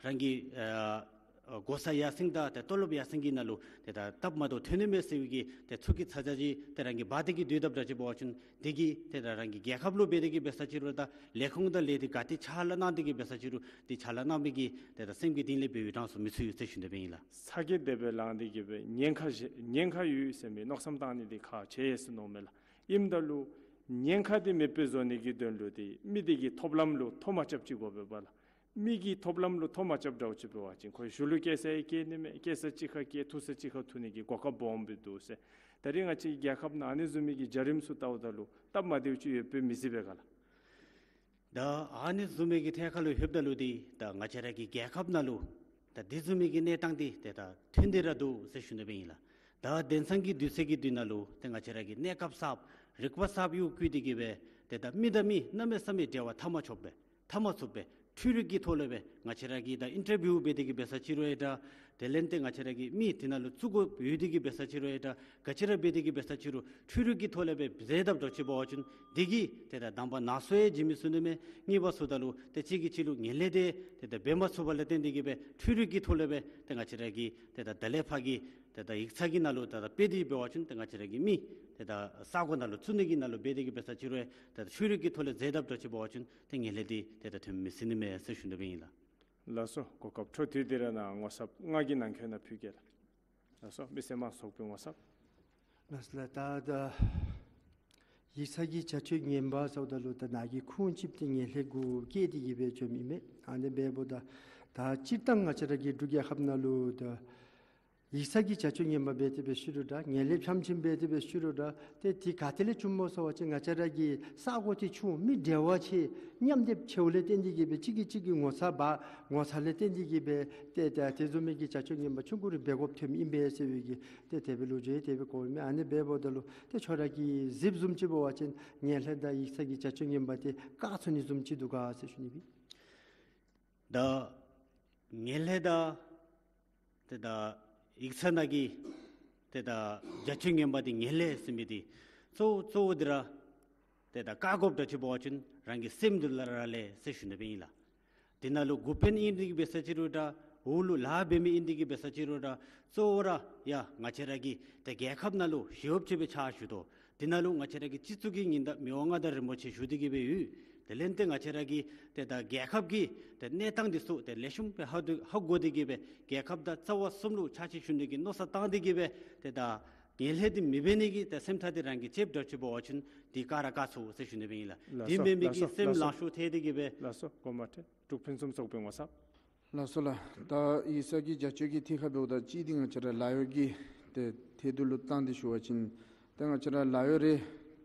རང་གི་ཨ་གོ་ས་ཡར་སེང་དང་ཏེ་ཏོ་ལོབ་ཡར་སེང་གི་ནང་ལུ་ཏེ་ད་སྟབས་མ་བདེཝ་ཐོན་ནི་མས་ཟེར་བའི་གི་ཏེ་ཚིག་གི་ཚ་གྱང་ཅིག་ཏེ་རང་གིས་འབག་སྟེ་གི་སྡོད་དཔ་འདྲཝ་ཅིག་འབད་བ་ཅིན་དེ་གིས་ཏེ་ད་རང་གི་རྒྱལ་ཁབ་ལུ་འབད་དེ་གི་འབད་ས་ཅིག་རུང་ད་ལས་ཁུངས་དང་ལས་སྡེ་ག་ཏེ་ཕྱག་ལཱ་གནང་སྟེ་གི་འབད་ས་ཅིག་རུང་ཏེ་ཕྱག་ལཱ་གནང་མི་གི་ཏེ་ད་སེམས་ཀྱི་གཏིང་ལས་འབད་བའི་གྲངས་སུ་མི་ཚུད་ཡོད་ཟེར་ཞུ་ནི་སྦེ་ཨིན་ལགས། ཚ་གྱང་དེ་སྦེ་ལངས་ཏེ་གི་སྦེ་ཉེན་ཁ་ཞེ་ཉེན་ཁ་ཡོད་ཟེར་མི་མནོ་བསམ་བཏང་ནི་འདི་ཁག་ཆེ་ཟེར་མནོཝ་མས་ལགས། ཨིནམ་ད་ལུ་ཉེན་ཁ་འདི་མེདཔ་བཟོ་ནི་གི་དོན་ལུ་ཏེ་མི་འདི་གི་ཐོབ་ལམ་ལུ་ཐོ་མ་རྐྱབ་ཅིག་དགོ་པས་པ་ལགས། མི་གི་ཐོབ་ལམ་ལུ་ཐོ་མ་རྐྱབ་འདྲཝ་ཅིག་འབད་བ་ཅིན་ཁོ་ཤུལ་ལུ་བཀལ་ས་ཡང་བཀལ་ནི་མས། བཀལ་ས་ཅིག་ཁར་བཀལ་ཐུག་ས་ཅིག་ཁར་ཐུག་ནི་གི་གོ་སྐབས་སྦོམ་སྦེ་འདུག་ཟེར། ད་རིས་ང་བཅས་རྒྱལ་ཁབ་ནང་ཨ་ནི་བཟུམ་མའི་གི་བྱ་རིམ་ཚུ་བལྟཝ་ད་ལུ་སྟབས་མ་བདེཝ་ཅིག་ཡོདཔ་སྦེ་མི་གཟིགས་པས་ག་ལགས། ད་ཨ་ནི་བཟུམ་མའི་གི་ཐད་ཁར་ལུ་ལྷོདཔ་ད་ལུ་འདི་ད་ང་བཅས་ར་གི་རྒྱལ་ཁབ་ནང་ལུ་ད་དེ་བཟུམ་མའི་གི་གནས་སྟངས་འདི་ཏེ་ད་ཐོན་ཏེ་ར་འདུག་ཟེར་ཞུ་ནི་སྦེ་ཨིན་ལགས། ད་དེང་སང་གི་དུས་ཚོད་ཀྱི་དུས་ནང་ལུ་ཏེ་ང་བཅས་ར་གི་གནས་སྐབས་གསརཔ་རིག་པ་གསརཔ་ཡང་བཀོལ་ཏེ་གི་སྦེ་ཏེ་ད་མི་དང་མི་གནམ་མེད་ས་མེད་འབྲེལ་བ་འཐབ་མ་ཆོགཔ་སྦེ་འཐབ་མ་ཚུགསཔ་སྦེ་འཕྲུལ་རིག་གི་ཐོག་ལས་སྦེ་ང་བཅས་ར་གིས་ད་ཨིན་ཊར་བིའུ་འབད་དེ་གི་འབད་ས་ཅིག་རུང་ཡང་འདྲ། དེ་ལས་ཏེ་ང་བཅས་ར་གིས་མི་དེ་ནང་ལུ་བཙུགས་དགོཔ་ཡོད་དེ་གི་འབད་ས་ཅིག་རུང་ཡང་འདྲ། ག་ཅི་ར་འབད་དེ་གི་འབད་ས་ཅིག་རུང་འཕྲུལ་རིག་གི་ཐོག་ལས་སྦེ་མཛད་དཔ་འདྲཝ་ཅིག་འབད་བ་ཅིན་དེ་གིས་ཏེ་ད་དང་པ་ནང་སོ་ཡང་བྱིན་མི་ཚུགས་ནི་མས། གཉིས་པ་ཚུ་ད་ལུ་ཏེ་གཅིག་གིས་གཅིག་ལུ་ངན་ལྷད་དེ་ཏེ་ད་འབད་མ་ཚུགས་པ་ལས་བརྟེན་ཏེ་གི་སྦེ་འཕྲུལ་རིག་གི་ཐོག་ལས་སྦེ་ཏེ་ང་བཅས་ར་གིས་ཏེ་ད་ད་ལས་ཕར་གྱི་ཏེ་ད་ཡིག་ཚང་གི་ནང་ལུ་ད་ད་སྤེལ་ཏེ་འབད་བ་ཅིན་ཏེ་ང་བཅས་ར་གི་མི་ཏེ་ད་ས་གོ་ནང་ལུ་བཙུགས་ནི་གི་ནང་ལུ་འབད་དེ་གི་འབད་ས་ཅིག་རུང་ཡང་ཏེ་ད་འཕྲུལ་རིག་གི་ཐོག་ལས་མཛད་དཔ་འདྲཝ་ཅིག་འབད་བ་ཅིན་ཏེ་ངན་ལྷད་དེ་ཏེ་ད་ཐོན་མི་སྲིད་ནི་མས་ཟེར་ཞུ་ནི་སྦེ་ཨིན་ལགས། ལགས་སོ། གོ་སྐབས་འཕྲོ་མཐུད་དེ་ར་ནཱ་ངོ་ཚབ་ལྔ་གི་ནང་འཁོད་ནང་ཕུལ་གེ་ལགས། ལགས་སོ། མི་སེར་དམངས་ཚོགས་པའི་ངོ་ཚབ། ལགས་སོ་ལགས། ད་ད་ཡིག་ཚང་གི་བྱ་སྤྱོད་ངན་པ་ཟེརཝ་ད་ལུ་ད་ནཱ་གི་ཁུངས་ཅིག་འདི་ངན་ལྷད་གུ་བཀལ་ཏེ་གི་སྦེ་བྱོནམ་ཨིན་མས། ཨ་ནི་འབདཝ་ད་ད་སྤྱིར་བཏང་ང་བཅས་ར་གི་འབྲུག་རྒྱལ་ཁབ་ནང་ལུ་ད་ཡིག་ཚང་གི་བྱ་སྤྱོད་ངན་པ་འབད་དེ་འབད་ཞུ་རུང་འདྲ། ངན་ལྷད་ཕྱམ་ཕྱིན་འབད་དེ་འབད་ཞུ་རུང་འདྲ། ཏེ་འདི་ག་ཏེ་ལས་བྱུངམ་སྨོ་ཟེར་བ་ཅིན་ང་བཅས་ར་གི་ས་གོ་འདི་ཆུང་མི་འབྲེལ་བ་ཆེ་མཉམ་སྡེབ་ཆེཝ་ལས་བརྟེན་ཏེ་གི་སྦེ་གཅིག་གིས་གཅིག་གི་ངོ་ཚ་བ་ངོ་ཚ་ལས་བརྟེན་ཏེ་གི་སྦེ་ཏེ་ད་དེ་བཟུམ་མའི་གི་བྱ་སྤྱོད་ངན་པ་ཆུང་ཀུ་རེ་འབད་དགོཔ་ཐོནམ་ཨིན་པས་ཟེར་བའི་གི་ཏེ་དེ་སྦེ་ལོ་རྒྱུས་དེ་སྦེ་གོཝ་ཨིན་མས། ཨ་ནི་འབདཝ་ད་ལུ་ཏེ་ཁྱོད་ར་གིས་གཟིགསཔ་བཟུམ་ཅིག་འབད་བ་ཅིན་ངན་ལྷད་དང་ཡིག་ཚང་གི་བྱ་སྤྱོད་ངན་པ་འདི་བཀག་ཚུགས་ནི་བཟུམ་ཅིག་འདུག་ག་ཟེར་ཞུ་ནི་སྦེ། ད་ངན་ལྷད་དང་ ཏེ་ད་ཡིག་ཚང་ནང་གི་ཏེ་ད་བྱ་སྤྱོད་ངན་པ་འདི་ངན་ལྷད་ཟེར་མི་འདི་གཙོ་གཙོ་བོ་འདི་ར་ཏེ་ད་བཀག་དགོཔ་འདྲཝ་ཅིག་འབད་བ་ཅིན་རང་གི་སེམས་འདི་ལུ་རག་ལས་ཟེར་ཞུ་ནི་སྦེ་ཨིན་ལགས། དེ་ནང་ལུ་འགོ་དཔོན་ཨིན་ཏེ་གི་འབད་ས་ཅིག་རུང་འདྲ། འོག་ལུ་ལཱ་འབད་མི་ཨིན་ཏེ་གི་འབད་ས་ཅིག་རུང་འདྲ། གཙོ་བོ་ར་ཡ་ང་བཅས་ར་གི་ཏེ་རྒྱལ་ཁབ་ནང་ལུ་ཞི་གཡོགཔ་ཅིག་སྦེ་ཕྱག་ཞུ་དོ། དེ་ནང་ལུ་ང་བཅས་ར་གི་སྤྱི་གཙུག་གི་ཉི་ཟླ་མི་དབང་མངའ་བདག་རིན་པོ་ཆེ་བཞུགས་ཏེ་གི་སྦེ་ཡོད། དེ་ལས་ཏེ་ང་བཅས་ར་གི་ཏེ་ད་རྒྱལ་ཁབ་ཀྱི་ཏེ་གནས་སྟངས་འདི་ཚུ་ཏེ་ལེགས་ཤོམ་སྦེ་ཧ་ཏུ་ཧ་གོ་སྟེ་གི་སྦེ་རྒྱལ་ཁབ་དང་རྩ་བ་གསུམ་ལུ་ཕྱག་ཕྱིད་ཞུ་ནི་གི་མནོ་བསམ་བཏང་སྟེ་གི་སྦེ་ཏེ་ད་ངན་ལྷད་འདི་མི་འབད་ནི་གི་ཏེ་སེམས་ཐག་འདི་རང་གིས་བཅདཔ་འདྲཝ་ཅིག་འབད་བ་ཅིན་འདི་བཀག་ར་བཀག་ཚུགས་ཟེར་ཞུ་ནི་སྦེ་ཨིན་ལགས། ལགས་སོ། འདི་མེན་མི་ལགས་གི་སོ། སེམས་ལགས་སོ། ལང་ཤོར་ཐལ་ཏེ་གི་སྦེ། ལགས་སོ། གོ་མ་ཐལ། འབྲུག་ཕུན་སུམ་ཚོགས་པའི་ངོ་ཚབ། ལགས་སོ་ལགས། ད་ཡིག་ཚང་གི་བྱ་སྤྱོད་ཀྱི་ཐད་ཁར་འབདཝ་ད་གཅིག་འདི་ང་བཅས་ར་ལཱ་གཡོག་གི་ཏེ་ཐད་དུ་ལུ་བཏང་སྟེ་ཞུ་བ་ཅིན་ཏེ་ང་བཅས་ར་ལཱ་གཡོག་རེ་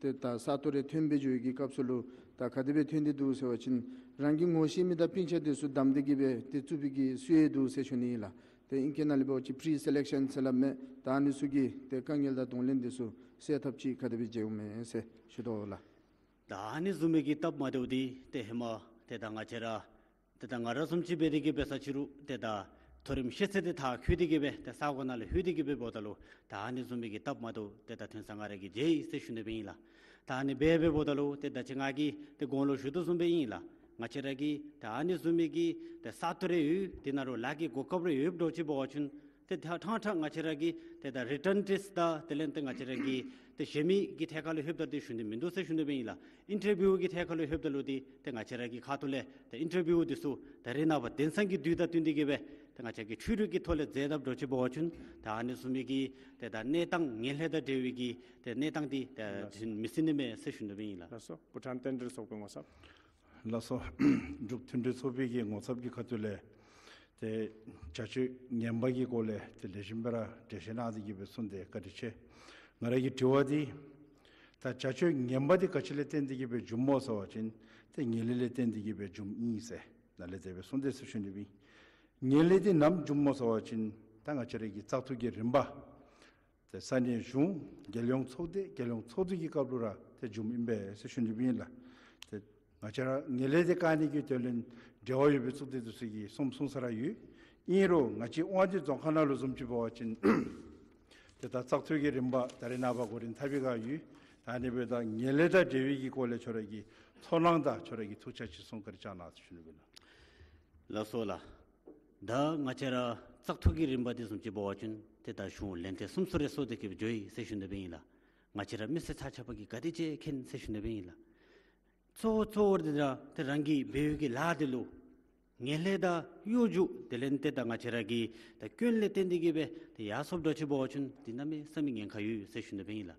ཏེ་ད་ས་སྟོང་རེ་ཐོན་སྦེ་འགྱོ་བའི་གི་སྐབས་སུ་ལུ་ད་ག་དེ་སྦེ་ཐོན་ཏེ་འདུག་ཟེར་བ་ཅིན་རང་གི་ངོ་ཤེས་མི་དང་སྤུན་ཆ་འདི་ཚུ་བདམས་ཏེ་གི་སྦེ་ཏེ་བཙུགས་པའི་གི་སྲོལ་ཡང་འདུག་ཟེར་ཞུ་ནི་ཨིན་ལགས། ཏེ་ཨིང་སྐད་ནང་ལས་འབད་བ་ཅིན་པི་རི་སེ་ལེག་ཤཱན་ཟེར་སླབ་མས། ད་ཨ་ནི་ཚུ་གི་ཏེ་དཀའ་ངལ་དང་གདོང་ལེན་འདི་ཚུ་སེལ་ཐབས་ཅིག་ག་དེ་སྦེ་མཇལཝ་མས་ཟེར་ཞུ་དོ་ལགས། ད་ཨ་ནི་བཟུམ་མའི་གི་སྟབས་མ་བདེཝ་འདི་ཏེ་ཧེ་མ་ཏེ་ད་ང་བཅས་ར་ཏེ་ད་ང་ར་བཟུམ་ཅིག་འབད་དེ་གི་འབད་ས་ཅིག་རུང་ཏེ་ད་མཐོ་རིམ་ཤེས་ཚད་འདི་མཐར་འཁྱོལ་ཏེ་གི་སྦེ་ཏེ་ས་གོ་ནང་ལུ་ལྷོད་དེ་གི་སྦེ་འབདཝ་ད་ལུ་ད་ཨ་ནི་བཟུམ་མའི་གི་སྟབས་མ་བདེཝ་ཏེ་ད་ཐོན་ས་ང་ར་གིས་མཇལ་ཡི་ཟེར་ཞུ་ནི་སྦེ་ཨིན་ལགས། ད་ཨ་ནི་སྦེ་འབདཝ་ད་ལུ་ཏེ་ད་ཅི་ང་གིས་ཏེ་གོང་ལུ་ཞུ་དོ་བཟུམ་སྦེ་ཨིན་ལགས། ང་བཅས་ར་གི་ད་ཨ་ནི་བཟུམ་མའི་གི་ཏེ་ས་སྟོང་རེ་ཡོད། དེ་ནང་ལུ་ལཱ་གི་གོ་སྐབས་རེ་ཡོདཔ་འདྲཝ་ཅིག་འབད་བ་ཅིན་ཏེ་ད་ཕྲང་ཕྲང་ང་བཅས་ར་གི་ཏེ་ད་རི་ཊཱན་ཊེསཊ་དང་དེ་ལས་ཏེ་ང་བཅས་ར་གི་ཏེ་གཞན་མི་གི་ཐད་ཁར་ལུ་ལྷོདཔ་ད་ཏེ་ཞུ་ནི་མིན་འདུག་ཟེར་ཞུ་ནི་སྦེ་ཨིན་ལགས། ཨིན་ཊར་བིའུ་གི་ཐད་ཁར་ལུ་ལྷོདཔ་ད་ལུ་ཏེ་ཏེ་ང་བཅས་ར་གི་ཁ་ཐུག་ལས་ཏེ་ཨིན་ཊར་བིའུ་འདི་ཚུ་ད་རེས་ནངས་པ་དེང་སང་གི་དུས་དང་བསྟུན་ཏེ་གི་སྦེ་ཏེ་ང་བཅས་ཀྱིས་འཕྲུལ་རིག་གི་ཐོག་ལས་མཛད་དཔ་འདྲཝ་ཅིག་འབད་བ་ཅིན་ད་ཨ་ནི་བཟུམ་མའི་གི་ཏེ་ད་གནས་སྟངས་ངན་ལྷད་དང་འབྲེལ་བའི་གི་ཏེ་གནས་སྟངས་འདི་ཏེ་ལགས་སོ། ཐོན་མི་སྲིད་ནི་མས་ཟེར་ཞུ་ནི་སྦེ་ཨིན་ལགས། ལགས་སོ། བྷུ་ཊཱན་བསྟན་འགྲོའི་ཚོགས་པའི་ངོ་ཚབ། ལགས་སོ། འབྲུག་མཐུན་སྒྲིལ་ཚོགས་པའི་གི་ངོ་ཚབ་ཀྱི་ཁ་ཐུག་ལས་ཏེ་བྱ་སྤྱོད་ངན་པ་གི་སྐོར་ལས་ཏེ་ལེགས་ཤོམ་སྦེ་ར་འགྲེལ་བཤད་གནང་སྟེ་གི་སྦེ་གསུངས་ཏེ་བཀའ་དྲིན་ཆེ། ང་ར་གི་དྲི་བ་འདི་ད་བྱ་སྤྱོད་ངན་པ་འདི་ག་ཅི་ལས་བརྟེན་ཏེ་གི་སྦེ་འབྱུངམ་སྨོ་ཟེར་བ་ཅིན་ཏེ་ངན་ལྷད་ལས་བརྟེན་ཏེ་གི་སྦེ་འབྱུངམ་ཨིན་ཟེར་ནཱ་ལས་དེ་སྦེ་གསུངས་ཏེ་ཟེར་ཞུ་ནི་སྦེ་ཨིན། ངན་ལྷད་འདི་ནམ་འབྱུངམ་སྨོ་ཟེར་བ་ཅིན་ད་ང་བཅས་ར་གི་བཙག་འཐུ་གི་རིམ་པ་ཏེ་ས་གནས་གཞུང་རྒྱལ་ཡོངས་ཚོགས་སྡེ་རྒྱལ་ཡོངས་ཚོགས་འདུ་གི་སྐབས་ལུ་ར་ཏེ་འབྱུངམ་ཨིན་པས་ཟེར་ཞུ་ནི་སྦེ་ཨིན་ལགས། ཏེ་ང་བཅས་ར་ངན་ལྷད་འདི་བཀག་ནི་གི་དོན་ལུ་འབྲེལ་བ་ཡོད་པའི་ཚོགས་སྡེ་འདི་ཚུ་གིས་གསུངམ་གསུང་ས་ར་ཡོད། ཨིན་རུང་ང་བཅས་དབང་འདུས་རྫོང་ཁག་ནང་ལུ་བཟུམ་ཅིག་འབད་བ་ཅིན་ཏེ་ད་བཙག་འཐུ་གི་རིམ་པ་ད་རེས་ནངས་པ་འགོ་འདྲེན་འཐབ་པའི་སྒང་ཡོད། ད་ཨ་ནི་འབདཝ་ད་ངན་ལྷད་དང་འབྲེལ་བའི་གི་སྐོར་ལས་ཁྱོད་ར་གི་ཚོར་སྣང་དང་ཁྱོད་ར་གི་ཐུགས་འཆར་ཅིག་གསུང་བཀའ་དྲིན་བསྐྱང་གནང་ཟེར་ཞུ་ནི་སྦེ་ཨིན་ལགས། ལགས་སོ་ལགས། ད་ང་བཅས་ར་བཙག་འཐུ་གི་རིམ་པ་འདི་བཟུམ་ཅིག་འབད་བ་ཅིན་ཏེ་ད་གཞུང་ལན་ཐེངས་གསུམ་གསུམ་རེ་སོང་སྟེ་གི་འགྱོ་ཡི་ཟེར་ཞུ་ནི་སྦེ་ཨིན་ལགས། ང་བཅས་ར་མི་སེར་ཚ་ཁྱབ་ཀྱིས་ག་དེ་ཅིག་མཁྱེན་ཟེར་ཞུ་ནི་སྦེ་ཨིན་ལགས། གཙོ་བོ་གཙོ་བོ་འདི་ར་ཏེ་རང་གིས་འབད་བའི་གི་ལཱ་འདི་ལུ་ངན་ལྷད་དང་གཡོ་སྒྱུ་དེ་ལས་ཏེ་ད་ང་བཅས་ར་གི་ད་སྐྱོན་ལས་བརྟེན་ཏེ་གི་སྦེ་ཏེ་ཡར་སོངམ་འདྲཝ་ཅིག་འབད་བ་ཅིན་འདི་གནམ་མེད་ས་མེད་ཉེན་ཁ་ཡོད་ཟེར་ཞུ་ནི་སྦེ་ཨིན་ལགས།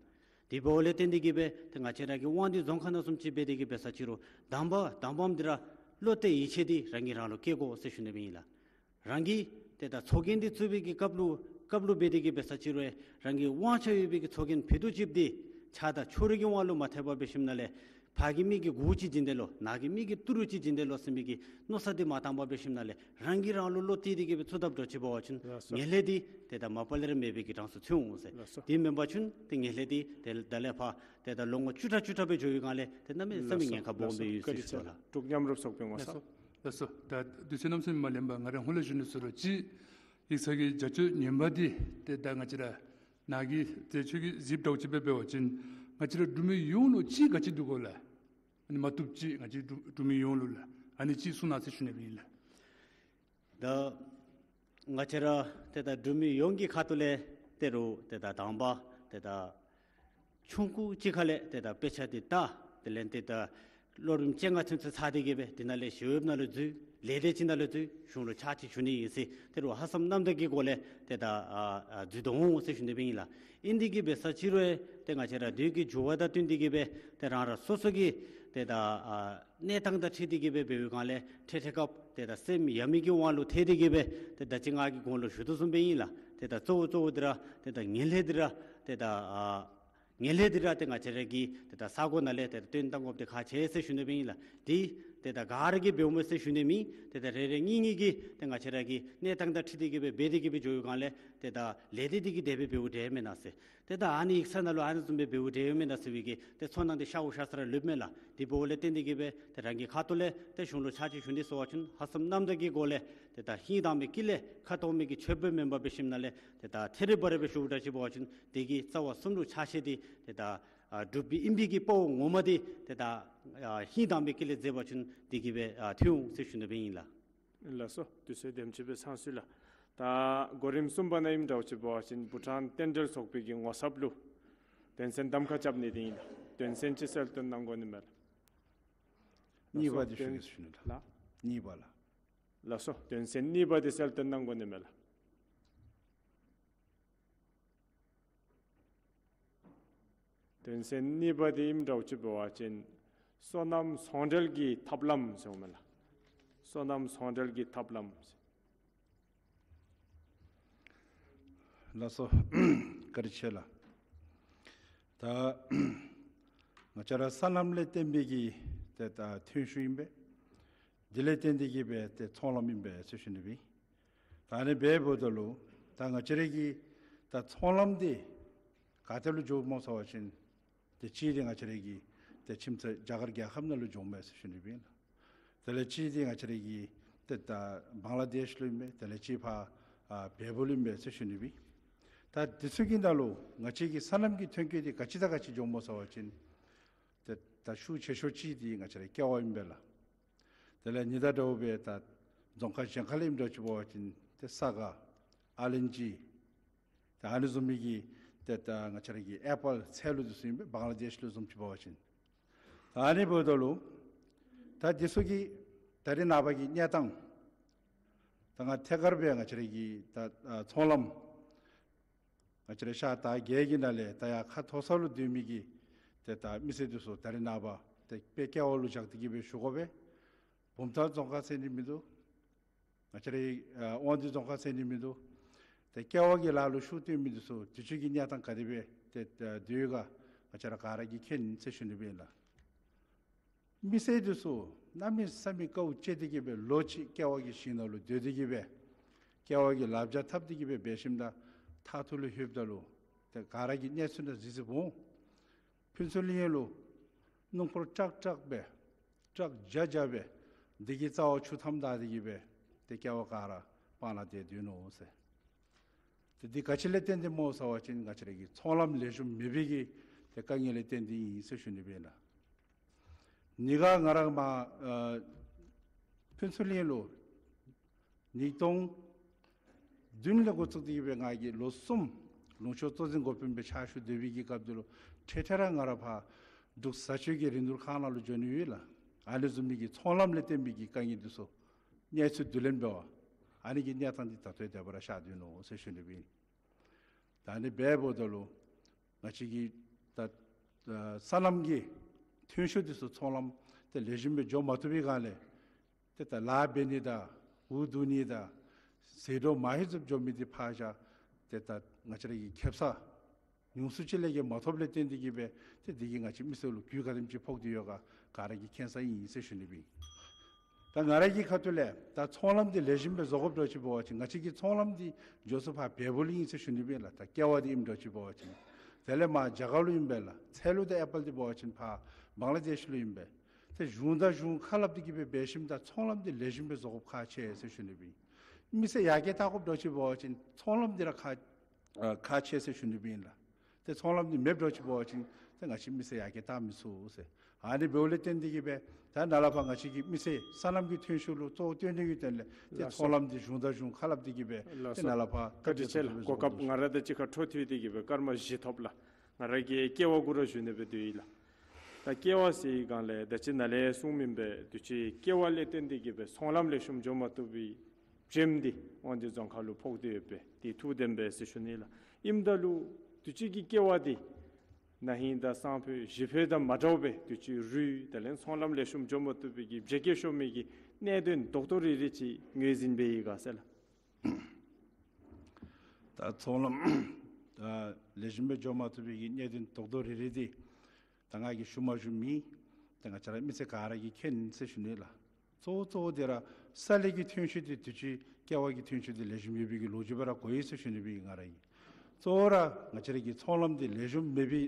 དེ་འབདཝ་ལས་བརྟེན་ཏེ་གི་སྦེ་ཏེ་ང་བཅས་ར་གི་དབང་འདུས་རྫོང་ཁག་ནང་བཟུམ་ཅིག་འབད་དེ་གི་འབད་ས་ཅིག་རུང་དང་པ་དང་པམ་འདི་ར་བློ་གཏད་ཡིད་ཆེས་འདི་རང་གིས་རང་ལུ་བསྐྱེད་དགོ་ཟེར་ཞུ་ནི་སྦེ་ཨིན་ལགས། རང་གིས་ཏེ་ད་ཚོགས་རྒྱན་འདི་བཙུགས་པའི་གི་སྐབས་ལུ་སྐབས་ལུ་འབད་དེ་གི་འབད་ས་ཅིག་རུང་རང་གི་དབང་ཆ་ཡོད་པའི་གི་ཚོགས་རྒྱན་ཕུད་རྡོག་ཅིག་འདི་ཆགས་སྡང་ཕྱོགས་རིས་ཀྱི་དབང་ལུ་མ་ཐལ་བར་འབད་ཞིནམ་ལས་ཕར་གྱི་མི་གིས་མགུ་ཅིག་བྱིན་དེས་ལོ་ནཱ་གི་མི་གིས་ཏི་རུ་ཅིག་བྱིན་དེས་ལོ་ཟེར་མི་གི་མནོ་བསམ་འདི་མ་བཏང་བར་འབད་ཞིནམ་ལས་རང་གིས་རང་ལུ་བློ་གཏད་དེ་གི་སྦེ་བཙུགས་དཔ་འདྲཝ་ཅིག་འབད་བ་ཅིན་ལགས་སོ། ངན་ལྷད་འདི་ཏེ་ད་མ་པ་ལས་ར་མེད་པའི་གི་གྲངས་སུ་ཚུད་འོང་ཟེར། ལགས་སོ། དེ་མེན་པ་ཅིན་ཏེ་ངན་ལྷད་འདི་ཏེ་ད་ལས་ཕར་ཏེ་ད་ལོ་ངོ་བཅུ་ཕྲག་བཅུ་ཕྲག་སྦེ་འགྱོ་བའི་སྒང་ལས་ཏེ་གནམ་མེད་ས་མེད་ཉེན་ཁ་སྦོམ་སྦེ་ཡོད་ཟེར་ཞུ་དོ་ལགས། འབྲུག་མཉམ་རུབ་ཚོགས་པའི་ངོ་ཚབ། ལགས་སོ། ད་དུས་ཚོད་གནམ་མེད་ས་མེད་མ་ལེན་པར་ང་ར་ཧོང་ལས་ཞུ་ནི་ཚུ་ར་ཅིག་ཡིག་ཚང་གི་བྱ་སྤྱོད་ངན་པ་འདི་ཏེ་ད་ང་བཅས་ར་ནཱ་གི་ཏེ་ཁྱོད་ཀྱིས་གཟིགསཔ་འདྲཝ་ཅིག་སྦེ་འབད་བ་ཅིན་ང་བཅས་ར་འབྲུག་མི་ཡོངས་ལུ་ཅིག་ག་ཅི་འདུག་གོ་ལགས། ཨ་ནི་མ་བཏུབ་ཅིག་ང་བཅས་འབྲུག་འབྲུག་མི་ཡོངས་ལུ་ལགས། ཨ་ནི་ཅིག་གསུང་གནང་ཟེར་ཞུ་ནི་སྦེ་ཨིན་ལགས། ད་ང་བཅས་ར་ཏེ་ད་འབྲུག་མི་ཡོངས་ཀྱི་ཁ་ཐུག་ལས་ཏེ་རུང་ཏེ་ད་དང་པ་ཏེ་ད་ཆུང་ཀུ་ཅིག་ཁ་ལས་ཏེ་ད་དཔེ་ཆ་འདི་ལྟ་དེ་ལས་ཏེ་ད་ལོ་རིམ་བཅོ་ལྔ་ཚུན་ཚོད་ཚར་ཏེ་གི་སྦེ་དེ་ནང་ལས་ཞི་གཡོགཔ་ནང་ལུ་འཛུལ་ལས་སྡེ་ཅིག་ནང་ལུ་འཛུལ་གཞུང་ལུ་ཕྱག་ཕྱིད་ཞུ་ནི་ཨིན་ཟེར་ཏེ་རུང་ཧ་སམ་རྣམ་དག་གི་སྒོ་ལས་ཏེ་ད་ཨ་ཨ་འཛུལ་དོ་འོང་ཟེར་ཞུ་ནི་སྦེ་ཨིན་ལགས། ཨིན་དེ་གི་འབད་ས་ཅིག་རུང་ཏེ་ང་བཅས་ར་དུས་ཀྱི་འགྱུར་བ་དང་བསྟུན་ཏེ་གི་སྦེ་ཏེ་རང་རང་སོ་སོ་གི་ཏེ་ད་ཨ་གནས་སྟངས་དང་འཁྲིལ་ཏེ་གི་སྦེ་འབད་བའི་སྒང་ལས་འཕྲལ་འཕྲལ་སྐབས་ཏེ་ད་སེམས་ཡ་མེད་ཀྱི་དབང་ལུ་ཐལ་ཏེ་གི་སྦེ་ཏེ་ད་ཅི་ང་གིས་གོང་ལུ་ཞུ་དོ་བཟུམ་སྦེ་ཨིན་ལགས། ཏེ་ད་གཙོ་བོ་གཙོ་བོ་འདི་ར་ཏེ་ད་ངན་ལྷད་འདི་ར་ཏེ་ད་ཨ་ངན་ལྷད་འདི་ར་ཏེ་ང་བཅས་ར་གིས་ཏེ་ད་ས་གོ་ནང་ལས་ཏེ་ད་བཏོན་བཏང་དགོཔ་འདི་ཁག་ཆེ་ཟེར་ཞུ་ནི་སྦེ་ཨིན་ལགས། འདི་ཏེ་ད་ག་ར་གིས་འབདཝ་མས་ཟེར་ཞུ་ནི་མེན། ཏེ་ད་རེ་རེ་གཉིས་གཉིས་ཀྱིས་ཏེ་ང་བཅས་ར་གི་གནས་སྟངས་དང་འཁྲིལ་ཏེ་གི་སྦེ་འབད་དེ་གི་སྦེ་འགྱོ་བའི་སྒང་ལས་ཏེ་ད་ལས་སྡེ་འདི་གིས་དེ་སྦེ་འབདཝ་འདྲཝ་མེན་ན་ཟེར། ཏེ་ད་ཨ་ནི་ཡིག་ཚང་ནང་ལུ་ཨ་ནི་བཟུམ་སྦེ་འབདཝ་འདྲཝ་མེན་ན་ཟེར་བའི་གི་ཏེ་ཚོར་སྣང་འདི་ཤརཝ་ཤར་ས་ར་ལུསཔ་མས་ལགས། དེ་འབདཝ་ལས་བརྟེན་ཏེ་གི་སྦེ་ཏེ་རང་གི་ཁ་ཐུག་ལས་ཏེ་གཞུང་ལུ་ཕྱག་ཕྱིད་ཞུ་ནི་ཟེར་བ་ཅིན་ཧ་སམ་རྣམ་དག་གི་སྒོ་ལས་ ཏེ་ད་ཧིང་དྭངས་པའི་དཀྱིལ་ལས་ཁ་དོག་མེད་ཀྱི་ཆོས་པོ་མེན་པར་འབད་ཞིནམ་ལས་ཏེ་ད་ཐད་རི་བ་རི་སྦེ་ཞུཝ་འདྲཝ་ཅིག་འབད་བ་ཅིན་དེ་གིས་རྩ་བ་གསུམ་ལུ་ཆགས་ཞེན་འདི་ཏེ་ད་ཨ་འགྲུབ་པའི་ཨིན་པའི་གི་དཔའ་བོ་ངོ་མ་འདི་ཏེ་ད་ཨ་ཧིང་དྭངས་པའི་དཀྱིལ་ལས་མཛད་པ་ཅིན་དེ་གིས་སྦེ་ཨ་ཐོན་འོང་ཟེར་ཞུ་ནི་སྦེ་ཨིན་ལགས། ལགས་སོ། དུས་ཚོད་དེམ་ཅིག་སྦེ་ཚང་སོང་ཡི་ལགས། ད་གོ་རིམ་གསུམ་པ་ནང་ཨིནམ་འདྲཝ་ཅིག་འབད་བ་ཅིན་བྷུ་ཊཱན་རྟེན་འབྲེལ་ཚོགས་པའི་གི་ངོ་ཚབ་ལུ་དོན་ཚན་གདམ་ཁ་རྐྱབ་ནི་འདི་ཨིན་ལགས། དོན་ཚན་ཅིག་གསལ་སྟོན་གནང་དགོ་ནི་མས་ལགས། གཉིས་པ་འདི་ཞུ་གེ་ཟེར་ཞུ་ནི་ལགས། ལགས། གཉིས་པ་ལགས། ལགས་སོ། དོན་ཚན་གཉིས་པ་འདི་གསལ་སྟོན་གནང་དགོ་ནི་མས་ལགས། དོན་ཚན་གཉིས་པ་འདི་ཨིནམ་འདྲཝ་ཅིག་འབད་བ་ཅིན་སོ་ནམ་ཚོང་འབྲེལ་གྱི་ཐབས་ལམ་ཟེརཝ་མས་ལགས། སོ་ནམ་ཚོང་འབྲེལ་གྱི་ཐབས་ལམ། ལགས་སོ། བཀའ་དྲིན་ཆེ་ལགས། ད་ང་བཅས་ར་སོ་ནམ་ལས་བརྟེན་པའི་གི་ཏེ་ད་ཐོན་ཤུགས་ཨིན་པས། དེ་ལས་བརྟེན་ཏེ་གིས་སྦེ་ཏེ་ཚོང་ལམ་ཨིན་པས་ཟེར་ཞུ་ནི་སྦེ། ད་ཨ་ནི་སྦེ་འབདཝ་ད་ལུ་ད་ང་བཅས་ར་གི་ད་ཚོང་ལམ་འདི་ག་ཏེ་ལུ་འགྱོཝ་སྨོ་ཟེར་བ་ཅིན་ཏེ་གཅིག་འདི་ང་བཅས་ར་གི་ཏེ་ཁྱིམ་མཚེས་རྒྱ་གར་རྒྱལ་ཁབ་ནང་ལུ་འགྱོཝ་མས་ཟེར་ཞུ་ནི་སྦེ་ཨིན་ལགས། དེ་ལས་གཅིག་འདི་ང་བཅས་ར་གི་ཏེ་ད་བང་ལ་དེཤ་ལུ་ཨིན་པས། དེ་ལས་གཅིག་ཕར་ཨ་བལ་པོ་ལུ་ཨིན་པས་ཟེར་ཞུ་ནི་སྦེ། ད་འདི་ཚུ་གི་ནང་ལུ་ང་བཅས་ཀྱི་སོ་ནམ་གྱི་ཐོན་སྐྱེད་འདི་ག་ཅི་དང་ག་ཅི་འགྱོཝ་སྨོ་ཟེར་བ་ཅིན་ཏེ་ད་ཤུགས་ཆེ་ཤོས་ཅིག་འདི་ང་བཅས་ར་ཀེ་བ་ཨིན་པས་ལགས། དེ་ལས་ཨ་ནི་དང་འདྲཝ་སྦེ་ད་རྫོང་ཁག་གཞན་ཁ་ལས་ཨིནམ་འདྲཝ་ཅིག་འབད་བ་ཅིན་ཏེ་ས་ག་ཨ་ལན་ཅི་ད་ཨ་ནི་བཟུམ་མའི་གི་ཏེ་ད་ང་བཅས་ར་གི་ཨེ་པཱལ་ཚལ་ལུ་འདི་ཚུ་ཨིན་པས། བང་ལ་དེཤ་ལུ་བཟུམ་ཅིག་འབད་བ་ཅིན། ད་ཨ་ནི་འབདཝ་ད་ལུ་ད་འདི་ཚུ་གི་ད་རེས་ནངས་པ་གི་གནས་སྟངས་ད་ང་ཐད་ཀར་སྦེ་ང་བཅས་ར་གི་ད་ཨ་ཚོང་ལམ་ང་བཅས་ར་ཤར་དར་བརྒྱད་ཀྱི་ནང་ལས་ད་ཡར་ཁ་མཐོ་ས་ལུ་སྡོད་མི་གི་ཏེ་ད་མི་སེར་འདི་ཚུ་ད་རེས་ནངས་པ་ཏེ་དཔེ་ཀེ་བ་ལུ་བཞག་སྟེ་གིས་སྦེ་བཞུགས་དགོ་པས། བུམ་ཐང་རྫོང་ཁག་ཟེར་ནི་མིན་འདུག། ང་བཅས་ར་ཨ་དབང་འདུས་རྫོང་ཁག་ཟེར་ནི་མིན་འདུག། ཏེ་ཀེ་བ་གི་ལཱ་ལུ་ཤུགས་བཏོན་མི་འདི་ཚུ་དུས་ཅི་གི་གནས་སྟངས་ག་དེ་སྦེ་ཏེ་ཨ་སྡོད་ཡོད་ག་ང་བཅས་ར་ག་ར་གིས་མཁྱེན་ཟེར་ཞུ་ནི་སྦེ་ཨིན་ལགས། མི་སེར་འདི་ཚུ་གནམ་མེད་ས་མེད་དཀའཝ་སྤྱད་དེ་གིས་སྦེ་ལོ་གཅིག་ཀེ་བ་གི་ཞིང་ནང་ལུ་སྡོད་དེ་གིས་སྦེ་ཀེ་བ་གི་ལཱ་བྱ་འཐབ་སྟེ་གིས་སྦེ་འབད་ཞིནམ་ད་མཐའ་ཐུག་ལུ་ལྷོདཔ་ད་ལུ་ཏེ་ག་ར་གིས་གནས་ཚུལ་ནང་གཟིགས་གཟིགསཔ་འོང་། ཕུན་ཚོགས་གླིང་ལུ་སྣུམ་འཁོར་ཊཱག་ཊཱག་སྦེ་ཊཱག་བརྒྱ་བརྒྱ་སྦེ་དེ་གི་རྩ་བར་ཆུ་འཐམ་ད་དེ་གིས་སྦེ་ཏེ་ཀེ་བ་ག་ར་སྤང་ལ་སྟེ་སྡོད་ནུག་ཟེར། ཏེ་འདི་ག་ཅི་ལས་བརྟེན་ཏེ་སྨོ་ཟེར་བ་ཅིན་ང་བཅས་ར་གི་ཚོང་ལམ་ལེགས་ཤོམ་མེད་པའི་གི་ཏེ་དཀའ་ངལ་ལས་བརྟེན་ཏེ་ཨིན་ཟེར་ཞུ་ནི་སྦེ་ཨིན་ལགས། ཉིས་ཀ་ང་ར་མར་ཨ་ཕུན་ཚོགས་གླིང་ལུ་ཉིས་སྟོང་བདུན་ལས་འགོ་བཙུགས་ཏེ་གིས་སྦེ་ང་གིས་ལོ་གསུམ་ལུང་ཕྱོགས་གཙོ་འཛིན་འགོ་དཔོན་སྦེ་ཕྱག་ཞུ་སྡོད་པའི་གི་སྐབས་འདི་ལུ་འཕྲལ་འཕྲལ་ར་ང་ར་ཕར་འབྲུག་བཟའ་ཆོས་ཀྱི་རིན་བསྡུར་ཁང་ནང་ལུ་འགྱོ་ནི་ཡོད་ལགས། ཨ་ནི་བཟུམ་མའི་གི་ཚོང་ལམ་ལས་བརྟེན་པའི་གི་དཀའ་ངལ་འདི་ཚུ་གནས་ཚུལ་བསྡུ་ལེན་འབད་བ་ཨ་ནི་གི་གནས་སྟངས་འདི་ད་ལྟོ་དེ་སྦེ་ར་ཤར་སྡོད་ནུག་ཟེར་ཞུ་ནི་སྦེ་ཨིན། ད་ཨ་ནི་སྦེ་འབདཝ་ད་ལུ་ང་བཅས་ཀྱི་ད་ཨ་སོ་ནམ་གྱི་ཐོན་ཤུགས་འདི་ཚུ་ཚོང་ལམ་ཏེ་ལེགས་ཤོམ་སྦེ་འགྱོ་མ་བཏུབ་པའི་སྒང་ལས་ཏེ་ད་ལཱ་འབད་ནི་དང་འུ་སྡུག་ནི་དང་ཟད་འགྲོ་མ་ཧེ་ཙམ་འགྱོ་མི་འདི་ཕར་བཞག། ཏེ་ད་ང་བཅས་ར་གི་ཁེབ་ས་ཉུང་སུ་ཅིག་ལས་བརྒལ་མ་ཐོབ་ལས་བརྟེན་ཏེ་གིས་སྦེ་ཏེ་འདི་གིས་ང་བཅས་མི་སེར་ལུ་རྒུད་ག་དེམ་ཅིག་ཕོག་སྟེ་ཡོད་ག་ག་ར་གིས་མཁྱེན་ས་ཨིན་ཟེར་ཞུ་ནི་སྦེ་ཨིན། ད་ང་ར་གི་ཁ་ཐུག་ལས་ད་ཚོང་ལམ་འདི་ལེགས་ཤོམ་སྦེ་བཟོ་དགོཔ་འདྲཝ་ཅིག་འབད་བ་ཅིན་ང་བཅས་ཀྱི་ཚོང་ལམ་འདི་འགྱོ་ས་ཕར་བལ་པོ་ལུ་ཨིན་ཟེར་ཞུ་ནི་སྦེ་ཨིན་ལགས། ད་ཀེ་བ་འདི་ཨིནམ་འདྲཝ་ཅིག་འབད་བ་ཅིན་དེ་ལས་མར་རྒྱ་གར་ལུ་ཨིན་པས་ལགས། ཚལ་ལུ་དང་ཨེ་པཱལ་འདི་འབད་བ་ཅིན་ཕར་བང་ལ་དེཤ་ལུ་ཨིན་པས། ཏེ་གཞུང་དང་གཞུང་ཁ་སླབ་སྟེ་གིས་སྦེ་འབད་ཞིནམ་ད་ཚོང་ལམ་འདི་ལེགས་ཤོམ་སྦེ་བཟོ་དགོཔ་ཁག་ཆེ་ཟེར་ཞུ་ནི་སྦེ་ཨིན། མི་སེར་ཡར་རྒྱས་བཏང་དགོཔ་འདྲཝ་ཅིག་འབད་བ་ཅིན་ཚོང་ལམ་འདི་ར་ཁག་ཨ་ཁག་ཆེ་ཟེར་ཞུ་ནི་སྦེ་ཨིན་ལགས། ཏེ་ཚོང་ལམ་འདི་མེདཔ་འདྲཝ་ཅིག་འབད་བ་ཅིན་ཏེ་ང་བཅས་མི་སེར་ཡར་རྒྱས་བཏང་མི་ཚུགས་ཟེར། ཨ་ནི་འབདཝ་ལས་བརྟེན་ཏེ་གིས་སྦེ་ད་ནཱ་ལས་ཕར་ང་བཅས་ཀྱི་མི་སེར་སོ་ནམ་གྱི་ཐོན་ཤུགས་ལུ་གཙོ་བོ་བཏོན་ནི་གི་དོན་ལས་ཏེ་ལགས་སོ། ཚོང་ལམ་འདི་གཞུང་དང་གཞུང་ཁ་སླབ་སྟེ་གིས་སྦེ་ལགས་ཏེ་སོ། ནཱ་ལས་ཕར་བཀའ་དྲིན་ཆེ་ལགས། གོ་སྐབས་ང་ར་དང་གཅིག་ཁར་འཕྲོ་མཐུད་དེ་གིས་སྦེ་སྐར་མ་བཞི་ཐོབ་ལགས། ང་ར་གིས་ཀེ་བ་གུ་ར་ཞུ་ནི་སྦེ་འདོད་ཡི་ལགས། ད་ཀེ་བ་ཟེར་བའི་སྒང་ལས་ད་ཅི་ནཱ་ལས་གསུངས་མི་སྦེ་དུས་ཅི་ཀེ་བ་ལས་བརྟེན་ཏེ་གིས་སྦེ་ཚོང་ལམ་ལེགས་ཤོམ་འགྱོ་མ་བཏུབ་པའི་བྱེམ་འདི་དབང་འདུས་རྫོང་ཁག་ལུ་ཕོག་སྟེ་ཡོད་པས། དེ་ཐུགས་བདེན་པས་ཟེར་ཞུ་ནི་ལགས། ཨིནམ་ད་ལུ་དུས་ཅི་གི་ཀེ་བ་འདི་ན་ཧིང་དང་སང་ཕོད་གཞེས་ཕོད་དང་མ་འདྲཝ་སྦེ་དུས་ཅི་རུལ་དེ་ལས་ཚོང་ལམ་ལེགས་ཤོམ་འགྱོ་མ་བཏུབ་པའི་གི་བྱེ་བཀོད་ཤོར་མི་གི་གནད་དོན་རྡོག་རྡོག་རིལ་རིལ་ཅིག་ངོས་འཛིན་འབད་ཡི་ག་ཟེར་ལགས། ད་ཚོང་ལམ་ད་ལེགས་ཤོམ་སྦེ་འགྱོ་མ་བཏུབ་པའི་གི་གནད་དོན་རྡོག་རྡོག་རིལ་རིལ་འདི་ད་ང་གིས་ཞུ་མ་ཞུ་མེད། ད་ང་བཅས་ར་མི་སེར་ག་ར་གིས་མཁྱེན་ཟེར་ཞུ་ནི་ལགས། གཙོ་བོ་གཙོ་བོ་འདི་ར་ས་ལས་ཀྱི་ཐོན་ཤུགས་འདི་དུས་ཅི་ཀེ་བ་གི་ཐོན་ཤུགས་འདི་ལེགས་ཤོམ་ཡོད་པའི་གི་ལོ་རྒྱུས་སྦེ་ར་གོ་ཡི་ཟེར་ཞུ་ནི་སྦེ་ང་ར་གིས། གཙོ་བོ་ར་ང་བཅས་ར་གི་ཚོང་ལམ་འདི་ལེགས་ཤོམ་མེད་པའི་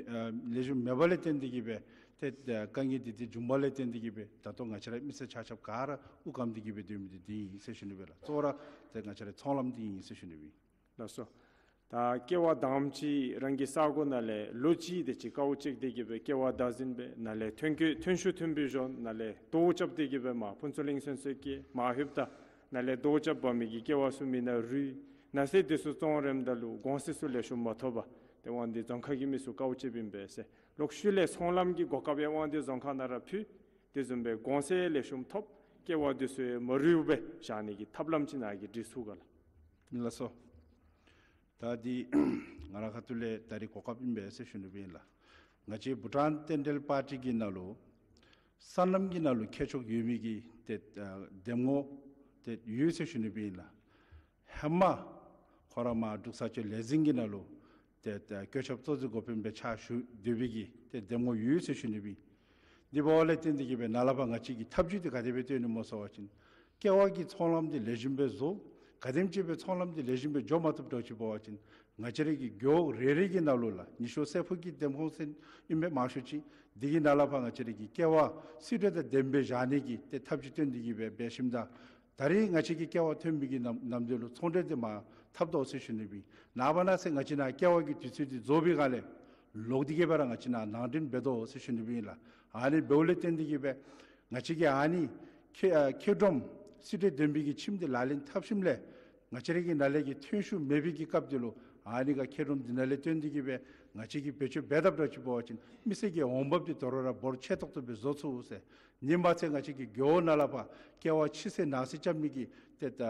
ཨ་ལེགས་ཤོམ་མེད་པ་ལས་བརྟེན་ཏེ་གིས་སྦེ་ ཏེ་དཀའ་ངལ་འདི་འདི་འབྱུངམ་ལས་བརྟེན་ཏེ་གི་སྦེ་ད་ལྟོ་ང་བཅས་ར་མི་སེར་ཆ་ཁྱབ་ག་ར་དབུགས་སྐམ་སྟེ་གི་སྦེ་སྡོད་མི་འདི་འདི་ཨིན་ཟེར་ཞུ་ནི་སྦེ་ལགས། གཙོ་བོ་ར་ཏེ་ང་བཅས་རའི་ཚོང་ལམ་འདི་ཨིན་ཟེར་ཞུ་ནི་སྦེ། ལགས་སོ། ད་ཀེ་བ་དང་པ་ཅིག་རང་གི་ས་གོ་ནང་ལས་ལོ་གཅིག་དེ་ཅིག་དཀའཝ་སྤྱད་དེ་གི་སྦེ་ཀེ་བ་བདའ་ཟུན་སྦེ་ནཱ་ལས་ཐོན་སྐྱེད་ཐོན་ཤུགས་ཐོན་པའི་གཞོན་ནཱ་ལས་དོ་རྐྱབ་སྟེ་གི་སྦེ་མར་ཕུན་ཚོགས་གླིང་ཚུན་ཚོད་ཀྱི་མར་ལྷོདཔ་ད་ནཱ་ལས་དོ་རྐྱབ་འབག་མི་གི་ཀེ་བ་ཚུ་མེ་ནང་རུལ། ནཱ་ཚུ་དེ་ཚུ་བཙོང་རནམ་ད་ལུ་གོང་ཚད་ཚུ་ལེགས་ཤོམ་མ་ཐོབ་པར་ཏེ་དབང་འདུས་རྫོང་ཁག་གི་མི་ཚུ་དཀའཝ་སྤྱདཔ་ཨིན་པས་ཟེར། ལོག་ཤུལ་ལས་ཚོང་ལམ་གྱི་གོ་སྐབས་ཡང་དབང་འདུས་རྫོང་ཁག་ནང་ར་ཕུལ། དེ་བཟུམ་སྦེ་གོང་ཚད་ལེགས་ཤོམ་ཐོབ། ཀེ་བ་དེ་ཚུ་ཡང་མ་རུལ་བར་བཞག་ནི་གི་ཐབས་ལམ་ཅིག་ནཱ་གིས་སྒྲིག་ཚུགས་ག་ལགས། ལགས་སོ། ད་འདི་ང་རའི་ཁ་ཐུག་ལས་ད་རིས་གོ་སྐབས་ཨིན་པས་ཟེར་ཞུ་ནི་སྦེ་ཨིན་ལགས། ང་བཅས་བྷུ་ཊཱན་རྟེན་འབྲེལ་པར་ཊི་གི་ནང་ལུ་སོ་ནམ་གྱི་ནང་ལུ་མཁས་མཆོག་ཡོད་མི་གི་ཏེ་ཨ་འདེམས་ངོ་ཏེ་ཡོད་ཟེར་ཞུ་ནི་སྦེ་ཨིན་ལགས། ཧེ་མ་ཁོ་ར་མར་འབྲུག་ས་སྐྱ་ལས་འཛིན་གྱི་ནང་ལུ་ཏེ་ཏེ་བཀོད་ཁྱབ་གཙོ་འཛིན་འགོ་དཔོན་སྦེ་ཕྱག་ཞུ་སྡོད་པའི་གི་ཏེ་འདེམས་ངོ་ཡོད་ཟེར་ཞུ་ནི་སྦེ་ཨིན། དེ་འབདཝ་ལས་བརྟེན་ཏེ་གི་སྦེ་ནཱ་ལས་ཕར་ང་བཅས་ཀྱིས་ཐབས་བྱུས་འདི་ག་དེ་སྦེ་བཏོན་ནི་སྨོ་ཟེར་བ་ཅིན་ཀེ་བ་གི་ཚོང་ལམ་འདི་ལེགས་ཤོམ་སྦེ་བཟོ། ག་དེམ་ཅིག་སྦེ་ཚོང་ལམ་འདི་ལེགས་ཤོམ་སྦེ་འགྱོ་མ་བཏུབ་འདྲཝ་ཅིག་འབད་བ་ཅིན་ང་བཅས་རའི་གི་རྒེད་འོག་རེ་རེ་གི་ནང་ལུ་ལགས་ཉི་ཤུ་རྩ་ཕུག་གི་འདེམས་ཁོངས་ཟེར་ཨིན་པས་མང་ཤོས་ཅིག། འདི་གི་ནང་ལས་ཕར་ང་བཅས་རའི་གི་ཀེ་བ་སིལ་ཏེ་ད་འདེམས་སྦེ་བཞག་ནི་གི་ཏེ་ཐབས་བྱུས་བཏོན་ཏེ་གི་སྦེ་འབད་ཞིནམ་ད་ད་རིས་ང་བཅས་ཀྱི་ཀེ་བ་ཐོན་མི་གི་ནམ་ནམ་དེ་ལུ་ཚོང་འབྲེལ་འདི་མར་འཐབ་དོ་ཟེར་ཞུ་ནི་སྦེ་ཨིན། ནངས་པ་གནངས་ཚེ་ང་བཅས་ནཱ་ཀེ་བ་གི་དུས་ཚོད་འདི་རྫོགས་པའི་སྒང་ལས་ལོག་སྟེ་གི་སྦེ་ར་ང་བཅས་ནཱ་ནང་འདྲེན་འབད་དོ་ཟེར་ཞུ་ནི་སྦེ་ཨིན་ལགས། ཨ་ནི་འབདཝ་ལས་བརྟེན་ཏེ་གི་སྦེ་ང་བཅས་ཀྱིས་ཨ་ནི་མཁས་ཨ་མཁས་བསྡོམས་སིལ་ཏེ་འདེམས་པའི་གི་ཁྱིམ་འདི་ལག་ལེན་འཐབ་ཞིནམ་ལས་ང་བཅས་རའི་གི་ནཱ་ལས་ཀྱི་ཐོན་ཤུགས་མེད་པའི་གི་སྐབས་དེ་ལུ་ཨ་ནི་ག་མཁས་བསྡོམས་འདི་ནང་ལས་བཏོན་ཏེ་གི་སྦེ་ང་བཅས་ཀྱིས་བེད་སྤྱོད་འབད་འཐབ་འདྲཝ་ཅིག་འབད་བ་ཅིན་མི་སེར་གྱི་འོང་འབབ་འདི་དོ་རུང་ར་འབོར་ཆེ་ཏོག་ཏོ་སྦེ་བཟོ་ཚུགས་ཟེར། ཉིནམ་ཅིག་ང་བཅས་ཀྱི་རྒེད་འོག་ནང་ལས་ཕར་ཀེ་བ་ཕྱི་སེལ་ནང་སེལ་རྐྱབ་ནི་གི་ཏེ་ད་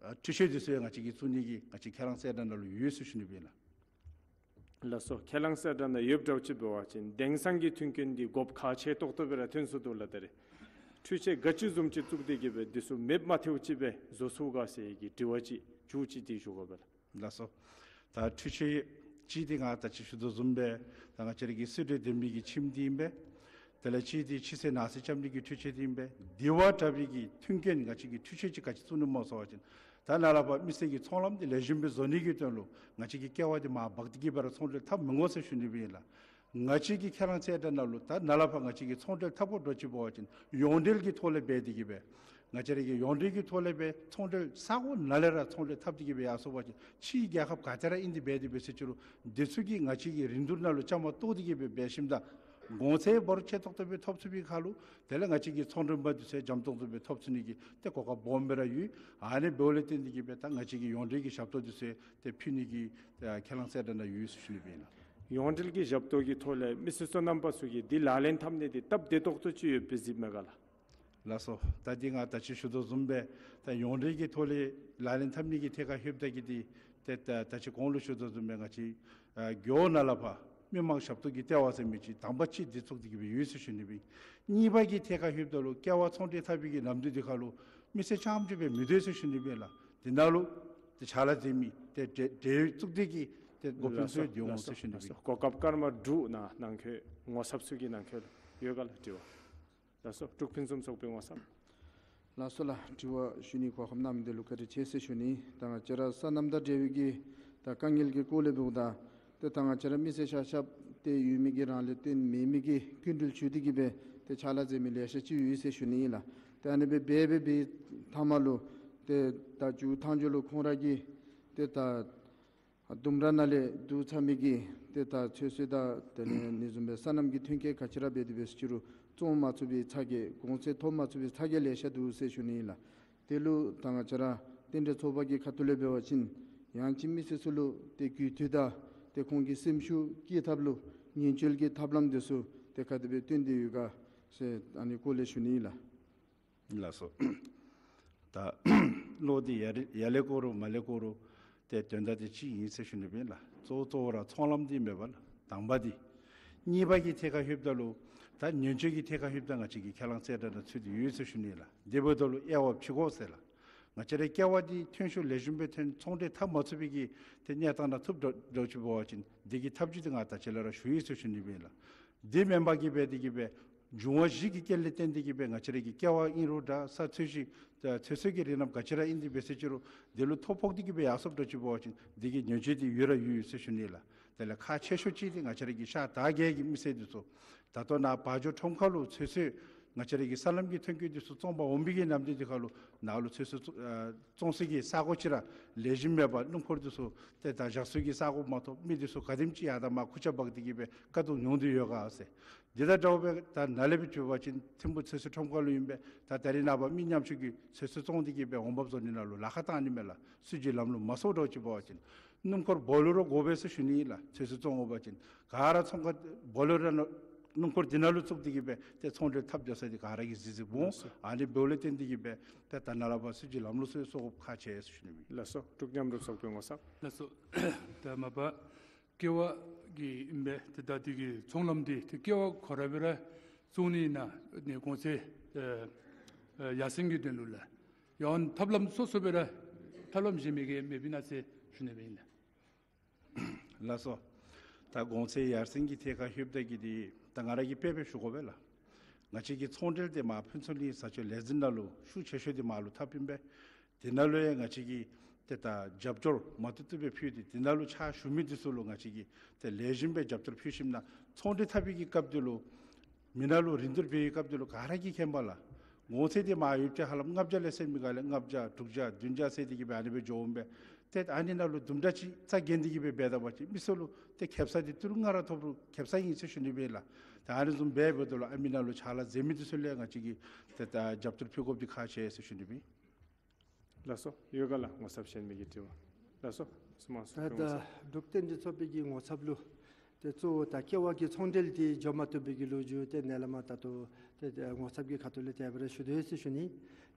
འཕྲུལ་ཆས་འདི་ཚུ་ཡང་ང་བཅས་ཀྱིས་བཙུགས་ནི་གི་ང་བཅས་ཁས་བླངས་གསལ་བསྒྲགས་ནང་ལུ་ཡོད་ཟེར་ཞུ་ནི་སྦེ་ཨིན་ལགས། ལགས་སོ། ཁས་བླངས་གསལ་བསྒྲགས་ནང་ཡོདཔ་འདྲཝ་ཅིག་འབད་བ་ཅིན་དེང་སང་གི་མཐུན་རྐྱེན་འདི་དགོཔ་ཁག་ཆེ་ཏོག་ཏོ་སྦེ་ར་ཐོན་སོ་ནུག་ལགས། ད་རིས་འཕྲུལ་ཆས་ག་ཅི་བཟུམ་ཅིག་བཙུགས་ཏེ་གི་སྦེ་འདི་ཚུ་མེདཔ་མ་ཐལཝ་ཅིག་སྦེ་བཟོ་ཚུགས་ག་ཟེར་གྱི་དྲི་བ་ཅིག་མཇུག་ཅིག་འདི་ཞུ་དགོ་པས་ལགས། ལགས་སོ། ད་འཕྲུལ་ཆས་ཅིག་འདི་ང་ད་ཅི་ཞུ་དོ་བཟུམ་སྦེ་ད་ང་བཅས་རའི་གི་སིལ་ཏེ་འདེམས་པའི་གི་ཁྱིམ་འདི་ཨིན་པས། དེ་ལས་ཅིག་འདི་ཕྱི་སེལ་ནང་སེལ་རྐྱབ་ནི་གི་འཕྲུལ་ཆས་འདི་ཨིན་པས། དེ་བ་དྲག་པའི་གི་མཐུན་རྐྱེན་ང་བཅས་ཀྱིས་འཕྲུལ་ཆས་ཅིག་ག་ཅི་བཙུགས་ནི་སྨོ་ཟེར་བ་ཅིན་ད་ནཱ་ལས་ཕར་མི་སེར་གྱི་ཚོང་ལམ་འདི་ལེགས་ཤོམ་སྦེ་བཟོ་ནི་གི་དོན་ལུ་ང་བཅས་ཀྱིས་ཀེ་བ་འདི་མར་འབག་སྟེ་གི་སྦེ་ར་ཚོང་འབྲེལ་འཐབ་མི་དགོ་ཟེར་ཞུ་ནི་སྦེ་ཨིན་ལགས། ང་བཅས་ཀྱི་ཁས་བླངས་གསལ་བསྒྲགས་ནང་ལུ་ད་ནཱ་ལས་ཕར་ང་བཅས་ཀྱིས་ཚོང་འབྲེལ་འཐབ་དགོཔ་འདྲཝ་ཅིག་འབད་བ་ཅིན་ཡོངས་འབྲེལ་གྱི་ཐོག་ལས་འབད་དེ་གི་སྦེ་ང་བཅས་རའི་གི་ཡོངས་འབྲེལ་གྱི་ཐོག་ལས་སྦེ་ཚོང་འབྲེལ་ས་གོ་ནང་ལས་ར་ཚོང་འབྲེལ་འཐབ་སྟེ་གི་སྦེ་ཡར་སོང་པ་ཅིན་ཕྱིའི་རྒྱལ་ཁབ་ག་ཏེ་ར་ཨིན་ཏེ་འབད་དེ་འབད་ཟེར་ཅི་རུང་འདི་ཚུ་གིས་ང་བཅས་ཀྱི་རིན་བསྡུར་ནང་ལུ་བཅའ་མར་གཏོགས་ཏེ་གི་སྦེ་འབད་ཞིནམ་ད་གོང་ཚད་འབོར་ཆེ་ཏོག་ཏོ་སྦེ་ཐོབ་ཚུགས་པའི་ཁར་ལུ་དེ་ལས་ང་བཅས་ཀྱི་ཚོང་མགྲོན་པ་འདི་ཚུ་འཇམ་ཏོང་ཏོ་སྦེ་ཐོབ་ཚུགས་ནི་གི་ཏེ་གོ་སྐབས་སྦོམ་སྦེ་ར་ཡོད། ཨ་ནི་འབདཝ་ལས་བརྟེན་ཏེ་གི་སྦེ་ད་ང་བཅས་ཀྱིས་ཡོངས་འབྲེལ་གྱི་ཞབས་ཏོག་འདི་ཚུ་ཏེ་ཕུལ་ནི་གི་ཨ་ཁས་བླངས་གསལ་བསྒྲགས་ནང་ཡོད་ཟེར་ཞུ་ནི་སྦེ་ཨིན་ལགས། ཡོངས་འབྲེལ་གྱི་ཞབས་ཏོག་གི་ཐོག་ལས་མི་སེར་སོ་ནམ་པ་ཚུ་གིས་འདི་ལག་ལེན་འཐབ་ནི་འདི་སྟབས་བདེ་ཏོག་ཏོ་ཅིག་ཡོདཔ་སྦེ་གཟིགསཔ་མས་ག་ལགས། ལགས་སོ། ད་འདི་ང་ད་ཅི་ཞུ་དོ་བཟུམ་སྦེ་ད་ཡོངས་འབྲེལ་གྱི་ཐོག་ལས་ལག་ལེན་འཐབ་ནི་གི་ཐད་ཁར་ལྷོདཔ་ད་གི་འདི་ཏེ་ད་ད་ཅི་གོང་ལུ་ཞུ་དོ་བཟུམ་སྦེ་ང་བཅས་ཨ་རྒེད་འོག་ནང་ལས་ཕར་མི་མང་ཞབས་ཏོག་གི་ལྟེ་བ་ཟེར་མི་ཅིག་དང་པ་ཅིག་འདི་བཙུགས་ཏེ་གི་སྦེ་ཡོད་ཟེར་ཞུ་ནི་སྦེ། གཉིས་པ་གི་ཐད་ཁར་ལྷོདཔ་ད་ལུ་ཀེ་བ་ཚོང་འབྲེལ་འཐབ་པའི་གི་ནམ་དུས་འདི་ཁར་ལུ་མི་སེར་རྐྱངམ་ཅིག་སྦེ་མི་སྡོད་ཟེར་ཞུ་ནི་སྦེ་ལགས། འདི་ནང་ལུ་ཏེ་ཕྱག་ལཱ་མཛད་མི་ཏེ་འབྲེལ་འབྲེལ་ཡོད་གཙུག་སྡེ་གི་ཏེ་འགོ་དཔོན་ཚུ་ཡང་འདི་འོང་ཟེར་ཞུ་ནི་སྦེ། གོ་སྐབས་སྐར་མ་དྲུག་ནང་ནང་འཁོད་ངོ་ཚབ་ཚུ་གི་ནང་འཁོད་ཡོད་ག་ལགས་དྲི་བ། ལགས་སོ། འབྲུག་ཕུན་སུམ་ཚོགས་པའི་ངོ་ཚབ། ལགས་སོ་ལགས། དྲི་བ་ཞུ་ནི་གོ་སྐབས་གནང་མི་འདི་ལུ་བཀའ་དྲིན་ཆེ་ཟེར་ཞུ་ནི། ད་ང་བཅས་ར་སོ་ནམ་དང་འབྲེལ་བའི་གི་ད་དཀའ་ངལ་གྱི་སྐོར་ལས་འབདཝ་ད་ཏེ་ད་ང་བཅས་ར་མི་སེར་ཆ་ཁྱབ་ཏེ་ཡོད་མི་གི་རང་ལས་བརྟེན་མེད་མི་གི་སྐྱིན་འགྲུལ་ཞུ་སྟེ་གི་སྦེ་ཏེ་ཕྱག་ལཱ་མཛད་མི་ལེ་ཤ་ཅིག་ཡོད་ཟེར་ཞུ་ནི་ཨིན་ལགས། ཏེ་ཨ་ནི་སྦེ་འབད་འབད་བའི་མཐའ་མ་ལུ་ཏེ་ད་མཇུག་མཐའ་མཇུག་ལུ་ཁོང་ར་གིས་ཏེ་ད་ལྡུམ་ར་ནང་ལས་བསྡུ་ཚར་མི་གི་ཏེ་ད་ཚོད་བསྲེ་དང་དེ་ལས་ཨ་ནི་བཟུམ་སྦེ་སོ་ནམ་གྱི་ཐོན་སྐྱེད་ག་ཅི་ར་འབད་དེ་འབད་ཟེར་ཅི་རུང་བཙོང་མ་ཚུགས་པའི་ཚ་གྱང་གོང་ཚད་ཐོབ་མ་ཚུགས་པའི་ཚ་གྱང་ལེ་ཤ་འདུག་ཟེར་ཞུ་ནི་ཨིན་ལགས། དེ་ལུ་ད་ང་བཅས་ར་རྟེན་འབྲེལ་ཚོགས་པ་གི་ཁ་ཐུག་ལས་འབད་བ་ཅིན་ཡང་ཅིན་མི་སེར་ཚུ་ལུ་ཏེ་རྒུད་འཐུས་དང་ཏེ་ཁོང་གི་སེམས་ཤུགས་བསྐྱེད་ཐབས་ལུ་ཉེན་བཅོལ་གྱི་ཐབས་ལམ་འདི་ཚུ་ཏེ་ག་དེ་སྦེ་བཏོན་ཏེ་ཡོད་ག་ཟེར་ཨ་ནི་སྐོར་ལས་ཞུ་ནི་ཨིན་ལགས། ལགས་སོ། ད་བློ་འདི་ཡར་ཡར་ལས་བསྐོར་རུང་མར་ལས་བསྐོར་རུང་ཏེ་དོན་དག་འདི་གཅིག་ཨིན་ཟེར་ཞུ་ནི་སྦེ་ལགས། གཙོ་གཙོ་བོ་ར་ཚོང་ལམ་འདི་མེད་པ་ལགས་དང་པ་འདི། གཉིས་པ་གི་ཐད་ཁར་ལྷོདཔ་ད་ལུ་ད་ཉེན་བཅོལ་གྱི་ཐད་ཁར་ལྷོདཔ་ད་ང་བཅས་ཀྱིས་ཁས་བླངས་གསལ་བསྒྲགས་ནང་ཚུད་དེ་ཡོད་ཟེར་ཞུ་ནི་ལགས། དེ་འབདཝ་ད་ལུ་དབྱེ་བ་ཕྱེ་དགོ་ཟེར་ལགས། ང་བཅས་རའི་ཀེ་བ་འདི་ཐོན་ཤུགས་ལེགས་ཤོམ་སྦེ་ཐོན་ཚོང་འབྲེལ་འཐབ་མ་ཚུགས་པའི་གི་ཏེ་གནས་སྟངས་ནང་ཐུགཔ་འདྲཝ་ཅིག་འབད་བ་ཅིན་འདི་གི་ཐབས་བྱུས་འདི་ང་ད་ཅི་ལས་ར་ཞུ་ཡི་ཟེར་ཞུ་ནི་སྦེ་ལགས། འདི་མེན་པར་གི་སྦེ་འདི་གིས་སྦེ་འབྱུང་བ་བཞི་གི་རྐྱེན་ལས་བརྟེན་ཏེ་གི་སྦེ་ང་བཅས་རའི་གི་ཀེ་བ་ཨིན་རུང་འདྲ་ས་ཚོད་ཅིག་ཚོད་བསྲེ་གི་རིགས་རྣམས་ག་ཅི་ར་ཨིན་ཏེ་འབད་ཟེར་ཅི་རུང་འདི་ལུ་ཐོ་ཕོག་སྟེ་གི་སྦེ་ཡར་སོངམ་འདྲཝ་ཅིག་འབད་བ་ཅིན་འདི་གི་ཉེན་བཅོལ་འདི་ཡོད་ར་ཡོད་ཡོད་ཟེར་ཞུ་ནི་ལགས། དེ་ལས་ཁག་ཆེ་ཤོས་ཅིག་འདི་ང་བཅས་ར་གི་ཤར་དར་རྒྱས་ཀྱི་མི་སེར་འདི་ཚུ་ད་ལྟོ་ནཱ་བ་འཇོ་ཁྲོམ་ཁ་ལུ་ཚོད་བསྲེ་ང་བཅས་ར་གི་ས་ལམ་གྱི་ཐོན་སྐྱེད་འདི་ཚུ་བཙོང་པར་འོང་པའི་གི་ནམ་དུས་འདི་ཁར་ལུ་ནཱ་ལུ་ཚོད་བསྲེ་བཙོ་ཨ་བཙོང་སའི་གི་ས་གོ་ཅིག་ར་ལེགས་ཤོམ་མེད་པར་སྣུམ་འཁོར་འདི་ཚུ་ཏེ་ད་བཞག་སའི་གི་ས་གོ་མ་ཐོབ། མི་འདི་ཚུ་ག་དེམ་ཅིག་ཡར་དང་མར་ཁུར་ཆ་འབག་སྟེ་གི་སྦེ་དཀའ་སྡུག་མྱོང་སྟེ་ཡོད་ག་ཟེར། འདི་དང་འདྲཝ་སྦེ་ད་ནཱ་ལས་འབད་བ་ཅིན་ཐིམ་ཕུ་ཚོད་བསྲེ་ཁྲོམ་ཁ་ལུ་ཨིན་པས། ད་ད་རིས་ནངས་པ་མི་ཉམ་ཆུང་གིས་ཚོད་བསྲེ་བཙོང་སྟེ་གི་སྦེ་འོང་འབབ་བཟོ་ནི་ནང་ལུ་ལཱ་ཁག་བཏང་ནི་མས་ལགས། སྲིད་བྱུས་ལམ་ལུགས་མ་སོར་འདྲཝ་ཅིག་འབད་བ་ཅིན་སྣུམ་འཁོར་བོ་ལེ་རོ་དགོ་པས་ཟེར་ཞུ་ནི་ཨིན་ལགས། ཚོད་བསྲེ་བཙོང་འོང་པ་ཅིན་ག་ར་ཚོང་ཁང་བོ་ལེ་རོ་ནང་སྣུམ་འཁོར་འདི་ནང་ལུ་བཙུགས་ཏེ་གི་སྦེ་ཏེ་ཚོང་འབྲེལ་འཐབ་རྒྱག་ས་འདི་ག་ར་གིས་གཟིགས་གཟིགསཔ་འོང་། ལགས་སོ། ཨ་ནི་འབདཝ་ལས་བརྟེན་ཏེ་གི་སྦེ་ཏེ་ད་ནཱ་ལས་ཕར་སྲིད་བྱུས་ལམ་ལུགས་སོར་སོར་དགོཔ་ཁག་ཆེ་ཟེར་ཞུ་ནི་ཨིན། ལགས་སོ། འབྲུག་མཉམ་རུབ་ཚོགས་པའི་ངོ་ཚབ། ལགས་སོ། ད་མ་པ་ཀེ་ཝ་གི་ཨིན་པས། ཏེ་ད་འདི་གི་ཚོང་ལམ་འདི་ཏེ་ཀེ་ཝ་ཁོ་ར་སྦེ་ར་བཙོང་ནི་ཨིན་ན་ནི་གོང་ཚད་ཨེ་ཨེ་ཡར་སེང་གི་དོན་ལུ་ལགས། ཡང་ཐབས་ལམ་སོ་སོ་སྦེ་ར་ཐབས་ལམ་གཞན་མི་གི་མེདཔ་ཨིན་ན་ཟེར་ཞུ་ནི་སྦེ་ཨིན་ལགས། ལགས་སོ། ད་གོང་ཚད་ཡར་སེང་གི་ཐད་ཁར་ལྷོདཔ་ད་གི་འདི་ད་ང་ར་གིས་དཔེ་སྦེ་ཞུ་དགོ་པས་ལགས། ང་བཅས་ཀྱི་ཚོང་འབྲེལ་འདི་མར་ཕུན་ཚོགས་གླིང་བཟའ་སྤྱོད་ལས་འཛིན་ནང་ལུ་ཤུགས་ཆེ་ཤོས་འདི་མར་ལུ་འཐབ་ཨིན་པས། དེ་ནང་ལུ་ཡང་ང་བཅས་ཀྱིས་ཏེ་ད་རྒྱབ་སྐྱོར་མ་བཏུབ་བཏུབ་སྦེ་ཕུལ་ཏེ་དེ་ནང་ལུ་ཕྱག་ཞུ་མི་འདི་ཚུ་ལུ་ང་བཅས་ཀྱིས་ཏེ་ལེགས་ཤོམ་སྦེ་རྒྱབ་སྐྱོར་ཕུལ་ཞིནམ་ན་ཚོང་འབྲེལ་འཐབ་པའི་གི་སྐབས་འདི་ལུ་མི་ནང་ལུ་རིན་བསྡུར་འབད་བའི་སྐབས་འདི་ལུ་ག་ར་གིས་མཁྱེན་པས་ལགས། གོང་ཚད་འདི་མར་ཡོདཔ་ཅིག་ཧ་ལམ་ལྔ་བརྒྱ་ལས་ཟེར་མི་ག་ལས་ལྔ་བརྒྱ་དྲུག་བརྒྱ་བདུན་བརྒྱ་ཟེར་ཏེ་གི་སྦེ་ཨ་ནི་སྦེ་འགྱོཝ་ཨིན་པས། ཏེ་ཨ་ནི་ནང་ལུ་དུམ་གྲ་ཅིག་རྩ་འགེངས་ཏེ་གི་སྦེ་འབད་ད་པ་ཅིན་མི་ཚུ་ལུ་ཏེ་ཁེབ་ས་འདི་ཏི་རུ་ལྔ་ར་ཐོབ་རུང་ཁེབ་ས་ཨིན་ཟེར་ཞུ་ནི་སྦེ་ལགས། ཏེ་ཨ་ནི་བཟུམ་སྦེ་འབདཝ་ད་ལུ་ཨ་མི་ནང་ལུ་ཕྱག་ལཱ་མཛད་མི་འདི་ཚུ་ལུ་ཡང་ང་བཅས་ཀྱིས་ཏེ་ད་རྒྱབ་སྐྱོར་ཕུལ་དགོཔ་འདི་ཁག་ཆེ་ཟེར་ཞུ་ནི་སྦེ། ལགས་སོ། ཡོད་ག་ལགས། ངོ་ཚབ་གཞན་མི་གི་དྲི་བ། ལགས་སོ། སུ་མ་སུ་ད་ངོ་ད་ཚབ། འབྲུག་རྟེན་འབྲེལ་ཚོགས་པའི་གི་ངོ་ཚབ་ལུ་ཏེ་གཙོ་བོ་ད་ཀེ་ཝ་གི་ཚོང་འབྲེལ་འདི་འགྱོ་མ་བཏུབ་པའི་གི་ལོ་རྒྱུས་ཏེ་ནཱ་ལས་མར་ད་ལྟོ་ཏེ་ཏེ་ངོ་ཚབ་ཀྱི་ཁ་ཐུག་ལས་དེ་སྦེ་ར་ཞུ་དོ་ཡོད་ཟེར་ཞུ་ནི།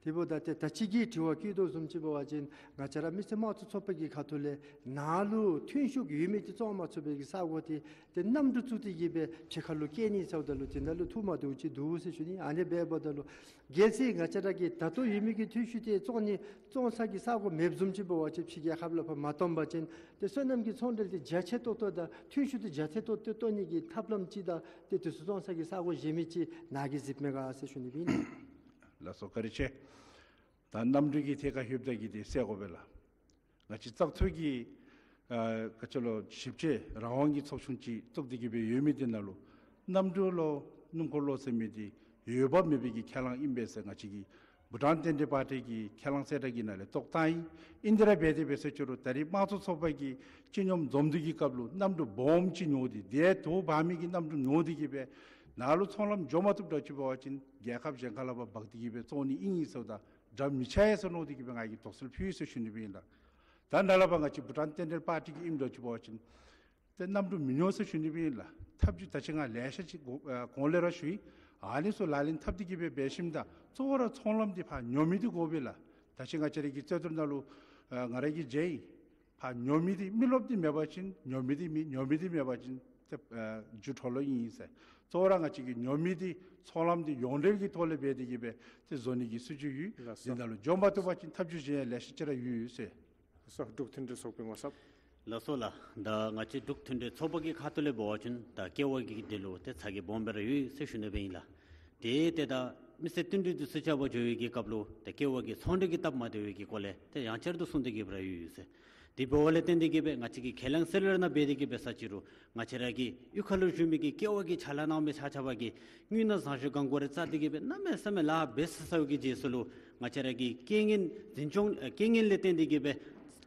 དེ་འབདཝ་ད་ཏེ་ད་ཅི་གི་དྲི་བ་བཀོད་དོ་བཟུམ་ཅིག་འབད་བ་ཅིན་ང་བཅས་ར་མི་སེར་དམངས་གཙོ་ཚོགས་པ་གི་ཁ་ཐུག་ལས་ནཱ་ལུ་ཐོན་ཤུགས་ཡོད་མི་འདི་བཙོང་མ་ཚུགས་པའི་གི་ས་གོ་འདི་ཏེ་གནམ་གྲུ་བཙུགས་ཏེ་གི་སྦེ་ཕྱི་ཁ་ལུ་བསྐྱལ་ནི་ཟེརཝ་ད་ལུ་དེ་ནང་ལུ་ཐུགས་མ་བདེཝ་ཅིག་འདུག་ཟེར་ཞུ་ནི། ཨ་ནི་འབདཝ་ད་ལུ་གལ་སྲིད་ང་བཅས་ར་གི་ད་ལྟོ་ཡོད་མི་གི་ཐོན་ཤུགས་འདི་བཙོང་ནི་བཙོང་ས་གི་ས་གོ་མེདཔ་བཟུམ་ཅིག་འབད་བ་ཅིན་ཕྱི་རྒྱལ་ཁབ་ལུ་ཕར་མ་བཏོན་པ་ཅིན་ཏེ་སོ་ནམ་གྱི་ཚོང་འབྲེལ་འདི་རྒྱ་ཆེ་ཏོག་ཏོ་དང་ཐོན་ཤུགས་འདི་རྒྱ་ཆེ་ཏོག་ཏོ་བཏོན་ནི་གི་ཐབས་ལམ་ཅིག་དང་ཏེ་དེ་ཚུ་བཙོང་ས་གི་ས་གོ་གཞན་མི་ཅིག་ནཱ་གིས་གཟིགསཔ་མེད་ག་ཟེར་ཞུ་ནི་སྦེ་ཨིན། ལགས་སོ། བཀའ་དྲིན་ཆེ། ད་གནམ་གྲུ་གི་ཐད་ཁར་ལྷོདཔ་ད་གི་འདི་གསལ་དགོ་པས་ལགས། ང་བཅས་བཙག་འཐུ་གི་ཨ་ག་ཅི་ལོ་ཞིབ་དཔྱད་རང་དབང་གི་ཚོགས་ཆུང་ཅིག་བཙུགས་ཏེ་གི་སྦེ་ཡོད་མི་འདི་ནང་ལུ་གནམ་གྲུ་ལོ་སྣུམ་འཁོར་ལོ་ཟེར་མི་འདི་ཡོདཔ་མེདཔ་གི་ཁས་བླངས་ཨིན་པས་ཟེར་ང་བཅས་ཀྱི་བྷུ་ཊཱན་བསྟན་འབྲེལ་པར་ཊི་གི་ཁས་བླངས་གསལ་བསྒྲགས་ཀྱི་ནང་ལས་རྟོགས་བཏང་ཡི། ཨིན་དེ་ར་འབད་དེ་འབད་ཟེར་ཅི་རུང་ད་རིས་དམངས་གཙོ་ཚོགས་པ་གི་སྤྱི་སྙོམས་འཛོམས་འདུ་གི་སྐབས་ལུ་གནམ་གྲུ་སྦོམ་ཅིག་ཉོ་སྟེ་དེ་དོ་འབག་མི་གི་གནམ་གྲུ་ཉོ་སྟེ་གི་སྦེ་ནཱ་ལུ་ཚོང་ལམ་འགྱོ་མ་བཏུབ་འདྲཝ་ཅིག་འབད་བ་ཅིན་རྒྱལ་ཁབ་གཞན་ཁ་ལས་ཕར་འབག་སྟེ་གི་སྦེ་བཙོང་ནི་ཨིན་ཨིན་ཟེརཝ་ད་འདྲ་མི་འཆའ་ཡི་ཟེར་མནོ་སྟེ་གི་སྦེ་ང་གིས་དོགས་སེལ་ཕུལ་ཡི་ཟེར་ཞུ་ནི་སྦེ་ཨིན་ལགས། ད་ནཱ་ལས་ཕར་ང་བཅས་བྷུ་ཊཱན་བསྟན་འབྲེལ་པར་ཊི་གི་ཨིནམ་འདྲཝ་ཅིག་འབད་བ་ཅིན་ཏེ་གནམ་གྲུ་མི་ཉོ་ཟེར་ཞུ་ནི་སྦེ་ཨིན་ལགས། ཐབས་བྱུས་ད་ཅི་ང་ལེ་ཤ་ཅིག་གོ་ཨ་གོང་ལས་ར་ཞུ་ཡི། ཨ་ནི་ཚུ་ལག་ལེན་འཐབ་སྟེ་གི་སྦེ་འབད་ཞིནམ་ད་གཙོ་བོ་ར་ཚོང་ལམ་འདི་ཕར་ཉོ་མི་འདི་དགོ་པས་ལགས། ད་ཅི་ང་བཅས་ར་གི་རྩོད་བསྡུར་ནང་ལུ་ཨ་ང་ར་གིས་མཇལ་ཡི། ཕར་ཉོ་མི་འདི་མི་རློབས་འདི་མེད་པ་ཅིན་ཉོ་མི་འདི་མེད། ཉོ་མི་འདི་མེད་པ་ཅིན་ཏེ་ཨ་རྒྱུ་འཕྲོ་བརླག་ཨིན་ཟེར། གཙོ་བོ་ར་ང་བཅས་ཀྱིས་ཉོ་མི་འདི་ཚོང་ལམ་འདི་ཡོངས་འབྲེལ་གྱི་ཐོག་ལས་འབད་དེ་གི་སྦེ་ཏེ་བཟོ་ནི་གི་སྲིད་བྱུས་ཡོད། ལགས་སོ། འདི་ནང་ལུ་འགྱོ་མ་བཏུབ་པ་ཅིན་ཐབས་བྱུས་གཞན་ཡང་ལེ་ཤ་ཅིག་ར་ཡོད་ཟེར། ལགས་སོ། འབྲུག་མཐུན་སྒྲིལ་ཚོགས་པའི་ངོ་ཚབ། ལགས་སོ་ལགས། ད་ང་བཅས་འབྲུག་མཐུན་སྒྲིལ་ཚོགས་པ་གི་ཁ་ཐུག་ལས་འབད་བ་ཅིན་ད་ཀེ་ཝ་གི་འདི་ལུ་ཏེ་ཚ་གྱང་སྦོམ་སྦེ་ར་ཡོད་ཟེར་ཞུ་ནི་སྦེ་ཨིན་ལགས། ཏེ་ཏེ་ད་མི་སེར་བསྟུན་གྲོས་འདི་ཚུ་རྐྱབ་པར་འགྱོ་བའི་གི་སྐབས་ལུ་ཏེ་ཀེ་ཝ་གི་ཚོང་འབྲེལ་གྱི་སྟབས་མ་བདེ་བའི་གི་སྐོར་ལས་ཏེ་ཡང་བསྐྱར་དུ་གསུངས་ཏེ་གི་སྦེ་ར་ཡོད་ཟེར། དེ་འབདཝ་ལས་བརྟེན་ཏེ་གི་སྦེ་ང་བཅས་ཀྱིས་ཁས་ལེན་གསལ་བསྒྲགས་ནང་འབད་དེ་གི་སྦེ་ས་ཅི་རུང་ང་བཅས་ར་གི་གཡུས་ཁ་ལུ་བཞུགས་མི་གི་ཀེ་ཝ་གི་ཕྱག་ལཱ་གནང་མི་ཆ་ཁྱབ་ཀྱིས་དངུལ་ནང་བཟང་ཤོས་གང་དགོ་ར་བཙག་སྟེ་གི་སྦེ་གནམ་མེད་ས་མེད་ལཱ་འབད་ས་ས་ཡོད་ཀྱི་རྗེས་སུ་ལུ་ང་བཅས་ར་གི་རྐྱེན་ངན་འཛིན་སྐྱོང་ཨ་རྐྱེན་ངན་ལས་བརྟེན་ཏེ་གི་སྦེ་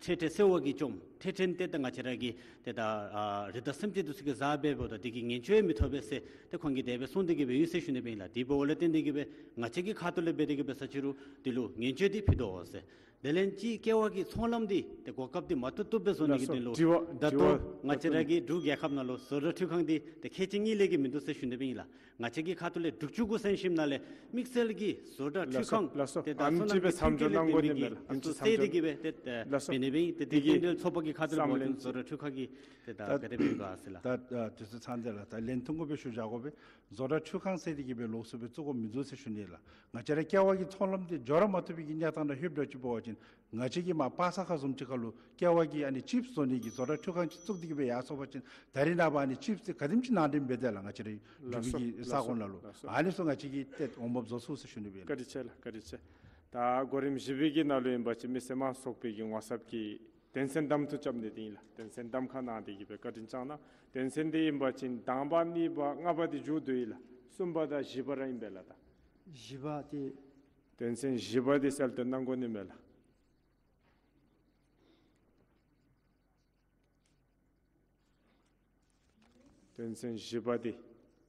འཕྲལ་འཕྲལ་སེལ་བ་གིས་བཅོམ། འཕྲལ་འཕྲལ་ཏེ་ད་ང་བཅས་ར་གི་ཏེ་ད་ཨ་རི་དྭགས་སེམས་ཅན་འདི་ཚུ་གིས་བཟའ་འབདཝ་ད་དེ་གི་ཉེན་བཅོལ་མི་ཐོབ་པས་ཟེར་ཏེ་ཁོང་གིས་དེ་སྦེ་གསུངས་ཏེ་གི་སྦེ་ཡོད་ཟེར་ཞུ་ནི་སྦེ་ཨིན་ལགས། དེ་འབདཝ་ལས་བརྟེན་ཏེ་གི་སྦེ་ང་བཅས་ཀྱི་ཁ་ཐུག་ལས་འབད་དེ་གི་སྦེ་ས་ཅི་རུང་དེ་ལུ་ཉེན་བཅོལ་འདི་ཕུལ་དོ་ཟེར། དེ་ལས་ཅིག་ཀེ་ཝ་གི་ཚོང་ལམ་འདི་ཏེ་གོ་སྐབས་འདི་མ་བཏུབ་བཏུབ་སྦེ་བཟོ་ནི་གི་དོན་ལུ་ལགས་སོ། དྲི་བ་ད་དྲི་ལྟོ་བ་ང་བཅས་ར་གི་འབྲུག་རྒྱལ་ཁབ་ནང་ལུ་བཟོ་གྲྭ་འཕྲུལ་ཁང་འདི་ཏེ་ཁལ་གཅིག་གཉིས་ལས་ཀྱི་མིན་འདུག་ཟེར་ཞུ་ནི་སྦེ་ཨིན་ལགས། ང་བཅས་ཀྱི་ཁ་ཐུག་ལས་དྲུག་ཅུ་དགུ་ཚུན་ཞིནམ་ལས་དམིགས་བསལ་གྱི་བཟོ་གྲྭ་འཕྲུལ་ཁང་ལགས་སོ། ཏེ་ད་ཨ་ནི་སོ་ནམ་ཅིག་སྦེ་གྱི་མཚམས་འཇོག་གནང་དགོ་ནི་མས་ལགས། ཨ་ནི་ཅིག་ཨ་ནི་ཅིག་མཚམས་འཇོག་ལགས་སོ། ད་དེ་གི་འབྲེལ་ཚོགས་པ་གི་ཁ་ཐུག་ལས་འབད་བ་ཅིན་བཟོ་གྲྭ་འཕྲུལ་ཁང་གི་ཏེ་ད་ག་དེ་སྦེ་ཡོད་ག་ཟེར་ལགས། ད་ཨ་དུས་ཚོད་ཚང་སྟེ་ལགས། ད་ལན་ཐུང་ཀུ་སྦེ་ཞུ་བཞག་དགོ་པས། བཟོ་གྲྭ་འཕྲུལ་ཁང་ཟེར་དེ་གི་སྦེ་ལོགས་སུ་སྦེ་བཙུགས་དགོཔ་མིན་འདུག་ཟེར་ཞུ་ནི་ལགས། ང་བཅས་ར་ཀེ་ཝ་གི་ཚོང་ལམ་འདི་འགྱོ་ར་མ་བཏུབ་པའི་གི་གནས་སྟངས་ནང་ལྷོདཔ་འདྲཝ་ཅིག་འབད་བ་ཅིན་ང་བཅས་ཀྱིས་མར་པ་སངས་ཁ་བཟུམ་ཅིག་ཁ་ལུ་ཀེ་ཝ་གི་ཨ་ནི་ཅིབས་བཟོ་ནི་གི་བཟོ་གྲྭ་འཕྲུལ་ཁང་ཅིག་བཙུགས་ཏེ་གི་སྦེ་ཡར་སོང་པ་ཅིན་ད་རིས་ནངས་པ་ཨ་ནི་ཅིབས་འདི་ག་དེམ་ཅིག་ནང་འདྲེན་འབད་དེ་ལགས། ང་བཅས་ར་འབྲུག་པའི་གི་ས་གོ་ནང་ལུ་ལགས་སོ། ཨ་ནི་ཚུ་ང་བཅས་ཀྱིས་ཏེ་འོང་འབབ་བཟོ་ཚུགས་ཟེར་ཞུ་ནི་སྦེ་ཨིན། བཀའ་དྲིན་ཆེ་ལགས། བཀའ་དྲིན་ཆེ། ད་གོ་རིམ་བཞི་པའི་གི་ནང་ལུ་ཨིན་པ་ཅིན་མི་སེར་དམངས་གཙོ་ཚོགས་པའི་གི་ངོ་ཚབ་ཀྱིས་ དོན་ཚན་གདམ་འཐུ་རྐྱབ་ནི་འདི་ཨིན་ལགས། དོན་ཚན་གདམ་ཁ་གནང་སྟེ་གི་སྦེ་བཀའ་དྲིན་བསྐྱང་གནང་། དོན་ཚན་འདི་ཨིན་པ་ཅིན་དང་པ་གཉིས་པ་ལྔ་པ་འདི་མཇུག་བསྡུ་ཡི་ལགས། གསུམ་པ་དང་བཞི་པ་ར་ཨིན་པས་ལགས། ད་བཞི་པ་འདི། དོན་ཚན་བཞི་པ་འདི་གསལ་སྟོན་གནང་དགོ་ནི་མས་ལགས། དོན་ཚན་བཞི་པ་འདི་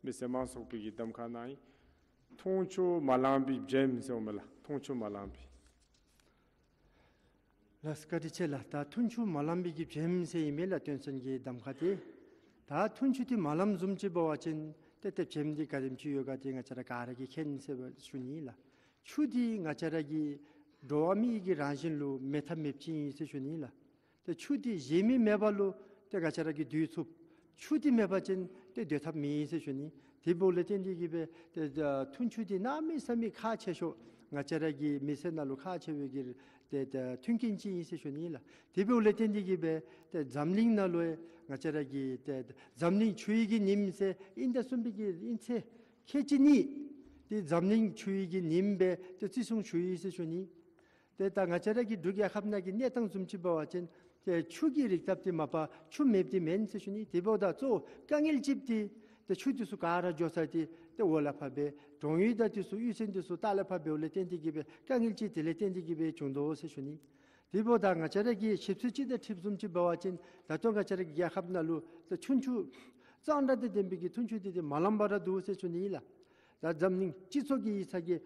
མི་སེར་མང་ཚོགས་པའི་གི་གདམ་ཁ་ནང་ཨིན། འཐུང་ཆུ་མ་ལང་པའི་བྱེམ་ཟེརཝ་མས་ལགས། འཐུང་ཆུ་མ་ལང་པའི། ལགས་སོ། བཀའ་དྲིན་ཆེ་ལགས། ད་འཐུང་ཆུ་མ་ལང་པའི་གི་བྱེམ་ཟེར་ཨིན་མས་ལགས། དོན་ཚན་གྱི་གདམ་ཁ་འདི། ད་འཐུང་ཆུ་འདི་མ་ལངམ་བཟུམ་ཅིག་འབད་བ་ཅིན་ཏེ་ཏེ་བྱེམ་འདི་ག་དེམ་ཅིག་ཡོད་ག་འདི་ང་བཅས་ར་ག་ར་གིས་མཁྱེན་ཟེར་བ་ཞུ་ནི་ལགས། ཆུ་འདི་ང་བཅས་ར་གི་འགྲོ་བ་མི་གི་རང་བཞིན་ལུ་མེད་ཐབས་མེདཔ་ཅིག་ཨིན་ཟེར་ཞུ་ནི་ལགས། ཏེ་ཆུ་འདི་བྱེམ་མེད་པ་ལུ་ཏེ་ང་བཅས་ར་གིས་སྡོད་ཚུགས། ཆུ་འདི་མེད་པ་ཅིན་ཏེ་སྡོད་ཐབས་མེད་ཟེར་ཞུ་ནི། དེ་འབདཝ་ལས་བརྟེན་ཏེ་གི་སྦེ་ཏེ་ད་འཐུང་ཆུ་འདི་གནམ་མེད་ས་མེད་ཁག་ཆེ་ཤོས་ང་བཅས་ར་གི་མི་སེར་ནང་ལུ་ཁག་ཆེ་བའི་གི་ཏེ་ད་མཐུན་རྐྱེན་ཅིག་ཨིན་ཟེར་ཞུ་ནི་ལགས། དེ་འབདཝ་ལས་བརྟེན་ཏེ་གི་སྦེ་ཏེ་འཛམ་གླིང་ནང་ལུ་ཡང་ང་བཅས་ར་གི་ཏེ་འཛམ་གླིང་ཆུ་ཡི་གི་ཉིནམ་ཟེར་ཨིན་ད་གསུངས་པའི་གི་ཨིན་ཚེ་ཁལ་གཅིག་གཉིས་ཏེ་འཛམ་གླིང་ཆུ་ཡི་གི་ཉིནམ་སྦེ་ཏེ་བརྩི་སྲུང་ཞུ་ཡི་ཟེར་ཞུ་ནི། ཏེ་ད་ང་བཅས་ར་གི་འབྲུག་རྒྱལ་ཁབ་ནང་གི་གནས་སྟངས་བཟུམ་ཅིག་འབད་བ་ཅིན་ཏེ་ཆུ་གི་རིགས་སྟབས་འདི་མ་པ་ཆུ་མེདཔ་འདི་མེན་ཟེར་ཞུ་ནི། དེ་འབདཝ་ད་གཙོ་བོ་དཀའ་ངལ་ཅིག་འདི་ཏེ་ཆུ་འདི་ཚུ་ག་ར་འགྱོ་ས་འདི་ཏེ་འོག་ལས་ཕར་འབད་གྲོང་ཡུལ་དང་འདི་ཚུ་གཡུས་ཚན་འདི་ཚུ་ལྟག་ལས་ཕར་འབདཝ་ལས་བརྟེན་ཏེ་གི་སྦེ་དཀའ་ངལ་ཅིག་དེ་ལས་བརྟེན་ཏེ་གི་སྦེ་བྱུང་དོ་ཟེར་ཞུ་ནི། དེ་འབདཝ་ད་ང་བཅས་ར་གི་ཞིབ་འཚོལ་ཅིག་དང་འཁྲིལཝ་བཟུམ་ཅིག་འབད་བ་ཅིན་ད་ལྟོ་ང་བཅས་ར་གི་རྒྱལ་ཁབ་ནང་ལུ་ཏེ་འཐུང་ཆུ་གཙང་སྦྲ་དང་ལྡན་པའི་གི་འཐུང་ཆུ་འདི་ཏེ་མ་ལངམ་པར་འདུག་ཟེར་ཞུ་ནི་ཨིན་ལགས། ད་འཛམ་གླིང་སྤྱི་ཚོགས་ཀྱི་ཡིག་ཚང་གི་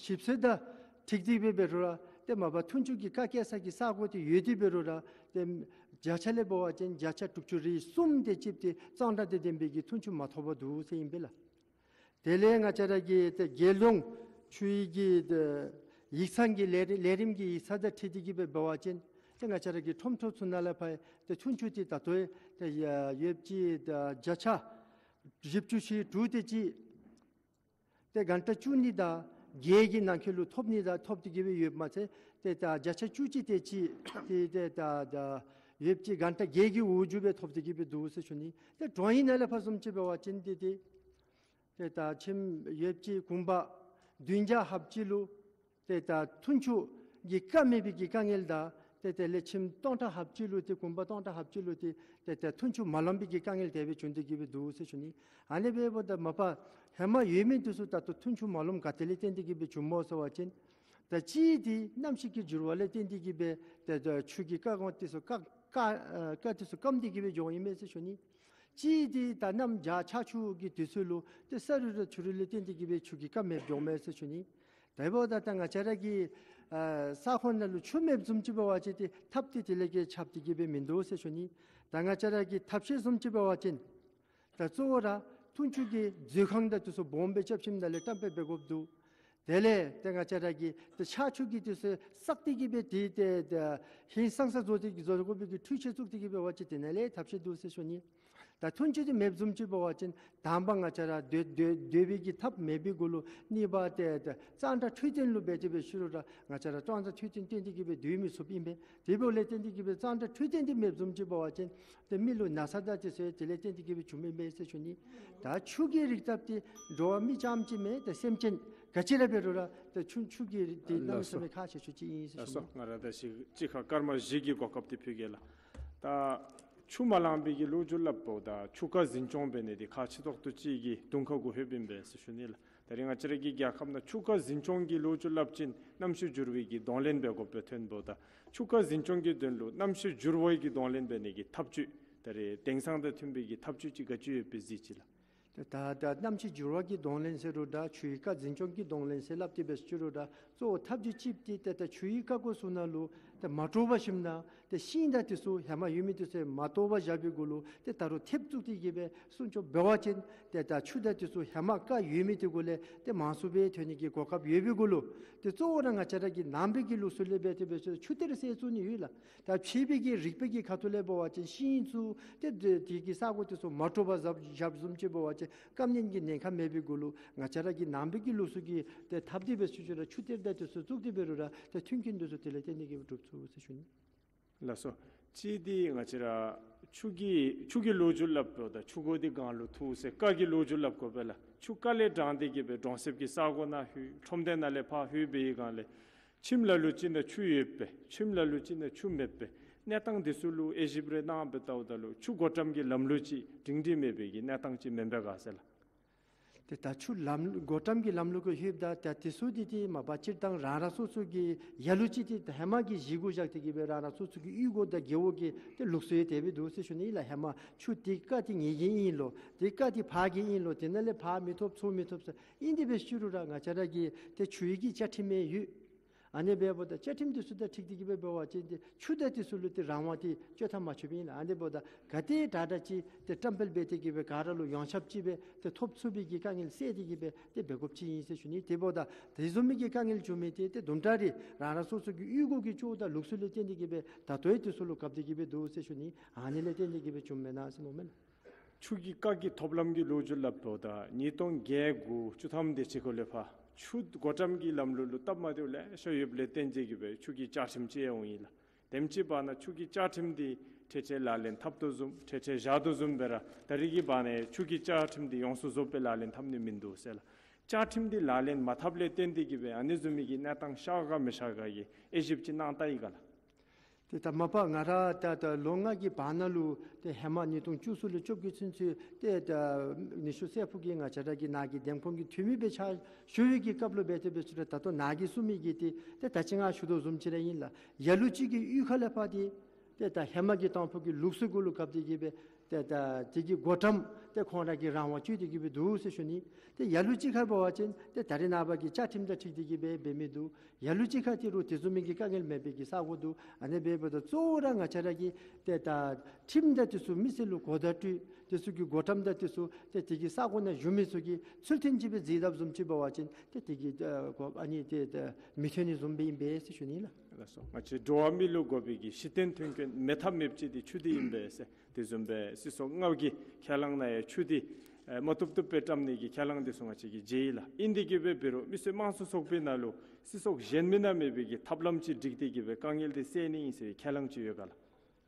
ཞིབ་འཚོལ་དང་འཁྲིལ་ཏེ་སྦེ་འབད་རུང་ར་ཏེ་མ་པ་འཐུང་ཆུ་གི་ཀ་སྐྱེལ་ས་གི་ས་གོ་འདི་ཡོད་དེ་འབད་རུང་ར་ཏེ་བརྒྱ་ཆ་ལས་འབད་བ་ཅིན་བརྒྱ་ཆ་དྲུག་ཅུ་རེ་གསུམ་དེ་ཅིག་འདི་གཙང་སྦྲ་དང་ལྡན་པའི་གི་འཐུང་ཆུ་མ་ཐོབ་པར་འདུག་ཟེར་ཨིན་པས་ལགས། དེ་ལས་ང་བཅས་ར་གི་ཏེ་རྒྱལ་ཡོངས་ཆུ་ཡི་གི་ཏེ་ཡིག་ཚང་གི་ལས་རིམ་ལས་རིམ་གྱི་ཡིག་ཚང་དང་འཁྲིལ་ཏེ་གི་སྦེ་འབད་བ་ཅིན་ཏེ་ང་བཅས་ར་གི་ཁྲོམ་ཐོག་ཚུ་ནང་ལས་ཕར་ཏེ་འཐུང་ཆུ་འདི་ད་ལྟོ་ཡང་ཏེ་ཡོདཔ་ཅིག་ཏེ་བརྒྱ་ཆ་བཞི་བཅུ་ཞེ་དྲུག་དེ་ཅིག་ཏེ་གྷན་ཊ་བཅུ་གཉིས་དང་བརྒྱད་ཀྱི་ནང་འཁོད་ལུ་ཐོབ་ནི་དང་ཐོབ་སྟེ་གི་སྦེ་ཡོདཔ་མ་ཚད་ཏེ་ད་བརྒྱ་ཆ་བཅུ་གཅིག་དེ་ཅིག་ཏེ་ཏེ་ད་ད་ཡོདཔ་ཅིག་གྷན་ཊ་བརྒྱད་ཀྱི་འོག་འགྱོ་སྦེ་ཐོབ་སྟེ་གི་སྦེ་འདུག་ཟེར་ཞུ་ནི། ཏེ་གྲོང་ཡུལ་ནང་ལས་ཕར་བཟུམ་ཅིག་འབད་བ་ཅིན་ཏེ་ཏེ་ཏེ་ད་ཁྱིམ་ཡོདཔ་ཅིག་གུང་པ་བདུན་བརྒྱ་ལྷགཔ་ཅིག་ལུ་ཏེ་ད་འཐུང་ཆུ་གི་ཀ་མེད་པའི་གི་དཀའ་ངལ་དང་ཏེ་དེ་ལས་ཁྱིམ་སྟོང་ཕྲག་ལྷགཔ་ཅིག་ལུ་ཏེ་གུང་པ་སྟོང་ཕྲག་ལྷགཔ་ཅིག་ལུ་ཏེ་ཏེ་ད་འཐུང་ཆུ་མ་ལངམ་པའི་གི་དཀའ་ངལ་དེ་སྦེ་བྱུང་སྟེ་གི་སྦེ་འདུག་ཟེར་ཞུ་ནི། ཨ་ནི་འབདཝ་ད་མ་པ་ཧེ་མ་ཡོད་མི་འདི་ཚུ་ད་ལྟོ་འཐུང་ཆུ་མ་ལངམ་ག་ཏེ་ལས་བརྟེན་ཏེ་གི་སྦེ་བྱུངམ་སྨོ་ཟེར་བ་ཅིན་ད་གཅིག་འདི་གནམ་གཤིས་ཀྱི་འགྱུར་བ་ལས་བརྟེན་ཏེ་གི་སྦེ་ཏེ་ད་ཆུ་གི་ཀ་གོང་འདི་ཚུ་ཀ་ཀ་ཨ་ཀ་འདི་ཚུ་སྐམ་སྟེ་གི་སྦེ་འགྱོཝ་ཨིན་མས་ཟེར་ཞུ་ནི། གཅིག་འདི་ད་གནམ་བྱཱར་ཆར་ཆུ་གི་དུས་ཚོད་ལུ་ཏེ་ས་རུད་ར་ཆུ་རུད་ལས་བརྟེན་ཏེ་གི་སྦེ་ཆུ་གི་ཀ་མེདཔ་འགྱོཝ་མས་ཟེར་ཞུ་ནི། དེ་འབདཝ་ད་ད་ང་བཅས་ར་གི་ཨ་ས་ཁོངས་ནང་ལུ་ཆུ་མེདཔ་བཟུམ་ཅིག་འབད་བ་ཅིན་ཏེ་ཐབས་འདི་དེ་ལས་ཀྱི་ཁྱབ་སྟེ་གི་སྦེ་མིན་འདུག་ཟེར་ཞུ་ནི། ད་ང་བཅས་ར་གི་ཐབས་ཤེས་བཟུམ་ཅིག་འབད་བ་ཅིན་ད་གཙོ་བོ་ར་འཐུང་ཆུ་གི་མཛོད་ཁང་དང་འདི་ཚུ་སྦོམ་སྦེ་རྐྱབ་ཞིནམ་ལས་བཀྲམ་སྦེ་འབད་དགོཔ་འདུག། དེ་ལས་ཏེ་ང་བཅས་ར་གི་ཏེ་ཆར་ཆུ་གི་འདི་ཚུ་བསགས་ཏེ་གི་སྦེ་ཏེ་ཏེ་ཏེ་ཧིང་སངས་ས་བཟོ་སྟེ་གི་བཟོ་དགོ་པའི་གི་འཕྲུལ་ཆས་བཙུགས་ཏེ་གི་འབད་བ་ཅིན་དེ་ནང་ལས་ཐབས་ཤེས་འདུག་ཟེར་ཞུ་ནི། ད་འཐུང་ཆུ་འདི་མེདཔ་བཟུམ་ཅིག་འབད་བ་ཅིན་དང་པ་ང་བཅས་ར་སྡོད་སྡོད་སྡོད་པའི་གི་ཐབས་མེད་པའི་གུ་ལུ་གཉིས་པ་ཏེ་ཏེ་གཙང་སྦྲ་འཕྲོད་བསྟེན་ལུ་འབད་དེ་སྦེ་ཤུལ་ལུ་ར་ང་བཅས་ར་གཙང་སྦྲ་འཕྲོད་བསྟེན་བསྟེན་ཏེ་གི་སྦེ་སྡོད་མི་ཚུགསཔ་ཨིན་པས། དེ་འབདཝ་ལས་བརྟེན་ཏེ་གི་སྦེ་གཙང་སྦྲ་འཕྲོད་བསྟེན་འདི་མེདཔ་བཟུམ་ཅིག་འབད་བ་ཅིན་ཏེ་མི་ལུ་ན་ཚ་དང་འདི་ཚུ་དེ་ལས་བརྟེན་ཏེ་གི་སྦེ་བྱུངམ་ཨིན་པས་ཟེར་ཞུ་ནི། ད་ཆུ་གི་རིགས་སྟབས་འདི་འགྲོ་བ་མི་རྐྱངམ་གཅིག་མེན་ཏེ་སེམས་ཅན་ག་ཅི་ར་འབད་རུང་ར་ཏེ་ཆུ་ཆུ་གི་རིགས་འདི་གནམ་མེད་ས་མེད་ཁག་ཆེ་ཤོས་ཅིག་ཨིན་ཟེར་ཞུ་ནི། ལགས་སོ། ང་ར་ད་ཅི་ཅིག་ཁར་སྐར་མ་བཞི་གི་གོ་སྐབས་འདི་ཕུལ་གེ་ལགས། ད་ཆུ་མ་ལང་པའི་གི་ལོ་རྒྱུས་སླབ་འབདཝ་ད་ཆུ་ཀ་འཛིན་སྐྱོང་འབད་ནི་འདི་ཁག་ཆེ་ཏོག་ཏོ་ཅིག་གི་དོན་ཁག་གུ་ལྷོདཔ་ཨིན་པས་ཟེར་ཞུ་ནི་ལགས། ད་རིས་ང་བཅས་ར་གི་རྒྱལ་ཁབ་ནང་ཆུ་ཀ་འཛིན་སྐྱོང་གི་ལོ་རྒྱུས་སླབ་ཅིན་གནམ་གཤིས་འགྱུར་བའི་གི་གདོང་ལེན་འབད་དགོཔ་སྦེ་ཐོན་འབདཝ་ད་ཆུ་ཀ་འཛིན་སྐྱོང་གི་དོན་ལུ་གནམ་གཤིས་འགྱུར་བའི་གི་གདོང་ལེན་འབད་ནི་གི་ཐབས་ཇུས་ད་རིས་དེང་སང་དང་མཐུན་པའི་གི་ཐབས་ཇུས་ཅིག་ག་ཅི་ཡོདཔ་སྦེ་གཟིགས་ཅི་ལགས། ད་ད་གནམ་གཤིས་འགྱུར་བ་གི་གདོང་ལེན་ཟེར་རུང་ད་ཆུའི་ཀ་འཛིན་སྐྱོང་གི་གདོང་ལེན་ཟེར་སླབ་སྟེ་འབད་ཞུ་རུང་ད་གཙོ་བོ་ཐབས་ཇུས་གཅིག་འདི་ཏེ་ད་ཆུའི་ཀ་གོ་ཚུ་ནང་ལུ་ཏེ་མ་དཀྲོག་པར་ཞིནམ་ན་ཏེ་ཤིང་དང་འདི་ཚུ་ཧེ་མ་ཡོད་མི་འདི་ཚུ་མ་གཏོར་བར་བཞག་པའི་གུ་ལུ་ཏེ་ད་རུང་ཐེབས་བཙུགས་ཏེ་གི་སྦེ་སྲུང་སྐྱོབ་འབད་བ་ཅིན་ཏེ་ད་ཆུ་དང་འདི་ཚུ་ཧེ་མ་ཀ་ཡོད་མི་འདི་གུ་ལས་ཏེ་མང་སུ་སྦེ་ཐོན་ནི་གི་གོ་སྐབས་ཡོད་པའི་གུ་ལུ་ཏེ་གཙོ་བོ་ར་ང་བཅས་ར་གི་ནང་པའི་གི་ལུགས་སྲོལ་ལས་འབད་དེ་འབད་ཞུ་ཆུ་གཏེར་ཟེར་བཙུགས་ནི་ཡོད་ལགས། ད་ཕྱི་པའི་གི་རིག་པའི་གི་ཁ་ཐུག་ལས་འབད་བ་ཅིན་ཤིང་ཚུ་ཏེ་དེ་དེ་གི་ས་གོ་འདི་ཚུ་མ་དཀྲོག་པར་བཞག་བཞགཔ་བཟུམ་ཅིག་འབད་བ་ཅིན་སྐམ་ནི་གི་ཉེན་ཁ་མེད་པའི་གུ་ལུ་ང་བཅས་ར་གི་ནང་པའི་གི་ལུགས་སྲོལ་གྱི་ཏེ་ཐབས་འདི་འབད་ཞུ་ཞུ་ར་ཆུ་གཏེར་དང་འདི་ཚུ་བཙུགས་ཏེ་འབད་རུང་ར་ཏེ་མཐུན་རྐྱེན་འདི་ཚུ་དེ་ལས་བརྟེན་ཏེ་གི་སྒྲུབ་ཚུགས་ཟེར་ཞུ་ནི། ལགས་སོ། གཅིག་འདི་ང་བཅས་ར་ཆུ་གི་ཆུ་གི་ལོ་རྒྱུས་སླབ་འབདཝ་ད་ཆུ་མགོ་འདི་སྒང་ལུ་ཐུག་ཟེར་ཀ་གི་ལོ་རྒྱུས་སླབ་དགོ་པས་ལགས། ཆུ་ཀ་ལས་དྲངས་ཏེ་གི་སྦེ་གྲོང་གསེབ་ཀྱི་ས་གོ་ནང་ལྷོད་ཁྲོམ་སྡེ་ནང་ལས་ཕར་ལྷོད་པའི་སྒང་ལས་ཁྱིམ་ལ་ལུ་ཅིག་ནང་ཆུ་ཡོད་པས། ཁྱིམ་ལ་ལུ་ཅིག་ནང་ཆུ་མེད་པས། གནས་སྟངས་འདི་ཚུ་ལུ་དབྱེ་ཞིབ་རེ་གནང་སྦེ་བལྟཝ་ད་ལུ་ཆུ་བགོ་བཀྲམ་གྱི་ལམ་ལུགས་ཅིག་སྒྲིང་སྒྲིང་མེད་པའི་གི་གནས་སྟངས་ཅིག་མེན་པས་ག་ཟེར་ལགས། ཏེ་ད་ཆུ་ལམ་བགོ་བཀྲམ་གྱི་ལམ་ལུགས་ཀྱི་ལྷོདཔ་ད་ད་དེ་ཚུ་འདི་ཏེ་མ་པ་སྤྱིར་བཏང་རང་རང་སོ་སོ་གི་ལ་ལུ་ཅིག་ཏེ་ཧེ་མ་གི་གཞི་གུ་བཞག་སྟེ་གི་སྦེ་རང་རང་སོ་སོ་གི་གཡུས་སྒོ་དང་རྒེད་འོག་གི་ཏེ་ལུགས་སྲོལ་དེ་སྦེ་འདུག་ཟེར་ཞུ་ནི་ལགས། ཧེ་མ་ཆུ་འདི་ཀ་འདི་ངེ་གི་ཨིན་ལོ། འདི་ཀ་འདི་ཕར་གྱི་ཨིན་ལོ། དེ་ནང་ལས་ཕར་མི་ཐོབ་ཚུར་མི་ཐོབ་ཟེར་ཨིན་དེ་སྦེ་ཞུ་རུང་ར་ང་བཅས་ར་གི་ཏེ་ཆུ་ཡི་གི་བཅའ་ཁྲིམས་ཡང་ཡོད། ཨ་ནི་འབདཝ་ད་བཅའ་ཁྲིམས་འདི་ཚུ་དང་འཁྲིལ་ཏེ་གི་སྦེ་འབད་བ་ཅིན་ཏེ་ཆུ་དང་འདི་ཚུ་ལུ་ཏེ་རང་དབང་འདི་སྤྱོད་ཐངས་མ་ཆོགཔ་ཨིན་ལགས། ཨ་ནི་འབདཝ་ད་ག་དེ་དྲག་དྲག་ཅིག་ཏེ་བཀྲམ་སྤེལ་འབད་དེ་གི་སྦེ་ག་ར་ལུ་ཡོངས་ཁྱབ་ཅིག་སྦེ་ཏེ་ཐོབ་ཚུགས་པའི་གི་དཀའ་ངལ་སེལ་ཏེ་གི་སྦེ་ཏེ་འབད་དགོཔ་ཅིག་ཨིན་ཟེར་ཞུ་ནི། དེ་འབདཝ་ད་དེ་བཟུམ་མའི་གི་དཀའ་ངལ་བྱུང་མི་འདི་ཏེ་དུམ་གྲ་རེ་རང་རང་སོ་སོ་གི་གཡུས་སྒོ་གི་ཅོག་དང་ལུགས་སྲོལ་ལས་བརྟེན་ཏེ་གི་སྦེ་ད་ལྟོ་ཡང་དེ་ཚུ་ལུ་བཀབ་སྟེ་གི་སྦེ་འདུག་ཟེར་ཞུ་ནི། ཨ་ནི་ལས་བརྟེན་ཏེ་གི་སྦེ་བྱུངམ་མེན་ན་ཟེར་མནོཝ་མས་ལགས། ཆུ་གི་རྐ་གི་ཐོབ་ལམ་གྱི་ལོ་རྒྱུས་སླབ་དོ་ད་ཉིས་སྟོང་བརྒྱད་དགུ་བཅུ་ཐམ་དེ་ཅིག་ཁར་ལས་ཕར་ཆུ་བགོ་བཀྲམ་གྱི་ལམ་ལུགས་ལུ་སྟབས་མ་བདེཝ་ལེ་ཤ་ཡོདཔ་ལས་བརྟེན་ཏེ་གི་སྦེ་ཆུ་གི་བཅའ་ཁྲིམས་ཅིག་ཡང་འོང་ཡི་ལགས། དེམ་ཅིག་བར་ན་ཆུ་གི་བཅའ་ཁྲིམས་འདི་འཕྲལ་འཕྲལ་ལག་ལེན་འཐབ་དོ་བཟུམ་འཕྲལ་འཕྲལ་བཞག་དོ་བཟུམ་སྦེ་ར་ད་རིས་ཀྱི་བར་ན་ཆུ་གི་བཅའ་ཁྲིམས་འདི་ཡོངས་སུ་རྫོགསཔ་སྦེ་ལག་ལེན་འཐབ་ནི་མིན་འདུག་ཟེར་ལགས། བཅའ་ཁྲིམས་འདི་ལག་ལེན་མ་འཐབ་ལས་བརྟེན་ཏེ་གི་སྦེ་ཨ་ནི་བཟུམ་མའི་གི་གནས་སྟངས་ཤར་ག་མི་ཤར་ག་གི་དབྱེ་ཞིབ་ཅིག་གནང་ད་ཡི་ག་ལགས། ཏེ་ད་མ་པ་ང་ར་ད་ད་ལོ་ལྔ་གི་བར་ན་ལུ་ཏེ་ཧེ་མ་ཉིས་སྟོང་བཅུ་གསུམ་ལས་བཅོ་བརྒྱད་ཚུན་ཚོད་ཏེ་ད་ཉི་ཤུ་རྩ་དྲུག་གི་ང་བཅས་ར་གི་ནང་གི་འདེམས་ཁོངས་ཀྱི་འཐུས་མི་སྦེ་ཕྱག་ཞུ་བའི་གི་སྐབས་ལུ་འབད་དེ་འབད་ཞུ་རུང་ད་ལྟོ་ནཱ་གིས་གསུངས་མི་གི་འདི་ཏེ་ད་ཅི་ང་ཞུ་དོ་བཟུམ་ཅིག་ར་ཨིན་ལགས། ལ་ལུ་ཅིག་གི་གཡུས་ཁ་ལས་ཕར་འདི་ཏེ་ད་ཧེ་མ་གི་དང་ཕུ་གི་ལུགས་སྲོལ་གུ་ལུ་བཀབ་སྟེ་གི་སྦེ་ཏེ་ད་དེ་གི་བགོ་བཀྲམ་ཏེ་ཁོང་ར་གི་རང་དབང་སྤྱོད་དེ་གི་སྦེ་འདུག་ཟེར་ཞུ་ནི། ཏེ་ལ་ལུ་ཅིག་ཁར་འབད་བ་ཅིན་ཏེ་ད་རེས་ནངས་པ་གི་བཅའ་ཁྲིམས་དང་འཁྲིལ་ཏེ་གི་སྦེ་འབད་མི་འདུག། ལ་ལུ་ཅིག་ཁར་ཏེ་རུང་དེ་བཟུམ་མའི་གི་དཀའ་ངལ་མེད་པའི་གི་ས་གོ་འདུག། ཨ་ནི་འབདཝ་ད་གཙོ་བོ་ར་ང་བཅས་ར་གི་ཏེ་ད་ཁྲིམས་དང་དེ་ཚུ་མི་སེར་ལུ་གོ་བརྡ་སྤྲོད་དེ་ཚུ་གི་བགོ་བཀྲམ་དང་དེ་ཚུ་ཏེ་དེ་གི་ས་གོ་ནང་བཞུགས་མི་ཚུ་གིས་ཚུལ་མཐུན་ཅིག་སྦེ་གཟིགས་དཔ་བཟུམ་ཅིག་འབད་བ་ཅིན་ཏེ་དེ་གི་ཨ་གོ་ཨ་ནི་ཏེ་ཏེ་མི་ཐོན་ནི་བཟུམ་སྦེ་ཨིན་པས་ཟེར་ཞུ་ནི་ལགས། ལགས་སོ། ང་བཅས་འགྲོ་བ་མི་ལུ་དགོ་པའི་གི་གཞི་རྟེན་མཐུན་རྐྱེན་མེད་ཐབས་མེདཔ་ཅིག་འདི་ཆུ་འདི་ཨིན་པས་ཟེར། དེ་བཟུམ་སྦེ་སྲིད་ཚོགས་ལྔ་གི་ཁས་བླངས་ནང་ཡང་ཆུ་འདི་ཨེ་མ་བཏུབ་བཏུབ་སྦེ་བཀྲམ་ནི་གི་ཁས་བླངས་འདི་ཚུ་ང་བཅས་ཀྱིས་མཇལ་ཡི་ལགས། ཨིན་དེ་གི་སྦེ་འབད་རུང་མི་སེར་དམངས་གཙོ་ཚོགས་པའི་ནང་ལུ་སྲིད་ཚོགས་གཞན་མི་ནང་མེད་པའི་གི་ཐབས་ལམ་ཅིག་སྒྲིག་སྟེ་གི་སྦེ་དཀའ་ངལ་འདི་སེལ་ནི་ཨིན་ཟེར་ཁས་བླངས་ཅིག་ཡོད་ག་ལགས།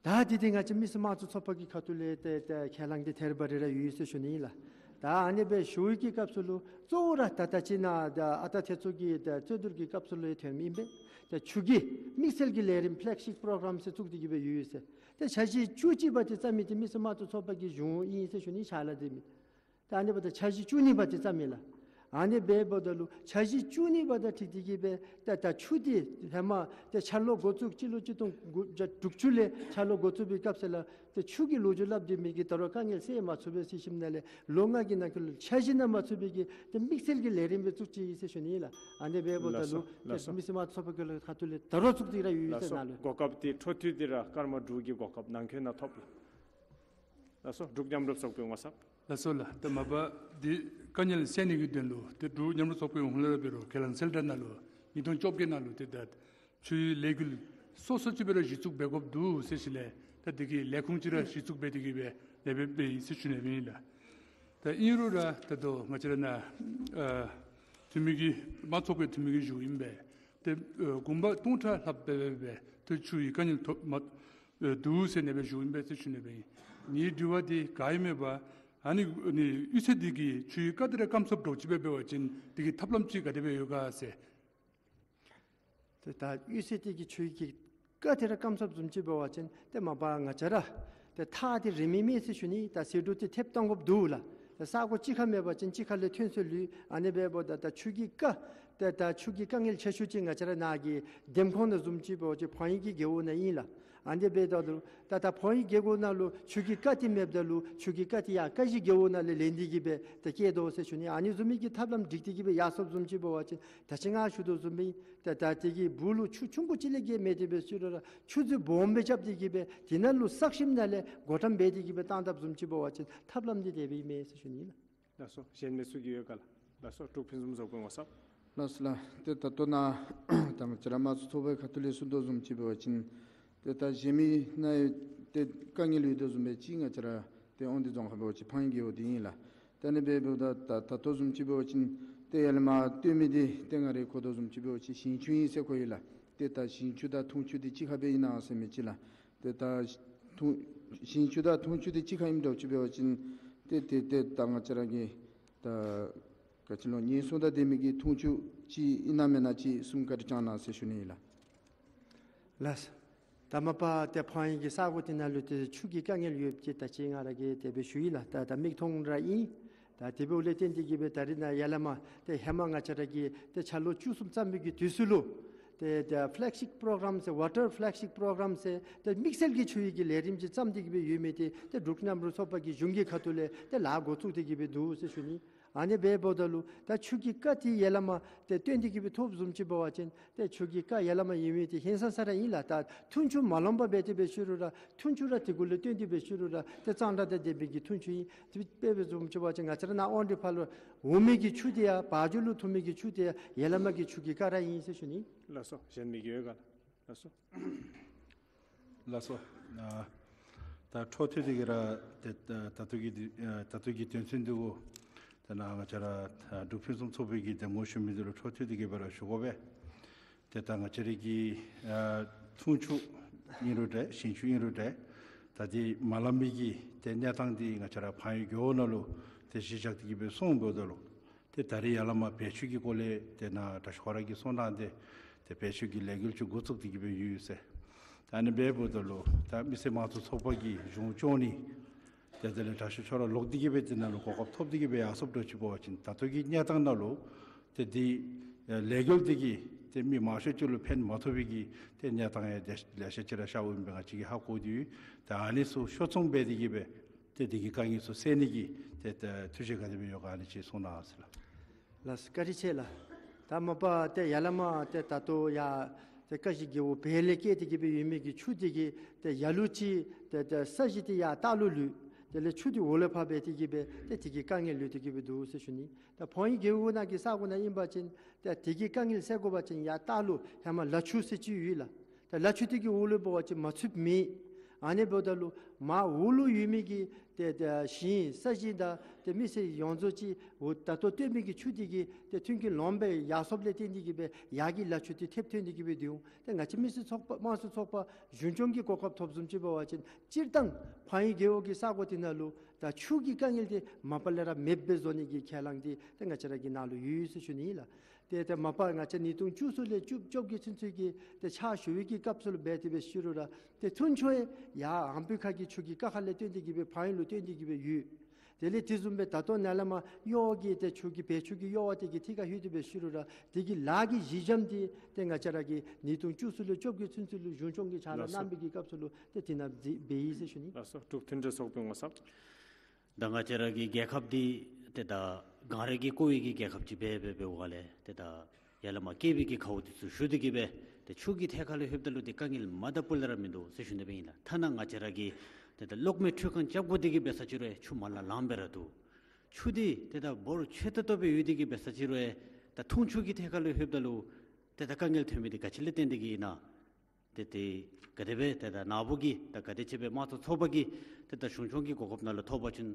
ད་འདི་འདི་ང་བཅས་མི་སེར་དམངས་གཙོ་ཚོགས་པ་གི་ཁ་ཐུག་ལས་ཏེ་ཏེ་ཁས་བླངས་འདི་ཐད་རི་བ་རི་ར་ཡོད་ཟེར་ཞུ་ནི་ཨིན་ལགས། ད་ཨ་ནི་སྦེ་ཞུ་བའི་གི་སྐབས་སུ་ལུ་གཙོ་བོ་ར་ད་ད་ཅི་ནཱ་ད་ཨ་རྟག་ཐེ་ཚོམ་གྱི་ད་རྩོད་བསྡུར་གྱི་སྐབས་སུ་ལུ་ཡང་ཐོནམ་ཨིན་པས། ད་ཆུ་གི་དམིགས་བསལ་གྱི་ལས་རིམ་ཕེ་ལེག་ཤིབ་པོ་རོ་གྲམ་ཟེར་བཙུགས་ཏེ་གི་སྦེ་ཡོད་ཟེར། ད་འཆར་གཞི་བཅུ་གཅིག་པ་འདི་བརྩམ་མི་འདི་མི་སེར་དམངས་གཙོ་ཚོགས་པ་གི་གཞུང་ཨིན་ཟེར་ཞུ་ནི། ཕྱག་ལཱ་མཛད་མི། ད་ཨ་ནི་འབདཝ་ད་འཆར་གཞི་བཅུ་གཉིས་པ་འདི་བརྩམས་མས་ལགས། ཨ་ནི་འབདཝ་ད་ལུ་འཆར་གཞི་བཅུ་གཉིས་པ་དང་འཁྲིལ་ཏེ་གི་སྦེ་ད་ད་ཆུ་འདི་ཧེ་མ་ཏེ་འཆར་ལོ་འགོ་བཙུགས་སྤྱི་ལོ་གཅིག་སྟོང་དགུ་བརྒྱ་དྲུག་ཅུ་ལས་འཆར་ལོ་འགོ་བཙུགས་པའི་སྐབས་སུ་ལུ་ཏེ་ཆུ་གི་ལོ་རྒྱུས་སླབ་སྡོད་མི་གིས་ད་རུང་དཀའ་ངལ་སེལ་མ་ཚུགས་པས་ཟེར་ཞིནམ་ལས་ལོ་ལྔ་གི་ནང་འཁོད་ལུ་འཆར་གཞི་ནང་མ་ཚུད་པའི་གི་ཏེ་དམིགས་བསལ་གྱི་ལས་རིམ་སྦེ་བཙུགས་ཅི་ཟེར་ཞུ་ནི་ལགས། ཨ་ནི་འབདཝ་ད་ལགས་སོ། ལུ་ཏེ་ལགས་སོ། མི་སེར་དམངས་གཙོ་ཚོགས་པ་གི་ལུ་ཁ་ཐུག་ལས་ད་རུང་བཙུགས་ཏེ་ར་ཡོད་ལགས་ཟེར་སོ། ནཱ་ལུ་གོ་སྐབས་འདི་འཕྲོ་མཐུད་དེ་ར་སྐར་མ་དྲུག་གི་གོ་སྐབས་ནང་འཁོད་ནང་ཐོབ་ལགས། ལགས་སོ། འབྲུག་མཉམ་རུབ་ཚོགས་པའི་ངོ་ཚབ། ལགས་སོ་ལགས། ད་མ་པ་འདི་དཀའ་ངལ་སེལ་ནི་གི་དོན་ལུ་ཏེ་འབྲུག་མཉམ་རུབ་ཚོགས་པའི་ཧོངས་ལས་ར་འབད་རུང་ཁས་བླངས་གསལ་བསྒྲགས་ནང་ལུ་ཉིས་སྟོང་བཅོ་བརྒྱད་ནང་ལུ་ཏེ་ད་ཆུའི་ལས་འགུལ་སོ་སོ་ཅིག་སྦེ་ར་གཞི་བཙུགས་འབད་དགོཔ་འདུག་ཟེར་ཞིནམ་ལས་ད་འདི་གི་ལས་ཁུངས་ཅིག་ར་གཞི་བཙུགས་འབད་དེ་གི་སྦེ་ལས་འབད་འབད་ཡི་ཟེར་ཞུ་ནི་ཨིན་ལགས། ད་ཨིན་རུང་ར་ད་ལྟོ་ང་བཅས་ར་ནཱ་ཨ་འཐུས་མི་གི་དམངས་གཙོ་ཚོགས་པའི་འཐུས་མི་གི་གཞུང་ཨིན་པས། ཏེ་ཨ་དགོངས་པ་སྟོང་ཕྲག་ལྷགཔ་སྦེ་འབད་འབད་ཏེ་ཆུ་གི་དཀའ་ངལ་ཐོབ་མ་ཨེ་འདུག་ཟེར་ཨ་ནི་སྦེ་ཞུཝ་ཨིན་པས་ཟེར་ཞུ་ནི་སྦེ་ཨིན། ངེའི་དྲི་བ་འདི་ག་ཨིན་མས་པ། ཨ་ནི་ཨ་ནི་གཡུས་ཚན་འདི་གིས་ཆུའི་རྐ་འདི་ར་སྐམ་སོངམ་འདྲཝ་ཅིག་སྦེ་འབད་བ་ཅིན་འདི་གི་ཐབས་ལམ་ཅིག་ག་དེ་སྦེ་ཡོད་ག་ཟེར། ཏེ་ད་གཡུས་ཚན་འདི་གིས་ཆུའི་གི་རྐ་འདི་ར་སྐམ་སོངམ་བཟུམ་ཅིག་འབད་བ་ཅིན་ཏེ་མ་པ་ང་བཅས་ར་ཏེ་ཐག་འདི་རིང་མི་མས་ཟེར་ཞུ་ནི། ད་ཟད་འགྲོ་འདི་ཐེབས་གཏང་དགོཔ་འདུག་ལགས། ཏེ་ས་གོ་གཅིག་ཁར་མེད་པ་ཅིན་གཅིག་ཁ་ལས་ཐོན་སོང་ལུས། ཨ་ནི་འབདཝ་ད་ད་ཆུ་གི་རྐ་ཏེ་ད་ཆུ་གི་དཀའ་ངལ་ཆེ་ཤོས་ཅིག་ང་བཅས་ར་ནཱ་གི་འདེམས་ཁོངས་ནང་བཟུམ་ཅིག་འབད་བ་ཅིན་ཕང་ཡུལ་གྱི་རྒེད་འོག་ནང་ཨིན་ལགས། ཨ་ནི་འབདཝ་ད་ལུ་ད་ད་ཕང་ཡུལ་རྒེད་འོག་ནང་ལུ་ཆུ་གི་རྐ་འདི་མེདཔ་ད་ལུ་ཆུ་གི་རྐ་འདི་ཡར་ཀ་གཞི་རྒེད་འོག་ནང་ལས་ལེན་ཏེ་གི་སྦེ་ཏེ་བསྐྱལ་དོ་ཟེར་ཞུ་ནི། ཨ་ནི་བཟུམ་མའི་གི་ཐབས་ལམ་སྒྲིག་སྟེ་གི་སྦེ་ཡར་སོངམ་བཟུམ་ཅིག་འབད་བ་ཅིན་ད་ཅི་ང་ཞུ་དོ་བཟུམ་སྦེ་ད་ད་དེ་གི་སྦུག་ལུ་ཆུ་ཆུང་ཀུ་ཅིག་ལས་བརྒལ་མེད་དེ་སྦེ་ཞུ་རུང་ར་ཆུ་རྫི་སྦོམ་སྦེ་རྐྱབ་སྟེ་གི་སྦེ་དེ་ནང་ལུ་བསགས་ཞིནམ་ལས་སྒོ་འགྲམ་འབད་དེ་གི་སྦེ་བཏང་དཔ་བཟུམ་ཅིག་འབད་བ་ཅིན་ཐབས་ལམ་འདི་དེ་སྦེ་མས་ཟེར་ཞུ་ནི་ལགས། ལགས་སོ། གཞན་མི་ཚུ་གི་ཡོད་ག་ལགས། ལགས་སོ། འབྲུག་ཕུན་སུམ་ཚོགས་པའི་ངོ་ཚབ། ལགས་སོ་ལགས། ཏེ་ད་ལྟོ་ནཱ་ད་ང་བཅས་ར་དམངས་གཙོ་ཚོགས་པའི་ཁ་ཐུག་ལས་གསུང་དོ་བཟུམ་ཅིག་འབད་བ་ཅིན་ཏེ་ད་གཞན་མི་ནང་ཡང་ཏེ་དཀའ་ངལ་ཡོད་དོ་བཟུམ་སྦེ་ཅིག་ང་བཅས་ར་ཏེ་དབང་འདུས་རྫོང་ཁག་འབད་བ་ཅིན་ཕང་ཡུལ་རྒེད་འོག་འདི་ཨིན་ལགས། ཏེ་ཨ་ནི་འབདཝ་ད་ད་ད་ལྟོ་བཟུམ་ཅིག་འབད་བ་ཅིན་ཏེ་ཡར་ལས་མར་སྟོན་མི་འདི་ཏེ་ང་རའི་གོ་དོ་བཟུམ་ཅིག་འབད་བ་ཅིན་ཞིང་ཆུ་ཨིན་ཟེར་གོ་ཡི་ལགས། ཏེ་ད་ཞིང་ཆུ་དང་འཐུང་ཆུ་འདི་གཅིག་ཁར་སྦེ་ཨིན་ན་ཟེར་མི་ཅིག་ལགས། ཏེ་ད་འཐུང་ཞིང་ཆུ་དང་འཐུང་ཆུ་འདི་གཅིག་ཁར་ཨིནམ་འདྲཝ་ཅིག་འབད་བ་ཅིན་ཏེ་ཏེ་ཏེ་ད་ང་བཅས་ར་གི་ད་ག་ཅི་ལོ་ཉེན་སྲུང་དང་ལྡན་མི་གི་འཐུང་ཆུ་ཅིག་ཨིན་ན་མེན་ན་ཅིག་གསུང་བཀའ་དྲིན་བསྐྱང་གནང་ཟེར་ཞུ་ནི་ཨིན་ལགས། ལགས། ད་མ་པ་ཏེ་ཕངས་ཡུལ་གྱི་ས་གོ་དེ་ནང་ལུ་ཏེ་ཆུ་གི་དཀའ་ངལ་ཡོདཔ་ཅིག་ད་ཅི་ང་ར་གིས་དེ་སྦེ་ཞུ་ཡི་ལགས། ད་ད་མིག་མཐོང་ར་ཨིན། ད་དེ་འབདཝ་ལས་བརྟེན་ཏེ་གིས་སྦེ་ད་རིས་ནཱ་ཡར་ལས་མར་ཏེ་ཧེ་མ་ང་བཅས་ར་གི་ཏེ་འཆར་ལོ་བཅུ་གསུམ་བརྩམ་པའི་གི་དུས་སུ་ལུ་ཏེ་ཏེ་ཕེ་ལེག་ཤིཔ་པྲོ་གརམ་ཟེར་ཝ་ཊར་ཕེ་ལེག་ཤིཔ་པྲོ་གརམ་ཟེར་ཏེ་དམིགས་བསལ་གྱི་ཆུ་ཡི་གི་ལས་རིམ་ཅིག་བརྩམས་ཏེ་གིས་སྦེ་ཡོད་མི་འདི་ཏེ་འབྲུག་མཉམ་རུབ་ཚོགས་པ་གི་གཞུང་གི་ཁ་ཐུག་ལས་ཏེ་ལཱ་འགོ་བཙུགས་ཏེ་གིས་སྦེ་འདུག་ཟེར་ཞུ་ནི། ཨ་ནི་སྦེ་འབདཝ་ད་ལུ་ད་ཆུ་གི་རྐ་འདི་ཡར་ལས་མར་ཏེ་བཏོན་ཏེ་གིས་སྦེ་ཐོབ་བཟུམ་ཅིག་འབད་བ་ཅིན་ཏེ་ཆུ་གི་རྐ་ཡར་ལས་མར་ཡོད་མི་འདི་ཧིང་སངས་ས་ར་ཨིན་ལགས། ད་འཐུང་ཆུ་མ་ལོངམ་སྦེ་སྦེ་ཏེ་སྦེ་ཞུ་རུང་ར་འཐུང་ཆུ་ར་དེ་གུ་ལུ་བཏོན་ཏེ་སྦེ་ཞུ་རུང་ར་ཏེ་གཙང་སྦྲ་དང་ལྡན་པའི་གི་འཐུང་ཆུ་ཨིན། དེ་སྦེ་འབད་བཟུམ་ཅིག་འབད་བ་ཅིན་ང་བཅས་ར་ནཱ་དབང་འདུས་ཕར་ལུ་འོང་མི་གི་ཆུ་འདི་ཡང་བ་འཇོ་ལུ་འཐུང་མི་གི་ཆུ་འདི་ཡང་ཡར་ལས་མར་གྱི་ཆུ་གི་རྐ་ར་ཨིན་ཟེར་ཞུ་ནི། ལགས་སོ། གཞན་མི་གི་ཡོད་ག་ལགས། ལགས་སོ། ལགས་སོ། ཨ་ད་འཕྲོ་མཐུད་དེ་གིས་ར་ཏེ་ད་ད་ལྟོ་གི་ཨ་ད་ལྟོ་གི་དོན་ཚན་འདི་གུ་ད་ནཱ་ང་བཅས་ར་ཨ་འབྲུག་ཕུན་སུམ་ཚོགས་པའི་གི་གདམ་ངོ་ཞུ་མི་འདི་ལུ་འཕྲོ་མཐུད་དེ་གིས་སྦེ་ར་ཞུ་དགོ་པས། ཏེ་ད་ང་བཅས་རའི་གི་ཨ་འཐུང་ཆུ་ཨིན་རུང་འདྲ་ཞིང་ཆུ་ཨིན་རུང་འདྲ་ད་འདི་མ་ལང་མི་གི་ཏེ་གནས་སྟངས་འདི་ང་བཅས་ར་ཕངས་ཡུལ་རྒེད་འོག་ནང་ལུ་ཏེ་གཞི་བཞག་སྟེ་གིས་སྦེ་སོངམ་འབདཝ་ད་ལུ་ཏེ་ད་རིས་ཡར་ལས་མར་བེད་སྤྱོད་ཀྱི་སྐོར་ལས་ཏེ་ནཱ་དྲག་ཤོས་ཁོ་ར་གིས་གསུང་གནང་སྟེ་ཏེ་བེད་སྤྱོད་ཀྱི་ལས་འགུལ་ཅིག་འགོ་བཙུགས་ཏེ་གིས་སྦེ་ཡོད་ཟེར། ད་ཨ་ནི་སྦེ་འབདཝ་ད་ལུ་ད་མི་སེར་དམངས་གཙོ་ཚོགས་པ་གིས་གཞུང་སྐྱོང་ནི་ཏེ་དེ་ལས་དྲག་ཤོས་ཁྱོད་ར་ལོག་སྟེ་གིས་སྦེ་དེ་ནང་ལུ་གོ་སྐབས་ཐོབ་སྟེ་གིས་སྦེ་ཡར་སོངམ་འདྲཝ་ཅིག་འབད་བ་ཅིན་ད་ལྟོ་གི་གནས་སྟངས་ནང་ལུ་ཏེ་འདི་ལས་འགུལ་འདི་གིས་ཏེ་མི་མང་ཤོས་ཅིག་ལུ་ཕན་མ་ཐོགས་པའི་གི་ཏེ་གནས་སྟངས་ཡང་ཏེ་ལེ་ཤ་ཅིག་ར་ཤརཝ་ཨིན་པས། ང་བཅས་ཀྱིས་ཧ་གོ་སྟེ་ཡོད། ད་ཨ་ནི་ཚུ་ཤོ་ཚོང་འབད་དེ་གིས་སྦེ་ཏེ་འདི་གི་དཀའ་ངལ་ཚུ་སེལ་ནི་གི་ཏེ་ད་ཐུགས་བཞེད་ག་དེ་སྦེ་ཡོད་ག་ཨ་ནི་ཅིག་གསུང་གནང་ཟེར་ལགས། ལགས་སོ། བཀའ་དྲིན་ཆེ་ལགས། ད་མ་པ་ཏེ་ཡར་ལས་མར་ཏེ་ད་ལྟོ་ཡར་ཏེ་ཀ་གཞི་རྒེད་འོག་བར་ལས་བཀལ་ཏེ་གིས་སྦེ་ཡོད་མི་གི་ཆུ་འདི་གིས་ཏེ་ཡར་ལུ་ཅིག་ཏེ་ཏེ་ས་གཞི་འདི་ཡར་ལྟག་ལུ་ལུས། དེ་ལས་ཆུ་འདི་འོག་ལུ་ཕར་འབད་དེ་གིས་སྦེ་ཏེ་འདི་གི་དཀའ་ངལ་ལུས་ཏེ་གིས་སྦེ་འདུག་ཟེར་ཞུ་ནི། ད་ཕངས་ཡུལ་རྒེད་འོག་ནང་གི་ས་གོ་ནང་ཨིན་པ་ཅིན་ཏེ་འདི་གི་དཀའ་ངལ་སེལ་དགོ་པ་ཅིན་ཡར་ལྟག་ལུ་ཧེ་མ་ལ་ཆུ་ཟེར་ཅིག་ཡོད་ལགས། ད་ལ་ཆུ་འདི་གི་འོག་ལུ་འབད་བ་ཅིན་མ་ཚུདཔ་མེད། ཨ་ནི་འབདཝ་ད་ལུ་མར་འོག་ལུ་ཡོད་མི་གི་ཏེ་ཏེ་ཞིང་ས་གཞི་དང་ཏེ་མི་སེར་ཡོངས་རྫོགས་ཅིག་འོ་ད་ལྟོ་བཏོན་མི་གི་ཆུ་འདི་གིས་ཏེ་མཐུན་རྐྱེན་ལོན་སྦེ་ཡར་སོངམ་ལས་བརྟེན་ཏེ་གིས་སྦེ་ཡར་གྱི་ལ་ཆུ་འདི་ཐེབས་ཐོན་ཏེ་གིས་སྦེ་འདུག། ཏེ་ང་བཅས་མི་སེར་ཚོགས་པ་དམངས་གཙོ་ཚོགས་པ་གཞུང་སྐྱོང་གི་གོ་སྐབས་ཐོབ་བཟུམ་ཅིག་འབད་བ་ཅིན་སྤྱིར་བཏང་ཕངས་ཡུལ་རྒེད་འོག་གི་ས་གོ་འདི་ནང་ལུ་ད་ཆུ་གི་དཀའ་ངལ་འདི་མ་པ་ལས་ར་མེདཔ་སྦེ་བཟོ་ནི་གི་ཁས་བླངས་འདི་ཏེ་ང་བཅས་ར་གི་ནང་ལུ་ཡོད་ཟེར་ཞུ་ནི་ཨིན་ལགས། ཏེ་ཏེ་མ་པ་ང་བཅས་ཉིས་སྟོང་བཅུ་གསུམ་ལས་བཅུ་བཅོ་བརྒྱད་ཚུན་ཚོད་ཀྱི་ཏེ་ཕྱག་ཞུ་བའི་གི་སྐབས་སུ་ལུ་འབད་དེ་སྦེ་ཞུ་རུང་ར་ཏེ་འཐུང་ཆུ་ཡང་ཨམ་བུའི་ཁ་གི་ཆུ་གི་རྐ་ཁ་ལས་བཏོན་ཏེ་གིས་སྦེ་ཕངས་ཡུལ་ལུ་བཏོན་ཏེ་གིས་སྦེ་ཡོད། དེ་ལས་དེ་བཟུམ་སྦེ་ད་ལྟོ་ནཱ་ལས་མར་གཡོག་གི་ཏེ་ཆུ་གི་བེད་སྤྱོད་ཀྱི་གཡོག་དེ་གི་ཐད་ཁར་ལྷོད་དེ་སྦེ་ཞུ་རུང་ར་དེ་གི་ལཱ་གི་གཞི་འགྱམ་འདི་ཏེ་ང་བཅས་ར་གིས་ཉིས་སྟོང་བཅུ་གསུམ་ལས་བཅོ་བརྒྱད་ཚུན་ཚོད་ལུ་གཞུང་སྐྱོང་གི་ཕྱག་ལཱ་ལགས་སོ། གནང་བའི་གི་སྐབས་སུ་ལུ་ཏེ་དེ་ནང་འབད་ཡི་ཟེར་ཞུ་ནི། ལགས་སོ། འབྲུག་མཐུན་སྒྲིལ་ཚོགས་པའི་ངོ་ཚབ། ད་ང་བཅས་ར་གི་རྒྱལ་ཁབ་འདི་ཏེ་ད་གངས་རི་གིས་བསྐོར་བའི་གི་རྒྱལ་ཁབ་ཅིག་འབད་འབད་འབདཝ་ལས་ཏེ་ད་ཡར་ལས་མར་བཀལ་བའི་གི་ཁཝ་འདི་ཚུ་ཞུ་སྟེ་གིས་སྦེ་ཏེ་ཆུ་གི་ཐད་ཁར་ལུ་ལྷོདཔ་ད་ལུ་ཏེ་དཀའ་ངལ་མ་འདྲཝ་ལས་ར་མིན་འདུག་ཟེར་ཞུ་ནི་སྦེ་ཨིན་ལགས། ཐ་ན་ང་བཅས་ར་གིས་ཏེ་ད་གློག་མེ་འཕྲུལ་ཁང་རྐྱབ་དགོ་སྟེ་གིས་འབད་ས་ཅིག་རུང་ཆུ་མར་ལས་ལངམ་སྦེ་ར་འདུག། ཆུ་འདི་ཏེ་ད་འབོར་ཆེ་ཏོག་ཏོ་སྦེ་ཡོད་དེ་གིས་འབད་ས་ཅིག་རུང་ད་འཐུང་ཆུ་གི་ཐད་ཁར་ལུ་ལྷོདཔ་ད་ལུ་ཏེ་ད་དཀའ་ངལ་ཐོན་མི་འདི་ག་ཅི་ལས་བརྟེན་ཏེ་གིས་ཨིན་ན། ཏེ་ཏེ་ག་དེ་སྦེ་ཏེ་ད་ནཱ་བུ་གིས་ད་ག་དེ་ཅིག་སྦེ་དམངས་གཙོ་ཚོགས་པ་གིས་ཏེ་ད་གཞུང་སྐྱོང་གི་གོ་སྐབས་ནང་ལུ་ཐོབ་པ་ཅིན་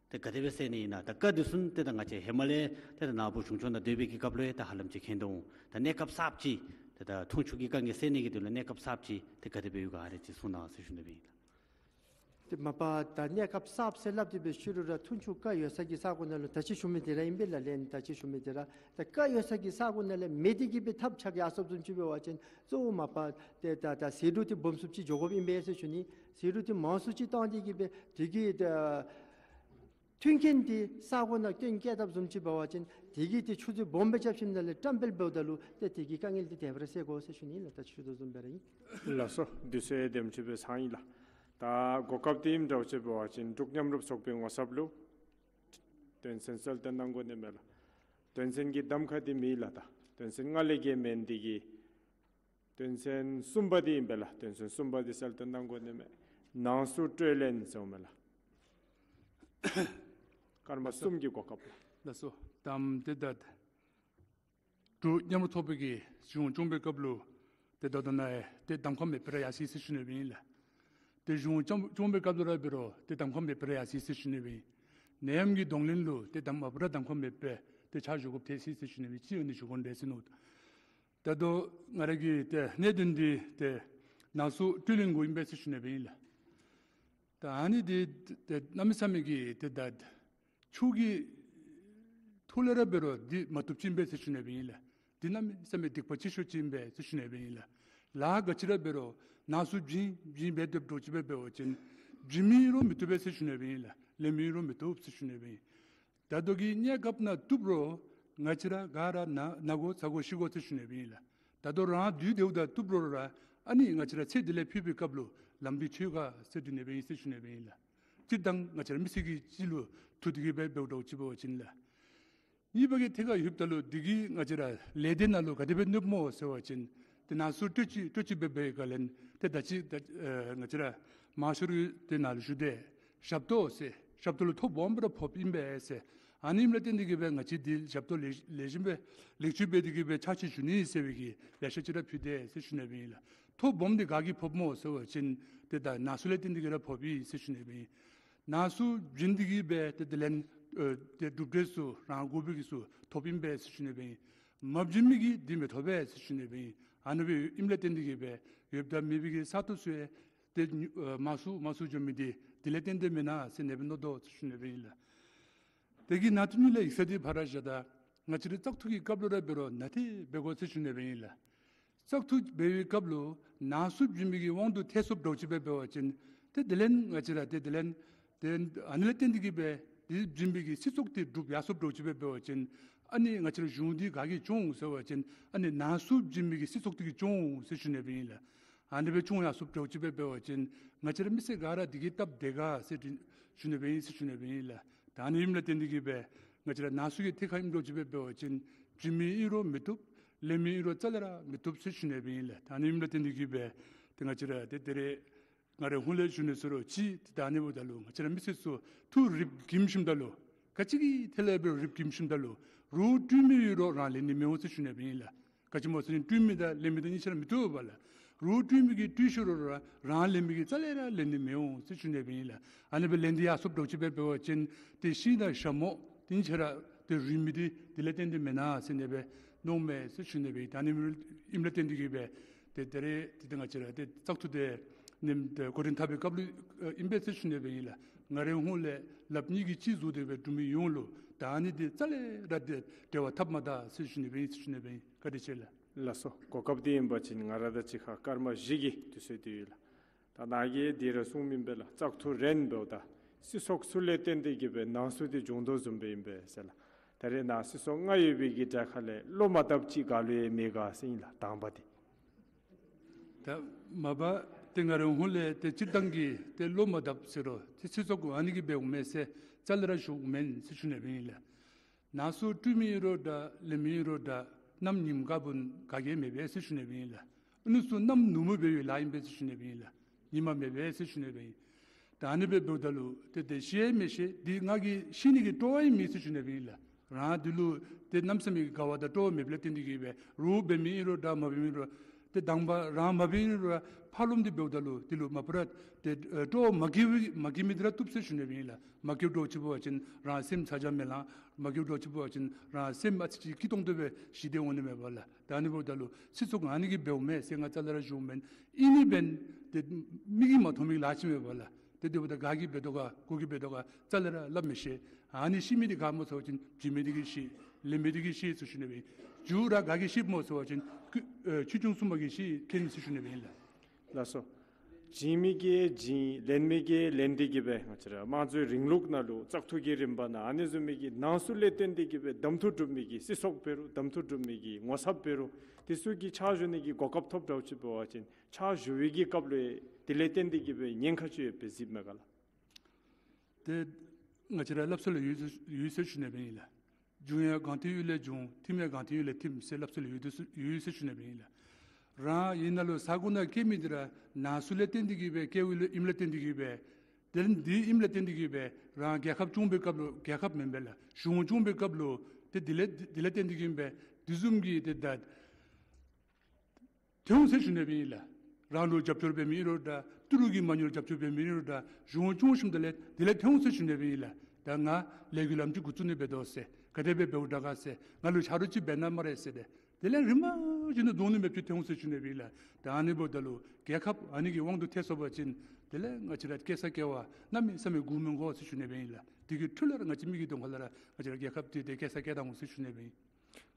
ཏེ་ག་དེ་སྦེ་སེལ་ནི་ཨིན་ན། ད་རྐ་འདི་ཚུ་ཏེ་ད་ང་བཅས་ཧེ་མ་ལས་ཏེ་ད་ནཱ་བུ་གཞུང་སྐྱོང་ནང་སྡོད་པའི་གི་སྐབས་ལུ་ཡང་ད་ཧ་ལམ་ཅིག་མཁྱེན་དོ་འོང་། ད་གནས་སྐབས་གསརཔ་ཅིག་ཏེ་ད་འཐུང་ཆུ་གི་དཀའ་ངལ་སེལ་ནི་གི་དོན་ལུ་གནས་སྐབས་གསརཔ་ཅིག་ཏེ་ག་དེ་སྦེ་ཡོད་ག་ཨ་ནི་ཅིག་གསུང་གནང་ཟེར་ཞུ་ནི་སྦེ་ཨིན་ལགས། ཏེ་མ་པ་ད་གནས་སྐབས་གསརཔ་ཟེར་སླབ་སྟེ་སྦེ་ཞུ་རུང་ར་འཐུང་ཆུ་རྐ་ཡོད་ས་གི་ས་གོ་ནང་ལུ་ད་ཅི་ཞུ་མི་འདི་ར་ཨིན་པས་ལགས། ལན་ད་ཅི་ཞུ་མི་འདི་ར་ད་རྐ་ཡོད་ས་གི་ས་གོ་ནང་ལས་མེ་འདི་གིས་སྦེ་ཐབ་ཆག་ཡར་སོངམ་བཟུམ་ཅིག་འབད་བ་ཅིན་གཙོ་བོ་མ་པ་ཏེ་ད་ད་ཟད་འགྲོ་འདི་སྦོམ་སུ་ཅིག་འགྱོ་དགོཔ་ཨིན་པས་ཟེར་ཞུ་ནི། ཟད་འགྲོ་འདི་མང་སུ་ཅིག་བཏང་སྟེ་གིས་སྦེ་དེ་གིས་ད་མཐུན་རྐྱེན་འདི་ས་གོ་ནང་བཏོན་བཀལ་བཏངམ་བཟུམ་ཅིག་འབད་བ་ཅིན་དེ་གིས་ཏེ་ཆུ་འདི་སྦོམ་སྦེ་རྐྱབ་ཞིནམ་ལས་བཀྲམ་སྤེལ་འབདཝ་ད་ལུ་ཏེ་དེ་གི་དཀའ་ངལ་འདི་དེ་སྦེ་ར་སེལ་དགོ་ཟེར་ཞུ་ནི་ལགས། ད་ཞུ་དོ་བཟུམ་སྦེ་ར་ཨིན། ལགས་སོ། དུས་ཚོད་དེམ་ཅིག་སྦེ་ཚང་ཡི་ལགས། ད་གོ་སྐབས་འདི་ཨིནམ་འདྲཝ་ཅིག་འབད་བ་ཅིན་འབྲུག་མཉམ་རུབ་ཚོགས་པའི་ངོ་ཚབ་ལུ་དོན་ཚན་གསལ་སྟོན་གནང་དགོ་ནི་མས་ལགས། དོན་ཚན་གྱི་གདམ་ཁ་འདི་མེད་ལགས། ད་དོན་ཚན་ལྔ་ལས་བརྒལ་མེན། འདི་གིས་དོན་ཚན་གསུམ་པ་འདི་ཨིན་པས་ལགས། དོན་ཚན་གསུམ་པ་འདི་གསལ་སྟོན་གནང་དགོ་ནི་མས། ནང་གསུག་སྤྲོད་ལེན་ཟེརཝ་མས་ལགས། སྐར་མ་གསུམ་གྱི་གོ་སྐབས་ལགས། ལགས་སོ། དམ་ཏེ་ད་འབྲུག་མཉམ་རུབ་ཚོགས་པའི་གི་གཞུང་སྐྱོང་བའི་སྐབས་ལུ་ཏེ་ད་ལྟོ་ནཱ་ཡང་ཏེ་གདམ་ཁ་མེད་པར་ཡར་སོ་ཡི་ཟེར་ཞུ་ནི་སྦེ་ཨིན་ལགས། ཏེ་གཞུང་སྐྱོང་སྐྱོང་བའི་སྐབས་ལུ་ར་འབད་རུང་ཏེ་གདམ་ཁ་མེད་པར་ཡར་སོ་ཡི་ཟེར་ཞུ་ནི་སྦེ་ཨིན། ནད་ཡམས་ཀྱི་གདོང་ལེན་ལུ་ཏེ་གདམ་མ་པ་ར་གདམ་ཁ་མེད་པར་ཏེ་ཕྱག་ཞུ་དགོཔ་ཐལ་སོ་ཡི་ཟེར་ཞུ་ནི་སྦེ་ཨིན། ཅིག་ཨ་ནི་ཞུ་དགོ་ནི་འདྲས་ཟེར་མནོ། ད་ལྟོ་ང་ར་གི་ཏེ་གནད་དོན་འདི་ཏེ་ནང་གསུག་སྤྲོད་ལེན་གུ་ཨིན་པས་ཟེར་ཞུ་ནི་སྦེ་ཨིན་ལགས། ད་ཨ་ནི་འདི་ཏེ་གནམ་མེད་ས་མེད་ཀྱི་ཏེ་ད་ཆུ་གི་ཐོག་ལས་ར་འབད་རུང་འདི་མ་བཏུབ་ཅིག་ཨིན་པས་ཟེར་ཞུ་ནི་སྦེ་ཨིན་ལགས། འདི་གནམ་མེད་ས་མེད་སྡིག་པ་ཆེ་ཤོས་ཅིག་ཨིན་པས་ཟེར་ཞུ་ནི་སྦེ་ཨིན་ལགས། ལཱ་ག་ཅི་ར་འབད་རུང་ནང་གསུག་བྱིན་བྱིན་འབད་སྡོདཔ་འདྲཝ་ཅིག་སྦེ་འབད་བ་ཅིན་བྱིན་མི་ཨིན་རུང་མི་བཏུབ་པས་ཟེར་ཞུ་ནི་སྦེ་ཨིན་ལགས། ལེན་མི་ཨིན་རུང་མི་བཏུབ་ཟེར་ཞུ་ནི་སྦེ་ཨིན། ད་ལྟོ་གི་གནས་སྐབས་ནང་བཏུབ་རུང་ང་བཅས་ར་ག་ར་ན་ན་དགོ་ཚ་དགོ་ཤི་དགོ་ཟེར་ཞུ་ནི་སྦེ་ཨིན་ལགས། ད་ལྟོ་རང་དུས་དེ་འབདཝ་ད་བཏུབ་རུང་ར་ཨ་ནི་ང་བཅས་ར་ཚེ་འདི་ལས་ཕུད་པའི་སྐབས་ལུ་ལམ་འདི་ཆོད་ག་ཟེར་འདྲི་ནི་སྦེ་ཨིན་ཟེར་ཞུ་ནི་སྦེ་ཨིན་ལགས། སྤྱིར་བཏང་ང་བཅས་ར་མི་སེར་གྱི་སྤྱི་ལུ་ཐུག་སྟེ་གི་སྦེ་འབདཝ་འདྲཝ་ཅིག་འབད་བ་ཅིན་ལགས། གཉིས་པ་གི་ཐད་ཁར་ལྷོདཔ་ད་ལུ་འདི་གིས་ང་བཅས་ར་ལས་སྡེ་ནང་ལུ་ག་དེ་སྦེ་གནོདཔ་སྨོ་ཟེར་བ་ཅིན་ཏེ་ནང་གསུག་སྤྲོད་ཅི་སྤྲོད་ཅི་འབད་འབད་ག་ལས་ཏེ་ད་ཅི་ད་ཨ་ང་བཅས་ར་མང་ཤོས་ར་ཏེ་ནཱ་ལུ་ཞུ་དེས་ཞབས་ཏོག་ཟེར་ཞབས་ཏོག་ལུ་ཐོ་སྦོམ་སྦེ་ར་ཕོགཔ་ཨིན་པས་ཟེར། ཨ་ནི་ཨིནམ་ལས་བརྟེན་ཏེ་གི་སྦེ་ང་བཅས་འདི་ཞབས་ཏོག་ལེགས་ལེགས་ཤོམ་སྦེ་ལེགས་བཅོས་འབད་དེ་གི་སྦེ་ཕྱག་ཕྱིད་ཞུ་ནི་ཟེར་བའི་གི་ལེ་ཤ་ཅིག་ར་ཕུལ་དེས་ཟེར་ཞུ་ནི་སྦེ་ཨིན་ལགས། ཐོ་སྦོམ་འདི་ག་གིས་ཕོགཔ་སྨོ་ཟེར་བ་ཅིན་ཏེ་ད་ནང་གསུག་ལས་བརྟེན་ཏེ་གི་ར་ཕོགཔ་ཨིན་ཟེར་ཞུ་ནི་སྦེ་ཨིན། ནང་གསུག་བྱིན་ཏེ་གི་སྦེ་ཏེ་དེ་ལས་ཨ་ཏེ་གྲུབ་འབྲས་ཚུ་རང་དགོ་པའི་གི་ཚུ་ཐོབ་ཨིན་པས་ཟེར་ཞུ་ནི་སྦེ་ཨིན། མ་བྱིན་མི་གིས་འདི་མི་ཐོབ་པས་ཟེར་ཞུ་ནི་སྦེ་ཨིན། ཨ་ནི་སྦེ་ཨིནམ་ལས་བརྟེན་ཏེ་གི་སྦེ་ཡོདཔ་དང་མེད་པའི་གི་ས་སྟོང་ཚུ་ཡང་ཏེ་ཨ་མང་སུ་མང་སུ་འགྱོ་མི་འདི་དེ་ལས་བརྟེན་ཏེ་མེན་ན་ཟེར་ཨ་ནི་སྦེ་མནོ་དོ་ཟེར་ཞུ་ནི་སྦེ་ཨིན་ལགས། དེ་གི་ནང་དོན་ལས་ཡིག་ཚང་འདི་ཕར་ར་བཞག་ད་ང་བཅས་ར་བཙག་འཐུ་གི་སྐབས་ལུ་ར་འབད་རུང་ནན་ཏན་འབད་དགོ་ཟེར་ཞུ་ནི་སྦེ་ཨིན་ལགས། བཙག་འཐུ་འབད་བའི་སྐབས་ལུ་ནང་གསུག་བྱིན་མི་གི་དབང་དུ་ཐལ་སོངམ་འདྲཝ་ཅིག་སྦེ་འབད་བ་ཅིན་ཏེ་དེ་ལས་ང་བཅས་ར་ཏེ་དེ་ལས་ཏེ་ཨ་ནི་ལས་བརྟེན་ཏེ་གི་སྦེ་དེ་བྱིན་མི་གི་སྲིད་ཚོགས་འདི་འགྲུབ་ཡར་སོངམ་འདྲཝ་ཅིག་སྦེ་འབད་བ་ཅིན་ཨ་ནི་ང་བཅས་ར་གཞུང་འདི་ག་གིས་སྐྱོང་འོང་ཟེར་བ་ཅིན་ཨ་ནི་ནང་གསུག་བྱིན་མི་གི་སྲིད་ཚོགས་འདི་གིས་སྐྱོང་འོང་ཟེར་ཞུ་ནི་སྦེ་ཨིན་ལགས། ཨ་ནི་སྦེ་སྐྱོང་ཡར་སོངམ་འདྲཝ་ཅིག་སྦེ་འབད་བ་ཅིན་ང་བཅས་ར་མི་སེར་ག་ར་འདི་གིས་སྟབས་བདེ་ག་ཟེར་ཞུ་ནི་སྦེ་ཨིན་ཟེར་ཞུ་ནི་སྦེ་ཨིན་ལགས། ད་ཨ་ནི་ཨིནམ་ལས་བརྟེན་ཏེ་གི་སྦེ་ང་བཅས་ར་ནང་གསུག་གི་ཐད་ཁར་ཨིནམ་འདྲཝ་ཅིག་སྦེ་འབད་བ་ཅིན་བྱིན་མི་ཨིན་རུང་མི་བཏུབ། ལེན་མི་ཨིན་རུང་རྩ་ལས་ར་མི་བཏུབ་ཟེར་ཞུ་ནི་སྦེ་ཨིན་ལགས། ད་ཨ་ནི་ཨིནམ་ལས་བརྟེན་ཏེ་གི་སྦེ་ཏེ་ང་བཅས་ར་ཏེ་ད་རེས་ང་རའི་ཧོངས་ལས་ཞུ་ནི་ཟེར་རུང་ཅིག་ཏེ་ད་ཨ་ནི་འབདཝ་ད་ལུ་ང་བཅས་ར་མི་སེར་ཚུ་ཐུགས་རིགཔ་འགྱིམ་ཞིནམ་ད་ལུ་ག་ཅི་གི་ཐད་ལས་འབད་རུང་རིགཔ་འགྱིམ་ཞིནམ་ད་ལུ་རོགས་སྤྲོད་མི་ཡོད་རུང་རང་ལེན་ནི་མི་འོང་ཟེར་ཞུ་ནི་སྦེ་ཨིན་ལགས། ག་ཅི་སྨོ་ཟེར་བ་ཅིན་སྤྲོད་མི་དང་ལེན་མི་དང་གཉིས་ཆ་ར་མི་བཏུབ་པས་ལགས། རོགས་སྤྲོད་མི་གིས་སྤྲོད་ཤོར་རུང་རང་ལེན་མི་གིས་རྩ་ལས་ར་ལེན་ནི་མི་འོང་ཟེར་ཞུ་ནི་སྦེ་ཨིན་ལགས། ཨ་ནི་སྦེ་ལན་འདི་ཡར་སོངམ་འདྲཝ་ཅིག་སྦེ་འབད་བ་ཅིན་ཏེ་ཤིང་དང་ཞྭ་མོ་དེ་གཉིས་ཆ་ར་ཏེ་རུལ་མི་འདི་དེ་ལས་བརྟེན་ཏེ་མེན་ན་ཟེར་ཨ་ནི་སྦེ་མནོཝ་མས་ཟེར་ཞུ་ནི་སྦེ་ཨིན། ད་ཨ་ནི་ཨིནམ་ལས་བརྟེན་ཏེ་གི་སྦེ་ཏེ་ད་རེས་ཏེ་ཏེ་ང་བཅས་ར་ཏེ་བཙག་འཐུ་དེ་ནེམ་ཏེ་འགོ་འདྲེན་འཐབ་པའི་སྐབས་ལུ་ཨ་ཨིན་པས་ཟེར་ཞུ་ནི་སྦེ་ཨིན་ལགས། ང་རའི་ཧོངས་ལས་ལགཔ་གཉིས་ཀྱིས་གཅིག་བཟུང་སྟེ་སྦེ་འབྲུག་མི་ཡོངས་ལུ་ད་ཨ་ནི་འདི་རྩ་ལས་ར་ཏེ་འབྲེལ་བ་འཐབ་མ་ད་ཟེར་ཞུ་ནི་སྦེ་ཨིན་ཟེར་ཞུ་ནི་སྦེ་ཨིན། བཀའ་དྲིན་ཆེ་ལགས། ལགས་སོ། གོ་སྐབས་འདི་ཨིན་པ་ཅིན་ང་ར་དང་གཅིག་ཁར་སྐར་མ་བཞི་གི་དུས་ཚོད་འདི་ཡོད་ལགས། ད་ནཱ་གིས་འདི་ར་གསུངམ་ཨིན་པས་ལགས། བཙག་འཐུ་རན་འབདཝ་ད་སྲིད་ཚོགས་ཚུ་ལས་བརྟེན་ཏེ་གི་སྦེ་ནང་གསུག་འདི་འབྱུང་དོ་བཟུམ་སྦེ་ཨིན་པས་ཟེར་ལགས། ད་རེས་ནཱ་སྲིད་ཚོགས་ལྔ་ཡོད་པའི་གི་གྲས་ཁ་ལས་བློ་མ་བཏབ་ཅིག་ག་ལུ་ཡང་མེད་ག་ཟེར་ཨིན་ལགས། དང་པ་འདི། ད་མ་པ་ཏེ་ང་རའི་ཧོངས་ལས་ཏེ་སྤྱིར་བཏང་གི་ཏེ་བློ་མ་བཏབ་ཟེར་རུང་ཏེ་སྲིད་ཚོགས་ཨ་ནི་གིས་འབདཝ་མས་ཟེར་རྩ་ལས་ར་ཞུཝ་མེན་ཟེར་ཞུ་ནི་སྦེ་ཨིན་ལགས། ནང་གསུག་སྤྲོད་མི་ཨིན་རུང་འདྲ་ལེན་མི་ཨིན་རུང་འདྲ་གནམ་ཉིམ་དཀར་པོ་ག་གིས་མེད་པས་ཟེར་ཞུ་ནི་སྦེ་ཨིན་ལགས། ཨ་ནི་ཚུ་གནམ་ནུབ་མོ་སྦེ་ཡོད་ལཱ་ཨིན་པས་ཟེར་ཞུ་ནི་སྦེ་ཨིན་ལགས། ཉི་མ་མེད་པས་ཟེར་ཞུ་ནི་སྦེ་ཨིན། ད་ཨ་ནི་སྦེ་འབདཝ་ད་ལུ་ཏེ་ཏེ་ཤི་ཡང་མི་ཤི། འདི་ང་གིས་ཤི་ནི་གི་སྤྲོ་བ་ཡང་མེད་ཟེར་ཞུ་ནི་སྦེ་ཨིན་ལགས། རང་འདི་ལུ་ཏེ་གནམ་མེད་ས་མེད་ཀྱི་དགའ་བ་དང་སྤྲོ་བ་མེདཔ་ལས་བརྟེན་ཏེ་གི་སྦེ་རོགས་འབད་མི་ཨིན་རུང་འདྲ་མ་འབད་མི་ཨིན་རུང་ཏེ་དང་པ་རང་མ་འབད་ཨིན་རུང་ཕར་ལོགམ་འདི་འབདཝ་ད་ལུ་འདི་ལུ་མ་པ་ར་ཏེ་ཨེ་སྤྲོ་བ་མ་སྐྱེ་བའི་མ་སྐྱེ་མི་འདི་ར་བཏུབ་ཟེར་ཞུ་ནི་སྦེ་ཨིན་ལགས། མ་སྐྱེཝ་འདྲཝ་ཅིག་འབད་བ་ཅིན་རང་སེམས་ཚ་གྱང་མེད་ལགས། མ་སྐྱེཝ་འདྲཝ་ཅིག་འབད་བ་ཅིན་རང་སེམས་ཨ་ཙི་ཅིག་སྐྱིད་ཏོང་ཏོ་སྦེ་ཞི་སྟེ་འོང་ནི་མས་པ་ལགས། ད་ཨ་ནི་འབདཝ་ད་ལུ་སྲིད་ཚོགས་ཨ་ནི་གིས་འབདཝ་མས་ཟེར་ང་རྩ་ལས་ར་ཞུཝ་མེན། ཨིན་ནི་འབདན་ཏེ་མིག་གིས་མ་མཐོང་མི་གི་ལཱ་ཅིག་མས་པ་ལགས། ཏེ་དེ་འབདཝ་ད་ག་གིས་འབད་དོ་ག་གུ་གིས་འབད་དོ་ག་རྩ་ལས་ར་སླབ་མི་ཤེས། ཨ་ནི་ཤི་མི་འདི་ག་སྨོ་ཟེར་བ་ཅིན་བྱིན་མི་འདི་གིས་ཤི། ལེན་མི་འདི་གིས་ཤི་ཟེར་ཞུ་ནི་སྦེ་ཨིན། མཇུག་ར་ག་གིས་ཤི་སྨོ་ཟེར་བ་ཅིན་ཁུ་ཨེ་ཆོས་སྐྱོང་སྲུང་མ་གིས་ཤི་ཁེན་ཟེར་ཞུ་ནི་སྦེ་ཨིན་ལགས། ལགས་སོ། བྱིན་མི་གིས་བྱིན་ལེན་མི་གིས་ལེན་ཏེ་གི་སྦེ་ང་བཅས་ར་དམངས་གཙོའི་རིང་ལུགས་ནང་ལུ་བཙག་འཐུ་གི་རིམ་པ་ནང་ཨ་ནི་བཟུམ་མའི་གི་ནང་གསུག་ལས་བརྟེན་ཏེ་གི་སྦེ་གདམ་འཐུ་གྲུབ་མི་གི་སྲིད་ཚོགས་འབད་རུང་གདམ་འཐུ་གྲུབ་མི་གི་ངོ་ཚབ་འབད་རུང་དེ་ཚུ་གིས་ཕྱག་ཞུ་ནི་གི་གོ་སྐབས་ཐོབ་འདྲཝ་ཅིག་འབད་བ་ཅིན་ཕྱག་ཞུ་བའི་གི་སྐབས་ལུ་དེ་ལས་བརྟེན་ཏེ་གི་སྦེ་ཉེན་ཁ་ཅིག་ཡོད་པས་གཟིགསཔ་མས་ག་ལགས། ཏེ་ང་བཅས་ར་སླབ་སྲོལ་ལུ་ཡོད་ཟེར་ཡོད་ཟེར་ཞུ་ནི་སྦེ་ཨིན་ལགས། འབྱུང་ཡང་གང་དེ་ཡོད་ལས་འབྱུང་། ཐིམ་ཡང་གང་དེ་ཡོད་ལས་ཐིམ་ཟེར་སླབ་སྲོལ་ལུ་ཡོད་ཟེར་ཡོད་ཟེར་ཞུ་ནི་སྦེ་ཨིན་ལགས། རང་ཡིད་ནང་ལུ་ས་གོ་ནང་སྐྱེ་མི་འདི་ར་ནང་གསུག་ལས་བརྟེན་ཏེ་གི་སྦེ་སྐྱེཝ་ཨིནམ་ལས་བརྟེན་ཏེ་གི་སྦེ་དེ་ལས་འདི་ཨིནམ་ལས་བརྟེན་ཏེ་གི་སྦེ་རང་རྒྱལ་ཁབ་སྐྱོང་བའི་སྐབས་ལུ་རྒྱལ་ཁབ་མེན་པས་ལགས། གཞུང་སྐྱོང་བའི་སྐབས་ལུ་ཏེ་དེ་ལས་དེ་ལས་བརྟེན་ཏེ་གི་སྦེ་དེ་བཟུམ་གྱི་ཏེ་ད་ཐོན་འོང་ཟེར་ཞུ་ནི་སྦེ་ཨིན་ལགས། རང་ལུ་རྒྱབ་སྐྱོར་འབད་མི་ཨིན་རུང་འདྲ་ཏི་རུ་གིས་མ་ཉོ་རྒྱབ་སྐྱོར་འབད་མི་ཨིན་རུང་འདྲ་གཞུང་སྐྱོང་ཞིནམ་ད་ལས་དེ་ལས་ཐོན་འོང་ཟེར་ཞུ་ནི་སྦེ་ཨིན་ལགས། ད་ང་ལས་འགུལ་ལམ་ཅིག་འགོ་བཙུགས་ནི་འབད་དོ་ཟེར་ག་དེ་སྦེ་འབདཝ་འདྲ་ག་ཟེར་ང་ལུ་ཆ་རོགས་ཅིག་འབད་གནང་སྨ་རེ་ཟེར་ཏེ་དེ་ལས་རིམ་པ་བཞིན་དུ་གདོང་ནི་མེདཔ་ཅིག་ཐོན་འོང་ཟེར་ཞུ་ནི་སྦེ་ཨིན་ལགས། ད་ཨ་ནི་འབདཝ་ད་ལུ་རྒྱལ་ཁབ་ཨ་ནི་གི་དབང་དུ་ཐལ་སོང་པ་ཅིན་དེ་ལས་ང་བཅས་ར་སྐྱེ་ས་སྐྱེ་བ་གནམ་མེད་ས་མེད་སྒུག་མི་དགོ་ཟེར་ཞུ་ནི་སྦེ་ཨིན་ལགས། དེ་གི་འཕྲོ་ལས་ར་ང་བཅས་མི་གི་གདོང་ཁ་ལས་ར་ང་བཅས་ར་རྒྱལ་ཁབ་འདི་ཏེ་སྐྱེ་ས་སྐྱེ་ད་འོང་ཟེར་ཞུ་ནི་སྦེ་ཨིན།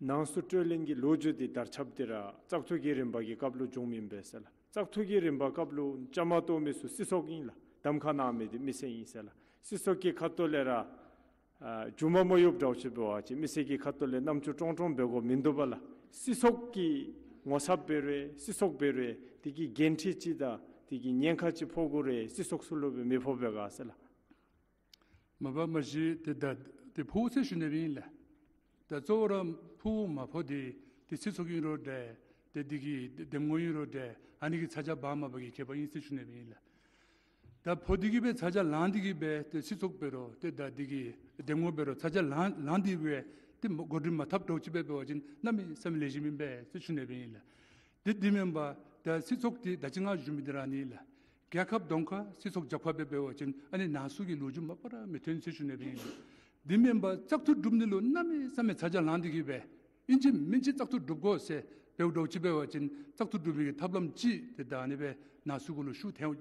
ནང་གསུག་སྤྲོད་ལེན་གྱི་ལོ་རྒྱུས་འདི་དར་ཁྱབ་འདི་ར་བཙག་འཐུ་གི་རིམ་པ་གི་སྐབས་ལུ་བྱུངམ་ཨིན་པས་ཟེར་ལགས། བཙག་འཐུ་གི་རིམ་པ་སྐབས་ལུ་བཅའ་མར་གཏོགས་མི་ཚུ་སྲིད་ཚོགས་ཨིན་ལགས། གདམ་ཁ་གནང་མི་འདི་མི་སེར་ཨིན་ཟེར་ལགས། སྲིད་ཚོགས་ཀྱི་ཁ་ཐུག་ལས་ར་ཨ་མཇུག་མ་མ་ཡོདཔ་འདྲཝ་ཅིག་འབད་བ་ཅིན་མི་སེར་གྱི་ཁ་ཐུག་ལས་རྣམ་ཅོ་ཀྲོང་ཀྲོང་འབད་དགོཔ་མིན་འདུག་པ་ལགས། སྲིད་ཚོགས་ཀྱི་ངོ་ཚབ་འབད་རུང་སྲིད་ཚོགས་འབད་རུང་དེ་གི་འགན་འཁྲི་ཅིག་དང་དེ་གི་ཉེན་ཁ་ཅིག་ཕོག་དགོ་རུང་སྲིད་ཚོགས་ཚུ་ལུ་སྦེ་མི་ཕོག་པས་ག་ཟེར་ལགས། མ་པ་མ་གཞི་ཏེ་ད་ཏེ་ཕོག་ཟེར་ཞུ་ནི་སྦེ་ཨིན་ལགས། ད་གཙོ་བོ་ར་ཕོག་མ་ཕོག་འདི་ཏེ་སྲིད་ཚོགས་ཨིན་རུང་འདྲ་ཏེ་འདི་གི་འདེམས་ངོ་ཨིན་རུང་འདྲ་ཨ་ནི་གི་ཚ་གྱང་འབག་མ་འབག་གི་ཁྱད་པར་ཨིན་ཟེར་ཞུ་ནི་སྦེ་ཨིན་ལགས། ད་ཕོག་འདི་གིས་སྦེ་ཚ་གྱང་ལང་འདི་གིས་སྦེ་ཏེ་སྲིད་ཚོགས་འབད་རུང་ཏེ་ད་འདི་གི་འདེམས་ངོ་འབད་རུང་ཚ་གྱང་ལང་ལང་འདི་སྦེ་ཏེ་མ་གོ་སྒྲིག་མ་འཐབ་འདྲཝ་ཅིག་སྦེ་འབད་བ་ཅིན་གནམ་མེད་ས་མེད་ལེགས་ཤོམ་ཨིན་པས་ཟེར་ཞུ་ནི་སྦེ་ཨིན་ལགས། ཏེ་འདི་མེན་པར་ད་སྲིད་ཚོགས་འདི་ད་ཅི་ང་ཞུ་མི་འདི་ར་ཨ་ནི་ལགས། རྒྱལ་ཁབ་གདོང་ཁར་སྲིད་ཚོགས་རྒྱབ་ཁར་སྦེ་འབད་བ་ཅིན་ཨ་ནི་ནང་གསུག་གི་ལོ་རྒྱུས་མ་པ་ར་མི་ཐོན་ཟེར་ཞུ་ནི་སྦེ་ཨིན་ལགས། འདི་མེན་པར་བཙག་འཐུ་གྲུབ་ནི་ལུ་གནམ་མེད་ས་མེད་ཚ་གྱང་ལང་འདི་གིས་སྦེ་ཨིན་ཅི་མིན་ཅི་བཙག་འཐུ་གྲུབ་དགོ་ཟེར་འབདཝ་འདྲཝ་ཅིག་འབད་བ་ཅིན་བཙག་འཐུ་གྲུབ་མི་གི་ཐབས་ལམ་ཅིག་ཏེ་ད་ཨ་ནི་སྦེ་ནང་གསུག་གུ་ལུ་ཤུགས་ཐལ་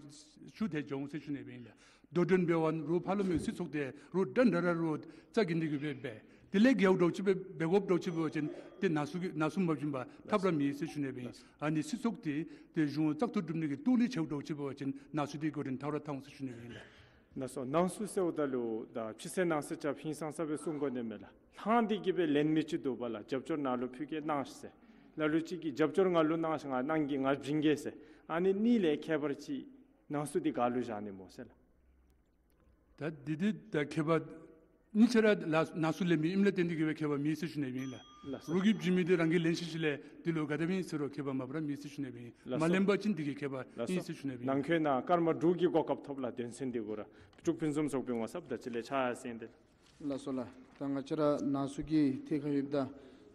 ཤུགས་ཐལ་འགྱོ་འོང་ཟེར་ཞུ་ནི་སྦེ་ཨིན་ལགས། དོ་འགྲན་འབད་བ་རུང་ཕར་ལུ་མི་སྲིད་ཚོགས་འདི་རུང་འདྲན་འདྲ་ར་རུང་རྩ་འགེངས་འདི་གིས་སྦེ་འབད། དེ་ལས་རྒྱལཝ་འདྲཝ་ཅིག་སྦེ་འབད་དགོཔ་འདྲཝ་ཅིག་འབད་བ་ཅིན་ཏེ་ནང་གསུག་གི་ནང་གསུག་མ་བྱིན་པར་ཐབས་ར་མེད་ཟེར་ཞུ་ནི་སྦེ་ཨིན། ཨ་ནི་སྲིད་ཚོགས་འདི་ཏེ་གཞུང་བཙག་འཐུ་གྲུབ་ནི་གི་ལྟོ་ལི་ཆེཝ་འདྲཝ་ཅིག་འབད་བ་ཅིན་ནང་གསུག་འདི་གོ་རིམ་ཐལ་ར་ཐལ་འོང་ཟེར་ཞུ་ནི་སྦེ་ཨིན་ལགས། ལགས་སོ། ནང་གསུག་ཟེརཝ་ད་ལུ་ད་ཕྱི་གསལ་ནང་གསལ་རྐྱབ་ཧིང་སངས་ས་སྦེ་གསུང་དགོ་ནི་མས་ལགས། ལྷང་འདི་གིས་སྦེ་ལེན་མི་ཅིག་འདུག་པ་ལགས། རྒྱབ་སྐྱོར་ནཱ་ལུ་ཕུལ་གེ་གནང་ཤིག་ཟེར། ལ་ལུ་ཅིག་གིས་རྒྱབ་སྐྱོར་ང་ལུ་གནང་ཤིག་ང་གནང་གེ་ང་བྱིན་གེ་ཟེར། ཨ་ནི་གཉིས་ལས་ཁྱད་པར་ཅིག་ནང་གསུག་འདི་ག་ལུ་བཞག་ནི་སྨོ་ཟེར་ལགས། ད་འདི་འདི་ད་ཁྱད་པར་གཉིས་ཆ་ར་ལགས་ནང་གསུག་ལེན་མི་ཨིནམ་ལས་བརྟེན་འདི་གིས་སྦེ་ཁྱད་པར་མེད་ཟེར་ཞུ་ནི་སྦེ་ཨིན་ལགས། ལགས་སོ། རོགས་ཀྱིས་བྱིན་མི་འདི་རང་གིས་ལེན་ཤིག་ཤིག་ལས་འདི་ལུ་ག་དེ་སྦེ་ཨིན་ཟེར་རུང་ཁྱད་པར་མ་པ་ར་མེད་ཟེར་ཞུ་ནི་སྦེ་ཨིན། ལགས་སོ། མ་ལེན་པ་ཅིན་འདི་གིས་ཁྱད་པར་ལགས་སོ། ཨིན་ཟེར་ཞུ་ནི་སྦེ་ཨིན། ནང་འཁོད་ནང་སྐར་མ་དྲུག་གི་གོ་སྐབས་ཐོབ་ལགས། དོན་ཚན་འདི་གུ་ར་འབྲུག་ཕུན་སུམ་ཚོགས་པའི་ངོ་ཚབ་ད་ཅི་ལས་ཕྱག་གསལ་འདི། ལགས་སོ་ལགས། ད་ང་བཅས་ར་ནང་གསུག་གི་ཐད་ཁར་ཡོདཔ་ད་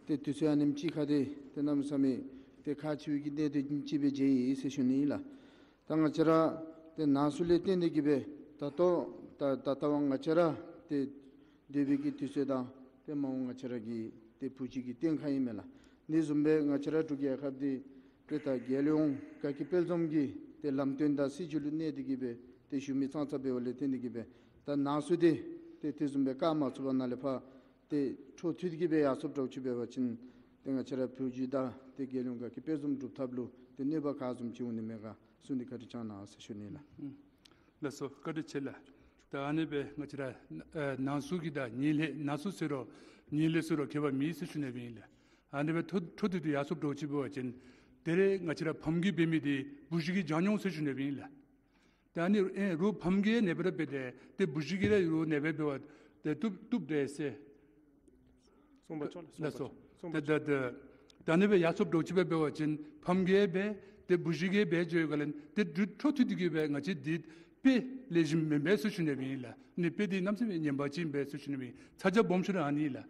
ཏེ་དུས་ཚོད་ཨ་ནེམ་ཅིག་ཁར་འདི་ཏེ་གནམ་མེད་ས་མེད་ཏེ་ཁག་ཆེ་བའི་གི་གནད་དོན་ཅིག་སྦེ་མཇལ་ཡི་ཟེར་ཞུ་ནི་ཨིན་ལགས། ད་ང་བཅས་ར་ཏེ་ནང་གསུག་ལས་བརྟེན་འདི་གིས་སྦེ་ད་ལྟོ་ད་ད་ལྟ་བ་ང་བཅས་ར་ཏེ་སྡོད་པའི་གི་དུས་ཚོད་དང་ཏེ་མ་འོངས་ང་བཅས་ར་གི་ཏེ་བུ་གཅིག་གི་བསྟན་ཁ་ཨིན་མས་ལགས། འདི་བཟུམ་སྦེ་ང་བཅས་ར་འབྲུག་རྒྱལ་ཁབ་འདི་ཏེ་ད་རྒྱལ་ཡོངས་དགའ་སྐྱིད་དཔལ་འཛོམས་ཀྱི་ཏེ་ལམ་སྟོན་དང་སྲིད་བྱུས་ལུ་གནས་འདི་གིས་སྦེ་ཏེ་ཞུ་མི་ཙང་ཙ་འབདཝ་ལས་བརྟེན་འདི་གིས་སྦེ་ད་ནང་གསུག་འདི་ཏེ་དེ་བཟུམ་སྦེ་བཀག་མ་ཚུགས་པར་ནཱ་ལས་ཕར་ཏེ་འཕྲོ་མཐུད་འདི་གིས་སྦེ་ཡར་སོངམ་འདྲཝ་ཅིག་འབད་བ་ཅིན་ཏེ་ང་བཅས་ར་བོད་བརྒྱུད་དང་ཏེ་རྒྱལ་ཡོངས་དགའ་སྐྱིད་དཔལ་འཛོམས་སྒྲུབ་ཐབས་ལུ་ཏེ་གནོད་པ་ག་བཟུམ་ཅིག་འོང་ནི་མས་ག་གསུངས་ཏེ་བཀའ་དྲིན་བསྐྱང་གནང་ཟེར་ཞུ་ནི་ལགས། ལགས་སོ། བཀའ་དྲིན་ཆེ་ལགས། ད་ཨ་ནི་སྦེ་ང་བཅས་ར་ཨེ་ནང་གསུག་གི་དང་ངན་ལྷད་ནང་གསུག་ཟེར་རུང་ངན་ལྷད་ཟེར་རུང་ཁྱད་པར་མེད་ཟེར་ཞུ་ནི་སྦེ་ཨིན་ལགས། ཨ་ནི་སྦེ་འཕྲོ་འཕྲོ་མཐུད་དེ་ཡར་སོངམ་འདྲཝ་ཅིག་འབད་བ་ཅིན་ད་རེས་ང་བཅས་ར་ཕམ་གིས་འབད་མི་འདི་བུ་གཞི་གིས་བྱང་འོང་ཟེར་ཞུ་ནི་སྦེ་ཨིན་ལགས། ད་ཨ་ནི་ཨེ་རོགས་ཕམ་གིས་ཨ་ནེ་སྦེ་ར་འབད་དེ་ཏེ་བུ་གཞི་གིས་ར་རོགས་ཨ་ནེ་སྦེ་འབད་བ་ཏེ་བཏུབ་བཏུབ་དེས་ཟེར། གསུངས་པ་ཆོག་ལགས། ལགས་སོ། གསུངས་པ་ད་ད་ད་ད་ཨ་ནི་སྦེ་ཡར་སོངམ་འདྲཝ་ཅིག་སྦེ་འབད་བ་ཅིན་ཕམ་གིས་འབད་ཏེ་བུ་གཞི་གིས་འབད་འགྱོ་བའི་སྒང་ལས་ཏེ་འཕྲོ་མཐུད་འདི་གིས་སྦེ་ང་བཅས་འདི་དཔེ་ལེགས་ཤོམ་མེན་པས་ཟེར་ཞུ་ནི་སྦེ་ཨིན་ལགས། ཨ་ནི་དཔེ་འདི་གནམ་མེད་ས་མེད་ངན་པ་ཅིག་ཨིན་པས་ཟེར་ཞུ་ནི་སྦེ་ཨིན། ཚ་གྱང་སྦོམ་ཤོས་ར་ཨ་ནི་ལགས།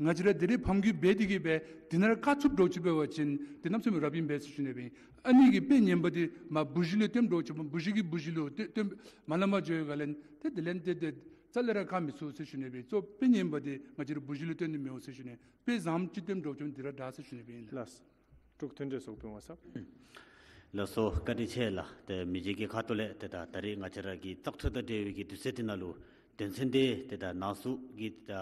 ང་བཅས་ར་ད་རེས་ཕམ་གིས་འབད་འདི་གིས་སྦེ་འདི་ནང་ར་བཀག་ཚུགསཔ་འདྲཝ་ཅིག་འབད་བ་ཅིན་ཏེ་གནམ་མེད་ས་མེད་རབ་ཨིན་པས་ཟེར་ཞུ་ནི་སྦེ་ཨིན། ཨ་ནི་གི་དཔེ་ངན་པ་འདི་མར་བུ་གཞི་ལུ་སྟོནམ་འདྲཝ་ཅིག་བུ་གཞི་གིས་བུ་གཞི་ལུ་སྟོན་སྟོན་མ་ལང་པར་འགྱོ་བའི་སྒང་ལས་ཏེ་དེ་ལས་ཏེ་ཏེ་རྩ་ལས་ར་བཀག་མི་ཚུགས་ཟེར་ཞུ་ནི་སྦེ་ཨིན། གཙོ་དཔེ་ངན་པ་འདི་ང་བཅས་ར་བུ་གཞི་ལུ་སྟོན་ནི་མི་འོང་ཟེར་ཞུ་ནི། དཔེ་བཟངམ་ཅིག་སྟོནམ་འདྲཝ་ཅིག་འདི་ར་དྲག་ཟེར་ཞུ་ནི་སྦེ་ཨིན་ལགས། ལགས། འབྲུག་མཐུན་སྒྲིལ་ཚོགས་པའི་ངོ་ཚབ། ལགས་སོ། བཀའ་དྲིན་ཆེ་ལགས། ཏེ་མི་རྗེ་གི་ཁ་ཐུག་ལས་ཏེ་ད་ད་རེས་ང་བཅས་ར་གི་བཙག་འཐུ་དང་འབྲེལ་བའི་གི་དུས་ཚོད་འདི་ནང་ལུ་དོན་ཚན་འདི་ཏེ་ད་ནང་གསུག་གི་ད་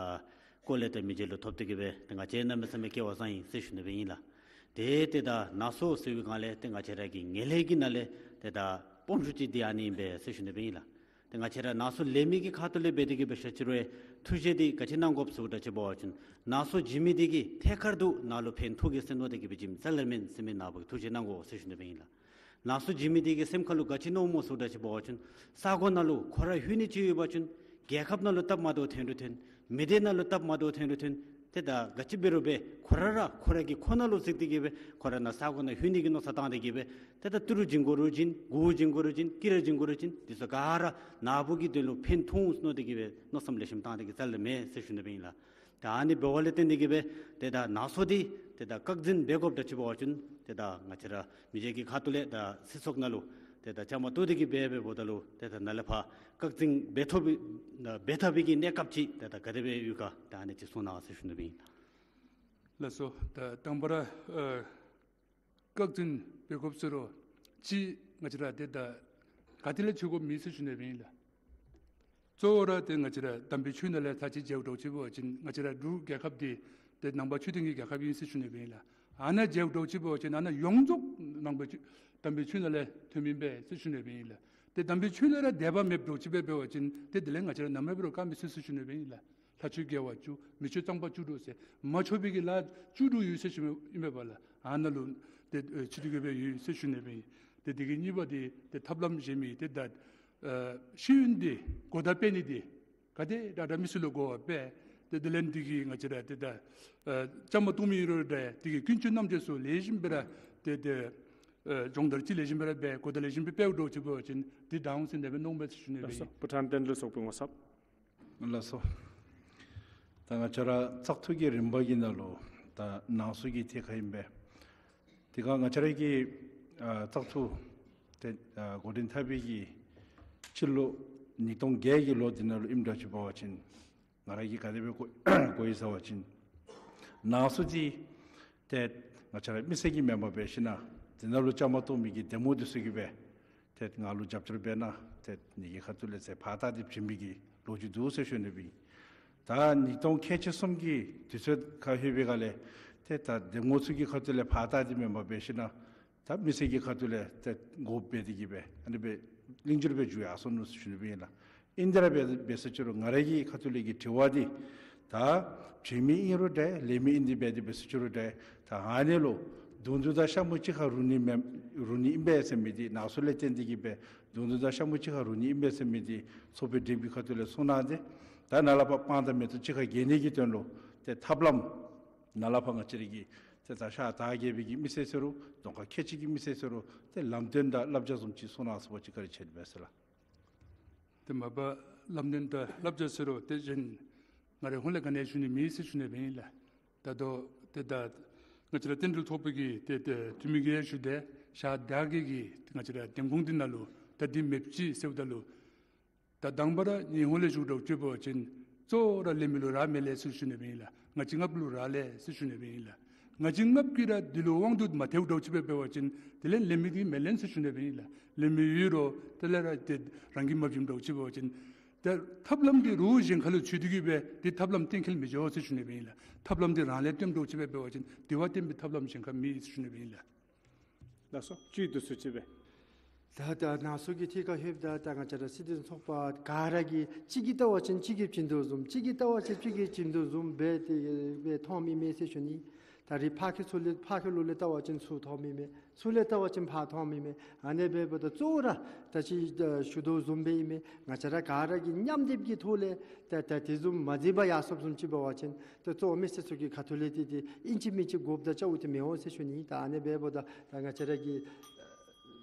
སྐོར་ལས་ཏེ་མི་རྗེ་ལུ་ཐོབ་སྟེ་གིས་སྦེ་ཏེ་ང་བཅས་གནམ་མེད་ས་མེད་སྐལ་བ་བཟང་ཡི་ཟེར་ཞུ་ནི་སྦེ་ཨིན་ལགས། ཏེ་ཏེ་ད་ནང་གསུག་ཟེར་བའི་སྒང་ལས་ཏེ་ང་བཅས་ར་གི་ངན་ལྷད་ཀྱི་ནང་ལས་ཏེ་ད་སྦོམ་ཤོས་ཅིག་འདི་ཨ་ནི་ཨིན་པས་ཟེར་ཞུ་ནི་སྦེ་ཨིན་ལགས། ཏེ་ང་བཅས་ར་ནང་གསུག་ལེན་མི་གི་ཁ་ཐུག་ལས་འབད་དེ་གིས་སྦེ་ཤེས་ཅི་རུང་ཐུགས་བཞེད་འདི་ག་ཅི་གནང་དགོཔ་ཟེརཝ་ད་ཅིག་འབད་བ་ཅིན་ནང་གསུག་བྱིན་མི་འདི་གིས་ཐད་ཀར་དུ་ནཱ་ལུ་ཕན་ཐོགས་གེ་ཟེར་མནོ་སྟེ་གིས་སྦེ་བྱིནམ་རྩ་ལས་མེན་ཟེར་མི་ནཱ་བུ་གིས་ཐུགས་བཞེད་གནང་དགོ་ཟེར་ཞུ་ནི་སྦེ་ཨིན་ལགས། ནང་གསུག་བྱིན་མི་འདི་གི་སེམས་ཁ་ལུ་ག་ཅི་མནོཝ་སྨོ་ཟེརཝ་ད་ཅིག་འབད་བ་ཅིན་ས་གོ་ནང་ལུ་ཁོ་ར་ལྷོད་ནི་ཅིག་ཡོད་པ་ཅིན་རྒྱལ་ཁབ་ནང་ལུ་སྟབས་མ་བདེཝ་ཐོན་རུང་ཐོན་མི་སྡེ་ནང་ལུ་སྟབས་མ་བདེཝ་ཐོན་རུང་ཐོན་ཏེ་ད་ག་ཅི་འབད་རུང་འབད་ཁོ་ར་ར་ཁོ་ར་གི་ཁོག་ནང་ལུ་གཟིགས་ཏེ་གིས་སྦེ་ཁོ་ར་ནཱ་ས་གོ་ནང་ལྷོད་ནི་གི་མནོ་བསམ་བཏང་སྟེ་གིས་སྦེ་ཏེ་ད་ཏི་རུ་བྱིན་དགོ་རུང་བྱིན་གུར་བྱིན་དགོ་རུང་བྱིན་ཀི་ར་བྱིན་དགོ་རུང་བྱིན་འདི་ཚུ་ག་ར་ནཱ་བུ་གི་དོན་ལུ་ཕན་ཐོགས་འོང་མནོ་སྟེ་གིས་སྦེ་མནོ་བསམ་ལེགས་ཤོམ་བཏང་སྟེ་གིས་རྩ་ལས་མེན་ཟེར་ཞུ་ནི་སྦེ་ཨིན་ལགས། ད་ཨ་ནི་འབདཝ་ལས་བརྟེན་ཏེ་གིས་སྦེ་ཏེ་ད་ནང་གསུག་འདི་ཏེ་ད་བཀག་འཛིན་འབད་དགོཔ་ད་ཅིག་འབད་བ་ཅིན་ཏེ་ད་ང་བཅས་ར་མི་རྗེ་གི་ཁ་ཐུག་ལས་ད་སྲིད་ཚོགས་ནང་ལུ་ཏེ་ད་བཅའ་མར་གཏོགས་ཏེ་གིས་སྦེ་འབདཝ་ད་ལུ་ཏེ་ད་ནཱ་ལས་ཕར་བཀག་འཛིན་འབད་ཐོབ་འབད་ཐབས་པའི་གི་གནས་སྐབས་ཅིག་ཏེ་ད་ག་དེ་སྦེ་ཡོད་ག་ད་ཨ་ནི་ཅིག་གསུང་གནང་ཟེར་ཞུ་ནི་སྦེ་ཨིན། ལགས་སོ། ད་དང་པ་ར་ཨ་བཀག་འཛིན་འབད་དགོཔ་ཟེར་རུང་ཅིག་ང་བཅས་ར་ཏེ་ད་ག་ཏེ་ལས་འཚོལ་དགོཔ་མེད་ཟེར་ཞུ་ནི་སྦེ་ཨིན་ལགས། གཙོ་བོ་ར་ཏེ་ང་བཅས་ར་དམ་པའི་ཆོས་ནང་ལས་ཚར་གཅིག་མཇལཝ་འདྲཝ་ཅིག་འབད་བ་ཅིན་ང་བཅས་ར་འབྲུག་རྒྱལ་ཁབ་འདི་ ཏེ་ནང་པ་ཆོས་ལྡན་གྱི་རྒྱལ་ཁབ་ཨིན་ཟེར་ཞུ་ནི་སྦེ་ཨིན་ལགས། ཨ་ནཱ་མཇལཝ་འདྲཝ་ཅིག་འབད་བ་ཅིན་ཨ་ནཱ་ཡོངས་རྫོགས་ནང་པའི་ཆོས་དམ་པའི་ཆོས་ནང་ལས་ཐོནམ་ཨིན་པས་ཟེར་ཞུ་ནི་སྦེ་ཨིན་ལགས། ཏེ་དམ་པའི་ཆོས་ལས་ར་འདས་པ་མེདཔ་འདྲཝ་ཅིག་སྦེ་འབད་བ་ཅིན་ཏེ་དེ་ལས་ང་བཅས་ར་ནམ་ཡང་འབད་རུང་བཀག་མི་ཚུགས་ཟེར་ཞུ་ནི་སྦེ་ཨིན་ལགས། ལྷ་ཆོས་དགེ་བ་བཅུ། མི་ཆོས་གཙང་པ་བཅུ་དྲུག་ཟེར་མ་ཆོག་པའི་གི་ལཱ་བཅུ་དྲུག་ཡོད་ཟེར་ཞུ་མི་ཨིན་པས་ལགས། ཨ་ནཱ་ལུ་ཏེ་ཨེ་ཆེད་དུ་གི་སྦེ་ཡོད་ཟེར་ཞུ་ནི་སྦེ་ཨིན། ཏེ་དེ་གི་གཉིས་པ་འདི་ཏེ་ཐབས་ལམ་གཞན་མི་ཏེ་ད་ཨེ་ཤེས་ཡོན་འདི་གོ་བརྡ་སྤེལ་ནི་འདི་ག་དེ་དྲག་དྲག་མི་སེར་ལུ་གོ་བ་སྤེལ། ཏེ་དེ་ལས་འདི་གིས་ང་བཅས་ར་ཏེ་ད་ཨེ་བཅའ་མར་གཏོགས་མི་ཨིན་རུང་འདྲ་དེ་གི་ཀུན་སྤྱོད་རྣམ་འབྱེད་ཚུ་ལེགས་ཤོམ་སྦེ་ར་ཏེ་ཏེ་ཨེ་སྦྱོང་བརྡར་ཅིག་ལེགས་ཤོམ་སྦེ་ར་འབད་གོ་བརྡ་ལེགས་ཤོམ་སྦེ་སྤེལཝ་འདྲཝ་ཅིག་འབད་བ་ཅིན་འདི་དྲག་འོང་ཟེར་དེ་སྦེ་མནོཝ་མས་ཟེར་ཞུ་ནི་སྦེ་ཨིན། ལགས་སོ། བུ་ཁྲང་དོན་གྲུབ་ཚོགས་པའི་ངོ་ཚབ། ལགས་སོ། ད་ང་བཅས་ར་བཙག་འཐུ་གི་རིམ་པ་གི་ནང་ལུ་ད་ནང་གསུག་གི་ཐད་ཁར་ཨིན་པས། དེ་ཁར་ང་བཅས་ར་གི་ཨ་བཙག་འཐུ་ཏེ་ཨ་འགོ་འདྲེན་འཐབ་པའི་གི་སྤྱི་ལོ་ཉིས་སྟོང་བརྒྱད་ཀྱི་ལོ་འདི་ནང་ལུ་ཨིནམ་འདྲཝ་ཅིག་འབད་བ་ཅིན་ང་ར་གིས་ག་དེ་སྦེ་གོ་གོ་ཡི་ཟེར་བ་ཅིན་ནང་གསུག་འདི་ཏེ་ང་བཅས་ར་མི་སེར་གྱིས་མེན་པར་འབད་ཞིན་ན་འདི་ནང་ལུ་བཅའ་མར་གཏོགས་མི་གི་འདེམས་ངོ་འདི་ཚུ་གིས་སྦེ་ཏེ་ང་ལུ་རྒྱབ་སྐྱོར་འབད་གནང་། ཏེ་ངེ་གི་ཁ་ཐུག་ལས་ཟེར་ཕར་བཏགས་ཏེ་བྱིན་མི་གི་ལོ་རྒྱུས་འདུག་ཟེར་ཞུ་ནི་སྦེ་ཨིན། ད་ཉིས་སྟོང་ཁལ་གཅིག་གསུམ་གྱི་དུས་ཚོད་ཁར་ལྷོད་པའི་སྒང་ལས་ཏེ་ད་འདེམས་ངོ་ཚུ་གི་ཁ་ཐུག་ལས་ཕར་བཏགས་ཏེ་མེན་པར་འབད་ཞིན་ན་ད་མི་སེར་གྱི་ཁ་ཐུག་ལས་ཏེ་དགོཔ་འབད་དེ་གིས་སྦེ་ཨ་ནི་སྦེ་ལིང་འགྱུར་སྦེ་འགྱུར་ཡར་སོ་ནུག་ཟེར་ཞུ་ནི་སྦེ་ཨིན་ལགས། ཨིན་དེ་ར་འབད་འབད་ཟེར་ཅི་རུང་ང་ར་གི་ཁ་ཐུག་ལས་ཀྱི་དྲི་བ་འདི་ད་བྱིན་མི་ཨིན་རུང་འདྲ་ལེན་མི་ཨིན་འདི་འབད་དེ་འབད་ཟེར་ཅི་རུང་འདྲ་ད་ཨ་ནི་ལུ་བརྡུང་ཐུང་དང་ཤ་མུ་གཅིག་ཁར་རུང་ནི་མེན་རུང་ནི་ཨིན་པས་ཟེར་མི་འདི་ནང་གསུག་ལས་བརྟེན་ཏེ་གིས་སྦེ་བརྡུང་ཐུང་དང་ཤ་མུ་གཅིག་ཁར་རུང་ནི་ཨིན་པས་ཟེར་མི་འདི་ཚོགས་པའི་སྒྲིག་པའི་ཁ་ཐུག་ལས་གསུང་གནང་སྟེ་ད་ནཱ་ལས་ཕར་སྤང་དང་མེ་ཏོག་གཅིག་ཁར་འགྱེལ་ནི་གི་དོན་ལུ་ཏེ་ཐབས་ལམ་ནཱ་ལས་ཕར་ང་བཅས་ར་གི་ཏེ་ད་ཤར་དར་རྒྱས་པའི་གི་མི་སེར་ཟེར་རུང་རྫོང་ཁག་ཁལ་གཅིག་གི་མི་སེར་ཟེར་རུང་ཏེ་ལམ་སྟོན་དང་བསླབ་བྱ་བཟུམ་ཅིག་གསུང་གནང་ཟེར་བ་ཅིན་ག་ར་ཆེ་འབད་ཟེར་ལགས། ཏེ་མ་པ་ལམ་སྟོན་དང་བསླབ་བྱ་ཟེར་རུང་ཏེ་གཞན་ང་རའི་ཧོངས་ལས་ག་ནི་ཡང་ཞུ་ནི་མེད་ཟེར་ཞུ་ནི་སྦེ་ཨིན་ལགས། ད་ལྟོ་ཏེ་ད་ང་བཅས་ར་རྟེན་འབྲེལ་ཚོགས་པའི་གི་ཏེ་ཏེ་འཐུས་མི་གིས་ཡང་ཞུ་དེས་ཤར་དར་རྒྱས་ཀྱི་ཏེ་ང་བཅས་ར་འདེམས་ཁོངས་འདི་ནང་ལུ་ད་འདི་མེདཔ་ཅིག་ཟེརཝ་ད་ལུ་ད་དང་པ་ར་ངེའི་ཧོངས་ལས་ཞུཝ་འདྲཝ་ཅིག་འབད་བ་ཅིན་གཙོ་བོ་ར་ལེན་མི་ལུ་རག་མི་ལེན་ཟེར་ཞུ་ནི་སྦེ་ཨིན་ལགས། ང་བཅས་ལྔ་པོ་ལུ་རག་ལས་ཟེར་ཞུ་ནི་སྦེ་ཨིན་ལགས། ང་བཅས་ལྔ་པོ་གིས་ར་འདི་ལུ་དབང་དུ་མ་ཐལཝ་འདྲཝ་ཅིག་སྦེ་འབད་བ་ཅིན་དེ་ལས་ལེན་མི་གིས་མི་ལེན་ཟེར་ཞུ་ནི་སྦེ་ཨིན་ལགས། ལེན་མི་ཡོད་རུང་དེ་ལས་ར་ཏེ་རང་གིས་མ་བྱིནམ་འདྲཝ་ཅིག་འབད་བ་ཅིན་ཏེ་ཐབས་ལམ་འདི་རོགས་གཞན་ཁ་ལུ་ཚུད་དེ་གིས་སྦེ་ཏེ་ཐབས་ལམ་གཏན་འཁེལ་མི་འགྱོ་ཟེར་ཞུ་ནི་སྦེ་ཨིན་ལགས། ཐབས་ལམ་འདི་རང་ལས་བརྟེནམ་འདྲཝ་ཅིག་སྦེ་འབད་བ་ཅིན་དེ་བ་བརྟེན་པའི་ཐབས་ལམ་གཞན་ཁ་མེད་ཟེར་ཞུ་ནི་སྦེ་ཨིན་ལགས། ལགས་སོ། བཅུད་བསྡུ་ཚུལ་ཅིག་སྦེ། ད་ད་ནང་གསུག་གི་ཐད་ཁར་ལྷོདཔ་ད་ད་ང་བཅས་ར་སྲིད་དོན་ཚོགས་པ་ག་ར་གིས་གཅིག་གིས་བལྟ་བ་ཅིན་གཅིག་གིས་བྱིན་དོ་བཟུམ་གཅིག་གིས་བལྟ་བ་ཅིན་གཅིག་གིས་བྱིན་དོ་བཟུམ་སྦེ་ཏེ་སྦེ་མཐོང་མི་མས་ཟེར་ཞུ་ནི། ད་རིས་ཕར་ཁ་ཚུར་ལས་ཕར་ཁ་ལོགས་ལས་བལྟ་བ་ཅིན་ཚུར་མཐོང་མི་མས། ཚུར་ལས་བལྟ་བ་ཅིན་ཕར་མཐོང་མི་མས། ཨ་ནི་སྦེ་འབདཝ་ད་གཙོ་བོ་ར་ད་ཅི་ད་ཞུ་དོ་བཟུམ་སྦེ་ཨིན་མས། ང་བཅས་ར་ག་ར་གིས་མཉམ་སྡེབ་ཀྱི་ཐོག་ལས་ད་ད་དེ་བཟུམ་མ་མཛད་པར་ཡར་སོངམ་བཟུམ་ཅིག་འབད་བ་ཅིན་ད་གཙོ་བོ་མི་སེར་ཚུ་གི་ཁ་ཐུག་ལས་ཏེ་ཏེ་ཨིན་ཅི་མིན་ཅི་དགོཔ་དང་རྐྱབ་སྟེ་མི་འོང་ཟེར་ཞུ་ནི། ད་ཨ་ནི་སྦེ་འབདཝ་ད་ད་ང་བཅས་ར་གི་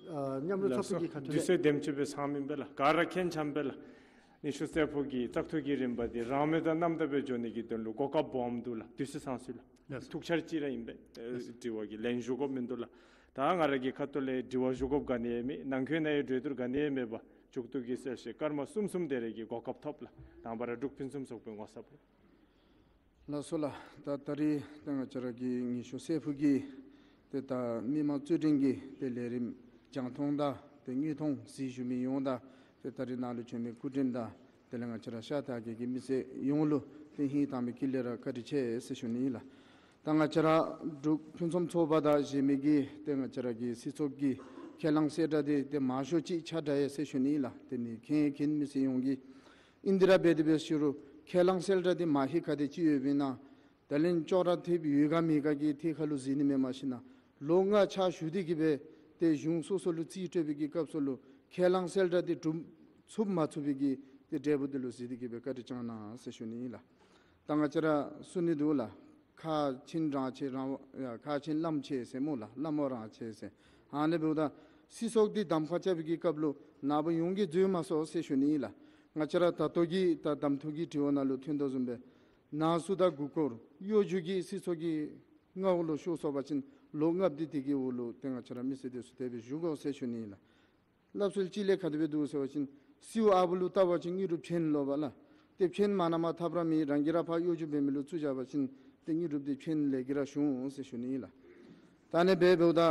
ཨ་མཉམ་རུབ་ཚོགས་པའི་གི་ཁ་ཐུག་ལས། དུས་ཚོད་དེམ་ཅིག་སྦེ་ཚང་མི་ཨིན་པས་ལགས། ག་ར་མཁྱེན་ཆ་མི་ཨིན་པས་ལགས། ཉི་ཤུ་རྩེ་ཕུག་གི་བཙག་འཐུ་གི་རིམ་པ་འདི་རང་མོས་དང་རྣམ་དག་སྦེ་འགྱོ་ནི་གི་དོན་ལུ་གོ་སྐབས་སྦོམ་འདུག་ལགས། དུས་ཚོད་ཚང་སོང་ལགས། ལགས་སོ། ཐུགས་འཆར་ཅིག་ར་ཨིན་པས། ཨེ་ལགས་སོ། དྲི་བ་གི་ལན་ཞུ་དགོཔ་མིན་འདུག་ལགས། ད་ང་ར་གི་ཁ་ཐུག་ལས་དྲི་བ་ཞུ་དགོཔ་ག་ནི་ཡང་མེད། ནང་འཁོད་ནང་ཡང་གྲོས་བསྡུར་ག་ནི་ཡང་མེད་པར་མཇུག་བསྡུ་གི་གསལ་བཤད་སྐར་མ་གསུམ་གསུམ་དེ་རེ་གི་གོ་སྐབས་ཐོབ་ལགས། དང་པ་ར་འབྲུག་ཕུན་སུམ་ཚོགས་པའི་ངོ་ཚབ་ལགས། ལགས་སོ་ལགས། ད་ད་རིས་ད་ང་བཅས་ར་གི་ཉི་ཤུ་རྩེ་ཕུག་གི་ཏེ་ད་མི་མང་གཙོས་བསྐྲུན་གྱི་ཏེ་ལས་རིམ་རྒྱང་མཐོང་དང་ཏེ་དངོས་མཐོང་གཟིགས་བཞུགས་མི་ཡོངས་དང་ཏེ་ད་རིས་ནཱ་ལུ་བྱོན་མི་སྐུ་མགྲོན་དང་དེ་ལས་ང་བཅས་ར་ཤར་དར་རྒྱས་ཀྱི་མི་སེར་ཡོངས་ལུ་ཏེ་ཧིང་དྭངས་མའི་དཀྱིལ་ལས་ར་བཀའ་དྲིན་ཆེ་ཟེར་ཞུ་ནི་ལགས། ད་ང་བཅས་ར་འབྲུག་ཕུན་སུམ་ཚོགས་པ་དང་གཞན་མི་གི་ཏེ་ང་བཅས་ར་གི་སྲིད་ཚོགས་ཀྱི་ཁས་བླངས་གསལ་བསྒྲགས་འདི་ཏེ་མང་ཤོས་ཅིག་ཁྱབ་བསྒྲགས་ཡི་ཟེར་ཞུ་ནི་ལགས། ཏེ་ནི་མཁྱེན་མཁྱེན་མི་སེར་ཡོངས་ཀྱིས། ཨིན་དེ་ར་འབད་དེ་འབད་ཞུ་རུང་ཁས་བླངས་གསལ་བསྒྲགས་འདི་མ་ཧེ་ག་དེ་ཅིག་ཡོདཔ་ཨིན་ན། ད་ལན་ཅོག་ར་འཐདཔ་ཡོད་ག་མེད་ག་གི་ཐད་ཁར་ལུ་གཟིགས་ནི་མེན། མ་གཞི་ན་ལོ་ལྔ་ཕྱག་ཞུ་སྟེ་གིས་སྦེ་ཏེ་གཞུང་སོ་སོ་ལུ་རྩིས་སྤྲོད་པའི་གི་སྐབས་སུ་ལུ་ཁས་བླངས་གསལ་བསྒྲགས་འདི་གྲུབ་ཚུགས་མ་ཚུགས་པའི་གི་ཏེ་འབྲས་བུ་འདི་ལུ་གཟིགས་ཏེ་གིས་སྦེ་བཀའ་དྲིན་བསྐྱང་གནང་ཟེར་ཞུ་ནི་ལགས། ད་ང་བཅས་ར་གསུང་ནི་འདུག་ལགས། ཁ་ཆེམས་རང་ཆེ་རང་ཡ་ཁ་ཆེམས་བླམ་ཆེ་ཟེར་སྨོ་ལགས། བླམ་རང་ཆེ་ཟེར། ཨ་ནི་འབདཝ་ད་སྲིད་ཚོགས་འདི་གདམ་ཁ་རྐྱབ་པའི་གི་སྐབས་ལུ་ནཱ་བུ་ཡོངས་ཀྱིས་འཛོལ་མ་སོང་ཟེར་ཞུ་ནི་ལགས། ང་བཅས་ར་ད་ལྟོ་གི་ད་གདམ་འཐུ་གི་དྲི་བ་ནང་ལུ་ཐོན་དོ་བཟུམ་སྦེ་ནང་གསུག་དང་མགུ་སྐོར་གཡོ་སྒྱུ་གིས་སྲིད་ཚོགས་ཀྱི་མངའ་འོག་ལུ་ཤོར་སོང་པ་ཅིན་ལོ་ལྔ་པོ་འདི་དེ་གི་འོག་ལུ་ཏེ་ང་བཅས་ར་མི་སེར་འདི་ཚུ་དེ་སྦེ་བཞུགས་དགོ་ཟེར་ཞུ་ནི་ལགས། སླབ་སྲོལ་ཅིག་ལས་ག་དེ་སྦེ་འདུག་ཟེར་བ་ཅིན་སེའུ་ཨ་བུ་ལུ་བལྟ་བ་ཅིན་དངོས་གྲུབ་ཆེན་ལོ་པ་ལགས། ཏེ་ཆེན་མ་ན་མ་ཐབས་ར་མེད། རང་གིས་ར་ཕར་གཡོ་སྒྱུ་འབད་མི་ལུ་བཙུགས་བཞག་པ་ཅིན་ཏེ་དངོས་གྲུབ་འདི་ཆེན་ལས་ཀྱིས་ར་ཞུ་འོང་ཟེར་ཞུ་ནི་ལགས། ད་ཨ་ནི་སྦེ་འབདཝ་ད་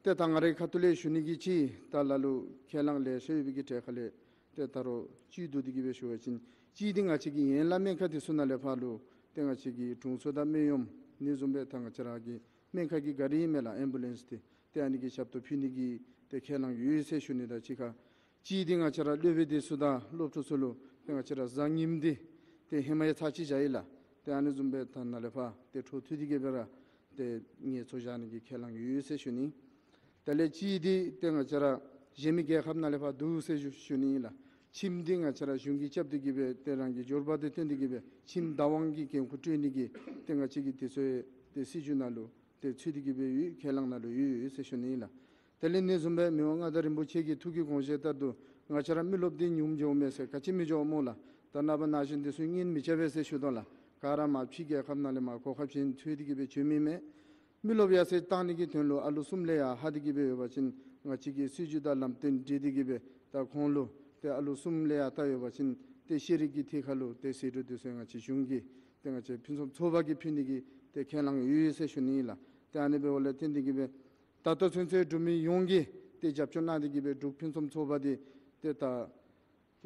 ཏེ་ད་ང་རའི་ཁ་ཐུག་ལས་ཞུ་ནི་གི་ཅིག་ད་ལ་ལུ་ཁས་བླངས་ལེ་ཤ་ཡོད་པའི་གི་གྲས་ཁ་ལས་ཏེ་ད་རུང་བཅུད་བསྡུ་སྟེ་གིས་སྦེ་ཞུ་བ་ཅིན་གཅིག་འདི་ང་བཅས་ཀྱི་ཡན་ལག་སྨན་ཁང་འདི་ཚུ་ནང་ལས་ཕར་ལུ་ ཏེ་ང་བཅས་ཀྱི་དྲུང་འཚོ་དང་སྨན་གཡོགམོ་ཨ་ནི་བཟུམ་སྦེ་ད་ང་བཅས་ར་གི་སྨན་ཁང་གི་ག་རི་མས་ལགས་ཨེམ་བུ་ལེནསི་འདི་ཏེ་ཨ་ནི་གི་ཞབས་ཏོག་ཕུལ་ནི་གི་ཏེ་ཁས་བླངས་ཡོད་ཟེར་ཞུ་ནི་དང་གཅིག་ཁར་གཅིག་འདི་ང་བཅས་ར་སློབ་དཔོན་འདི་ཚུ་དང་སློབ་ཕྲུག་ཚུ་ལུ་ཏེ་ང་བཅས་ར་གཟའ་ཉིམ་འདི་ཏེ་ཧེ་མ་ཡང་ཚར་གཅིག་བཞག་ཡི་ལགས། ཏེ་ཨ་ནི་བཟུམ་སྦེ་ད་ནཱ་ལས་ཕར་ཏེ་འཕྲོ་མཐུད་དེ་གི་སྦེ་ར་ཏེ་ངལ་འཚོ་བཞག་ནི་གི་ཁས་བླངས་ཡོད་ཟེར་ཞུ་ནི། དེ་ལས་གཅིག་འདི་ཏེ་ང་བཅས་ར་གཞན་མི་རྒྱལ་ཁབ་ནང་ལས་ཕར་འདུག་ཟེར་ཞུ་ཞུ་ནི་ཨིན་ལགས། ཁྱིམ་འདི་ང་བཅས་ར་གཞུང་གིས་རྐྱབ་སྟེ་གི་སྦེ་ཏེ་རང་གི་འབྱོར་པ་དང་བསྟུན་ཏེ་གི་སྦེ་ཁྱིམ་བདག་དབང་གི་འགན་ཁུར་སྤྲོད་ནི་གི་ཏེ་ང་བཅས་ཀྱི་དེ་ཚུ་ཏེ་སྲིད་བྱུས་ནང་ལུ་ཏེ་ཚུད་དེ་གི་སྦེ་ཡོད། ཁས་བླངས་ནང་ལུ་ཡོད་ཡོད་ཟེར་ཞུ་ནི་ཨིན་ལགས། དེ་ལས་ཨ་ནི་བཟུམ་སྦེ་མི་དབང་མངའ་བདག་རིན་པོ་ཆེ་གི་ཐུགས་ཀྱི་དགོངས་བཞེད་ལྟར་དུ་ང་བཅས་ར་མི་རློབས་འདི་ཉུངམ་འགྱོཝ་མས་ཟེར་ག་ཅི་མི་འགྱོཝ་སྨོ་ལགས། ད་ནངས་པ་ན་གཞོན་འདི་ཚུ་གཉེན་མི་རྐྱབ་པས་ཟེར་ཞུ་དོ་ལགས། ག་ར་མར་ཕྱི་རྒྱལ་ཁབ་ནང་ལས་མར་གོ་སྐབས་ཅིག་འཐོན་ཏེ་གི་སྦེ་བྱོན་མི་མས། མི་རློབས་ཡར་སེང་བཏང་ནི་གི་དོན་ལུ་ཨ་ལོ་གསུམ་ལས་ཡར་ལྷག་སྟེ་གི་སྦེ་ཡོད་པ་ཅིན་ང་བཅས་ཀྱི་སྲིད་བྱུས་དང་ལམ་སྟོན་སྒྲིག་སྟེ་གི་སྦེ་ད་ཁོང་ལུ་ཏེ་ཨ་ལོ་གསུམ་ལས་ཡར་ལྟ་ཡོད་པ་ཅིན་ཏེ་ཤེས་རིག་གི་ཐད་ཁར་ལུ་ཏེ་ཟད་འགྲོ་འདི་ཚུ་ང་བཅས་གཞུང་གིས་ཏེ་ང་བཅས་ཕུན་སུམ་ཚོགས་པ་གིས་ཕུལ་ནི་གི་ཏེ་ཁས་བླངས་ཡོད་ཟེར་ཞུ་ནི་ཨིན་ལགས། ཏེ་ཨ་ནི་འབདཝ་ལས་བརྟེན་ཏེ་གི་སྦེ་ད་ལྟོ་ཚུན་ཚོད་འབྲུག་མི་ཡོངས་ཀྱིས་ཏེ་རྒྱབ་སྐྱོར་གནང་སྟེ་གི་སྦེ་འབྲུག་ཕུན་སུམ་ཚོགས་པ་འདི་ཏེ་ད་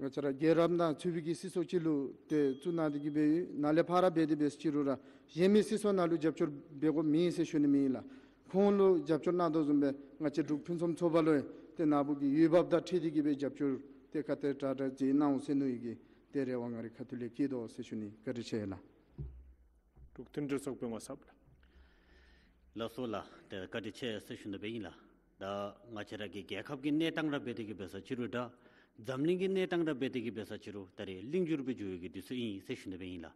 ང་བཅས་ར་རྒྱལ་རབས་དང་ཚུད་པའི་གི་སྲིད་ཚོགས་ཅིག་ལུ་ཏེ་བཙུགས་གནང་སྟེ་གི་སྦེ་ཡོད། ནཱ་ལས་ཕར་ར་འབད་དེ་འབད་ཅི་རུང་ར་གཞན་མི་སྲིད་ཚོགས་ནང་ལུ་རྒྱབ་སྐྱོར་འབད་དགོཔ་མེད་ཟེར་ཞུ་ནི་མེན་ལགས། ཁོང་ལུ་རྒྱབ་སྐྱོར་གནང་དོ་བཟུམ་སྦེ་ང་བཅས་འབྲུག་ཕུན་སུམ་ཚོགས་པ་ལུ་ཡང་ཏེ་ནཱ་བུ་གི་འོས་འབབ་དང་འཁྲིལ་ཏེ་གི་སྦེ་རྒྱབ་སྐྱོར་ཏེ་ག་དེ་དྲག་དྲག་མཛད་གནང་འོང་ཟེར་མནོ་ཡི་གི་ཏེ་རེ་བ་ང་རའི་ཁ་ཐུག་ལས་བསྐྱེད་དོ་ཟེར་ཞུ་ནི། བཀའ་དྲིན་ཆེ་ལགས། འབྲུག་མཐུན་སྒྲིལ་ཚོགས་པའི་ངོ་ཚབ་ལགས། ལགས་སོ་ལགས། ཏེ་བཀའ་དྲིན་ཆེ་ཟེར་ཞུ་ནི་སྦེ་ཨིན་ལགས། ད་ང་བཅས་ར་གི་རྒྱལ་ཁབ་ཀྱི་གནས་སྟངས་ར་འབད་དེ་གི་འབད་ས་ཅི་རུང་ད་འཛམ་གླིང་གི་གནས་སྟངས་ར་འབད་དེ་གི་འབད་ས་ཅི་རུང་ད་རེས་ལིང་འགྱུར་སྦེ་འགྱོ་བའི་གི་དུས་ཚོད་ཨིན་ཟེར་ཞུ་ནི་སྦེ་ཨིན་ལགས།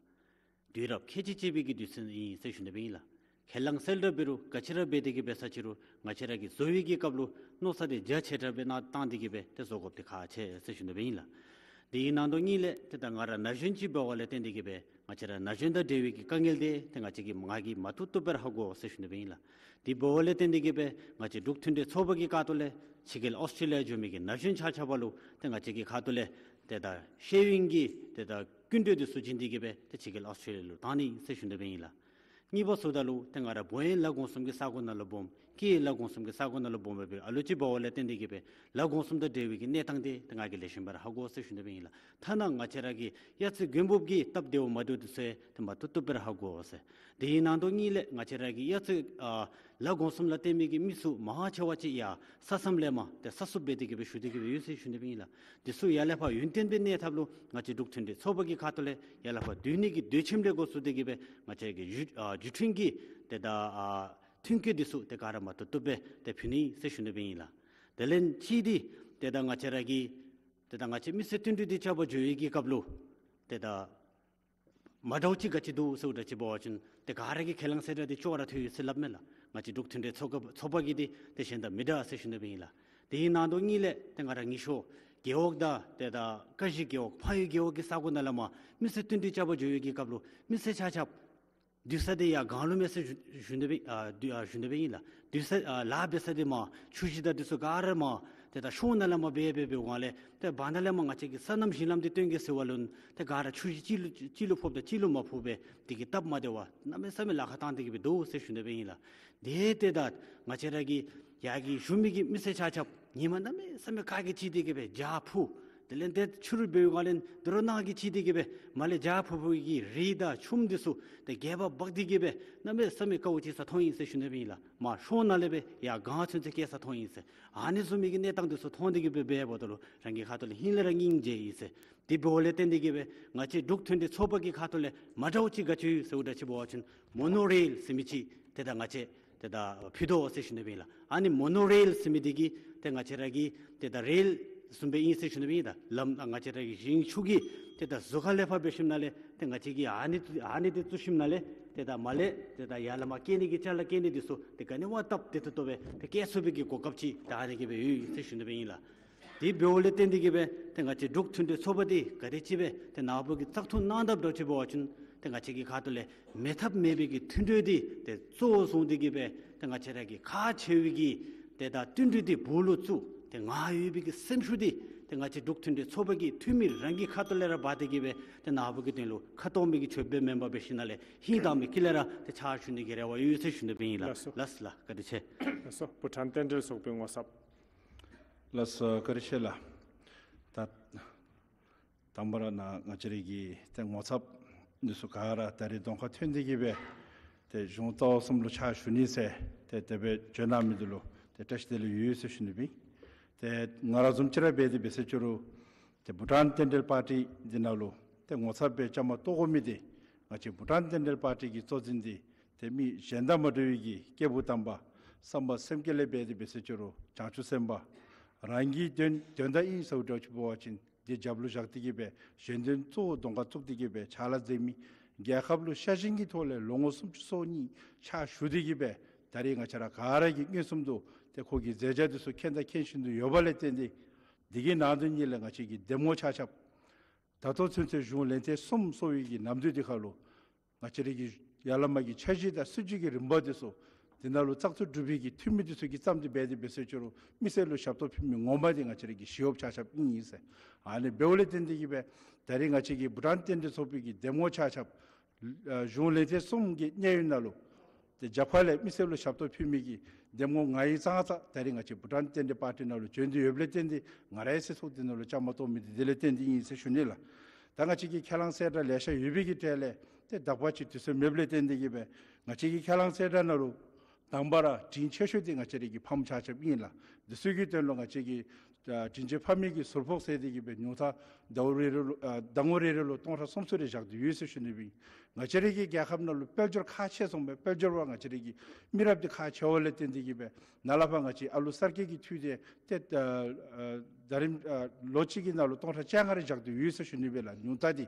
དུས་རབས་ཁལ་གཅིག་གཅིག་པའི་གི་དུས་ཚོད་ཨིན་ཟེར་ཞུ་ནི་སྦེ་ཨིན་ལགས། ཁས་བླངས་གསལ་བསྒྲགས་འབད་རུང་ག་ཅི་ར་འབད་དེ་གི་འབད་ས་ཅི་རུང་ང་བཅས་ར་གིས་བཟོ་བའི་གི་སྐབས་ལུ་མནོ་བསམ་འདི་རྒྱ་ཆེ་དྲགས་སྦེ་གནང་བཏང་སྟེ་གི་སྦེ་ཏེ་བཟོ་དགོཔ་འདི་ཁག་ཆེ་ཟེར་ཞུ་ནི་སྦེ་ཨིན་ལགས། དེ་གི་ནང་དོན་གཉིས་ལས་ཏེ་ད་ང་ར་ན་གཞོན་ཅིག་འབདཝ་ལས་བརྟེན་ཏེ་གི་སྦེ་ང་བཅས་ར་ན་གཞོན་དང་འབྲེལ་བའི་གི་དཀའ་ངལ་འདི་ཏེ་ང་བཅས་ཀྱིས་ང་གིས་མ་བཏུབ་བཏུབ་སྦེ་ར་ཧ་གོ་ཟེར་ཞུ་ནི་སྦེ་ཨིན་ལགས། དེ་འབདཝ་ལས་བརྟེན་ཏེ་གི་སྦེ་ང་བཅས་འབྲུག་མཐུན་སྒྲིལ་ཚོགས་པ་གི་ཁ་ཐུག་ལས་ཕྱི་རྒྱལ་ཨོསི་ཊྲེ་ལི་ཡ་འགྱོ་མི་གི་ན་གཞོན་ཆ་ཁྱབ་ལུ་ཏེ་ང་བཅས་ཀྱི་ཁ་ཐུག་ལས་ཏེ་ད་ཤེས་ཡོན་གྱི་ཏེ་ད་སྐུལ་འདེད་འདི་ཚུ་བྱིན་ཏེ་གི་སྦེ་ཏེ་ཕྱི་རྒྱལ་ཨོསི་ཊྲེ་ལི་ཡ་ལུ་བཏང་ནི་ཟེར་ཞུ་ནི་སྦེ་ཨིན་ལགས། གཉིས་པ་ཟེརཝ་ད་ལུ་ཏེ་ང་ར་བོད་ཡུལ་ལ་དགོངས་སམ་གྱི་ས་གོ་ནང་ལུ་སྦོམ་སྐྱེས་ལ་དགོངས་སམ་གྱི་ས་གོ་ནང་ལུ་སྦོམ་སྦེ་ཨ་ལུ་ཅིག་འབདཝ་ལས་བརྟེན་ཏེ་གི་སྦེ་ལ་དགོངས་སམ་དང་འབྲེལ་བའི་གི་གནས་སྟངས་འདི་ཏེ་ང་གིས་ལེགས་ཤོམ་སྦེ་ར་ཧ་གོ་ཟེར་ཞུ་ནི་སྦེ་ཨིན་ལགས། ཐ་ན་ང་བཅས་ར་གི་དབྱར་རྩྭ་དགུན་འབུབ་ཀྱི་སྟབས་བདེཝ་མ་བདེཝ་འདི་ཚུ་ཏེ་མ་བཏུབ་བཏུབ་སྦེ་ར་ཧ་གོ་ཟེར། དེ་གི་ནང་དོན་གཉིས་ལས་ང་བཅས་ར་གི་དབྱར་རྩྭ་ཨ་ལ་དགོངས་སམ་ལུ་བརྟེན་མི་གི་མི་ཚུ་མང་ཆེ་བ་ཅིག་ཡར་ས་མཚམས་ལས་མར་ཏེ་ས་སུབ་འབད་དེ་གི་སྦེ་བཞུགས་ཏེ་གི་སྦེ་ཡོད་ཟེར་ཞུ་ནི་སྦེ་ཨིན་ལགས། དེ་ཚུ་ཡར་ལས་ཕར་ཡུན་བརྟན་སྦེ་གནས་ཐབས་ལུ་ང་བཅས་འབྲུག་མཐུན་སྒྲིལ་ཚོགས་པ་གི་ཁ་ཐུག་ལས་ཡར་ལས་ཕར་སྡོད་ནི་གི་སྡོད་ཁྱིམ་ལས་འགོ་བཙུགས་ཏེ་གི་སྦེ་ང་བཅས་ཀྱི་བརྒྱུད་ཨ་བརྒྱུད་འཕྲིན་གྱི་ཏེ་ད་ཨ་མཐུན་རྐྱེན་འདི་ཚུ་ཏེ་ག་ར་མ་བཏུབ་བཏུབ་སྦེ་ཏེ་ཕུལ་ནི་ཟེར་ཞུ་ནི་སྦེ་ཨིན་ལགས། དེ་ལས་གཅིག་འདི་ཏེ་ད་ང་བཅས་ར་གི་ཏེ་ད་ང་བཅས་མི་སེར་བསྟུན་གྲོས་འདི་རྐྱབ་པར་འགྱོ་བའི་གི་སྐབས་ལུ་ཏེ་ད་མ་འདྲཝ་ཅིག་ག་ཅི་འདུག་ཟེརཝ་ད་ཅིག་འབད་བ་ཅིན་ཏེ་ག་ར་གིས་ཁས་བླངས་གསལ་བསྒྲགས་འདི་ཅོག་ར་འཐད་ཡོད་ཟེར་སླབ་མས་ལགས། ང་བཅས་འབྲུག་མཐུན་སྒྲིལ་ཚོགས་པ་ཚོགས་པ་གི་འདི་ཏེ་གཞན་དང་མི་འདྲ་ཟེར་ཞུ་ནི་སྦེ་ཨིན་ལགས། དེ་གི་ནང་དོན་གཉིས་ལས་ཏེ་ང་ར་ངེའི་ཤོག་རྒེད་འོག་དང་ཏེ་ད་ཀ་གཞི་རྒེད་འོག་ཕ་ཡུལ་རྒེད་འོག་གི་ས་གོ་ནང་ལས་མར་མི་སེར་བསྟུན་གྲོས་རྐྱབ་པར་འགྱོ་བའི་གི་སྐབས་ལུ་མི་སེར་ཆ་ཁྱབ་སྡོད་ས་འདི་ཡར་སྒང་ལུ་མས་ཟེར་ཞུ་ཞུ་ནི་སྦེ་ཨ་སྡོད་ཨ་ཞུ་ནི་སྦེ་ཨིན་ལགས། སྡོད་ས་ཨ་ལཱ་འབད་ས་འདི་མར་ཆུ་ཞིང་དང་འདི་ཚུ་ག་ར་མར་ཏེ་ད་ཤོང་ནང་ལས་མར་འབད་འབད་འབདཝ་ལས་ཏེ་བར་ན་ལས་མར་ང་བཅས་ཀྱི་སོ་ནམ་ཞིང་ལམ་འདི་སྟོན་གེ་ཟེར་བ་ལུ་ཏེ་ག་ར་ཆུ་ཞིང་གཅིག་ལུ་གཅིག་ལུ་ཕོགཔ་དང་གཅིག་ལུ་མ་ཕོགཔ་སྦེ་དེ་གི་སྟབས་མ་བདེ་བར་གནམ་མེད་ས་མེད་ལཱ་ཁག་བཏང་སྟེ་གི་སྦེ་འདུག་ཟེར་ཞུ་ནི་སྦེ་ཨིན་ལགས། དེ་ཏེ་ད་ང་བཅས་ར་གི་ཡར་གྱི་བཞུགས་མི་གི་མི་སེར་ཆ་ཁྱབ་ཉི་མ་གནམ་མེད་ས་མེད་ཁ་གིས་ལྕི་སྟེ་གི་སྦེ་ཇ་ཕུ། དེ་ལས་ཏེ་ཕྱི་རུ་འབདཝ་ལས་དོ་རུང་ནང་གིས་ལྕི་སྟེ་གི་སྦེ་མར་ལས་ཇ་ཕུ་ཕུ་གི་རིགས་དང་ཆུམ་འདི་ཚུ་ཏེ་སྒལ་པར་འབག་སྟེ་གི་སྦེ་གནམ་མེད་ས་མེད་དཀའཝ་སྤྱད་ས་མཐོང་ཡི་ཟེར་ཞུ་ནི་སྦེ་ཨིན་ལགས། མར་ཤོང་ནང་ལས་སྦེ་ཡར་སྒང་ཚུན་ཚོད་བསྐྱལ་ས་མཐོང་ཡི་ཟེར། ཨ་ནི་བཟུམ་མའི་གི་གནས་སྟངས་འདི་ཚུ་མཐོང་སྟེ་གི་སྦེ་འབདཝ་ད་ལུ་རང་གི་ཁ་ཐུག་ལས་ཧིང་ལས་ར་སྙིང་རྗེ་ཡི་ཟེར། དེ་འབདཝ་ལས་བརྟེན་ཏེ་གི་སྦེ་ང་བཅས་འབྲུག་མཐུན་སྒྲིལ་ཚོགས་པ་གི་ཁ་ཐུག་ལས་མ་འདྲཝ་ཅིག་ག་ཅི་ཡོད་ཟེརཝ་ད་ཅིག་འབད་བ་ཅིན་མོ་ནོ་རེལ་ཟེར་མི་ཅིག་ཏེ་ད་ང་བཅས་ཏེ་ད་ཕུལ་དོ་ཟེར་ཞུ་ནི་སྦེ་ཨིན་ལགས། ཨ་ནི་མོ་ནོ་རེལ་ཟེར་མི་འདི་གིས་ཏེ་ང་བཅས་ར་གི་ཏེ་ད་རེལ་བཟུམ་སྦེ་ཨིན་ཟེར་ཞུ་ནི་སྦེ་ཨིན། ད་ལམ་ང་བཅས་ར་གི་ཞིང་ཆུ་གི་ཏེ་ད་ཟུར་ཁ་ལས་ཕར་འབད་ཞིནམ་ལས་ཏེ་ང་བཅས་ཀྱིས་ཨ་ནི་ཨ་ནི་འདི་བཙུགས་ཞིནམ་ལས་ཏེ་ད་མར་ལས་ཏེ་ད་ཡར་ལས་མར་སྐྱེལ་ནི་གི་ཅ་ལ་སྐྱེལ་ནི་འདི་ཚུ་ཏེ་ག་ནི་བ་སྟབས་བདེ་ཏོག་ཏོ་སྦེ་ཏེ་སྐྱེལ་ཚུགས་པའི་གི་གོ་སྐབས་ཅིག་ད་ཨ་ནི་གིས་སྦེ་ཡོད་ཟེར་ཞུ་ནི་སྦེ་ཨིན་ལགས། དེ་འབདཝ་ལས་བརྟེན་ཏེ་གི་སྦེ་ཏེ་ང་བཅས་འབྲུག་མཐུན་སྒྲིལ་ཚོགས་པ་འདི་ག་དེ་ཅིག་སྦེ་ཏེ་ནཱ་བུ་གིས་བཙག་འཐུ་གནང་དཔ་འདྲཝ་ཅིག་འབད་བ་ཅིན་ཏེ་ང་བཅས་ཀྱི་ཁ་ཐུག་ལས་མེད་ཐབས་མེད་པའི་གི་མཐུན་གྲོས་འདི་ཏེ་གཙོ་བོ་བཟུང་སྟེ་གི་སྦེ་ཏེ་ང་བཅས་ར་གི་ཁག་ཆེ་བའི་གི་ཏེ་ད་བསྟུན་གྲོས་འདི་སྦུག་ལུ་བཙུགས། ཏེ་ང་ཡོད་པའི་གི་སེམས་ཤུགས་འདི་ཏེ་ང་བཅས་འབྲུག་མཐུན་སྒྲིལ་ཚོགས་པ་གི་འཐུས་མི་རང་གི་ཁ་ཐུག་ལས་ར་འབག་སྟེ་གི་སྦེ་ཏེ་ནཱ་བུ་གི་དོན་ལུ་ཁ་ཐོར་མི་གི་མཆོད་པའི་མེ་འབར་འབད་ཞིནམ་ལས་ཧིང་དྭངས་མའི་དཀྱིལ་ལས་ར་ཏེ་ཕྱག་ཞུ་ནི་གི་རེ་བ་ཡོད་ཟེར་ཞུ་ནི་སྦེ་ཨིན་ལགས། ལགས་སོ། ལགས་སོ་ལགས། བཀའ་དྲིན་ཆེ། ལགས་སོ། བུ་ཊཱན་རྟེན་འབྲེལ་ཚོགས་པའི་ངོ་ཚབ། ལགས་སོ། བཀའ་དྲིན་ཆེ་ལགས། ད་དང་པ་ར་ནཱ་ང་བཅས་ར་གི་ཏེ་ངོ་ཚབ་ འདི་ཚུ་ག་ར་ད་རིས་གདོང་ཁར་ཐོན་ཏེ་གི་སྦེ་ཏེ་གཞུང་རྩ་བ་གསུམ་ལུ་ཕྱག་ཞུ་ནི་ཟེར་ཏེ་དེ་སྦེ་བྱོན་གནང་མི་འདི་ལུ་ཏེ་བཀྲ་ཤིས་བདེ་ལེགས་ཡོད་ཟེར་ཞུ་ནི་སྦེ། ཏེ་ང་ར་བཟུམ་ཅིག་ར་འབད་དེ་འབད་ཟེར་ཅི་རུང་ཏེ་བྷུ་ཊཱན་རྟེན་འབྲེལ་པར་ཊི་འདི་ནང་ལུ་ཏེ་ངོ་ཚབ་སྦེ་བཅའ་མར་གཏོགས་དགོ་མི་འདི་ང་བཅས་བྷུ་ཊཱན་རྟེན་འབྲེལ་པར་ཊི་གི་གཙོ་འཛིན་འདི་ཏེ་མི་གཞན་དང་མ་འདྲ་བའི་གི་སྐྱེས་བུ་དམ་པ་བསམ་པ་སེམས་བསྐྱེད་ལས་འབད་དེ་འབད་ཟེར་ཅི་རུང་བྱང་ཆུབ་སེམས་དཔའ་རང་གི་དོན་དོན་དག་ཨིན་ཟེར་བ་འདྲཝ་ཅིག་འབད་བ་ཅིན་འདི་རྒྱབ་ལུ་བཞག་སྟེ་གི་སྦེ་གཞན་དོན་གཙོ་བོ་གདོང་ཁར་བཙུགས་ཏེ་གི་སྦེ་ཕྱག་ལཱ་མཛད་མི་རྒྱལ་ཁབ་ལུ་ཤ་ཞེན་གྱི་ཐོག་ལས་ལོ་ངོ་སུམ་ཅུ་སོ་གཉིས་ཕྱག་ཞུ་སྟེ་གི་སྦེ་ད་རིས་ང་བཅས་ར་ག་ར་གིས་མངོན་སུམ་དུ་ཏེ་ཁོ་གི་མཛད་བྱ་འདི་ཚུ་མཁྱེན་དང་མཁྱེན་བཞིན་དུ་ཡོདཔ་ལས་བརྟེན་ཏེ་འདི་གི་ནང་དོན་ཉིད་ལས་ང་བཅས་ཀྱི་འདེམས་ངོ་ཆ་ཁྱབ་ད་ལྟོ་ཚུན་ཚོད་གཞུང་ལས་ཐེངས་གསུམ་སོང་བའི་གི་ནམ་དུས་འདི་ཁར་ལུ་ང་བཅས་ར་གི་ཡར་ལས་མར་གྱི་འཆར་གཞི་དང་སྲིད་བྱུས་ཀྱི་རིམ་པ་འདི་ཚུ་འདི་ནང་ལུ་བཙག་འཐུ་གྲུབ་པའི་གི་འཐུས་མི་འདི་ཚུ་གིས་བརྩམས་ཏེ་འབད་དེ་འབད་ཟེར་ཅི་རུང་མི་སེར་ལུ་ཞབས་ཏོག་ཕུལ་མི་ངོ་མ་འདི་ང་བཅས་ར་གི་ཞི་གཡོགཔ་ཆ་ཁྱབ་ཨིན་ཟེར། ཨ་ནི་འབདཝ་ལས་བརྟེན་ཏེ་གི་སྦེ་ད་རིས་ང་བཅས་ཀྱི་བྷུ་ཊཱན་རྟེན་འབྲེལ་ཚོགས་པའི་གི་འདེམས་ངོ་ཆ་ཁྱབ་ཨ་གཞུང་ལས་ཐེངས་གསུམ་གྱི་གནས་ཡུན་ནང་ལུ་ཏེ་རྒྱབ་ཁ་ལས་མི་སེར་ལུ་ཞབས་ཏོག་ཕུལ་མི་གི་འདེམས་ངོ་ང་ཨིན་ཙང་ཙང་ད་རིས་ང་བཅས་བྷུ་ཊཱན་རྟེན་འབྲེལ་པར་ཊི་ནང་ལུ་བྱོན་ཏེ་ཡོདཔ་ལས་བརྟེན་ཏེ་ང་རའི་སྲིད་ཚོགས་འདི་ནང་ལུ་བཅའ་མར་གཏོགས་མི་འདི་དེ་ལས་བརྟེན་ཏེ་ཨིན་ཟེར་ཞུ་ནི་ལགས། ད་ང་བཅས་ཀྱི་ཁས་བླངས་གསལ་བསྒྲགས་ལེ་ཤ་ཡོད་པའི་གི་གྲས་ལས་ཏེ་དག་པ་ཅིག་དུས་ཚོད་མེདཔ་ལས་བརྟེན་ཏེ་གི་སྦེ་ང་བཅས་ཀྱི་ཁས་བླངས་གསལ་བསྒྲགས་ནང་ལུ་དང་པ་ར་དྲིན་ཆེ་ཤོས་འདི་ང་བཅས་ར་གི་ཕམ་ཆ་ཁྱབ་ཨིན་ལགས། འདི་ཚུ་གི་དོན་ལུ་ང་བཅས་ཀྱི་ཨ་དྲིན་ཅན་ཕ་མའི་གི་ཟུར་ཕོགས་ཟེར་ཏེ་གི་སྦེ་ཉུང་མཐའ་ཟླཝ་རེ་རེ་ལུ་ཨ་ཟླ་ངོ་རེ་རེ་ལུ་སྟོང་ཕྲག་སུམ་ཅུ་རེ་བཞག་སྟེ་ཡོད་ཟེར་ཞུ་ནི་སྦེ། ང་བཅས་ར་གི་རྒྱལ་ཁབ་ནང་ལུ་དཔལ་འབྱོར་ཁག་ཆེ་སོང་སྦེ་དཔལ་འབྱོར་པ་ང་བཅས་ར་གི་མི་རབས་འདི་ཁག་ཆེ་བ་ལས་བརྟེན་ཏེ་གི་སྦེ་ནཱ་ལས་ཕར་ང་བཅས་ཨ་ལུ་གསར་སྐྱེས་ཀྱི་འཐུས་འདི་ཏེ་ཨ་ཨ་ཟླ་རིམ་ཨ་ལོ་གཅིག་གི་ནང་ལུ་སྟོང་ཕྲག་བཅོ་ལྔ་རེ་བཞག་སྟེ་ཡོད་ཟེར་ཞུ་ནི་སྦེ་ལགས། ཉུང་མཐའ་འདི་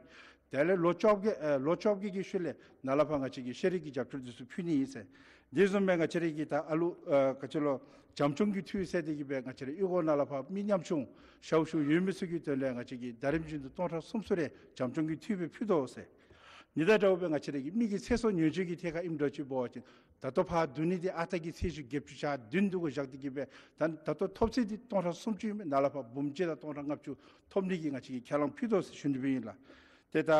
དེ་ལས་ལོ་བཅོ་བརྒྱད་ཨ་ལོ་བཅོ་བརྒྱད་ཀྱི་ཤུལ་ལས་ནཱ་ལས་ཕར་ང་བཅས་ཀྱིས་ཤེས་རིག་གི་རྒྱབ་སྐྱོར་འདི་ཚུ་ཕུལ་ནི་ཨིན་ཟེར། འདི་བཟུམ་སྦེ་ང་བཅས་ར་གི་ད་ཨ་ལུ་ཨ་ག་ཅི་ལོ་བྱམས་སྐྱོང་གི་འཐུས་ཟེར་ཏེ་གི་སྦེ་ང་བཅས་ར་གཡུས་སྒོ་ནཱ་ལས་ཕར་མི་ཉམ་ཆུང་ཞཝ་ཞུཝ་ཡོད་མི་ཚུ་གི་དོན་ལས་ང་བཅས་ཀྱིས་ཟླ་རིམ་བཞིན་དུ་སྟོང་ཕྲག་སུམ་ཅུ་རེ་བྱམས་སྐྱོང་གི་འཐུས་སྦེ་ཕུལ་དོ་ཟེར། ཨ་ནི་དང་འདྲཝ་སྦེ་ང་བཅས་ར་གི་མི་གི་ཚེ་སྲོག་ཉེན་བཅོལ་གྱི་ཐད་ཁར་ཨིནམ་འདྲཝ་ཅིག་འབད་བ་ཅིན་ད་ལྟོ་ཕར་བསྡུ་ནི་འདི་ཨ་རྟག་གི་ཚད་གཞི་བརྒྱད་ཅུ་གྱ་བདུན་འདི་གུ་བཞག་སྟེ་གི་སྦེ་ད་ད་ལྟོ་ཐོབ་ཚད་འདི་སྟོང་ཕྲག་སུམ་ཅུ་ཨིན་མས། ནཱ་ལས་ཕར་འབུམ་གཅིག་དང་སྟོང་ཕྲག་ལྔ་བཅུ་ཐོབ་ནི་གི་ང་བཅས་ཀྱིས་ཁས་བླངས་ཕུལ་དོ་ཟེར་ཞུ་ནི་སྦེ་ཨིན་ལགས། ཏེ་ད་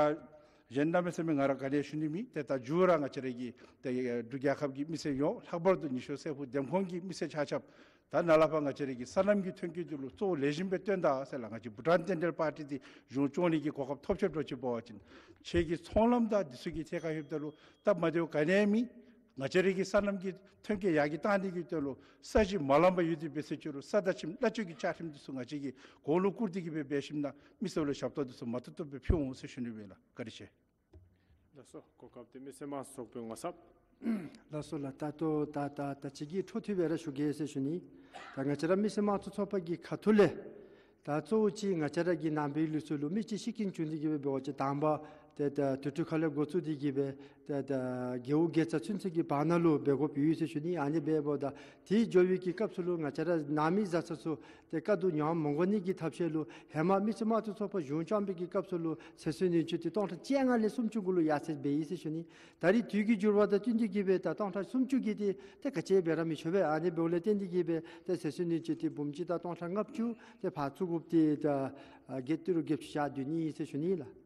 གཞན་གནམ་མེད་ས་མེད་ང་ར་ག་ནི་ཡང་ཞུ་ནི་མེད། ཏེ་ད་མཇུག་ར་ང་བཅས་ར་གི་ཏེ་འབྲུག་རྒྱལ་ཁབ་ཀྱི་མི་སེར་ཡོངས་ལྷག་པར་དུ་ཉི་ཤུ་རྩེ་ཕུག་འདེམས་ཁོངས་ཀྱི་མི་སེར་ཆ་ཁྱབ་ད་ནཱ་ལས་ཕར་ང་བཅས་ར་གི་སོ་ནམ་གྱི་ཐོན་སྐྱེད་འདི་ལུ་གཙོ་བོ་ལེགས་ཤོམ་སྦེ་བཏོན་ད་ཟེར་ལགས། ང་བཅས་བྷུ་ཊཱན་རྟེན་འབྲེལ་པར་ཊི་འདི་གཞུང་སྐྱོང་ནི་གི་གོ་སྐབས་ཐོབ་ཆི་འདྲཝ་ཅིག་འབད་བ་ཅིན་ཁྱེད་ཀྱི་ཚོང་ལམ་དང་འདི་ཚུ་གི་ཐད་ཁར་ལྷོདཔ་ད་ལུ་སྟབས་མ་བདེཝ་ག་ནི་ཡང་མེད། ང་བཅས་ར་གི་སོ་ནམ་གྱི་ཐོན་སྐྱེད་ཡར་རྒྱས་བཏང་ནི་གི་དོན་ལུ་ས་གཞི་མ་ལངམ་ཡོད་དེ་འབད་ཟེར་ཅི་རུང་ས་དང་ཁྱིམ་གླ་ཆ་གི་བཅའ་ཁྲིམས་འདི་ཚུ་ང་བཅས་ཀྱིས་གོང་ལུ་བཀུར་ཏེ་གི་སྦེ་འབད་ཞིནམ་ན་མི་སེར་ལུ་ཞབས་ཏོག་འདི་ཚུ་མ་ཐུབ་ཐུབ་སྦེ་ཕུལ་འོང་ཟེར་ཞུ་ནི་སྦེ་ལགས། བཀའ་དྲིན་ཆེ། ལགས་སོ། གོ་སྐབས་འདི་མི་སེར་དམངས་གཙོ་ཚོགས་པའི་ངོ་ཚབ། ལགས་སོ་ལགས། ད་ལྟོ་ད་ད་ད་ཅི་གི་འཕྲོ་མཐུད་སྦེ་ར་ཞུ་གེ་ཟེར་ཞུ་ནི། ད་ང་བཅས་ར་མི་སེར་དམངས་གཙོ་ཚོགས་པ་གི་ཁ་ཐུག་ལས་ད་གཙོ་བོ་ཅིག་ང་བཅས་ར་གི་ནང་པའི་ལུགས་སྲོལ་ལུ་མི་གཅིག་ཤི་རྐྱེན་བྱུང་སྟེ་གི་སྦེ་འབད་བ་ཅིན་དང་པ་ཏེ་ད་དུས་དྲུག་ཁ་ལས་འགོ་བཙུགས་ཏེ་གི་སྦེ་ཏེ་ད་དགེ་བ་དགེ་རྩ་ཚུན་ཚོད་ཀྱི་བར་ན་ལུ་འབད་དགོཔ་ཡོད་ཟེར་ཞུ་ནི། ཨ་ནི་འབདཝ་ད་དེ་འགྱོ་བའི་གི་སྐབས་སུ་ལུ་ང་བཅས་ར་ནང་མི་བཟའ་ཚང་ཚུ་ཏེ་དཀའ་སྡུག་མྱོང་མ་དགོ་ནི་གི་ཐབས་ཤེས་ལུ་ཧེ་མ་མི་སེར་དམངས་གཙོ་ཚོགས་པ་གཞུང་བཅོམ་པའི་གི་སྐབས་སུ་ལུ་ཚེ་སྲོག་ཉེན་བཅོལ་འདི་སྟོང་ཕྲག་བཅོ་ལྔ་ལས་སུམ་ཅུ་གུ་ལུ་ཡར་སེང་འབད་ཡི་ཟེར་ཞུ་ནི། ད་རིས་དུས་ཀྱི་འགྱུར་བ་དང་བསྟུན་ཏེ་གི་སྦེ་ད་སྟོང་ཕྲག་སུམ་ཅུ་གི་འདི་ཏེ་ག་ཅི་འབད་ར་མི་ཆོག་པས། ཨ་ནི་འབདཝ་ལས་བརྟེན་ཏེ་གི་སྦེ་ཏེ་ཚེ་སྲོག་ཉེན་བཅོལ་འདི་འབུམ་གཅིག་དང་སྟོང་ཕྲག་ལྔ་བཅུ་ཏེ་ཕར་བཙུགས་དགོཔ་འདི་ད་ཨ་བརྒྱད་ཏི་རུ་བརྒྱད་ཅུ་གྱ་བདུན་ཨིན་ཟེར་ཞུ་ནི་ལགས།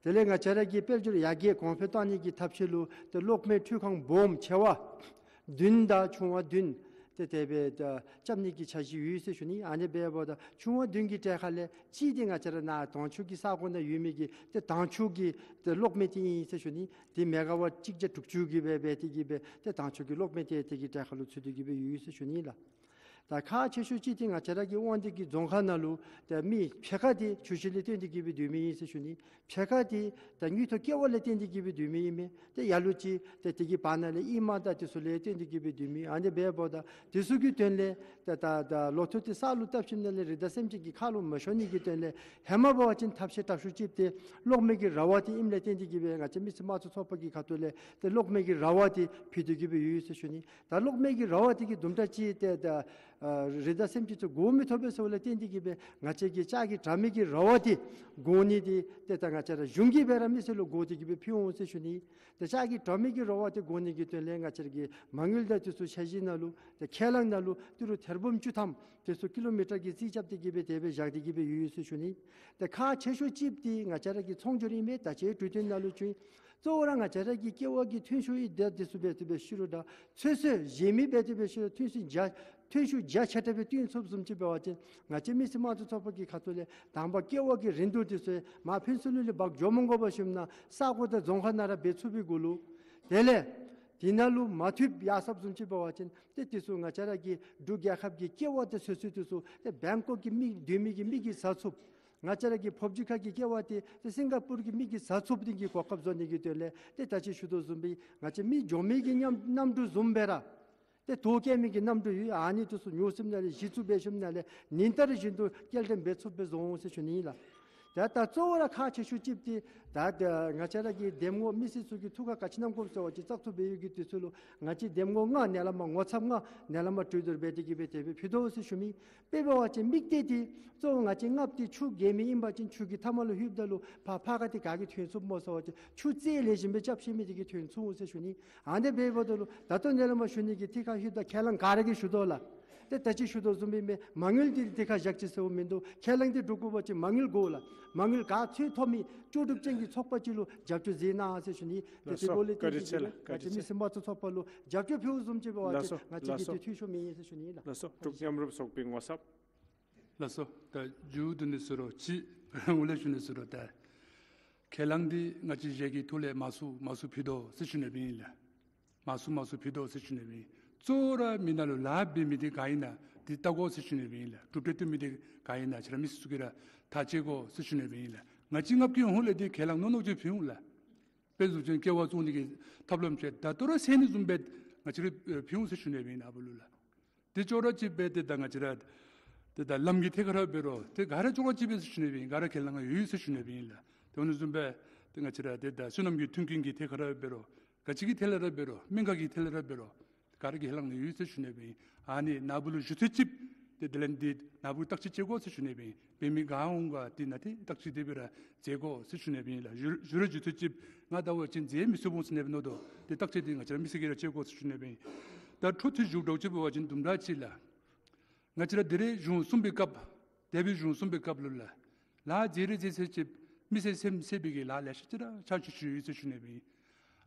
དེ་ལས་ང་བཅས་ར་གི་དཔལ་འབྱོར་ཡར་རྒྱས་གོང་འཕེལ་གཏང་ནི་གི་ཐབས་ཤེས་ལུ་ཏེ་གློག་མེ་འཕྲུལ་ཁང་སྦོམ་ཆེ་བ་བདུན་དང་ཆུང་བ་བདུན་ཏེ་དེ་སྦེ་ད་རྐྱབ་ནི་གི་འཆར་གཞི་ཡོད་ཟེར་ཞུ་ནི། ཨ་ནི་འབདཝ་ད་ཆུང་བ་བདུན་གྱི་གྲས་ཁ་ལས་གཅིག་འདི་ང་བཅས་ར་ནཱ་དྭངས་ཆུ་གི་ས་གོ་ནང་ཡོད་མི་གི་ཏེ་དྭངས་ཆུ་གི་ཏེ་གློག་མེ་འདི་ཨིན་ཟེར་ཞུ་ནི། ཏེ་མེ་ག་ཝཊ་གཅིག་བརྒྱ་དྲུག་ཅུ་གི་སྦེ་འབད་དེ་གི་སྦེ་ཏེ་དྭངས་ཆུ་གི་གློག་མེ་འདི་དེ་གི་གྲས་ཁ་ལུ་ཚུད་དེ་གི་སྦེ་ཡོད་ཟེར་ཞུ་ནི་ལགས། ད་ཁག་ཆེ་ཤོས་ཅིག་འདི་ང་བཅས་ར་གི་དབང་འདུས་ཀྱི་རྫོང་ཁག་ནང་ལུ་ཏེ་མི་ཕྱེད་ཀ་འདི་ཆུ་ཤུལ་ལས་བཏོན་ཏེ་གི་སྦེ་སྡོད་མི་ཨིན་ཟེར་ཞུ་ནི། ཕྱེད་ཀ་འདི་ད་དངུལ་ཐོག་སྐྱེལ་བ་ལས་བརྟེན་ཏེ་གི་སྦེ་སྡོད་མི་ཨིན་མས། ཏེ་ལ་ལུ་ཅིག་ཏེ་དེ་གི་བར་ན་ལས་ཨིན་མས། ད་དེ་ཚུ་ལས་བརྟེན་ཏེ་གི་སྦེ་སྡོད་མི། ཨ་ནི་འབདཝ་ད་དེ་ཚུ་གི་དོན་ལས་ད་ད་ད་ལོ་ཐོག་འདི་ས་ལུ་བཏབ་ཞིནམ་ལས་རི་དྭགས་སེམས་ཅན་གྱི་ཁ་ལུ་མ་ཤོར་ནི་གི་དོན་ལས་ཧེ་མ་འབད་བ་ཅིན་ཐབས་ཤེས་དྲག་ཤོས་ཅིག་འདི་གློག་མེ་གི་ར་བ་འདི་ཨིནམ་ལས་བརྟེན་ཏེ་གི་སྦེ་ང་བཅས་མི་སེར་དམངས་གཙོ་ཚོགས་པ་གི་ཁ་ཐུག་ལས་ཏེ་གློག་མེ་གི་ར་བ་འདི་ཕུལ་ཏེ་གི་སྦེ་ཡོད་ཟེར་ཞུ་ནི། ད་གློག་མེ་གི་ར་བ་འདི་གིས་དུམ་གྲ་ཅིག་ཏེ་ད་ཨ་རི་དྭགས་སེམས་ཅན་ཚུ་སྒོ་མི་ཐོབ་པས་ཟེར་བ་ལས་བརྟེན་ཏེ་གི་སྦེ་ང་བཅས་ཀྱིས་ལྕགས་ཀྱི་དྲ་མིག་གི་ར་བ་འདི་སྒོ་ནི་འདི་ཏེ་ད་ང་བཅས་ར་གཞུང་གིས་སྦེ་ར་མི་སེར་ལུ་བགོ་སྟེ་གི་སྦེ་ཕུལ་འོང་ཟེར་ཞུ་ནི། ཏེ་ལྕགས་ཀྱི་དྲ་མིག་གི་ར་བ་འདི་སྒོ་ནི་གི་དོན་ལས་ང་བཅས་ཀྱིས་མ་དངུལ་དང་དེ་ཚུ་འཆར་གཞི་ནང་ལུ་ཏེ་ཁས་བླངས་ནང་ལུ་ཏི་རུ་ཐེར་འབུམ་བཅུ་ཐམ་དེ་ཚུ་ཀི་ལོ་མི་ཊར་གྱི་རྩིས་རྐྱབ་སྟེ་གི་སྦེ་དེ་སྦེ་བཞག་སྟེ་གི་སྦེ་ཡོད་ཟེར་ཞུ་ནི། ཏེ་ཁག་ཆེ་ཤོས་ཅིག་འདི་ང་བཅས་ར་གི་ཚོང་སྒྱུར་ཨིན་མས། ད་ཅི་གྲོས་བསྟུན་ནང་ལུ་བྱུང་། གཙོ་བོ་ར་ང་བཅས་ར་གི་ཀེ་བ་གི་ཐོན་ཤུགས་ཨིན། ད་དེ་ཚུ་འབད་དེ་འབད་ཤི་རུང་ད་ཚོད་བསྲེ་བཞེས་མི་འབད་དེ་འབད་ཤི་རུང་ཐོན་ཤུགས་བརྒྱ་ ཐོན་ཤུགས་རྒྱ་ཆེ་དྲགས་སྦེ་བཏོན་ཚུགསཔ་བཟུམ་ཅིག་འབད་བ་ཅིན་ང་བཅས་མི་སེར་དམངས་གཙོ་ཚོགས་པ་གི་ཁ་ཐུག་ལས་དང་པ་ཀེ་བ་གི་རིན་བསྡུར་འདི་ཚུ་མར་ཕུན་ཚོགས་གླིང་ལས་འབག་འགྱོ་མ་དགོ་པར་ཞིནམ་ན་ས་གོ་དང་རྫོང་ཁག་ནང་ར་འབད་ཚུགས་པའི་གུ་ལུ། དེ་ལས་དེ་ནང་ལུ་མ་ཐུབ་ཡར་སོཔ་བཟུམ་ཅིག་འབད་བ་ཅིན་ཏེ་དེ་ཚུ་ང་བཅས་ར་གི་འབྲུག་རྒྱལ་ཁབ་ཀྱི་ཀེ་བ་དང་ཚོད་བསྲེ་དེ་ཚུ་ཏེ་བེང་ཀོག་གི་མི་སྡོད་མི་གི་མི་གིས་ཟ་ཚུགསཔ། ང་བཅས་ར་གི་ཕོབ་སྦྱིས་ཁ་གི་ཀེ་བ་དེ་ཏེ་སིང་ག་པུར་གྱི་མི་གིས་ཟ་ཚུགསཔ་དེ་གི་གོ་སྐབས་བཟོ་ནི་གི་དོན་ལས་ཏེ་ད་ཅི་ཞུ་དོ་བཟུམ་སྦེ་ང་བཅས་མི་འགྱོ་མི་གི་ཉམས་གནམ་གྲུ་བཟུམ་སྦེ་ར་ཏེ་དོས་སྐྱེལ་མི་གི་གནམ་གྲུ་ཡོད། ཨ་ནི་དེ་ཚུ་ཉོ་ཞིནམ་ན་ལས་གཞི་བཙུགས་འབད་ཞིནམ་ན་ལས་ཉིན་ལྟར་བཞིན་དུ་སྐྱེལ་འདྲེན་འབད་ཚུགསཔ་སྦེ་བཟོ་འོང་ཟེར་ཞུ་ནི་ཨིན་ལགས། ད་ད་གཙོ་བོ་ར་ཁག་ཆེ་ཤོས་ཅིག་དེ་ད་ད་ང་བཅས་ར་གི་འདེམས་ངོ་མི་སེར་ཚུ་གི་ཐུགས་ཁར་ག་ཅི་བསྣམ་དགོཔ་ཟེར་བ་ཅིན་བཙག་འཐུ་འབད་ཡོད་ཀྱི་དུས་ཚོད་ལུ་ང་བཅས་འདེམས་ངོ་ལྔ་ནཱ་ལས་མར་ངོ་ཚབ་ལྔ་ནཱ་ལས་མར་གྲོས་བསྡུར་འབད་དེ་གི་སྦེ་དེ་སྦེ་ཕུལ་དོ་ཟེར་ཞུ་མི། དཔེ་འབད་བ་ཅིན་དམིགས་གཏད་དེ་གཙོ་བོ་ང་བཅས་ལྔ་པོ་དེ་ཆུ་རྐྱལ་མི་ཨིན་པ་ཅིན་ཆུ་གི་མཐའ་མ་ལུ་ལྷོདཔ་ད་ལུ་ཕར་ཕར་ཁ་དེ་ག་གིས་ཐོན་ཚུགསཔ་སྨོ་ཟེར་བ་ཅིན་ཆུ་རྩེ་ལེགས་ཤོམ་སྦེ་རྐྱབ་ཤེས་མི་དེ་གིས་ཐོན་ཚུགས་འོང་ཟེར་ཞུ་ནི། ཨ་ནི་འབདཝ་ད་ལུ་ད་ལྟོ་ནཱ་ལས་མར་ཞུ་ནི་གི་ཐད་ཁར་ལྷོདཔ་ད་ཁས་བླངས་ག་ར་གིས་ཞུ་དོ་ལགས། ཏེ་ད་ཅི་ཞུ་དོ་བཟུམ་སྦེ་མ་དངུལ་འདི་ཐད་ཁར་བཞག་ཅི་ཟེརཝ་མིན་འདུག། ཁས་བླངས་འདི་སྒྲུབ་དགོ་པ་ཅིན་མ་དངུལ་དགོ་ལགས། མ་དངུལ་ག་ཚོད་ཐོབ་མི་ལྕོགས་གྲུབ་ཅན་གྱི་ཚོགས་པ་ཅིག་ལུ་རྒྱབ་སྐྱོར་མཛད་གནང་ཟེར་ཞུ་ནི། ཏེ་ལགས་སོ། དེ་གུ་ལས་བརྟེན་ཏེ་གི་སྦེ་ང་བཅས་མི་སེར་དམངས་གཙོ་ཚོགས་པ་ལུ་རྒྱབ་སྐྱོར་ཕུལཝ་བཟུམ་ཅིག་འབད་བ་ཅིན་ལགས་སོ། ང་བཅས་ཀྱིས་ལགས་སོ། དེ་འཐུས་ཤོར་མི་ཨིན་ཟེར་ཞུ་ནི་ལགས། ལགས་སོ། འབྲུག་མཉམ་རུབ་ཚོགས་པའི་ངོ་ཚབ། ལགས་སོ། ད་མཇུག་བསྡུ་ནི་ཟེར་རུང་ཅིག་རང་ལས་ཞུ་ནི་ཟེར་རུང་ད་ཁས་བླངས་འདི་ང་བཅས་བཞེས་ཀྱི་ཐོག་ལས་མང་སུ་མང་སུ་ཕུལ་དོ་ཟེར་ཞུ་ནི་སྦེ་ཨིན་ལགས། མང་སུ་མང་སུ་ཕུལ་དོ་ཟེར་ཞུ་ནི་སྦེ་ཨིན། གཙོ་བོ་ར་མི་ནང་ལུ་ལཱ་འབད་མི་འདི་ག་ཨིན་ན་འདི་བལྟ་དགོ་ཟེར་ཞུ་ནི་སྦེ་ཨིན་ལགས། གྲུབ་འབྲས་ཐོན་མི་འདི་ག་ཨིན་ན་ང་བཅས་ར་མི་སེར་ཚུ་གིས་ར་ཐག་བཅད་དགོ་ཟེར་ཞུ་ནི་སྦེ་ཨིན་ལགས། ང་བཅས་ལྔ་པོ་གི་ཧོངས་ལས་འདི་ཁས་བླངས་ནོར་ནོར་ཅིག་ཕུལ་འོང་ལགས། དཔེ་བཟུམ་ཅིག་ཀེ་བ་བཙུགས་ནི་གི་ཐབས་ལམ་ཅིག་ད་ལྟོ་ར་སེལ་ནི་བཟུམ་སྦེ་ང་བཅས་ར་ཕུལ་འོང་ཟེར་ཞུ་ནི་སྦེ་ཨིན་ཨ་བུ་ལུ་ལགས། དེ་ཅོག་ར་གཅིག་སྦེ་ཏེ་ད་ང་བཅས་ར་ཏེ་ད་ལམ་གྱི་ཐད་ཁར་འབད་རུང་ཏེ་ག་ར་ཅོག་ར་གཅིག་སྦེ་ཟེར་ཞུ་ནི་སྦེ་ཨིན། ག་ར་ཁས་བླངས་ཡོད་ཟེར་ཞུ་ནི་སྦེ་ཨིན་ལགས། དེ་འབདཝ་ད་བཟུམ་སྦེ་ཏེ་ང་བཅས་ར་ཏེ་ད་སོ་ནམ་གྱི་མཐུན་རྐྱེན་གྱི་ཐད་ཁར་འབད་རུང་ག་ཅི་གི་ཐད་ལས་ར་འབད་རུང་སྨན་ཁང་གི་ཐད་ལས་ར་འབད་རུང་ག་ར་ཁས་བླངས་ནི་ཡོད་ཟེར་ཞུ་ནི་སྦེ་ཨིན། ཨ་ནི་ནཱ་བུ་ལུ་ཞུ་ཚོད་ཅིག་ཏེ་དེ་ལས་འདི་ནཱ་བུ་བརྟག་དཔྱད་དཔྱད་དགོ་ཟེར་ཞུ་ནི་སྦེ་ཨིན། འབད་མི་ག་འོང་ག་འདི་ནང་ཏེ་བརྟག་དཔྱད་དེ་སྦེ་ར་མཛད་དགོ་ཟེར་ཞུ་ནི་སྦེ་ཨིན་ལགས། ཞུ་ཞུ་རུང་ཞུ་ཚོད་ཅིག་ང་ད་འབད་བ་ཅིན་མཛད་མི་ཚུགས་འོང་ཟེར་ནི་སྦེ་མནོ་དོ། ཏེ་བརྟག་དཔྱད་འདི་ང་བཅས་ར་མི་སེར་གྱིས་ར་དཔྱད་དགོ་ཟེར་ཞུ་ནི་སྦེ་ཨིན། ད་འཕྲོ་མཐུད་ཞུ་དགོཔ་ཅིག་འབད་བ་ཅིན་དུམ་གྲ་ཅིག་ལགས། ང་བཅས་ར་འདི་རེ་གཞུང་གསུམ་པའི་སྐབས་འདས་པའི་གཞུང་གསུམ་པའི་སྐབས་ལུ་ལགས་ལཱ་མཛད་རེ་མཛད་ཚར་ཅིག་མི་སེར་སེམས་གསལ་བའི་གི་ལཱ་ལེ་ཤ་ཅིག་ར་ཆ་འཇོག་ཞུ་ཡི་ཟེར་ཞུ་ནི་སྦེ་ཨིན།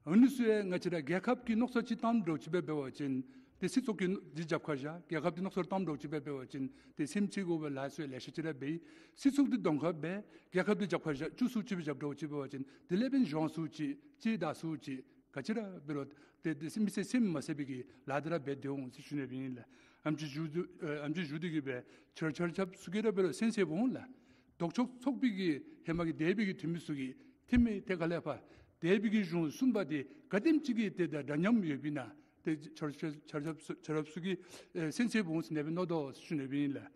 ཨ་ནི་ཚུ་ཡང་ང་བཅས་ར་རྒྱལ་ཁབ་ཀྱི་མནོ་བསམ་ཅིག་བཏང་དོ་ཅིག་སྦེ་འབད་བ་ཅིན་ཏེ་སྲིད་ཚོགས་ཀྱིས་འདི་རྒྱབ་ཁར་བཞག། རྒྱལ་ཁབ་ཀྱི་མནོ་བསམ་བཏང་དོ་ཅིག་སྦེ་འབད་བ་ཅིན་ཏེ་སེམས་གཅིག་དགོ་པའི་ལཱ་ཚུ་ལེ་ཤ་ཅིག་ར་འབད། སྲིད་ཚོགས་འདི་གདོང་ཁར་འབད་རྒྱལ་ཁབ་འདི་རྒྱབ་ཁར་བཞག་བཅུ་གསུམ་ཅིག་སྦེ་རྒྱབ་དོ་ཅིག་འབད་བ་ཅིན་དེ་ལས་འབདན་གཞུང་ཚུ་ཅིག་སྤྱི་ཟླ་ཚུ་ཅིག་ག་ཅི་ར་འབད་རུང་ཏེ་ཏེ་མི་སེར་སེམས་མ་གསལ་བའི་གི་ལཱ་འདི་ར་འབད་དེ་འོང་ཟེར་ཞུ་ནི་སྦེ་ཨིན་ལགས། ཨ་ནེམ་ཅིག་ཞུ་དོ་ཨ་ནེམ་ཅིག་ཞུ་དོ་གི་སྦེ་ཆ་རོགས་ཆ་རོགས་ཚུ་གིས་ར་འབད་རུང་སེམས་གསལ་སྦེ་འོང་ལགས། ལྡོག་ཕྱོགས་ཚོགས་པའི་གི་ཧེ་མ་གི་འདས་པའི་གི་འཐུས་མི་ཚུ་གིས་འཐུས་མི་ཐད་ཁར་ལས་ཕར་འདས་པའི་གི་གཞུང་གསུམ་པ་འདི་ག་དེམ་ཅིག་གི་ཏེ་ད་འདྲ་མཉམ་ཡོདཔ་ཨིན་ན་ཏེ་ཆ་རོགས་ཆ་རོགས་ཆ་རོགས་ཚུ་གིས་ཨེ་སེམས་གསལ་སྦེ་འོང་ཟེར་ནི་སྦེ་མནོ་དོ་ཟེར་ཞུ་ནི་སྦེ་ཨིན་ལགས།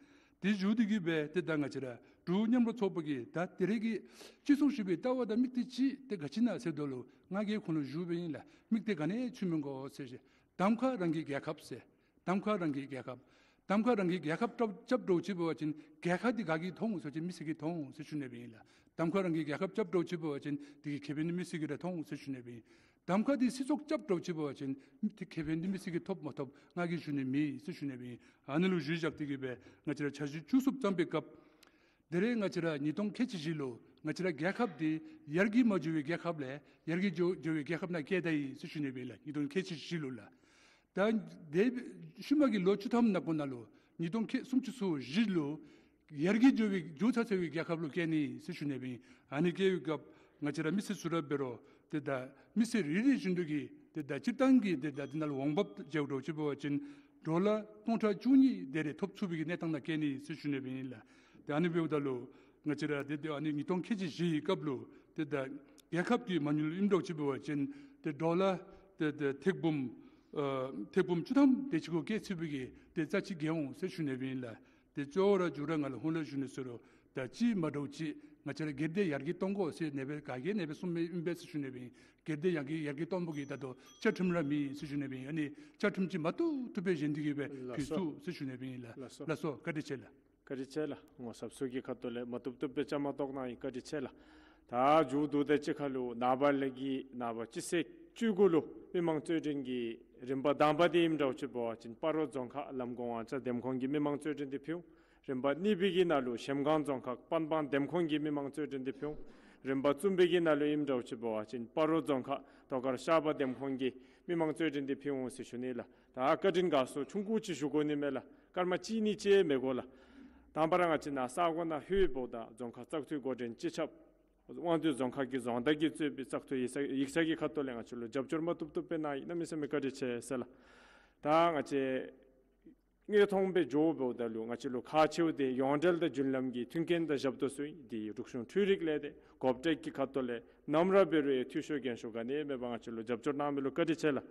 དེ་ཞུ་དོ་གི་སྦེ་ཏེ་ད་ང་བཅས་ར་འབྲུག་མཉམ་རུབ་ཚོགས་པ་གིས་ད་དེ་རིང་གི་སྤྱི་ཚོགས་ཞུ་བའི་ལྟ་བ་དང་དམིགས་གཏད་ཅིག་ཏེ་ག་ཅི་ཨིན་ན་ཟེར་དོ་ལུ་ང་གིས་ཁོང་ལུ་ཞུཝ་ཨིན་ལགས། དམིགས་གཏད་ག་ནི་ཡང་ཆུང་མི་དགོ་ཟེར་ཞུ། གདམ་ཁ་རང་གི་རྒྱལ་ཁབ་ཟེར། གདམ་ཁ་རང་གི་རྒྱལ་ཁབ། གདམ་ཁ་རང་གི་རྒྱལ་ཁབ་རྐྱབ་རྐྱབ་དོ་ཅིག་འབད་བ་ཅིན་རྒྱལ་ཁ་འདི་ག་གིས་མཐོང་ཟེར་བ་ཅིན་མི་སེར་གྱིས་མཐོང་ཟེར་ཞུ་ནི་སྦེ་ཨིན་ལགས། གདམ་ཁ་རང་གི་རྒྱལ་ཁབ་རྐྱབ་དོ་ཅིག་འབད་བ་ཅིན་དེ་གི་ཁེ་ཕན་འདི་མི་སེར་གྱིས་ར་མཐོང་ཟེར་ཞུ་ནི་སྦེ་ཨིན། གདམ་ཁ་འདི་སྲིད་ཚོགས་རྐྱབ་དོ་ཅིག་འབད་བ་ཅིན་དེ་ཁེ་ཕན་འདི་མི་སེར་གྱིས་ཐོབ་མ་ཐོབ་ང་གིས་ཞུ་ནི་མེད་ཟེར་ཞུ་ནི་སྦེ་ཨིན། ཨ་ནི་ལུ་གཞི་བཞག་སྟེ་གི་སྦེ་ང་བཅས་ར་འཆར་གཞི་བཅུ་གསུམ་བརྩམས་པའི་སྐབས་དེ་རེ་ང་བཅས་ར་ཉིས་སྟོང་ཁལ་གཅིག་བཞི་ལུ་ང་བཅས་ར་རྒྱལ་ཁབ་འདི་ཡར་རྒྱས་མ་འགྱོ་བའི་རྒྱལ་ཁབ་ལས་ཡར་རྒྱས་འགྱོ་འགྱོ་བའི་རྒྱལ་ཁབ་ནང་བསྐྱལ་ད་ཡི་ཟེར་ཞུ་ནི་སྦེ་ཨིན་ལགས། ཉིས་སྟོང་ཁལ་གཅིག་བཞི་ལུ་ལགས། ད་དེ་ཤུལ་མ་གི་ལོ་བཅུ་ཐམ་ནང་འཁོད་ནང་ལུ་ཉིས་སྟོང་ཁལ་སུམ་ཅུ་སོ་བཞི་ལུ་ཡར་རྒྱས་འགྱོ་བའི་འགྱོ་ཚར་ཚར་བའི་རྒྱལ་ཁབ་ལུ་བསྐྱལ་ནི་ཟེར་ཞུ་ནི་སྦེ་ཨིན། ཨ་ནི་བསྐྱལ་བའི་སྐབས་ང་བཅས་ར་མི་སེར་ཚུ་ར་འབད་རུང་ཏེ་ད་མི་སེར་རེ་རེ་བཞིན་དུ་གིས་ཏེ་ད་སྤྱིར་བཏང་གི་ཏེ་ད་འདི་ནང་ལུ་འོང་འབབ་འཇལ་དོ་ཅིག་འབད་བ་ཅིན་ཌོ་ལར་སྟོང་ཕྲག་བཅུ་གཉིས་དེ་རེ་ཐོབ་ཚུགས་པའི་གི་གནས་སྟངས་ནང་བསྐྱལ་ནི་ཟེར་ཞུ་ནི་སྦེ་ཨིན་ལགས། ཏེ་ཨ་ནི་འབདཝ་ད་ལུ་ང་བཅས་ར་ཏེ་ཏེ་ཨ་ནི་ཉིས་སྟོང་ཁལ་གཅིག་བཞི་གི་སྐབས་ལུ་ཏེ་ད་རྒྱལ་ཁབ་ཀྱི་མ་དངུལ་ཨིནམ་དོ་ཅིག་འབད་བ་ཅིན་ཏེ་ཌོ་ལར་ཏེ་ཏེ་ཐེར་འབུམ་ཨ་ཐེར་འབུམ་བཅུ་ཐམ་དེ་ཅིག་གུ་བསྐྱལ་ཚུགས་པའི་གི་ཏེ་རྩ་ཅིག་བརྒལ་འོང་ཟེར་ཞུ་ནི་སྦེ་ཨིན་ལགས། ཏེ་གཙོ་བོ་ར་མཇུག་ར་ང་ལུ་ཧོང་ལས་ཞུ་ནི་ཟེར་རུང་ད་ཅི་མ་འདྲཝ་ཅིག་ང་བཅས་ར་སྒེར་སྡེ་ཡར་རྒྱས་གཏོང་དགོ་ཟེར་ནི་སྦེ་ག་གིས་ནི་སྦེ་གསུངས་མི་ཨིན་པས་ཟེར་ཞུ་ནི་སྦེ་ཨིན། སྒེར་སྡེ་ཡར་རྒྱས་ཡར་རྒྱས་གཏོང་དགོ་གི་ད་ལྟོ་བཅའ་ཁྲིམས་ར་མེད་ཟེར་ཞུ་ནི་སྦེ་ཨིན། ཨ་ནི་བཅའ་ཁྲིམས་ཅིག་མ་བཏུབ་བཏུབ་སྦེ་བཞེངས་ཏེ་གི་སྦེ་ལགས་ཕུལ་སོ། ཚུགས་ཟེར་ཞུ་ནི་སྦེ་ཨིན་ལགས། ལགས་སོ། ལགས་སོ། བཀའ་དྲིན་ཆེ་ལགས། བཀའ་དྲིན་ཆེ་ལགས། ངོ་ཚབ་ཚུ་གི་ཁ་ཐུག་ལས་མ་བཏུབ་བཏུབ་སྦེ་བཅའ་མར་གཏོགས་གནང་ཡི། བཀའ་དྲིན་ཆེ་ལགས། ད་མཇུག་བསྡུ་སྟེ་གཅིག་ཁར་ལུ་ནངས་པ་ལས་ཀྱི་ནངས་པ་སྤྱི་ཚེས་བཅུ་དགུ་ལུ་མི་མང་རྩོད་འགྲན་གྱི་རིམ་པ་དང་པ་འདི་ཨིནམ་འདྲཝ་ཅིག་འབད་བ་ཅིན་སྤ་རོ་རྫོང་ཁག་ལམ་གོང་ཝང་ཅ་འདེམས་ཁོངས་ཀྱི་མི་མང་རྩོད་འགྲན་འདི་ཕུལ་འོང་། རིམ་པ་གཉིས་པའི་གི་ནང་ལུ་གཞལམ་སྒང་རྫོང་ཁག་པན་སྦང་འདེམས་ཁོངས་ཀྱི་མི་མང་རྩོད་འགྲན་འདི་ཕུལ་འོང་། རིམ་པ་བཙུན་པའི་གི་ནང་ལུ་ཨིནམ་འདྲཝ་ཅིག་འབད་བ་ཅིན་སྤ་རོ་རྫོང་ཁག་ཐོག་ཁར་ཤར་པ་འདེམས་ཁོངས་ཀྱི་མི་མང་རྩོད་འགྲན་འདི་ཕུལ་འོང་ཟེར་ཞུ་ནི་ལགས། ད་བཀའ་དྲིན་དགའ་ཚོར་ཆུང་ཀུ་ཅིག་ཞུ་དགོ་ནི་མས་ལགས། སྐར་མ་གཅིག་གཉིས་ཅིག་མི་དགོ་ལགས། དང་པ་ར་ང་བཅས་ནཱ་ས་གོ་ནང་ལྷོད་འབདཝ་ད་རྫོང་ཁག་བཙག་འཐུའི་འགོ་འདྲེན་སྤྱི་ཁྱབ་དབང་འདུས་རྫོང་ཁག་གི་རྫོང་བདག་གིས་གཙོས་པའི་བཙག་འཐུ་ཡིག་ཚང་ཡིག་ཚང་གི་ཁ་ཐུག་ལས་ང་བཅས་ལུ་རྒྱབ་སྐྱོར་མ་བཏུབ་བཏུབ་སྦེ་གནང་ཡི། གནམ་མེད་ས་མེད་བཀའ་དྲིན་ཆེ་ཟེར་ལགས། ད་ང་བཅས་དངོས་མཐོང་སྦེ་འགྱོ་འབདཝ་ད་ལུ་ང་བཅས་ལུ་ཁག་ཆེཝ་འདི་ཡོངས་འབྲེལ་དང་རྒྱུན་ལམ་གྱི་མཐུན་རྐྱེན་དང་ཞབས་ཏོག་ཚུ་ཨིན། འདི་འབྲུག་གཞུང་འཕྲུལ་རིག་ལས་སྡེ་གོ་ཊེག་གི་ཁ་ཐུག་ལས་ནམ་ར་འབད་རུང་འཐུས་ཤོར་འགན་ཤོར་ག་ནི་མེད་པར་ང་བཅས་ལུ་རྒྱབ་སྐྱོར་གནང་མི་ལུ་བཀའ་དྲིན་ཆེ་ལགས།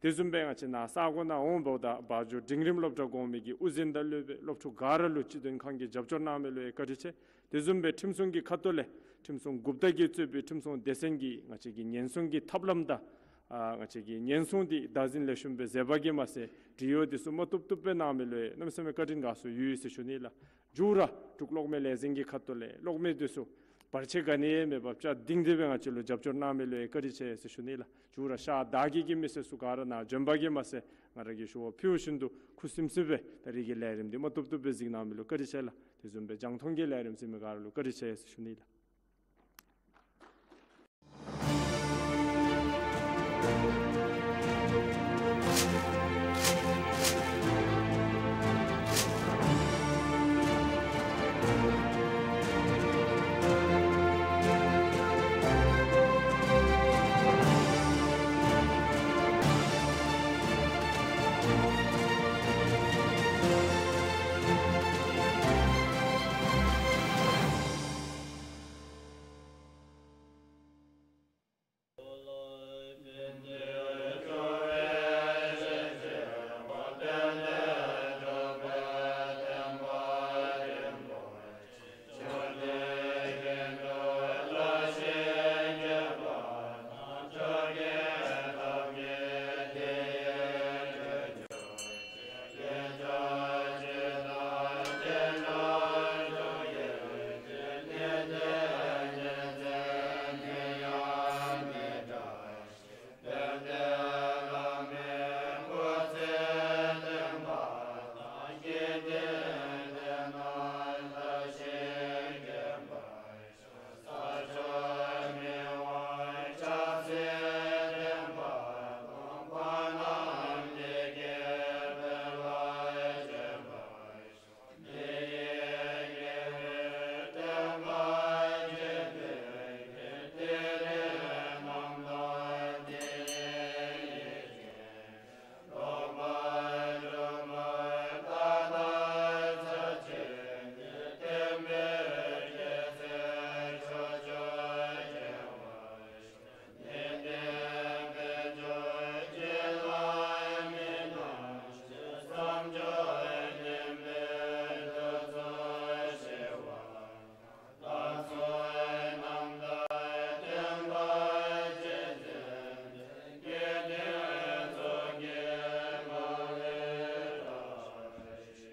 དེ་བཟུམ་སྦེ་ང་བཅས་ནཱ་ས་གོ་ནང་འོང་འབདཝ་ད་བ་འཇོ་འབྲིང་རིམ་སློབ་གྲྭ་གོང་མའི་གི་དབུ་འཛིན་དང་སློབ་དཔོན་སློབ་ཕྲུག་ག་ར་ལུ་སྤྱི་དོན་ཁང་གིས་རྒྱབ་སྐྱོར་གནང་མི་ལུ་ཡང་བཀའ་དྲིན་ཆེ། དེ་བཟུམ་སྦེ་ཁྲིམས་སྲུང་གི་ཁ་ཐུག་ལས་ཁྲིམས་སྲུང་འགོ་བདག་གིས་གཙོས་པའི་ཁྲིམས་སྲུང་སྡེ་ཚན་གྱིས་ང་བཅས་ཀྱི་ཉེན་སྲུང་གི་ཐབས་ལམ་དང་ཨ་ང་བཅས་ཀྱི་ཉེན་སྲུང་འདི་བདག་འཛིན་ལེགས་ཤོམ་སྦེ་མཛད་པ་གིས་མ་ཚད་འབྲེལ་ཡོད་འདི་ཚུ་མ་བཏུབ་བཏུབ་སྦེ་གནང་མི་ལུ་ཡང་གནམ་མེད་ས་མེད་བཀའ་དྲིན་དགའ་ཚོར་ཡོད་ཟེར་ཞུ་ནི་ལགས། མཇུག་ར་འབྲུག་གློག་མེ་ལས་འཛིན་གྱི་ཁ་ཐུག་ལས་གློག་མེ་འདི་ཚུ་བར་ཆད་ག་ནི་ཡང་མེད་པར་རྐྱབ་གཏང་སྟེ་སྦེ་ང་བཅས་ལུ་རྒྱབ་སྐྱོར་གནང་མི་ལུ་ཡང་བཀའ་དྲིན་ཆེ་ཟེར་ཞུ་ནི་ལགས། མཇུག་ར་ཤར་དར་རྒྱས་ཀྱི་མི་སེར་ཚུ་ག་ར་ནཱ་བྱོན་པ་གིས་མ་ཚད་ང་ར་གིས་ཞུ་བ་ཕུལཝ་བཞིན་དུ་ཁུ་སིམ་སིམ་སྦེ་ད་རིས་ཀྱི་ལས་རིམ་འདི་མ་བཏུབ་བཏུབ་སྦེ་གཟིགས་གནང་མི་ལུ་བཀའ་དྲིན་ཆེ་ལགས། དེ་བཟུམ་སྦེ་རྒྱང་མཐོང་གི་ལས་རིམ་གཟིགས་མི་ག་ར་ལུ་བཀའ་དྲིན་ཆེ་ཟེར་ཞུ་ནི་ལགས།